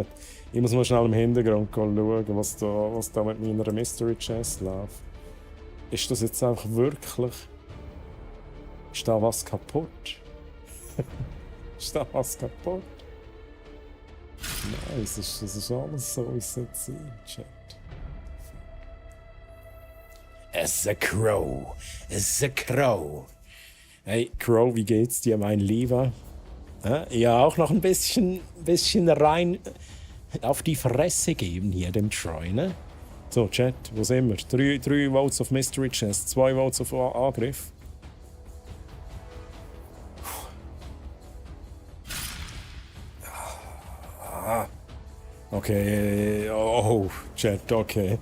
Ich muss mal schnell im Hintergrund schauen, was da mit meiner Mystery Chest läuft. Ist das jetzt einfach wirklich... Ist da was kaputt? Ist da was kaputt? Nein, es ist alles so, wie es sein Chat. Es ist ein Crow. Es ist ein Crow. Hey, Crow, wie geht's dir, mein Lieber? Ja, auch noch ein bisschen rein auf die Fresse geben hier, dem Troy, ne? So, Chat, wo sind wir? 3 Votes auf Mystery Chest, 2 Votes auf Angriff. Okay, oh, Chat, okay.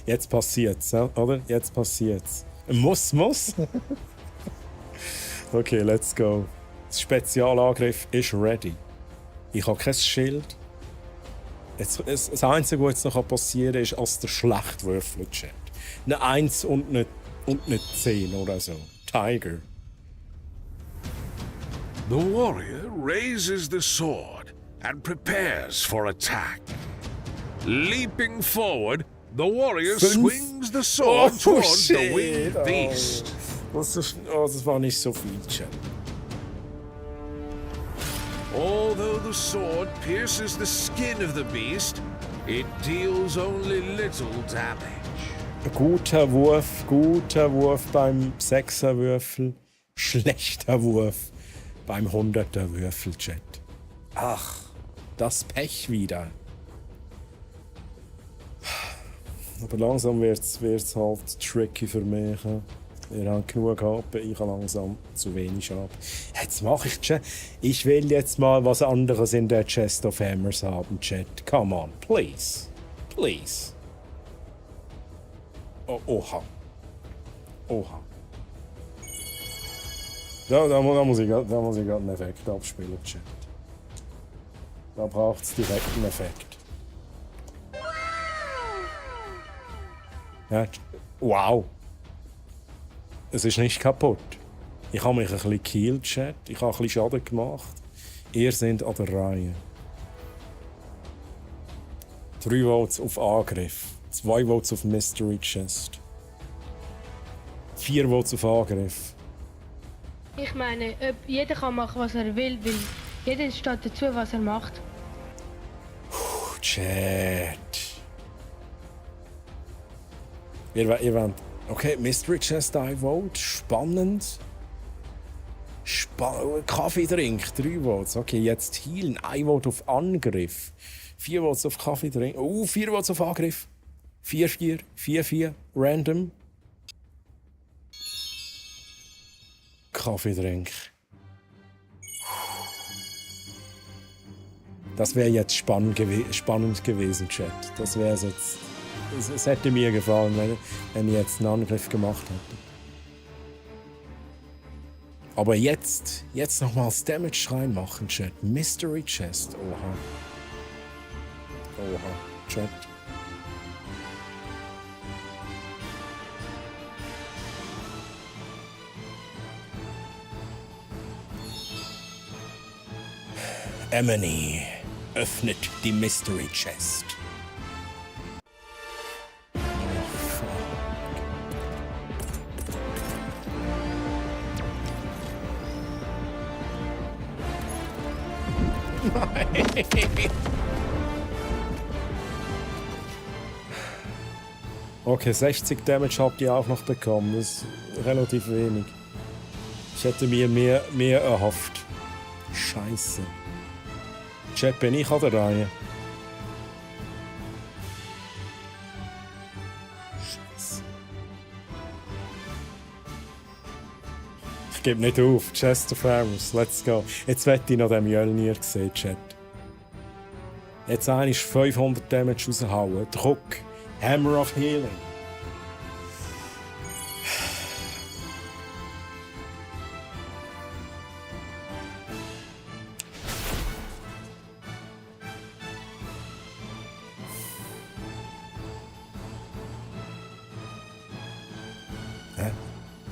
Jetzt passiert's, oder? Jetzt passiert's. Muss. Okay, let's go. Das Spezialangriff ist ready. Ich habe kein Schild. Jetzt, das Einzige, was jetzt noch passieren kann, ist, dass der schlecht würfelt, Chat. Eine 1 und eine 10 oder so. Tiger. The warrior raises the sword and prepares for attack. Leaping forward, the warrior swings the sword towards the winged beast. Das war nicht so viel, Chat. Although the sword pierces the skin of the beast, it deals only little damage. Ein guter Wurf beim 6er Würfel, schlechter Wurf beim 100er Würfel, Chat. Ach, das Pech wieder. Aber langsam wird's halt tricky für mich. Ihr habt genug gehabt, ich habe langsam zu wenig ab. Jetzt mache ich Chat. Ich will jetzt mal was anderes in der Chest of Hammers haben, Chat. Come on, please. Please. Oh, oha. Da muss ich gerade einen Effekt abspielen, Chat. Da braucht es direkt einen Effekt. Ja, wow. Es ist nicht kaputt. Ich habe mich ein bisschen gekillt, Chat. Ich habe ein bisschen Schaden gemacht. Ihr seid an der Reihe. 3 Votes auf Angriff. 2 Votes auf Mystery Chest. 4 Votes auf Angriff. Ich meine, jeder kann machen, was er will, weil jeder steht dazu, was er macht. Chat. Ihr wollt... Okay, Mystery Chest, 1 Vote. Spannend. Kaffee trinkt, 3 Votes. Okay, jetzt healen. 1 Vote auf Angriff. 4 Votes auf Kaffee trinken. 4 Votes auf Angriff. 4-4, 4-4, random. Kaffee trinken. Das wäre jetzt spannend gewesen, Chat. Das wäre jetzt... Es hätte mir gefallen, wenn ich jetzt einen Angriff gemacht hätte. Aber jetzt nochmals Damage reinmachen, Chat. Mystery Chest. Oha, Chat. Emily öffnet die Mystery Chest. Okay, 60 Damage habt ihr auch noch bekommen. Das ist relativ wenig. Ich hätte mir mehr erhofft. Scheiße. Chat, bin ich an der Reihe? Scheiße. Ich gebe nicht auf. Chest of Hammers, let's go. Jetzt wette ich noch den Mjölnir sehen, Chat. Jetzt eigentlich 500 Damage raushauen. Druck. Hammer of Healing.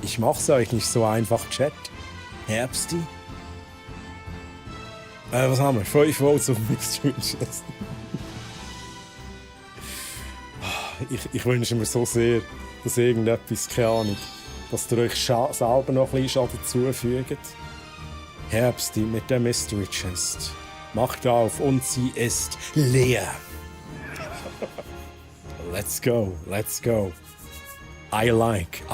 Ich mach's euch nicht so einfach, Chat. Herbsti. Was haben wir? 5 Votes auf Mystery Chest. Ich wünsche mir so sehr, dass irgendetwas, keine Ahnung, dass ihr euch selber noch ein bisschen Schaden zufügt. Herbsti mit der Mystery Chest. Macht auf und sie ist leer. Let's go. I like.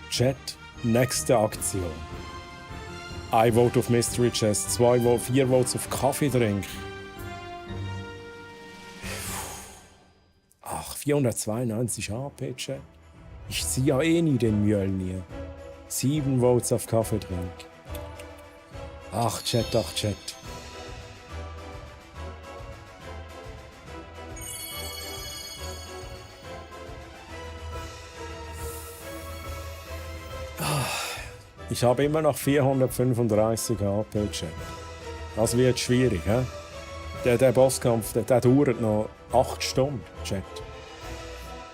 Chat, nächste Aktion. 1 Vote auf Mystery Chest, 4 Votes auf Kaffee trinken. 492 HP, Chat. Ich ziehe ja eh nie den Mjölnir. 7 Votes auf Kaffeetrink. Ach, Chat, ach, Chat. Ich habe immer noch 435 HP, Chat. Das wird schwierig, hä? Der Bosskampf, der dauert noch 8 Stunden, Chat.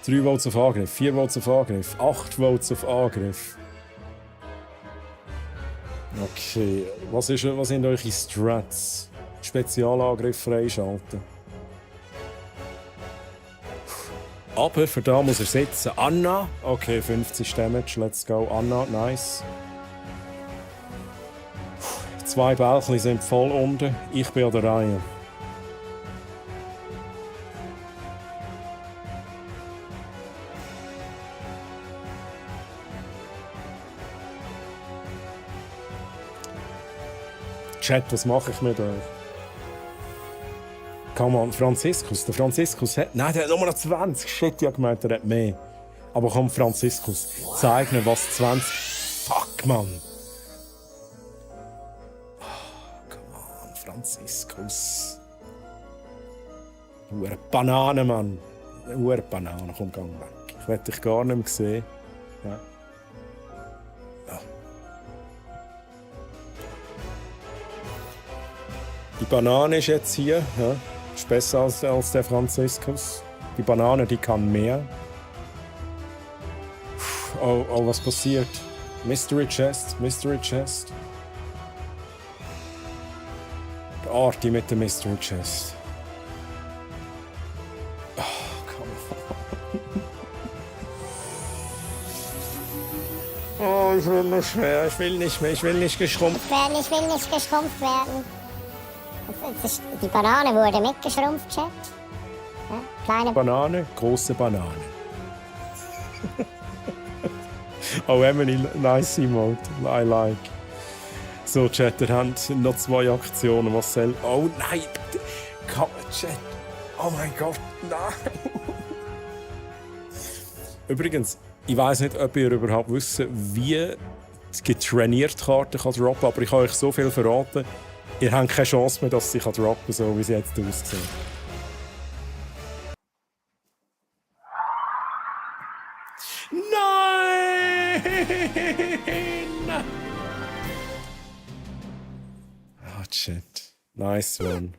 3 Votes auf Angriff, 4 Votes auf Angriff, 8 Votes auf Angriff. Okay, was sind eure Strats? Spezialangriff freischalten. Aber für da muss er sitzen. Anna, okay, 50 Damage, let's go. Anna, nice. 2 Bällchen sind voll unten, ich bin an der Reihe. Chat, was mache ich mit euch? Come on, Franziskus. Der Franziskus hat... Nein, der hat nur noch 20. Shit, ja gemeint, er hat mehr. Aber komm, Franziskus, zeig mir, was 20... Fuck, Mann. Oh, come on, Franziskus. Hure Banane, Mann. Hure Banane, komm, gang weg. Ich werde dich gar nicht mehr sehen. Ja. Die Banane ist jetzt hier, ja, ist besser als der Franziskus. Die Banane, die kann mehr. Oh, oh, was passiert? Mystery Chest, Mystery Chest. Der Arti mit dem Mystery Chest. Oh, come on. Oh, ich will nicht mehr, ich will nicht mehr, ich will nicht geschrumpft werden. Ich will nicht geschrumpft werden. Die Banane wurde mitgeschrumpft, Chat. Ja, kleine Banane, große Banane. Oh, Emily, nice Emote. I like. So, Chat, ihr habt noch 2 Aktionen. Was soll... Oh nein! Komm, Chat! Oh mein Gott, nein! Übrigens, ich weiss nicht, ob ihr überhaupt wisst, wie getrainiert die Karte kann droppen, aber ich kann euch so viel verraten. Ihr habt keine Chance mehr, dass sie droppen kann, so wie sie jetzt aussieht. Nein! Oh, shit. Nice one.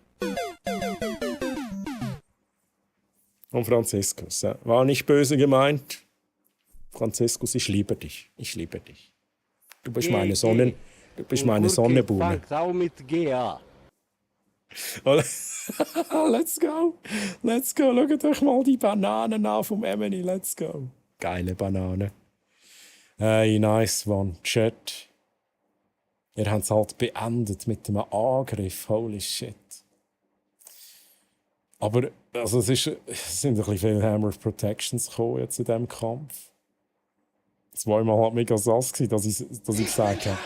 Und Franziskus, ja. War nicht böse gemeint. Franziskus, ich liebe dich. Ich liebe dich. Du bist meine Sonne. Du bist meine Sonnenblume. Auch mit GA. Oh, let's go. Let's go. Schaut euch mal die Bananen an vom Emily. Let's go. Geile Banane. Hey, nice one. Chat. Ihr habt es halt beendet mit einem Angriff. Holy shit. Aber also es sind ein bisschen viele Hammer of Protections gekommen jetzt in diesem Kampf. Zweimal hat mega sass gewesen, dass ich gesagt habe,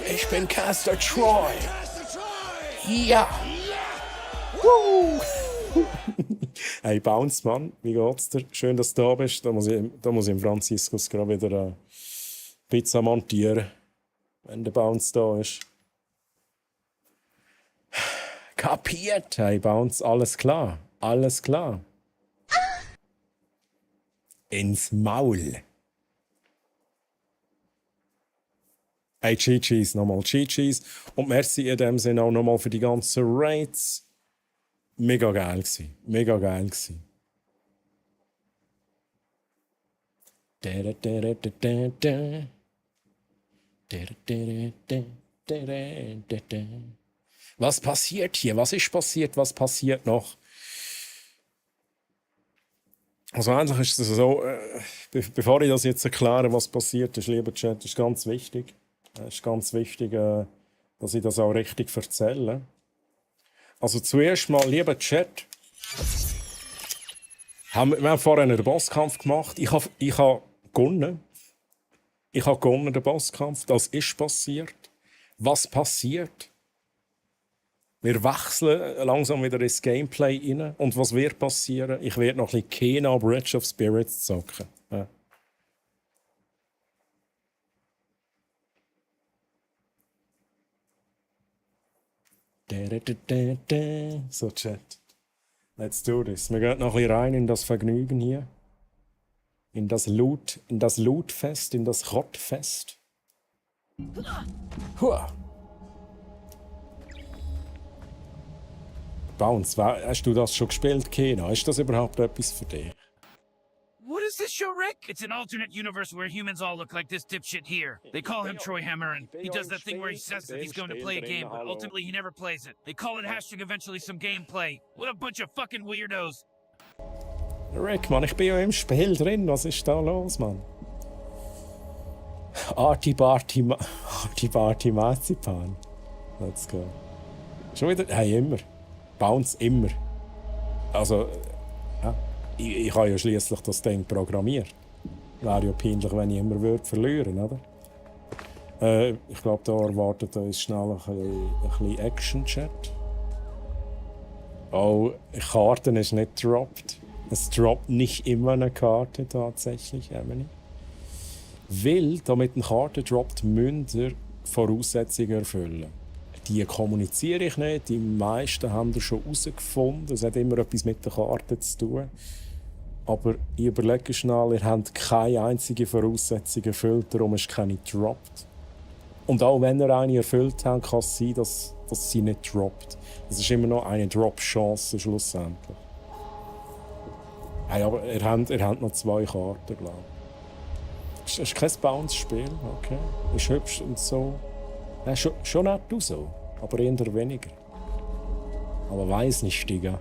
ich bin Caster Troy. Ja. Hey, Bounce, Mann, wie geht's dir? Schön, dass du da bist. Da muss ich im Franziskus gerade wieder eine Pizza montieren, wenn der Bounce da ist. Kapiert, hey, Bounce, alles klar. Alles klar. Ins Maul. Hey, Chi-Cheese, nochmal Chi-Cheese. Und merci in dem Sinne auch nochmal für die ganzen Raids. Mega geil gewesen. Mega geil gewesen. Was passiert hier? Was ist passiert? Was passiert noch? Also eigentlich ist es so, bevor ich das jetzt erkläre, was passiert ist, lieber Chat, ist ganz wichtig. Es ist ganz wichtig, dass ich das auch richtig erzähle. Also zuerst mal, lieber Chat, wir haben vorher einen Bosskampf gemacht. Ich habe gewonnen. Ich habe gewonnen, den Bosskampf. Das ist passiert. Was passiert, Wir wechseln langsam wieder ins Gameplay rein. Und was wird passieren? Ich werde noch ein bisschen Kena Bridge of Spirits zocken. Ja. So, Chat. Let's do this. Wir gehen noch ein bisschen rein in das Vergnügen hier. In das Lootfest, in das Rottfest. Hua. Bounce, hast du das schon gespielt, Kena? Ist das überhaupt etwas für dich? What is this show, Rick? It's an alternate universe where humans all look like this dipshit here. They call him Troy Hammerin. He does that thing where he says that he's going to play a game, but ultimately he never plays it. They call it hashtag eventually some gameplay. What a bunch of fucking weirdos. Rick, Mann, ich bin ja im Spiel drin. Was ist da los, Mann? Arti Barti Marzipan. Let's go. Schon wieder? Hey, immer. Bounce immer. Also, ja, ich habe ja schliesslich das Ding programmiert. Wäre ja peinlich, wenn ich immer würde verlieren, oder? Ich glaube, da erwartet uns schnell ein bisschen Action-Chat. Oh, Karten ist nicht gedroppt. Es droppt nicht immer eine Karte tatsächlich, Emily. Weil, damit eine Karte droppt, müsst ihr Voraussetzungen erfüllen. Die kommuniziere ich nicht, die meisten haben das schon herausgefunden. Es hat immer etwas mit der Karte zu tun. Aber ich überlege schnell, ihr habt keine einzige Voraussetzung erfüllt, darum ist keine gedroppt. Und auch wenn ihr eine erfüllt habt, kann es sein, dass sie nicht droppt. Es ist immer noch eine Drop-Chance schlussendlich. Hey, aber ihr habt noch 2 Karten, glaube ich. Es ist kein Bounce-Spiel, okay. Ist hübsch und so. Ja, schon nett du so, aber eher weniger. Aber weiss nicht, Digga.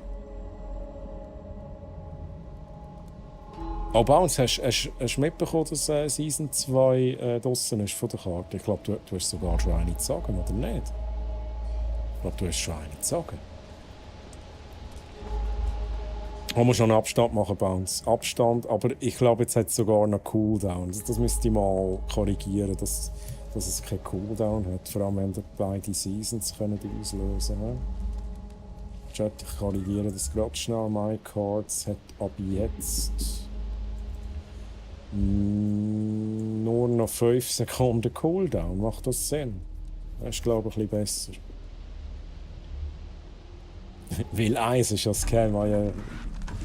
Oh, Bounce, hast du mitbekommen, dass Season 2 draussen ist von der Karte? Ich glaube, du hast sogar schon eine gezogen, oder nicht? Ich glaube, du hast schon eine gezogen. Man muss schon einen Abstand machen, Bounce. Abstand, aber ich glaube, jetzt hat es sogar noch Cooldown. Das müsste ich mal korrigieren, dass es keinen Cooldown hat. Vor allem, wenn ihr beide Seasons auslösen können. Chat, ich korrigiere das gerade schnell. My Cards hat ab jetzt nur noch 5 Sekunden Cooldown. Macht das Sinn? Das ist, glaube ich, ein bisschen besser. Weil 1 ist ja Scam.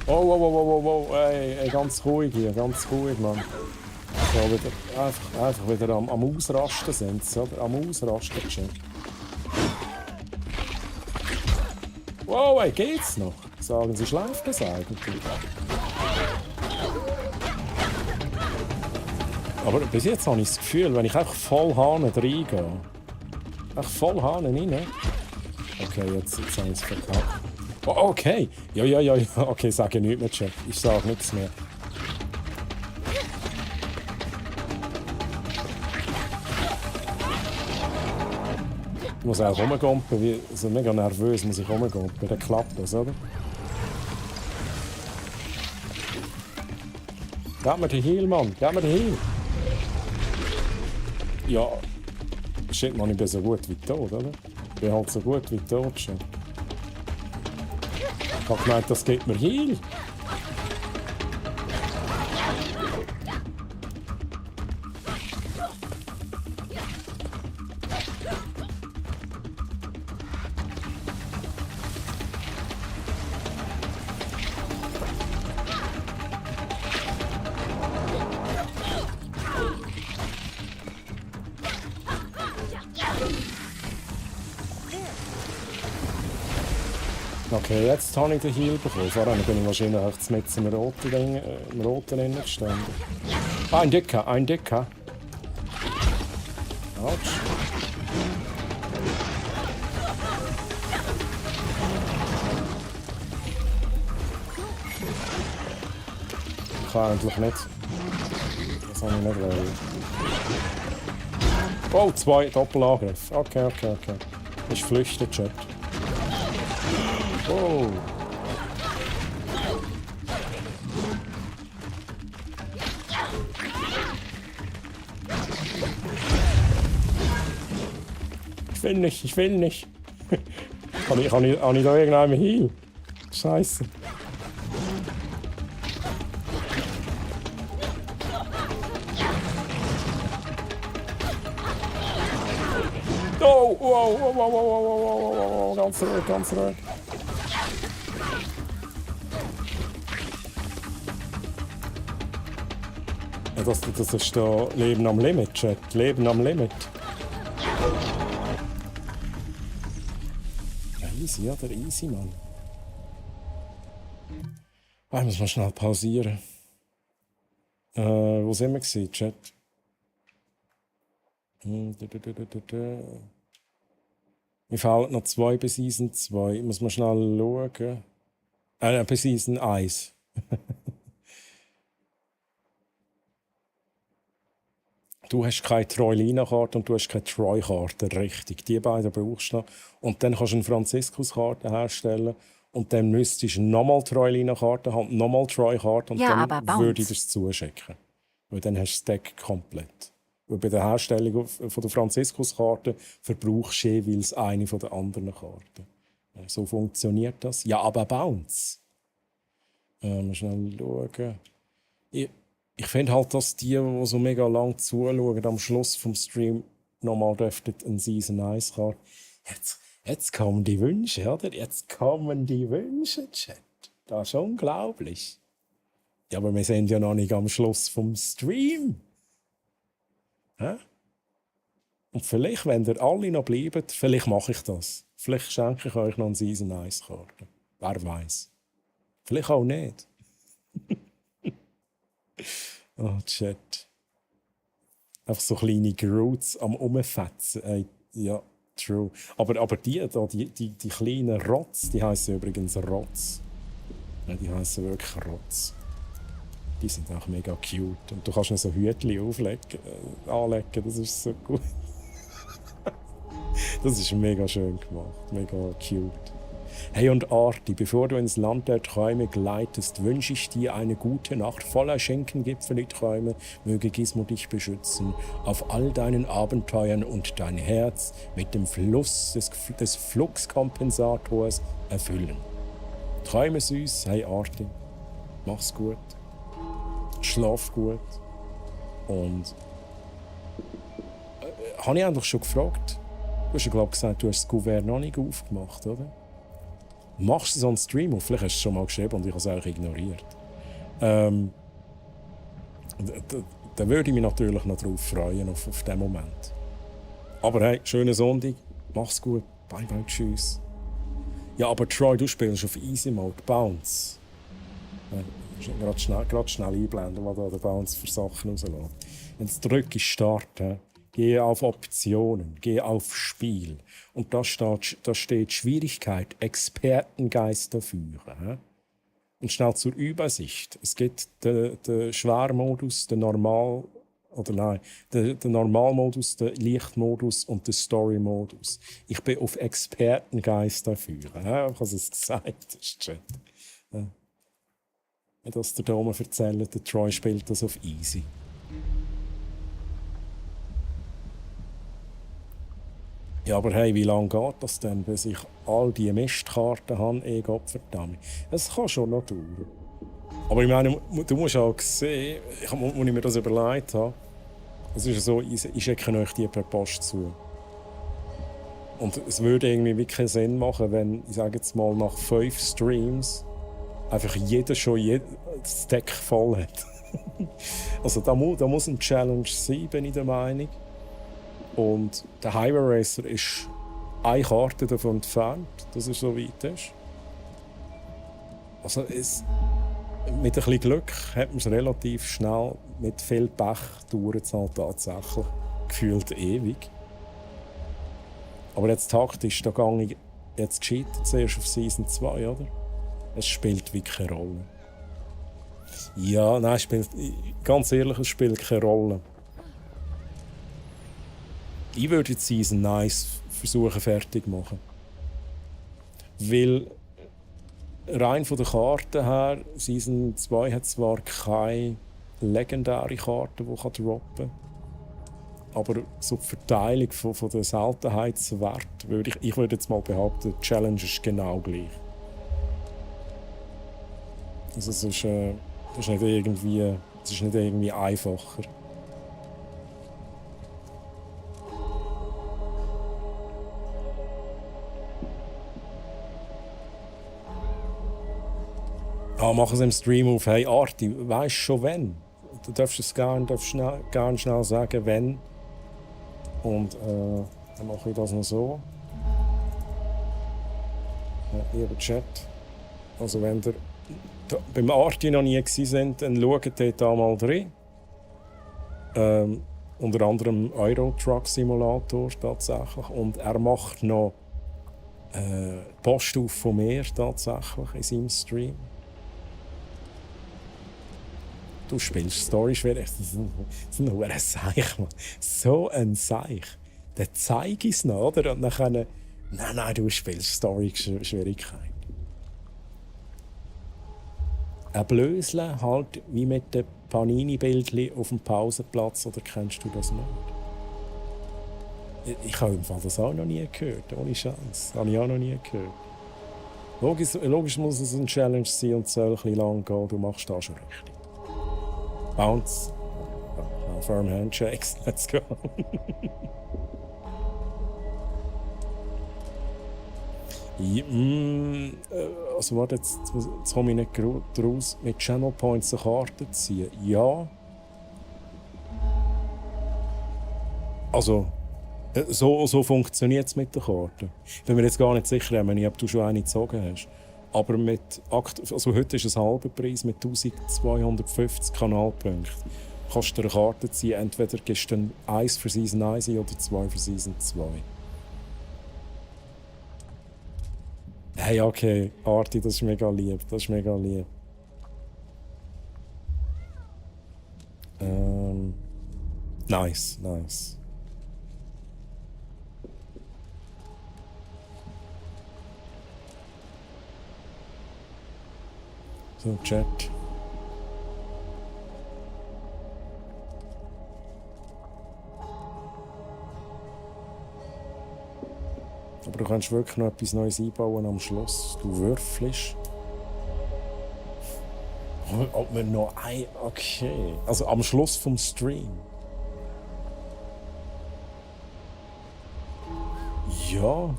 Oh, ey, ganz ruhig hier, ganz ruhig, Mann. So, einfach wieder am Ausrasten sind sie, oder? Am Ausrasten, Chat. Wow, ey, geht's noch? Sagen sie, schleift das eigentlich? Aber bis jetzt habe ich das Gefühl, wenn ich einfach voll Hahn reingehe. Echt voll Hahn rein. Okay, jetzt habe ich es verkackt. Oh, okay. Ja. Okay, sage nichts mehr, Chat. Ich sage nichts mehr. Ich muss auch rumgumpen, also mega nervös muss ich rumgumpen. Dann klappt das, oder? Gib mir den Heal, Mann. Gib mir den Heal. Ja. Shit, Mann, ich bin so gut wie tot, oder? Ich bin halt so gut wie tot schon. Ich hab gemeint, das gibt mir Heal. Okay, jetzt habe ich den Heal bekommen. Vorher bin ich wahrscheinlich echt mit im roten Ende gestanden. Ah, ein Dicker. Autsch. Ich kann eigentlich nicht. Das habe ich nicht wollen. Oh, 2 Doppelangriff. Okay. Ich flüchte, Chat. Oh. Ich will nicht. Habe ich da irgendeinen Heal? Scheiße. Oh, wow, ganz ruhig, ganz ruhig. Ja, das ist da Leben am Limit, Chat. Leben am Limit. Ja, easy, oder? Easy, Mann. Ich muss mal schnell pausieren. Wo sind wir gewesen, Chat? Mir fehlen noch 2 bis Season 2. Muss man schnell schauen. Bis Season 1. Du hast keine Troy-Lina-Karte und du hast keine Troy-Karte, richtig. Die beiden brauchst du noch. Und dann kannst du eine Franziskus-Karte herstellen. Und dann müsstest du nochmal Troy-Lina-Karte haben, nochmal Troy-Karte und Ja, dann würde ich das zuschicken. Weil dann hast du das Deck komplett. Weil bei der Herstellung von der Franziskus-Karte verbrauchst du jeweils eine von den anderen Karten. So funktioniert das. Ja, aber Bounce. Mal schnell schauen. Ich finde halt, dass die so mega lang zuschauen, am Schluss vom Stream nochmal dürften eine Season 1 Karte. Jetzt kommen die Wünsche, oder? Jetzt kommen die Wünsche, Chat. Das ist unglaublich. Ja, aber wir sind ja noch nicht am Schluss vom Stream. Hä? Und vielleicht, wenn ihr alle noch bleibt, vielleicht mache ich das. Vielleicht schenke ich euch noch eine Season 1 Karte. Wer weiß. Vielleicht auch nicht. Oh, Chat. Einfach so kleine Groots am Umfetzen. Ja, true. Aber die kleinen Rotz, die heißen übrigens Rotz. Ja, die heißen wirklich Rotz. Die sind auch mega cute. Und du kannst noch so Hütchen anlegen, das ist so gut. Das ist mega schön gemacht, mega cute. Hey und Arti, bevor du ins Land der Träume gleitest, wünsche ich dir eine gute Nacht voller Schenkengipfel Träume. Möge Gizmo dich beschützen auf all deinen Abenteuern und dein Herz mit dem Fluss des Fluxkompensators erfüllen. Träume süß, hey Arti, mach's gut. Schlaf gut. Und habe ich eigentlich schon gefragt? Du hast ja, glaube ich, gesagt, du hast das Kuvert noch nicht aufgemacht, oder? Machst du so einen Stream auf? Vielleicht hast du es schon mal geschrieben und ich habe es auch ignoriert. Da würde ich mich natürlich noch drauf freuen, auf diesen Moment. Aber hey, schönen Sonntag, mach's gut, bye bye, tschüss. Ja, aber Troy, du spielst auf Easy Mode, Bounce. Gerade schnell einblenden, was da der Bounce für Sachen rauslässt. Jetzt drücke ich Start. Gehe auf Optionen, gehe auf Spiel. Und da steht Schwierigkeit, Expertengeister führen. Und schnell zur Übersicht. Es gibt den Schwermodus, den Normalmodus, den Lichtmodus und den Storymodus. Ich bin auf Expertengeister führen. Ich habe es gesagt, das ist Chat. Dass der Dome erzählt, der Troy spielt das auf Easy. Ja, aber hey, wie lange geht das denn, bis ich all diese Mistkarten habe? Gottverdammt. Es kann schon noch dauern. Aber ich meine, du musst auch sehen, als ich mir das überlegt habe, es ist so, ich schicke euch die per Post zu. Und es würde irgendwie wirklich keinen Sinn machen, wenn, ich sage jetzt mal, nach 5 Streams einfach jeder schon das Deck voll hat. Also da muss eine Challenge sein, bin ich der Meinung. Und der Highway Racer ist eine Karte davon entfernt, dass er so weit ist. Also mit ein bisschen Glück hat man es relativ schnell, mit viel Pech dauert es halt tatsächlich gefühlt ewig. Aber jetzt taktisch, da gehe ich jetzt gescheitert zuerst auf Season 2, oder? Es spielt wirklich keine Rolle. Ja, nein, ganz ehrlich, es spielt keine Rolle. Ich würde jetzt Season 1 versuchen fertig zu machen. Weil rein von der Karte her, Season 2 hat zwar keine legendäre Karte, die droppen kann. Aber so die Verteilung von der Seltenheitswert, ich würde jetzt mal behaupten, die Challenge ist genau gleich. Also es ist nicht irgendwie einfacher. Machen sie im Stream auf, hey Arti, weisst schon wenn? Du darfst es gerne schnell sagen, wenn. Und dann mache ich das noch so. Lieber Chat. Also wenn ihr beim Arti noch nie gewesen sind, dann schaut dort mal rein. Unter anderem Euro Truck Simulator tatsächlich. Und er macht noch Post auf von mir tatsächlich in seinem Stream. Du spielst Story-schwierig. Das ist ein Seich, Mann. So ein Seich. Dann zeige ich es noch, oder? Und dann können. Nein, du spielst Story-Schwierigkeit. Ein Blösle halt wie mit den Panini-Bildchen auf dem Pausenplatz, oder kennst du das nicht? Ich habe im Fall das auch noch nie gehört, ohne Chance. Das habe ich auch noch nie gehört. Logisch muss es eine Challenge sein und es soll ein bisschen lang gehen, du machst das schon richtig. Bounce. Firm Handshakes. Let's go. Also warte, jetzt komme ich nicht raus. Mit Channel Points eine Karte ziehen. Ja. Also, so funktioniert es mit der Karte. Ich bin mir jetzt gar nicht sicher, ob du schon eine gezogen hast. Aber also heute ist es ein halber Preis mit 1250 Kanalpunkten. Kannst du eine Karte ziehen, entweder gibst du dann 1 für Season 1 oder 2 für Season 2. Hey, okay, Arti, das ist mega lieb. Nice. So, Chat. Aber du kannst wirklich noch etwas Neues einbauen am Schluss. Du würfelst. Ob wir noch ein. Okay. Also am Schluss vom Stream. Ja.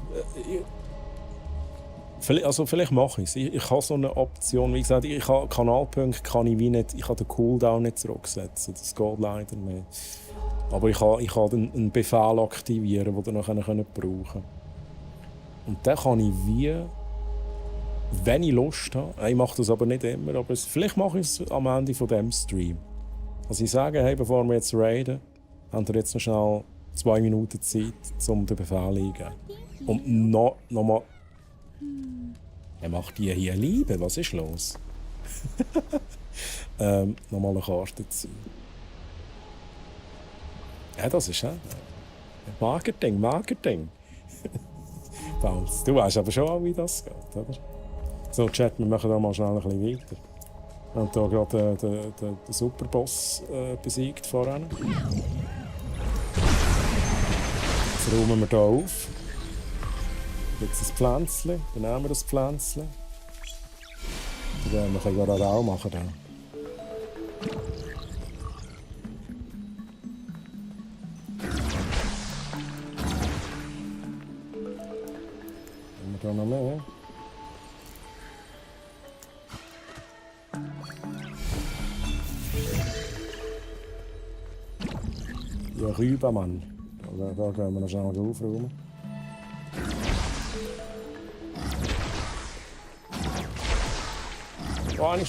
Vielleicht mache ich es. Ich habe so eine Option. Wie gesagt, ich habe Kanalpunkte kann ich wie nicht. Ich kann den Cooldown nicht zurücksetzen. Das geht leider nicht. Aber ich kann einen Befehl aktivieren, den ihr noch brauchen könnt. Und dann kann ich wie, wenn ich Lust habe, ich mache das aber nicht immer, aber vielleicht mache ich es am Ende von diesem Stream. Also ich sage, hey, bevor wir jetzt raiden, habt ihr jetzt noch schnell 2 Minuten Zeit, um den Befehl einzugeben. Und nochmal. Er macht die hier Liebe, was ist los? Nochmal eine Karte ziehen. Ja, das ist Marketing. Bounce. Du weißt aber schon auch, wie das geht, oder? So, Chat, wir machen da mal schnell ein bisschen weiter. Wir haben hier gerade den Superboss besiegt vorhin. Jetzt räumen wir hier auf. Jetzt ein Pflänzchen, dann nehmen wir das Pflänzchen. Dann werden wir gerade auch machen. Dann. Haben wir da noch mehr? Ja, rüber, Mann. Da gehen wir noch schnell aufräumen.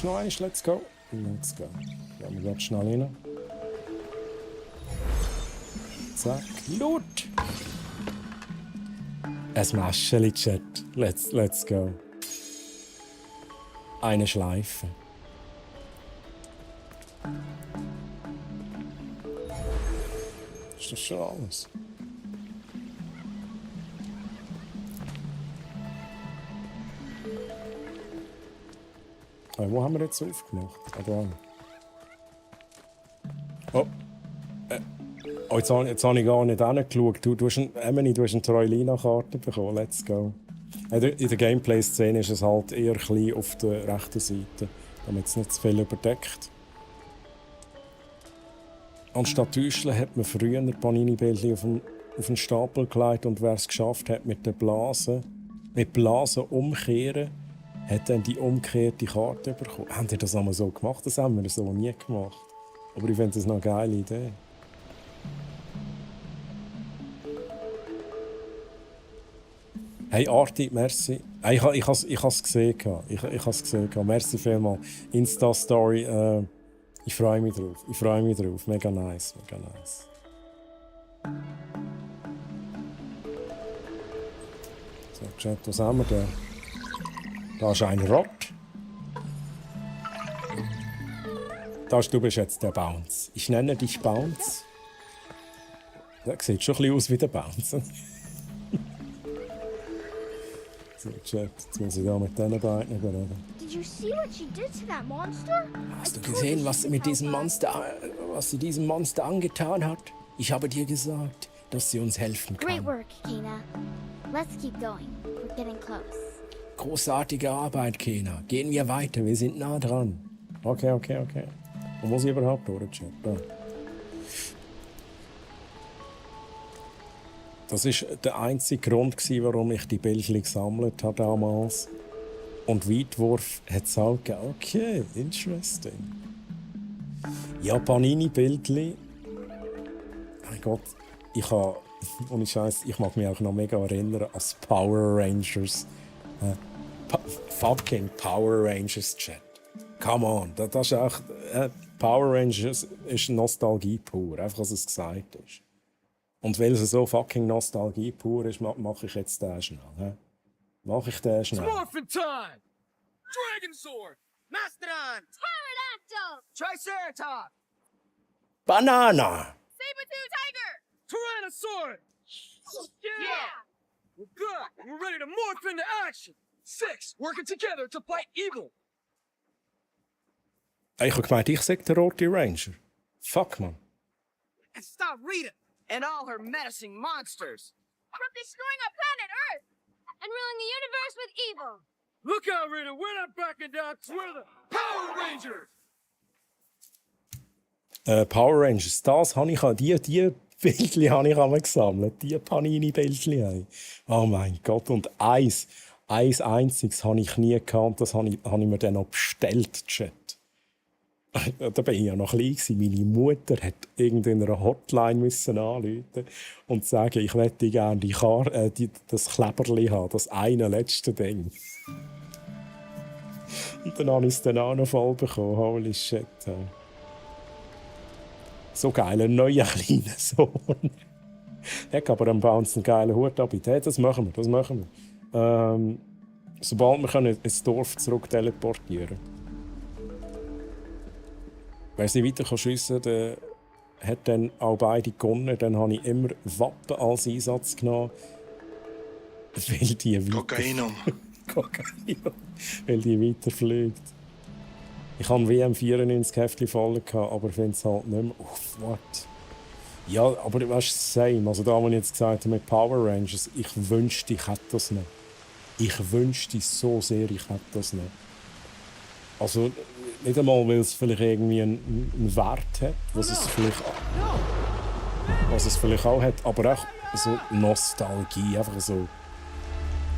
Noch eines, let's go. Gehen wir jetzt schnell rein. Zack, Loot! Ein Mascheli, Chat. Let's go. Eine Schleife. Ist das schon alles? Wo haben wir jetzt aufgemacht? Oh. Oh, jetzt habe ich gar nicht hingeschaut. Du hast eine Troilina-Karte bekommen. Let's go. In der Gameplay-Szene ist es halt eher klein auf der rechten Seite, damit es nicht zu viel überdeckt. Anstatt Täuscheln hat man früher Panini-Bildchen auf den Stapel gelegt und wer es geschafft hat mit Blasen umkehren, hat dann die umgekehrte Karte bekommen. Haben die das einmal so gemacht? Das haben wir so nie gemacht. Aber ich finde das noch eine geile Idee. Hey Arti, merci. Ich habe es gesehen. Ich habe es gesehen. Merci vielmals. Insta-Story. Ich freue mich drauf. Mega nice. So, Chat, was haben wir da? Da ist ein Rot. Du bist jetzt der Bounce. Ich nenne dich Bounce. Der sieht schon ein bisschen aus wie der Bounce. So, Chat, jetzt muss ich da mit diesen beiden reden. Hast du gesehen, was sie diesem Monster angetan hat? Ich habe dir gesagt, dass sie uns helfen kann. Great work, Kena. Let's keep going. We're getting close. Großartige Arbeit, Kena. Gehen wir weiter, wir sind nah dran. Okay. Wo muss ich überhaupt durch, Chat? Das war der einzige Grund, warum ich die Bildchen gesammelt habe damals. Und Weitwurf hat es auch gegeben. Okay, interesting. Ja, Panini-Bildchen. Mein Gott, ich mag mich auch noch mega erinnern an das Power Rangers. Fucking Power Rangers Chat. Come on, das ist auch. Power Rangers ist Nostalgie pur, einfach als es gesagt ist. Und weil es so fucking Nostalgie pur ist, mache ich jetzt den schnell. Mache ich den schnell. Morphin' time! Dragon Sword! Mastodon! Pterodactyl! Triceratops! Banana! Saber-tooth tiger! Tyrannosaurus! Yeah! We're good! We're ready to morph into action! 6, working together to fight evil! Ich habe gemeint, ich sage der rote Ranger. Fuck, man. And stop Rita and all her menacing monsters! From destroying our planet Earth! And ruling the universe with evil! Look out, Rita! We're not backing down! We're the Power Rangers! Power Rangers, das habe ich die Bildchen habe ich einmal gesammelt. Die Panini-Bildchen. Oh mein Gott. Und eins einziges habe ich nie gehabt. Das habe ich mir dann noch bestellt, Chat. Da war ich ja noch klein. Meine Mutter hat irgendeiner Hotline anrufen und sagen, ich möchte gerne das Kleberli haben, das eine letzte Ding. Und dann habe ich es dann auch noch voll bekommen. Holy shit. So geil, ein neuer kleiner Sohn. Der kann aber am Bounce einen geilen Hut anbieten. Hey, das machen wir. Sobald wir ins Dorf zurück teleportieren können. Wenn sie weiter schiessen kann, dann hat dann auch beide gewonnen. Dann habe ich immer Wappen als Einsatz genommen. Weil die Kokainum. Weil die weiterfliegt. Ich hatte WM94 Heftchen voll, aber ich finde es halt nicht mehr. What? Ja, aber weißt du, same. Also da, was ich jetzt gesagt habe mit Power Rangers, ich wünschte, ich hätte das nicht. Ich wünschte so sehr, ich hätte das nicht. Also nicht einmal, weil es vielleicht irgendwie einen Wert hat, was es vielleicht auch hat, aber auch so Nostalgie, einfach so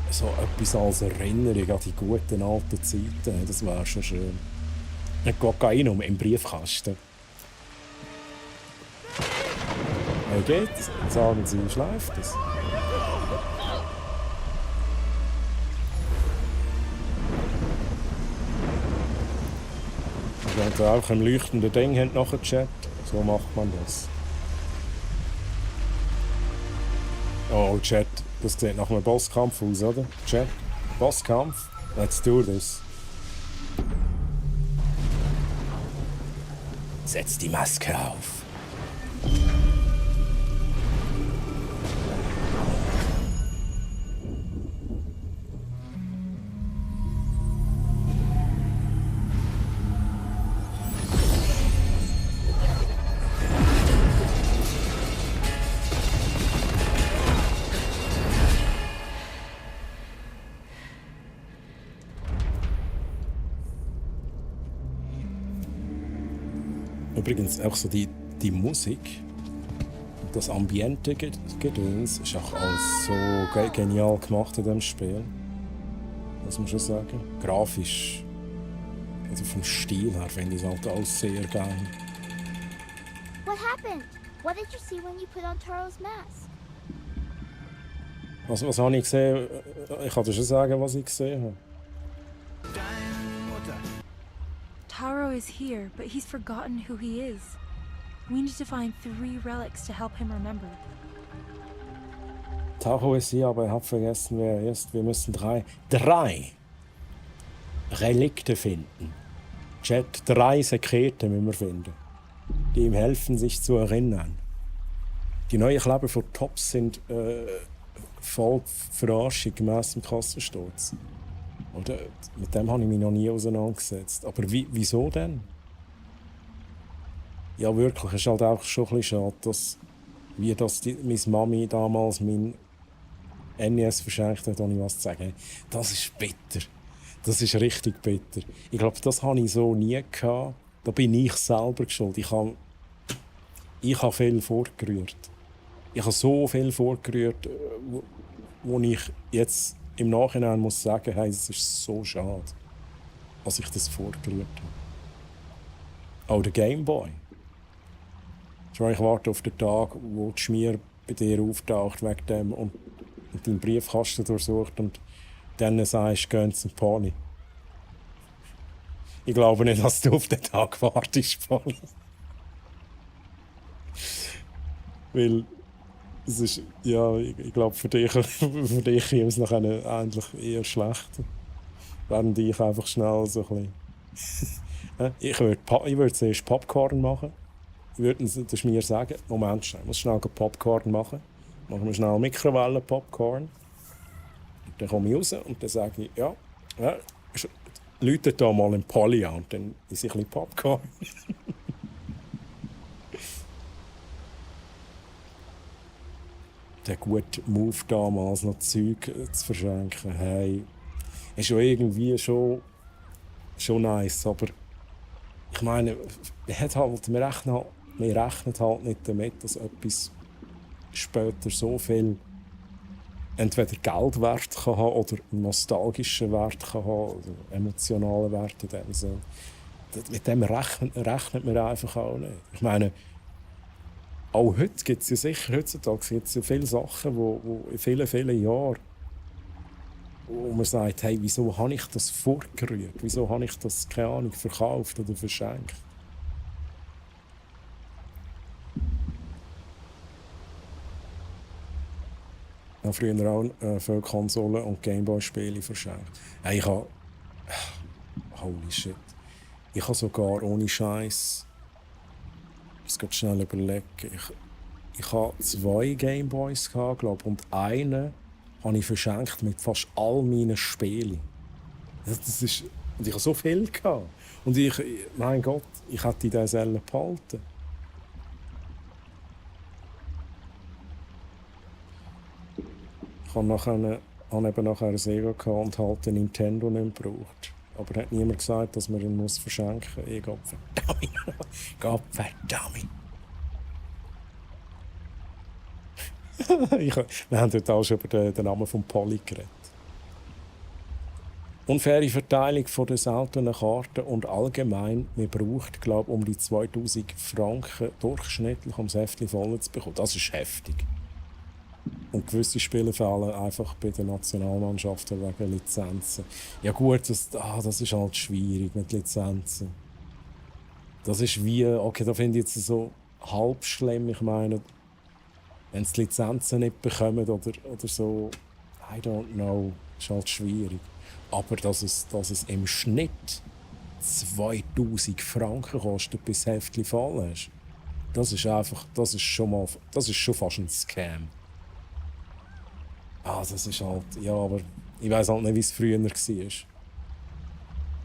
etwas als Erinnerung an die guten alten Zeiten. Das wäre schon schön. Ein Kokainum im Briefkasten. Wie geht's? Sagen Sie, schleift es? Wenn ihr auch ein leuchtendes Ding habt nachher Chat, so macht man das. Oh, Chat, das sieht nach einem Bosskampf aus, oder? Chat, Bosskampf? Let's do this. Setz die Maske auf. Übrigens auch so die Musik, das Ambiente-Gedöns ist auch alles so genial gemacht in diesem Spiel. Muss man schon sagen. Grafisch, also vom Stil her, finde ich es halt alles sehr geil. What happened? What did you see when you put on Taro's mask? Was habe ich gesehen? Ich kann dir schon sagen, was ich gesehen habe. Taro is here, but he's forgotten who he is. We need to find 3 relics to help him remember. Taro ist hier, aber er hat vergessen, wer er ist. Wir müssen drei Relikte finden. Chat, 3 Sekete müssen wir finden, die ihm helfen, sich zu erinnern. Die neuen Kleber von Tops sind voll Verarschung gemäss dem Kassensturz. Oder? Mit dem habe ich mich noch nie auseinandergesetzt. Aber wieso denn? Ja, wirklich, es ist halt auch schon ein bisschen schade, dass meine Mami damals mein NES verschenkt hat, ohne was zu sagen. Das ist bitter. Das ist richtig bitter. Ich glaube, das hatte ich so nie gehabt. Da bin ich selber schuld. Ich habe viel vorgerührt. Ich habe so viel vorgerührt, wo ich jetzt im Nachhinein muss sagen, hey, es ist so schade, dass ich das vorgerührt habe. Auch der Gameboy. Ich warte auf den Tag, wo die Schmier bei dir auftaucht wegen dem und deinen Briefkasten durchsucht und dann sagst, geh zum Pony. Ich glaube nicht, dass du auf den Tag wartest, Pony. Weil es ist, ja, ich glaube, für dich käme es nachher eigentlich eher schlecht. Während ich einfach schnell so ein bisschen... ich würde zuerst Popcorn machen. Ich würde den Schmier sagen, Moment schnell, ich muss schnell Popcorn machen. Machen wir schnell Mikrowellen-Popcorn. Dann komme ich raus und dann sage ich, ja läutet da mal einen Polly an und dann ist ein bisschen Popcorn. Der gute Move damals, noch Zeug zu verschenken, hey, ist ja irgendwie schon nice, aber ich meine, wir rechnen halt nicht damit, dass etwas später so viel entweder Geldwert kann haben oder nostalgischen Wert kann haben oder emotionalen Wert in dem Sinne. Mit dem rechnet man einfach auch nicht. Ich meine, auch heute gibt es ja sicher, heutzutage gibt's ja viele Sachen, wo in vielen, vielen Jahren, wo man sagt, hey, wieso habe ich das vorgerührt? Wieso habe ich das, keine Ahnung, verkauft oder verschenkt? Ich habe früher auch viele Konsolen und Gameboy-Spiele verschenkt. Hey, holy shit. Ich habe sogar ohne Scheiß. Ich muss schnell überlegen. Ich hatte 2 Gameboys, glaube ich, und einen habe ich verschenkt mit fast all meinen Spielen. Und ich hatte so viel. Und mein Gott, ich hätte die selber behalten. Ich habe eben nachher eine Sega und halt den Nintendo nicht gebraucht. Aber hat niemand gesagt, dass man ihn verschenken muss. Gott verdammt. Wir haben heute auch schon über den Namen von Polly geredet. Unfaire Verteilung der seltenen Karten und allgemein, man braucht, glaube ich, um die 2000 Franken durchschnittlich, um das Heftchen voll zu bekommen. Das ist heftig. Und gewisse Spiele fehlen einfach bei den Nationalmannschaften wegen Lizenzen. Ja gut, das ist halt schwierig mit Lizenzen. Das ist wie, okay, da finde ich jetzt so halb schlimm. Ich meine, wenn sie die Lizenzen nicht bekommen oder so, I don't know, ist halt schwierig. Aber dass es im Schnitt 2000 Franken kostet, bis das Heftchen voll ist, das ist schon fast ein Scam. Das ist halt, ja, aber ich weiss halt nicht, wie es früher war.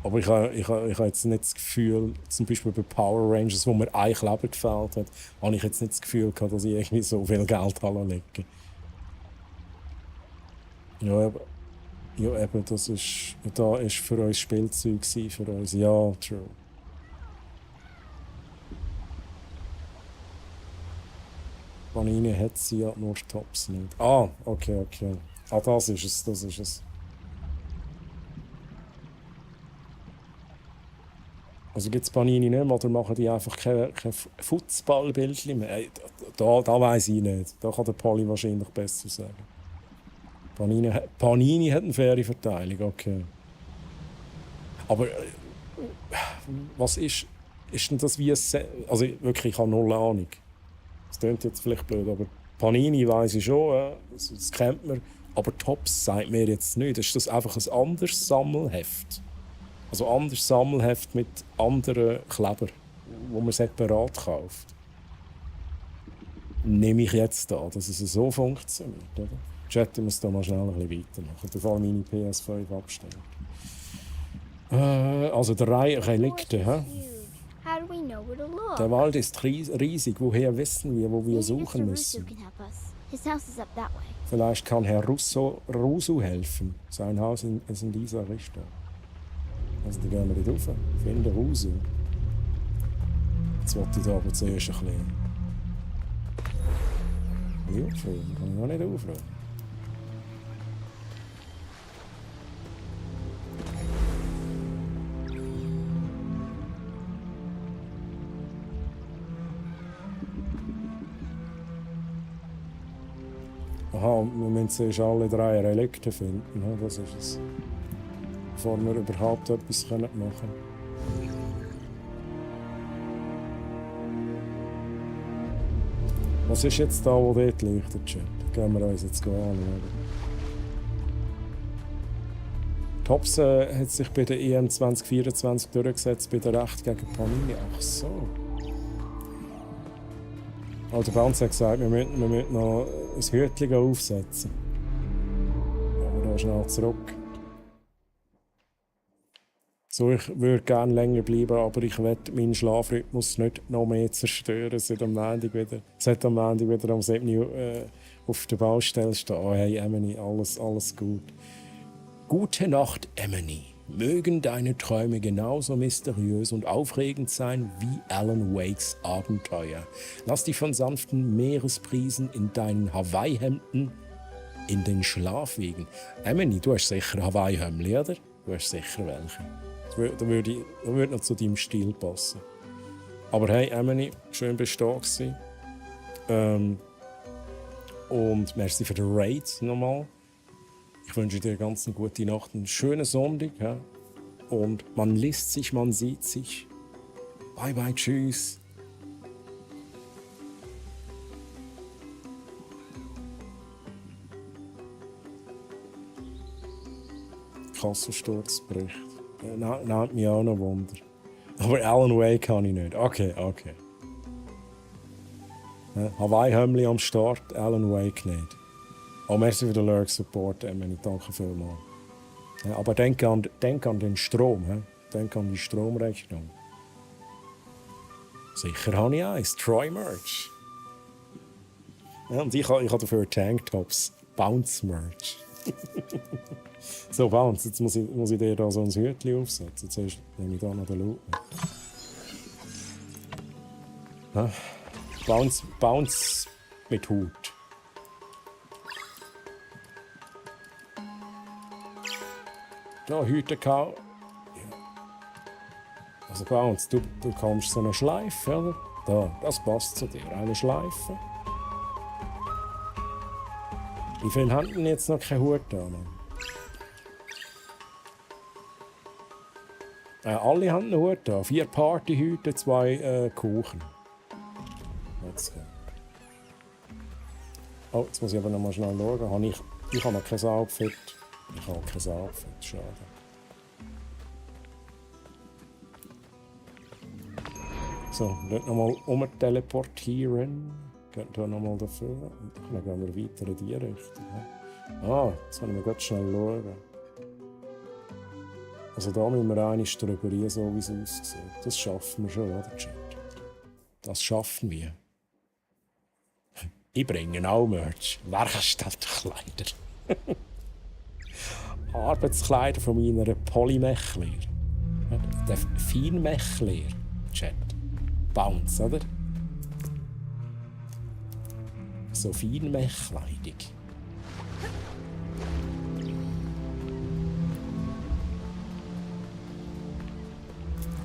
Aber ich habe jetzt nicht das Gefühl, zum Beispiel bei Power Rangers, wo mir ein Kleber gefällt hat, habe ich jetzt nicht das Gefühl gehabt, dass ich irgendwie so viel Geld anlege. Ja, eben, das war für uns Spielzeug, für uns, ja, true. hat sie ja nur Tops nicht. Ah, okay. Ah, das ist es. Also gibt es Panini nicht mehr, oder machen die einfach keine Fußballbildchen mehr? Da weiss ich nicht. Da kann der Poli wahrscheinlich besser sagen. Panini hat eine faire Verteilung, okay. Aber was ist denn das wie ein... Also wirklich, ich habe null Ahnung. Das klingt jetzt vielleicht blöd, aber Panini weiss ich schon, das kennt man. Aber Tops sagt mir jetzt nicht. Ist das einfach ein anderes Sammelheft? Also ein anderes Sammelheft mit anderen Klebern, wo man separat kauft. Nehme ich jetzt an, dass es so funktioniert, oder? Chat, ich muss da mal schnell ein bisschen weitermachen, bevor meine PS5 abstellt. Also 3 Relikte, hä? How do we know where to look? Der Wald ist riesig. Woher wissen wir, wo wir suchen müssen? His house is up that way. Vielleicht kann Herr Rusu helfen. Sein Haus ist in dieser Richtung. Also, da gehen wir nicht rauf. Finde Rusu. Jetzt wollte ich da aber zuerst ein bisschen... Aufräumen. Kann ich noch nicht aufräumen. Aha, wir müssen zuerst alle 3 Relikte finden. Ja, das ist es. Bevor wir überhaupt etwas machen können. Was ist jetzt da, wo dort leuchtet? Gehen wir uns jetzt anschauen. Tops hat sich bei der EM 2024 durchgesetzt, bei der Recht gegen Panini. Ach so. Also Bounce hat gesagt, wir müssen noch ein Hütchen aufsetzen. Gehen wir da schnell zurück. So, ich würde gerne länger bleiben, aber ich will meinen Schlafrhythmus nicht noch mehr zerstören. Es sollte am Montag wieder um 7 Uhr auf der Baustelle stehen. Oh, hey, Emily, alles gut. Gute Nacht, Emily. Mögen deine Träume genauso mysteriös und aufregend sein wie Alan Wakes Abenteuer. Lass dich von sanften Meeresbrisen in deinen Hawaii-Hemden in den Schlaf wiegen. Emily, du hast sicher Hawaii-Hemden, oder? Du hast sicher welche. Das würde noch zu deinem Stil passen. Aber hey, Emily, schön bist du da gewesen. Und merci für den Raid nochmal. Ich wünsche dir ganz eine gute Nacht, einen schönen Sonntag. Ja? Und man liest sich, man sieht sich. Bye bye, tschüss. Kassensturz bricht. Nimmt mich auch noch Wunder. Aber Alan Wake kann ich nicht. Okay. Hawaii-Hemli am Start, Alan Wake nicht. Oh, merci für den Lurk-Support, Emily. Danke vielmals. Aber denk an den Strom. Denk an die Stromrechnung. Sicher habe ich eins. Troy-Merch. Ja, und ich habe dafür Tanktops. Bounce-Merch. So, Bounce, jetzt muss ich dir da so ein Hütchen aufsetzen. Zuerst nehme ich da noch den Loot. Bounce mit Hut. Da, Hüte kau. Also Bounce, du bekommst so eine Schleife, oder? Da, das passt zu dir. Eine Schleife. Wie viele haben denn jetzt noch keinen Hut da? Alle haben einen Hut da. 4 Partyhüte, 2 Kuchen. Let's go. Oh, jetzt muss ich aber noch mal schnell schauen. Ich habe noch kein Outfit. Ich habe kein Outfit, schade. So, dort nochmal teleportieren. Geht hier nochmal dafür. Und dann gehen wir weiter in die Richtung. Jetzt können wir ganz schnell schauen. Also da müssen wir einmal drüber, so wie es aussieht. Das schaffen wir schon, oder, Chat? Das schaffen wir. Ich bringe auch Merch. Werkstattkleider. Arbeitskleider von meiner Polymech-Lehre. Der Feinmech-Lehre. Chat. Bounce, oder? So Feinmech-Kleidung.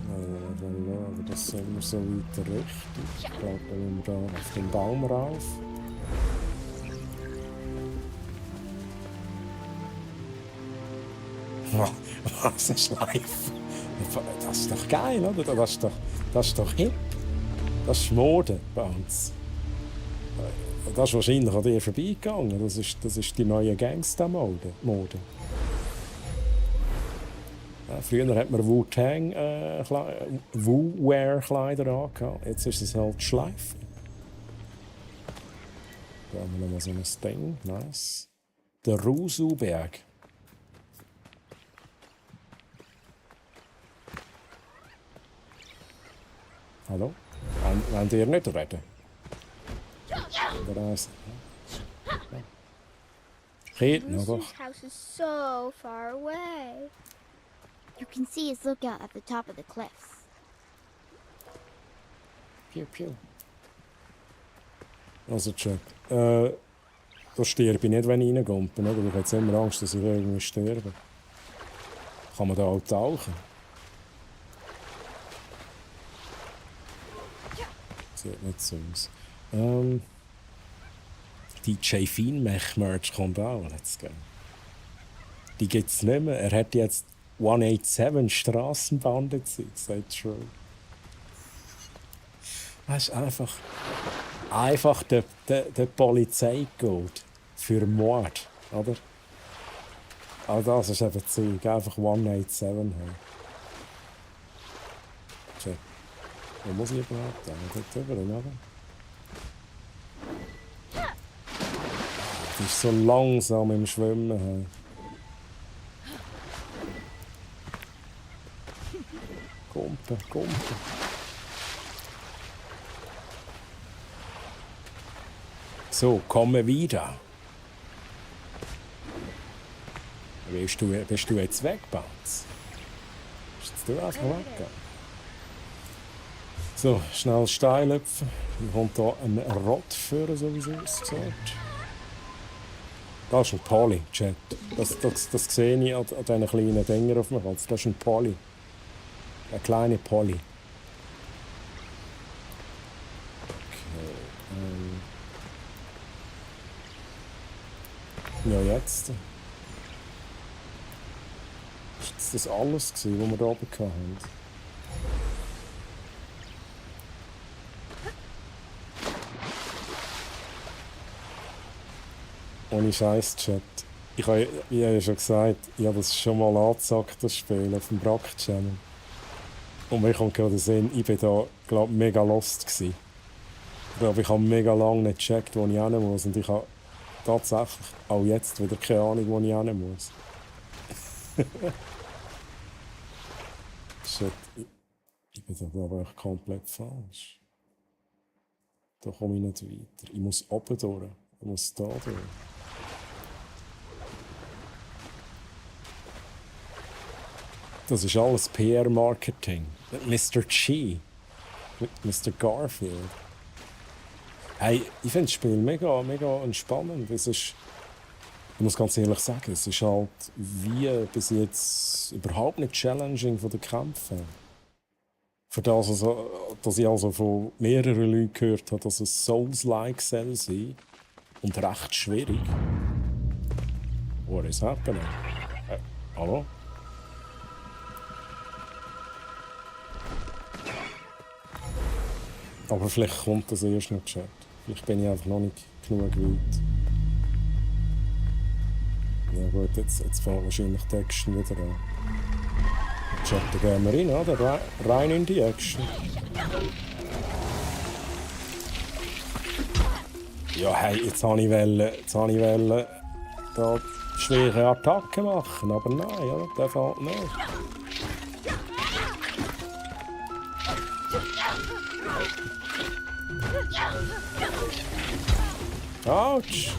Aber das sind wir so weiter richtig. Ich glaube, wenn wir da auf den Baum rauf. Was ein Schleif. Das ist doch geil, oder? Das ist doch hip. Das ist Mode bei uns. Das ist wahrscheinlich an dir vorbeigegangen. Das ist die neue Gangster-Mode. Ja, früher hat man Wu-Wear-Kleider angehabt. Jetzt ist es halt Schleifen. Da haben wir nochmal so ein Ding. Nice. Der Rusuberg. Hallo? Wollt ihr nicht reden? Geht noch doch. Rooster's house is so far away. You can see his lookout at the top of the cliffs. Piu, piu. Also, Jack, da sterbe ich nicht, wenn ich reinkomme. Ich habe jetzt immer Angst, dass ich irgendwie sterbe. Kann man da auch tauchen? Sieht nicht so aus. DJ Feinmech-Merch kommt auch. Let's go. Die gibt es nicht mehr. Er hat jetzt 187 Strassenbande gezeigt, sagt True. Das ist einfach der Polizeicode für Mord, oder? Aber das ist eben Zeug, einfach 187 haben. Check. Wo muss ich überhaupt hin? Dort drüber, oder? Die ist so langsam im Schwimmen. Hey. Kumpe. So, komme wieder. Bist du jetzt weg, Bounce? Bist du einfach weggegangen? So, schnell steil hüpfen. Dann kommt hier ein Rott führen, so wie es aussieht. Das ist ein Polly, Chat. Das sehe ich an diesen kleinen Dingern auf dem Hals. Das ist ein Polly. Ein kleiner Polly. Okay. Ja, jetzt. Ist das alles, was wir da oben hatten? Ohne Scheiß, Chat. Ich habe ja schon gesagt, ich habe das schon mal angezockt, das Spiel auf dem Brack-Channel. Und mir kommt gerade Sinn, ich war da, glaube ich, mega lost gewesen. Ich glaube, ich habe mega lange nicht gecheckt, wo ich hin muss. Und ich habe tatsächlich auch jetzt wieder keine Ahnung, wo ich hin muss. Shit, ich bin da, glaube ich, komplett falsch. Da komme ich nicht weiter. Ich muss oben durch. Ich muss da durch. Das ist alles PR-Marketing. Mr. G. Mr. Garfield. Hey, ich finde das Spiel mega entspannend. Es ist, ich muss ganz ehrlich sagen, es ist halt wie bis jetzt überhaupt nicht challenging von den Kämpfen. Für das, also, dass ich also von mehreren Leuten gehört habe, dass es Souls-like soll sein und recht schwierig. What is happening? Hallo? Aber vielleicht kommt das erst noch, Chat. Vielleicht bin ich einfach noch nicht genug weit. Ja gut, jetzt fängt wahrscheinlich die Action wieder an. Chat, da gehen wir rein, oder? Rein in die Action. Ja, hey, jetzt wollte ich da schwere Attacken machen, aber nein, oder? Der fällt nicht. Autsch!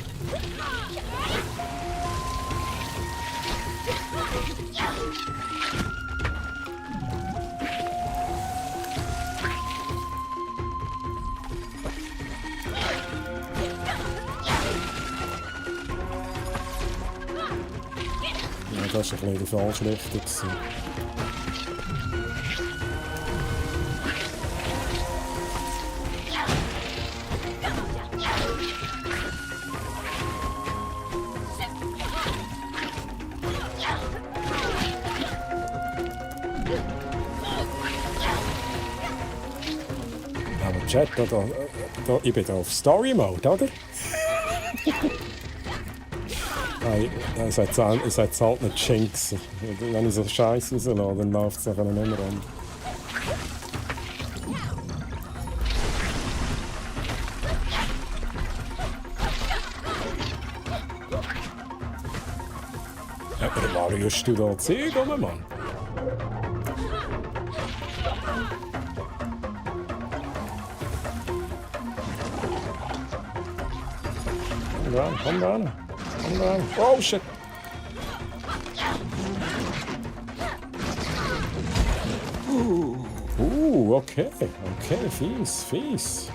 Das war ein bisschen die falsche Richtung. Aber Chat, ich bin da auf Story Mode, oder? Nein, es hat halt nicht jinxen. Wenn ich so Scheiße rauslasse, dann läuft es nachher nicht mehr an. Ja, aber warum rührst du da Zeug rum, Mann? Komm ran. Oh shit! Okay, fies.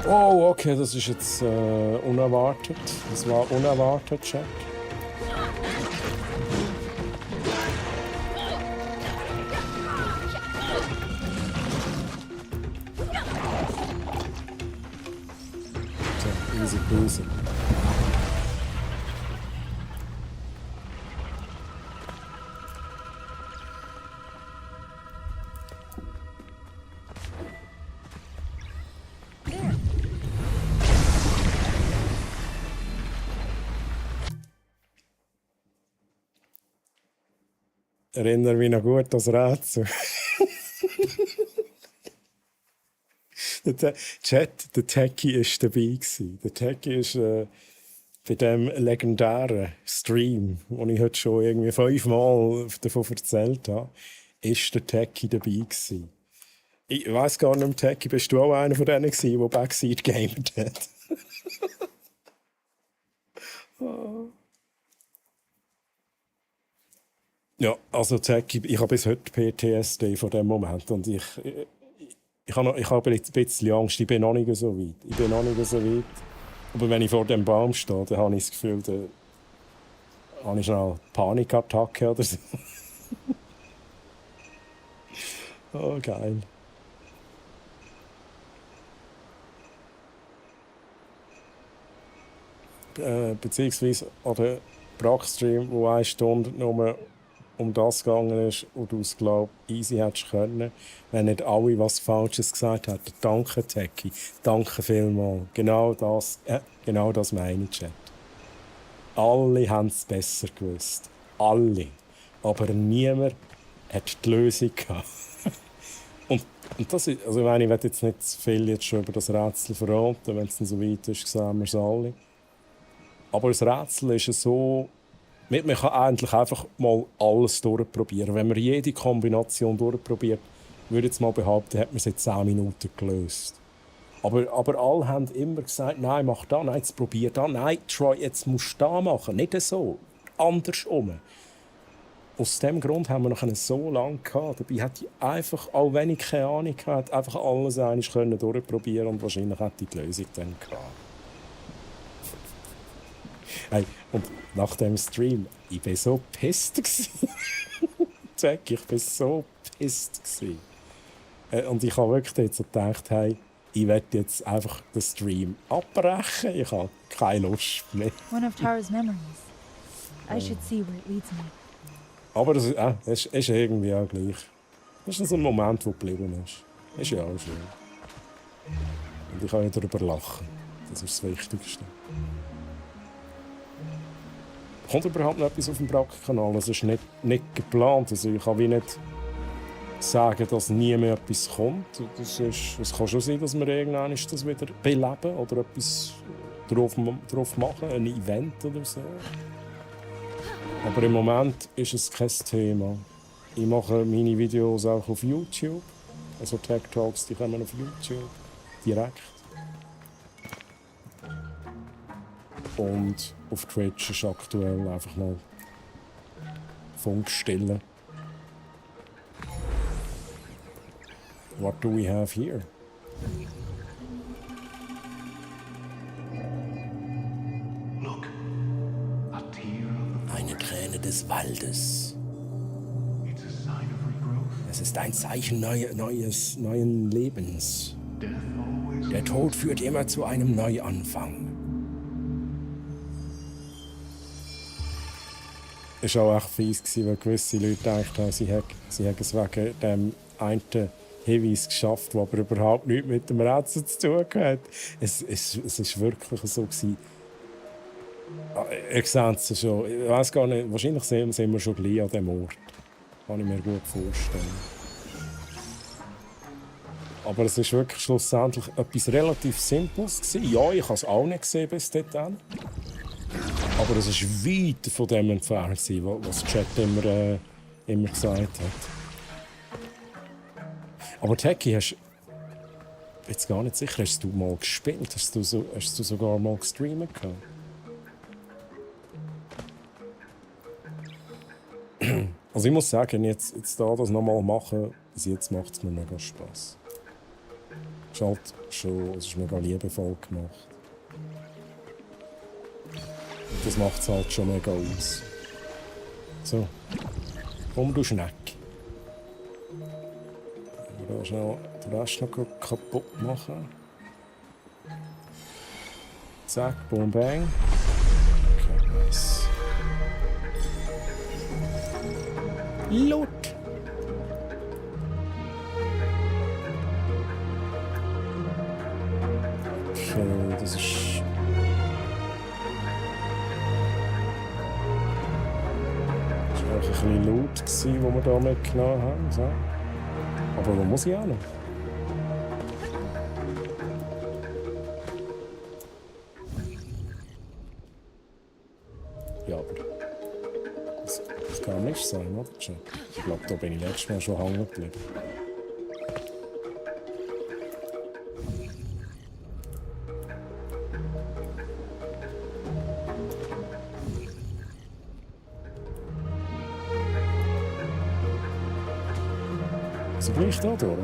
Oh, okay, das ist jetzt unerwartet. Das war unerwartet, Chat. Easy peasy. Erinnere mich noch gut an das Rätsel. Der Chat, der Techie war dabei. Der Techie ist bei diesem legendären Stream, den ich heute schon irgendwie 5-mal davon erzählt habe, ist der Techie dabei gewesen. Ich weiss gar nicht, Techie, bist du auch einer von denen gewesen, der Backside gamet hat? Ja, also Techie, ich habe bis heute PTSD von dem Moment und ich habe ein bisschen Angst, ich bin noch nicht so weit. Aber wenn ich vor dem Baum stehe, dann habe ich das Gefühl, da habe ich schnell eine Panikattacke oder so. Oh, geil. Beziehungsweise an der Brackstream, wo 1 Stunde nur um das gegangen ist und du es, glaube ich, easy hättest können, wenn nicht alle was Falsches gesagt hätten. Danke, Techie. Danke vielmals. Genau das meine ich, Chat. Alle haben es besser gewusst. Alle. Aber niemand hat die Lösung gehabt. und das ist, also ich werde jetzt nicht zu viel jetzt schon über das Rätsel verraten, wenn es dann so weit ist, sehen wir es alle. Aber das Rätsel ist so, man kann eigentlich einfach mal alles durchprobieren. Wenn man jede Kombination durchprobiert, würde ich jetzt mal behaupten, hat man es in 10 Minuten gelöst. Aber alle haben immer gesagt, nein, mach das, nein, jetzt probier das, nein, Troy, jetzt musst du das machen. Nicht so, andersrum. Aus diesem Grund haben wir noch so lange gehabt. Dabei hätte ich einfach, auch wenn ich keine Ahnung hatte, einfach alles einmal durchprobieren und wahrscheinlich hätte ich die Lösung dann gehabt. Hey, und nach dem Stream, ich war so pisst. Jack, ich war so pisst. Und ich habe wirklich jetzt so gedacht, hey, ich werde jetzt einfach den Stream abbrechen. Ich habe keine Lust mehr. One of Tara's memories. I should see where it leads me. Aber das ist irgendwie auch gleich. Das ist so ein Moment, der geblieben ist. Ist ja auch schön. Und ich kann nicht darüber lachen. Das ist das Wichtigste. Kommt überhaupt noch etwas auf dem Brack-Kanal? Es ist nicht geplant. Also ich kann wie nicht sagen, dass nie mehr etwas kommt. Es kann schon sein, dass wir irgendwann das wieder beleben oder etwas drauf machen, ein Event oder so. Aber im Moment ist es kein Thema. Ich mache meine Videos auch auf YouTube. Also Tech Talks, die kommen auf YouTube direkt. Und auf Twitch ist aktuell einfach mal Funkstille. What do we have here? Eine Träne des Waldes. Es ist ein Zeichen neuen Lebens. Der Tod führt immer zu einem Neuanfang. Es war auch echt fies, weil gewisse Leute gedacht haben, sie hätten es wegen dem einen Hinweis geschafft, der aber überhaupt nichts mit dem Rätsel zu tun hat. Es war wirklich so. Ihr seht es schon. Ich weiss gar nicht, wahrscheinlich sind wir schon gleich an diesem Ort. Kann ich mir gut vorstellen. Aber es war wirklich schlussendlich etwas relativ Simples gewesen. Ja, ich habe es auch nicht gesehen bis dahin. Aber es war weit von dem entfernt, was Chat immer gesagt hat. Aber Techie, hast du jetzt gar nicht sicher, hast du mal gespielt? Hast du sogar mal gestreamt? Also ich muss sagen, jetzt da das nochmal machen, bis jetzt macht es mir mega Spass. Es ist halt schon, es ist mega liebevoll gemacht. Und das macht es halt schon mega aus. So, komm du Schneck. Da schnell den Rest noch kaputt machen. Zack, boom, bang. Okay, nice. Lot. Okay, das ist... Das war auch ein bisschen Loot, den wir hier mitgenommen haben. So. Aber wo muss ich auch noch? Ja, aber... Das kann nicht sein, oder? Ich glaube, da bin ich letztes Mal schon hängen geblieben. So bin ich da, oder?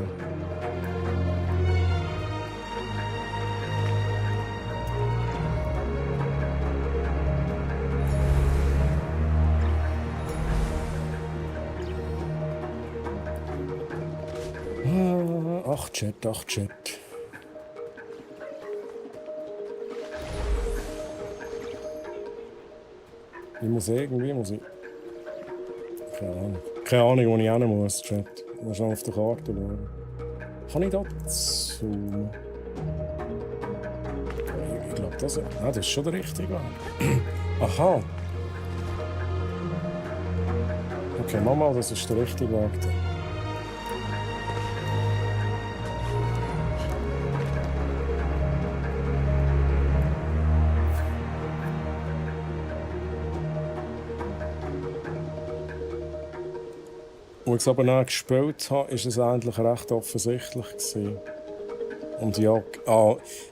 Ach, Chat. Muss ich... Keine Ahnung, wo ich hin muss, Chat. Mal schon auf der Karte schauen. Kann ich da zoomen? Ich glaube, das ist schon der richtige Weg. Aha. Okay, Mama, das ist der richtige Weg. Als ich es aber noch gespielt habe, war es eigentlich recht offensichtlich gewesen. Und ja,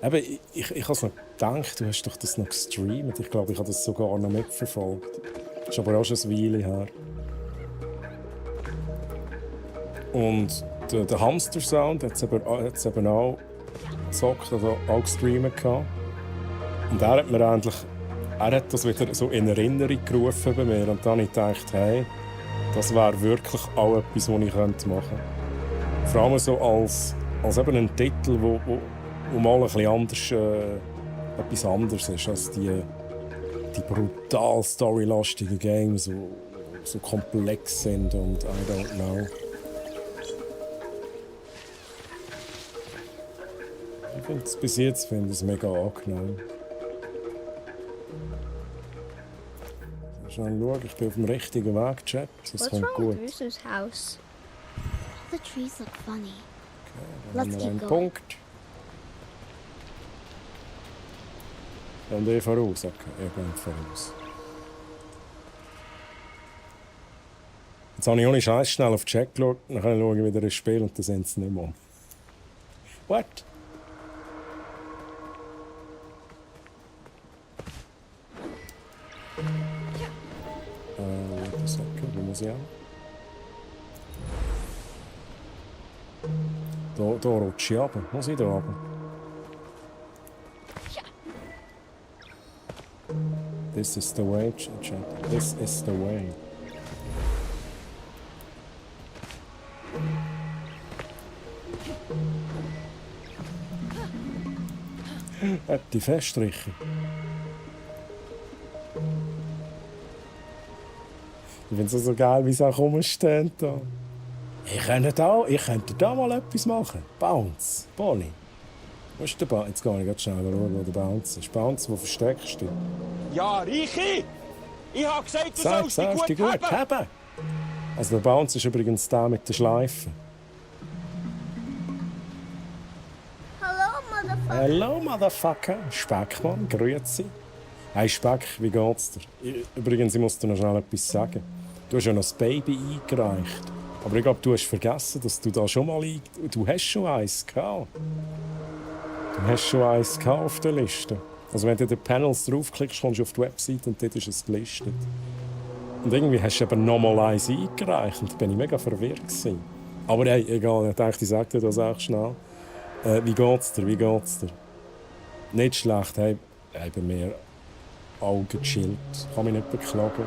eben, ich habe es noch gedacht, du hast doch das noch gestreamt. Ich glaube, ich habe das sogar noch mitverfolgt. Das ist aber auch schon eine Weile her. Und der Hamster-Sound hat es eben auch gezockt oder auch gestreamt gehabt. Und er hat das wieder so in Erinnerung gerufen bei mir. Und dann habe ich gedacht, hey, das wäre wirklich auch etwas, was ich machen könnte. Vor allem so als eben ein Titel, wo mal ein bisschen anders, etwas anderes ist als die brutal storylastigen Games, die so komplex sind und I don't know. Bis jetzt finde ich es mega angenehm. Schauen, ich bin auf dem richtigen Weg, Chat. Das kommt gut. What's wrong with Russo's house? The trees look funny. Okay, Let's keep going. Punkt. Und ich voraus. Okay, ich gehe voraus. Jetzt habe ich ohne Scheiß schnell auf Chat geschaut. Dann kann ich schauen, wie er spielt und dann sind sie nicht mehr. What? Wo muss ich hin? Da rutsche ich runter. Muss ich da runter? This is the way, chat. This is the way. Die Feststriche. Ich finde es so geil, wie sie auch rumstehen da. Ich könnte da mal etwas machen. Bounce. Bonnie. Wo ist der Bounce? Jetzt gehe ich ganz schnell schauen, wo der Bounce ist. Bounce, wo versteckst du? Ja, Reiche! Ich hab gesagt, du sollst dich gut haben. Also der Bounce ist übrigens der mit der Schleife. Hello, Motherfucker. Speckmann, grüezi. Hey Speck, wie geht's dir? Übrigens, ich muss dir noch schnell etwas sagen. Du hast ja noch das Baby eingereicht. Aber ich glaube, du hast vergessen, dass du da schon mal Du hast schon eins gehabt. Du hast schon eins gehabt auf der Liste. Also wenn du den Panels draufklickst, kommst du auf die Webseite und dort ist es gelistet. Und irgendwie hast du eben noch mal eins eingereicht. Und da bin ich mega verwirrt gewesen. Aber hey, egal, ich dachte, ich sage dir das auch schnell. Wie geht's dir? Nicht schlecht, hey, bei mir Augen gechillt. Kann mich nicht beklagen.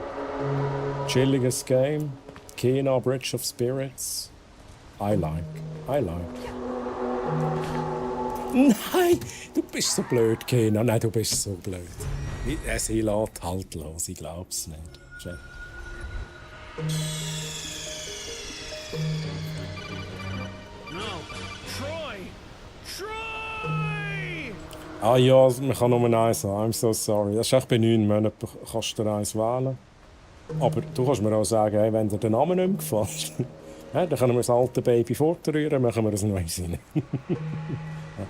Chilliges Game. Kena, Bridge of Spirits. I like. Nein, du bist so blöd, Kena. Nein, du bist so blöd. Sie lässt halt los, ich glaub's nicht. Check. Ah ja, man kann nur eins haben. I'm so sorry. Das ist echt bei 9 Monaten, kannst du dir eins wählen. Aber du kannst mir auch sagen, hey, wenn dir der Name nicht mehr gefällt, dann können wir das alte Baby fortrühren, machen wir ein neues rein.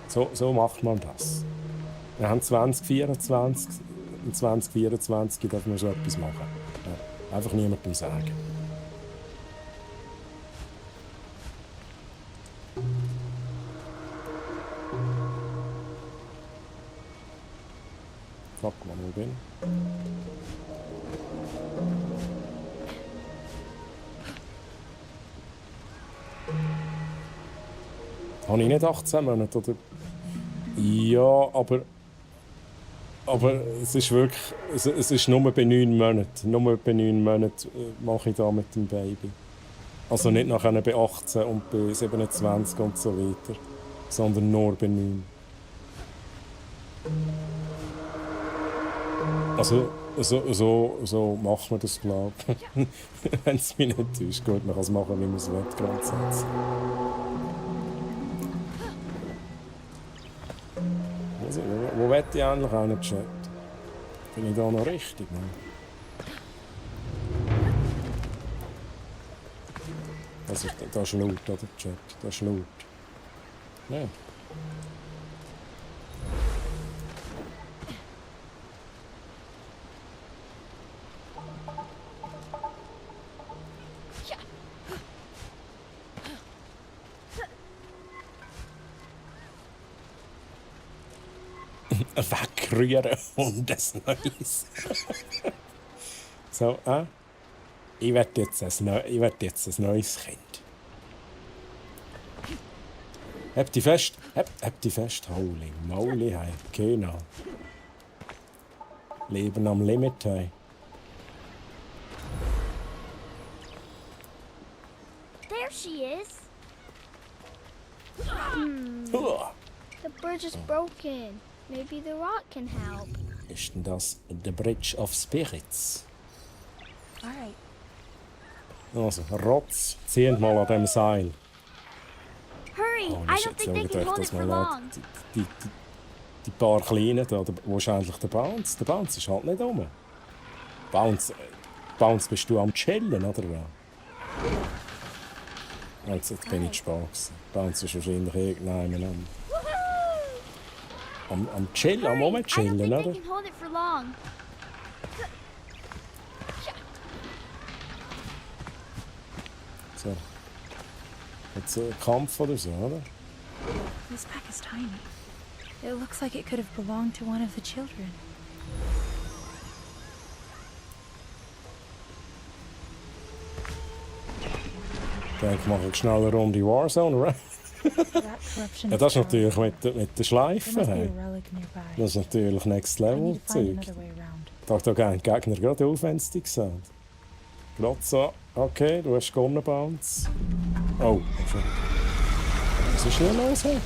so macht man das. Wir haben 2024, in 2024 dürfen wir so etwas machen. Ja, einfach niemandem sagen. Fuck, wo bin ich? Habe ich nicht 18 Monate, oder? Ja, aber es ist wirklich, es ist nur bei 9 Monaten. Nur bei 9 Monaten mache ich da mit dem Baby. Also nicht nachher bei 18 und bei 27 und so weiter, sondern nur bei 9. Also, so macht man das, glaube ich. Wenn es mich nicht täuscht, gut, man kann es machen, wie man es will, grundsätzlich. Also, wo will ich eigentlich auch nicht Chat? Bin ich da noch richtig? Ne? Das ist laut, oder Chat? Das ist laut. Ja. Wegrühren und das Neues. So, ich werde jetzt ein neues Kind. Habt die fest, holy moly, hey, genau. Leben am Limit, hey. There she is. The bridge is broken. Maybe the rock can help. Ist denn das The Bridge of Spirits? Alright. Also, Rotz, zieht mal an dem Seil. Hurry! I don't think they can hold it for long. Die paar Kleinen da, wo ist eigentlich der Bounce? Der Bounce ist halt nicht rum. Bounce bist du am Chillen, oder was? Jetzt bin ich Spaß. Bounce ist wahrscheinlich irgendeinem am Chillen, am Rumchillen, oder? So. Jetzt ein Kampf oder so, oder? This pack is tiny. It looks like it could have belonged to one of the children. Ich denke, mache ich schnell eine Runde Warzone, right? corruption Ja, is das ist power. natürlich mit der There Schleife. must be Hey. a relic nearby. Das ist natürlich Next I Level need to find Zeug. another way around. Da gehen die Gegner gerade auf, wenn sie dich sehen. Gerade so. Okay, du hast Gunner Bounce. Oh, was ist hier los? Hey?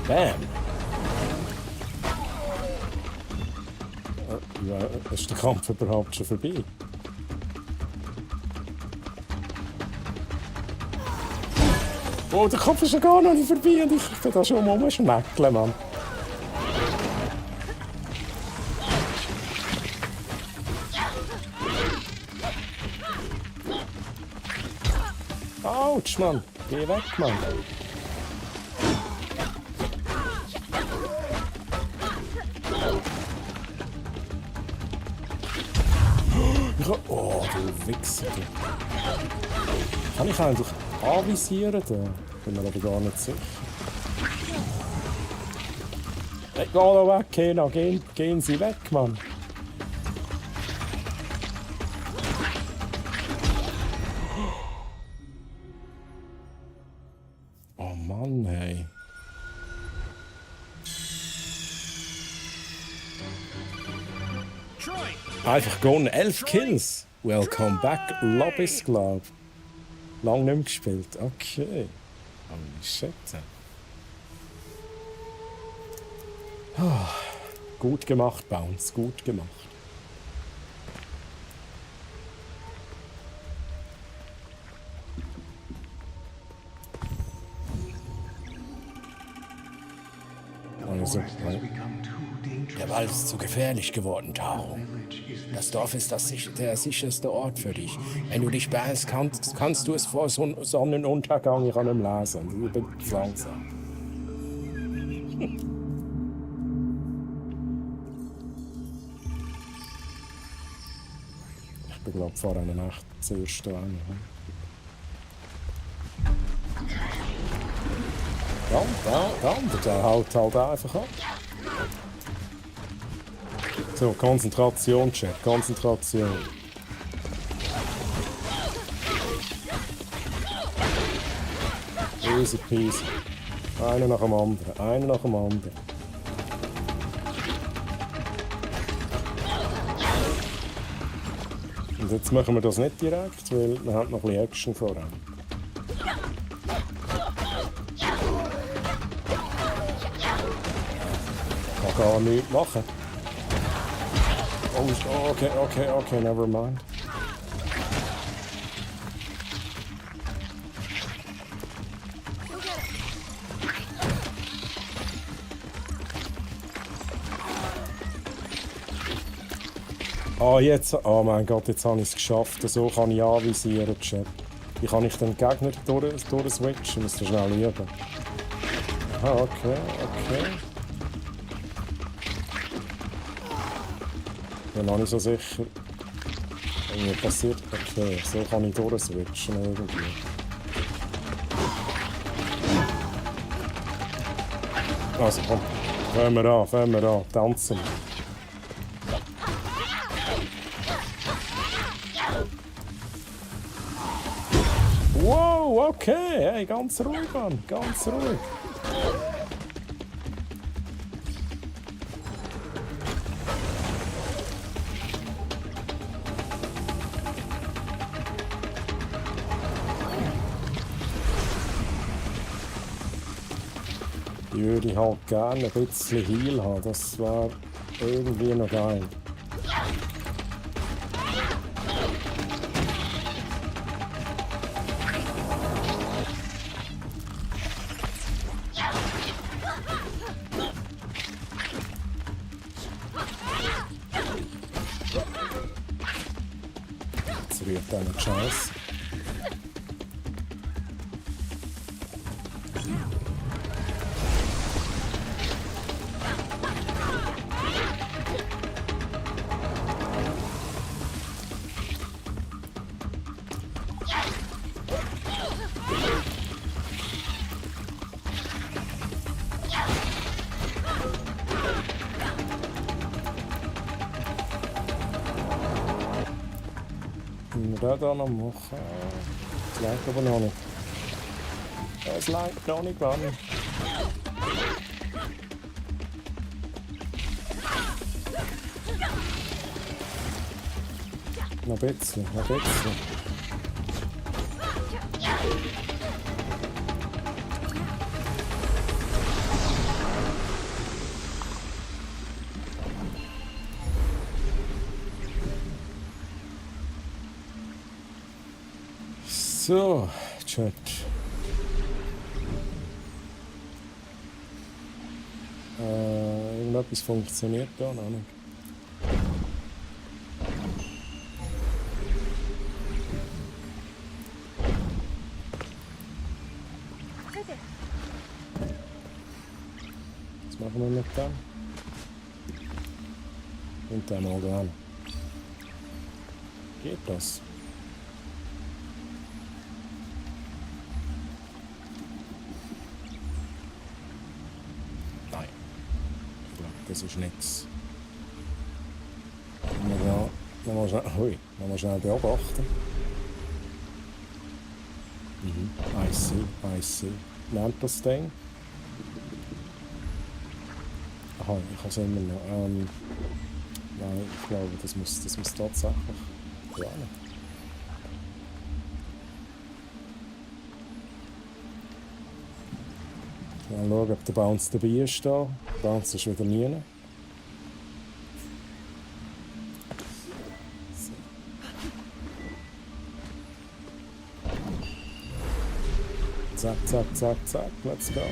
Bam! Ja, ist der Kampf überhaupt schon vorbei? Oh, der Kampf ist ja gar noch nicht vorbei und ich bin da schon rumschnäckeln, Mann. Autsch, Mann! Geh weg, Mann! Oh, du Wichser. Kann ich eigentlich anvisieren? Da bin mir aber gar nicht sicher. Hey, geh da weg, Kena. Gehen Sie weg, Mann. Oh Mann, hey. Einfach gewonnen. 11 Kills. Welcome back, Lobbys Club. Lang nicht mehr gespielt. Okay. Holy shit. Gut gemacht, Bounce. Gut gemacht. Also, der Wald ist zu gefährlich geworden, Taro. Das Dorf ist der sicherste Ort für dich. Wenn du dich beeilst, kannst du es vor Sonnenuntergang. Ich kann nicht lesen. Ich bin langsam. Ich bin, glaube ich, vor einer Nacht zuerst dran. Der haut halt einfach ab. So, Konzentration, Chat. Konzentration. Easy peasy. Einer nach dem anderen. Einer nach dem anderen. Und jetzt machen wir das nicht direkt, weil wir haben noch ein bisschen Action voran. Kann gar nichts machen. Oh, okay, never mind. Ah, jetzt, oh mein Gott, jetzt habe ich es geschafft. So kann ich anvisieren, Chat. Wie kann ich den Gegner durchswitchen? Muss ich schnell üben. Ah, okay. Bin noch nicht so sicher. Irgendwie passiert. Okay, so kann ich durchswitchen irgendwie. Also komm, fangen wir an, tanzen. Wow, okay, hey, ganz ruhig, Mann, ganz ruhig. Ich würde halt gerne ein bisschen Heal haben, das wäre irgendwie noch geil. Jetzt rührt eine Chance. Können wir den hier noch machen? Das reicht aber noch nicht. Es reicht noch nicht, Mann. Noch ein bisschen, noch ein bisschen. So, Chat. Irgendetwas funktioniert da noch nicht. Was machen wir mit dem? Und dann mal dran. Geht das? Das ist nichts. Nochmal schnell beobachten. I see. Nennt das Ding? Aha, ich habe es immer noch. Nein, ich glaube, das muss tatsächlich lernen. Mal schauen, ob der Bounce dabei ist da. Der Bounce ist wieder nie. So. Zack, zack, zack, zack. Let's go.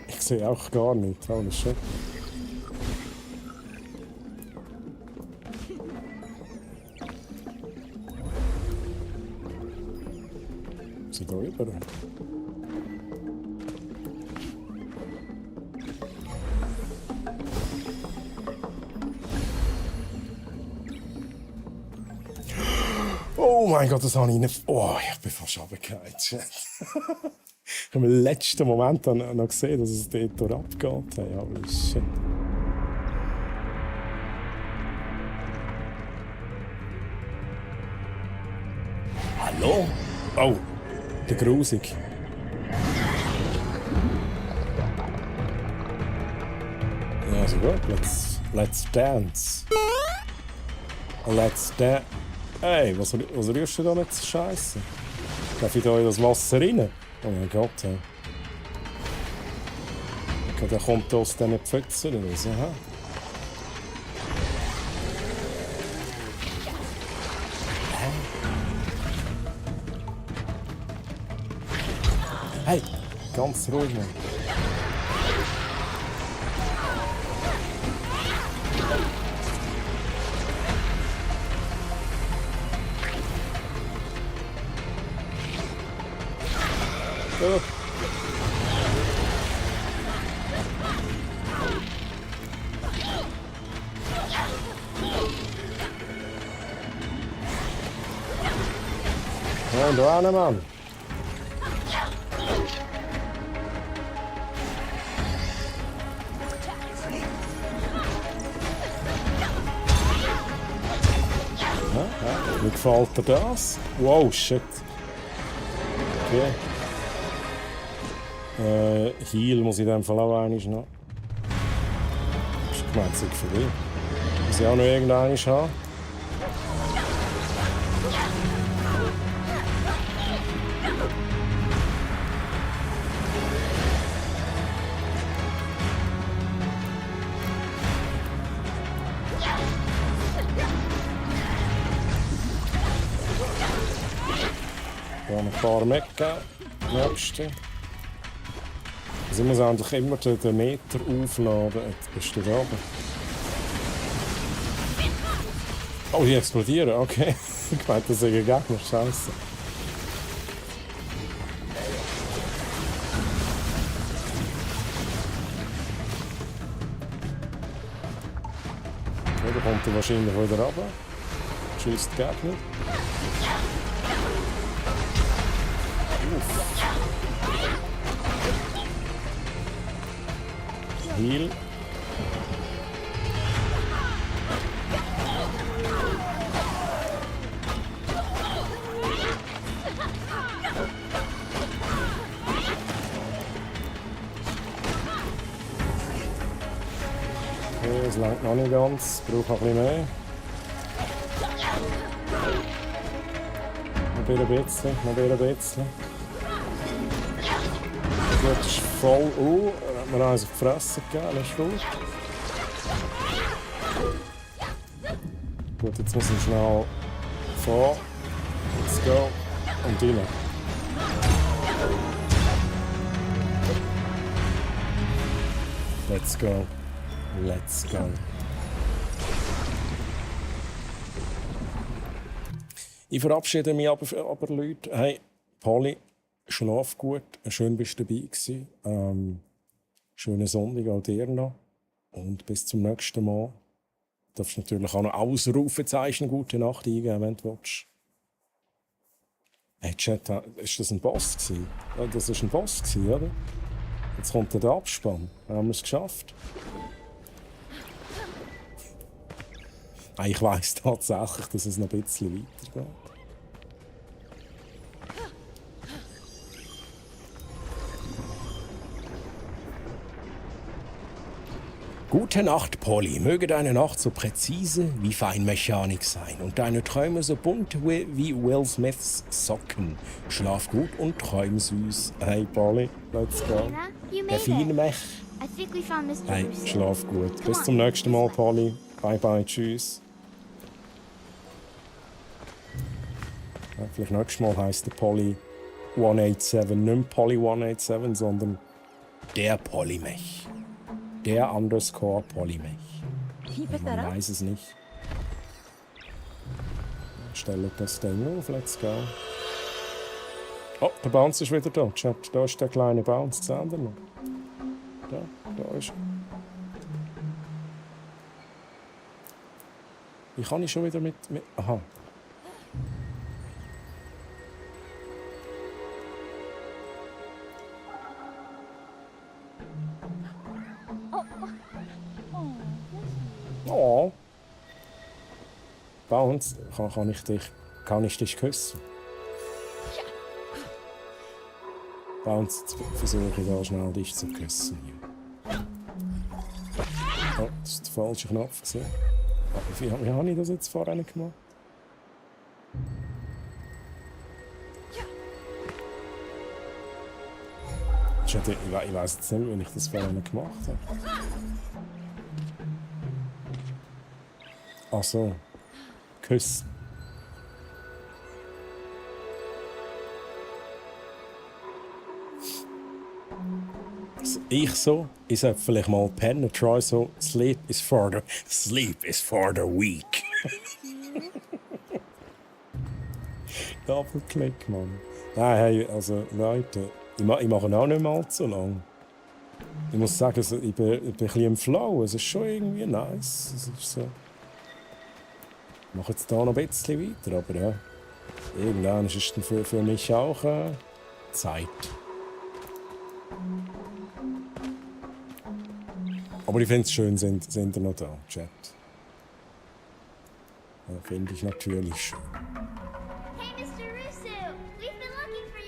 Ich sehe auch gar nicht, holy shit. Sie da rüber? Oh mein Gott, das habe ich nicht... Oh, ich bin fast runtergefallen. Ich habe im letzten Moment noch gesehen, dass es dort abgeht. Hey, holy shit. Hallo? Oh, der Grusig. Ja, also gut, let's dance. Let's dance. Hey, was rührst du da mit Scheiße? Darf ich da in das Wasser rein? Oh mein Gott, hey. Okay, der kommt aus diesen Pfützen raus. Aha. Hey, ganz ruhig, Mann. Oh. Und da einer Mann. Wie gefällt dir das? Wow, shit. Okay. Heal muss ich in dem Fall auch einmal noch. Ist gemeint, sind vorbei. Muss ich auch noch irgendeinen haben? Da ein paar Mecken. Nächste. Also ich muss eigentlich immer den Meter aufladen. Jetzt bist du da oben. Oh, die explodieren, okay. Ich meinte, das ist ein Gegner, scheiße. Ja, da kommt er wahrscheinlich wieder runter. Schießt die Gegner. Heal. Okay, es langt noch nicht ganz, braucht noch ein bisschen mehr. Noch ein bisschen, noch ein bisschen. Das ist voll hat mir eins auf die Fresse gegeben, das ist gut. Gut, jetzt müssen wir schnell vor. Let's go. Und rein. Let's go. Let's go. Ich verabschiede mich aber Leute. Hey, Polly, schlaf gut. Schön bist du dabei gewesen. Schönen Sonntag auch dir noch. Und bis zum nächsten Mal. Du darfst natürlich auch noch Ausrufezeichen gute Nacht eingeben, wenn du willst. Hey, Chat, ist das ein Boss gewesen? Ja, das war ein Boss gewesen, oder? Jetzt kommt der Abspann. Haben wir es geschafft? Ich weiss tatsächlich, dass es noch ein bisschen weitergeht. Gute Nacht, Polly. Möge deine Nacht so präzise wie Feinmechanik sein und deine Träume so bunt wie Will Smiths Socken. Schlaf gut und träum süß. Hey, Polly, let's go. Der Feinmech. Hey, schlaf gut. Bis zum nächsten Mal, Polly. Bye, bye, tschüss. Ja, vielleicht nächstes Mal heisst der Polly 187 nicht mehr Polly 187, sondern der Polymech. Der _ Polymech. Man weiß es nicht. Stellen das Ding auf, let's go. Oh, der Bounce ist wieder da. Chat, da ist der kleine Bounce. Seht ihr noch? Da ist er. Wie kann ich schon wieder mit... Aha. Oh. Bounce, kann ich dich küssen? Bounce, jetzt versuche ich da schnell dich zu küssen. Oh, das ist der falsche Knopf. Wie habe ich das jetzt vorher nicht gemacht? Ich weiss jetzt nicht, wie ich das vorher nicht gemacht habe. Ach so. Küssen. Ich sollte vielleicht mal pennen, try so. Sleep is for the weak. Doppelklick, Mann. Nein, hey, also Leute, ich mache auch nicht mehr allzu lang. Ich muss sagen, also, ich bin ein bisschen im Flow, es ist schon irgendwie nice. Es ist so. Ich mache jetzt hier noch ein bisschen weiter, aber ja, irgendwann ist es dann für mich auch Zeit. Aber ich finde es schön, sind ihr noch da, Chat. Ja, finde ich natürlich schön. Hey, Mr. Russo! We've been looking for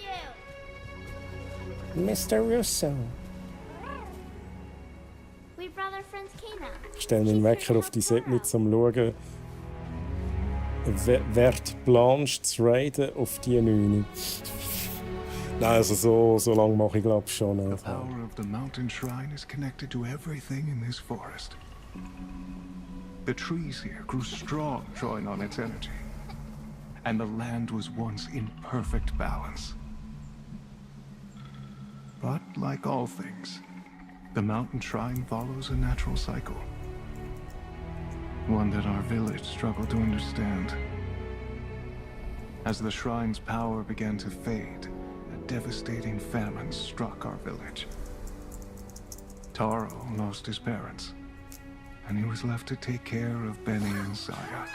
you! Mr. Russo. We brought our friends Kana. Ich stelle meinen Wecker auf die Set mit zum Schauen, wer Blanche zu raiden auf die 9. Nein, also so lange mache ich glaube schon. The power of the mountain shrine is connected to everything in this forest. The trees here grew strong, drawing on its energy. And the land was once in perfect balance. But like all things, the mountain shrine follows a natural cycle. One that our village struggled to understand. As the shrine's power began to fade, a devastating famine struck our village. Taro lost his parents, and he was left to take care of Benny and Saya.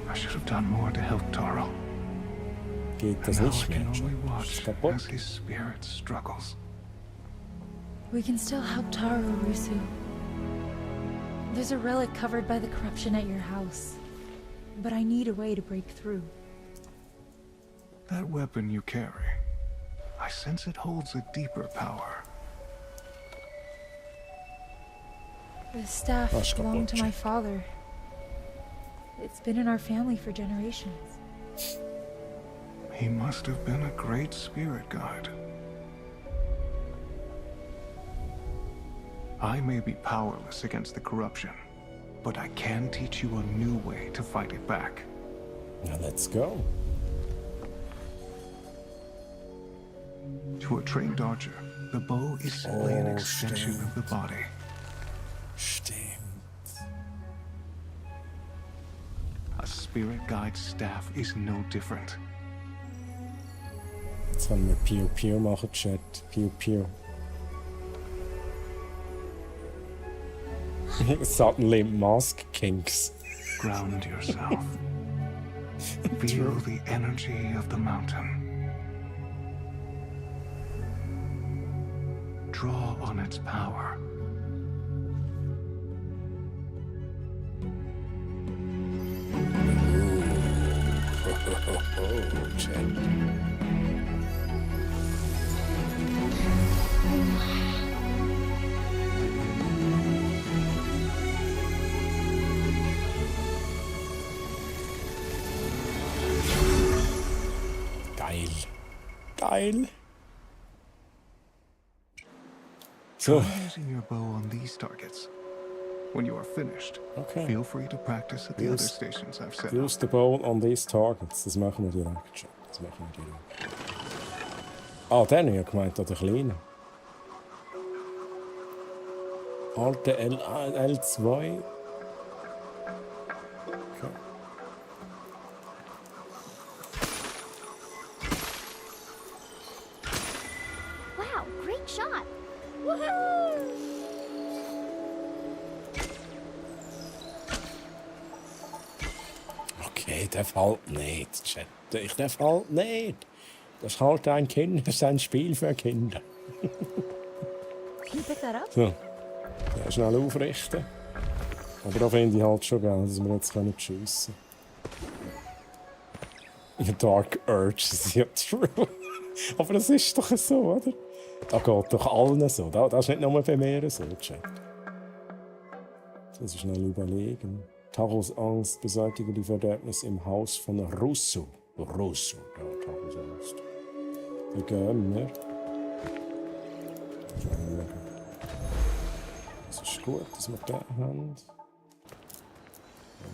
I should have done more to help Taro. Geht das And now nicht I can mehr? only Ist watch kaputt? as his spirit struggles. We can still help Taro, Rusu. There's a relic covered by the corruption at your house. But I need a way to break through. That weapon you carry, I sense it holds a deeper power. The staff That's belonged to kaputt. my father. It's been in our family for generations. He must have been a great spirit guide. I may be powerless against the corruption, but I can teach you a new way to fight it back. Na, let's go. To a trained archer, the bow is simply an Oh, extension of the body. Stimmt. A spirit guide's staff is no different. Jetzt wollen wir Piu Piu machen, Chat. Piu Piu. Suddenly Mask Kinks. Ground yourself. Feel the energy of the mountain. Draw on its power. Geil. Geil. So. Try using your bow on these targets. When you are finished, Okay. feel free to practice at the other stations I've set up. Use the bow on these targets. Das machen wir direkt schon. Das machen wir direkt. Ah, den habe ich gemeint, an der Kleinen. Alte L2. Okay. Wow, great shot! Woohoo! Okay, der fällt nicht, Chat. Der fällt nicht. Das ist halt ein Kind, das ist ein Spiel für Kinder. Can you pick that up? So. Ja, schnell aufrichten. Aber da finde ich halt schon geil, dass wir jetzt schiessen können. Dark Urges, ja, true. Aber das ist doch so, oder? Da geht doch allen so. Das ist nicht nur bei mir so, Chat. Das ist schnell überlegen. Taros Angst, beseitige die Verderbnis im Haus von Rusu. Rusu, ja, Taros Angst. Da gehen wir. Es ist gut, dass wir den haben.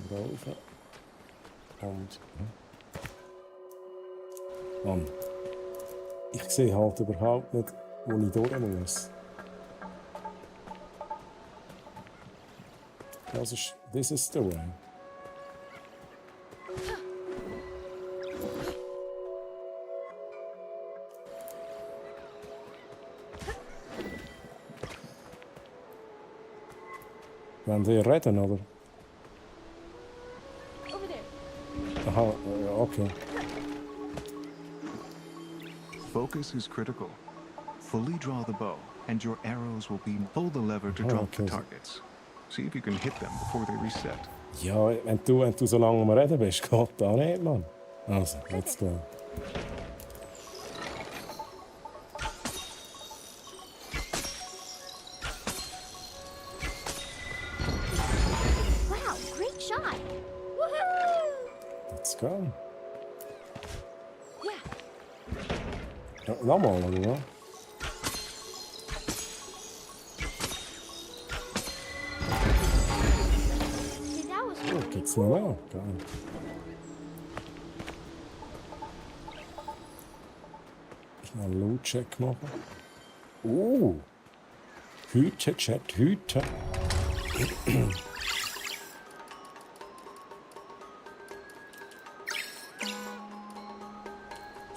Dann rauf. Und. Mann. Ich sehe halt überhaupt nicht, wo ich durch muss. Das ist. This is the way. Wollen die reden, oder? Aha, okay. Focus is critical. Fully draw the bow, and your arrows will be. Pull the lever to Oh, drop okay. the targets. See if you can hit them before they reset. Ja, wenn du so lange am Reden bist, geht da nicht, Mann. Also, let's go. Wow, great shot! Woohoo! Let's go. Ja, nochmal, oder? Ja? See, that was Oh, geht's noch mehr? Geil. Schnell einen Loot-Check machen. Hüte, Chat, Hüte.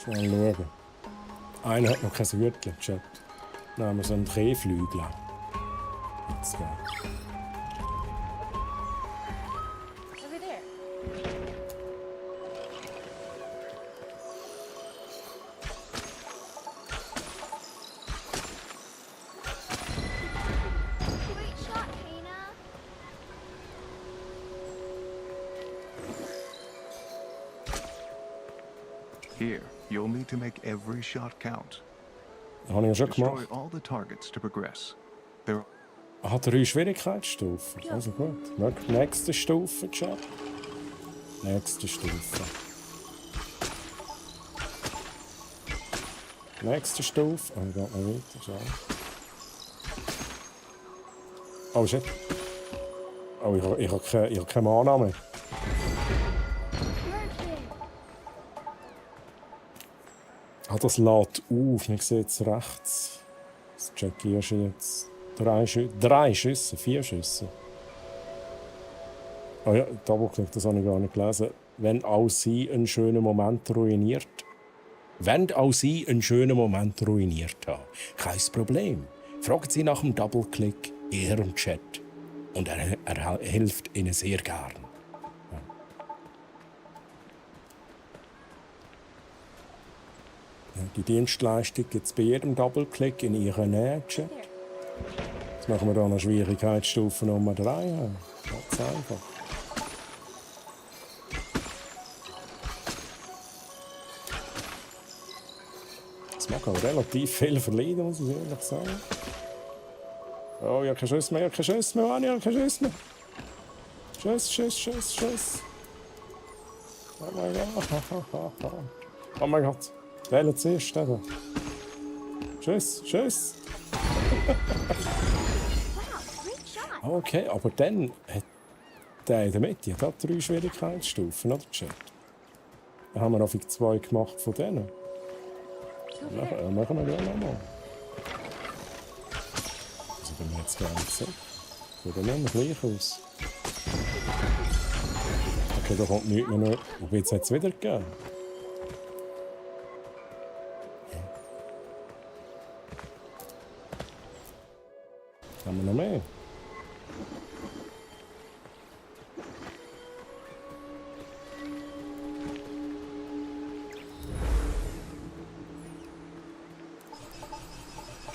Schnell schauen. Einer hat noch kein Hütchen, Chat. Dann haben wir so einen Drehflügel. Jetzt geht's. Over there. Great shot, Hannah. Here, you'll need to make every shot count. Habe ich ja schon Destroy gemacht. all the targets to progress. There Hat 3 Schwierigkeitsstufen. Also gut. Nächste Stufe, Chat. Nächste Stufe. Nächste Stufe. Oh, ich gehe mal weiter. Schau. Oh shit. Oh, ich habe keine Mana mehr. Ah, das lädt auf. Man sieht es rechts. Das checkierst du jetzt. 3 Schüsse, 4 Schüsse. Oh ja, Doppelklick, das habe ich gar nicht gelesen. Wenn auch sie einen schönen Moment ruiniert. Wenn auch sie einen schönen Moment ruiniert haben. Kein Problem. Fragen Sie nach dem Doppelklick in Ihrem Chat. Und er hilft Ihnen sehr gern. Ja, die Dienstleistung gibt es bei jedem Doppelklick in Ihrer Nähe, Chat. Jetzt machen wir hier noch Schwierigkeitsstufe Nummer 3. Ja. Ganz einfach. Das mag auch relativ viel verleiden, muss ich ehrlich sagen. Oh, ich habe keine Schuss mehr, Mann, ich habe keine Schuss mehr. Schuss. Oh mein Gott. Oh mein Gott. Wählen zuerst, oder? Schuss. Okay, aber dann hat der in der Mitte hat auch 3 Schwierigkeitsstufen, oder Chat? Dann haben wir auf 2 gemacht von denen. Machen wir ja nochmal. Also bin ich jetzt gar nicht sicher. Sieht dann immer gleich aus. Okay, da kommt nichts mehr. Aber jetzt hat es wieder gegeben. Haben wir noch mehr?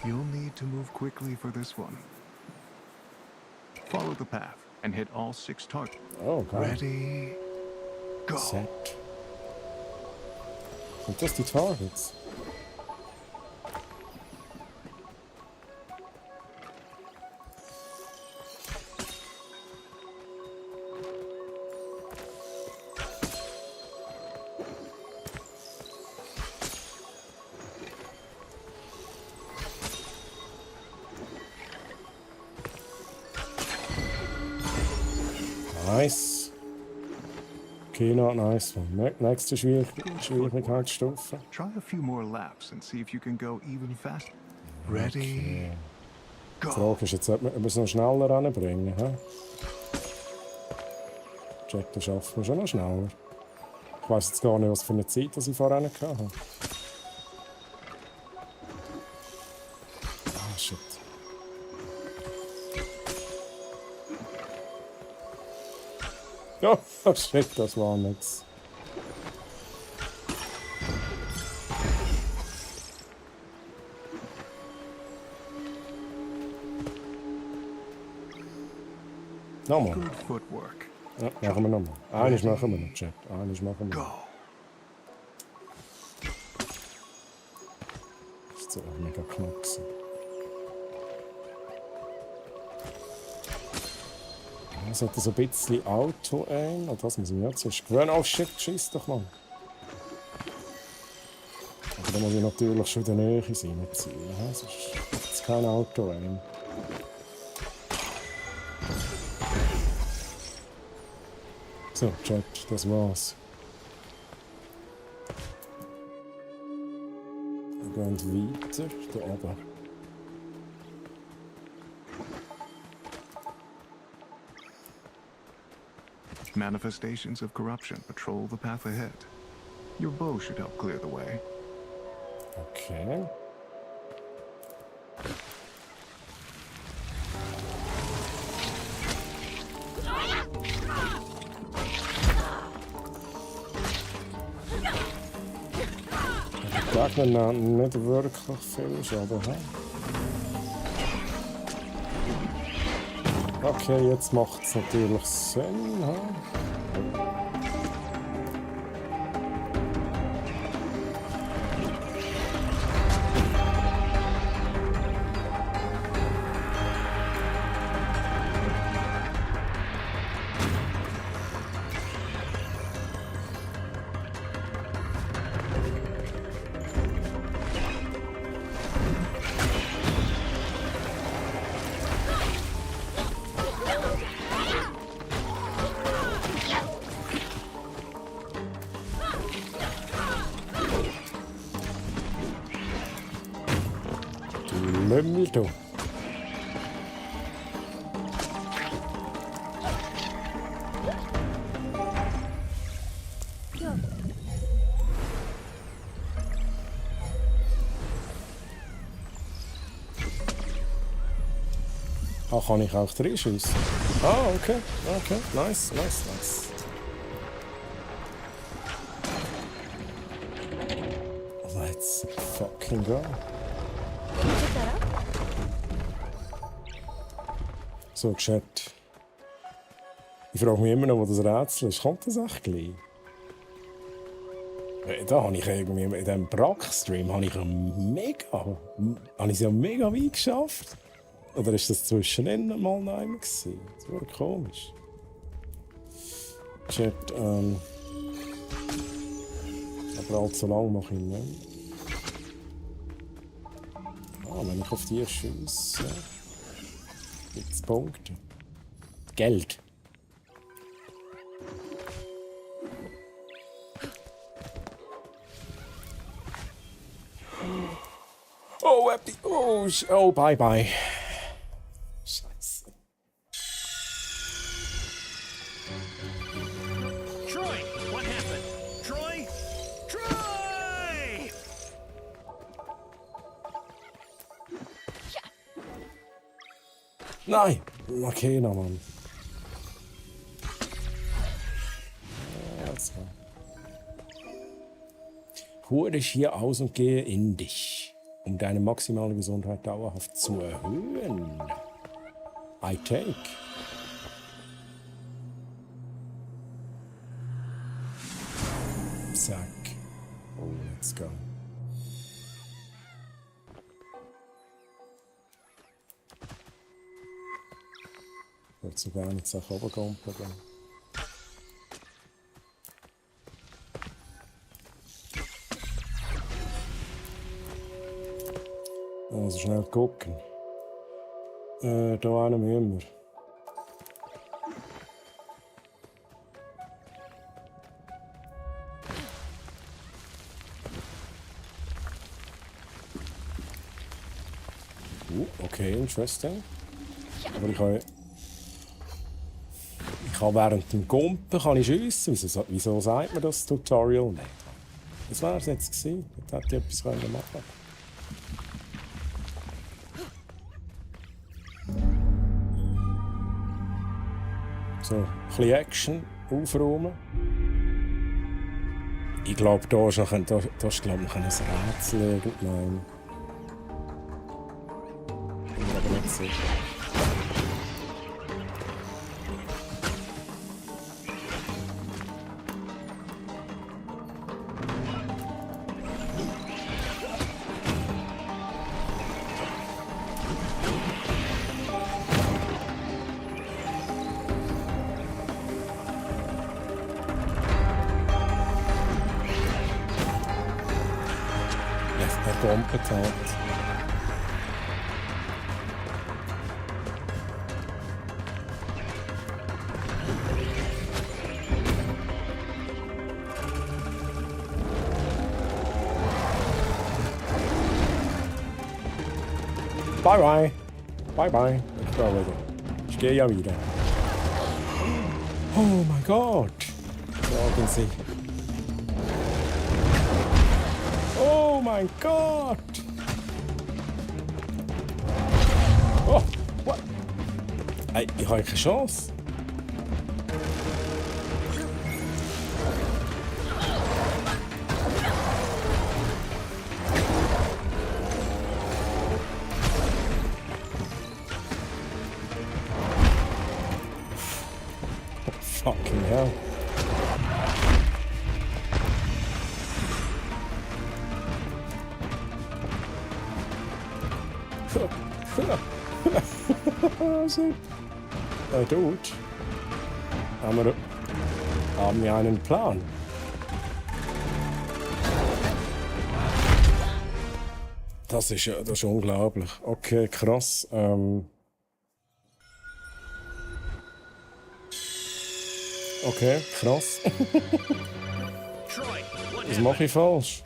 You'll need to move quickly for this one. Follow the path and hit all 6 targets. Oh, geil. Ready, go. Set. Sind das die Targets? Nice. Kino, nice one. Nächste Schwierigkeitsstufe. Try a few more laps and see if you can go even faster. Ready, Die go. Frage ist jetzt, ob wir es noch schneller ranbringen. Check, das schaffen wir schon noch schneller. Ich weiss jetzt gar nicht, was für eine Zeit ich vorhin hatte. Ah, shit. Oh, shit, das war nix. Nochmal. Good footwork. Ja, machen wir nochmal. Eines machen wir noch, Chat. Eines machen wir Go. noch. Das ist so mega knapp gewesen. Es hat so ein bisschen Auto-Aim. Und das muss ich mir jetzt erst gewöhnen. Oh shit, schieß doch mal. Aber da muss ich natürlich schon in der Nähe sein mit Zielen. Sonst ist es kein Auto-Aim. So, Chat, das war's. Wir gehen weiter. Da oben. Manifestations of corruption patrol the path ahead. Your bow should help clear the way. Okay. Die Gegner nehmen nicht wirklich viel Schaden. Okay, jetzt macht es natürlich Sinn. Lümmel du. Ah, kann ich auch drin schiessen? Ah, okay. Okay. Nice, nice, nice. Let's fucking go. So, Chat. Ich frage mich immer noch, wo das Rätsel ist. Kommt das echt gleich? Da habe ich irgendwie, in diesem Brack-Stream habe ich es ja mega weit geschafft. Oder ist das zwischendrin mal noch einmal gewesen? Das war komisch. Chat, aber allzu lang mache ich nicht. Ah, wenn ich auf die schiesse, gibt es Punkte. Geld. Oh, oh, bye bye. Scheiße. Troy, what happened? Troy? Troy! Nein! Okay, na Mann. Also. Hole dich hier aus und gehe in dich, um deine maximale Gesundheit dauerhaft zu erhöhen. I take. Zack. Oh, let's go. Ich würde so gerne jetzt auch runterkumpeln. Also schnell gucken. Da einen müssen wir. Okay, interesting. Aber ich kann während dem Gumpen schiessen. Wieso sagt man das Tutorial nicht? Das wäre es jetzt gewesen. Da hätte ich etwas machen können. So, ein bisschen Action aufräumen. Ich glaube, da ist noch ein Rätsel irgendwann. Bin mir aber nicht sicher. Kompetent. Bye bye. Bye bye. Ich gehe ja wieder. Oh mein Gott! Sagen Sie. Oh mein Gott! Oh, what? Ey, ich habe keine Chance. Fucking hell. Also, Dude, haben wir einen Plan? Das ist unglaublich. Okay, krass. Okay, krass. Was mache ich falsch?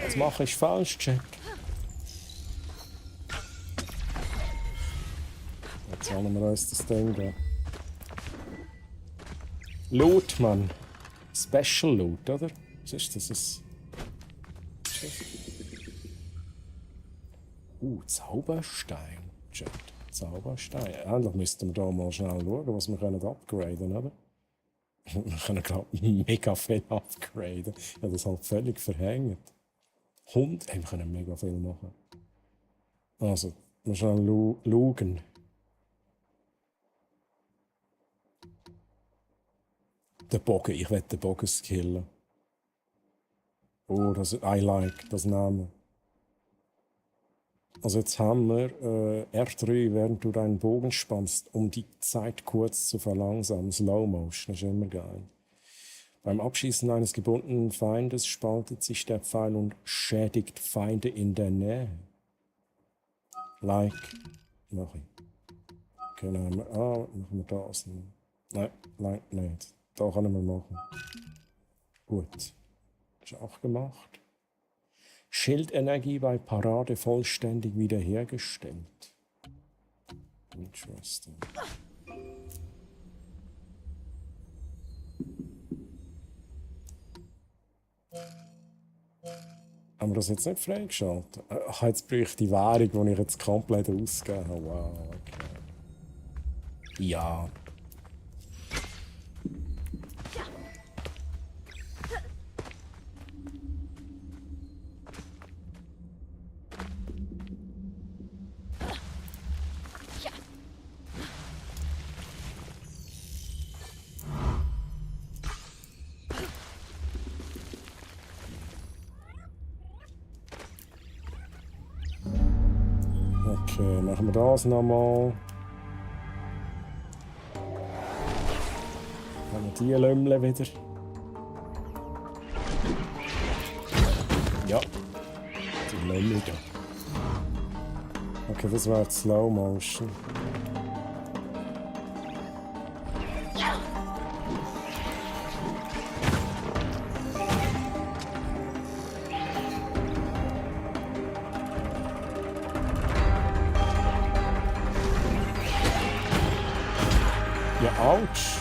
Was mache ich falsch, Chat? Jetzt wollen wir uns das Ding geben. Loot, Mann. Special Loot, oder? Was ist das? Zauberstein, Chat. Zauberstein. Endlich müssten wir da mal schnell schauen, was wir upgraden können, oder? Wir können, glaube ich, mega viel upgraden. Ja, das halt völlig verhängt. Wir können mega viel machen. Also, wir schnell schauen. Der Bogen, ich will den Bogen skillen. Oh, I like das Name. Also jetzt haben wir R3, während du deinen Bogen spannst, um die Zeit kurz zu verlangsamen. Slow Motion, das ist immer geil. Beim Abschießen eines gebundenen Feindes spaltet sich der Pfeil und schädigt Feinde in der Nähe. Like. Mach ich. Okay, dann haben wir, machen wir das. Nein, like nicht. Da können wir machen. Gut. Ist auch gemacht. Schildenergie bei Parade vollständig wiederhergestellt. Interesting. Haben wir das jetzt nicht freigeschaltet? Ach, jetzt brauche ich die Währung, die ich jetzt komplett ausgegeben habe. Wow, okay. Ja. Okay, machen wir das nochmal. Haben wir die Lümmel wieder. Ja, die Lümmel da. Okay, das war jetzt Slow Motion. Autsch!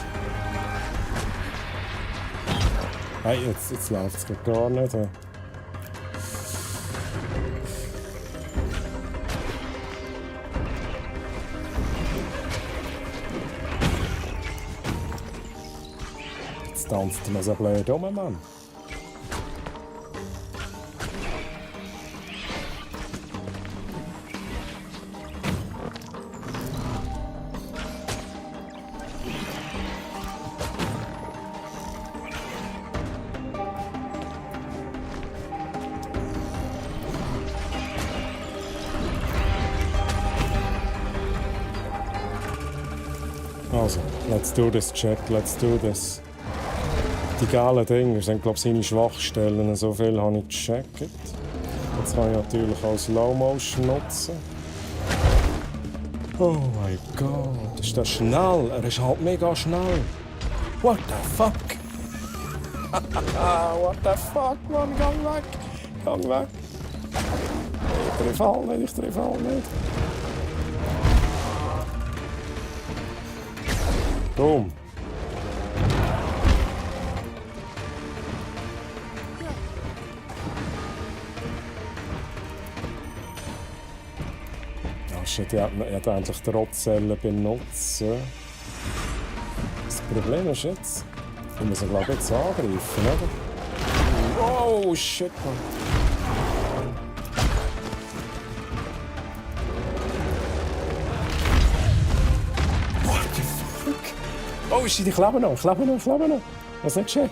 Hey, jetzt läuft es gar nicht. Jetzt tanzt man so blöd um, Mann. Also, let's do this, Chat, let's do this. Die geilen Dinge sind, glaube ich, seine Schwachstellen. So viel habe ich gecheckt. Jetzt kann ich natürlich auch Slow Motion nutzen. Oh mein Gott, ist das schnell? Er ist halt mega schnell. What the fuck? What the fuck, Mann, gang weg. Gang weg. Ich treffe auch nicht, Boom. Ja, shit, ich hätte eigentlich die Rotzellen benutzen. Das Problem ist jetzt, ich muss ihn, glaube ich, jetzt angreifen, oder? Oh, shit, man. Oh, shit, ich lebe noch. Was nicht check.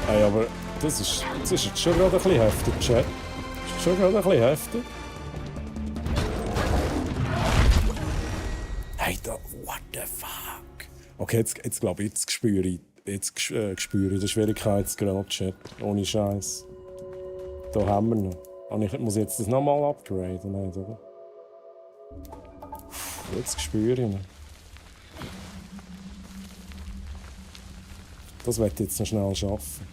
Hey, aber das ist jetzt schon gerade ein bisschen heftig, Chat. Das ist schon gerade ein bisschen heftig. Hey, da, what the fuck? Okay, jetzt glaube ich, jetzt spüre ich den Schwierigkeitsgrad, Chat. Ohne Scheiß. Da haben wir noch. Und ich muss jetzt das nochmal upgraden, nicht, oder? Jetzt spüre ich ihn. Das werde ich jetzt noch schnell schaffen.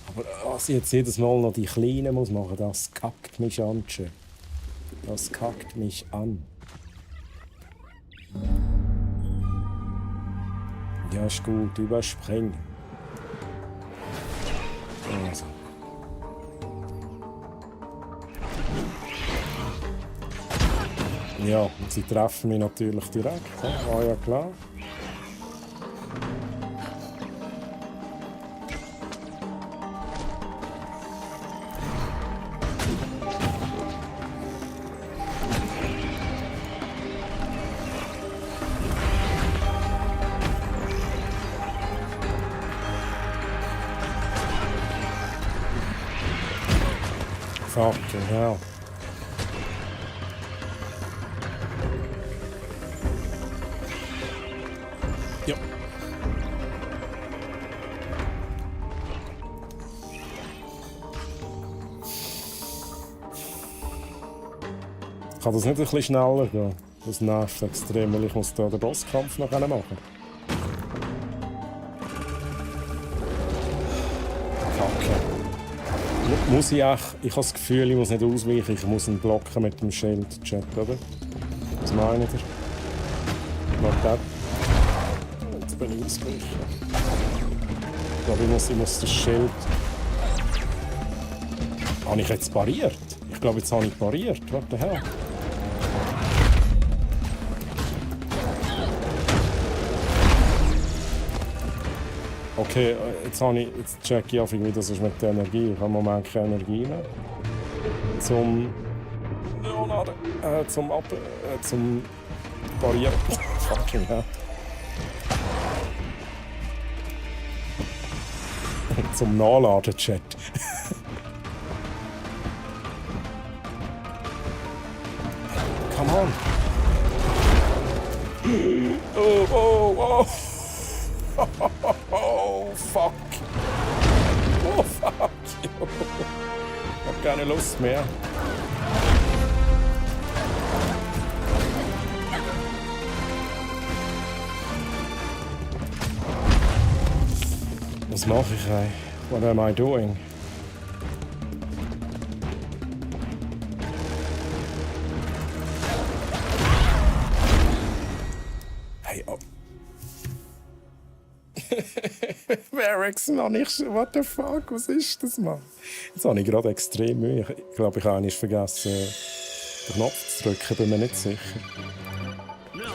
Aber was ich jetzt jedes Mal noch die Kleinen machen muss, das kackt mich an, Chat. Das kackt mich an. Ja, ist gut, überspringen. Also. Ja, und sie treffen mich natürlich direkt. War ja klar. Fucking hell. Ja. Kann das nicht ein bisschen schneller gehen? Das nervt extrem, weil ich muss da den Bosskampf noch machen. Muss ich auch, ich habe das Gefühl, ich muss nicht ausweichen, ich muss ihn blocken mit dem Schild, Chat, oder? Was meint ihr? Warte. Jetzt bin ich ausgewichen. Ich glaube, ich muss das Schild... Habe ich jetzt pariert? Ich glaube, jetzt habe ich pariert. What the hell? Okay, jetzt check ich auf, wie das ist mit der Energie. Ich habe im Moment keine Energie mehr. Zum Parieren. Fucking hell. Zum Nachladen, Chat. Come on. Oh. Oh, fuck. Oh, fuck. Ich hab keine Lust mehr. Was mache ich, ey? What am I doing? Hey, oh. Varix, Mann, what the fuck, was ist das, Mann? Jetzt habe ich gerade extrem Mühe. Ich glaube, ich habe einmal vergessen, den Knopf zu drücken, bin mir nicht sicher.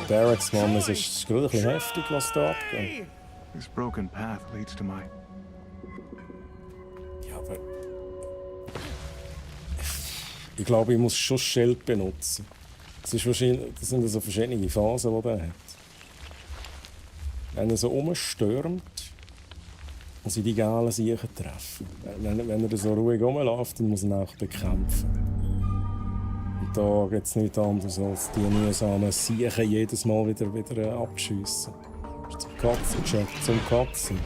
Varix, Mann, es ist gerade ein bisschen heftig, was da abgeht. This broken path leads to my... Ja, aber... Ich glaube, ich muss schon Schild benutzen. Das sind so verschiedene Phasen, die er hat. Wenn er so rumstürmt, muss ich die geilen Siechen treffen. Wenn er so ruhig rumläuft, dann muss er ihn auch bekämpfen. Und da geht es nicht anders, als die mühsamen Siechen jedes Mal wieder abschiessen. Zum Katzen, Chat, zum Katzen.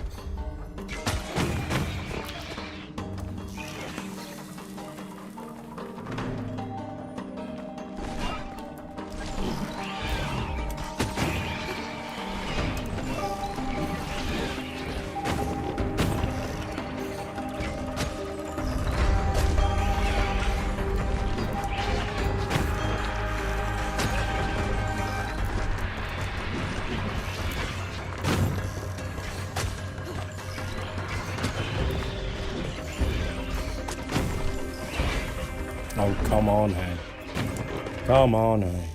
Come on, hey. Come on, hey.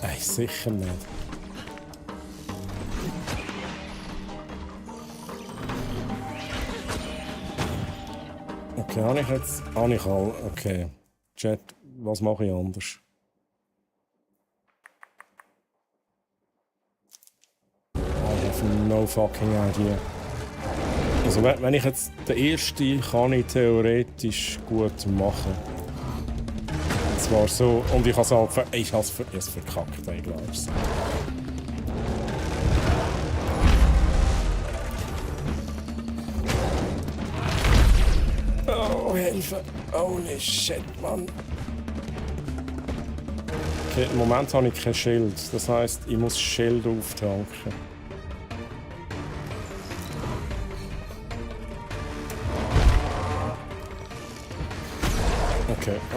Ey, sicher nicht. Okay, habe ich jetzt... Habe ich all... Okay. Chat, was mache ich anders? I have no fucking idea. Also wenn ich jetzt den ersten kann ich theoretisch gut machen. Und zwar so... Und ich habe es halt... Ich habe es verkackt, ich glaube es. Oh, Hilfe! Holy shit, Mann! Okay, im Moment habe ich kein Schild. Das heisst, ich muss Schild auftanken.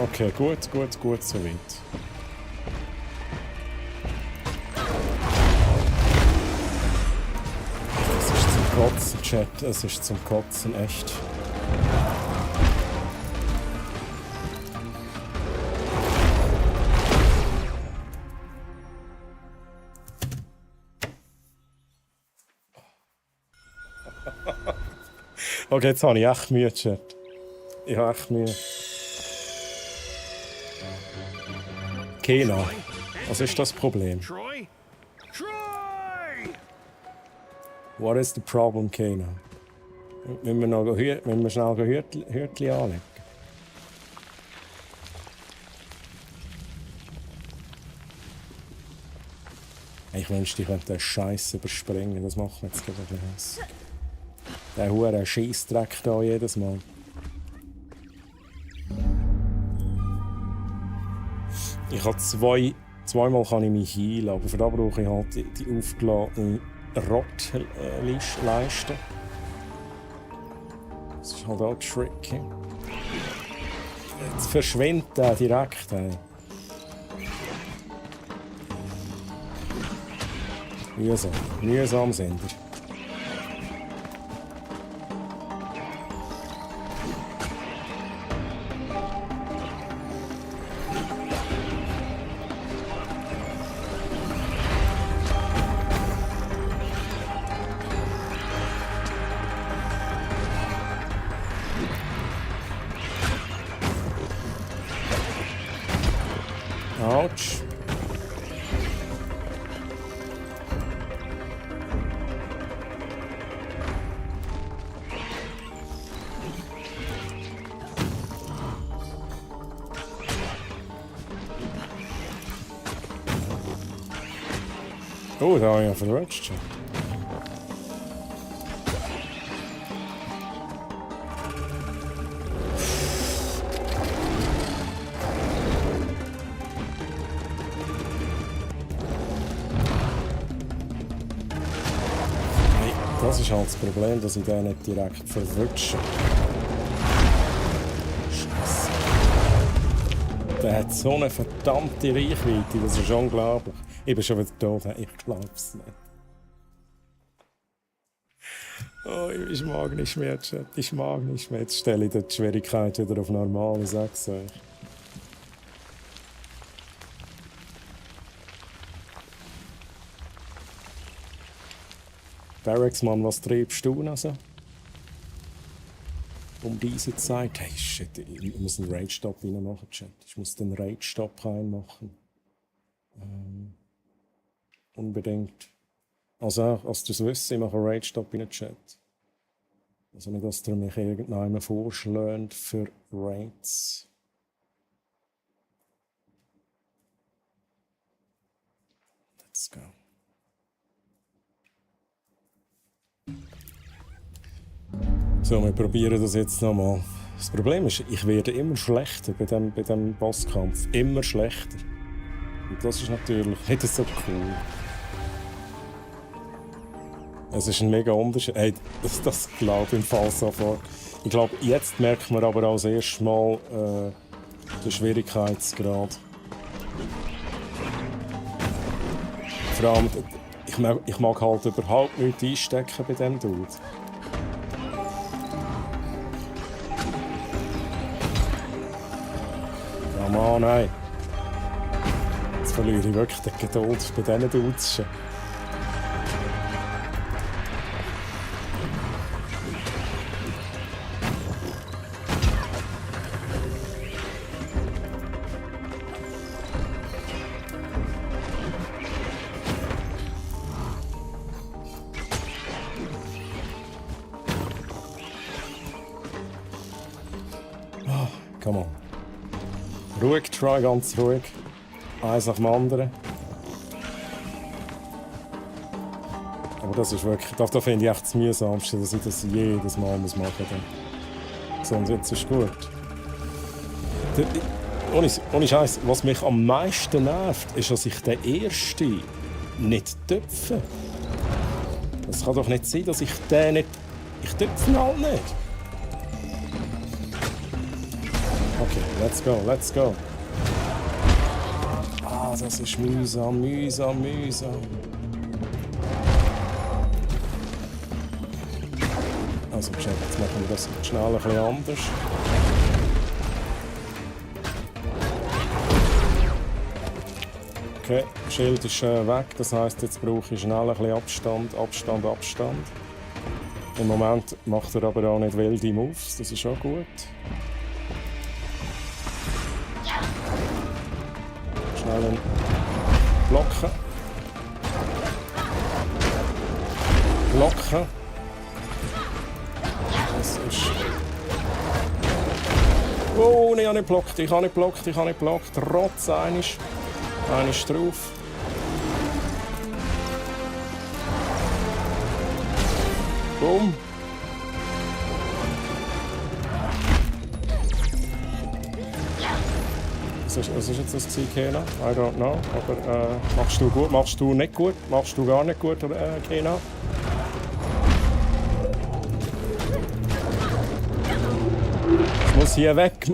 Okay, gut, so weit. Es ist zum Kotzen, Chat. Es ist zum Kotzen, echt. Okay, jetzt habe ich echt Mühe, Chat. Ich habe echt Mühe. Kena, was ist das Problem? Troy? What is the problem, Kena? Müssen wir schnell Hürtli anlegen? Ich wünschte, ich könnte den Scheiß überspringen. Das macht mir jetzt gerade ein bisschen hässlich. Der hure Scheissdreck da jedes Mal. Ich habe zweimal kann ich mich heilen, aber für das brauche ich halt die aufgeladene Rot-Leiste. Das ist halt auch tricky. Jetzt verschwindet der direkt. Mühsam sind wir. Autsch. Oh, da habe ich ja verrutscht. Das ist halt das Problem, dass ich den nicht direkt verwutsche. Scheiße. Der hat so eine verdammte Reichweite, das ist unglaublich. Ich bin schon wieder tot, ich glaub's nicht. Oh, ich mag nicht mehr, Chat. Ich mag nicht mehr. Jetzt stelle ich die Schwierigkeit wieder auf normal, ich sag's euch. Barracksmann, was treibst du also? Um diese Zeit? Hey, shit, ich muss einen Rage-Stop reinmachen, Chat. Ich muss den Rage-Stop reinmachen. Unbedingt. Also, als ihr es wisst, ich mache einen Rage-Stop in den Chat. Also nicht, dass ihr mich irgendjemand vorschlägt für Raids. Let's go. So, wir probieren das jetzt nochmal. Das Problem ist, ich werde immer schlechter bei dem Bosskampf. Immer schlechter. Und das ist natürlich nicht so cool. Es ist ein mega Unterschied. Hey, das glaube ich im Fall sofort. Ich glaube, jetzt merkt man aber als erstes Mal den Schwierigkeitsgrad. Vor allem, ich mag halt überhaupt nichts einstecken bei diesem Dude. Mann, nein. Jetzt verliere ich wirklich die Geduld bei diesen Dudes schon. Come on. Ruhig, Try, ganz ruhig. Eins nach dem anderen. Aber das ist wirklich, da finde ich echt das Mühsamste, dass ich das jedes Mal machen muss. So, und jetzt ist gut. Ohne Scheiß, was mich am meisten nervt, ist, dass ich den Ersten nicht töpfe. Es kann doch nicht sein, dass ich den nicht... Ich töpfe ihn halt nicht. Okay, let's go. Ah, das ist mühsam. Also, check, jetzt machen wir das schnell ein bisschen anders. Okay, das Schild ist weg, das heisst, jetzt brauche ich schnell ein bisschen Abstand. Im Moment macht er aber auch nicht wilde Moves, das ist auch gut. Schnell blocken. Das ist... Oh, ich habe nicht geblockt. Trotz eines drauf. Boom. Was ist jetzt das Kena? I don't know. Aber machst du gut, machst du nicht gut? Machst du gar nicht gut, Kena? Ich muss hier weg.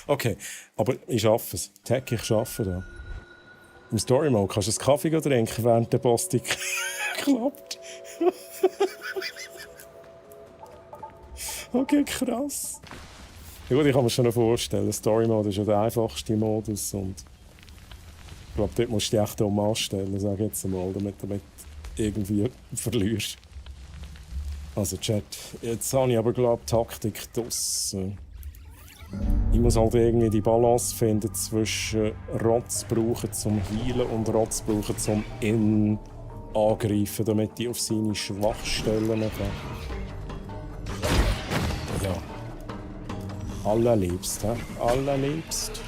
Okay, aber ich schaffe es. Tech, ich schaffe da. Im Story Mode kannst du einen Kaffee trinken, während der Boss dich klappt. Okay, krass. Ja gut, ich kann mir schon vorstellen, Story Mode ist ja der einfachste Modus und ich glaube, dort musst du dich echt anstellen, sag ich jetzt mal, damit du irgendwie verlierst. Also Chat, jetzt habe ich aber glaube Taktik draussen. Ich muss halt irgendwie die Balance finden zwischen Rotz brauchen zum Heilen und Rotz brauchen zum angreifen, damit ich auf seine Schwachstellen kann. Ja. Allerliebst, hä? Allerliebst.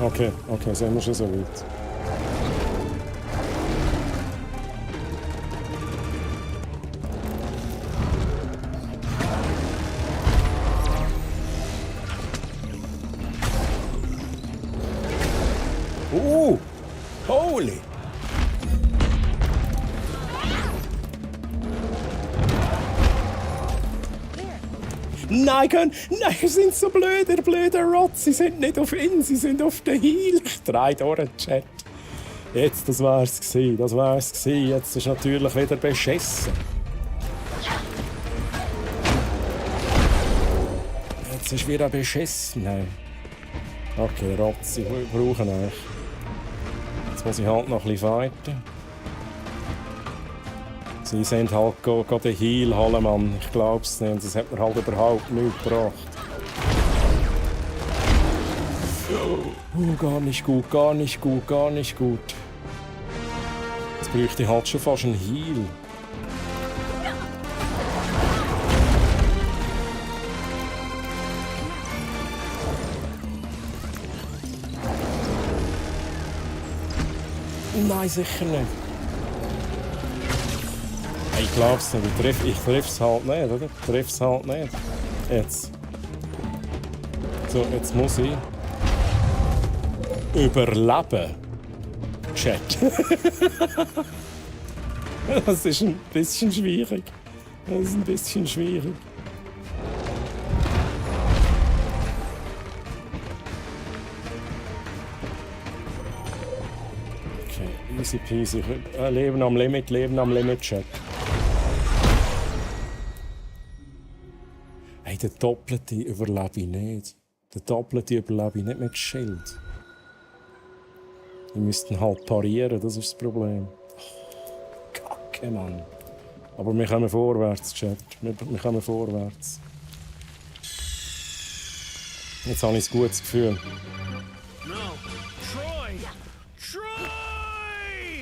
Okay, sind wir schon so weit. Holy! Nein, sie sind so blöd, der blöde Rotz. Sie sind nicht auf ihn, sie sind auf den Heal. Ich drehe durch den Chat. Jetzt, das wär's gewesen. Jetzt ist natürlich wieder beschissen. Jetzt ist wieder beschissen. Okay, Rotz, ich brauche euch. Jetzt muss ich halt noch ein bisschen fighten. Sie sind halt gerade den Heal holen, Mann. Ich glaub's nicht. Das hat mir halt überhaupt nichts gebracht. Gar nicht gut. Jetzt bräuchte ich halt schon fast einen Heal. Nein, sicher nicht. Ich glaub's nicht, ich triff's halt nicht, oder? Jetzt. So, jetzt muss ich überleben. Chat. Das ist ein bisschen schwierig. Easy peasy. Leben am Limit, Chat. Hey, den Doppelten überlebe ich nicht. Den Doppelten überlebe ich nicht mit Schild. Ich müsste ihn halt parieren, das ist das Problem. Oh, Kacke, Mann. Aber wir kommen vorwärts, Chat. Wir kommen vorwärts. Jetzt habe ich ein gutes Gefühl.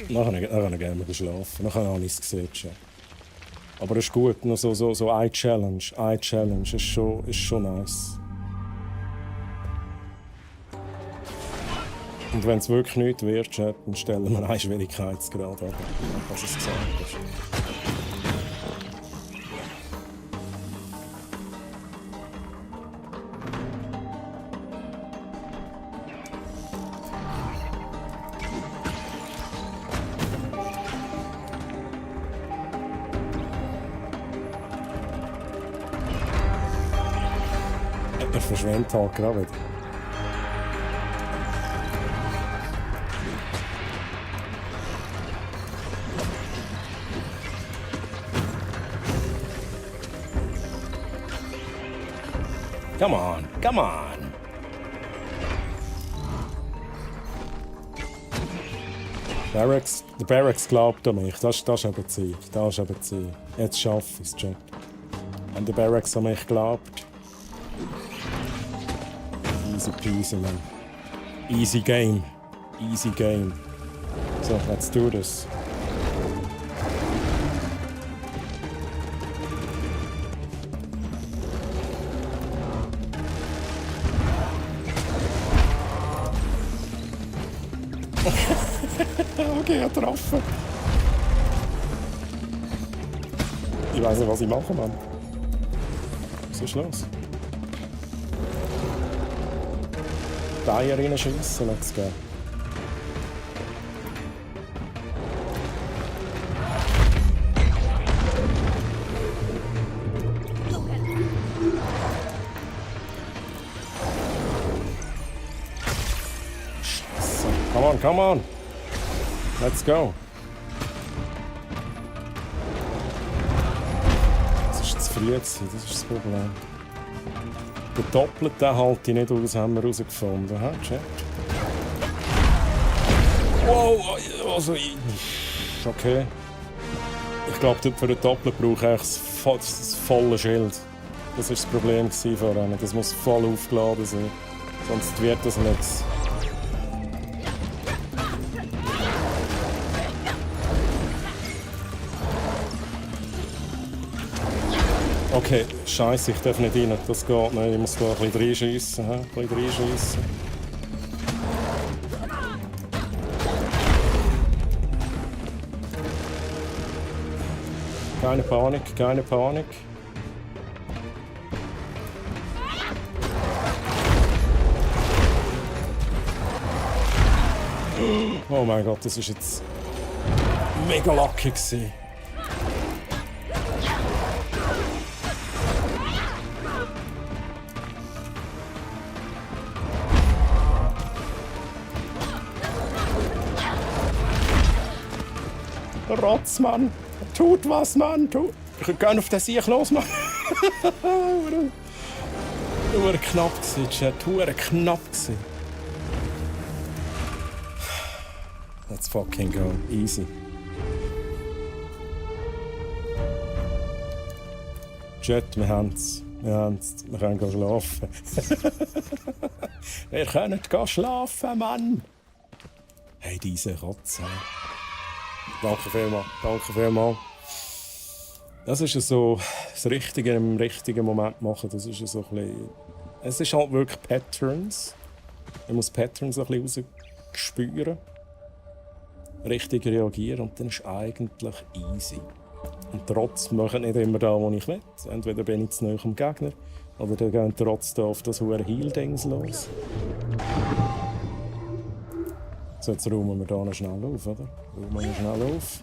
Nachher gehen wir schlafen. Nachher habe ich es gesehen, Chat. Aber es ist gut, noch so eine Challenge. Eine Challenge ist schon nice. Und wenn es wirklich nichts wird, Chat, dann stellen wir einen Schwierigkeitsgrad ab. Was es gesagt hast. Er verschwindet halt gerade wieder. Come on, come on! Der Barracks glaubt an mich, das ist eben Ziel. Jetzt schaffe ich es, Chat. Wenn der Barracks an mich glaubt. Easy peasy, man. Easy game. Easy game. So, let's do this. Okay, er getroffen. Ich weiß nicht, was ich mache, Mann. Was ist los? Die Eier reinschiessen, let's go. Scheiße. Come on, come on. Let's go. Das ist zu früh gewesen, das ist das Problem. Den Doppelten halte ich nicht aus, haben wir herausgefunden. Ha, Chat. Wow, also okay. Ich glaube, für den Doppelten brauche ich das volle Schild. Das war das Problem vorhin. Das muss voll aufgeladen sein. Sonst wird das nichts. Okay, Scheiße, ich darf nicht rein. Das geht nicht. Ich muss da ein bisschen reinschiessen. Keine Panik, keine Panik. Oh mein Gott, das ist jetzt mega lucky gewesen. Rotz, Mann! Tut was, Mann! Tut! Ich gehe auf den Sieg los, Mann! Nur knapp gewesen, Chat. Nur knapp gewesen. Let's fucking go. Easy. Chat, wir haben's. Wir können gehen schlafen. Wir können gehen schlafen, Mann! Hey, diese Rotze. Danke vielmals. Das ist so das Richtige im richtigen Moment machen. Das ist so ein bisschen, es ist halt wirklich Patterns. Man muss Patterns ein bisschen rausspüren. Richtig reagieren und dann ist es eigentlich easy. Und trotzdem mache ich nicht immer da, wo ich will. Entweder bin ich zu nahe am Gegner oder dann gehen trotzdem auf das hohe Heal-Dings los. So, jetzt räumen wir hier noch schnell auf, oder? Räumen wir schnell auf.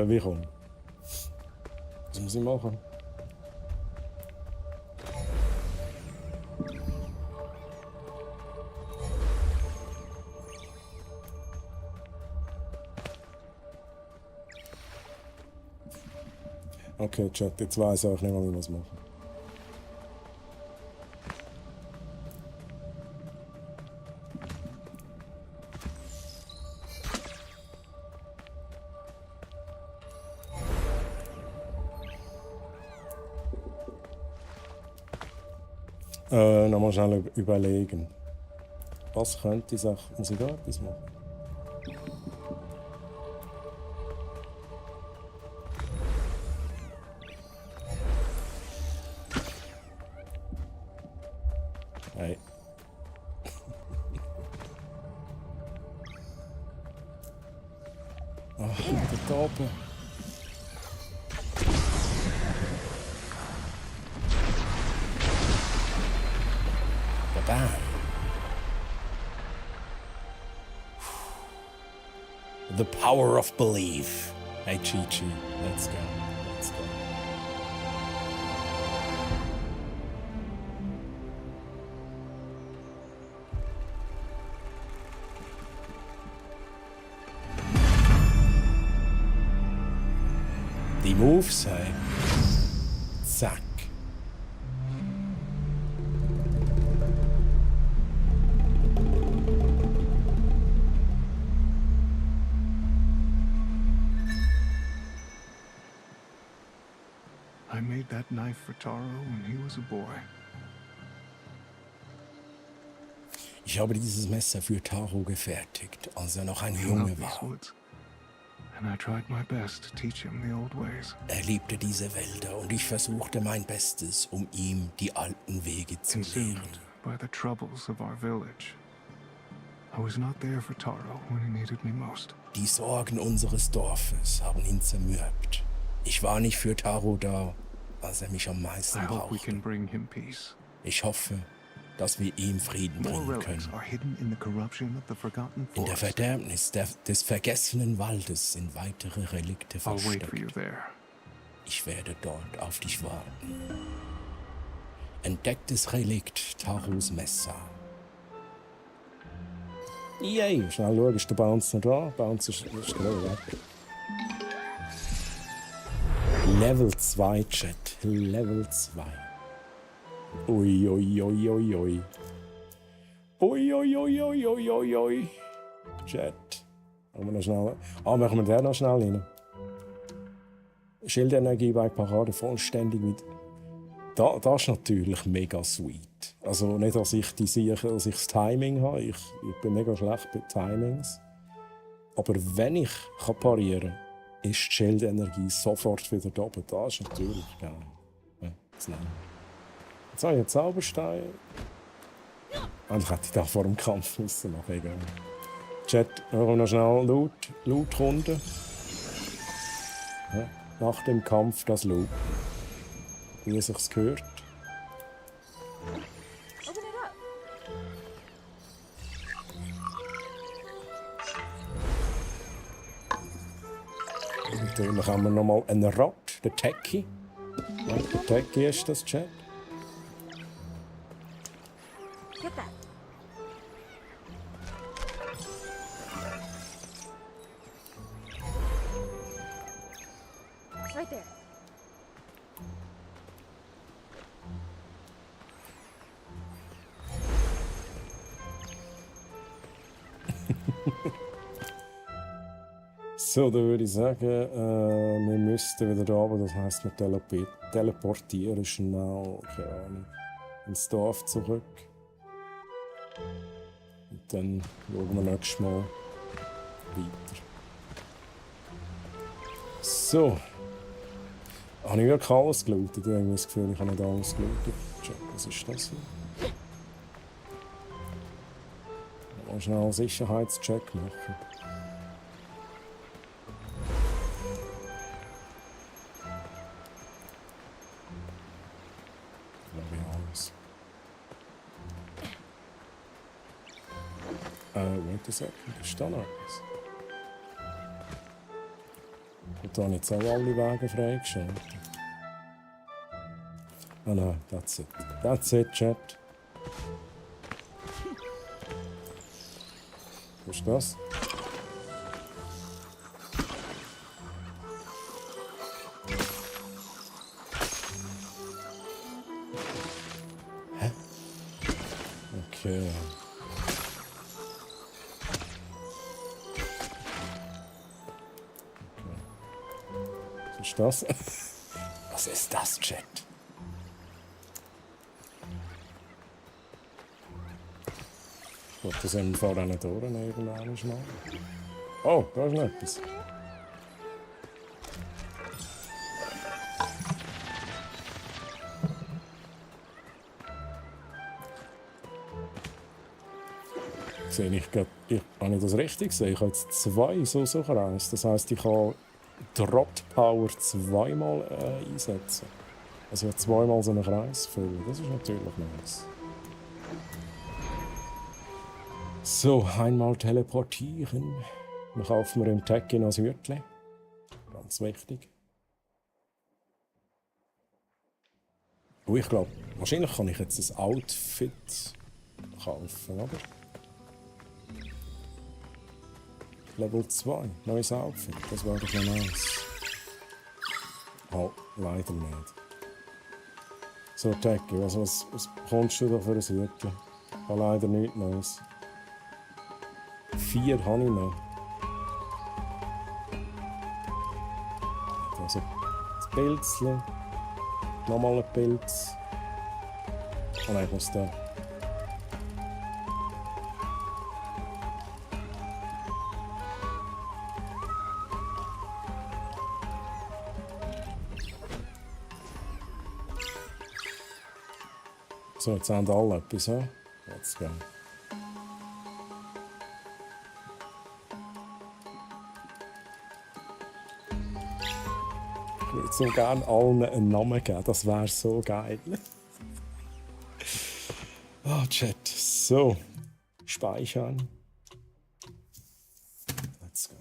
Wie komm? Was muss ich machen? Okay, Chat, jetzt weiss ich auch nicht, wie ich was mache. Nochmal schnell überlegen. Was könnte ich sagen? Muss ich da etwas machen? Nein. Ach, da oben. Bam. The power of belief. Hey, Chi-Chi, let's go. Let's go. Die Moves, hey. Zack. I made that knife for Taro when he was a boy. Ich habe dieses Messer für Taro gefertigt, als er noch ein Junge war. And I tried my best to teach him the old ways. Er liebte diese Wälder und ich versuchte mein Bestes, um ihm die alten Wege zu lehren. By the troubles of our village. I was not there for Taro when he needed me most. Die Sorgen unseres Dorfes haben ihn zermürbt. Ich war nicht für Taro da, als er mich am meisten I hope we brauchte. can bring him peace. Ich hoffe, dass wir ihm Frieden More bringen relics können. are hidden in the corruption of the forgotten In der forest. Verderbnis des vergessenen Waldes sind weitere Relikte I'll wait for you versteckt. there. Ich werde dort auf dich warten. Entdecktes Relikt Taros Messer. Yay! Schnell schauen, ist der Bounce noch da? Bounce ist gerade weg. Level 2, Chat. Level 2. Ui, ui, ui, ui, ui. Ui, ui, ui, ui, ui, ui, ui. Chat. Machen wir noch schnell. Machen wir den noch schnell rein. Schildenergie bei Parade vollständig mit. Das ist natürlich mega sweet. Also nicht, dass ich das Timing habe. Ich bin mega schlecht bei Timings. Aber wenn ich parieren kann, ist die Schildenergie sofort wieder da oben. Das ist natürlich geil. Ja, jetzt habe ich einen Zauberstein. Eigentlich hätte ich da vor dem Kampf müssen machen. Egal. Chat, wir haben noch schnell Loot-Runde. Ja, nach dem Kampf das Loot. Wie es sich gehört. Natürlich haben wir noch mal einen Rot, den Techie. Ja, der Techie ist das, Chat. Get that. Right there. So, dann würde ich sagen, wir müssten wieder da, aber das heisst, wir teleportieren schnell, keine Ahnung, ins Dorf zurück. Und dann schauen wir nächstes Mal weiter. So. Habe ich wirklich alles gelootet? Ich habe das Gefühl, ich habe nicht alles gelootet. Check, was ist das hier? Mal schnell einen Sicherheitscheck machen. Wait a second, ist da noch etwas? da habe ich jetzt auch alle Wege freigeschaltet. Ah nein, that's it. That's it, Chat. Was ist das? Hä? Okay. Was ist das? Was ist das, Chat? Ich glaube, das sind wir vorher nicht durch, irgendwann mal. Oh, da ist noch etwas. Sehe ich gerade, habe ich das richtig gesehen? Ich habe jetzt 2 so Kreise. Das heisst, ich kann Drop Power 2-mal einsetzen. Also 2-mal so einen Kreis füllen. Das ist natürlich nice. So, einmal teleportieren. Dann kaufen wir im Tag noch ein Hütchen. Ganz wichtig. Oh, ich glaube, wahrscheinlich kann ich jetzt ein Outfit kaufen, oder? Level 2, neues Outfit, das wäre doch noch nice. Oh, leider nicht. So, Tecki, was kommst du da für ein Hütchen? Ich habe leider nichts Neues. 4 habe ich noch. Also, das Pilzchen. Nochmal ein Pilz. Oh nein, ich muss da. So, jetzt haben alle etwas, ja? Let's go. Ich würde so gerne allen einen Namen geben, das wäre so geil. Oh, Chat. So. Speichern. Let's go.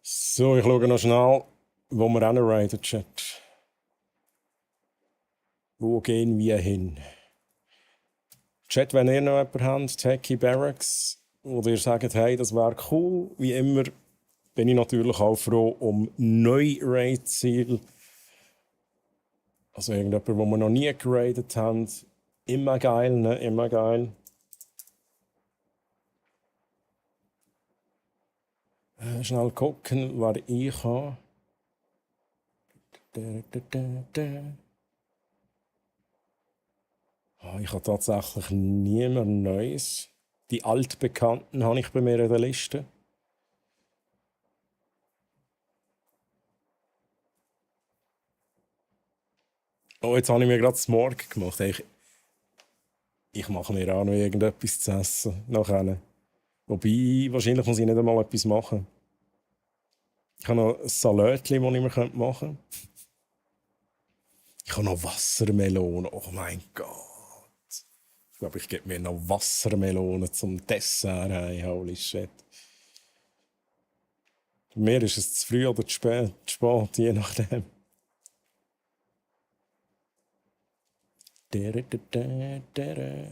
So, ich schaue noch schnell, wo wir raiden, Chat. Wo gehen wir hin? Chat, wenn ihr noch jemanden habt, Techie Barracks, wo ihr sagt, hey, das wäre cool, wie immer, bin ich natürlich auch froh um neue Raid-Ziele. Also irgendjemand, wo wir noch nie geradet haben. Immer geil, ne? Immer geil. Schnell gucken, wer ich habe. Oh, ich habe tatsächlich niemand Neues. Die Altbekannten habe ich bei mir in der Liste. Oh, jetzt habe ich mir gerade das Morgen gemacht. Ich mache mir auch noch irgendetwas zu essen. Nachher. Wobei, wahrscheinlich muss ich nicht einmal etwas machen. Ich habe noch ein Salätchen, das ich mir machen könnte. Ich habe noch Wassermelonen. Oh mein Gott. Ich glaube, ich gebe mir noch Wassermelonen zum Dessert. Hey, holy shit. Bei mir ist es zu früh oder zu spät, je nachdem.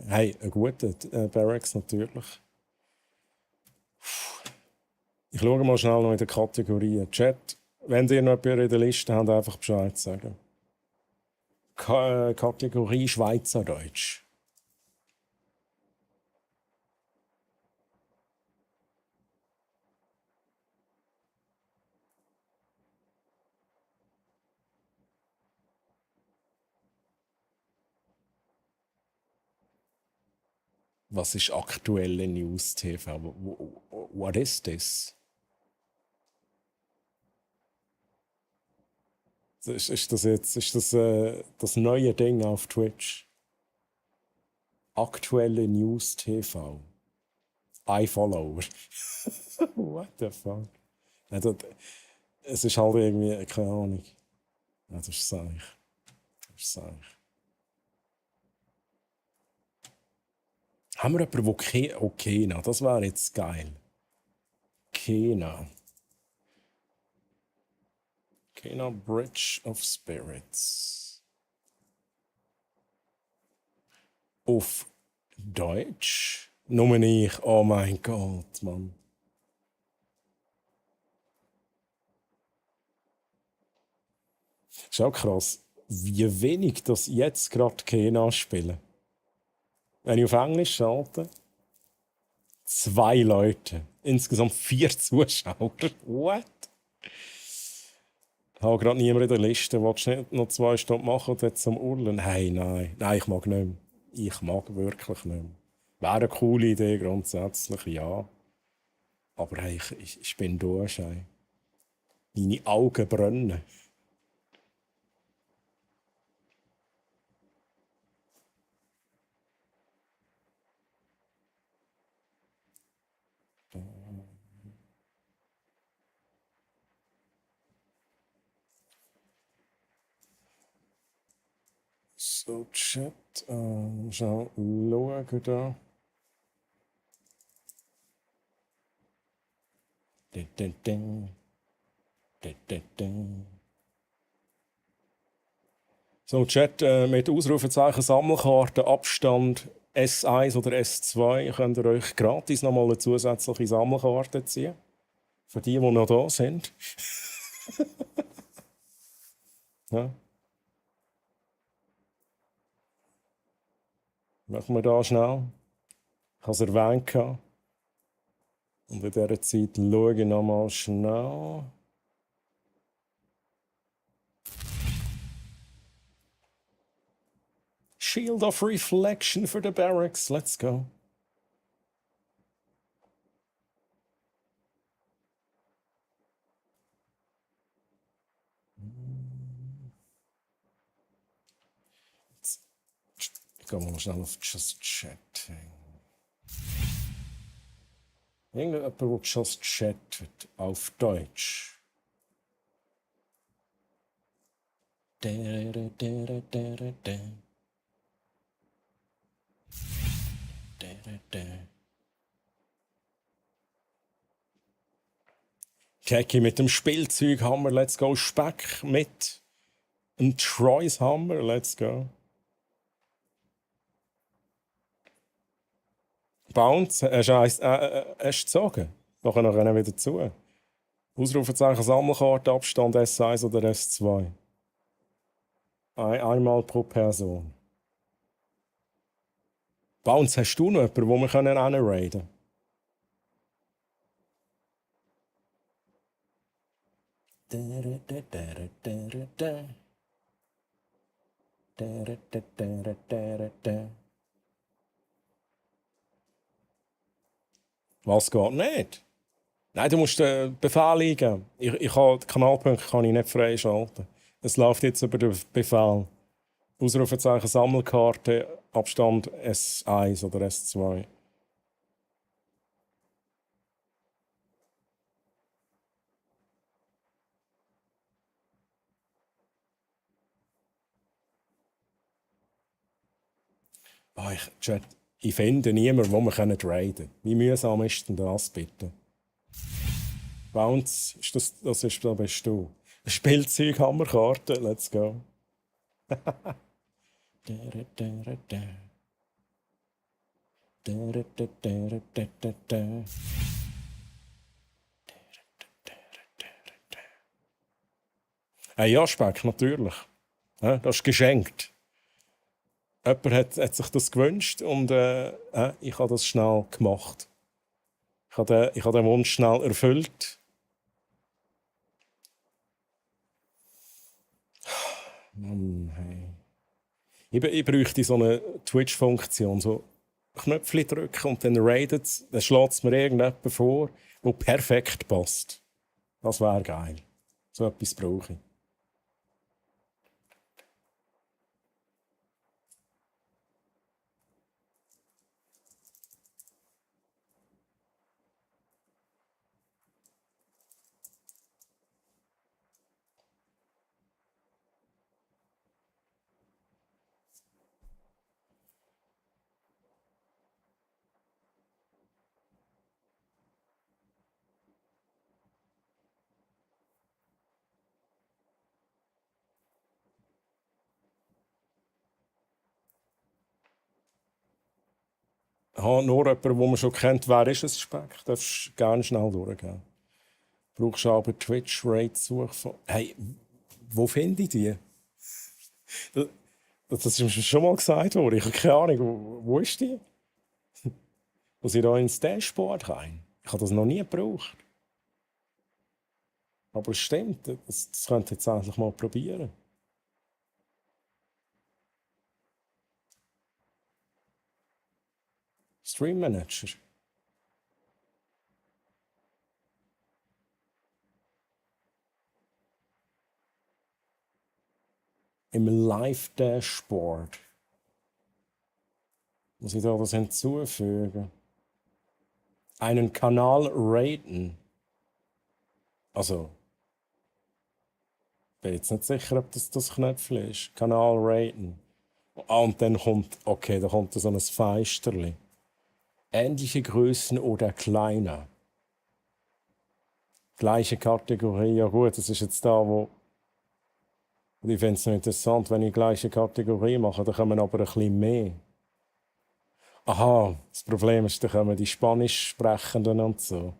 Hey, ein guter Barracks natürlich. Ich schaue mal schnell noch in den Kategorien. Chat, wenn ihr noch jemanden in der Liste habt, einfach Bescheid sagen. Kategorie Schweizerdeutsch. Was ist aktuelle News TV? What is this? Ist das jetzt das neue Ding auf Twitch? Aktuelle News TV. iFollower. What the fuck? Es ist halt irgendwie, keine Ahnung. Ja, das ist es eigentlich. Universe. Haben wir jemanden, der Kena, das wäre jetzt geil. Kena. Kena Bridge of Spirits. Auf Deutsch? Nur ich, oh mein Gott, Mann. Ist auch krass, wie wenig das jetzt gerade Kena spielen. Wenn ich auf Englisch schalte, 2 Leute, insgesamt 4 Zuschauer. What? Ich habe gerade niemanden in der Liste. Willst du nicht noch 2 Stunden machen und jetzt zum Urlen? Hey, nein. Nein, ich mag nicht mehr. Ich mag wirklich nicht mehr. Wäre eine coole Idee grundsätzlich, ja. Aber hey, ich bin durch. Hey. Meine Augen brennen. So, Chat. Schau, schauen da. So, Chat mit Ausrufezeichen Sammelkarte, Abstand S1 oder S2 könnt ihr euch gratis nochmal eine zusätzliche Sammelkarte ziehen. Für die noch da sind. Ja. Machen wir da schnell. Ich habe es erwähnt. Und in dieser Zeit schaue ich nochmal schnell. Shield of Reflection für die Barracks. Let's go. Ich gehe mal schnell auf Just Chatting. Irgendjemand, der Just chattet auf Deutsch. Keki mit dem Spielzeughammer, let's go. Speck mit einem Troy's Hammer, let's go. Bounce, hast du gezogen? Nachher wieder zu. Ausrufezeichen Sammelkarte, Abstand S1 oder S2. Einmal pro Person. Bounce, hast du noch jemanden, wo wir raiden können? Was geht nicht? Nein, du musst den Befehl eingeben. Die Kanalpunkte kann ich nicht freischalten. Es läuft jetzt über den Befehl. Ausrufezeichen Sammelkarte, Abstand S1 oder S2. Ich finde niemanden, wo wir raiden können. Wie mühsam ist denn das, bitte? Bounce, da bist du. Spielzeughammerkarte, let's go. Ja, Speck, natürlich. Ja, das ist geschenkt. Jemand hat sich das gewünscht und ich habe das schnell gemacht. Ich habe den Wunsch schnell erfüllt. Mann, hey. Ich bräuchte so eine Twitch-Funktion, so Knöpfchen drücken und dann raidet es, dann schlägt es mir irgendjemand vor, der perfekt passt. Das wäre geil. So etwas brauche ich. habe nur jemanden, den man schon kennt. Wer ist es, Speck? Darfst du gerne schnell durchgehen. Brauchst du aber Twitch-Rate-Suche. Hey, wo finde ich die? Das ist mir schon mal gesagt worden. Ich habe keine Ahnung, wo ist die? Muss ich da ins Dashboard rein? Ich habe das noch nie gebraucht. Aber es stimmt, das könnt ihr jetzt endlich mal probieren. Stream Manager. Im Live-Dashboard. Muss ich da was hinzufügen? Einen Kanal raten. Also, bin jetzt nicht sicher, ob das Knöpfchen ist. Kanal raten. Und dann kommt, okay, da kommt so ein Feisterli. Ähnliche Größen oder kleiner. Gleiche Kategorie, ja gut, das ist jetzt da, wo... Und ich finde es noch interessant, wenn ich die gleiche Kategorie mache, dann kommen aber ein bisschen mehr. Aha, das Problem ist, dann kommen die Spanisch-Sprechenden und so.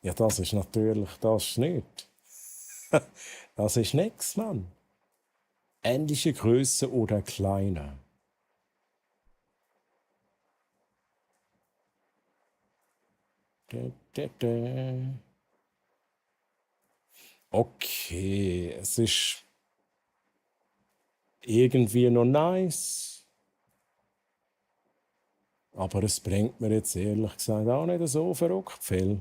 Ja, das ist natürlich, das ist nichts. Das ist nichts, Mann. Ähnliche Größe oder kleiner. Okay, es ist irgendwie noch nice. Aber es bringt mir jetzt ehrlich gesagt auch nicht so verrückt viel.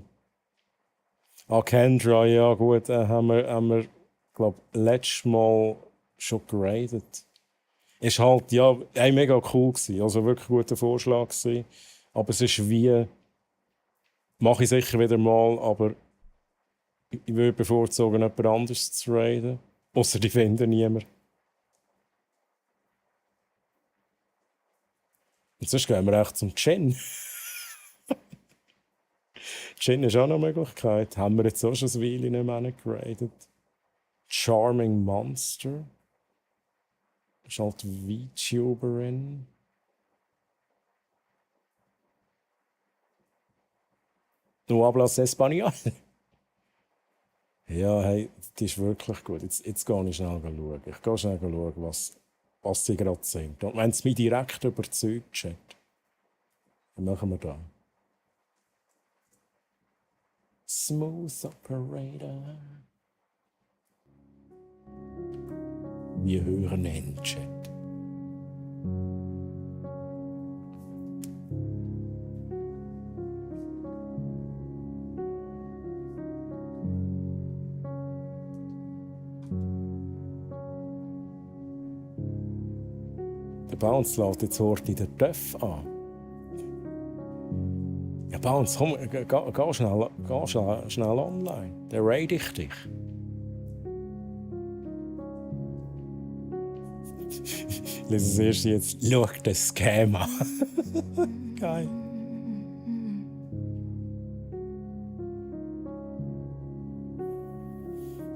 Kendra, ja gut, haben wir glaube letztes Mal schon geradet. Ist halt, ja, mega cool gewesen. Also wirklich ein guter Vorschlag gewesen. Aber es ist wie, mache ich sicher wieder mal, aber ich würde bevorzugen, jemand anderes zu raiden. Ausser die finden niemand. Und sonst gehen wir echt zum Gin. Gin ist auch noch eine Möglichkeit. Haben wir jetzt auch schon ein Weile nicht mehr geradet. Charming Monster. Das ist halt VTuberin. No hablas español. Ja, hey, die ist wirklich gut. Jetzt gehe ich schnell schauen. Ich gehe schnell schauen, was sie gerade sind. Und wenn es mich direkt überzeugt hat, dann machen wir das. Smooth Operator. Wir hören den Chat. Der Bounce lädt jetzt heute den Töff an. Ja, Bounce, komm, geh schnell online. Dann raid ich dich. Ich lese es erst jetzt. Schau das Scam an. Geil.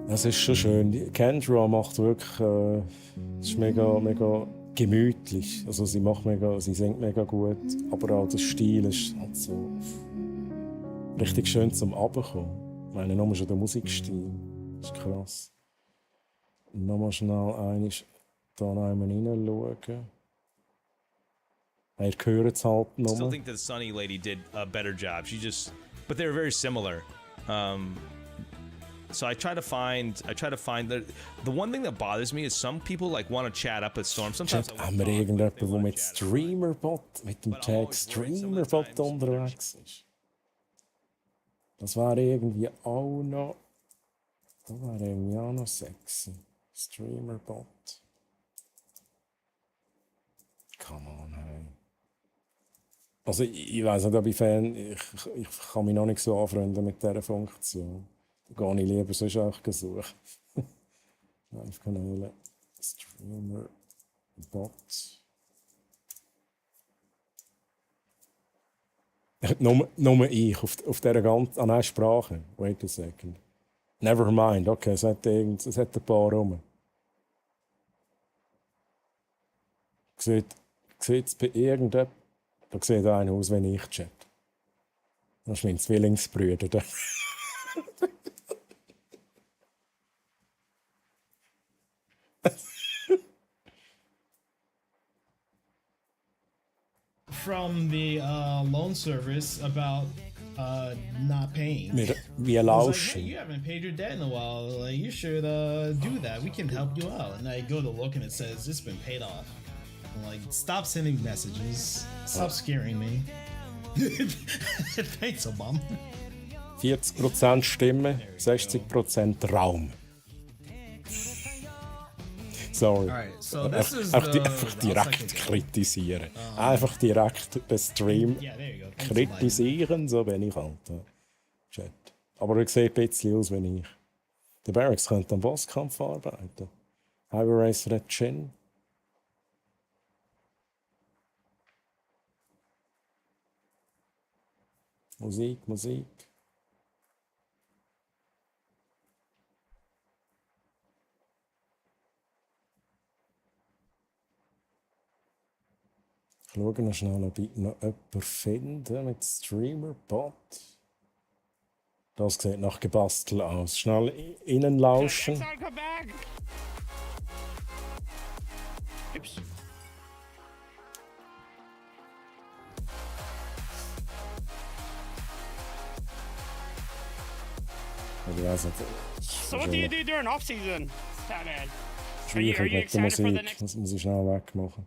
Das ist schon schön. Kendra macht wirklich, es ist mega gemütlich. Also sie singt mega gut, aber auch der Stil ist halt so richtig schön zum Runterkommen. Ich meine, nochmal schon der Musikstil. Das ist krass. Und nochmal schnell einiges da reinschauen. Ihr hört es halt I still nochmal. think that the Sunny lady did a better job. But they're very similar. So I try to find the one thing that bothers me is some people like want to chat up a storm. Sometimes Chat, haben wir irgendjemanden, der mit Streamerbot, mit dem Tag Streamerbot unterwegs ist? Das wäre irgendwie auch noch. Das wäre irgendwie auch noch sexy. Streamerbot. Come on, hey. Also ich weiss nicht, ob ich Fan. Ich kann mich noch nicht so anfreunden mit dieser Funktion. Da gehe ich lieber sonst auch suchen. Live-Kanäle. Streamer. Bot. Nur ich auf dieser ganzen. Nein, Sprache. Wait a second. Never mind. Okay, es hat ein paar rum. Sieht Sieht es bei irgendjemandem, da sieht einer aus wie ich, Chat. Das ist mein Zwillingsbrüder. From the loan service about not paying. Wir I was like, lauschen. hey, you haven't paid your debt in a while. Like, you should do that. We can help you out. And I go to look and it says it's been paid off. I'm like, stop sending messages. Stop scaring me. Thanks, Obama. 40% Stimme, 60% Raum. Sorry. Alright, so this is Einfach direkt kritisieren. Einfach direkt den Stream Yeah, there you go. Thanks, kritisieren, so bin ich halt. Chat. Aber er sieht ein bisschen aus wie ich. Der Barracks könnte am Bosskampf arbeiten. Highway Racer Red Chin. Musik, Musik. Ich schaue noch schnell, ob ich noch jemanden finde mit Streamer-Bot. Das sieht nach gebastelt aus. Schnell innen lauschen. Ich weiß nicht. So what do you do during off season, Batman? Schwierig mit der excited for the Musik. next- Das muss ich schnell wegmachen.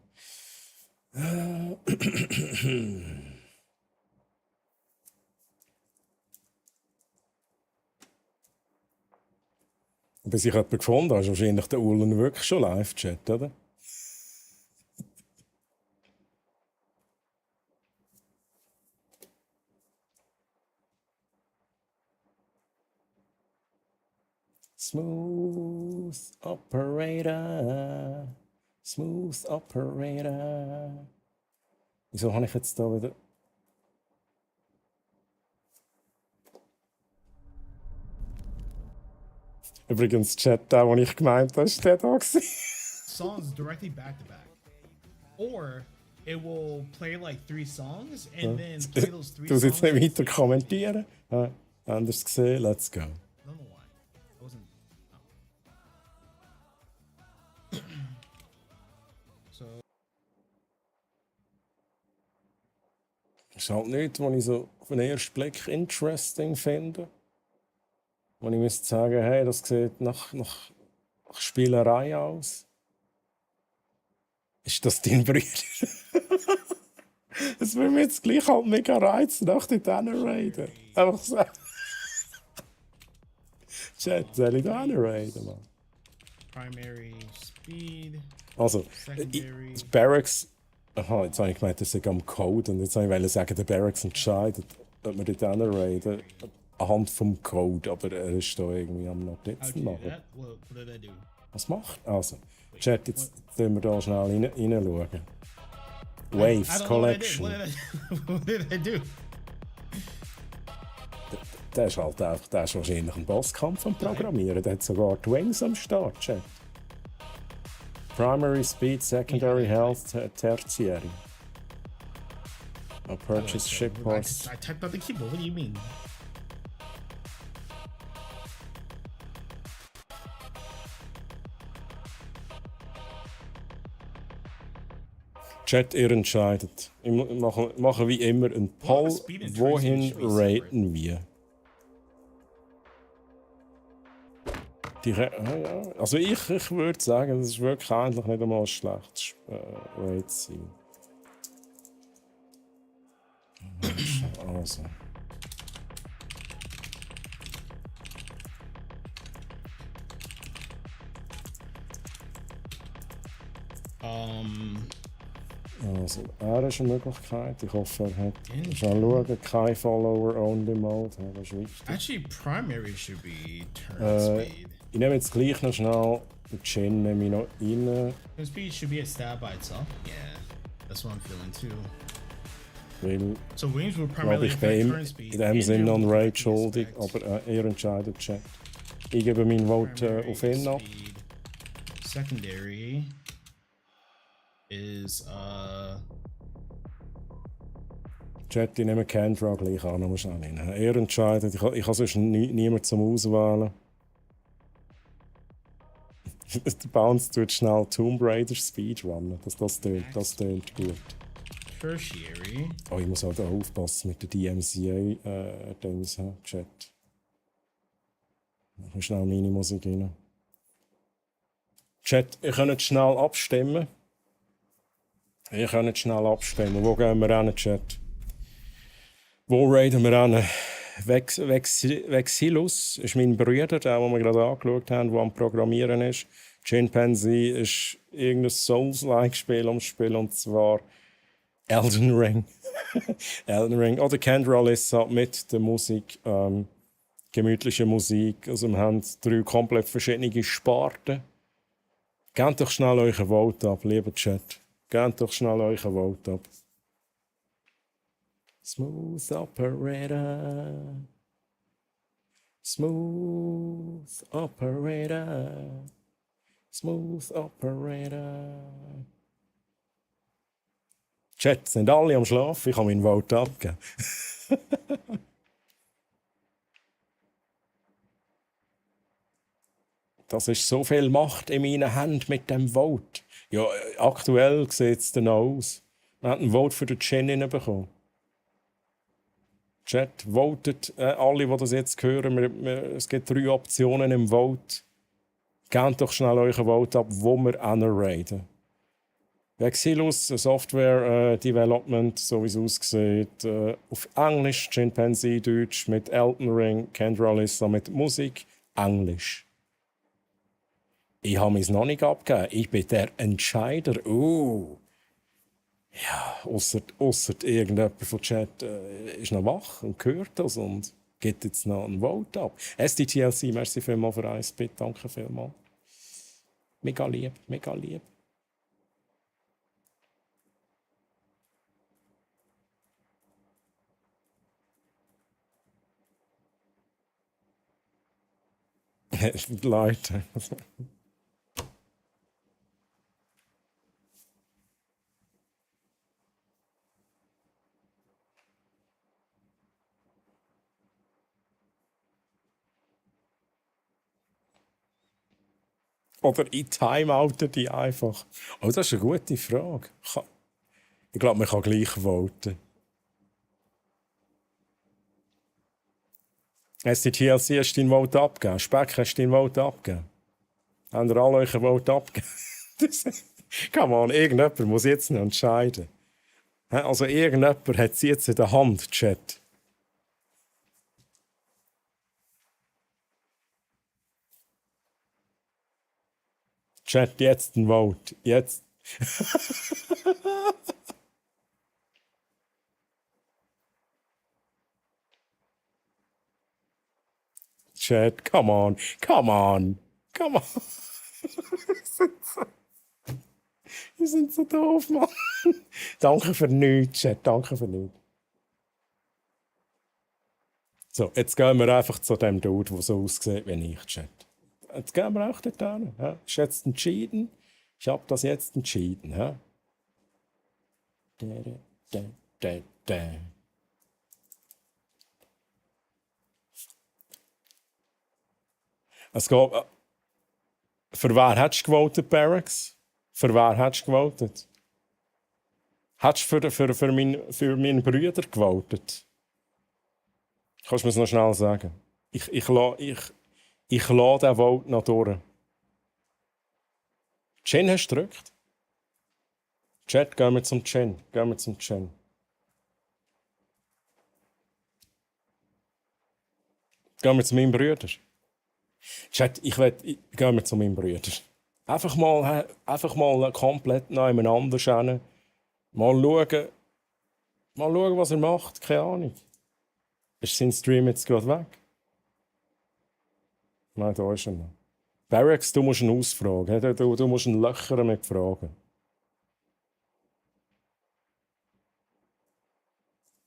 Bis ich jemanden gefunden habe, ist wahrscheinlich der Ulen wirklich schon Live-Chat, oder? Smooth Operator. Smooth Operator. Wieso habe ich jetzt da wieder... Übrigens, Chat, der, den ich gemeint habe, ist der da gewesen. Songs directly back to back. Or it will play like 3 songs and then play those 3 Du musst songs. jetzt nicht weiter kommentieren. Anders gesehen, let's go. I don't know why. I wasn't. So. Das ist halt nichts, was ich so auf den ersten Blick interesting finde. Wo ich müsste sagen, hey, das sieht nach Spielerei aus. Ist das dein Bruder? Das würde mich jetzt gleich halt mega reizen, nach den raiden. Einfach so. Chat, soll ich da raiden, Mann? Primary speed. Also, Secondary. die Barracks. Aha, jetzt habe ich gemeint, das ist am Code. Und jetzt wollte ich sagen, der Barracks entscheidet, ob wir dort raiden. Anhand vom Code, aber er ist da irgendwie am Notizen machen. What did I do? Was macht? Also, Chat, jetzt können wir da schnell reinschauen. Waves Collection. What did I do? Der ist halt einfach, der ist wahrscheinlich ein Bosskampf am Programmieren. Der hat sogar die Wings am Start, Chat. Primary Speed, Secondary Health, Tertiary. A purchase ship horse. I typed out the keyboard. What do you mean? Chat, ihr entscheidet. Ich mache wie immer einen Poll. Wohin raten wir? Also ich würde sagen, das ist wirklich eigentlich nicht einmal ein schlechtes Rate sein. Also. Also, er ist eine Möglichkeit. Ich hoffe, er hat schon schauen, kein Follower-Only-Mode. Das ist wichtig. Actually, primary should be turn speed. Ich nehme jetzt gleich noch schnell den Chin nehme ich noch rein. Turn speed should be a stat by itself. Yeah, that's what I'm feeling too. Weil, So wings will glaube primarily ich, affect bin turn speed. in dem Sinne noch ein Raid schuldig, aber ihr entscheidet, Chat. Ich gebe mein Vote auf ihn ab. Secondary is Chat, ich nehme Kendra gleich an, muss ich annehmen. Er entscheidet, ich habe sonst niemanden zum Auswählen. Der Bounce tut schnell Tomb Raider Speedrunnen. Das tönt gut. Tertiary. Oh, ich muss auch da aufpassen mit der DMCA-Dings, Chat. Ich muss schnell meine Musik rein. Chat, ihr könnt schnell abstimmen. Wo gehen wir hin, Chat? Wo raiden wir hin? Vexillus ist mein Bruder, der, den wir gerade angeschaut haben, der am Programmieren ist. Chimpanzee ist irgendein Souls-like-Spiel am Spiel, und zwar Elden Ring. Elden Ring. Oder Kendra Lissa mit der Musik, gemütliche Musik. Also wir haben 3 komplett verschiedene Sparten. Gebt doch schnell euren Vote ab, lieber Chat. Gebt doch schnell euren Vote ab. Smooth operator. Smooth operator. Smooth operator. Chat, sind alle am Schlafen? Ich kann meinen Vote abgeben. Das ist so viel Macht in meinen Händen mit dem Vote. Ja, aktuell sieht es dann aus. Wir haben einen Vote für den Chen bekommen. Chat, votet alle, die das jetzt hören. Es gibt 3 Optionen im Vote. Gebt doch schnell euren Vote ab, wo wir anraiden. Vexillus, Software Development, so wie es aussieht. Auf Englisch, Chimpanzee Deutsch, mit Elden Ring, Kendra Lissa mit Musik, Englisch. Ich habe mich noch nicht abgegeben. Ich bin der Entscheider. Ja, ausser irgendjemand von Chat ist noch wach und hört das und gibt jetzt noch ein Vote ab. SDTLC, merci vielmals für 1 Bit, danke vielmals. Mega lieb, mega lieb. Leute. Oder ich timeoute die einfach? Oh, das ist eine gute Frage. Ich glaube, man kann gleich voten. SDTLC, hast du dein Vote abgegeben? Speck, hast du dein Vote abgegeben? Habt ihr alle euren Vote abgegeben? Come on, irgendjemand muss jetzt noch entscheiden. Also irgendjemand hat sie jetzt in der Hand, Chat. Chat, jetzt ein Vote. Jetzt. Chat, come on. Die sind so doof, Mann. Danke für nichts, Chat. Danke für nichts. So, jetzt gehen wir einfach zu dem Dude, der so aussieht wie ich, Chat. Jetzt gehen wir auch dort hin. Ja? Ist jetzt entschieden. Ich habe das jetzt entschieden. Ja? Es geht. Für wer hättest du gewotet, Barracks? Für wer hättest du gewotet? Hättest du für meinen Bruder gewotet? Kannst du mir das noch schnell sagen? Ich lasse den Vote noch durch. Chen hast du gedrückt? Chat, gehen wir zum Chen. Gehen wir zu meinem Bruder. Chat, gehen wir zu meinem Bruder. Einfach mal komplett nebeneinander schauen. Mal schauen, was er macht. Keine Ahnung. Ist sein Stream jetzt gerade weg? Nein, da ist er noch. Barracks, du musst ihn ausfragen. Du musst ihn löchern mit Fragen.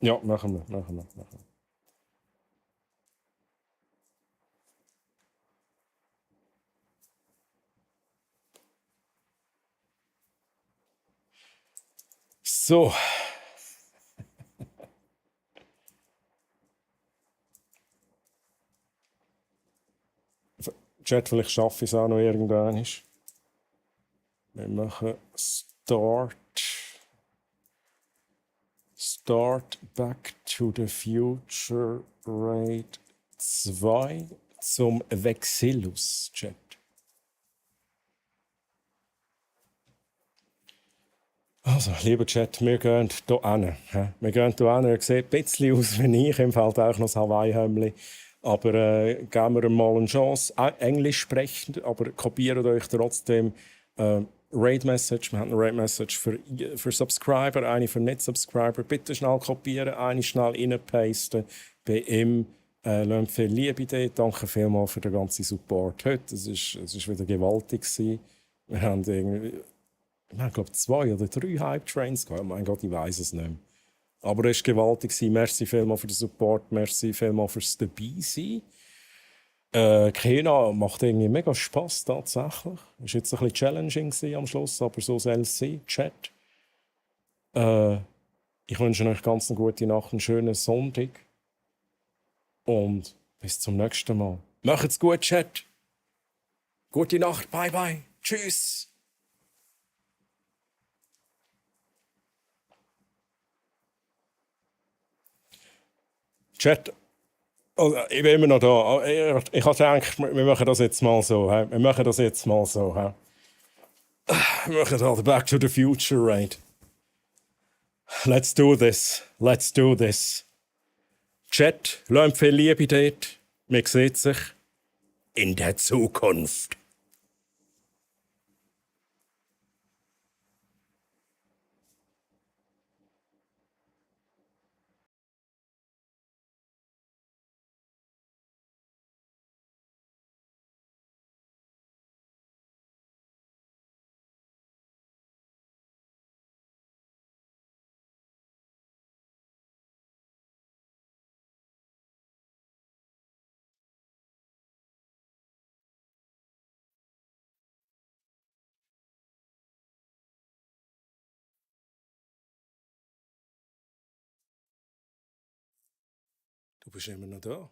Ja, machen wir. So. Chat, vielleicht schaffe ich es auch noch irgendwann. Wir machen Start Back to the Future Raid 2 zum Vexillus-Chat. Also, lieber Chat, wir gehen hier hin. Wir gehen hier hin. Er sieht ein bisschen aus wie ich, im Fall auch noch das Hawaii-Hemdli. Aber geben wir ihm mal eine Chance. Englisch sprechen, aber kopiert euch trotzdem Raid-Message. Wir haben eine Raid-Message für Subscriber, eine für Nicht-Subscriber. Bitte schnell kopieren, eine schnell reinpasten. Bei ihm lassen viel Liebe dort. Danke vielmals für den ganzen Support heute. Es war wieder gewaltig gewesen. Wir haben glaube 2 oder 3 Hype-Trains gehabt. Oh mein Gott, ich weiß es nicht mehr. Aber es war gewaltig. Merci vielmals für den Support. Merci vielmals fürs Dabeisein. Kena macht irgendwie mega Spass tatsächlich. Es war jetzt ein bisschen challenging am Schluss, aber so soll es sein. Chat. Ich wünsche euch ganz eine gute Nacht, einen schönen Sonntag. Und bis zum nächsten Mal. Macht's gut, Chat. Gute Nacht. Bye, bye. Tschüss. Chat, also ich bin immer noch da. Ich habe gedacht, wir machen das jetzt mal so. Wir machen das jetzt mal so. Wir machen da den Back to the Future Raid. Let's do this. Let's do this. Chat, lasst viel Liebe dort. Man sieht sich in der Zukunft. Du bist immer noch da.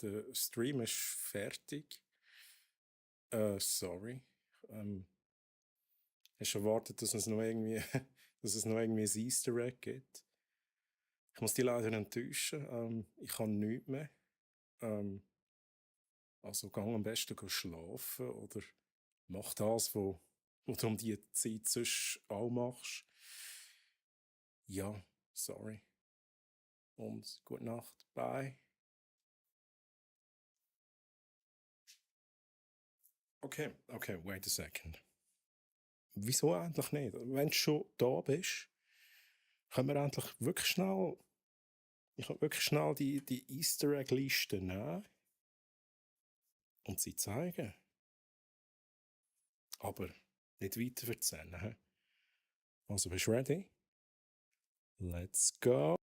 Der Stream ist fertig. Sorry. Hast du erwartet, dass es noch irgendwie ein Easter Egg gibt? Ich muss dich leider enttäuschen. Ich kann nichts mehr. Also gang am besten schlafen oder mach das, was du um die Zeit sonst auch machst. Ja, sorry. Und gute Nacht. Bye. Okay, wait a second. Wieso eigentlich nicht? Wenn du schon da bist, können wir endlich wirklich schnell. Ich kann wirklich schnell die Easter Egg-Liste nehmen und sie zeigen. Aber nicht weiter erzählen. Also bist du ready? Let's go.